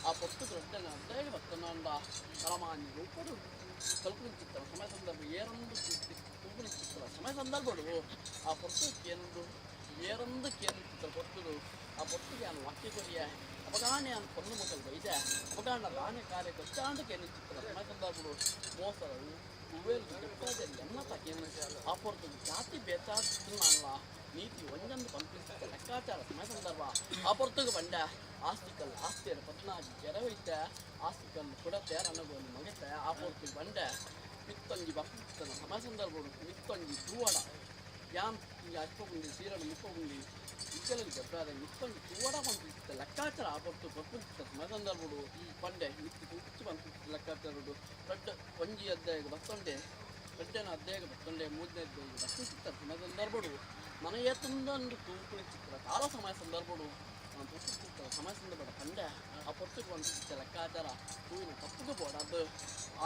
ಆ ಪೊತ್ತು ರಡ್ಡನ ಅರ್ಧ ಬತ್ತನಂಡ ಕರಮಾನಿ ರೂಪಡು ಕಲ್ಪಿಸಿತ್ತರ ಸಮಯ ಸಂದರ್ಭ ಏರೊಂದು ತೂಗುನಿಚ್ಚಿತ್ತರ ಸಮಯ ಸಂದರ್ಭಡು ಆ ಪೊತ್ತು ಕೇನುಂಡು ಏರೊಂದು ಕೇನುಚಿತ್ತರ ಪೊತ್ತುಡು ಆ ಪೊತ್ತಿಗೆ ಅನು ವಾಕ್ಯ ಕೊರಿಯ ಅಪಗಾಣೆ ಅನು ಪೊನ್ನು ಮೊದಲು ಬೈದೆ ಅಪಗಾಣ ರಾಣೆ ಕಾರ್ಯ ಗೊತ್ತಾಂಡು ಕೇನುಚಿತ್ತರ ಸಮಯ ಸಂದರ್ಭಡು ಮೋಸರು ಉವೇಲು ಕೆಟ್ಟದೆ ಎನ್ನತ ಕೇನು ಆ ಪೊರ್ತು ಜಾತಿ ಬೇತಾಲ್ಲ ನೀತಿ ಒಂಜೊಂದು ಪಂಪಿಸಿದ ಲೆಕ್ಕಾಚಾರ ಸಮಯ ಸಂದರ್ಭ ಆ ಪೊರ್ತುಗೆ ಬಂಡ ಆಸ್ತಿಕಲ್ ಆಸ್ತಿಯರ ಪದ್ನಾಜಿ ಜರವೈತ ಆಸ್ತಿಕಲ್ ಕೊಡತೆ ರನಗೋಲಿ ಮಗತೆ ಆ ಪೊರ್ತುಗೆ ಬಂಡ ಮಿತ್ತೊಂಜಿ ಬರ್ತನ ಸಮಯ ಸಂದರ್ಭಡು ಮಿತ್ತೊಂಜಿ ತೂವಡ ಯಾನ್ ಅಚ್ಪಗುಂಡಿ ಸೀರಣ ಮುಪ್ಪಗುಂಡಿ ಇಕ್ಕಲಲ್ಲಿ ದೊಡ್ಡಾದ ಮಿತ್ತೊಂಜಿ ತೂವಡ ಪಂಪಿಸಿದ ಲೆಕ್ಕಾಚಾರ ಆ ಪೊರ್ತು ಬರ್ಪುಂಚಿತ್ತ ಸಮಯ ಸಂದರ್ಭಡು ಪಂಡೆ ಮಿತ್ತು ತುಚ್ಚು ಪಂಪಿಸಿದ ಲೆಕ್ಕಾಚಾರಡು ದೊಡ್ಡ ಒಂಜಿ ಅಧ್ಯಾಯ ಬತ್ತೊಂಡೆ ದೊಡ್ಡನ ಅಧ್ಯಾಯ ಬತ್ತೊಂಡೆ ಮೂರನೇ ಅಧ್ಯಾಯ ಬತ್ತಿಸಿತ್ತ ಸಮಯ ಸಂದರ್ಭಡು ಮನೆಯ ತುಂದೊಂದು ತೂಕುಣಿಚಿತ್ರ ಕಾಲ ಸಮಯ ಸಂದರ್ಭಡು ತೂಕುತ್ತಿತ್ತ ಸಮಯ ಸಂದರ್ಭದ ಪಂಡೆ ಆ ಪೊರ್ತುಗೆ ಬಂದಿದ್ದ ಲೆಕ್ಕಾಚಾರ ಹೂವಿನ ತಪ್ಪುಗೆ ಬೋಡದು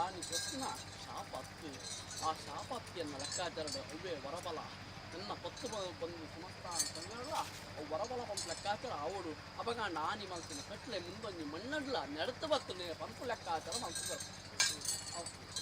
ಆನಿ ಕೊತ್ತಿನ ಶಾಪ ಅತ್ತು ಆ ಶಾಪ ಅತ್ತಿಯನ್ನ ಲೆಕ್ಕಾಚಾರದ ಅವೇ ವರಬಲ ನನ್ನ ಪತ್ತು ಬಂದು ಸಮಸ್ತ ಸಂಗಡ ಅವು ವರಬಲ ಪಂಪ್ ಲೆಕ್ಕಾಚಾರ ಅವಡು ಅವಾಗ ನಾನಿ ಮಲ್ತಿನ ಕಟ್ಲೆ ಮುಂದೊಂಜಿ ಮಣ್ಣಡ್ಲ ನೆಡತು ಬರ್ತದೆ ಪಂಪು ಲೆಕ್ಕಾಚಾರ ಮಲ್ತು. ಿ.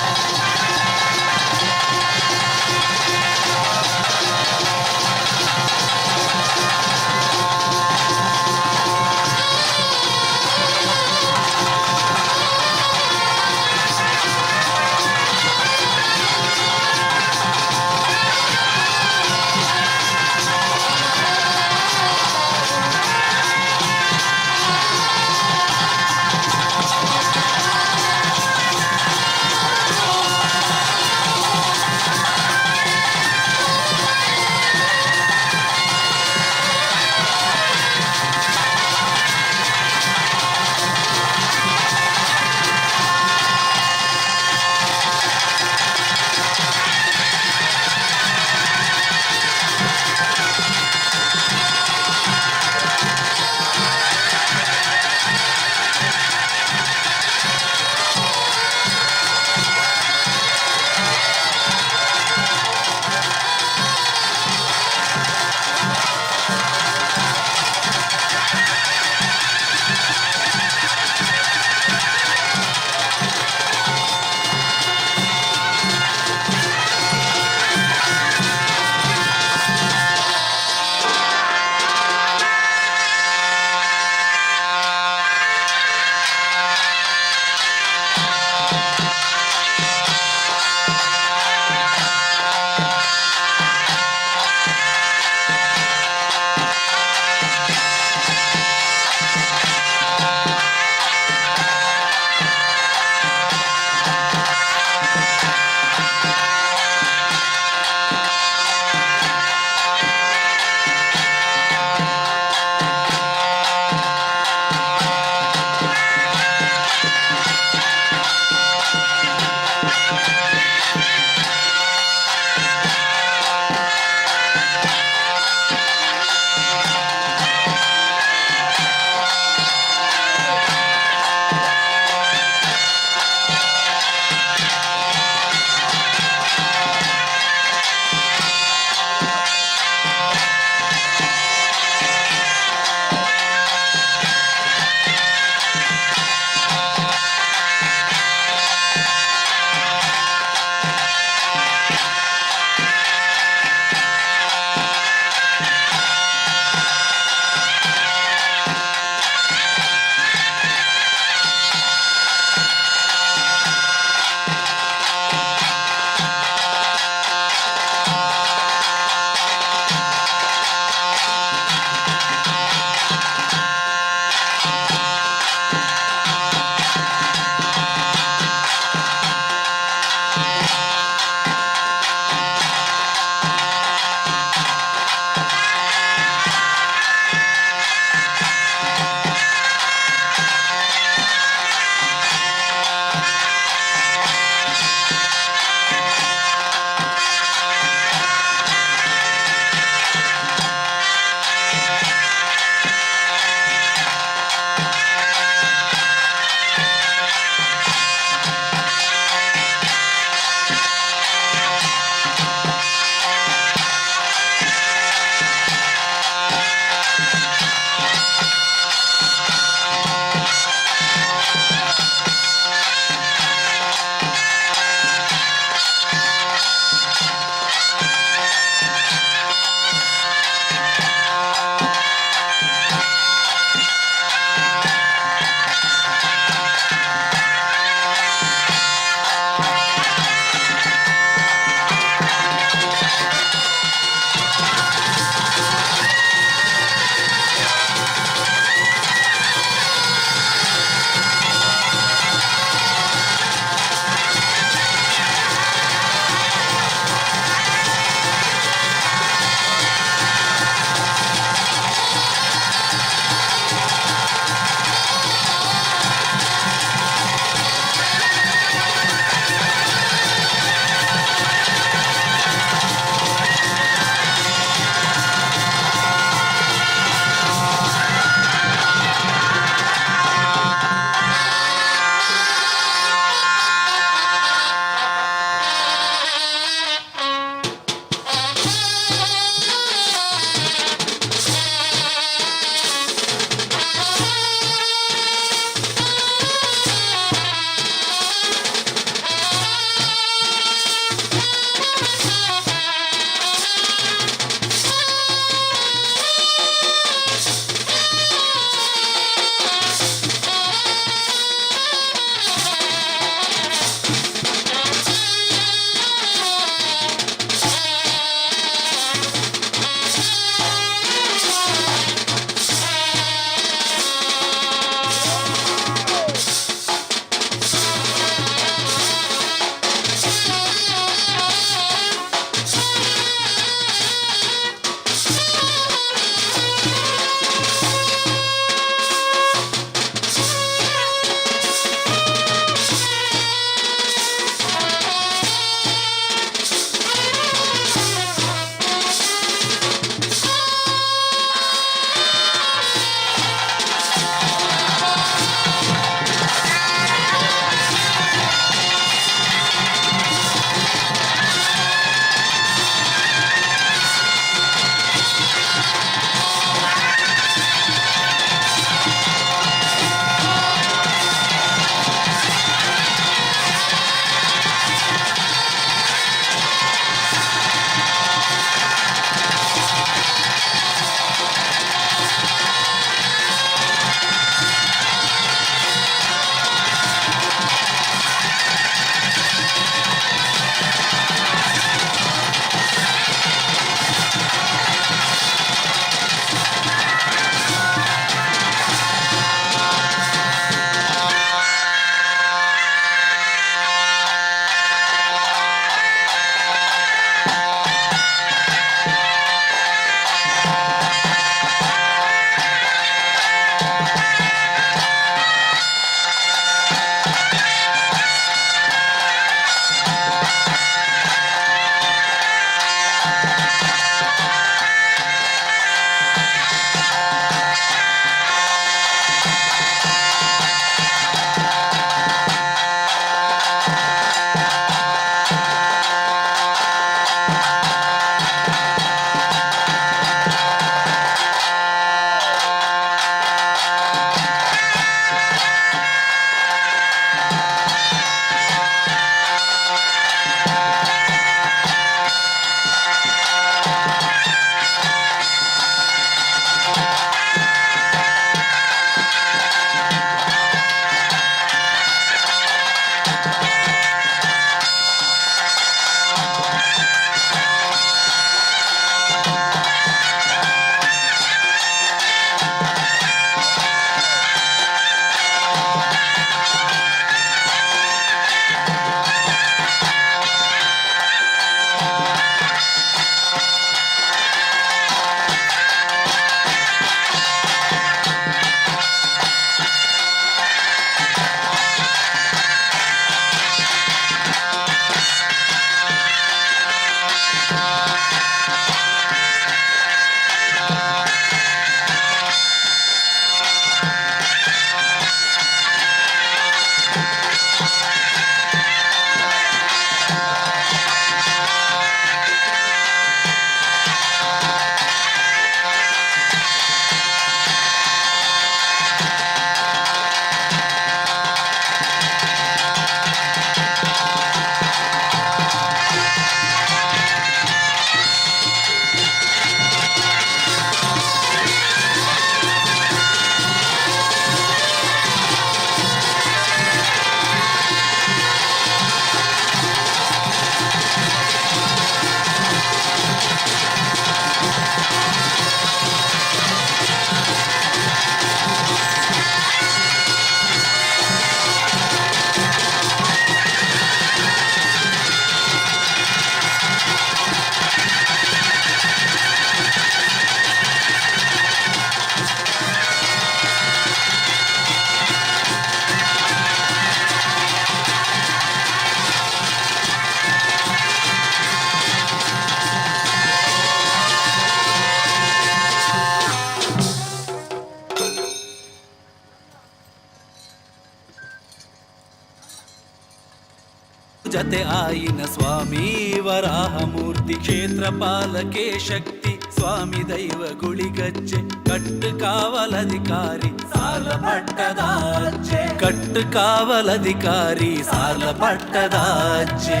ಜತೆ ಆಯಿನ ಸ್ವಾಮಿ ವರಾಹಮೂರ್ತಿ ಕ್ಷೇತ್ರ ಪಾಲಕೆ ಶಕ್ತಿ ಸ್ವಾಮಿ ದೈವ ಗುಳಿಗಜ್ಜೆ ಕಟ್ಟು ಕಾವಲಧಿಕಾರಿ ಸಾಲ ಪಟ್ಟದಾಚೆ ಕಟ್ಟು ಕಾವಲಧಿಕಾರಿ ಸಾಲ ಪಟ್ಟದಾಚೆ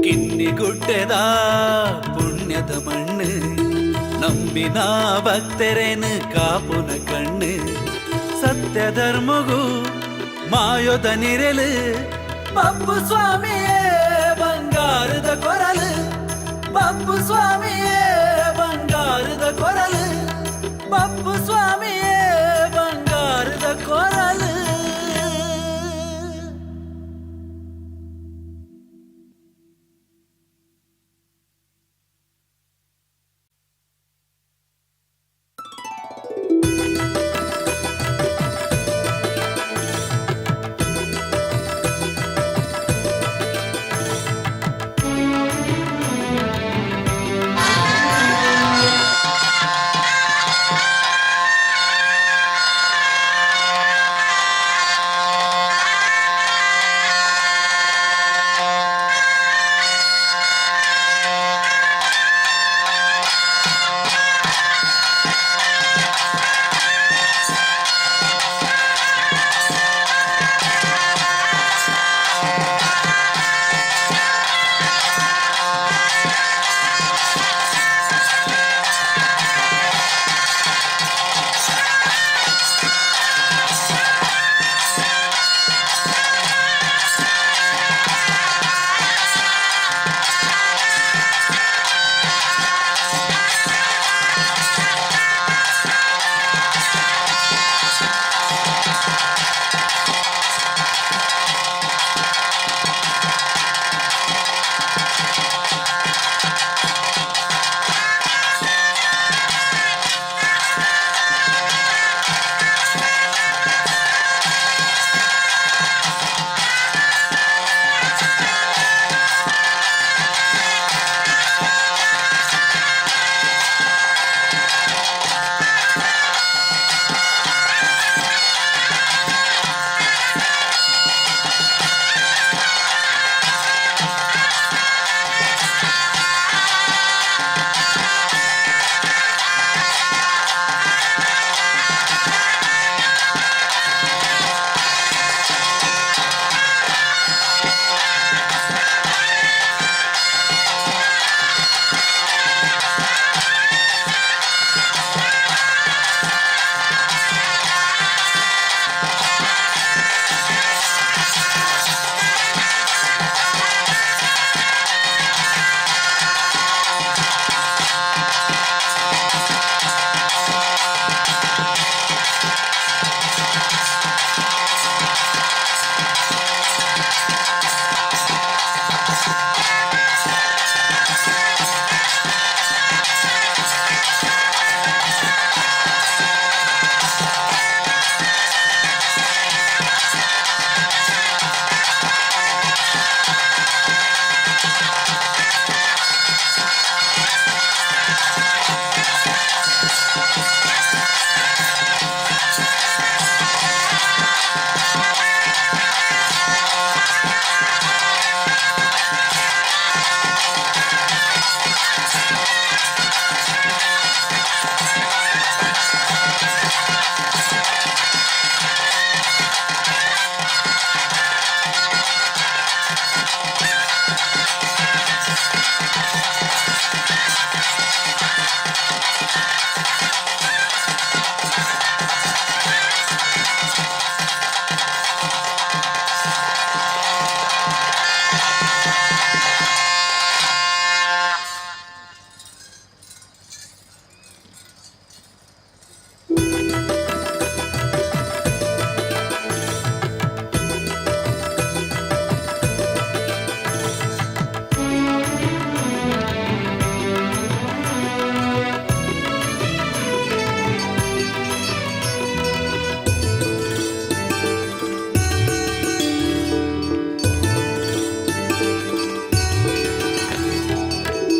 ಕಿನ್ನಿಗುಡ್ಡೆದ ಪುಣ್ಯದ ಮಣ್ಣು ನಂಬಿನ ಭಕ್ತರೇನು ಕಾಪುನ ಕಣ್ಣು ಸತ್ಯ ಧರ್ಮಗೂ ಮಾಯೋದ ನಿರೆಲು ಬಪ್ಪು ಸ್ವಾಮಿಯೇ ಬಂಗಾರದ ಕೊರಲು ಬಪ್ಪು ಸ್ವಾಮಿಯೇ ಬಂಗಾರದ ಕೊರಲು ಬಪ್ಪು ಸ್ವಾಮಿಯೇ ಬಂಗಾರದ ಕೊರಲು.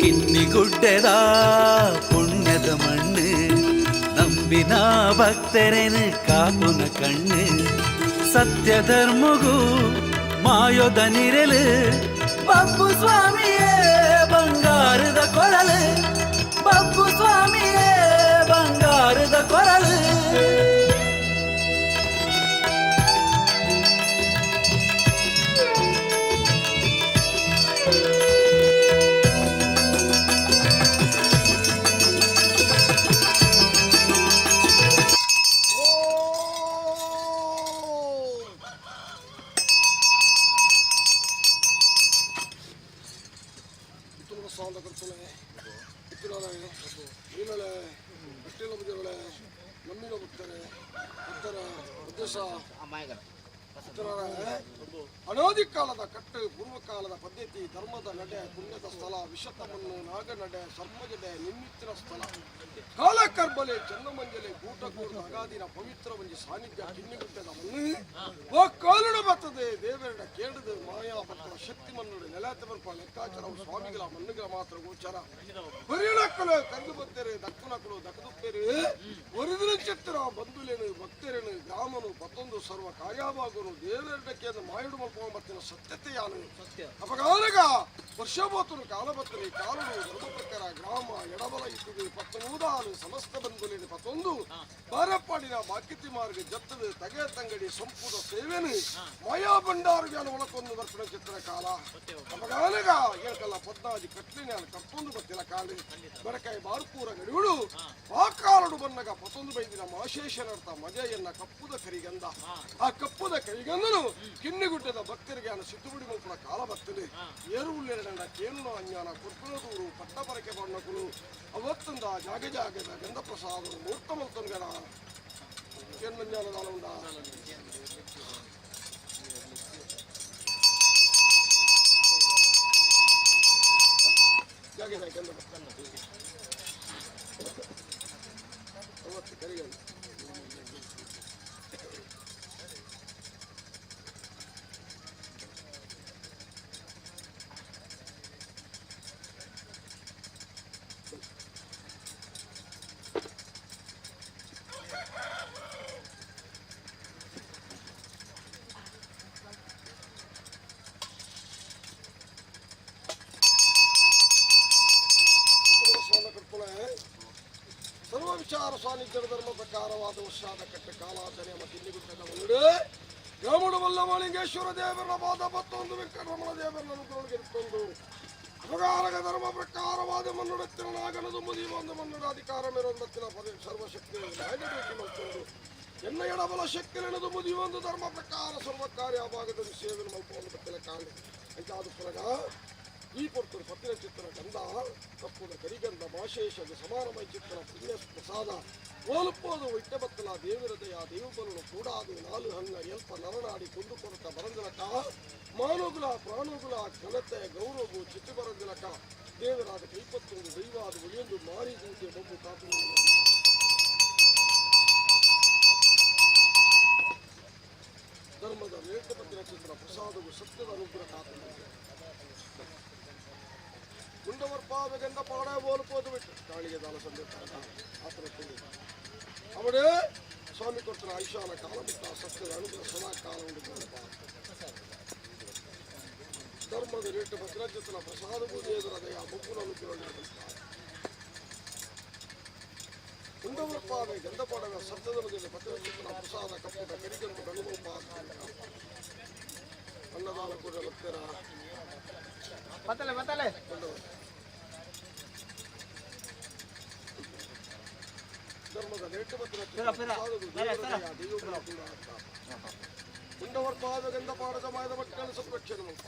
ಕಿನ್ನಿಗುಡ್ಡೆದ ಪುಣ್ಯದ ಮಣ್ಣು, ನಂಬಿನ ಭಕ್ತರೇನು ಕಾಪುನ ಕಣ್ಣು. ಸತ್ಯ ಧರ್ಮಗೂ ಮಾಯೋದ ನಿರಲು, ಬಬ್ಬು ಸ್ವಾಮಿಯೇ ಬಂಗಾರದ ಕೊರಳು, ಬಬ್ಬು ಸ್ವಾಮಿಯೇ ಬಂಗಾರದ ಕೊರಳು. ಅನಾದಿ ಕಾಲದ ಕಟ್ಟು ಪೂರ್ವಕಾಲದ ಪದ್ಧತಿ ಧರ್ಮದ ನಡೆ ಪುಣ್ಯದ ಸ್ಥಳ ವಿಷತಮನ್ನು ನಾಗನಡೆ ಸರ್ಪಜಡೆ ನಿಮ್ಮಿತ್ತಿನ ಸ್ಥಳ ಕಾಲಕರ್ಬಲೆ ಚನ್ನಮಂಜಲೆ ಕೂಟಕೂಡದ ಅಗಾದಿನ ಪವಿತ್ರ ಒಂಜಿ ಸಾನ್ನಿಧ್ಯ ಕಿನ್ನಿಗುಟ್ಟದ ಮಣ್ಣು ಓ ಕಾಲುಡ ಬರ್ತದೆ ದೇವರಡ ಕೇಳದು ಮಾಯಾ ಪತ್ರ ಶಕ್ತಿ ಮನ್ನುಡೆ ನೆಲತೆ ಬರ್ಪ ಲೆಕ್ಕಾಚಾರ ಸ್ವಾಮಿಗಳ ಮಣ್ಣುಗಳ ಮಾತ್ರ ಗೋಚರ ಪರಿಣಕ್ಕಲು ಕರೆದು ಬತ್ತೇರೆ ದಕ್ಕುನಕಲು ದಕ್ಕದುಪ್ಪೇರು ಒರಿದಿನ ಚಿತ್ರ ಬಂಧುಲೇನು ಭಕ್ತರೇನು ಗ್ರಾಮನು ಪತ್ತೊಂದು ಸರ್ವ ಕಾರ್ಯಭಾಗನು ದೇವರಡಕ್ಕೆ ಮಾಯುಡು ಮಲ್ಪೋ ಬತ್ತಿನ ಸತ್ಯತೆಯಾನು ಅಪಗಾನಗ ವರ್ಷಬೋತನು ಕಾಲಬತ್ತನೆ ಕಾಲುಡು ಧರ್ಮ ಪ್ರಕಾರ ಗ್ರಾಮ ಎಡಬಲ ಇದ್ದುದು ಪತ್ತನೂದಾನು ಸಮಸ್ತ ಬಂಧುಲೇನು ಪತ್ತೊಂದು ಬಾರಪ್ಪಾಡಿನ ಬಾಕಿತಿ ಮಾರ್ಗ ಜತ್ತದು ತಗೆ ತಂಗಡಿ ಸಂಪೂದ ಸೇವೆನು ಮಾಯಾ ಭಂಡಾರುಗಾನ ಒಳಕೊಂದು ಬರ್ಪಿನ ಚಿತ್ರ ಕಾಲ ಅಪಗಾನಗ ಏಳ್ಕಲ್ಲ ಪದ್ನಾಜಿ ಕಟ್ಲಿನ ಕರ್ತೊಂದು ಬತ್ತಿಲ ಕಾಲು ಬಡಕಾಯಿ ಬಾರ್ಪೂರ ಗಡಿಯುಡು ಆ ಕಾಲಡು ಬನ್ನಗ ಪತ್ತೊಂದು ಬೈದಿನ ಮಾಶೇಷನರ್ಥ ಮಜೆಯನ್ನ ಕಪ್ಪುದ ಕರಿಗಂಧ ಆ ಕಪ್ಪುದ ಕರಿಗಂಧನು ಕಿನ್ನಿಗುಡ್ಡದ ಭಕ್ತರಿಗೆ ಅನ್ನ ಸಿದ್ದುಬಿಡಿ ಮಲ್ಪುನ ಕಾಲ ಬರ್ತದೆ ಏರುವುಳ್ಳೆರಡಂಡ ಕೇನು ಅಜ್ಞಾನ ಕುರ್ಕುಲದೂರು ಪಟ್ಟಪರಕೆ ಬಣ್ಣಕುಲು ಅವತ್ತೊಂದ ಜಾಗ ಜಾಗದ ಗಂಧ ಪ್ರಸಾದ ಮೂರ್ತ ಮಲ್ತೊಂಗಣ ಕೇನ್ಮಂಜಾನ ಜಾಗ ಗಂಧ ಅವತ್ತು ಕರಿಗಂಧ ಸರ್ವ ವಿಚಾರ ಸಾನ್ನಿಧ್ಯ ಧರ್ಮ ಪ್ರಕಾರವಾದ ವರ್ಷಾದ ಕಟ್ಟ ಕಾಲಾಚರಣೆ ಮತ್ತು ಇನ್ನಿಗುಟ್ಟದ ಒಂದು ಗ್ರಾಮಡು ವಲ್ಲಮಾಳಿಂಗೇಶ್ವರ ದೇವರ ಪಾದ ಪತ್ತೊಂದು ವೆಂಕಟರಮಣ ದೇವರ ಅನುಗ್ರಹಕ್ಕೆ ಅಪಗಾರಕ ಧರ್ಮ ಪ್ರಕಾರವಾದ ಮನ್ನುಡತ್ತಿನ ನಾಗನದು ಮುದಿಯುವ ಮನ್ನುಡ ಅಧಿಕಾರ ಮೇರೊಂದತ್ತಿನ ಪದ ಸರ್ವಶಕ್ತಿ ಮಲ್ತೊಂದು ಎನ್ನ ಎಡಬಲ ಶಕ್ತಿಲೆನದು ಮುದಿಯುವಂದು ಧರ್ಮ ಪ್ರಕಾರ ಸರ್ವ ಕಾರ್ಯ ಭಾಗದಲ್ಲಿ ಸೇವೆ ಮಲ್ಪವನ್ನು ಬತ್ತಿನ ಕಾಂಡೆ ಅಂಚಾದ ಪುರಗ ಈ ಪೊರ್ತರು ಪತ್ತಿನ ಚಿತ್ರ ಗಂಧ ಕಪ್ಪುದ ಕರಿಗಂಧ ಮಾಶೇಷದ ಸಮಾನಮಯ ಚಿತ್ರ ಪುಣ್ಯ ಪ್ರಸಾದ ಓಲುಪ್ಪೋದು ಇಟ್ಟಬತ್ತಲ ದೇವಿರದಯ ದೇವಬಲನು ಕೂಡಾದು ನಾಲು ಹಂಗ ಎಲ್ಪ ನರನಾಡಿ ಕೊಂದು ಕೊರತ ಬರಂದಿಲಕ ಮಾನುಗುಲ ಪ್ರಾಣುಗುಲ ಘನತೆ ಗೌರವವು ಚಿತ್ತು ಬರಂದಿಲಕ ದೇವರಾದ ಕೈಪತ್ತೊಂದು ದೈವಾದ ಒಳಿಯೊಂದು ಮಾರಿ ದೂತೆ ಬೊಬ್ಬು ಕಾಪು. ಧರ್ಮದ ನೇತಪತ್ತಿನ ಚಿತ್ರ ಪ್ರಸಾದವು ಸತ್ಯದ ಅನುಗ್ರಹ ಕಾತು ಗುಂಡವರ್ಪಾವೆಗಂದ ಪಾಡ ಓಲ್ಪೋದು ಬಿಟ್ಟು ಕಾಳಿಗೆ ದಾನ ಸಂದೇಶ ಆತನ ಅವಡೇ ಸ್ವಾಮಿ ಕೊಡ್ತಾನೆ ಆಯುಷ್ಯಾನ ಕಾಲ ಬಿಟ್ಟ ಸತ್ಯದ ಅನುಗ್ರಹ ಸದಾ ಕಾಲ ಉಂಟು. ಧರ್ಮದ ರೇಟ್ ಭದ್ರಜತನ ಪ್ರಸಾದವು ದೇವರ ದಯ ಬೊಬ್ಬುನ ಅನುಗ್ರಹ ಗುಂಡವರ್ಪಾವೆ ಗಂಧಪಾಡವ ಸತ್ಯದ ಮಧ್ಯೆ ಭದ್ರಜತನ ಪ್ರಸಾದ ಕಪ್ಪದ ಕರಿಗಂದು ಗಣಗೋಪ ಅನ್ನದಾನ ಕೂಡ ಭಕ್ತರ ಬತ್ತಲೆ ಬತ್ತಲೆ ಧರ್ಮದ ರೇಟ್ ದೇವರ ಕೂಡ ಗುಂಡವರ್ಪಾದ ಗಂಧ ಪಾಡದ ಮಾಯದ ಮಕ್ಕಳ ಸಂರಕ್ಷಣೆ ಮಲ್ಪ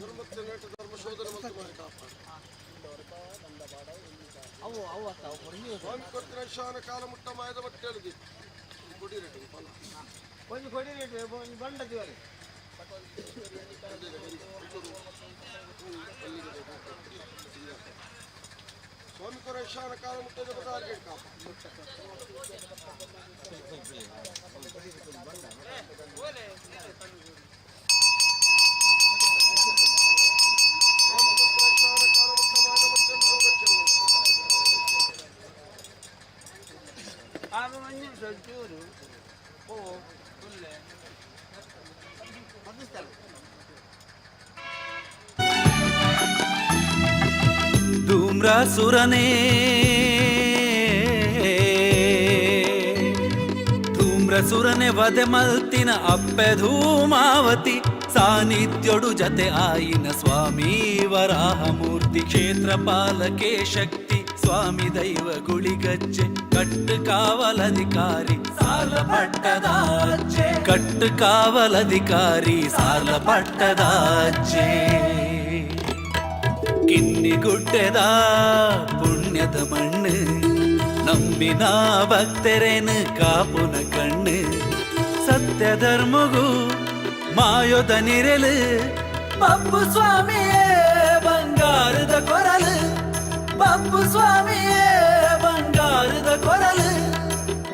ಧರ್ಮಕ್ಕೆ ನೇಟ ಧರ್ಮ ಶೋಧನೆ ಮತ್ತು ಮಾಡಿ ಕಾಪಾಡು. ಸ್ವಾಮಿ ಕೊಡ್ತಿನ ಶಾನ ಕಾಲ ಮುಟ್ಟ ಮಾಯದ ಮಕ್ಕಳಿಗೆ ಕೊಡಿ ರೇಟ್ ಫಲ. ಒಂಜಿ ಕೊಡಿ ರೇಟ್ ಒಂಜಿ ಬಂಡ ದಿವರೆ. ಈಶಾನ ಕಾಲ ಮುಟ್ಟದ ಬದಾರಿಗೆ ಕಾಪ. ಈಶಾನ ಕಾಲ ಮುಟ್ಟ ಮಾಗ ಮತ್ತೊಂದು ಸಂರಕ್ಷಣೆ. ಧೂಮ್ರಾಸುರನೇ ಧೂಮ್ರಸುರನೆ ವಧೆ ಮಲ್ತಿನ ಅಪ್ಪೆ ಧೂಮಾವತಿ ಸಾನ್ನಿಧ್ಯೋಡು ಜತೆ ಆಯಿನ ಸ್ವಾಮಿ ವರಾಹಮೂರ್ತಿ ಕ್ಷೇತ್ರ ಪಾಲಕೆ ಶಕ್ತಿ ಸ್ವಾಮಿ ದೈವ ಗುಳಿಗಜ್ಜೆ ಕಟ್ಟು ಕಾವಲಧಿಕಾರಿ ಸಾಲ ಪಟ್ಟದಾಚೆ ಕಟ್ಟು ಕಾವಲಧಿಕಾರಿ ಸಾಲ ಪಟ್ಟದಾಚೆ. ಕಿನ್ನಿಗುಡ್ಡೆದ ಪುಣ್ಯದ ಮಣ್ಣು ನಂಬಿನ ಭಕ್ತರೇನು ಕಾಪುನ ಕಣ್ಣು ಸತ್ಯ ಧರ್ಮಗೂ ಮಾಯೋದ ನಿರೆಲು ಬಬ್ಬು ಸ್ವಾಮಿಯೇ ಬಂಗಾರದ ಕೊರಲು ಬಬ್ಬು ಸ್ವಾಮಿಯೇ ಬಂಗಾರದ ಕೊರಲು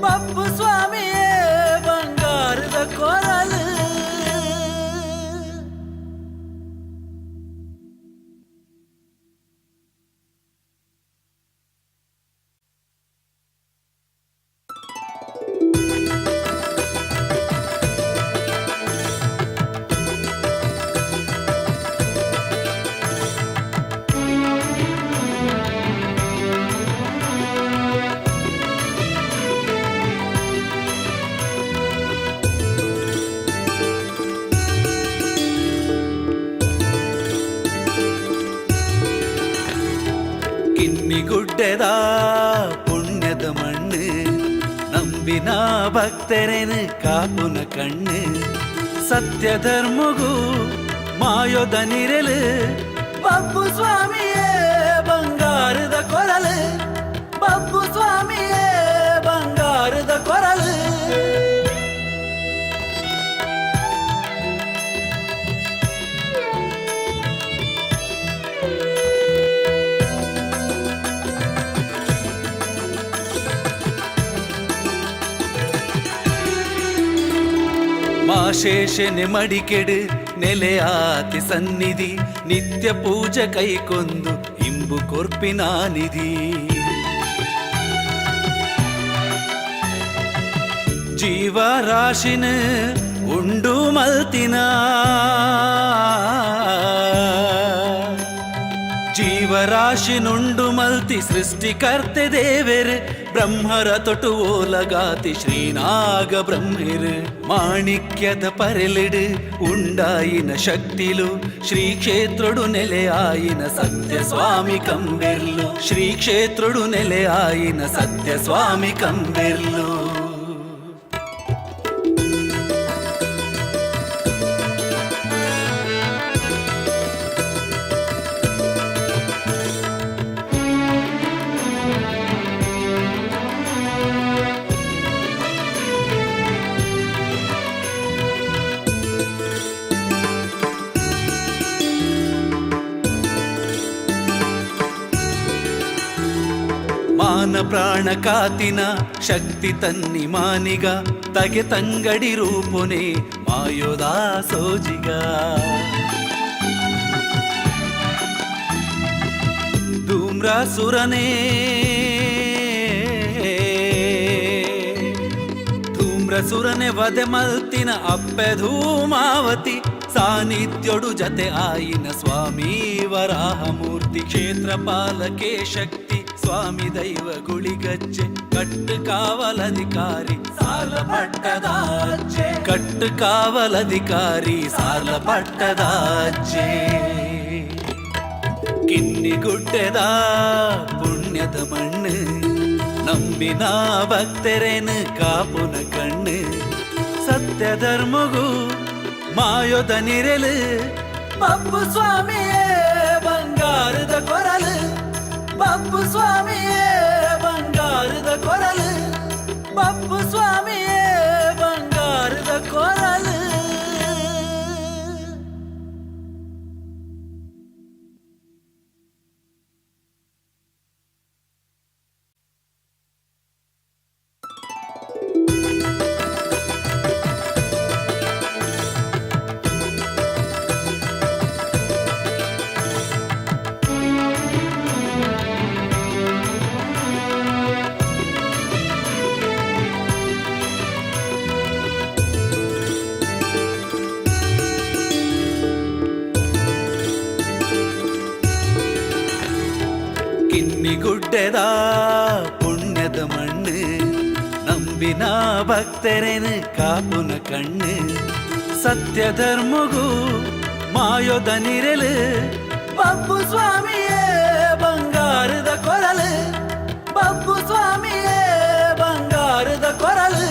ಬಬ್ಬು ಸ್ವಾಮಿಯೇ ಬಂಗಾರದ ಕೊರಲು. ಕಿನ್ನಿಗುಡ್ಡೆದ ಪುಣ್ಯದ ಮಣ್ಣು ನಂಬಿನ ಭಕ್ತರೇನು ಕಾಪುನ ಕಣ್ಣು ಸತ್ಯ ಧರ್ಮಗೂ ಮಾಯೋದ ನಿರೆಲು ಬಬ್ಬು ಸ್ವಾಮಿಯೇ ಬಂಗಾರದ ಕೊರಲು ಬಬ್ಬು ಸ್ವಾಮಿಯೇ ಬಂಗಾರದ ಕೊರಲು. ಮಾಶೇಷನೆ ಮಡಿಕೆಡು ನೆಲೆಯಾತಿ ಸನ್ನಿಧಿ ನಿತ್ಯ ಪೂಜೆ ಕೈಕೊಂದು ಇಂಬು ಕೊರ್ಪಿನ ನಿಧಿ ಜೀವರಾಶಿನ ಉಂಡು ಮಲ್ತಿನ ಜೀವರಾಶಿನುಂಡು ಮಲ್ತಿ ಸೃಷ್ಟಿಕರ್ತೆ ದೇವೆರ್ ಬ್ರಹ್ಮರ ತೊಟು ಓಲಗಾತಿ ಶ್ರೀನಾಗ ಬ್ರಹ್ಮೆರ್ ಮಾಣಿಕ್ಯದ ಪರೆಲಿಡು ಉಂಡಾಯಿನ ಶಕ್ತಿಲು ಶ್ರೀ ಕ್ಷೇತ್ರಡು ನೆಲೆಯಾಯಿನ ಸತ್ಯ ಸ್ವಾಮಿ ಕಂಬೆರ್ಲು ಶ್ರೀ ಕ್ಷೇತ್ರಡು ನೆಲೆಯಾಯಿನ ಸತ್ಯ ಸ್ವಾಮಿ ಕಂಬೆರ್ಲು. ಮಾನ ಪ್ರಾಣ ಕಾತಿನ ಶಕ್ತಿ ತನ್ನಿ ಮಾನಿಗ ತಗೆ ತಂಗಡಿ ರೂಪುನೆ ಮಾಯೋದಾ ಸೋಜಿಗ ಧೂಮ್ರಾಸುರನೇ ಧೂಮ್ರಸುರನೆ ವಧೆ ಮಲ್ತಿನ ಅಪ್ಪೆ ಧೂಮಾವತಿ ಸಾನ್ನಿಧ್ಯೋಡು ಜತೆ ಆಯಿನ ಸ್ವಾಮಿ ವರಾಹಮೂರ್ತಿ ಕ್ಷೇತ್ರ ಪಾಲಕೆ ಶಕ್ತಿ ಸ್ವಾಮಿ ದೈವ ಗುಳಿಗಜ್ಜೆ ಕಟ್ಟು ಕಾವಲಧಿಕಾರಿ ಸಾಲ ಪಟ್ಟದಾಚೆ ಕಟ್ಟು ಕಾವಲಧಿಕಾರಿ ಸಾಲ ಪಟ್ಟದಾಚೆ. ಕಿನ್ನಿಗುಡ್ಡೆದ ಪುಣ್ಯದ ಮಣ್ಣು ನಂಬಿನ ಭಕ್ತರೇನು ಕಾಪುನ ಕಣ್ಣು ಸತ್ಯ ಧರ್ಮಗೂ ಮಾಯೋದ ನಿರೆಲು ಬಬ್ಬು ಸ್ವಾಮಿಯೇ ಬಂಗಾರದ ಕೊರಲು ಬಬ್ಬು ಸ್ವಾಮಿಯೇ ಬಂಗಾರದ ಕೊರಲು ಬಬ್ಬು ಸ್ವಾಮಿಯೇ ಬಂಗಾರದ ಕೊರಲು. ಕಿನ್ನಿಗುಡ್ಡೆದ ಪುಣ್ಯದ ಮಣ್ಣು, ನಂಬಿನ ಭಕ್ತರೇನು ಕಾಪುನ ಕಣ್ಣು, ಸತ್ಯ ಧರ್ಮಗೂ ಮಾಯೋದ ನಿರಲು, ಬಬ್ಬು ಸ್ವಾಮಿಯೇ ಬಂಗಾರದ ಕೊರಲು, ಬಬ್ಬು ಸ್ವಾಮಿಯೇ ಬಂಗಾರದ ಕೊರಲು.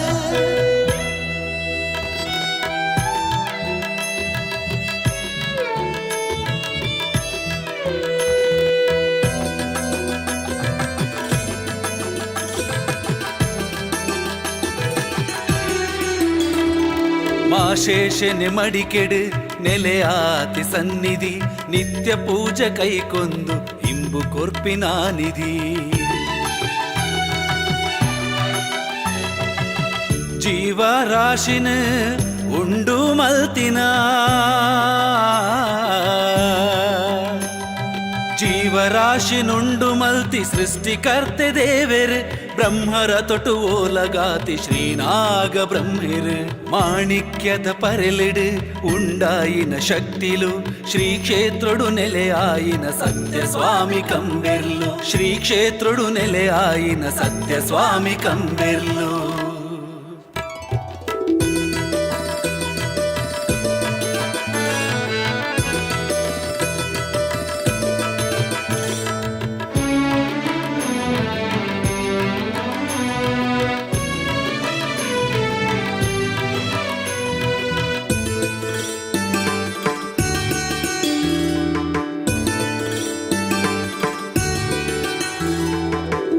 ಮಾಶೇಷನೆ ಮಡಿಕೆಡು ನೆಲೆಯಾತಿ ಸನ್ನಿಧಿ, ನಿತ್ಯ ಪೂಜೆ ಕೈಕೊಂದು ಇಂಬು ಕೊರ್ಪಿನ ನಿಧಿ. ಜೀವರಾಶಿನ ಉಂಡು ಮಲ್ತಿನ, ಜೀವರಾಶಿನುಂಡು ಮಲ್ತಿ ಸೃಷ್ಟಿಕರ್ತೆ ದೇವೆರ್, ಬ್ರಹ್ಮರ ತೊಟು ಓಲಗಾತಿ ಶ್ರೀನಾಗ ಬ್ರಹ್ಮೆರ್, ಮಾಣಿಕ್ಯದ ಪರೆಲಿಡು ಉಂಡಾಯಿನ ಶಕ್ತಿಲು, ಶ್ರೀ ಕ್ಷೇತ್ರಡು ನೆಲೆಯಾಯಿನ ಸತ್ಯ ಸ್ವಾಮಿ ಕಂಬೆರ್ಲು, ಶ್ರೀ ಕ್ಷೇತ್ರಡು ನೆಲೆಯಾಯಿನ ಸತ್ಯ ಸ್ವಾಮಿ ಕಂಬೆರ್ಲು.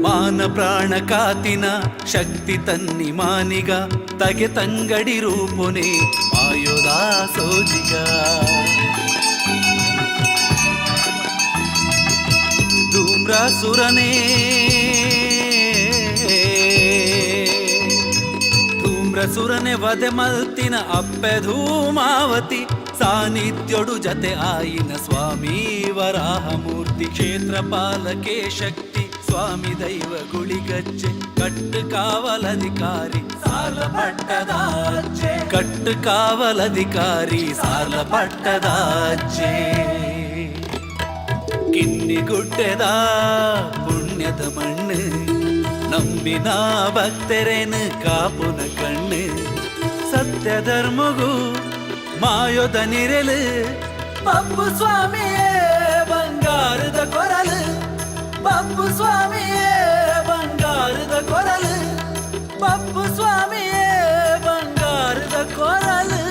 ಮಾನ ಪ್ರಾಣ ಕಾತಿನ ಶಕ್ತಿ ತನ್ನಿ ಮಾನಿಗ, ತಗೆ ತಂಗಡಿ ರೂಪುನೆ ಮಾಯೋದಾ ಸೋಜಿಗ. ಧೂಮ್ರಾಸುರನೇ ಧೂಮ್ರಸುರನೆ ವಧೆ ಮಲ್ತಿನ ಅಪ್ಪೆ ಧೂಮಾವತಿ, ಸಾನ್ನಿಧ್ಯೋಡು ಜತೆ ಆಯಿನ ಸ್ವಾಮಿ ವರಾಹಮೂರ್ತಿ, ಕ್ಷೇತ್ರ ಪಾಲಕೆ ಶಕ್ತಿ ಸ್ವಾಮಿ ದೈವ ಗುಳಿಗಚ್ಚೆ, ಕಟ್ಟು ಕಾವಲಧಿಕಾರಿ ಸಾರ್ಲ ಪಟ್ಟದಾಚೆ, ಕಟ್ಟು ಕಾವಲಧಿಕಾರಿ ಸಾರ್ಲ ಪಟ್ಟದಾಚೆ. ಕಿನ್ನಿಗುಡ್ಡೆದ ಪುಣ್ಯದ ಮಣ್ಣು, ನಂಬಿನ ಭಕ್ತರೇನು ಕಾಪುನ ಕಣ್ಣು, ಸತ್ಯ ಧರ್ಮಗೂ ಮಾಯೋದ ನಿರಲು, ಬಬ್ಬು ಸ್ವಾಮಿಯೇ ಬಂಗಾರದ ಕೊರಲು, ಬಬ್ಬು ಸ್ವಾಮಿಯೇ ಬಂಗಾರದ ಕೊರಲು, ಬಬ್ಬು ಸ್ವಾಮಿಯೇ ಬಂಗಾರದ ಕೊರಲು.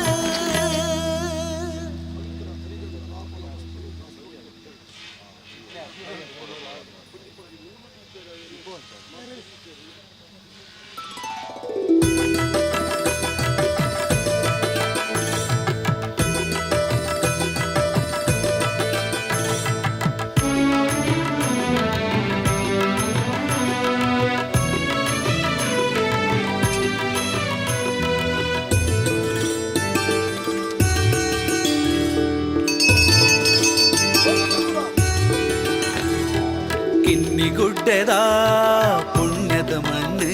ಕಿನ್ನಿಗುಡ್ಡೆದ ಪುಣ್ಯದ ಮಣ್ಣು,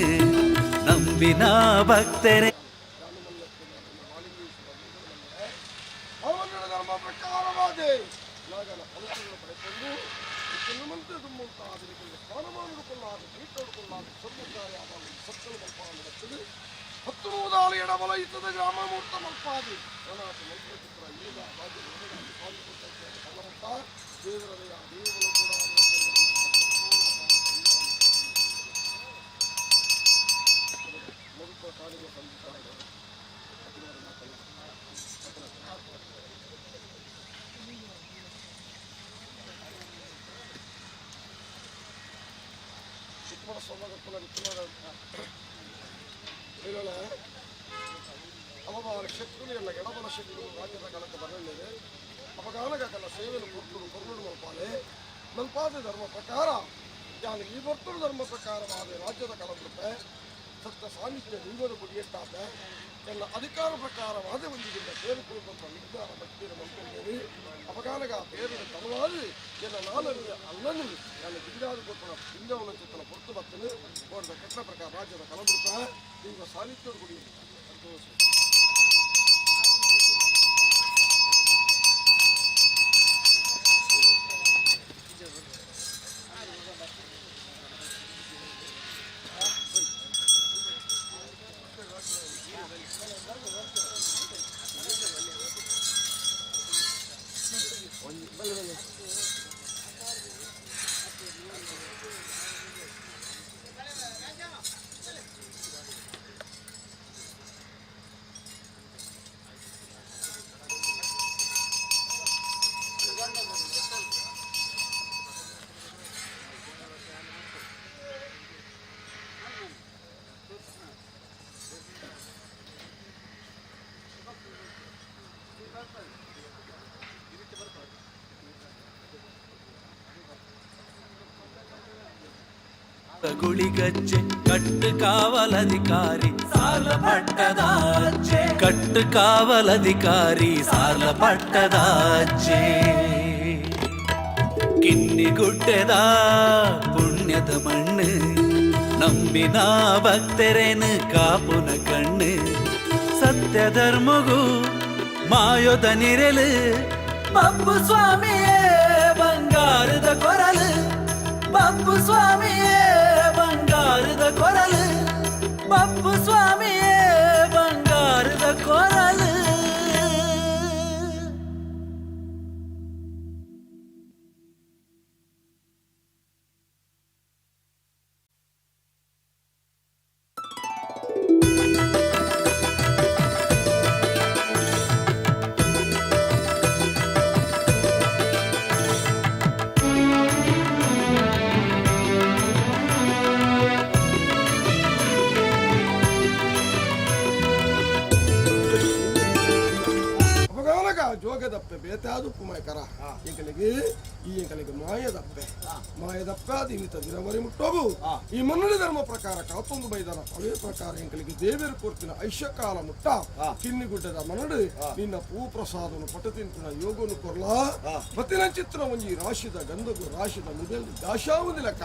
ನಂಬಿನ ಭಕ್ತರೇ. ಧರ್ಮ ಪ್ರಕಾರವಾದೆ ನಾಗನ ಫಲಗಳನ್ನು ಪಡೆದುಕೊಂಡು ಚೆನ್ನಮಂತೆ ದುಮ್ಮುಂತಾದರಿಕೊಂಡು ಸ್ಥಾನಮಾನಕೊಳ್ಳಾದ ಪೀಠಕೊಳ್ಳಾದ ಸರ್ವಕಾರ್ಯ ಸತ್ತಲು ಮಲ್ಪಾದ ಬರ್ತದೆ ಹತ್ತು ನೂದಾಲು ಎಡಬಲ ಇತ್ತದ ಗ್ರಾಮ ಮೂರ್ತ ಮಲ್ಪಾದಿ ಗಣಾತ ಮಂತ್ರಚಿತ್ರ ಈಗ ಬಾಗಿ ಫಲವಂತ ದೇವರದಯ ದೇವರ ಕೂಡ ಮಗುಪ ಕಾಲಿಗೆ ಸಂಧಿತಾರೆ. ಚಿಕ್ಕಮಡ ಸ್ವಾಮಗಪ್ಪನ ಅವಮಾನ ಶಕ್ತಿಗಳು ಎಲ್ಲ ಎಡಬಲ ಶಕ್ತಿಗಳು ರಾಜ್ಯದ ಕಣಕ್ಕೆ ಬರಲಿದೆ. ಅಪಗಾನಗಲ್ಲ ಸೇವೆಯನ್ನು ಕೊಟ್ಟರು ಕೊರಳು ಮಲ್ಪಾಲೆ ಮಲ್ಪಾದ ಧರ್ಮ ಪ್ರಕಾರ ಯಾನು ಈ ಬರ್ತರು ಧರ್ಮ ಪ್ರಕಾರವಾದ ರಾಜ್ಯದ ಕಳಬಿಡುತ್ತೆ ಸತ್ತ ಸಾನ್ನಿಧ್ಯ ದೈವದ ಗುಡಿಯಟ್ಟಾದ ಎಲ್ಲ ಅಧಿಕಾರ ಪ್ರಕಾರವಾದ ಒಂದಿಗಿಂತ ಸೇರಿಕೊಳ್ಳುವಂಥ ನಿರ್ಧಾರ ಭಕ್ತಿಯ ಮಲ್ಕೊಂಡೇವಿ. ಅಪಗಾನಗ ಬೇರೆ ತಲವಾದ ಎಲ್ಲ ನಾನನ್ನು ಅಲ್ಲನ್ನು ನನ್ನ ಜಿಲ್ಲಾದ ಕೊಟ್ಟಣ ಲಿಂಗವನ ಚಿತ್ತನ ಹೊರತು ಬರ್ತೇನೆ ಹೊರದ ಕಟ್ಟಡ ಪ್ರಕಾರ ರಾಜ್ಯದ ಕಲಬಿಡುತ್ತ ದೈವ ಸಾನ್ನಿಧ್ಯದ ಗುಡಿ ಸಂತೋಷ. ಗುಳಿಗಜ್ಜೆ ಕಟ್ಟು ಕಾವಲಧಿಕಾರಿ ಸಾರ್ಲ ಪಟ್ಟದಾಚೆ ಕಟ್ಟು ಕಾವಲಧಿಕಾರಿ ಸಾರ್ಲ ಪಟ್ಟದಾಚೆ ಕಿನ್ನಿಗುಡ್ಡೆದ ಪುಣ್ಯದ ಮಣ್ಣು ನಂಬಿನ ಭಕ್ತರೇನು ಕಾಪುನ ಕಣ್ಣು ಸತ್ಯ ಧರ್ಮಗೂ ಮಾಯೋದ ನಿರೆಲು ಬಪ್ಪು ಸ್ವಾಮಿಯೇ ಬಂಗಾರದ ಕೊರಲು ಬಪ್ಪು ಸ್ವಾಮಿಯೇ ಬಂಗಾರದ ಕೊರಲು ಬಪ್ಪು ಸ್ವಾಮಿಯೇ ಬಂಗಾರದ ಕೊರಲು. ಅಪಗಾನಗ ಜೋಗದಪ್ಪೆ ಬೇತಾದುಪ್ಪು ಮಾಯಕರ ಎಂಕಲಿಗೆ ಈ ಎಂಕಲಿಗೆ ಮಾಯದಪ್ಪೆ ಮಾಯದಪ್ಪೆ ಅದು ಇನ್ನಿತ ದಿನವರಿ ಮುಟ್ಟೋಗು ಈ ಮನ್ನಣೆ ಧರ್ಮ ಪ್ರಕಾರ ಕಾತೊಂದು ಬೈದನ ಅವೇ ಪ್ರಕಾರ ಎಂಕಲಿಗೆ ದೇವೇರು ಕೊರ್ತಿನ ಐಶ್ಯಕಾಲ ಮುಟ್ಟ ಕಿನ್ನಿಗುಡ್ಡದ ಮನಡು ನಿನ್ನ ಪೂ ಪ್ರಸಾದನು ಪಟ ತಿಂತಿನ ಯೋಗನು ಕೊರ್ಲಾ ಬತ್ತಿನ ಚಿತ್ರ ಒಂಜಿ ರಾಶಿದ ಗಂಧಗು ರಾಶಿದ ಮುದಲ್ ದಾಶಾವುದಿ ಲೆಕ್ಕ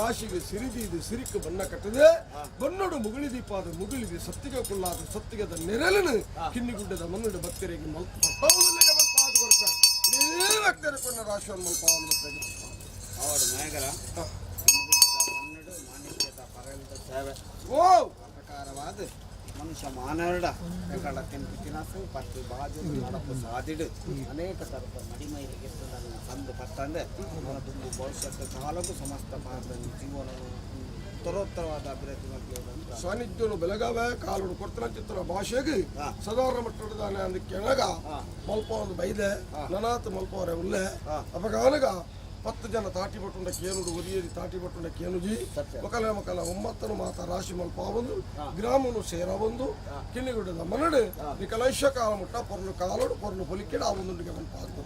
ರಾಶಿಗೆ ಸಿರಿದೀದು ಸಿರಿಕ್ ಬಣ್ಣ ಕಟ್ಟದೆ ಬಣ್ಣಡು ಮುಗುಳಿ ದೀಪಾದ ಮುಗುಳಿದಿ ಸತ್ತಿಗೆ ಕುಲ್ಲಾದ ಸತ್ತಿಗದ ನೆರಳನು ಕಿನ್ನಿಗುಡ್ಡದ ಮನ್ನಡು ಭಕ್ತರಿಗೆ ಮಲ್ಪ ಮಲ್ಪಾದ ಕೊರ್ಪ ಇಡೀ ಭಕ್ತರ ಕೊಂಡ ರಾಶಿಯನ್ನು ಮಲ್ಪಾವನು ಭಕ್ತರಿಗೆ ಅವಡು ನಾಯಕರ ಮನ್ನಡು ಮಾಣಿಕ್ಯದ ಪರಲ್ದ ಸೇವೆ ಓ ಪ್ರಕಾರವಾದ ಮನುಷ್ಯ ಮಾನವಡ ಎಂಕಳ ತಿನ್ಪಿ ತಿನಸು ಪತ್ತು ಬಾಜು ನಡಪು ಸಾದಿಡು ಅನೇಕ ತರದ ಮಡಿಮೈಲಿಗೆ ನನ್ನ ಸಂದು ಪತ್ತಂದೆ ಅವನ ದುಂಬು ಭವಿಷ್ಯದ ಕಾಲಕ್ಕೂ ಸಮಸ್ತ ಭಾರತದ ಜೀವನ ಉತ್ತರೋತ್ತರವಾದ ಅಭಿವೃದ್ಧಿ ಮಾಡ್ಲಿಕ್ಕೆ ಸಾನ್ನಿಧ್ಯನು ಬೆಳಗಾವೆ ಕಾಲುಡು ಕೊಡ್ತನ ಚಿತ್ರ ಭಾಷೆಗೆ ಸಾಧಾರಣ ಮಟ್ಟದಾನೆ ಅಂದ ಕೆಳಗ ಮಲ್ಪ ಒಂದು ಬೈದೆ ನನಾತ್ ಮಲ್ಪವರೆ ಉಲ್ಲೆ ಅಪಗಾನಗ 10 ಜನ ತಾಟಿ ಪಟ್ಟುಂಡ ಕೇನುಡು ಒರಿಯರಿ ತಾಟಿ ಪಟ್ಟುಂಡ ಕೇನುಜಿ ಒಕಲ ಮಕಲ ಒಂಬತ್ತನು ಮಾತ ರಾಶಿ ಮಲ್ಪ ಬಂದು ಗ್ರಾಮನು ಸೇರ ಬಂದು ಕಿನ್ನಿಗುಡ್ಡದ ಮನಡು ನಿಕಲೈಶ ಕಾಲ ಮುಟ್ಟ ಪೊರ್ಲು ಕಾಲೋಡು ಪೊರ್ಲು ಪೊಲಿಕೆಡು ಆ ಒಂದುಂಡಿಗೆ ಮಲ್ಪ ಆದ್ದು.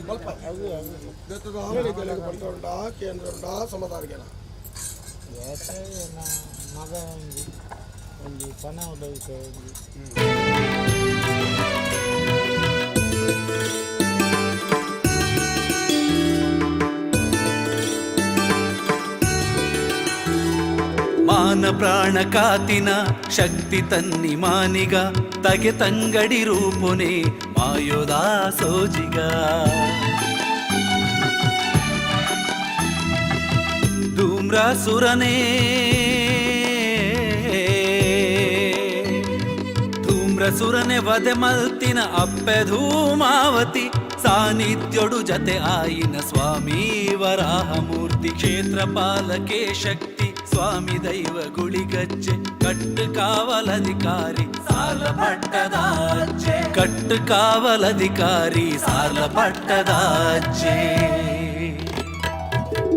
ಮಲ್ಪ ಬೇತದ ಆವಳಿ ಪಂಡ ಕೇಂದ್ರ ಉಂಡ ಸಮದಾರಿಗೆನ ಮಗ ಒಂಜಿ ಒಂಜಿ ಪನವುದ ವಿಷಯ ಒಂಜಿ. ಮಾನ ಪ್ರಾಣ ಕಾತಿನ ಶಕ್ತಿ ತನ್ನಿ ಮಾನಿಗ ತಗೆ ತಂಗಡಿ ರೂಪುನೆ ಮಾಯೋದಾ ಸೋಜಿಗ ಧೂಮ್ರಾಸುರನೇ ಧೂಮ್ರಸುರನೆ ವಧೆ ಮಲ್ತಿನ ಅಪ್ಪೆ ಧೂಮಾವತಿ ಸಾನ್ನಿಧ್ಯೋಡು ಜತೆ ಆಯಿನ ಸ್ವಾಮಿ ವರಾಹಮೂರ್ತಿ ಕ್ಷೇತ್ರ ಪಾಲಕೆ ಶಕ್ತಿ ಸ್ವಾಮಿ ದೈವ ಗುಳಿಗಜ್ಜೆ ಕಟ್ಟು ಕಾವಲಧಿಕಾರಿ ಸಾರ್ಲ ಪಟ್ಟದಾಚೆ ಕಟ್ಟು ಕಾವಲಧಿಕಾರಿ ಸಾರ್ಲ ಪಟ್ಟದಾಚೆ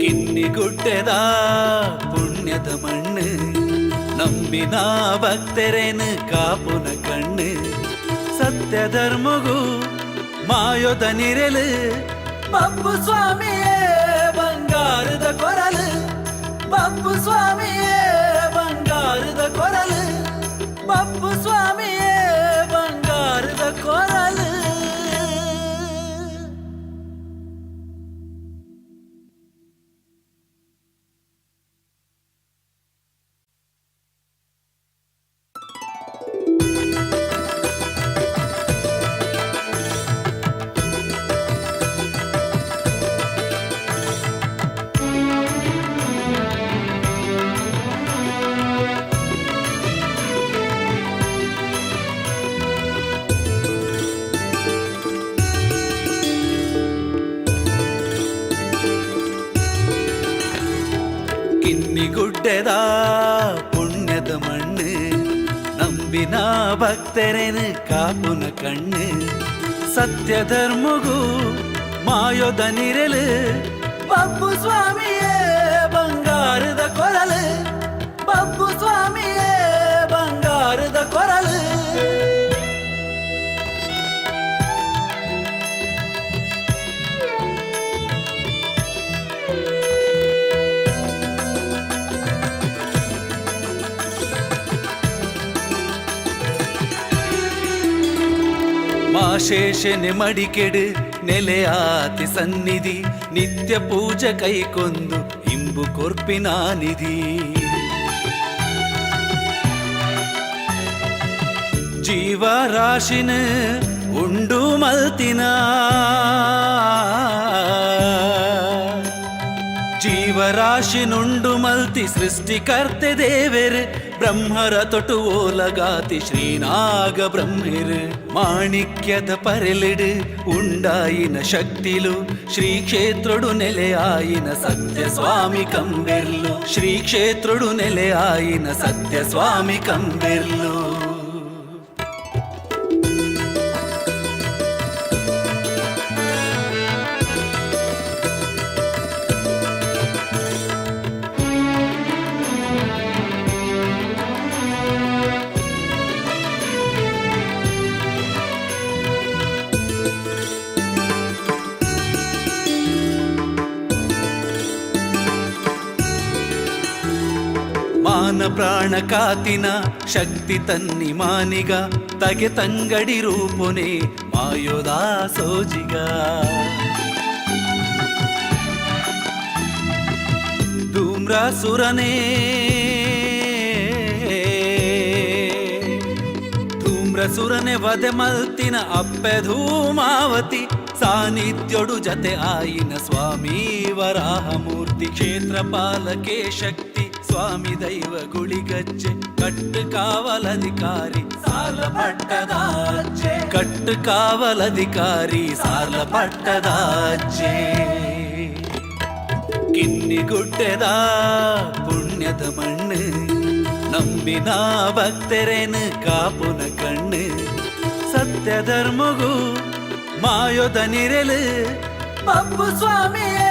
ಕಿನ್ನಿಗುಡ್ಡೆದ ಪುಣ್ಯದ ಮಣ್ಣು ನಂಬಿನ ಭಕ್ತರೇನು ಕಾಪುನ ಕಣ್ಣು ಸತ್ಯ ಧರ್ಮಗೂ ಮಾಯೋದ ನಿರೆಲು ಬಪ್ಪು ಸ್ವಾಮಿಯೇ ಬಂಗಾರದ ಕೊರಲು ಬಪ್ಪು ಸ್ವಾಮಿಯೇ ಬಂಗಾರದ ಕೊರಲು ಬಪ್ಪು ಸ್ವಾಮಿಯೇ ಬಂಗಾರದ ಕೊರಲು. ಕಿನ್ನಿಗುಡ್ಡೆದ ಪುಣ್ಯದ ಮಣ್ಣು ನಂಬಿನ ಭಕ್ತರೇನು ಕಾಪುನ ಕಣ್ಣು ಸತ್ಯ ಧರ್ಮಗೂ ಮಾಯೋದ ನಿರೆಲು ಬಪ್ಪು ಸ್ವಾಮಿಯೇ ಬಂಗಾರದ ಕೊರಲು ಬಪ್ಪು ಮಾಶೇಷನೆ ಮಡಿಕೆಡು ನೆಲೆಯಾತಿ ಸನ್ನಿಧಿ ನಿತ್ಯ ಪೂಜೆ ಕೈಕೊಂದು ಇಂಬು ಕೊರ್ಪಿನ ನಿಧಿ ಜೀವರಾಶಿನ ಉಂಡು ಮಲ್ತಿನ ಜೀವರಾಶಿನುಂಡು ಮಲ್ತಿ ಸೃಷ್ಟಿಕರ್ತೆ ದೇವೆರ್ ಬ್ರಹ್ಮರ ತೊಟು ಓಲಗಾತಿ ಶ್ರೀನಾಗ ಬ್ರಹ್ಮೆರ್ ಮಾಣಿಕ್ಯದ ಪರೆಲಿಡು ಉಂಡಾಯಿನ ಶಕ್ತಿಲು ಶ್ರೀ ಕ್ಷೇತ್ರಡು ನೆಲೆಯಾಯಿನ ಸತ್ಯ ಸ್ವಾಮಿ ಕಂಬೆರ್ಲು ಶ್ರೀ ಕ್ಷೇತ್ರಡು ನೆಲೆಯಾಯಿನ ಸತ್ಯ ಸ್ವಾಮಿ ಕಂಬೆರ್ಲು. ಮಾನ ಪ್ರಾಣ ಕಾತಿನ ಶಕ್ತಿ ತನ್ನಿ ಮಾನಿಗ ತಗೆ ತಂಗಡಿ ರೂಪುನೆ ಮಾಯೋದಾ ಸೋಜಿಗ ಧೂಮ್ರಾಸುರನೇ ಧೂಮ್ರಸುರನೆ ವಧೆ ಮಲ್ತಿನ ಅಪ್ಪೆ ಧೂಮಾವತಿ ಸಾನ್ನಿಧ್ಯೋಡು ಜತೆ ಆಯಿನ ಸ್ವಾಮಿ ವರಾಹಮೂರ್ತಿ ಕ್ಷೇತ್ರ ಪಾಲಕೆ ಶಕ್ತಿ ಸ್ವಾಮಿ ದೈವ ಗುಳಿಗಜ್ಜೆ ಕಟ್ಟು ಕಾವಲಧಿಕಾರಿ ಸಾಲ ಪಟ್ಟದಾಚೆ ಕಟ್ಟು ಕಾವಲಧಿಕಾರಿ ಸಾಲ ಪಟ್ಟದಾಚೆ. ಕಿನ್ನಿಗುಡ್ಡೆದ ಪುಣ್ಯದ ಮಣ್ಣು ನಂಬಿನ ಭಕ್ತರೇನು ಕಾಪುನ ಕಣ್ಣು ಸತ್ಯ ಧರ್ಮಗೂ ಮಾಯೋದ ನಿರೆಲು ಬಬ್ಬು ಸ್ವಾಮಿಯೇ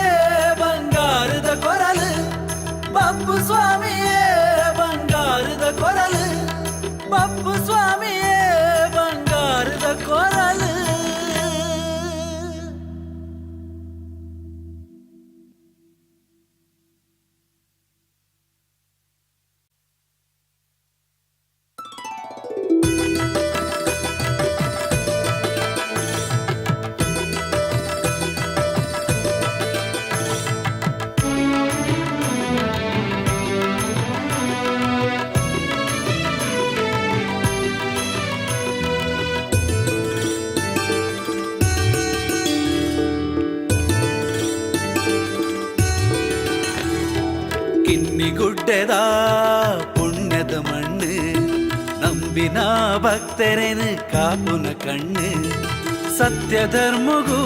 ಬಂಗಾರದ ಕೊರಲು ಬಬ್ಬು ಸ್ವಾಮಿಯೇ ಬಂಗಾರದ ಕೊರಲು ಬಬ್ಬು ಸ್ವಾಮಿಯೇ ಬಂಗಾರದ ಕೊರಲು. ಕಿನ್ನಿಗುಡ್ಡೆದ ಪುಣ್ಯದ ಮಣ್ಣು ನಂಬಿನ ಭಕ್ತರೇನು ಕಾಪುನ ಕಣ್ಣು ಸತ್ಯ ಧರ್ಮಗೂ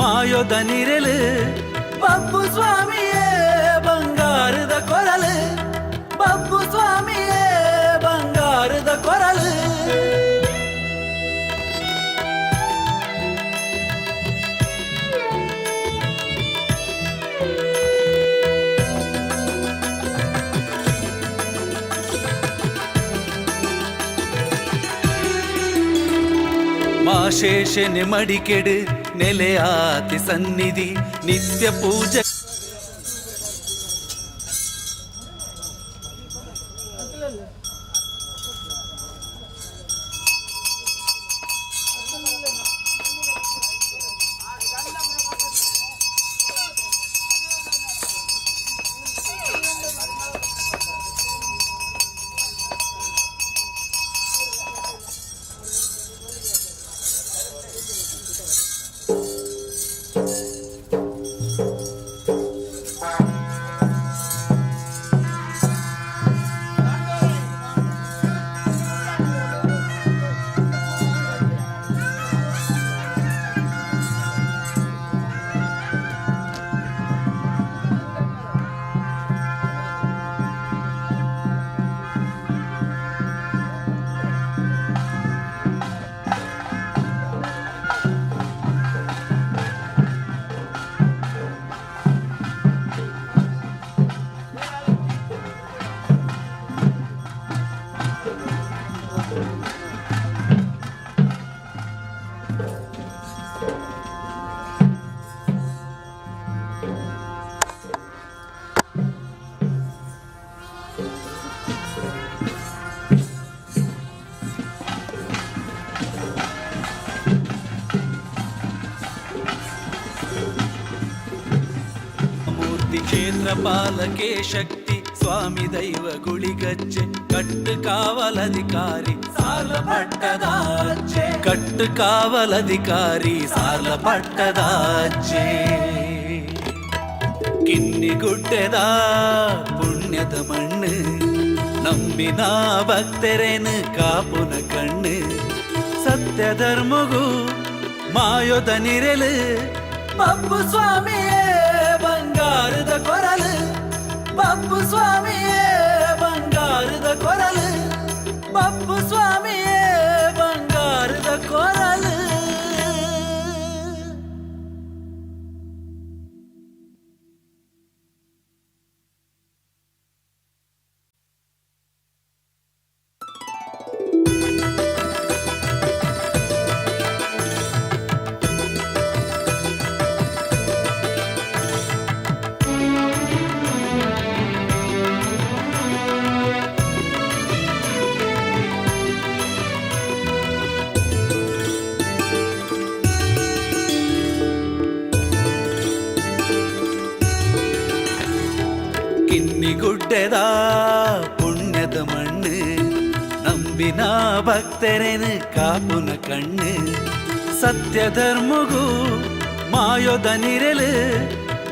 ಮಾಯೋದ ನಿರೆಲು ಬಬ್ಬು ಸ್ವಾಮಿಯೇ ಬಂಗಾರದ ಕೊರಲು ಬಬ್ಬು ಸ್ವಾಮಿಯೇ ಬಂಗಾರದ ಕೊರಲು. ಮಾಶೇಷನೆ ಮಡಿಕೆಡು ನೆಲೆಯಾತಿ ಸನ್ನಿಧಿ ನಿತ್ಯ ಪೂಜೆ ಕ್ಷೇತ್ರ ಪಾಲಕೆ ಶಕ್ತಿ ಸ್ವಾಮಿ ದೈವ ಗುಳಿಗಜ್ಜೆ ಕಟ್ಟು ಕಾವಲಧಿಕಾರಿ ಸಾರ್ಲ ಪಟ್ಟದಾಚೆ ಕಟ್ಟು ಕಾವಲಧಿಕಾರಿ ಸಾರ್ಲ ಪಟ್ಟದಾಚೆ ಕಿನ್ನಿಗುಡ್ಡೆದ ಪುಣ್ಯದ ಮಣ್ಣು ನಂಬಿನ ಭಕ್ತರೇನು ಕಾಪುನ ಕಣ್ಣು ಸತ್ಯ ಧರ್ಮಗೂ ಮಾಯೋದ ನಿರೆಲು ಬಬ್ಬು ಸ್ವಾಮಿಯೇ ಬಂಗಾರದ ಕೊರಲು ಬಬ್ಬು ಸ್ವಾಮಿಯೇ ಬಂಗಾರದ ಕೊರಲು ಬಬ್ಬು ಸ್ವಾಮಿಯೇ ಬಂಗಾರದ ಕೊರಲು. ಕಿನ್ನಿಗುಡ್ಡೆದ ಪುಣ್ಯದ ಮಣ್ಣು ನಂಬಿನ ಭಕ್ತರೇನು ಕಾಪುನ ಕಣ್ಣು ಸತ್ಯ ಧರ್ಮಗೂ ಮಾಯೋದ ನಿರೆಲು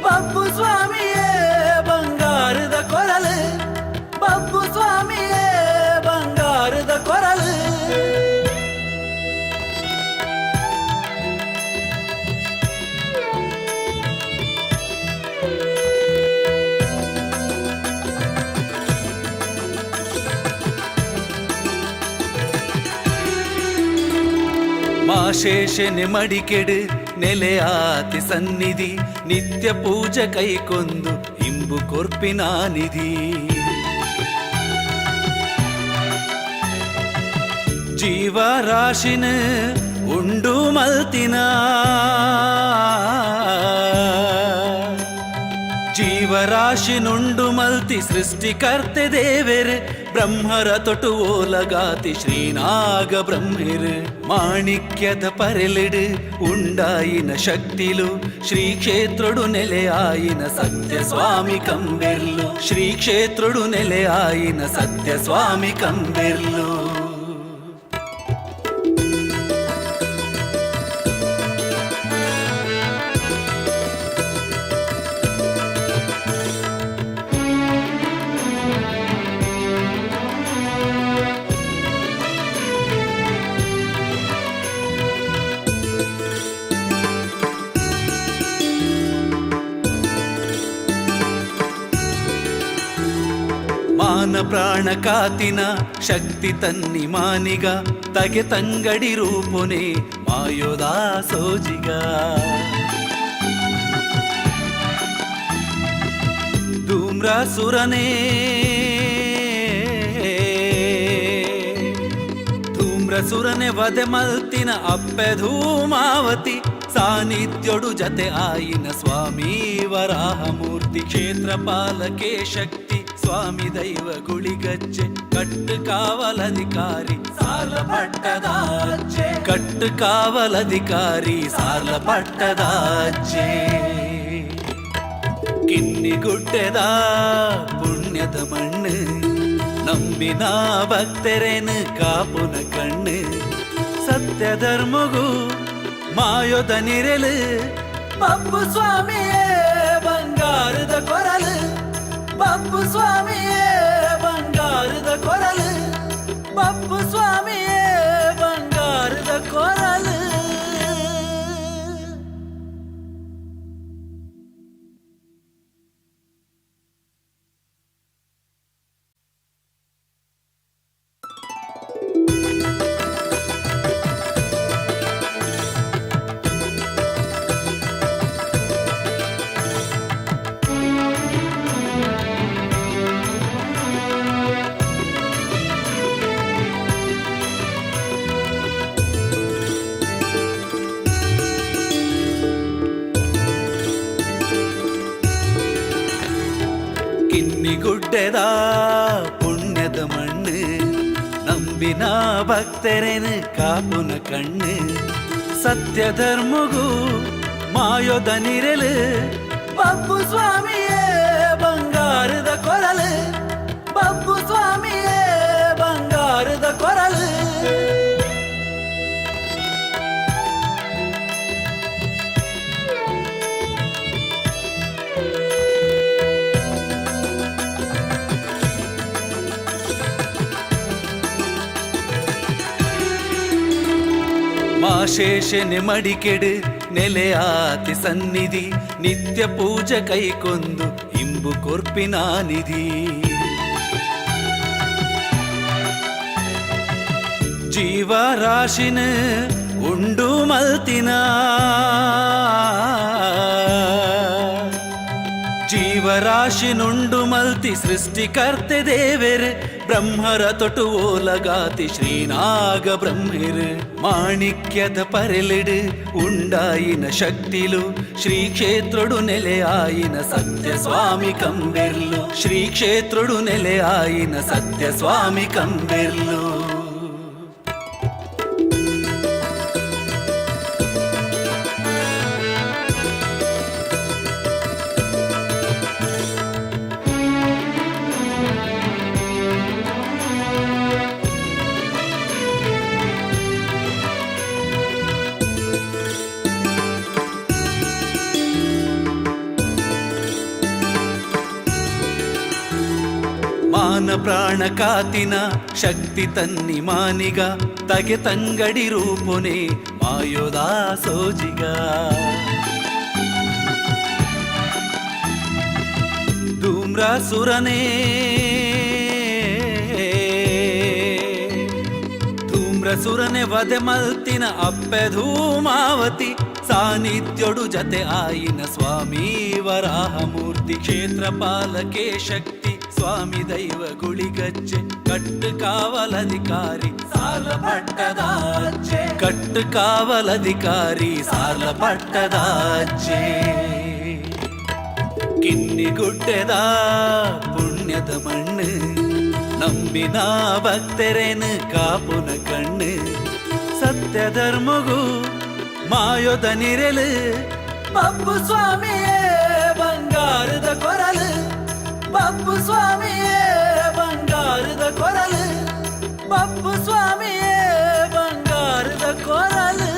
ಬಬ್ಬು ಸ್ವಾಮಿಯೇ ಬಂಗಾರದ ಕೊರಲು ಬಬ್ಬು ಸ್ವಾಮಿಯೇ ಬಂಗಾರದ ಕೊರಲು. ಮಾಶೇಷನೆ ಮಡಿಕೆಡು ನೆಲೆಯಾತಿ ಸನ್ನಿಧಿ ನಿತ್ಯ ಪೂಜೆ ಕೈಕೊಂದು ಇಂಬು ಕೊರ್ಪಿನ ನಿಧಿ ಜೀವರಾಶಿನ ಉಂಡು ಮಲ್ತಿನ ಜೀವರಾಶಿನುಂಡು ಮಲ್ತಿ ಸೃಷ್ಟಿಕರ್ತೆ ದೇವೆರ್ ಬ್ರಹ್ಮರ ತೊಟು ಓಲಗಾತಿ ಶ್ರೀನಾಗ ಬ್ರಹ್ಮೆರ್ ಮಾಣಿಕ್ಯದ ಪರೆಲಿಡು ಉಂಡಾಯಿನ ಶಕ್ತಿಲು ಶ್ರೀ ಕ್ಷೇತ್ರಡು ನೆಲೆಯಾಯಿನ ಸತ್ಯ ಸ್ವಾಮಿ ಕಂಬೆರ್ಲು ಶ್ರೀ ಕ್ಷೇತ್ರಡು ನೆಲೆಯಾಯಿನ ಸತ್ಯ ಸ್ವಾಮಿ ಕಂಬೆರ್ಲು. ಮಾನ ಪ್ರಾಣ ಕಾತಿನ ಶಕ್ತಿ ತನ್ನಿ ಮಾನಿಗ ತಗೆ ತಂಗಡಿ ರೂಪುನೆ ಮಾಯೋದಾ ಸೋಜಿಗ ಧೂಮ್ರಾಸುರನೇ ಧೂಮ್ರಸುರನೆ ವಧೆ ಮಲ್ತಿನ ಅಪ್ಪೆ ಧೂಮಾವತಿ ಸಾನ್ನಿಧ್ಯೋಡು ಜತೆ ಆಯಿನ ಸ್ವಾಮಿ ವರಾಹಮೂರ್ತಿ ಕ್ಷೇತ್ರ ಪಾಲಕೆ ಶಕ್ತಿ ಸ್ವಾಮಿ ದೈವ ಗುಳಿಗಜ್ಜೆ ಕಟ್ಟು ಕಾವಲಧಿಕಾರಿ ಸಾರ್ಲ ಪಟ್ಟದಾಚೆ ಕಟ್ಟು ಕಾವಲಧಿಕಾರಿ ಸಾರ್ಲ ಪಟ್ಟದಾಚೆ ಕಿನ್ನಿಗುಡ್ಡೆದ ಪುಣ್ಯದ ಮಣ್ಣು ನಂಬಿನ ಭಕ್ತರೇನು ಕಾಪುನ ಕಣ್ಣು ಸತ್ಯ ಧರ್ಮಗೂ ಮಾಯೋದ ನಿರೆಲು ಬಬ್ಬು ಸ್ವಾಮಿಯೇ ಬಂಗಾರದ ಕೊರಲು ಬಬ್ಬು ಸ್ವಾಮಿಯೇ ಬಂಗಾರದ ಕೊರಲು ಬಬ್ಬು ಸ್ವಾಮಿಯೇ ಬಂಗಾರದ ಕೊರಲು. ಕಿನ್ನಿಗುಡ್ಡೆದ ಪುಣ್ಯದ ಮಣ್ಣು ನಂಬಿನ ಭಕ್ತರೇನು ಕಾಪುನ ಕಣ್ಣು ಸತ್ಯ ಧರ್ಮಗೂ ಮಾಯೋದ ನಿರೆಲು ಬಬ್ಬು ಸ್ವಾಮಿಯೇ ಬಂಗಾರದ ಕೊರಲು, ಬಬ್ಬು ಸ್ವಾಮಿಯೇ ಬಂಗಾರದ ಕೊರಲು. ಮಾಶೇಷನೆ ಮಡಿಕೆಡು ನೆಲೆಯಾತಿ ಸನ್ನಿಧಿ, ನಿತ್ಯ ಪೂಜೆ ಕೈಕೊಂದು ಇಂಬು ಕೊರ್ಪಿನ ನಿಧಿ. ಜೀವರಾಶಿನ ಉಂಡು ಮಲ್ತಿನ, ಜೀವರಾಶಿನುಂಡು ಮಲ್ತಿ ಸೃಷ್ಟಿಕರ್ತೆ ದೇವೆರ್, ಬ್ರಹ್ಮರ ತೊಟು ಓಲಗಾತಿ ಶ್ರೀನಾಗ ಬ್ರಹ್ಮಿರ್. ಮಾಣಿಕ್ಯದ ಪರೆಲಿಡು ಉಂಡಾಯಿನ ಶಕ್ತಿಲು, ಶ್ರೀ ಕ್ಷೇತ್ರಡು ನೆಲೆಯಾಯಿನ ಸತ್ಯ ಸ್ವಾಮಿ ಕಂಬೆರ್ಲು, ಶ್ರೀ ಕ್ಷೇತ್ರಡು ನೆಲೆಯಾಯಿನ ಸತ್ಯ ಸ್ವಾಮಿ ಕಂಬೆರ್ಲು. ಮಾನ ಪ್ರಾಣ ಕಾತಿನ ಶಕ್ತಿ ತನ್ನಿ ಮಾನಿಗ, ತಗೆ ತಂಗಡಿ ರೂಪುನೆ ಮಾಯೋದಾ ಸೋಜಿಗ. ಧೂಮ್ರಾಸುರನೇ ಧೂಮ್ರಸುರನೆ ವಧೆ ಮಲ್ತಿನ ಅಪ್ಪೆ ಧೂಮಾವತಿ, ಸಾನ್ನಿಧ್ಯೊಡು ಜತೆ ಆಯಿನ ಸ್ವಾಮಿ ವರಾಹಮೂರ್ತಿ. ಕ್ಷೇತ್ರ ಪಾಲಕೆ ಶಕ್ತಿ ಸ್ವಾಮಿ ದೈವ ಗುಳಿಗಚ್ಚೆ, ಕಟ್ಟು ಕಾವಲಧಿಕಾರಿ ಸಾಲ ಪಟ್ಟದಾಚೆ, ಕಟ್ಟು ಕಾವಲಧಿಕಾರಿ ಸಾಲ ಪಟ್ಟದಾಚೆ. ಕಿನ್ನಿಗುಡ್ಡೆದ ಪುಣ್ಯದ ಮಣ್ಣು, ನಂಬಿನ ಭಕ್ತರೇನು ಕಾಪುನ ಕಣ್ಣು. ಸತ್ಯ ಧರ್ಮಗೂ ಮಾಯೋದ ನಿರೆಲು, ಬಬ್ಬು ಸ್ವಾಮಿಯೇ ಬಂಗಾರದ ಕೊರಲು, ಬಬ್ಬು ಸ್ವಾಮಿಯೇ ಬಂಗಾರದ ಕೊರಲು, ಬಬ್ಬು ಸ್ವಾಮಿಯೇ ಬಂಗಾರದ ಕೊರಲು.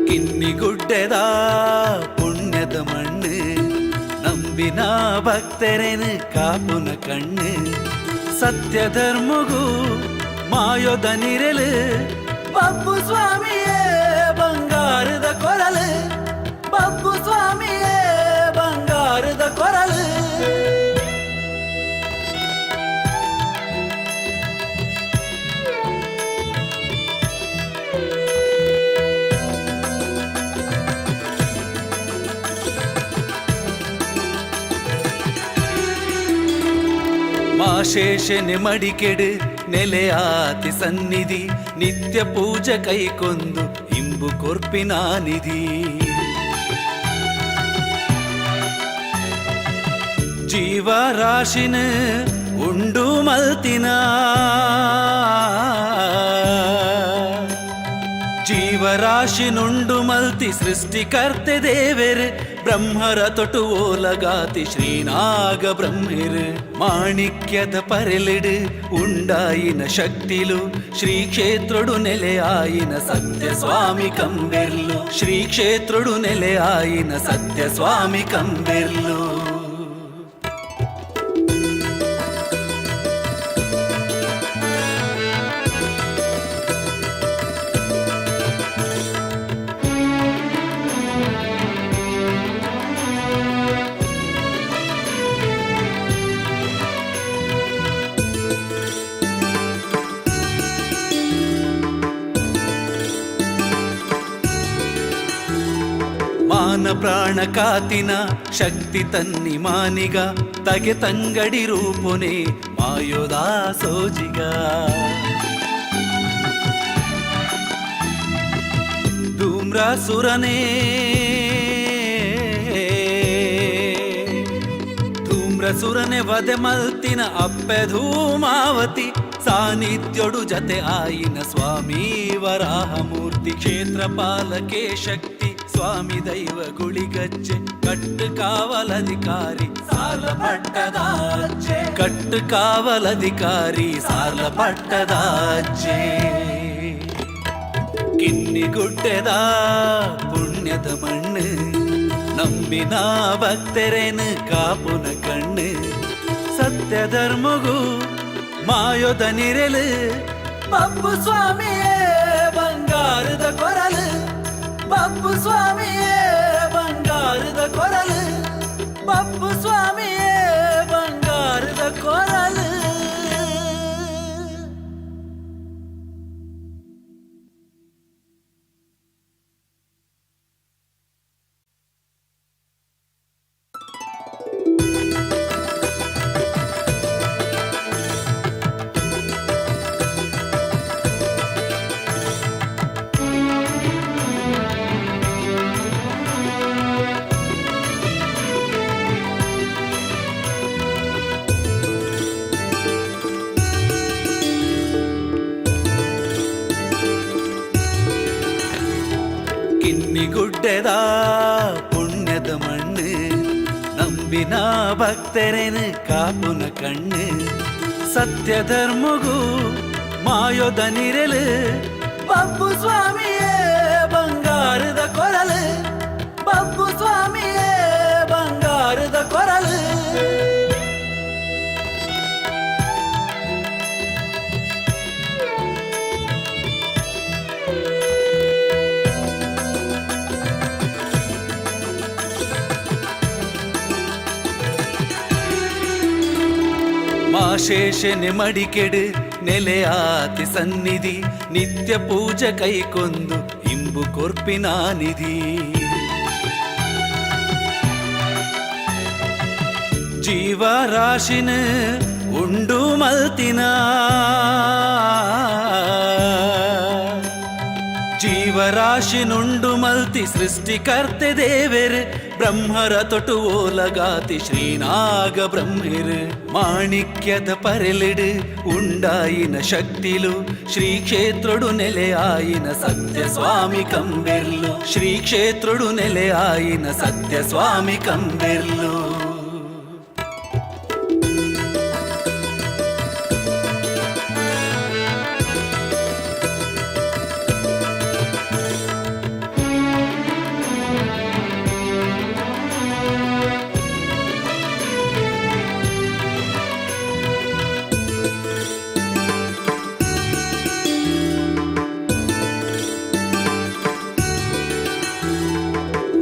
ಕಿನ್ನಿಗುಡ್ಡೆದ ಪುಣ್ಯದ ಮಣ್ಣು, ನಂಬಿನ ಭಕ್ತರೇನು ಕಾಪುನ ಕಣ್ಣು. ಸತ್ಯ ಧರ್ಮಗೂ ಮಾಯೋದ ನಿರೆಲು, ಬಬ್ಬು ಸ್ವಾಮಿಯೇ ಬಂಗಾರದ ಕೊರಲು, ಬಬ್ಬು ಸ್ವಾಮಿಯೇ ಬಂಗಾರದ ಕೊರಲು. ಮಾಶೇಷನೆ ಮಡಿಕೆಡು ನೆಲೆಯಾತಿ ಸನ್ನಿಧಿ, ನಿತ್ಯ ಪೂಜೆ ಕೈಕೊಂದು ಇಂಬು ಕೊರ್ಪಿನ ನಿಧಿ. ಜೀವರಾಶಿನ ಉಂಡು ಮಲ್ತಿನ, ಜೀವರಾಶಿನುಂಡು ಮಲ್ತಿ ಸೃಷ್ಟಿಕರ್ತೆ ದೇವೆರ್, ಬ್ರಹ್ಮರ ತೊಟು ಓಲಗಾತಿ ಶ್ರೀನಾಗ ಬ್ರಹ್ಮಿರ್. ಮಾಣಿಕ್ಯದ ಪರೆಲಿಡು ಉಂಡಾಯಿನ ಶಕ್ತಿಲು, ಶ್ರೀ ಕ್ಷೇತ್ರಡು ನೆಲೆಯಾಯಿನ ಸತ್ಯ ಸ್ವಾಮಿ ಕಂಬೆರ್ಲು, ಶ್ರೀ ಕ್ಷೇತ್ರಡು ನೆಲೆಯಾಯಿನ ಸತ್ಯ ಸ್ವಾಮಿ ಕಂಬೆರ್ಲು. ಮಾನ ಪ್ರಾಣ ಕಾತಿನ ಶಕ್ತಿ ತನ್ನಿ ಮಾನಿಗ ತಗೆ ತಂಗಡಿ ರೂಪುನೆ ಮಾಯೋದಾ ಸೋಜಿಗ. ಧೂಮ್ರಾಸುರನೇ ಧೂಮ್ರಸುರನೆ ವಧೆ ಮಲ್ತಿನ ಅಪ್ಪೆ ಧೂಮಾವತಿ ಸಾನ್ನಿಧ್ಯೊಡು ಜತೆ ಆಯಿನ ಸ್ವಾಮಿ ವರಾಹಮೂರ್ತಿ ಕ್ಷೇತ್ರ ಪಾಲಕೆ ಶಕ್ತಿ ಸ್ವಾಮಿ ದೈವ ಗುಳಿಗಜ್ಜೆ ಕಟ್ಟು ಕಾವಲಧಿಕಾರಿ ಸಾರ್ಲ ಪಟ್ಟದಾಚೆ ಕಟ್ಟು ಕಾವಲಧಿಕಾರಿ ಸಾರ್ಲ ಪಟ್ಟದಾಚೆ. ಕಿನ್ನಿಗುಡ್ಡೆದ ಪುಣ್ಯದ ಮಣ್ಣು ನಂಬಿನ ಭಕ್ತರೇನು ಕಾಪುನ ಕಣ್ಣು ಸತ್ಯ ಧರ್ಮಗೂ ಮಾಯೋದ ನಿರೆಲು ಬಪ್ಪು ಸ್ವಾಮಿಯೇ ಬಂಗಾರದ ಕೊರಲು ಬಪ್ಪು ಸ್ವಾಮಿಯೇ ಬಂಗಾರದ ಕೊರಲು ಬಪ್ಪು ಸ್ವಾಮಿಯೇ ಬಂಗಾರದ ಕೊರಲು. ಕಿನ್ನಿಗುಡ್ಡೆದ ಪುಣ್ಯದ ಮಣ್ಣು ನಂಬಿನ ಭಕ್ತರೇನು ಕಾಪುನ ಕಣ್ಣು ಸತ್ಯ ಧರ್ಮಗೂ ಮಾಯೋದ ನಿರೆಲು ಬಪ್ಪು ಸ್ವಾಮಿಯೇ ಬಂಗಾರದ ಕೊರಲು ಬಪ್ಪು ಸ್ವಾಮಿಯೇ ಬಂಗಾರದ ಕೊರಲು. ಮಾಶೇಷನೆ ಮಡಿಕೆಡು ನೆಲೆಯಾತಿ ಸನ್ನಿಧಿ ನಿತ್ಯ ಪೂಜೆ ಕೈಕೊಂದು ಇಂಬು ಕೊರ್ಪಿನ ನಿಧಿ. ಜೀವರಾಶಿನ ಉಂಡು ಮಲ್ತಿನ ಜೀವರಾಶಿನುಂಡು ಮಲ್ತಿ ಸೃಷ್ಟಿಕರ್ತೆ ದೇವೆರ್ ಬ್ರಹ್ಮರ ತೊಟು ಓಲಗಾತಿ ಶ್ರೀನಾಗ ಬ್ರಹ್ಮಿರ್ ಮಾಣಿಕ್ಯದ ಪರೆಲಿಡು ಉಂಡಾಯಿನ ಶಕ್ತಿಲು ಶ್ರೀ ಕ್ಷೇತ್ರಡು ನೆಲೆಯಾಯಿನ ಸತ್ಯ ಸ್ವಾಮಿ ಕಂಬೆರ್ಲು ಶ್ರೀ ಕ್ಷೇತ್ರಡು ನೆಲೆಯಾಯಿನ ಸತ್ಯ ಸ್ವಾಮಿ ಕಂಬೆರ್ಲು.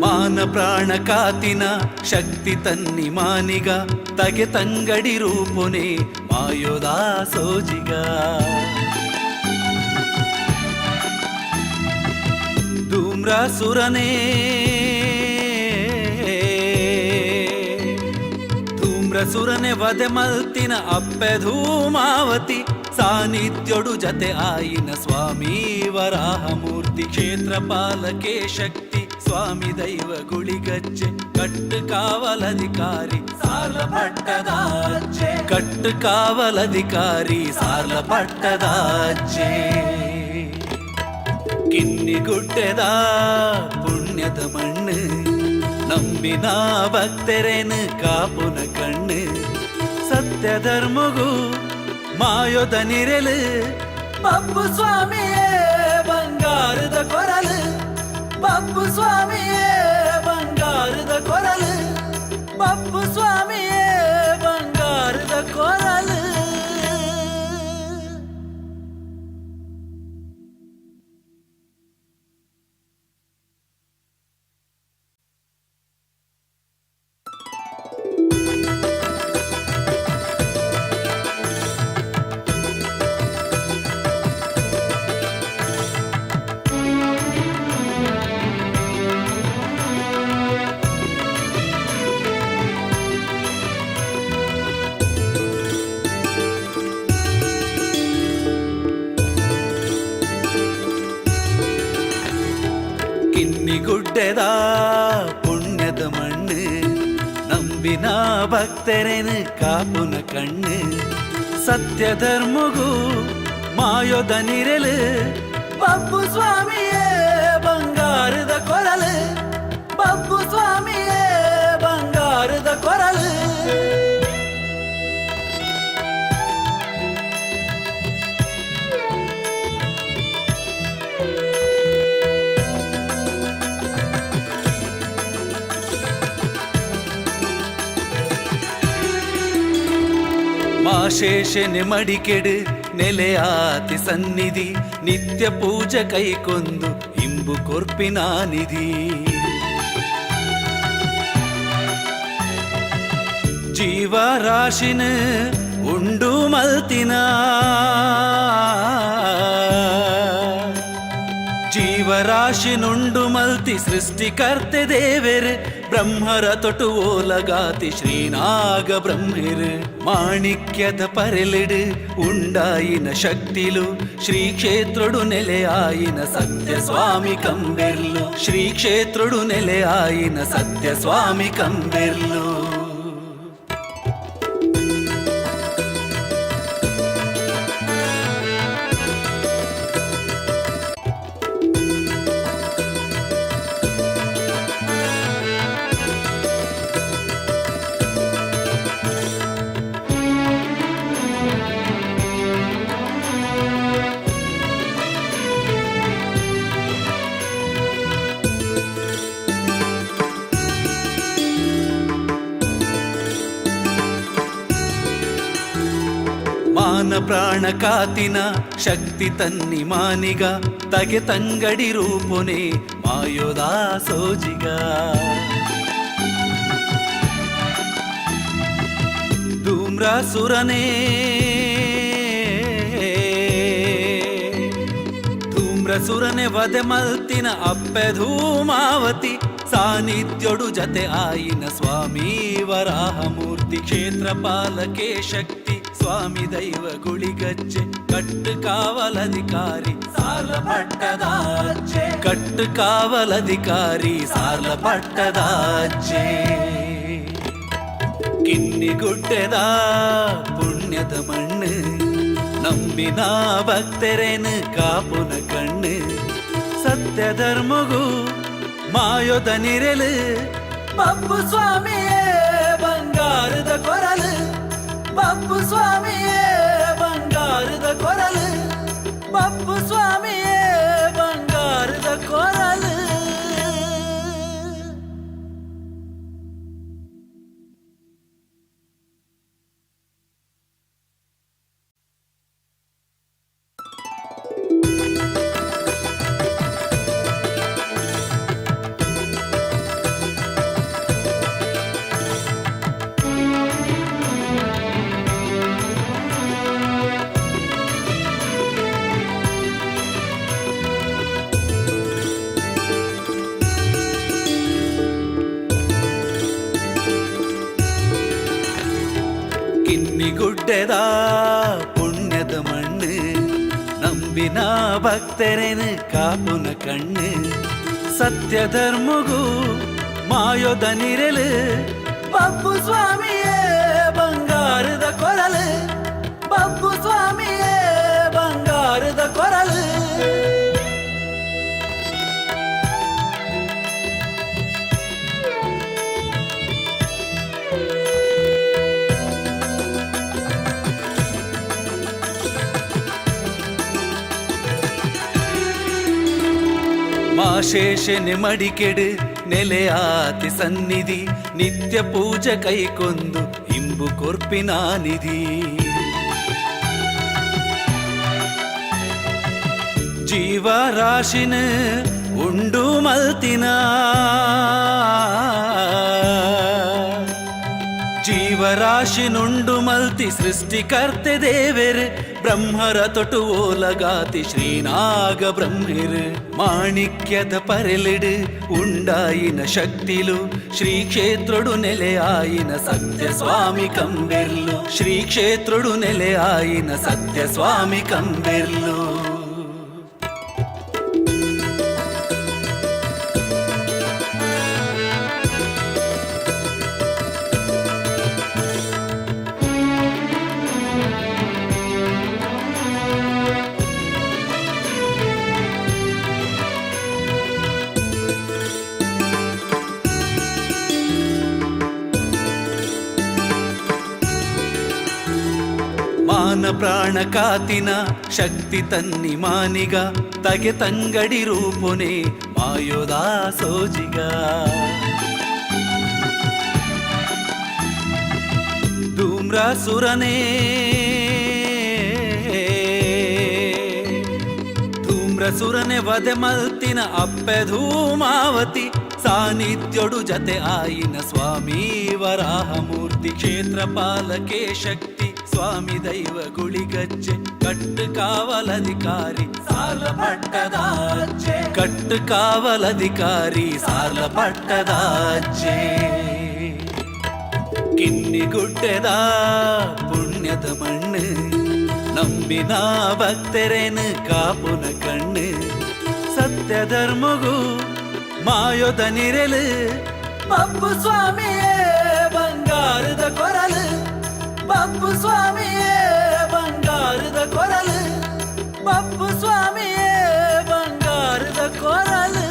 ಮಾನ ಪ್ರಾಣ ಕಾತಿನ ಶಕ್ತಿ ತನ್ನಿ ಮಾನಿಗ ತಗೆ ತಂಗಡಿ ರೂಪುನೆ ಮಾಯೋದಾ ಸೋಜಿಗ. ಧೂಮ್ರಾಸುರನೇ ಧೂಮ್ರಸುರನೆ ವಧೆ ಮಲ್ತಿನ ಅಪ್ಪೆ ಧೂಮಾವತಿ ಸಾನ್ನಿಧ್ಯೊಡು ಜತೆ ಆಯಿನ ಸ್ವಾಮಿ ವರಾಹಮೂರ್ತಿ ಕ್ಷೇತ್ರ ಪಾಲಕೆ ಶಕ್ತಿ ಸ್ವಾಮಿ ದೈವ ಗುಳಿಗಜ್ಜೆ ಕಟ್ಟು ಕಾವಲಧಿಕಾರಿ ಸಾರ್ಲ ಪಟ್ಟದಾಚೆ ಕಟ್ಟು ಕಾವಲಧಿಕಾರಿ ಸಾರ್ಲ ಪಟ್ಟದಾಚೆ. ಕಿನ್ನಿಗುಡ್ಡೆದ ಪುಣ್ಯದ ಮಣ್ಣು ನಂಬಿನ ಭಕ್ತರೇನು ಕಾಪುನ ಕಣ್ಣು ಸತ್ಯ ಧರ್ಮಗೂ ಮಾಯೋದ ನಿರೆಲು ಬಪ್ಪು ಸ್ವಾಮಿಯೇ ಬಂಗಾರದ ಕೊರಲು ಬಪ್ಪು ಸ್ವಾಮಿಯೇ ಬಂಗಾರದ ಕೊರಲು ಬಪ್ಪು ಸ್ವಾಮಿಯೇ ಬಂಗಾರದ ಕೊರಲು. ಗುಡ್ಡೆದ ಪುಣ್ಯದ ಮಣ್ಣು, ನಂಬಿನ ಭಕ್ತರೆನು ಕಾಪುನ ಕಣ್ಣು, ಸತ್ಯ ಧರ್ಮಗೂ ಮಾಯೋದ ನಿರಲು, ಬಬ್ಬು ಸ್ವಾಮಿಯೇ ಬಂಗಾರದ ಕೊರಲು, ಬಬ್ಬು ಸ್ವಾಮಿಯೇ ಬಂಗಾರದ ಕೊರಲು. ಮಾಶೇಷನೆ ಮಡಿಕೆಡು ನೆಲೆಯಾತಿ ಸನ್ನಿಧಿ, ನಿತ್ಯ ಪೂಜೆ ಕೈಕೊಂದು ಇಂಬು ಕೊರ್ಪಿನ ನಿಧಿ. ಜೀವರಾಶಿನ ಉಂಡು ಮಲ್ತಿನ, ಜೀವರಾಶಿನುಂಡು ಮಲ್ತಿ ಸೃಷ್ಟಿಕರ್ತೆ ದೇವೆರ್, ಬ್ರಹ್ಮರ ತೊಟು ಓಲಗಾತಿ ಶ್ರೀನಾಗ ಬ್ರಹ್ಮೆರ್, ಮಾಣಿಕ್ಯದ ಪರೆಲಿಡು ಉಂಡಾಯಿನ ಶಕ್ತಿಲು, ಶ್ರೀ ಕ್ಷೇತ್ರಡು ನೆಲೆಯಾಯಿನ ಸತ್ಯ ಸ್ವಾಮಿ ಕಂಬೆರ್ಲು, ಶ್ರೀ ಕ್ಷೇತ್ರಡು ನೆಲೆಯಾಯಿನ ಸತ್ಯ ಸ್ವಾಮಿ ಕಂಬೆರ್ಲು. ಮಾನ ಪ್ರಾಣ ಕಾತಿನ ಶಕ್ತಿ ತನ್ನಿ ಮಾನಿಗ, ತಗೆ ತಂಗಡಿ ರೂಪುನೆ ಮಾಯೋದಾ ಸೋಜಿಗ. ಧೂಮ್ರಾಸುರನೇ ಧೂಮ್ರಸುರನೆ ವಧೆ ಮಲ್ತಿನ ಅಪ್ಪೆ ಧೂಮಾವತಿ, ಸಾನ್ನಿಧ್ಯೊಡು ಜತೆ ಆಯಿನ ಸ್ವಾಮಿ ವರಾಹಮೂರ್ತಿ, ಕ್ಷೇತ್ರ ಪಾಲಕೆ ಶಕ್ತಿ ಸ್ವಾಮಿ ದೈವ ಗುಳಿಗಜ್ಜೆ, ಕಟ್ಟು ಕಾವಲಧಿಕಾರಿ ಸಾರ್ಲ ಪಟ್ಟದಾಜ್ಜೆ, ಕಟ್ಟು ಕಾವಲಧಿಕಾರಿ ಸಾರ್ಲ ಪಟ್ಟದಾಜ್ಜೆ. ಕಿನ್ನಿ ಗುಡ್ಡೆದ ಪುಣ್ಯದ ಮಣ್ಣು, ನಂಬಿನ ಭಕ್ತರೇನು ಕಾಪುನ ಕಣ್ಣು, ಸತ್ಯ ಧರ್ಮಗೂ ಮಾಯೋದ ನಿರಲು, ಬಬ್ಬು ಸ್ವಾಮಿಯೇ ಬಂಗಾರದ ಕೊರಲು, ಬಬ್ಬು ಸ್ವಾಮಿಯೇ ಬಂಗಾರದ ಕೊರಲು, ಬಬ್ಬು ಸ್ವಾಮಿಯೇ ಬಂಗಾರದ ಕೊರಲು. ಕಿನ್ನಿಗುಡ್ಡೆದ ಪುಣ್ಯದ ಮಣ್ಣು, ನಂಬಿನ ಭಕ್ತರೇನು ಕಾಪುನ ಕಣ್ಣು, ಸತ್ಯ ಧರ್ಮಗೂ ಮಾಯೋದ ನಿರಲು, ಬಬ್ಬು ಸ್ವಾಮಿಯೇ ಬಂಗಾರದ ಕೊರಲು, ಬಬ್ಬು ಸ್ವಾಮಿಯೇ ಬಂಗಾರದ ಕೊರಲು. ಮಾಶೇಷನೆ ಮಡಿಕೆಡು ನೆಲೆಯಾತಿ ಸನ್ನಿಧಿ, ನಿತ್ಯ ಪೂಜೆ ಕೈಕೊಂದು ಇಂಬು ಕೊರ್ಪಿನ ನಿಧಿ. ಜೀವರಾಶಿನ ಉಂಡು ಮಲ್ತಿನ, ಜೀವರಾಶಿನುಂಡು ಮಲ್ತಿ ಸೃಷ್ಟಿಕರ್ತೆ ದೇವೆರ್, ಬ್ರಹ್ಮರ ತೊಟು ಓಲಗಾತಿ ಶ್ರೀನಾಗ ಬ್ರಹ್ಮೆರ್, ಮಾಣಿಕ್ಯದ ಪರೆಲಿಡು ಉಂಡಾಯಿನ ಶಕ್ತಿಲು, ಶ್ರೀ ಕ್ಷೇತ್ರಡು ನೆಲೆಯಾಯಿನ ಸತ್ಯ ಸ್ವಾಮಿ ಕಂಬೆರ್ಲು, ಶ್ರೀ ಕ್ಷೇತ್ರಡು ನೆಲೆಯಾಯಿನ ಸತ್ಯ ಸ್ವಾಮಿ ಕಂಬೆರ್ಲು. ಮಾನ ಪ್ರಾಣ ಕಾತಿನ ಶಕ್ತಿ ತನ್ನಿ ಮಾನಿಗ ತಗೆ ತಂಗಡಿ ರೂಪುನೆ ಮಾಯೋದಾ ಸೋಜಿಗ. ಧೂಮ್ರಾಸುರನೇ ಧೂಮ್ರಸುರನೆ ವಧೆ ಮಲ್ತಿನ ಅಪ್ಪೆ ಧೂಮಾವತಿ ಸಾನ್ನಿಧ್ಯೊಡು ಜತೆ ಆಯಿನ ಸ್ವಾಮಿ ವರಾಹಮೂರ್ತಿ ಕ್ಷೇತ್ರ ಪಾಲಕೆ ಶಕ್ತಿ ಸ್ವಾಮಿ ದೈವ ಗುಳಿಗಜ್ಜೆ ಕಟ್ಟು ಕಾವಲಧಿಕಾರಿ ಸಾಲ ಪಟ್ಟದಾಚೆ ಕಟ್ಟು ಕಾವಲಧಿಕಾರಿ ಸಾಲ ಪಟ್ಟದಾಚೆ. ಕಿನ್ನಿಗುಡ್ಡೆದ ಪುಣ್ಯದ ಮಣ್ಣು ನಂಬಿನ ಭಕ್ತರೇನು ಕಾಪುನ ಕಣ್ಣು ಸತ್ಯ ಧರ್ಮಗೂ ಮಾಯೋದ ನಿರೆಲು ಬಪ್ಪು ಸ್ವಾಮಿಯೇ ಬಂಗಾರದ ಕೊರಲು ಬಪ್ಪು ಸ್ವಾಮಿಯೇ ಬಂಗಾರದ ಕೊರಲು ಬಪ್ಪು ಸ್ವಾಮಿಯೇ ಬಂಗಾರದ ಕೊರಲು.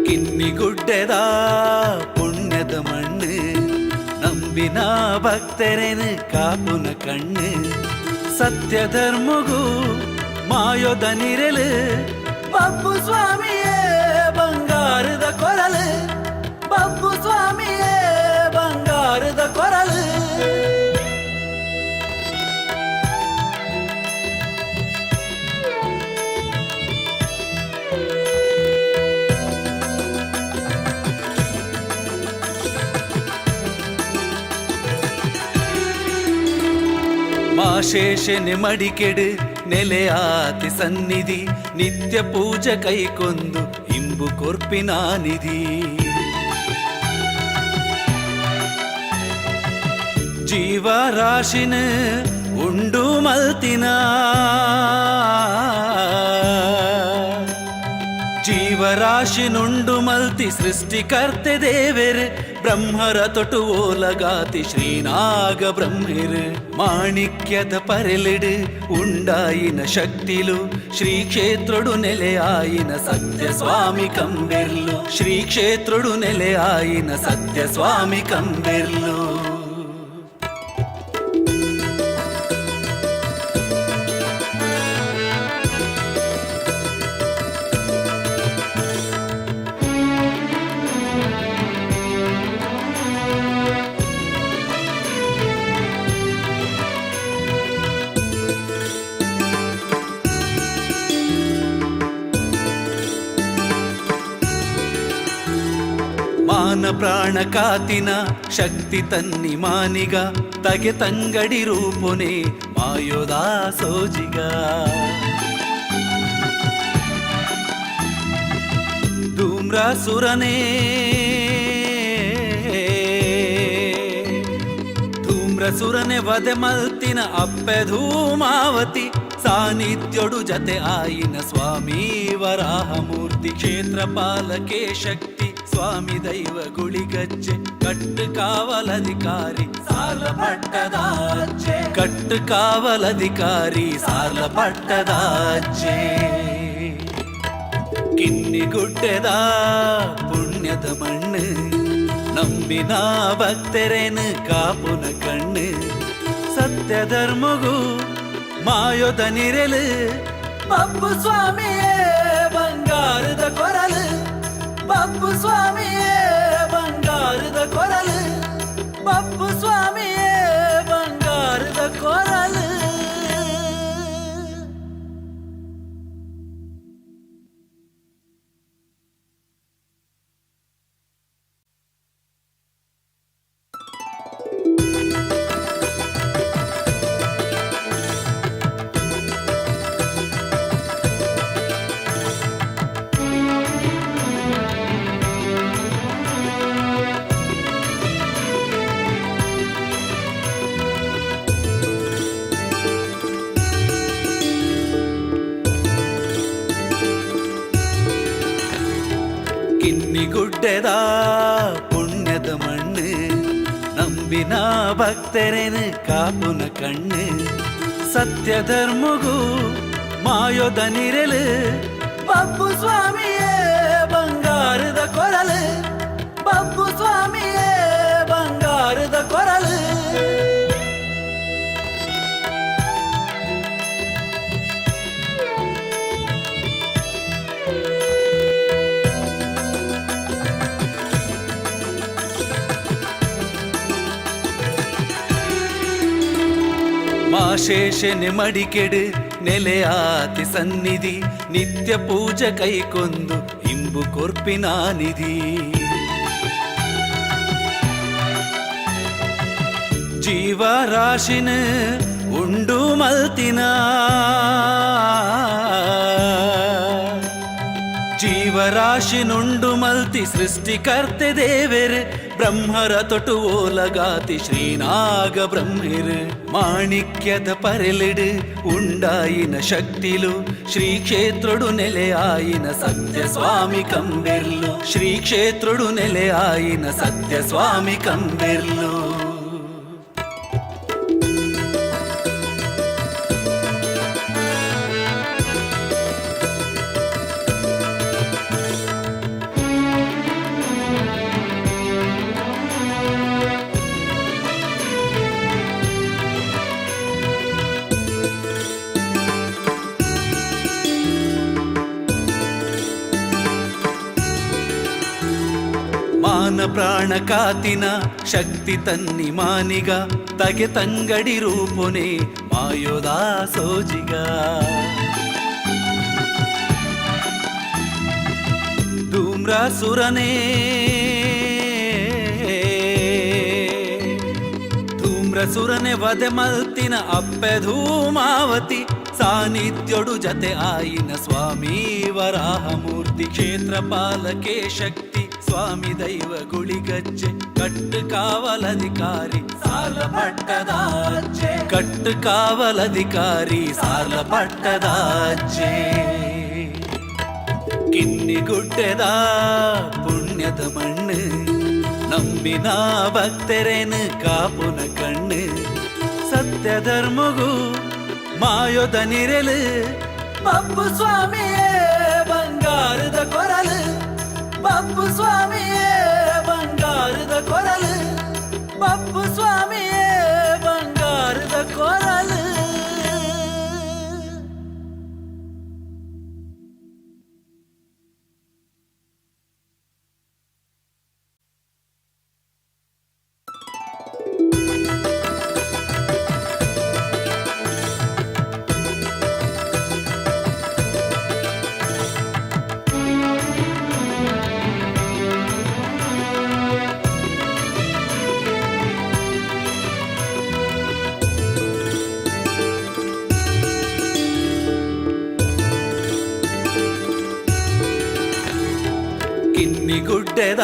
ಕಿನ್ನಿಗುಡ್ಡೆದ ಪುಣ್ಯದ ಮಣ್ಣು ನಂಬಿನ ಭಕ್ತರೇನು ಕಾಪುನ ಕಣ್ಣು ಸತ್ಯ ಧರ್ಮಗೂ ಮಾಯೋದ ನಿರೆಲು ಬಪ್ಪು ಸ್ವಾಮಿಯೇ ಬಂಗಾರದ ಕೊರಲು ಬಪ್ಪು ಸ್ವಾಮಿಯೇ ಬಂಗಾರದ ಕೊರಲು. ಮಾಶೇಷನೆ ಮಡಿಕೆಡು ನೆಲೆಯಾತಿ ಸನ್ನಿಧಿ ನಿತ್ಯ ಪೂಜೆ ಕೈಕೊಂದು ಇಂಬು ಕೊರ್ಪಿನ ನಿಧಿ ಜೀವರಾಶಿನ ಉಂಡು ಮಲ್ತಿನ ಜೀವರಾಶಿನುಂಡು ಮಲ್ತಿ ಸೃಷ್ಟಿಕರ್ತೆ ದೇವೆರ್ ಬ್ರಹ್ಮರ ತೊಟು ಓಲಗಾತಿ ಶ್ರೀನಾಗ ಬ್ರಹ್ಮೆರ್ ಮಾಣಿಕ್ಯದ ಪರೆಲಿಡು ಉಂಡಾಯಿನ ಶಕ್ತಿಲು ಶ್ರೀ ಕ್ಷೇತ್ರಡು ನೆಲೆಯಾಯಿನ ಸತ್ಯ ಸ್ವಾಮಿ ಕಂಬೆರ್ಲು ಶ್ರೀ ಕ್ಷೇತ್ರಡು ನೆಲೆಯಾಯಿನ ಸತ್ಯ ಸ್ವಾಮಿ ಕಂಬೆರ್ಲು. ಮಾನ ಪ್ರಾಣ ಕಾತಿನ ಶಕ್ತಿ ತನ್ನಿ ಮಾನಿಗ ತಗೆ ತಂಗಡಿ ರೂಪುನೆ ಮಾಯೋದಾ ಸೋಜಿಗ. ಧೂಮ್ರಾಸುರನೇ ಧೂಮ್ರಸುರನೆ ವಧೆ ಮಲ್ತಿನ ಅಪ್ಪೆ ಧೂಮಾವತಿ ಸಾನ್ನಿಧ್ಯೊಡು ಜತೆ ಆಯಿನ ಸ್ವಾಮಿ ವರಾಹಮೂರ್ತಿ ಕ್ಷೇತ್ರ ಪಾಲಕೆ ಶಕ್ತಿ ಸ್ವಾಮಿ ದೈವ ಗುಳಿಗಜ್ಜೆ ಕಟ್ಟು ಕಾವಲಧಿಕಾರಿ ಸಾಲ ಪಟ್ಟದಾಚೆ ಕಟ್ಟು ಕಾವಲಧಿಕಾರಿ ಸಾಲ ಪಟ್ಟದಾಚೆ. ಕಿನ್ನಿಗುಡ್ಡೆದ ಪುಣ್ಯದ ಮಣ್ಣು ನಂಬಿನ ಭಕ್ತರೇನು ಕಾಪುನ ಕಣ್ಣು ಸತ್ಯ ಧರ್ಮಗೂ ಮಾಯೋದ ನಿರೆಲು ಬಪ್ಪು ಸ್ವಾಮಿಯೇ ಬಂಗಾರದ ಕೊರಲು ಬಪ್ಪು ಸ್ವಾಮಿಯೇ ಬಂಗಾರದ ಕೊರಲು ಬಪ್ಪು ಸ್ವಾಮಿಯೇ ಬಂಗಾರದ ಕೊರಲು. ಕಿನ್ನಿಗುಡ್ಡೆದ ಪುಣ್ಯದ ಮಣ್ಣು, ನಂಬಿನ ಭಕ್ತರೇನು ಕಾಪುನ ಕಣ್ಣು. ಸತ್ಯ ಧರ್ಮಗೂ ಮಾಯೋದ ನಿರಲು, ಬಬ್ಬು ಸ್ವಾಮಿಯೇ ಬಂಗಾರದ ಕೊರಲು, ಬಬ್ಬು ಸ್ವಾಮಿಯೇ ಬಂಗಾರದ ಕೊರಲು. ಮಾಶೇಷನೆ ಮಡಿಕೆಡು ನೆಲೆಯಾತಿ ಸನ್ನಿಧಿ, ನಿತ್ಯ ಪೂಜೆ ಕೈಕೊಂದು ಇಂಬು ಕೊರ್ಪಿನ ನಿಧಿ. ಜೀವರಾಶಿನ ಉಂಡು ಮಲ್ತಿನ, ಜೀವರಾಶಿನುಂಡು ಮಲ್ತಿ ಸೃಷ್ಟಿಕರ್ತೆ ದೇವೆರ್, ಬ್ರಹ್ಮರ ತೊಟು ಓಲಗಾತಿ ಶ್ರೀನಾಗ ಬ್ರಹ್ಮಿರ್. ಮಾಣಿಕ್ಯದ ಪರೆಲಿಡು ಉಂಡಾಯಿನ ಶಕ್ತಿಲು, ಶ್ರೀ ಕ್ಷೇತ್ರಡು ನೆಲೆಯಾಯಿನ ಸತ್ಯ ಸ್ವಾಮಿ ಕಂಬೆರ್ಲು, ಶ್ರೀ ಕ್ಷೇತ್ರಡು ನೆಲೆಯಾಯಿನ ಸತ್ಯ ಸ್ವಾಮಿ ಕಂಬೆರ್ಲು. ಮಾನ ಪ್ರಾಣ ಕಾತಿನ ಶಕ್ತಿ ತನ್ನಿ ಮಾನಿಗ, ತಗೆ ತಂಗಡಿ ರೂಪುನೆ ಮಾಯೋದಾ ಸೋಜಿಗ. ಧೂಮ್ರಾಸುರನೇ ಧೂಮ್ರಸುರನೆ ವಧೆ ಮಲ್ತಿನ ಅಪ್ಪೆ ಧೂಮಾವತಿ, ಸಾನ್ನಿಧ್ಯೊಡು ಜತೆ ಆಯಿನ ಸ್ವಾಮಿ ವರಾಹಮೂರ್ತಿ. ಕ್ಷೇತ್ರ ಪಾಲಕೆ ಶಕ್ತಿ ಸ್ವಾಮಿ ದೈವ ಗುಳಿಗಜ್ಜೆ, ಕಟ್ಟು ಕಾವಲಧಿಕಾರಿ ಸಾಲ ಪಟ್ಟದಾಚೆ, ಕಟ್ಟು ಕಾವಲಧಿಕಾರಿ ಸಾಲ ಪಟ್ಟದಾಚೆ. ಕಿನ್ನಿಗುಡ್ಡೆದ ಪುಣ್ಯದ ಮಣ್ಣು, ನಂಬಿನ ಭಕ್ತರೇನು ಕಾಪುನ ಕಣ್ಣು. ಸತ್ಯ ಧರ್ಮಗೂ ಮಾಯೋದ ನಿರಲು, ಬಬ್ಬು ಸ್ವಾಮಿಯೇ ಬಂಗಾರದ ಕೊರಲು, ಬಬ್ಬು ಸ್ವಾಮಿಯೇ ಬಂಗಾರದ ಕೊರಲು, ಬಬ್ಬು ಸ್ವಾಮಿಯೇ ಬಂಗಾರದ ಕೊರಲು. ಕಿನ್ನಿಗುಡ್ಡೆದ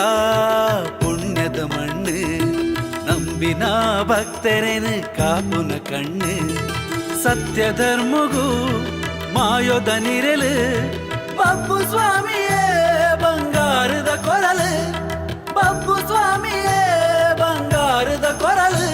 ಪುಣ್ಯದ ಮಣ್ಣು, ನಂಬಿನ ಭಕ್ತರೇನು ಕಾಪುನ ಕಣ್ಣು. ಸತ್ಯ ಧರ್ಮಗೂ ಮಾಯೋದ ನಿರಲು, ಬಬ್ಬು ಸ್ವಾಮಿಯೇ ಬಂಗಾರದ ಕೊರಲು, ಬಬ್ಬು ಸ್ವಾಮಿಯೇ ಬಂಗಾರದ ಕೊರಲು.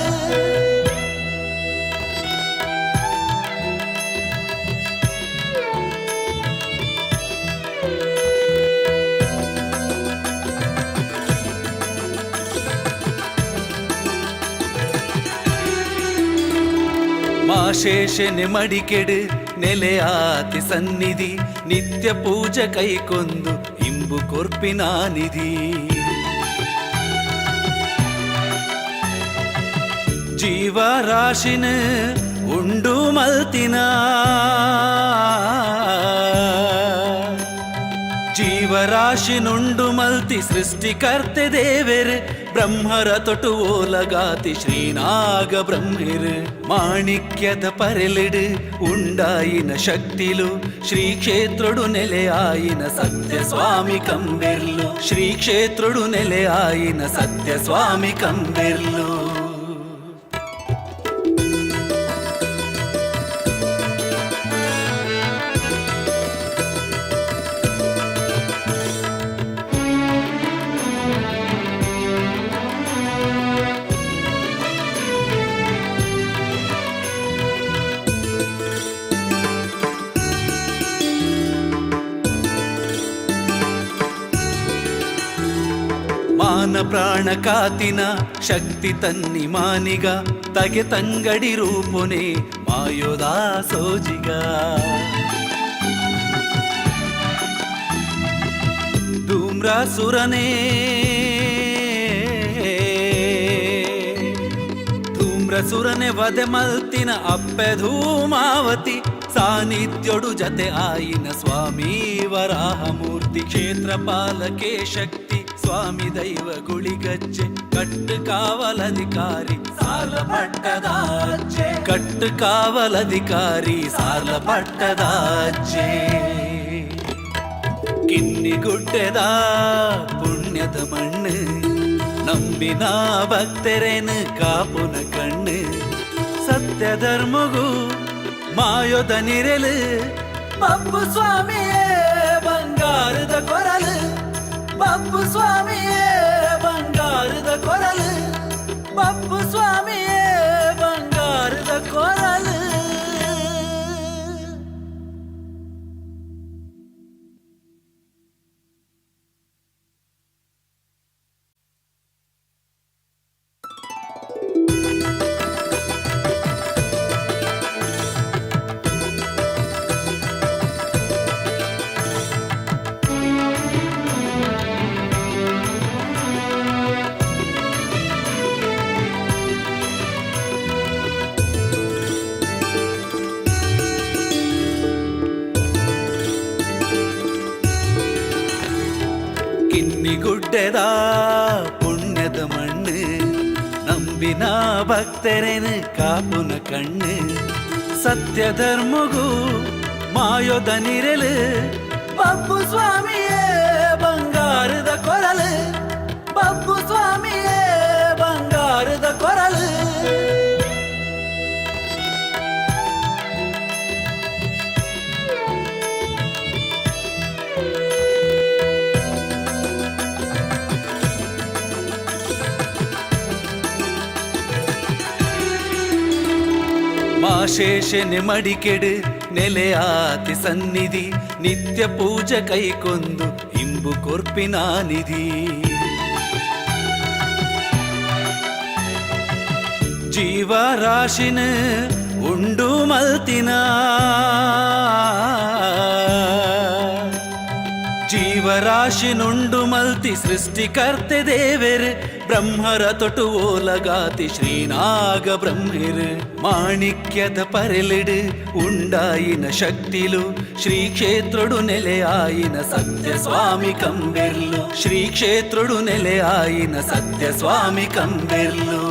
ಮಾಶೇಷನೆ ಮಡಿಕೆಡು ನೆಲೆಯಾತಿ ಸನ್ನಿಧಿ, ನಿತ್ಯ ಪೂಜೆ ಕೈಕೊಂದು ಇಂಬು ಕೊರ್ಪಿನ ನಿಧಿ. ಜೀವರಾಶಿನ ಉಂಡು ಮಲ್ತಿನ, ಜೀವರಾಶಿನುಂಡು ಮಲ್ತಿ ಸೃಷ್ಟಿಕರ್ತೆ ದೇವೆರ್, ಬ್ರಹ್ಮರ ತೊಟು ಓಲಗಾತಿ ಶ್ರೀನಾಗ ಬ್ರಹ್ಮಿರ್. ಮಾಣಿಕ್ಯದ ಪರೆಲಿಡು ಉಂಡಾಯಿನ ಶಕ್ತಿಲು, ಶ್ರೀ ಕ್ಷೇತ್ರಡು ನೆಲೆಯಾಯಿನ ಸತ್ಯ ಸ್ವಾಮಿ ಕಂಬೆರ್ಲು, ಶ್ರೀ ಕ್ಷೇತ್ರಡು ನೆಲೆಯಾಯಿನ ಸತ್ಯ ಸ್ವಾಮಿ ಕಂಬೆರ್ಲು. ಮಾನ ಪ್ರಾಣ ಕಾತಿನ ಶಕ್ತಿ ತನ್ನಿ ಮಾನಿಗ ತಗೆ ತಂಗಡಿ ರೂಪುನೆ ಮಾಯೋದಾ ಸೋಜಿಗ. ಧೂಮ್ರಾಸುರನೇ ಧೂಮ್ರಸುರನೆ ವಧೆ ಮಲ್ತಿನ ಅಪ್ಪೆ ಧೂಮಾವತಿ ಸಾನ್ನಿಧ್ಯೋಡು ಜತೆ ಆಯಿನ ಸ್ವಾಮಿ ವರಾಹಮೂರ್ತಿ ಕ್ಷೇತ್ರ ಪಾಲಕೆ ಶಕ್ತಿ ಸ್ವಾಮಿ ದೈವ ಗುಳಿಗಜ್ಜೆ ಕಟ್ಟು ಕಾವಲಧಿಕಾರಿ ಸಾರ್ಲ ಪಟ್ಟದಾಚೆ ಕಟ್ಟು ಕಾವಲಧಿಕಾರಿ ಸಾರ್ಲ ಪಟ್ಟದಾಚೆ. ಕಿನ್ನಿಗುಡ್ಡೆದ ಪುಣ್ಯದ ಮಣ್ಣು ನಂಬಿನ ಭಕ್ತರೇನು ಕಾಪುನ ಕಣ್ಣು ಸತ್ಯ ಧರ್ಮಗೂ ಮಾಯೋದ ನಿರೆಲು ಬಬ್ಬು ಸ್ವಾಮಿಯೇ ಬಂಗಾರದ ಕೊರಲು ಬಬ್ಬು ಸ್ವಾಮಿಯೇ ಬಂಗಾರದ ಕೊರಲು ಬಬ್ಬು ಸ್ವಾಮಿಯೇ ಬಂಗಾರದ ಕೊರಲು. ಕಿನ್ನಿಗುಡ್ಡೆದ ಪುಣ್ಯದ ಮಣ್ಣು ನಂಬಿನ ಭಕ್ತರೇನು ಕಾಪುನ ಕಣ್ಣು ಸತ್ಯ ಧರ್ಮಗೂ ಮಾಯೋದ ನಿರೆಲು ಬಬ್ಬು ಸ್ವಾಮಿಯೇ ಬಂಗಾರದ ಕೊರಲು ಬಬ್ಬು ಸ್ವಾಮಿಯೇ ಬಂಗಾರದ ಕೊರಲು. ಮಾಶೇಷನೆ ಮಡಿಕೆಡು ನೆಲೆಯಾತಿ ಸನ್ನಿಧಿ ನಿತ್ಯ ಪೂಜೆ ಕೈಕೊಂದು ಇಂಬು ಕೊರ್ಪಿನ ನಿಧಿ. ಜೀವರಾಶಿನ ಉಂಡು ಮಲ್ತಿನ ಜೀವರಾಶಿನುಂಡು ಮಲ್ತಿ ಸೃಷ್ಟಿಕರ್ತೆ ದೇವೆರ್ ಬ್ರಹ್ಮರ ತೊಟು ಓಲಗಾತಿ ಶ್ರೀನಾಗ ಬ್ರಹ್ಮಿರ್ ಮಾಣಿಕ್ಯದ ಪರೆಲಿಡು ಉಂಡಾಯಿನ ಶಕ್ತಿಲು ಶ್ರೀ ಕ್ಷೇತ್ರಡು ನೆಲೆಯಾಯಿನ ಸತ್ಯ ಸ್ವಾಮಿ ಕಂಬೆರ್ಲು ಶ್ರೀ ಕ್ಷೇತ್ರಡು ನೆಲೆಯಾಯಿನ ಸತ್ಯ ಸ್ವಾಮಿ ಕಂಬೆರ್ಲು.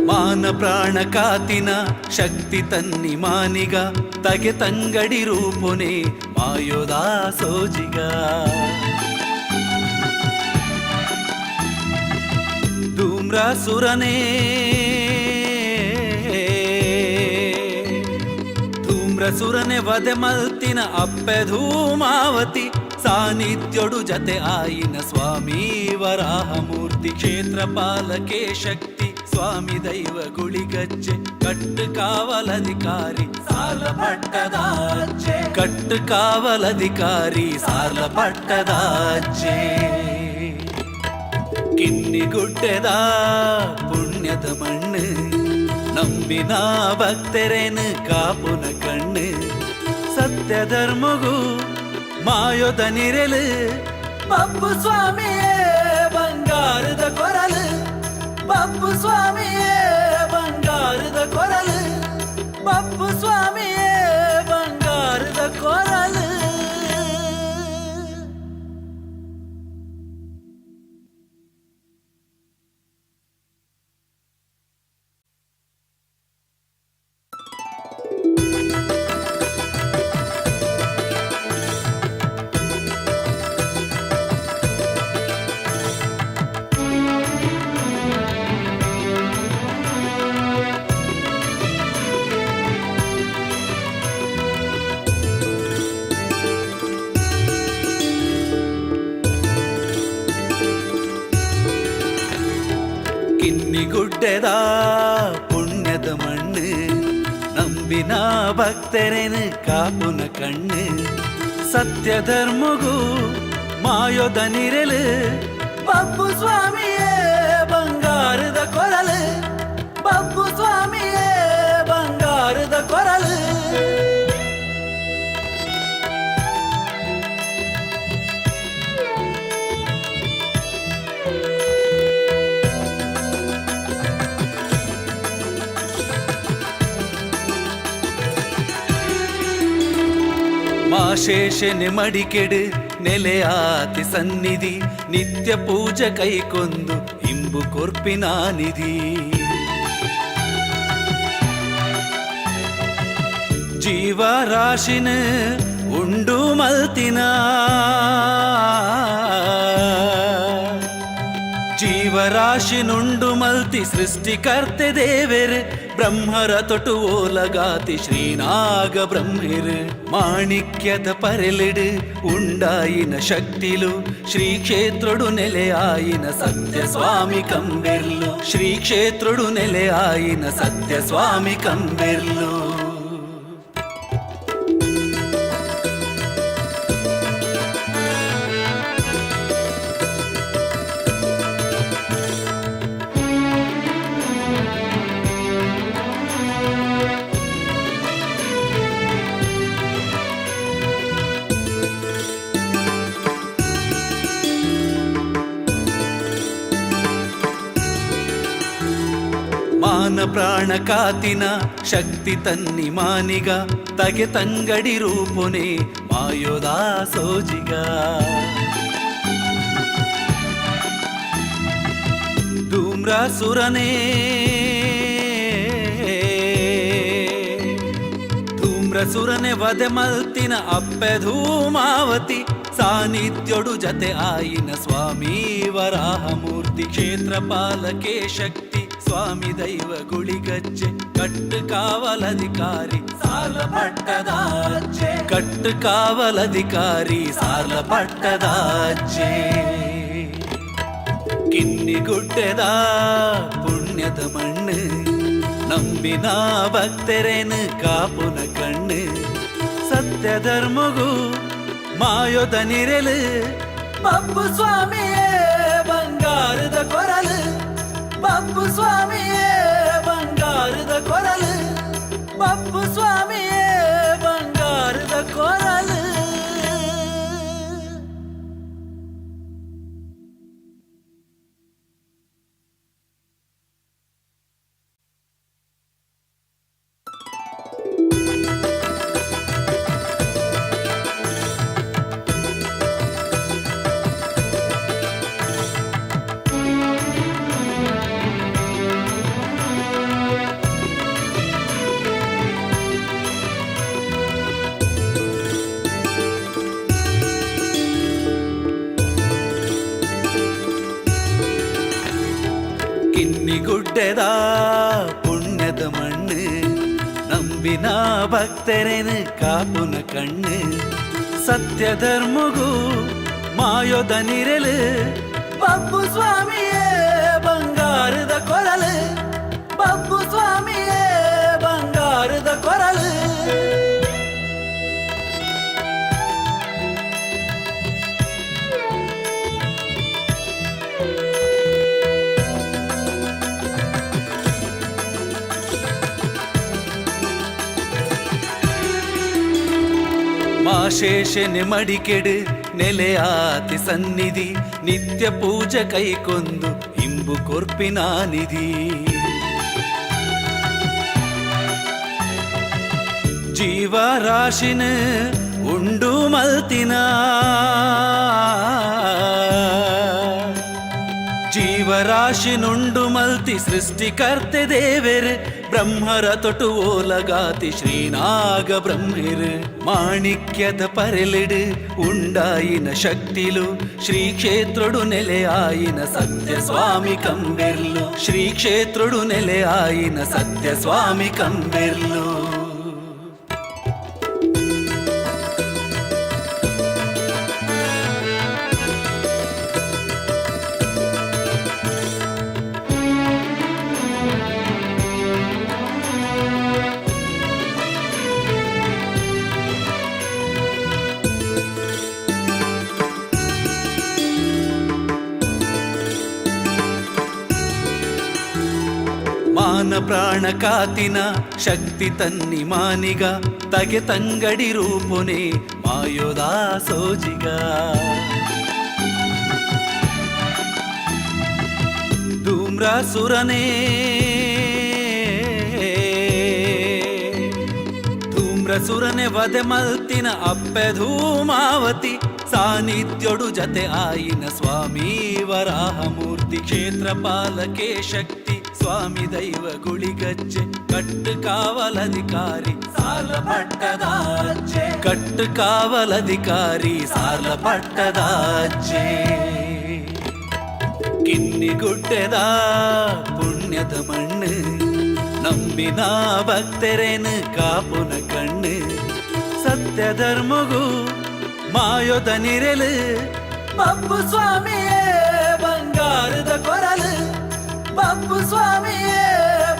ಮಾನ ಪ್ರಾಣ ಕಾತಿನ ಶಕ್ತಿ ತನ್ನಿ ಮಾನಿಗ ತಗೆ ತಂಗಡಿ ರೂಪುನೆ ಮಾಯೋದಾ ಸೋಜಿಗ. ಧೂಮ್ರಾಸುರನೇ ಧೂಮ್ರಸುರನೆ ವಧೆ ಮಲ್ತಿನ ಅಪ್ಪೆ ಧೂಮಾವತಿ ಸಾನ್ನಿಧ್ಯೋಡು ಜತೆ ಆಯಿನ ಸ್ವಾಮಿ ವರಾಹಮೂರ್ತಿ ಕ್ಷೇತ್ರ ಪಾಲಕೆ ಶಕ್ತಿ ಸ್ವಾಮಿ ದೈವ ಗುಳಿಗಜ್ಜೆ ಕಟ್ಟು ಕಾವಲಧಿಕಾರಿ ಸಾರ್ಲ ಪಟ್ಟದಾಚೆ ಕಟ್ಟು ಕಾವಲಧಿಕಾರಿ ಸಾರ್ಲ ಪಟ್ಟದಾಚೆ. ಕಿನ್ನಿಗುಡ್ಡೆದ ಪುಣ್ಯದ ಮಣ್ಣು ನಂಬಿನ ಭಕ್ತರೇನು ಕಾಪುನ ಕಣ್ಣು ಸತ್ಯ ಧರ್ಮಗೂ ಮಾಯೋದ ನಿರೆಲು ಬಬ್ಬು ಸ್ವಾಮಿಯೇ ಬಂಗಾರದ ಕೊರಲು ಬಬ್ಬು ಸ್ವಾಮಿಯೇ ಬಂಗಾರದ ಕೊರಲು ಬಬ್ಬು ಸ್ವಾಮಿಯೇ ಬಂಗಾರದ ಕೊರಲು. ಕಿನ್ನಿಗುಡ್ಡೆದ ಪುಣ್ಯದ ಮಣ್ಣು, ನಂಬಿನ ಭಕ್ತರೆನು ಕಾಪುನ ಕಣ್ಣು. ಸತ್ಯ ಧರ್ಮಗೂ ಮಾಯೋದ ನಿರಲು, ಬಬ್ಬು ಸ್ವಾಮಿಯೇ ಬಂಗಾರದ ಕೊರಲು, ಬಬ್ಬು ಸ್ವಾಮಿಯೇ ಬಂಗಾರದ ಕೊರಲು. ಮಾಶೇಷನೆ ಮಡಿಕೆಡು ನೆಲೆಯಾತಿ ಸನ್ನಿಧಿ, ನಿತ್ಯ ಪೂಜೆ ಕೈಕೊಂದು ಇಂಬು ಕೊರ್ಪಿನ ನಿಧಿ. ಜೀವರಾಶಿನ ಉಂಡು ಮಲ್ತಿನ, ಜೀವರಾಶಿನುಂಡು ಮಲ್ತಿ ಸೃಷ್ಟಿಕರ್ತೆ ದೇವೆರ್, ಬ್ರಹ್ಮರ ತೊಟು ಓಲಗಾತಿ ಶ್ರೀನಾಗ ಬ್ರಹ್ಮಿರ್. ಮಾಣಿಕ್ಯದ ಪರೆಲಿಡು ಉಂಡಾಯಿನ ಶಕ್ತಿಲು, ಶ್ರೀ ಕ್ಷೇತ್ರಡು ನೆಲೆಯಾಯಿನ ಸತ್ಯ ಸ್ವಾಮಿ ಕಂಬೆರ್ಲು, ಶ್ರೀ ಕ್ಷೇತ್ರಡು ನೆಲೆಯಾಯಿನ ಸತ್ಯ ಸ್ವಾಮಿ ಕಂಬೆರ್ಲು. ಮಾನ ಪ್ರಾಣ ಕಾತಿನ ಶಕ್ತಿ ತನ್ನಿ ಮಾನಿಗ, ತಗೆ ತಂಗಡಿ ರೂಪುನೆ ಮಾಯೋದಾ ಸೋಜಿಗ. ಧೂಮ್ರಾಸುರನೇ ಧೂಮ್ರಸುರನೆ ವಧೆ ಮಲ್ತಿನ ಅಪ್ಪೆ ಧೂಮಾವತಿ, ಸಾನ್ನಿಧ್ಯೊಡು ಜತೆ ಆಯಿನ ಸ್ವಾಮಿ ವರಾಹಮೂರ್ತಿ. ಕ್ಷೇತ್ರ ಪಾಲಕೆ ಶಕ್ತಿ ಸ್ವಾಮಿ ದೈವ ಗುಳಿಗಜ್ಜೆ, ಕಟ್ಟು ಕಾವಲಧಿಕಾರಿ ಸಾರ್ಲ ಪಟ್ಟದಾಜ್ಜೆ, ಕಟ್ಟು ಕಾವಲಧಿಕಾರಿ ಸಾರ್ಲ ಪಟ್ಟದಾಜ್ಜೆ. ಕಿನ್ನಿಗುಡ್ಡೆದ ಪುಣ್ಯದ ಮಣ್ಣು, ನಂಬಿನ ಭಕ್ತರೇನು ಕಾಪುನ ಕಣ್ಣು. ಸತ್ಯ ಧರ್ಮಗೂ ಮಾಯೋದ ನಿರಲು, ಬಬ್ಬು ಸ್ವಾಮಿಯೇ ಬಂಗಾರದ ಕೊರಲು, ಬಬ್ಬು ಸ್ವಾಮಿಯೇ ಬಂಗಾರದ ಕೊರಲು, ಬಬ್ಬು ಸ್ವಾಮಿಯೇ ಬಂಗಾರದ ಕೊರಲು. ಕಿನ್ನಿಗುಡ್ಡೆದ ಪುಣ್ಯದ ಮಣ್ಣು, ನಂಬಿನ ಭಕ್ತರೇನು ಕಾಪುನ ಕಣ್ಣು. ಸತ್ಯ ಧರ್ಮಗೂ ಮಾಯೋದ ನಿರಲು, ಬಬ್ಬು ಸ್ವಾಮಿಯೇ ಬಂಗಾರದ ಕೊರಲು, ಬಬ್ಬು ಸ್ವಾಮಿಯೇ ಬಂಗಾರದ ಕೊರಲು. ಮಾಶೇಷನೆ ಮಡಿಕೆಡು ನೆಲೆಯಾತಿ ಸನ್ನಿಧಿ, ನಿತ್ಯ ಪೂಜೆ ಕೈಕೊಂದು ಇಂಬು ಕೊರ್ಪಿನ ನಿಧಿ. ಜೀವರಾಶಿನ ಉಂಡು ಮಲ್ತಿನ, ಜೀವರಾಶಿನುಂಡು ಮಲ್ತಿ ಸೃಷ್ಟಿಕರ್ತೆ ದೇವೆರ್, ಬ್ರಹ್ಮರ ತೊಟು ಓಲಗಾತಿ ಶ್ರೀನಾಗ ಬ್ರಹ್ಮಿರ್. ಮಾಣಿಕ್ಯದ ಪರೆಲಿಡು ಉಂಡಾಯಿನ ಶಕ್ತಿಲು, ಶ್ರೀ ಕ್ಷೇತ್ರಡು ನೆಲೆಯಾಯಿನ ಸತ್ಯ ಸ್ವಾಮಿ ಕಂಬೆರ್ಲು, ಶ್ರೀ ಕ್ಷೇತ್ರಡು ನೆಲೆಯಾಯಿನ ಸತ್ಯ ಸ್ವಾಮಿ ಕಂಬೆರ್ಲು. ಮಾನ ಪ್ರಾಣ ಕಾತಿನ ಶಕ್ತಿ ತನ್ನಿ ಮಾನಿಗ ತಗೆ ತಂಗಡಿ ರೂಪುನೆ ಮಾಯೋದಾ ಸೋಜಿಗ ಧೂಮ್ರಾಸುರನೇ ಧೂಮ್ರಸುರನೆ ವಧೆ ಮಲ್ತಿನ ಅಪ್ಪೆ ಧೂಮಾವತಿ ಸಾನ್ನಿಧ್ಯೋಡು ಜತೆ ಆಯಿನ ಸ್ವಾಮಿ ವರಾಹಮೂರ್ತಿ ಕ್ಷೇತ್ರ ಪಾಲಕೆ ಶಕ್ತಿ ಸ್ವಾಮಿ ದೈವ ಗುಳಿಗಜ್ಜೆ ಕಟ್ಟು ಕಾವಲಧಿಕಾರಿ ಸಾಲ ಪಟ್ಟದಾಚೆ ಕಟ್ಟು ಕಾವಲಧಿಕಾರಿ ಸಾಲ ಪಟ್ಟದಾಚೆ ಕಿನ್ನಿಗುಡ್ಡೆದ ಪುಣ್ಯದ ಮಣ್ಣು ನಂಬಿನ ಭಕ್ತರೇನು ಕಾಪುನ ಕಣ್ಣು ಸತ್ಯ ಧರ್ಮಗೂ ಮಾಯೋದ ನಿರೆಲು ಬಬ್ಬು ಸ್ವಾಮಿಯೇ ಬಂಗಾರದ ಕೊರಲು ಬಬ್ಬು ಸ್ವಾಮಿಯೇ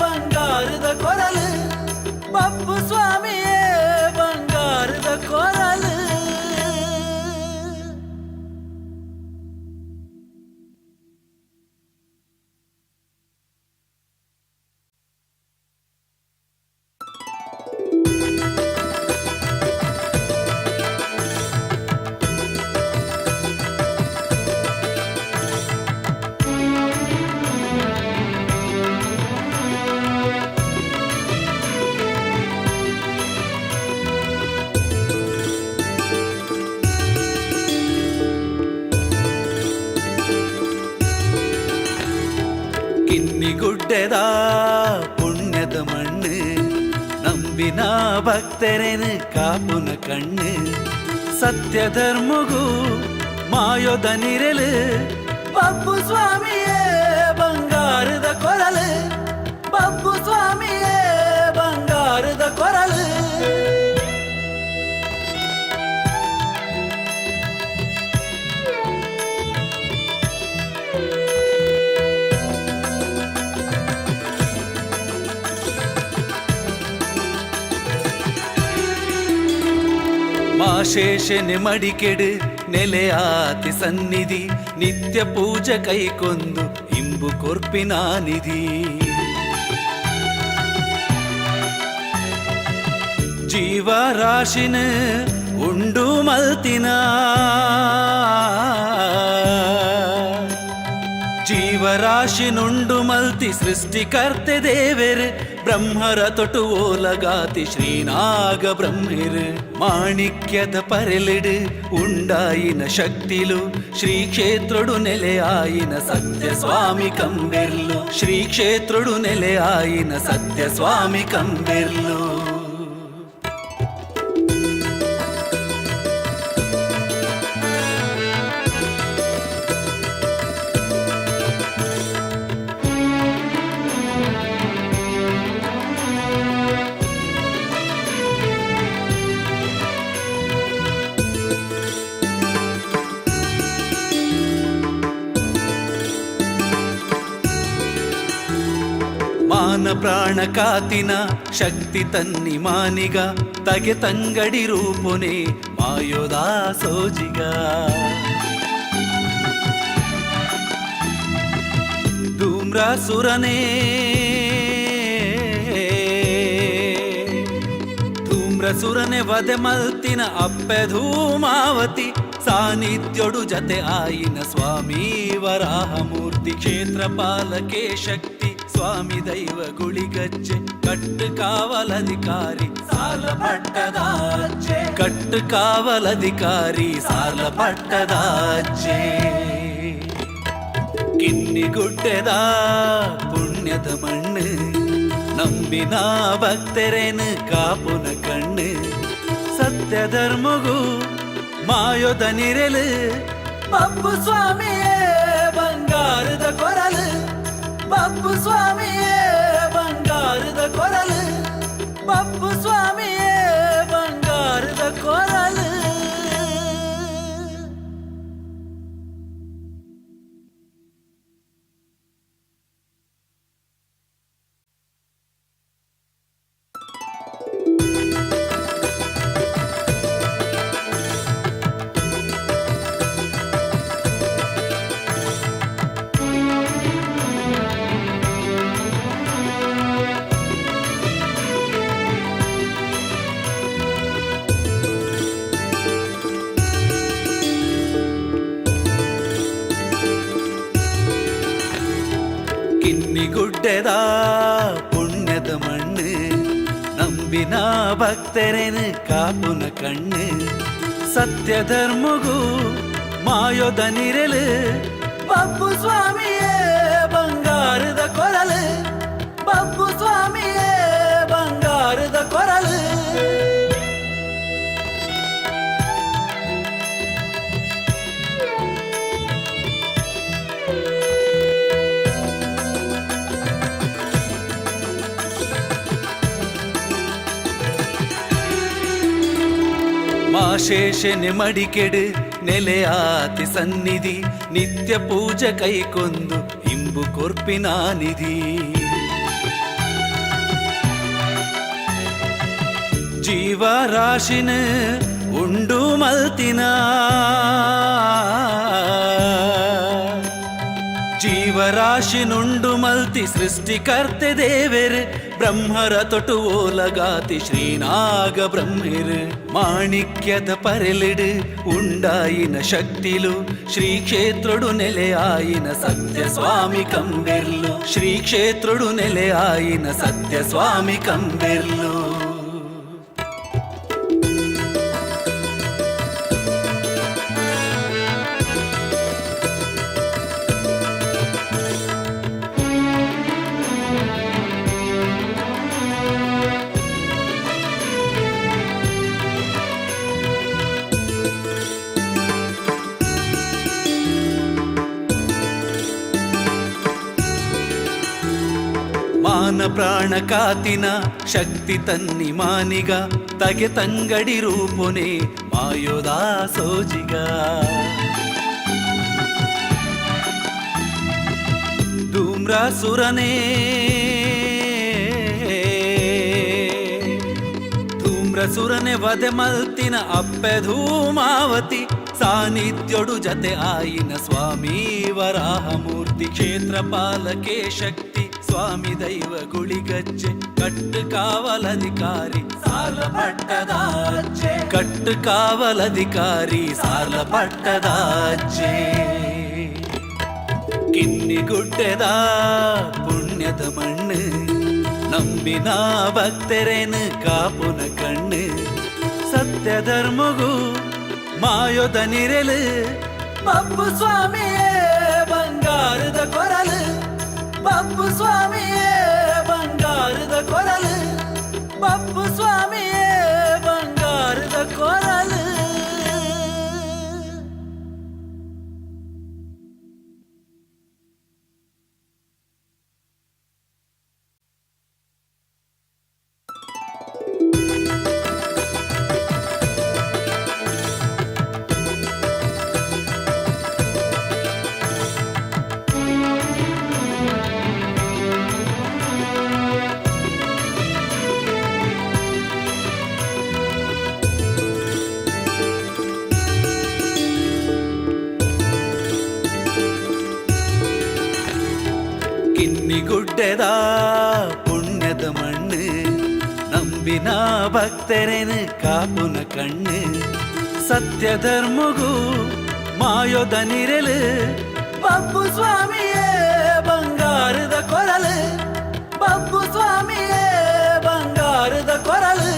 ಬಂಗಾರದ ಕೊರಲು ಬಬ್ಬು ಸ್ವಾಮಿಯೇ ಬಂಗಾರದ ಕೊರಲು. ಕಿನ್ನಿಗುಡ್ಡೆದ ಪುಣ್ಯದ ಮಣ್ಣು ನಂಬಿನ ಭಕ್ತರೇನು ಕಾಪುನ ಕಣ್ಣು ಸತ್ಯ ಧರ್ಮಗೂ ಮಾಯೋದ ನಿರೆಲು ಬಬ್ಬು ಸ್ವಾಮಿಯೇ ಬಂಗಾರದ ಕೊರಲು ಬಬ್ಬು ಸ್ವಾಮಿಯೇ ಬಂಗಾರದ ಕೊರಲು. ಮಾಶೇಷನೆ ಮಡಿಕೆಡು ನೆಲೆಯಾತಿ ಸನ್ನಿಧಿ ನಿತ್ಯ ಪೂಜೆ ಕೈಕೊಂದು ಇಂಬು ಕೊರ್ಪಿನ ನಿಧಿ ಜೀವರಾಶಿನ ಉಂಡು ಮಲ್ತಿನ ಜೀವರಾಶಿನುಂಡು ಮಲ್ತಿ ಸೃಷ್ಟಿಕರ್ತೆ ದೇವೆರ್ ಬ್ರಹ್ಮರ ತೊಟು ಓಲಗಾತಿ ಶ್ರೀನಾಗ ಬ್ರಹ್ಮಿರ್ ಮಾಣಿಕ್ಯದ ಪರೆಲಿಡು ಉಂಡಾಯಿನ ಶಕ್ತಿಲು ಶ್ರೀ ಕ್ಷೇತ್ರಡು ನೆಲೆಯಾಯಿನ ಸತ್ಯ ಸ್ವಾಮಿ ಕಂಬೆರ್ಲು ಶ್ರೀ ಕ್ಷೇತ್ರಡು ನೆಲೆಯಾಯಿನ ಸತ್ಯ ಸ್ವಾಮಿ ಕಂಬೆರ್ಲು. ಮಾನ ಪ್ರಾಣ ಕಾತಿನ ಶಕ್ತಿ ತನ್ನಿ ಮಾನಿಗ ತಗೆ ತಂಗಡಿ ರೂಪುನೆ ಮಾಯೋದಾ ಸೋಜಿಗ ಧೂಮ್ರಾಸುರನೇ ಧೂಮ್ರಸುರನೆ ವಧೆ ಮಲ್ತಿನ ಅಪ್ಪೆ ಧೂಮಾವತಿ ಸಾನ್ನಿಧ್ಯೋಡು ಜತೆ ಆಯಿನ ಸ್ವಾಮಿ ವರಾಹಮೂರ್ತಿ ಕ್ಷೇತ್ರ ಪಾಲಕೆ ಶಕ್ತಿ ಸ್ವಾಮಿ ದೈವ ಗುಳಿಗಜ್ಜೆ ಕಟ್ಟು ಕಾವಲಧಿಕಾರಿ ಸಾಲ ಪಟ್ಟದಾಚೆ ಕಟ್ಟು ಕಾವಲಧಿಕಾರಿ ಸಾಲ ಪಟ್ಟದಾಚೆ ಕಿನ್ನಿಗುಡ್ಡೆದ ಪುಣ್ಯದ ಮಣ್ಣು ನಂಬಿನ ಭಕ್ತರೇನು ಕಾಪುನ ಕಣ್ಣು ಸತ್ಯ ಧರ್ಮಗೂ ಮಾಯೋದ ನಿರೆಲು ಬಬ್ಬು ಸ್ವಾಮಿಯೇ ಬಂಗಾರದ ಕೊರಲು ಬಬ್ಬು ಸ್ವಾಮಿಯೇ ಬಂಗಾರದ ಕೊರಲು ಬಬ್ಬು ಸ್ವಾಮಿಯೇ ಬಂಗಾರದ ಕೊರಲು. ಕಿನ್ನಿಗುಡ್ಡೆದ ಪುಣ್ಯದ ಮಣ್ಣು, ನಂಬಿನ ಭಕ್ತರೇನು ಕಾಪುನ ಕಣ್ಣು, ಸತ್ಯ ಧರ್ಮಗೂ ಮಾಯೋದ ನಿರಲು, ಬಬ್ಬು ಸ್ವಾಮಿಯೇ ಬಂಗಾರದ ಕೊರಲು, ಬಬ್ಬು ಸ್ವಾಮಿಯೇ ಬಂಗಾರದ ಕೊರಲು. ಮಾಶೇಷನೆ ಮಡಿಕೆಡು ನೆಲೆಯಾತಿ ಸನ್ನಿಧಿ, ನಿತ್ಯ ಪೂಜೆ ಕೈಕೊಂದು ಇಂಬು ಕೊರ್ಪಿನ ನಿಧಿ. ಜೀವರಾಶಿನ ಉಂಡು ಮಲ್ತಿನ, ಜೀವರಾಶಿನುಂಡು ಮಲ್ತಿ ಸೃಷ್ಟಿಕರ್ತೆ ದೇವೆರ್, ಬ್ರಹ್ಮರ ತೊಟು ಓಲಗಾತಿ ಶ್ರೀನಾಗ ಬ್ರಹ್ಮೆರ್, ಮಾಣಿಕ್ಯದ ಪರೆಲಿಡು ಉಂಡಾಯಿನ ಶಕ್ತಿಲು, ಶ್ರೀ ಕ್ಷೇತ್ರಡು ನೆಲೆಯಾಯಿನ ಸತ್ಯ ಸ್ವಾಮಿ ಕಂಬೆರ್ಲು, ಶ್ರೀ ಕ್ಷೇತ್ರಡು ನೆಲೆಯಾಯಿನ ಸತ್ಯ ಸ್ವಾಮಿ ಕಂಬೆರ್ಲು. ಮಾನ ಪ್ರಾಣ ಕಾತಿನ ಶಕ್ತಿ ತನ್ನಿ ಮಾನಿಗ, ತಗೆ ತಂಗಡಿ ರೂಪುನೆ ಮಾಯೋದಾ ಸೋಜಿಗ. ಧೂಮ್ರಾಸುರನೇ ಧೂಮ್ರಸುರನೆ ವಧೆ ಮಲ್ತಿನ ಅಪ್ಪೆ ಧೂಮಾವತಿ, ಸಾನ್ನಿಧ್ಯೊಡು ಜತೆ ಆಯಿನ ಸ್ವಾಮಿ ವರಾಹಮೂರ್ತಿ, ಕ್ಷೇತ್ರ ಪಾಲಕೆ ಶಕ್ತಿ ಸ್ವಾಮಿ ದೈವ ಗುಳಿಗಜ್ಜೆ, ಕಟ್ಟು ಕಾವಲಧಿಕಾರಿ ಸಾರ್ಲ ಪಟ್ಟದಾಚೆ, ಕಟ್ಟು ಕಾವಲಧಿಕಾರಿ ಸಾರ್ಲ ಪಟ್ಟದಾಚೆ. ಕಿನ್ನಿಗುಡ್ಡೆದ ಪುಣ್ಯದ ಮಣ್ಣು, ನಂಬಿನ ಭಕ್ತರೇನು ಕಾಪುನ ಕಣ್ಣು, ಸತ್ಯ ಧರ್ಮಗೂ ಮಾಯೋದ ನಿರಲು, ಬಬ್ಬು ಸ್ವಾಮಿಯೇ ಬಂಗಾರದ ಕೊರಲು, ಬಬ್ಬು ಸ್ವಾಮಿಯೇ ಬಂಗಾರದ ಕೊರಲು, ಬಬ್ಬು ಸ್ವಾಮಿಯೇ ಬಂಗಾರದ ಕೊರಲು. ಕಿನ್ನಿಗುಡ್ಡೆದ ಪುಣ್ಯದ ಮಣ್ಣು, ನಂಬಿನ ಭಕ್ತರೇನು ಕಾಪುನ ಕಣ್ಣು, ಸತ್ಯ ಧರ್ಮಗೂ ಮಾಯೋದ ನಿರಲು, ಬಬ್ಬು ಸ್ವಾಮಿಯೇ ಬಂಗಾರದ ಕೊರಲು, ಬಬ್ಬು ಸ್ವಾಮಿಯೇ ಬಂಗಾರದ ಕೊರಲು.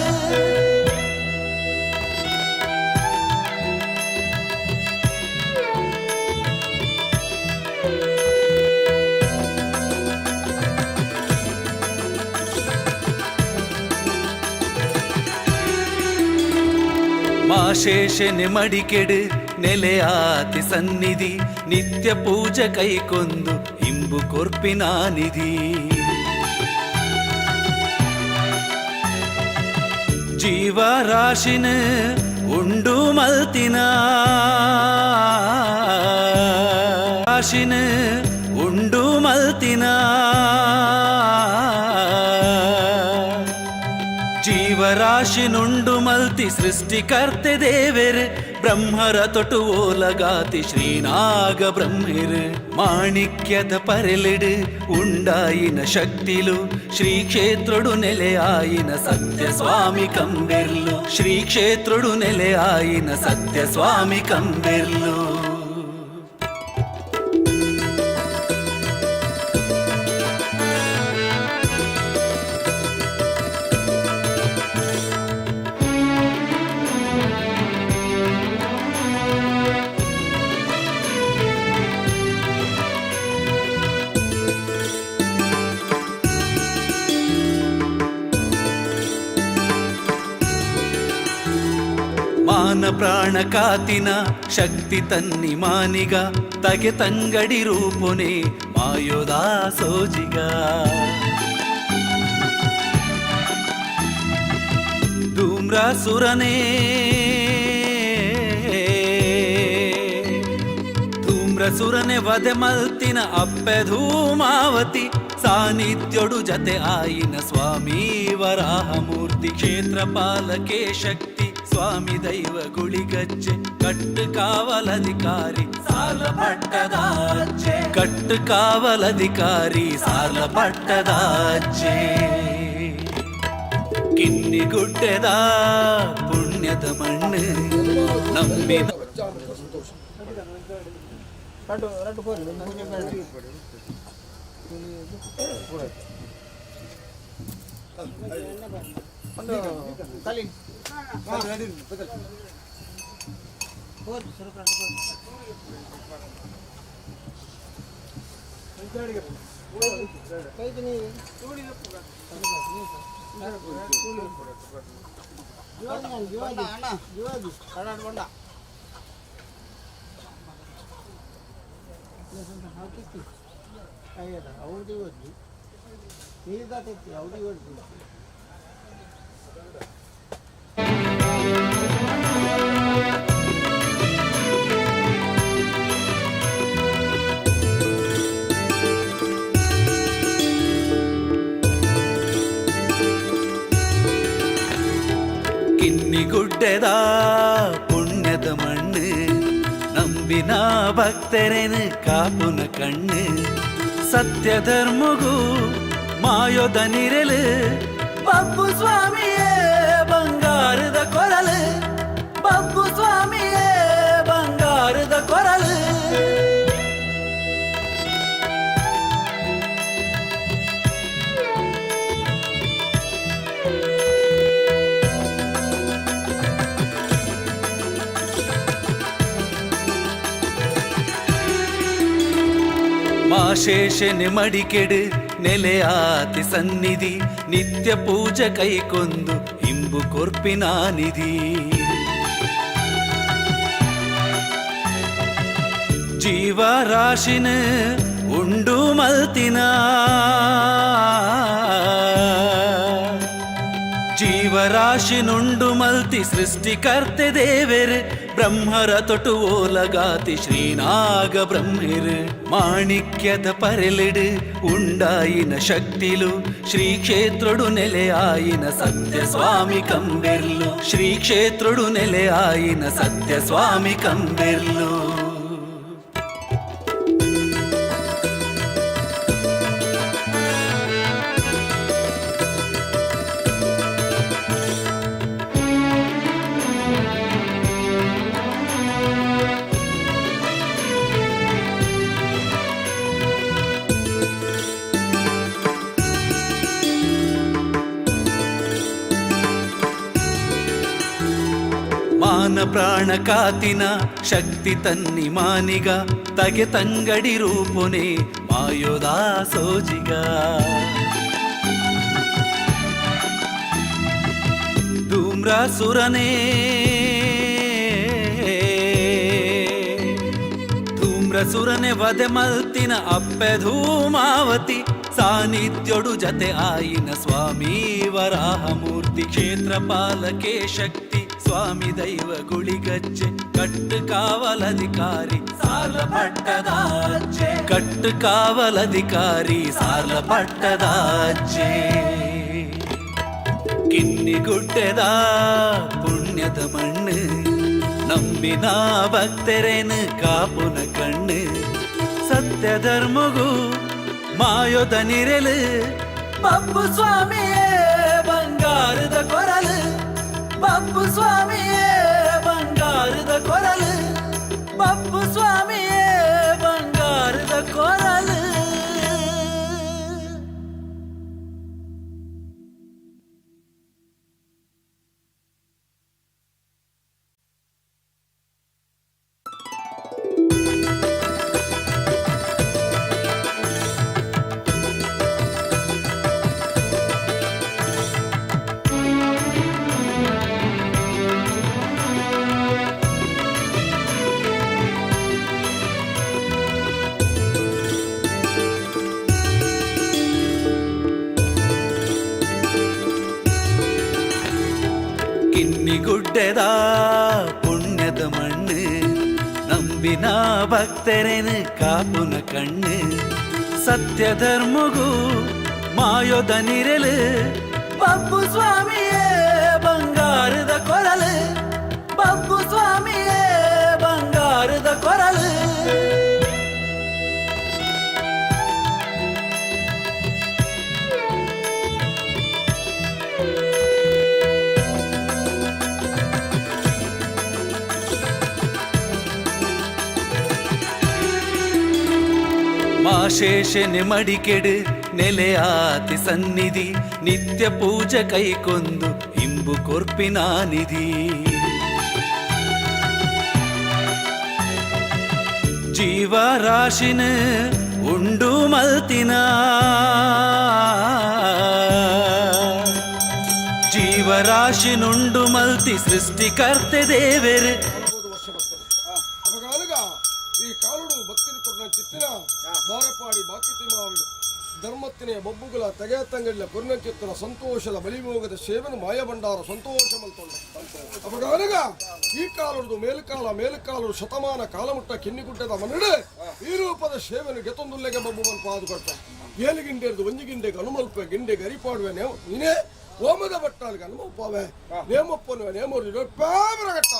ಮಾಶೇಷನೆ ಮಡಿಕೆಡು ನೆಲೆಯಾತಿ ಸನ್ನಿಧಿ, ನಿತ್ಯ ಪೂಜೆ ಕೈಕೊಂದು ಇಂಬು ಕೊರ್ಪಿನ ನಿಧಿ. ಜೀವರಾಶಿನ ಉಂಡು ಮಲ್ತಿನ, ರಾಶಿನ ಉಂಡು ಮಲ್ತಿನ, ಜೀವರಾಶಿನುಂಡು ಮಲ್ತಿ ಸೃಷ್ಟಿಕರ್ತೆ ದೇವೆರ್, ಬ್ರಹ್ಮರ ತೊಟು ಓಲಗಾತಿ ಶ್ರೀನಾಗ ಬ್ರಹ್ಮೆರ್, ಮಾಣಿಕ್ಯದ ಪರೆಲಿಡು ಉಂಡಾಯಿನ ಶಕ್ತಿಲು, ಶ್ರೀ ಕ್ಷೇತ್ರಡು ನೆಲೆಯಾಯಿನ ಸತ್ಯ ಸ್ವಾಮಿ ಕಂಬೆರ್ಲು, ಶ್ರೀ ಕ್ಷೇತ್ರಡು ನೆಲೆಯಾಯಿನ ಸತ್ಯ ಸ್ವಾಮಿ ಕಂಬೆರ್ಲು. ಮಾನ ಪ್ರಾಣ ಕಾತಿನ ಶಕ್ತಿ ತನ್ನಿ ಮಾನಿಗ ತಗೆ ತಂಗಡಿ ರೂಪುನೆ ಮಾಯೋದಾ ಸೋಜಿಗ. ಧೂಮ್ರಾಸುರನೇ ಧೂಮ್ರಸುರನೆ ವಧೆ ಮಲ್ತಿನ ಅಪ್ಪೆ ಧೂಮಾವತಿ ಸಾನ್ನಿಧ್ಯೊಡು ಜತೆ ಆಯಿನ ಸ್ವಾಮಿ ವರಾಹಮೂರ್ತಿ ಕ್ಷೇತ್ರ ಪಾಲಕೆ ಶಕ್ತಿ ಸ್ವಾಮಿ ದೈವ ಗುಳಿಗಜ್ಜೆ ಕಟ್ಟು ಕಾವಲಧಿಕಾರಿ ಸಾಲ ಪಟ್ಟದಾಚೆ ಕಟ್ಟು ಕಾವಲಧಿಕಾರಿ ಸಾಲ ಪಟ್ಟದಾಚೆ. ಕಿನ್ನಿಗುಡ್ಡೆದ ಪುಣ್ಯದ ಮಣ್ಣು ನಂಬಿನ ಕಿನ್ನಿಗುಡ್ಡೆದ ಪುಣ್ಯದ ಮಣ್ಣು ನಂಬಿನ ಭಕ್ತರೇನು ಕಾಪುನ ಕಣ್ಣು ಸತ್ಯ ಧರ್ಮಗೂ ಮಾಯೋದ ನಿರಲು ಬಬ್ಬು ಸ್ವಾಮಿಯೇ ಬಂಗಾರದ ಕೊರಲು ಬಬ್ಬು ಸ್ವಾಮಿಯೇ ಬಂಗಾರದ ಕೊರಲು. ಮಾಶೇಷನೆ ಮಡಿಕೆಡು ನೆಲೆಯಾತಿ ಸನ್ನಿಧಿ ನಿತ್ಯ ಪೂಜೆ ಕೈಕೊಂದು ಇಂಬು ಕೊರ್ಪಿನ ನಿಧಿ. ಜೀವರಾಶಿನ ಉಂಡು ಮಲ್ತಿನ ಜೀವರಾಶಿನುಂಡು ಮಲ್ತಿ ಸೃಷ್ಟಿಕರ್ತೆ ದೇವೆರ್ ಬ್ರಹ್ಮರ ತೊಟು ಓಲಗಾತಿ ಶ್ರೀನಾಗ ಬ್ರಹ್ಮೆರ್ ಮಾಣಿಕ್ಯದ ಪರೆಲಿಡು ಉಂಡಾಯಿನ ಶಕ್ತಿಲು ಶ್ರೀ ಕ್ಷೇತ್ರಡು ನೆಲೆಯಾಯಿನ ಸತ್ಯ ಸ್ವಾಮಿ ಕಂಬೆರ್ಲು ಶ್ರೀ ಕ್ಷೇತ್ರಡು ನೆಲೆಯಾಯಿನ ಸತ್ಯ ಸ್ವಾಮಿ ಕಂಬೆರ್ಲು. ಮಾನ ಪ್ರಾಣ ಕಾತಿನ ಶಕ್ತಿ ತನ್ನಿ ಮಾನಿಗ ತಗೆ ತಂಗಡಿ ರೂಪುನೆ ಮಾಯೋದಾ ಸೋಜಿಗ. ಧೂಮ್ರಾಸುರನೇ ಧೂಮ್ರಸುರನೆ ವಧೆ ಮಲ್ತಿನ ಅಪ್ಪೆ ಧೂಮಾವತಿ ಸಾನ್ನಿಧ್ಯೊಡು ಜತೆ ಆಯಿನ ಸ್ವಾಮಿ ವರಾಹಮೂರ್ತಿ ಕ್ಷೇತ್ರ ಪಾಲಕೆ ಶಕ್ತಿ ಸ್ವಾಮಿ ದೈವ ಗುಳಿಗಜ್ಜೆ ಕಟ್ಟು ಕಾವಲಧಿಕಾರಿ ಸಾಲ ಪಟ್ಟದಾಚೆ ಕಟ್ಟು ಕಾವಲಧಿಕಾರಿ ಸಾಲ ಪಟ್ಟದಾಚೆ. ಕಿನ್ನಿಗುಡ್ಡೆದ ಪುಣ್ಯದ ಮಣ್ಣು ನಂಬಿನ ಭಕ್ತರೇನು ಕಾಪುನ ಕಣ್ಣು ಸತ್ಯ ಧರ್ಮಗೂ ಮಾಯೋದ ನಿರಲು ಬಬ್ಬು ಸ್ವಾಮಿಯೇ ಬಂಗಾರದ ಕೊರಲು ಬಬ್ಬು ಸ್ವಾಮಿಯೇ ಬಂಗಾರದ ಕೊರಲು ಬಬ್ಬು ಸ್ವಾಮಿಯೇ ಬಂಗಾರದ ಕೊರಲು. ಕಿನ್ನಿಗುಡ್ಡೆದ ಪುಣ್ಯದ ಮಣ್ಣು, ನಂಬಿನ ಭಕ್ತರೇನು ಕಾಪುನ ಕಣ್ಣು. ಸತ್ಯ ಧರ್ಮಗೂ ಮಾಯೋದ ನಿರಲು, ಬಬ್ಬು ಸ್ವಾಮಿಯೇ ಬಂಗಾರದ ಕೊರಲು, ಬಬ್ಬು ಸ್ವಾಮಿಯೇ ಬಂಗಾರದ ಕೊರಲು. ಮಾಶೇಷನೆ ಮಡಿಕೆಡು ನೆಲೆಯಾತಿ ಸನ್ನಿಧಿ, ನಿತ್ಯ ಪೂಜೆ ಕೈಕೊಂದು ಇಂಬು ಕೊರ್ಪಿನ ನಿಧಿ. ಜೀವರಾಶಿನ ಉಂಡು ಮಲ್ತಿನ, ಜೀವರಾಶಿನುಂಡು ಮಲ್ತಿ ಸೃಷ್ಟಿಕರ್ತೆ ದೇವೆರು. ವರ್ಷ ಬರ್ತದೆ ಅಪಗಾನಗ ಈ ಕಾಲುಡು ಭಕ್ತಿನ ಕೊರ್ನ ಚಿತ್ತಿನ ಬಾರಪಾಡಿ ಬಾಕಿತಿ ಮಾವಿಡು ಧರ್ಮತ್ತಿನ ಬೊಬ್ಬುಗುಲ ತೆಗೆಯತ್ತಂಗಳ್ಳ ಕೊರ್ನ ಚಿತ್ತನ ಸಂತೋಷದ ಬಲಿಮೋಗದ ಸೇವನ ಮಾಯ ಭಂಡಾರ ಸಂತೋಷ ಮಲ್ತೊಂಡ. ಅಪಗಾನಗ ಈ ಕಾಲುಡು ಮೇಲ್ಕಾಲ ಮೇಲ್ಕಾಲು ಶತಮಾನ ಕಾಲಮುಟ್ಟ ಕಿನ್ನಿಗುಡ್ಡದ ಮನಡೆ ಈ ರೂಪದ ಸೇವನು ಗೆತೊಂದುಲ್ಲೆಗೆ ಬೊಬ್ಬು ಪಾದು ಕೊಟ್ಟ ಏಳು ಗಿಂಡೆರ್ದು ಒಂಜಿ ಗಿಂಡೆಗೆ ಅನುಮಲ್ಪ ಗಿಂಡೆ ಗರಿಪಾಡುವೆ ನೇಮ ನೀನೇ ಓಮದ ಬಟ್ಟಾಲ್ಗೆ ಅನುಮಲ್ಪವೆ ನೇಮಪ್ಪನುವೆ ನೇಮರು ಪ್ಯಾಮರ ಗಟ್ಟ.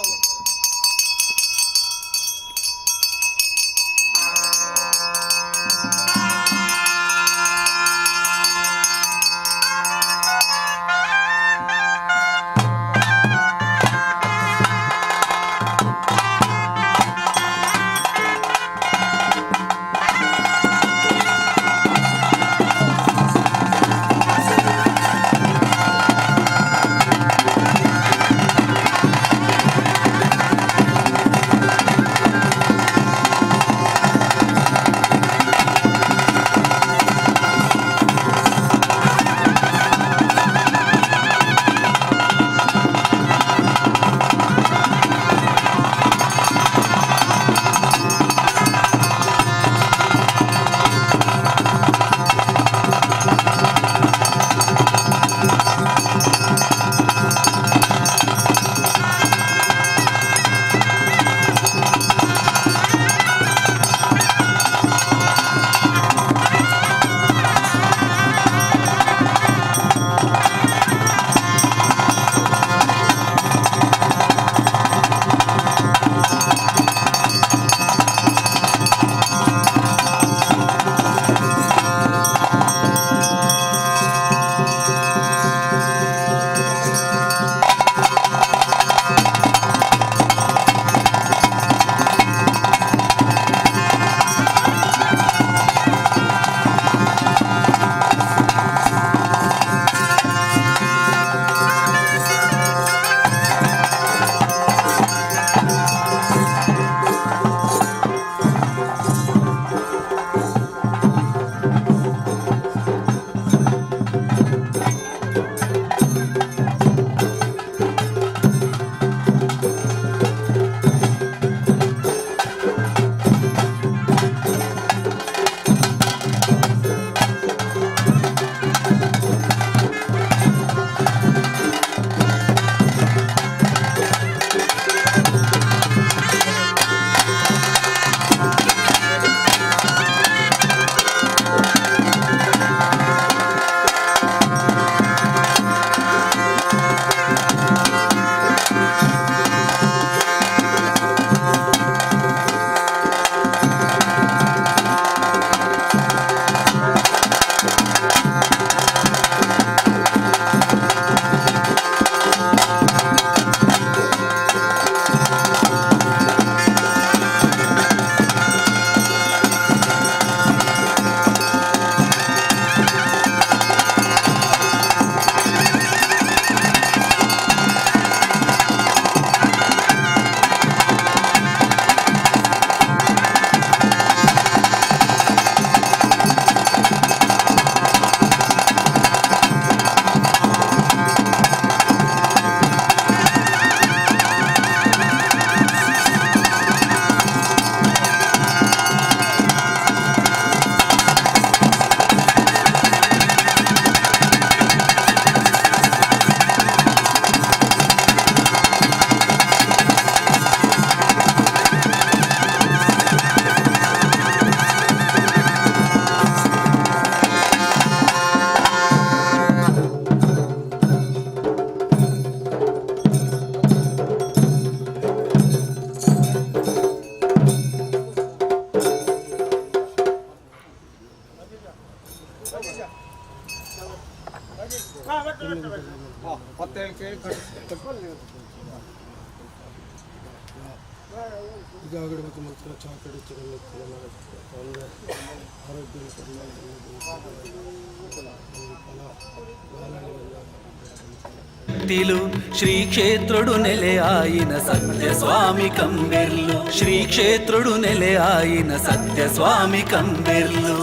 ತಿಲು ಶ್ರೀ ಕ್ಷೇತ್ರುಡು ನೆಲೆಯಾಯಿನ ಸತ್ಯ ಸ್ವಾಮಿ ಕಂಬೆರ್ಲು ಶ್ರೀ ಕ್ಷೇತ್ರುಡು ನೆಲೆಯಾಯಿನ ಸತ್ಯ ಸ್ವಾಮಿ ಕಂಬೆರ್ಲು.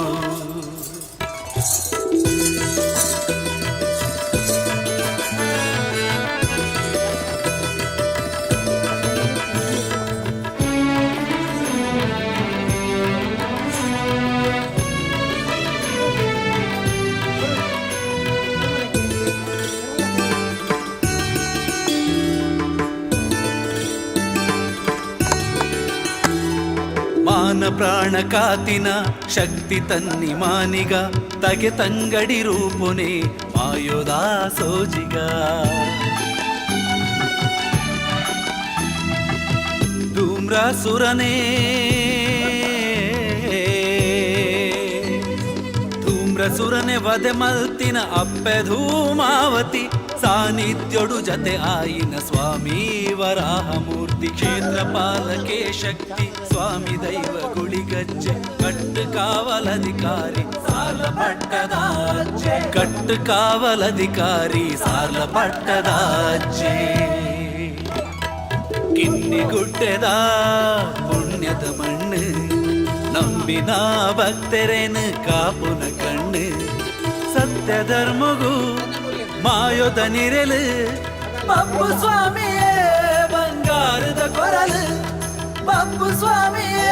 ಮಾನ ಪ್ರಾಣ ಕಾತಿನ ಶಕ್ತಿ ತನ್ನಿ ಮಾನಿಗ ತಗೆ ತಂಗಡಿ ರೂಪುನೆ ಮಾಯೋದಾ ಸೋಜಿಗ. ಧೂಮ್ರಾಸುರನೇ ಧೂಮ್ರಸುರನೆ ವಧೆ ಮಲ್ತಿನ ಅಪ್ಪೆ ಧೂಮಾವತಿ ಸಾನ್ನಿಧ್ಯೊಡು ಜತೆ ಆಯಿನ ಸ್ವಾಮಿ ವರಾಹಮೂರ್ತಿ ಕ್ಷೇತ್ರ ಪಾಲಕೆ ಶಕ್ತಿ ಸ್ವಾಮಿ ದೈವ ಗುಳಿಗಜ್ಜೆ ಕಟ್ಟು ಕಾವಲಧಿಕಾರಿ ಸಾರ್ಲ ಪಟ್ಟದಾಜ್ಜೆ ಕಟ್ಟು ಕಾವಲಧಿಕಾರಿ ಸಾರ್ಲ ಪಟ್ಟದಾಜ್ಜೆ. ಕಿನ್ನಿಗುಡ್ಡೆದ ಪುಣ್ಯದ ಮಣ್ಣು ನಂಬಿನ ಭಕ್ತರೇನು ಕಾಪುನ ಕಣ್ಣು ಸತ್ಯ ಧರ್ಮಗೂ ಮಾಯೋದ ನಿರೆಲು ಬಪ್ಪು ಸ್ವಾಮಿಯೇ ಬಂಗಾರದ ಕೊರಲು ಬಪ್ಪು ಸ್ವಾಮಿಯೇ.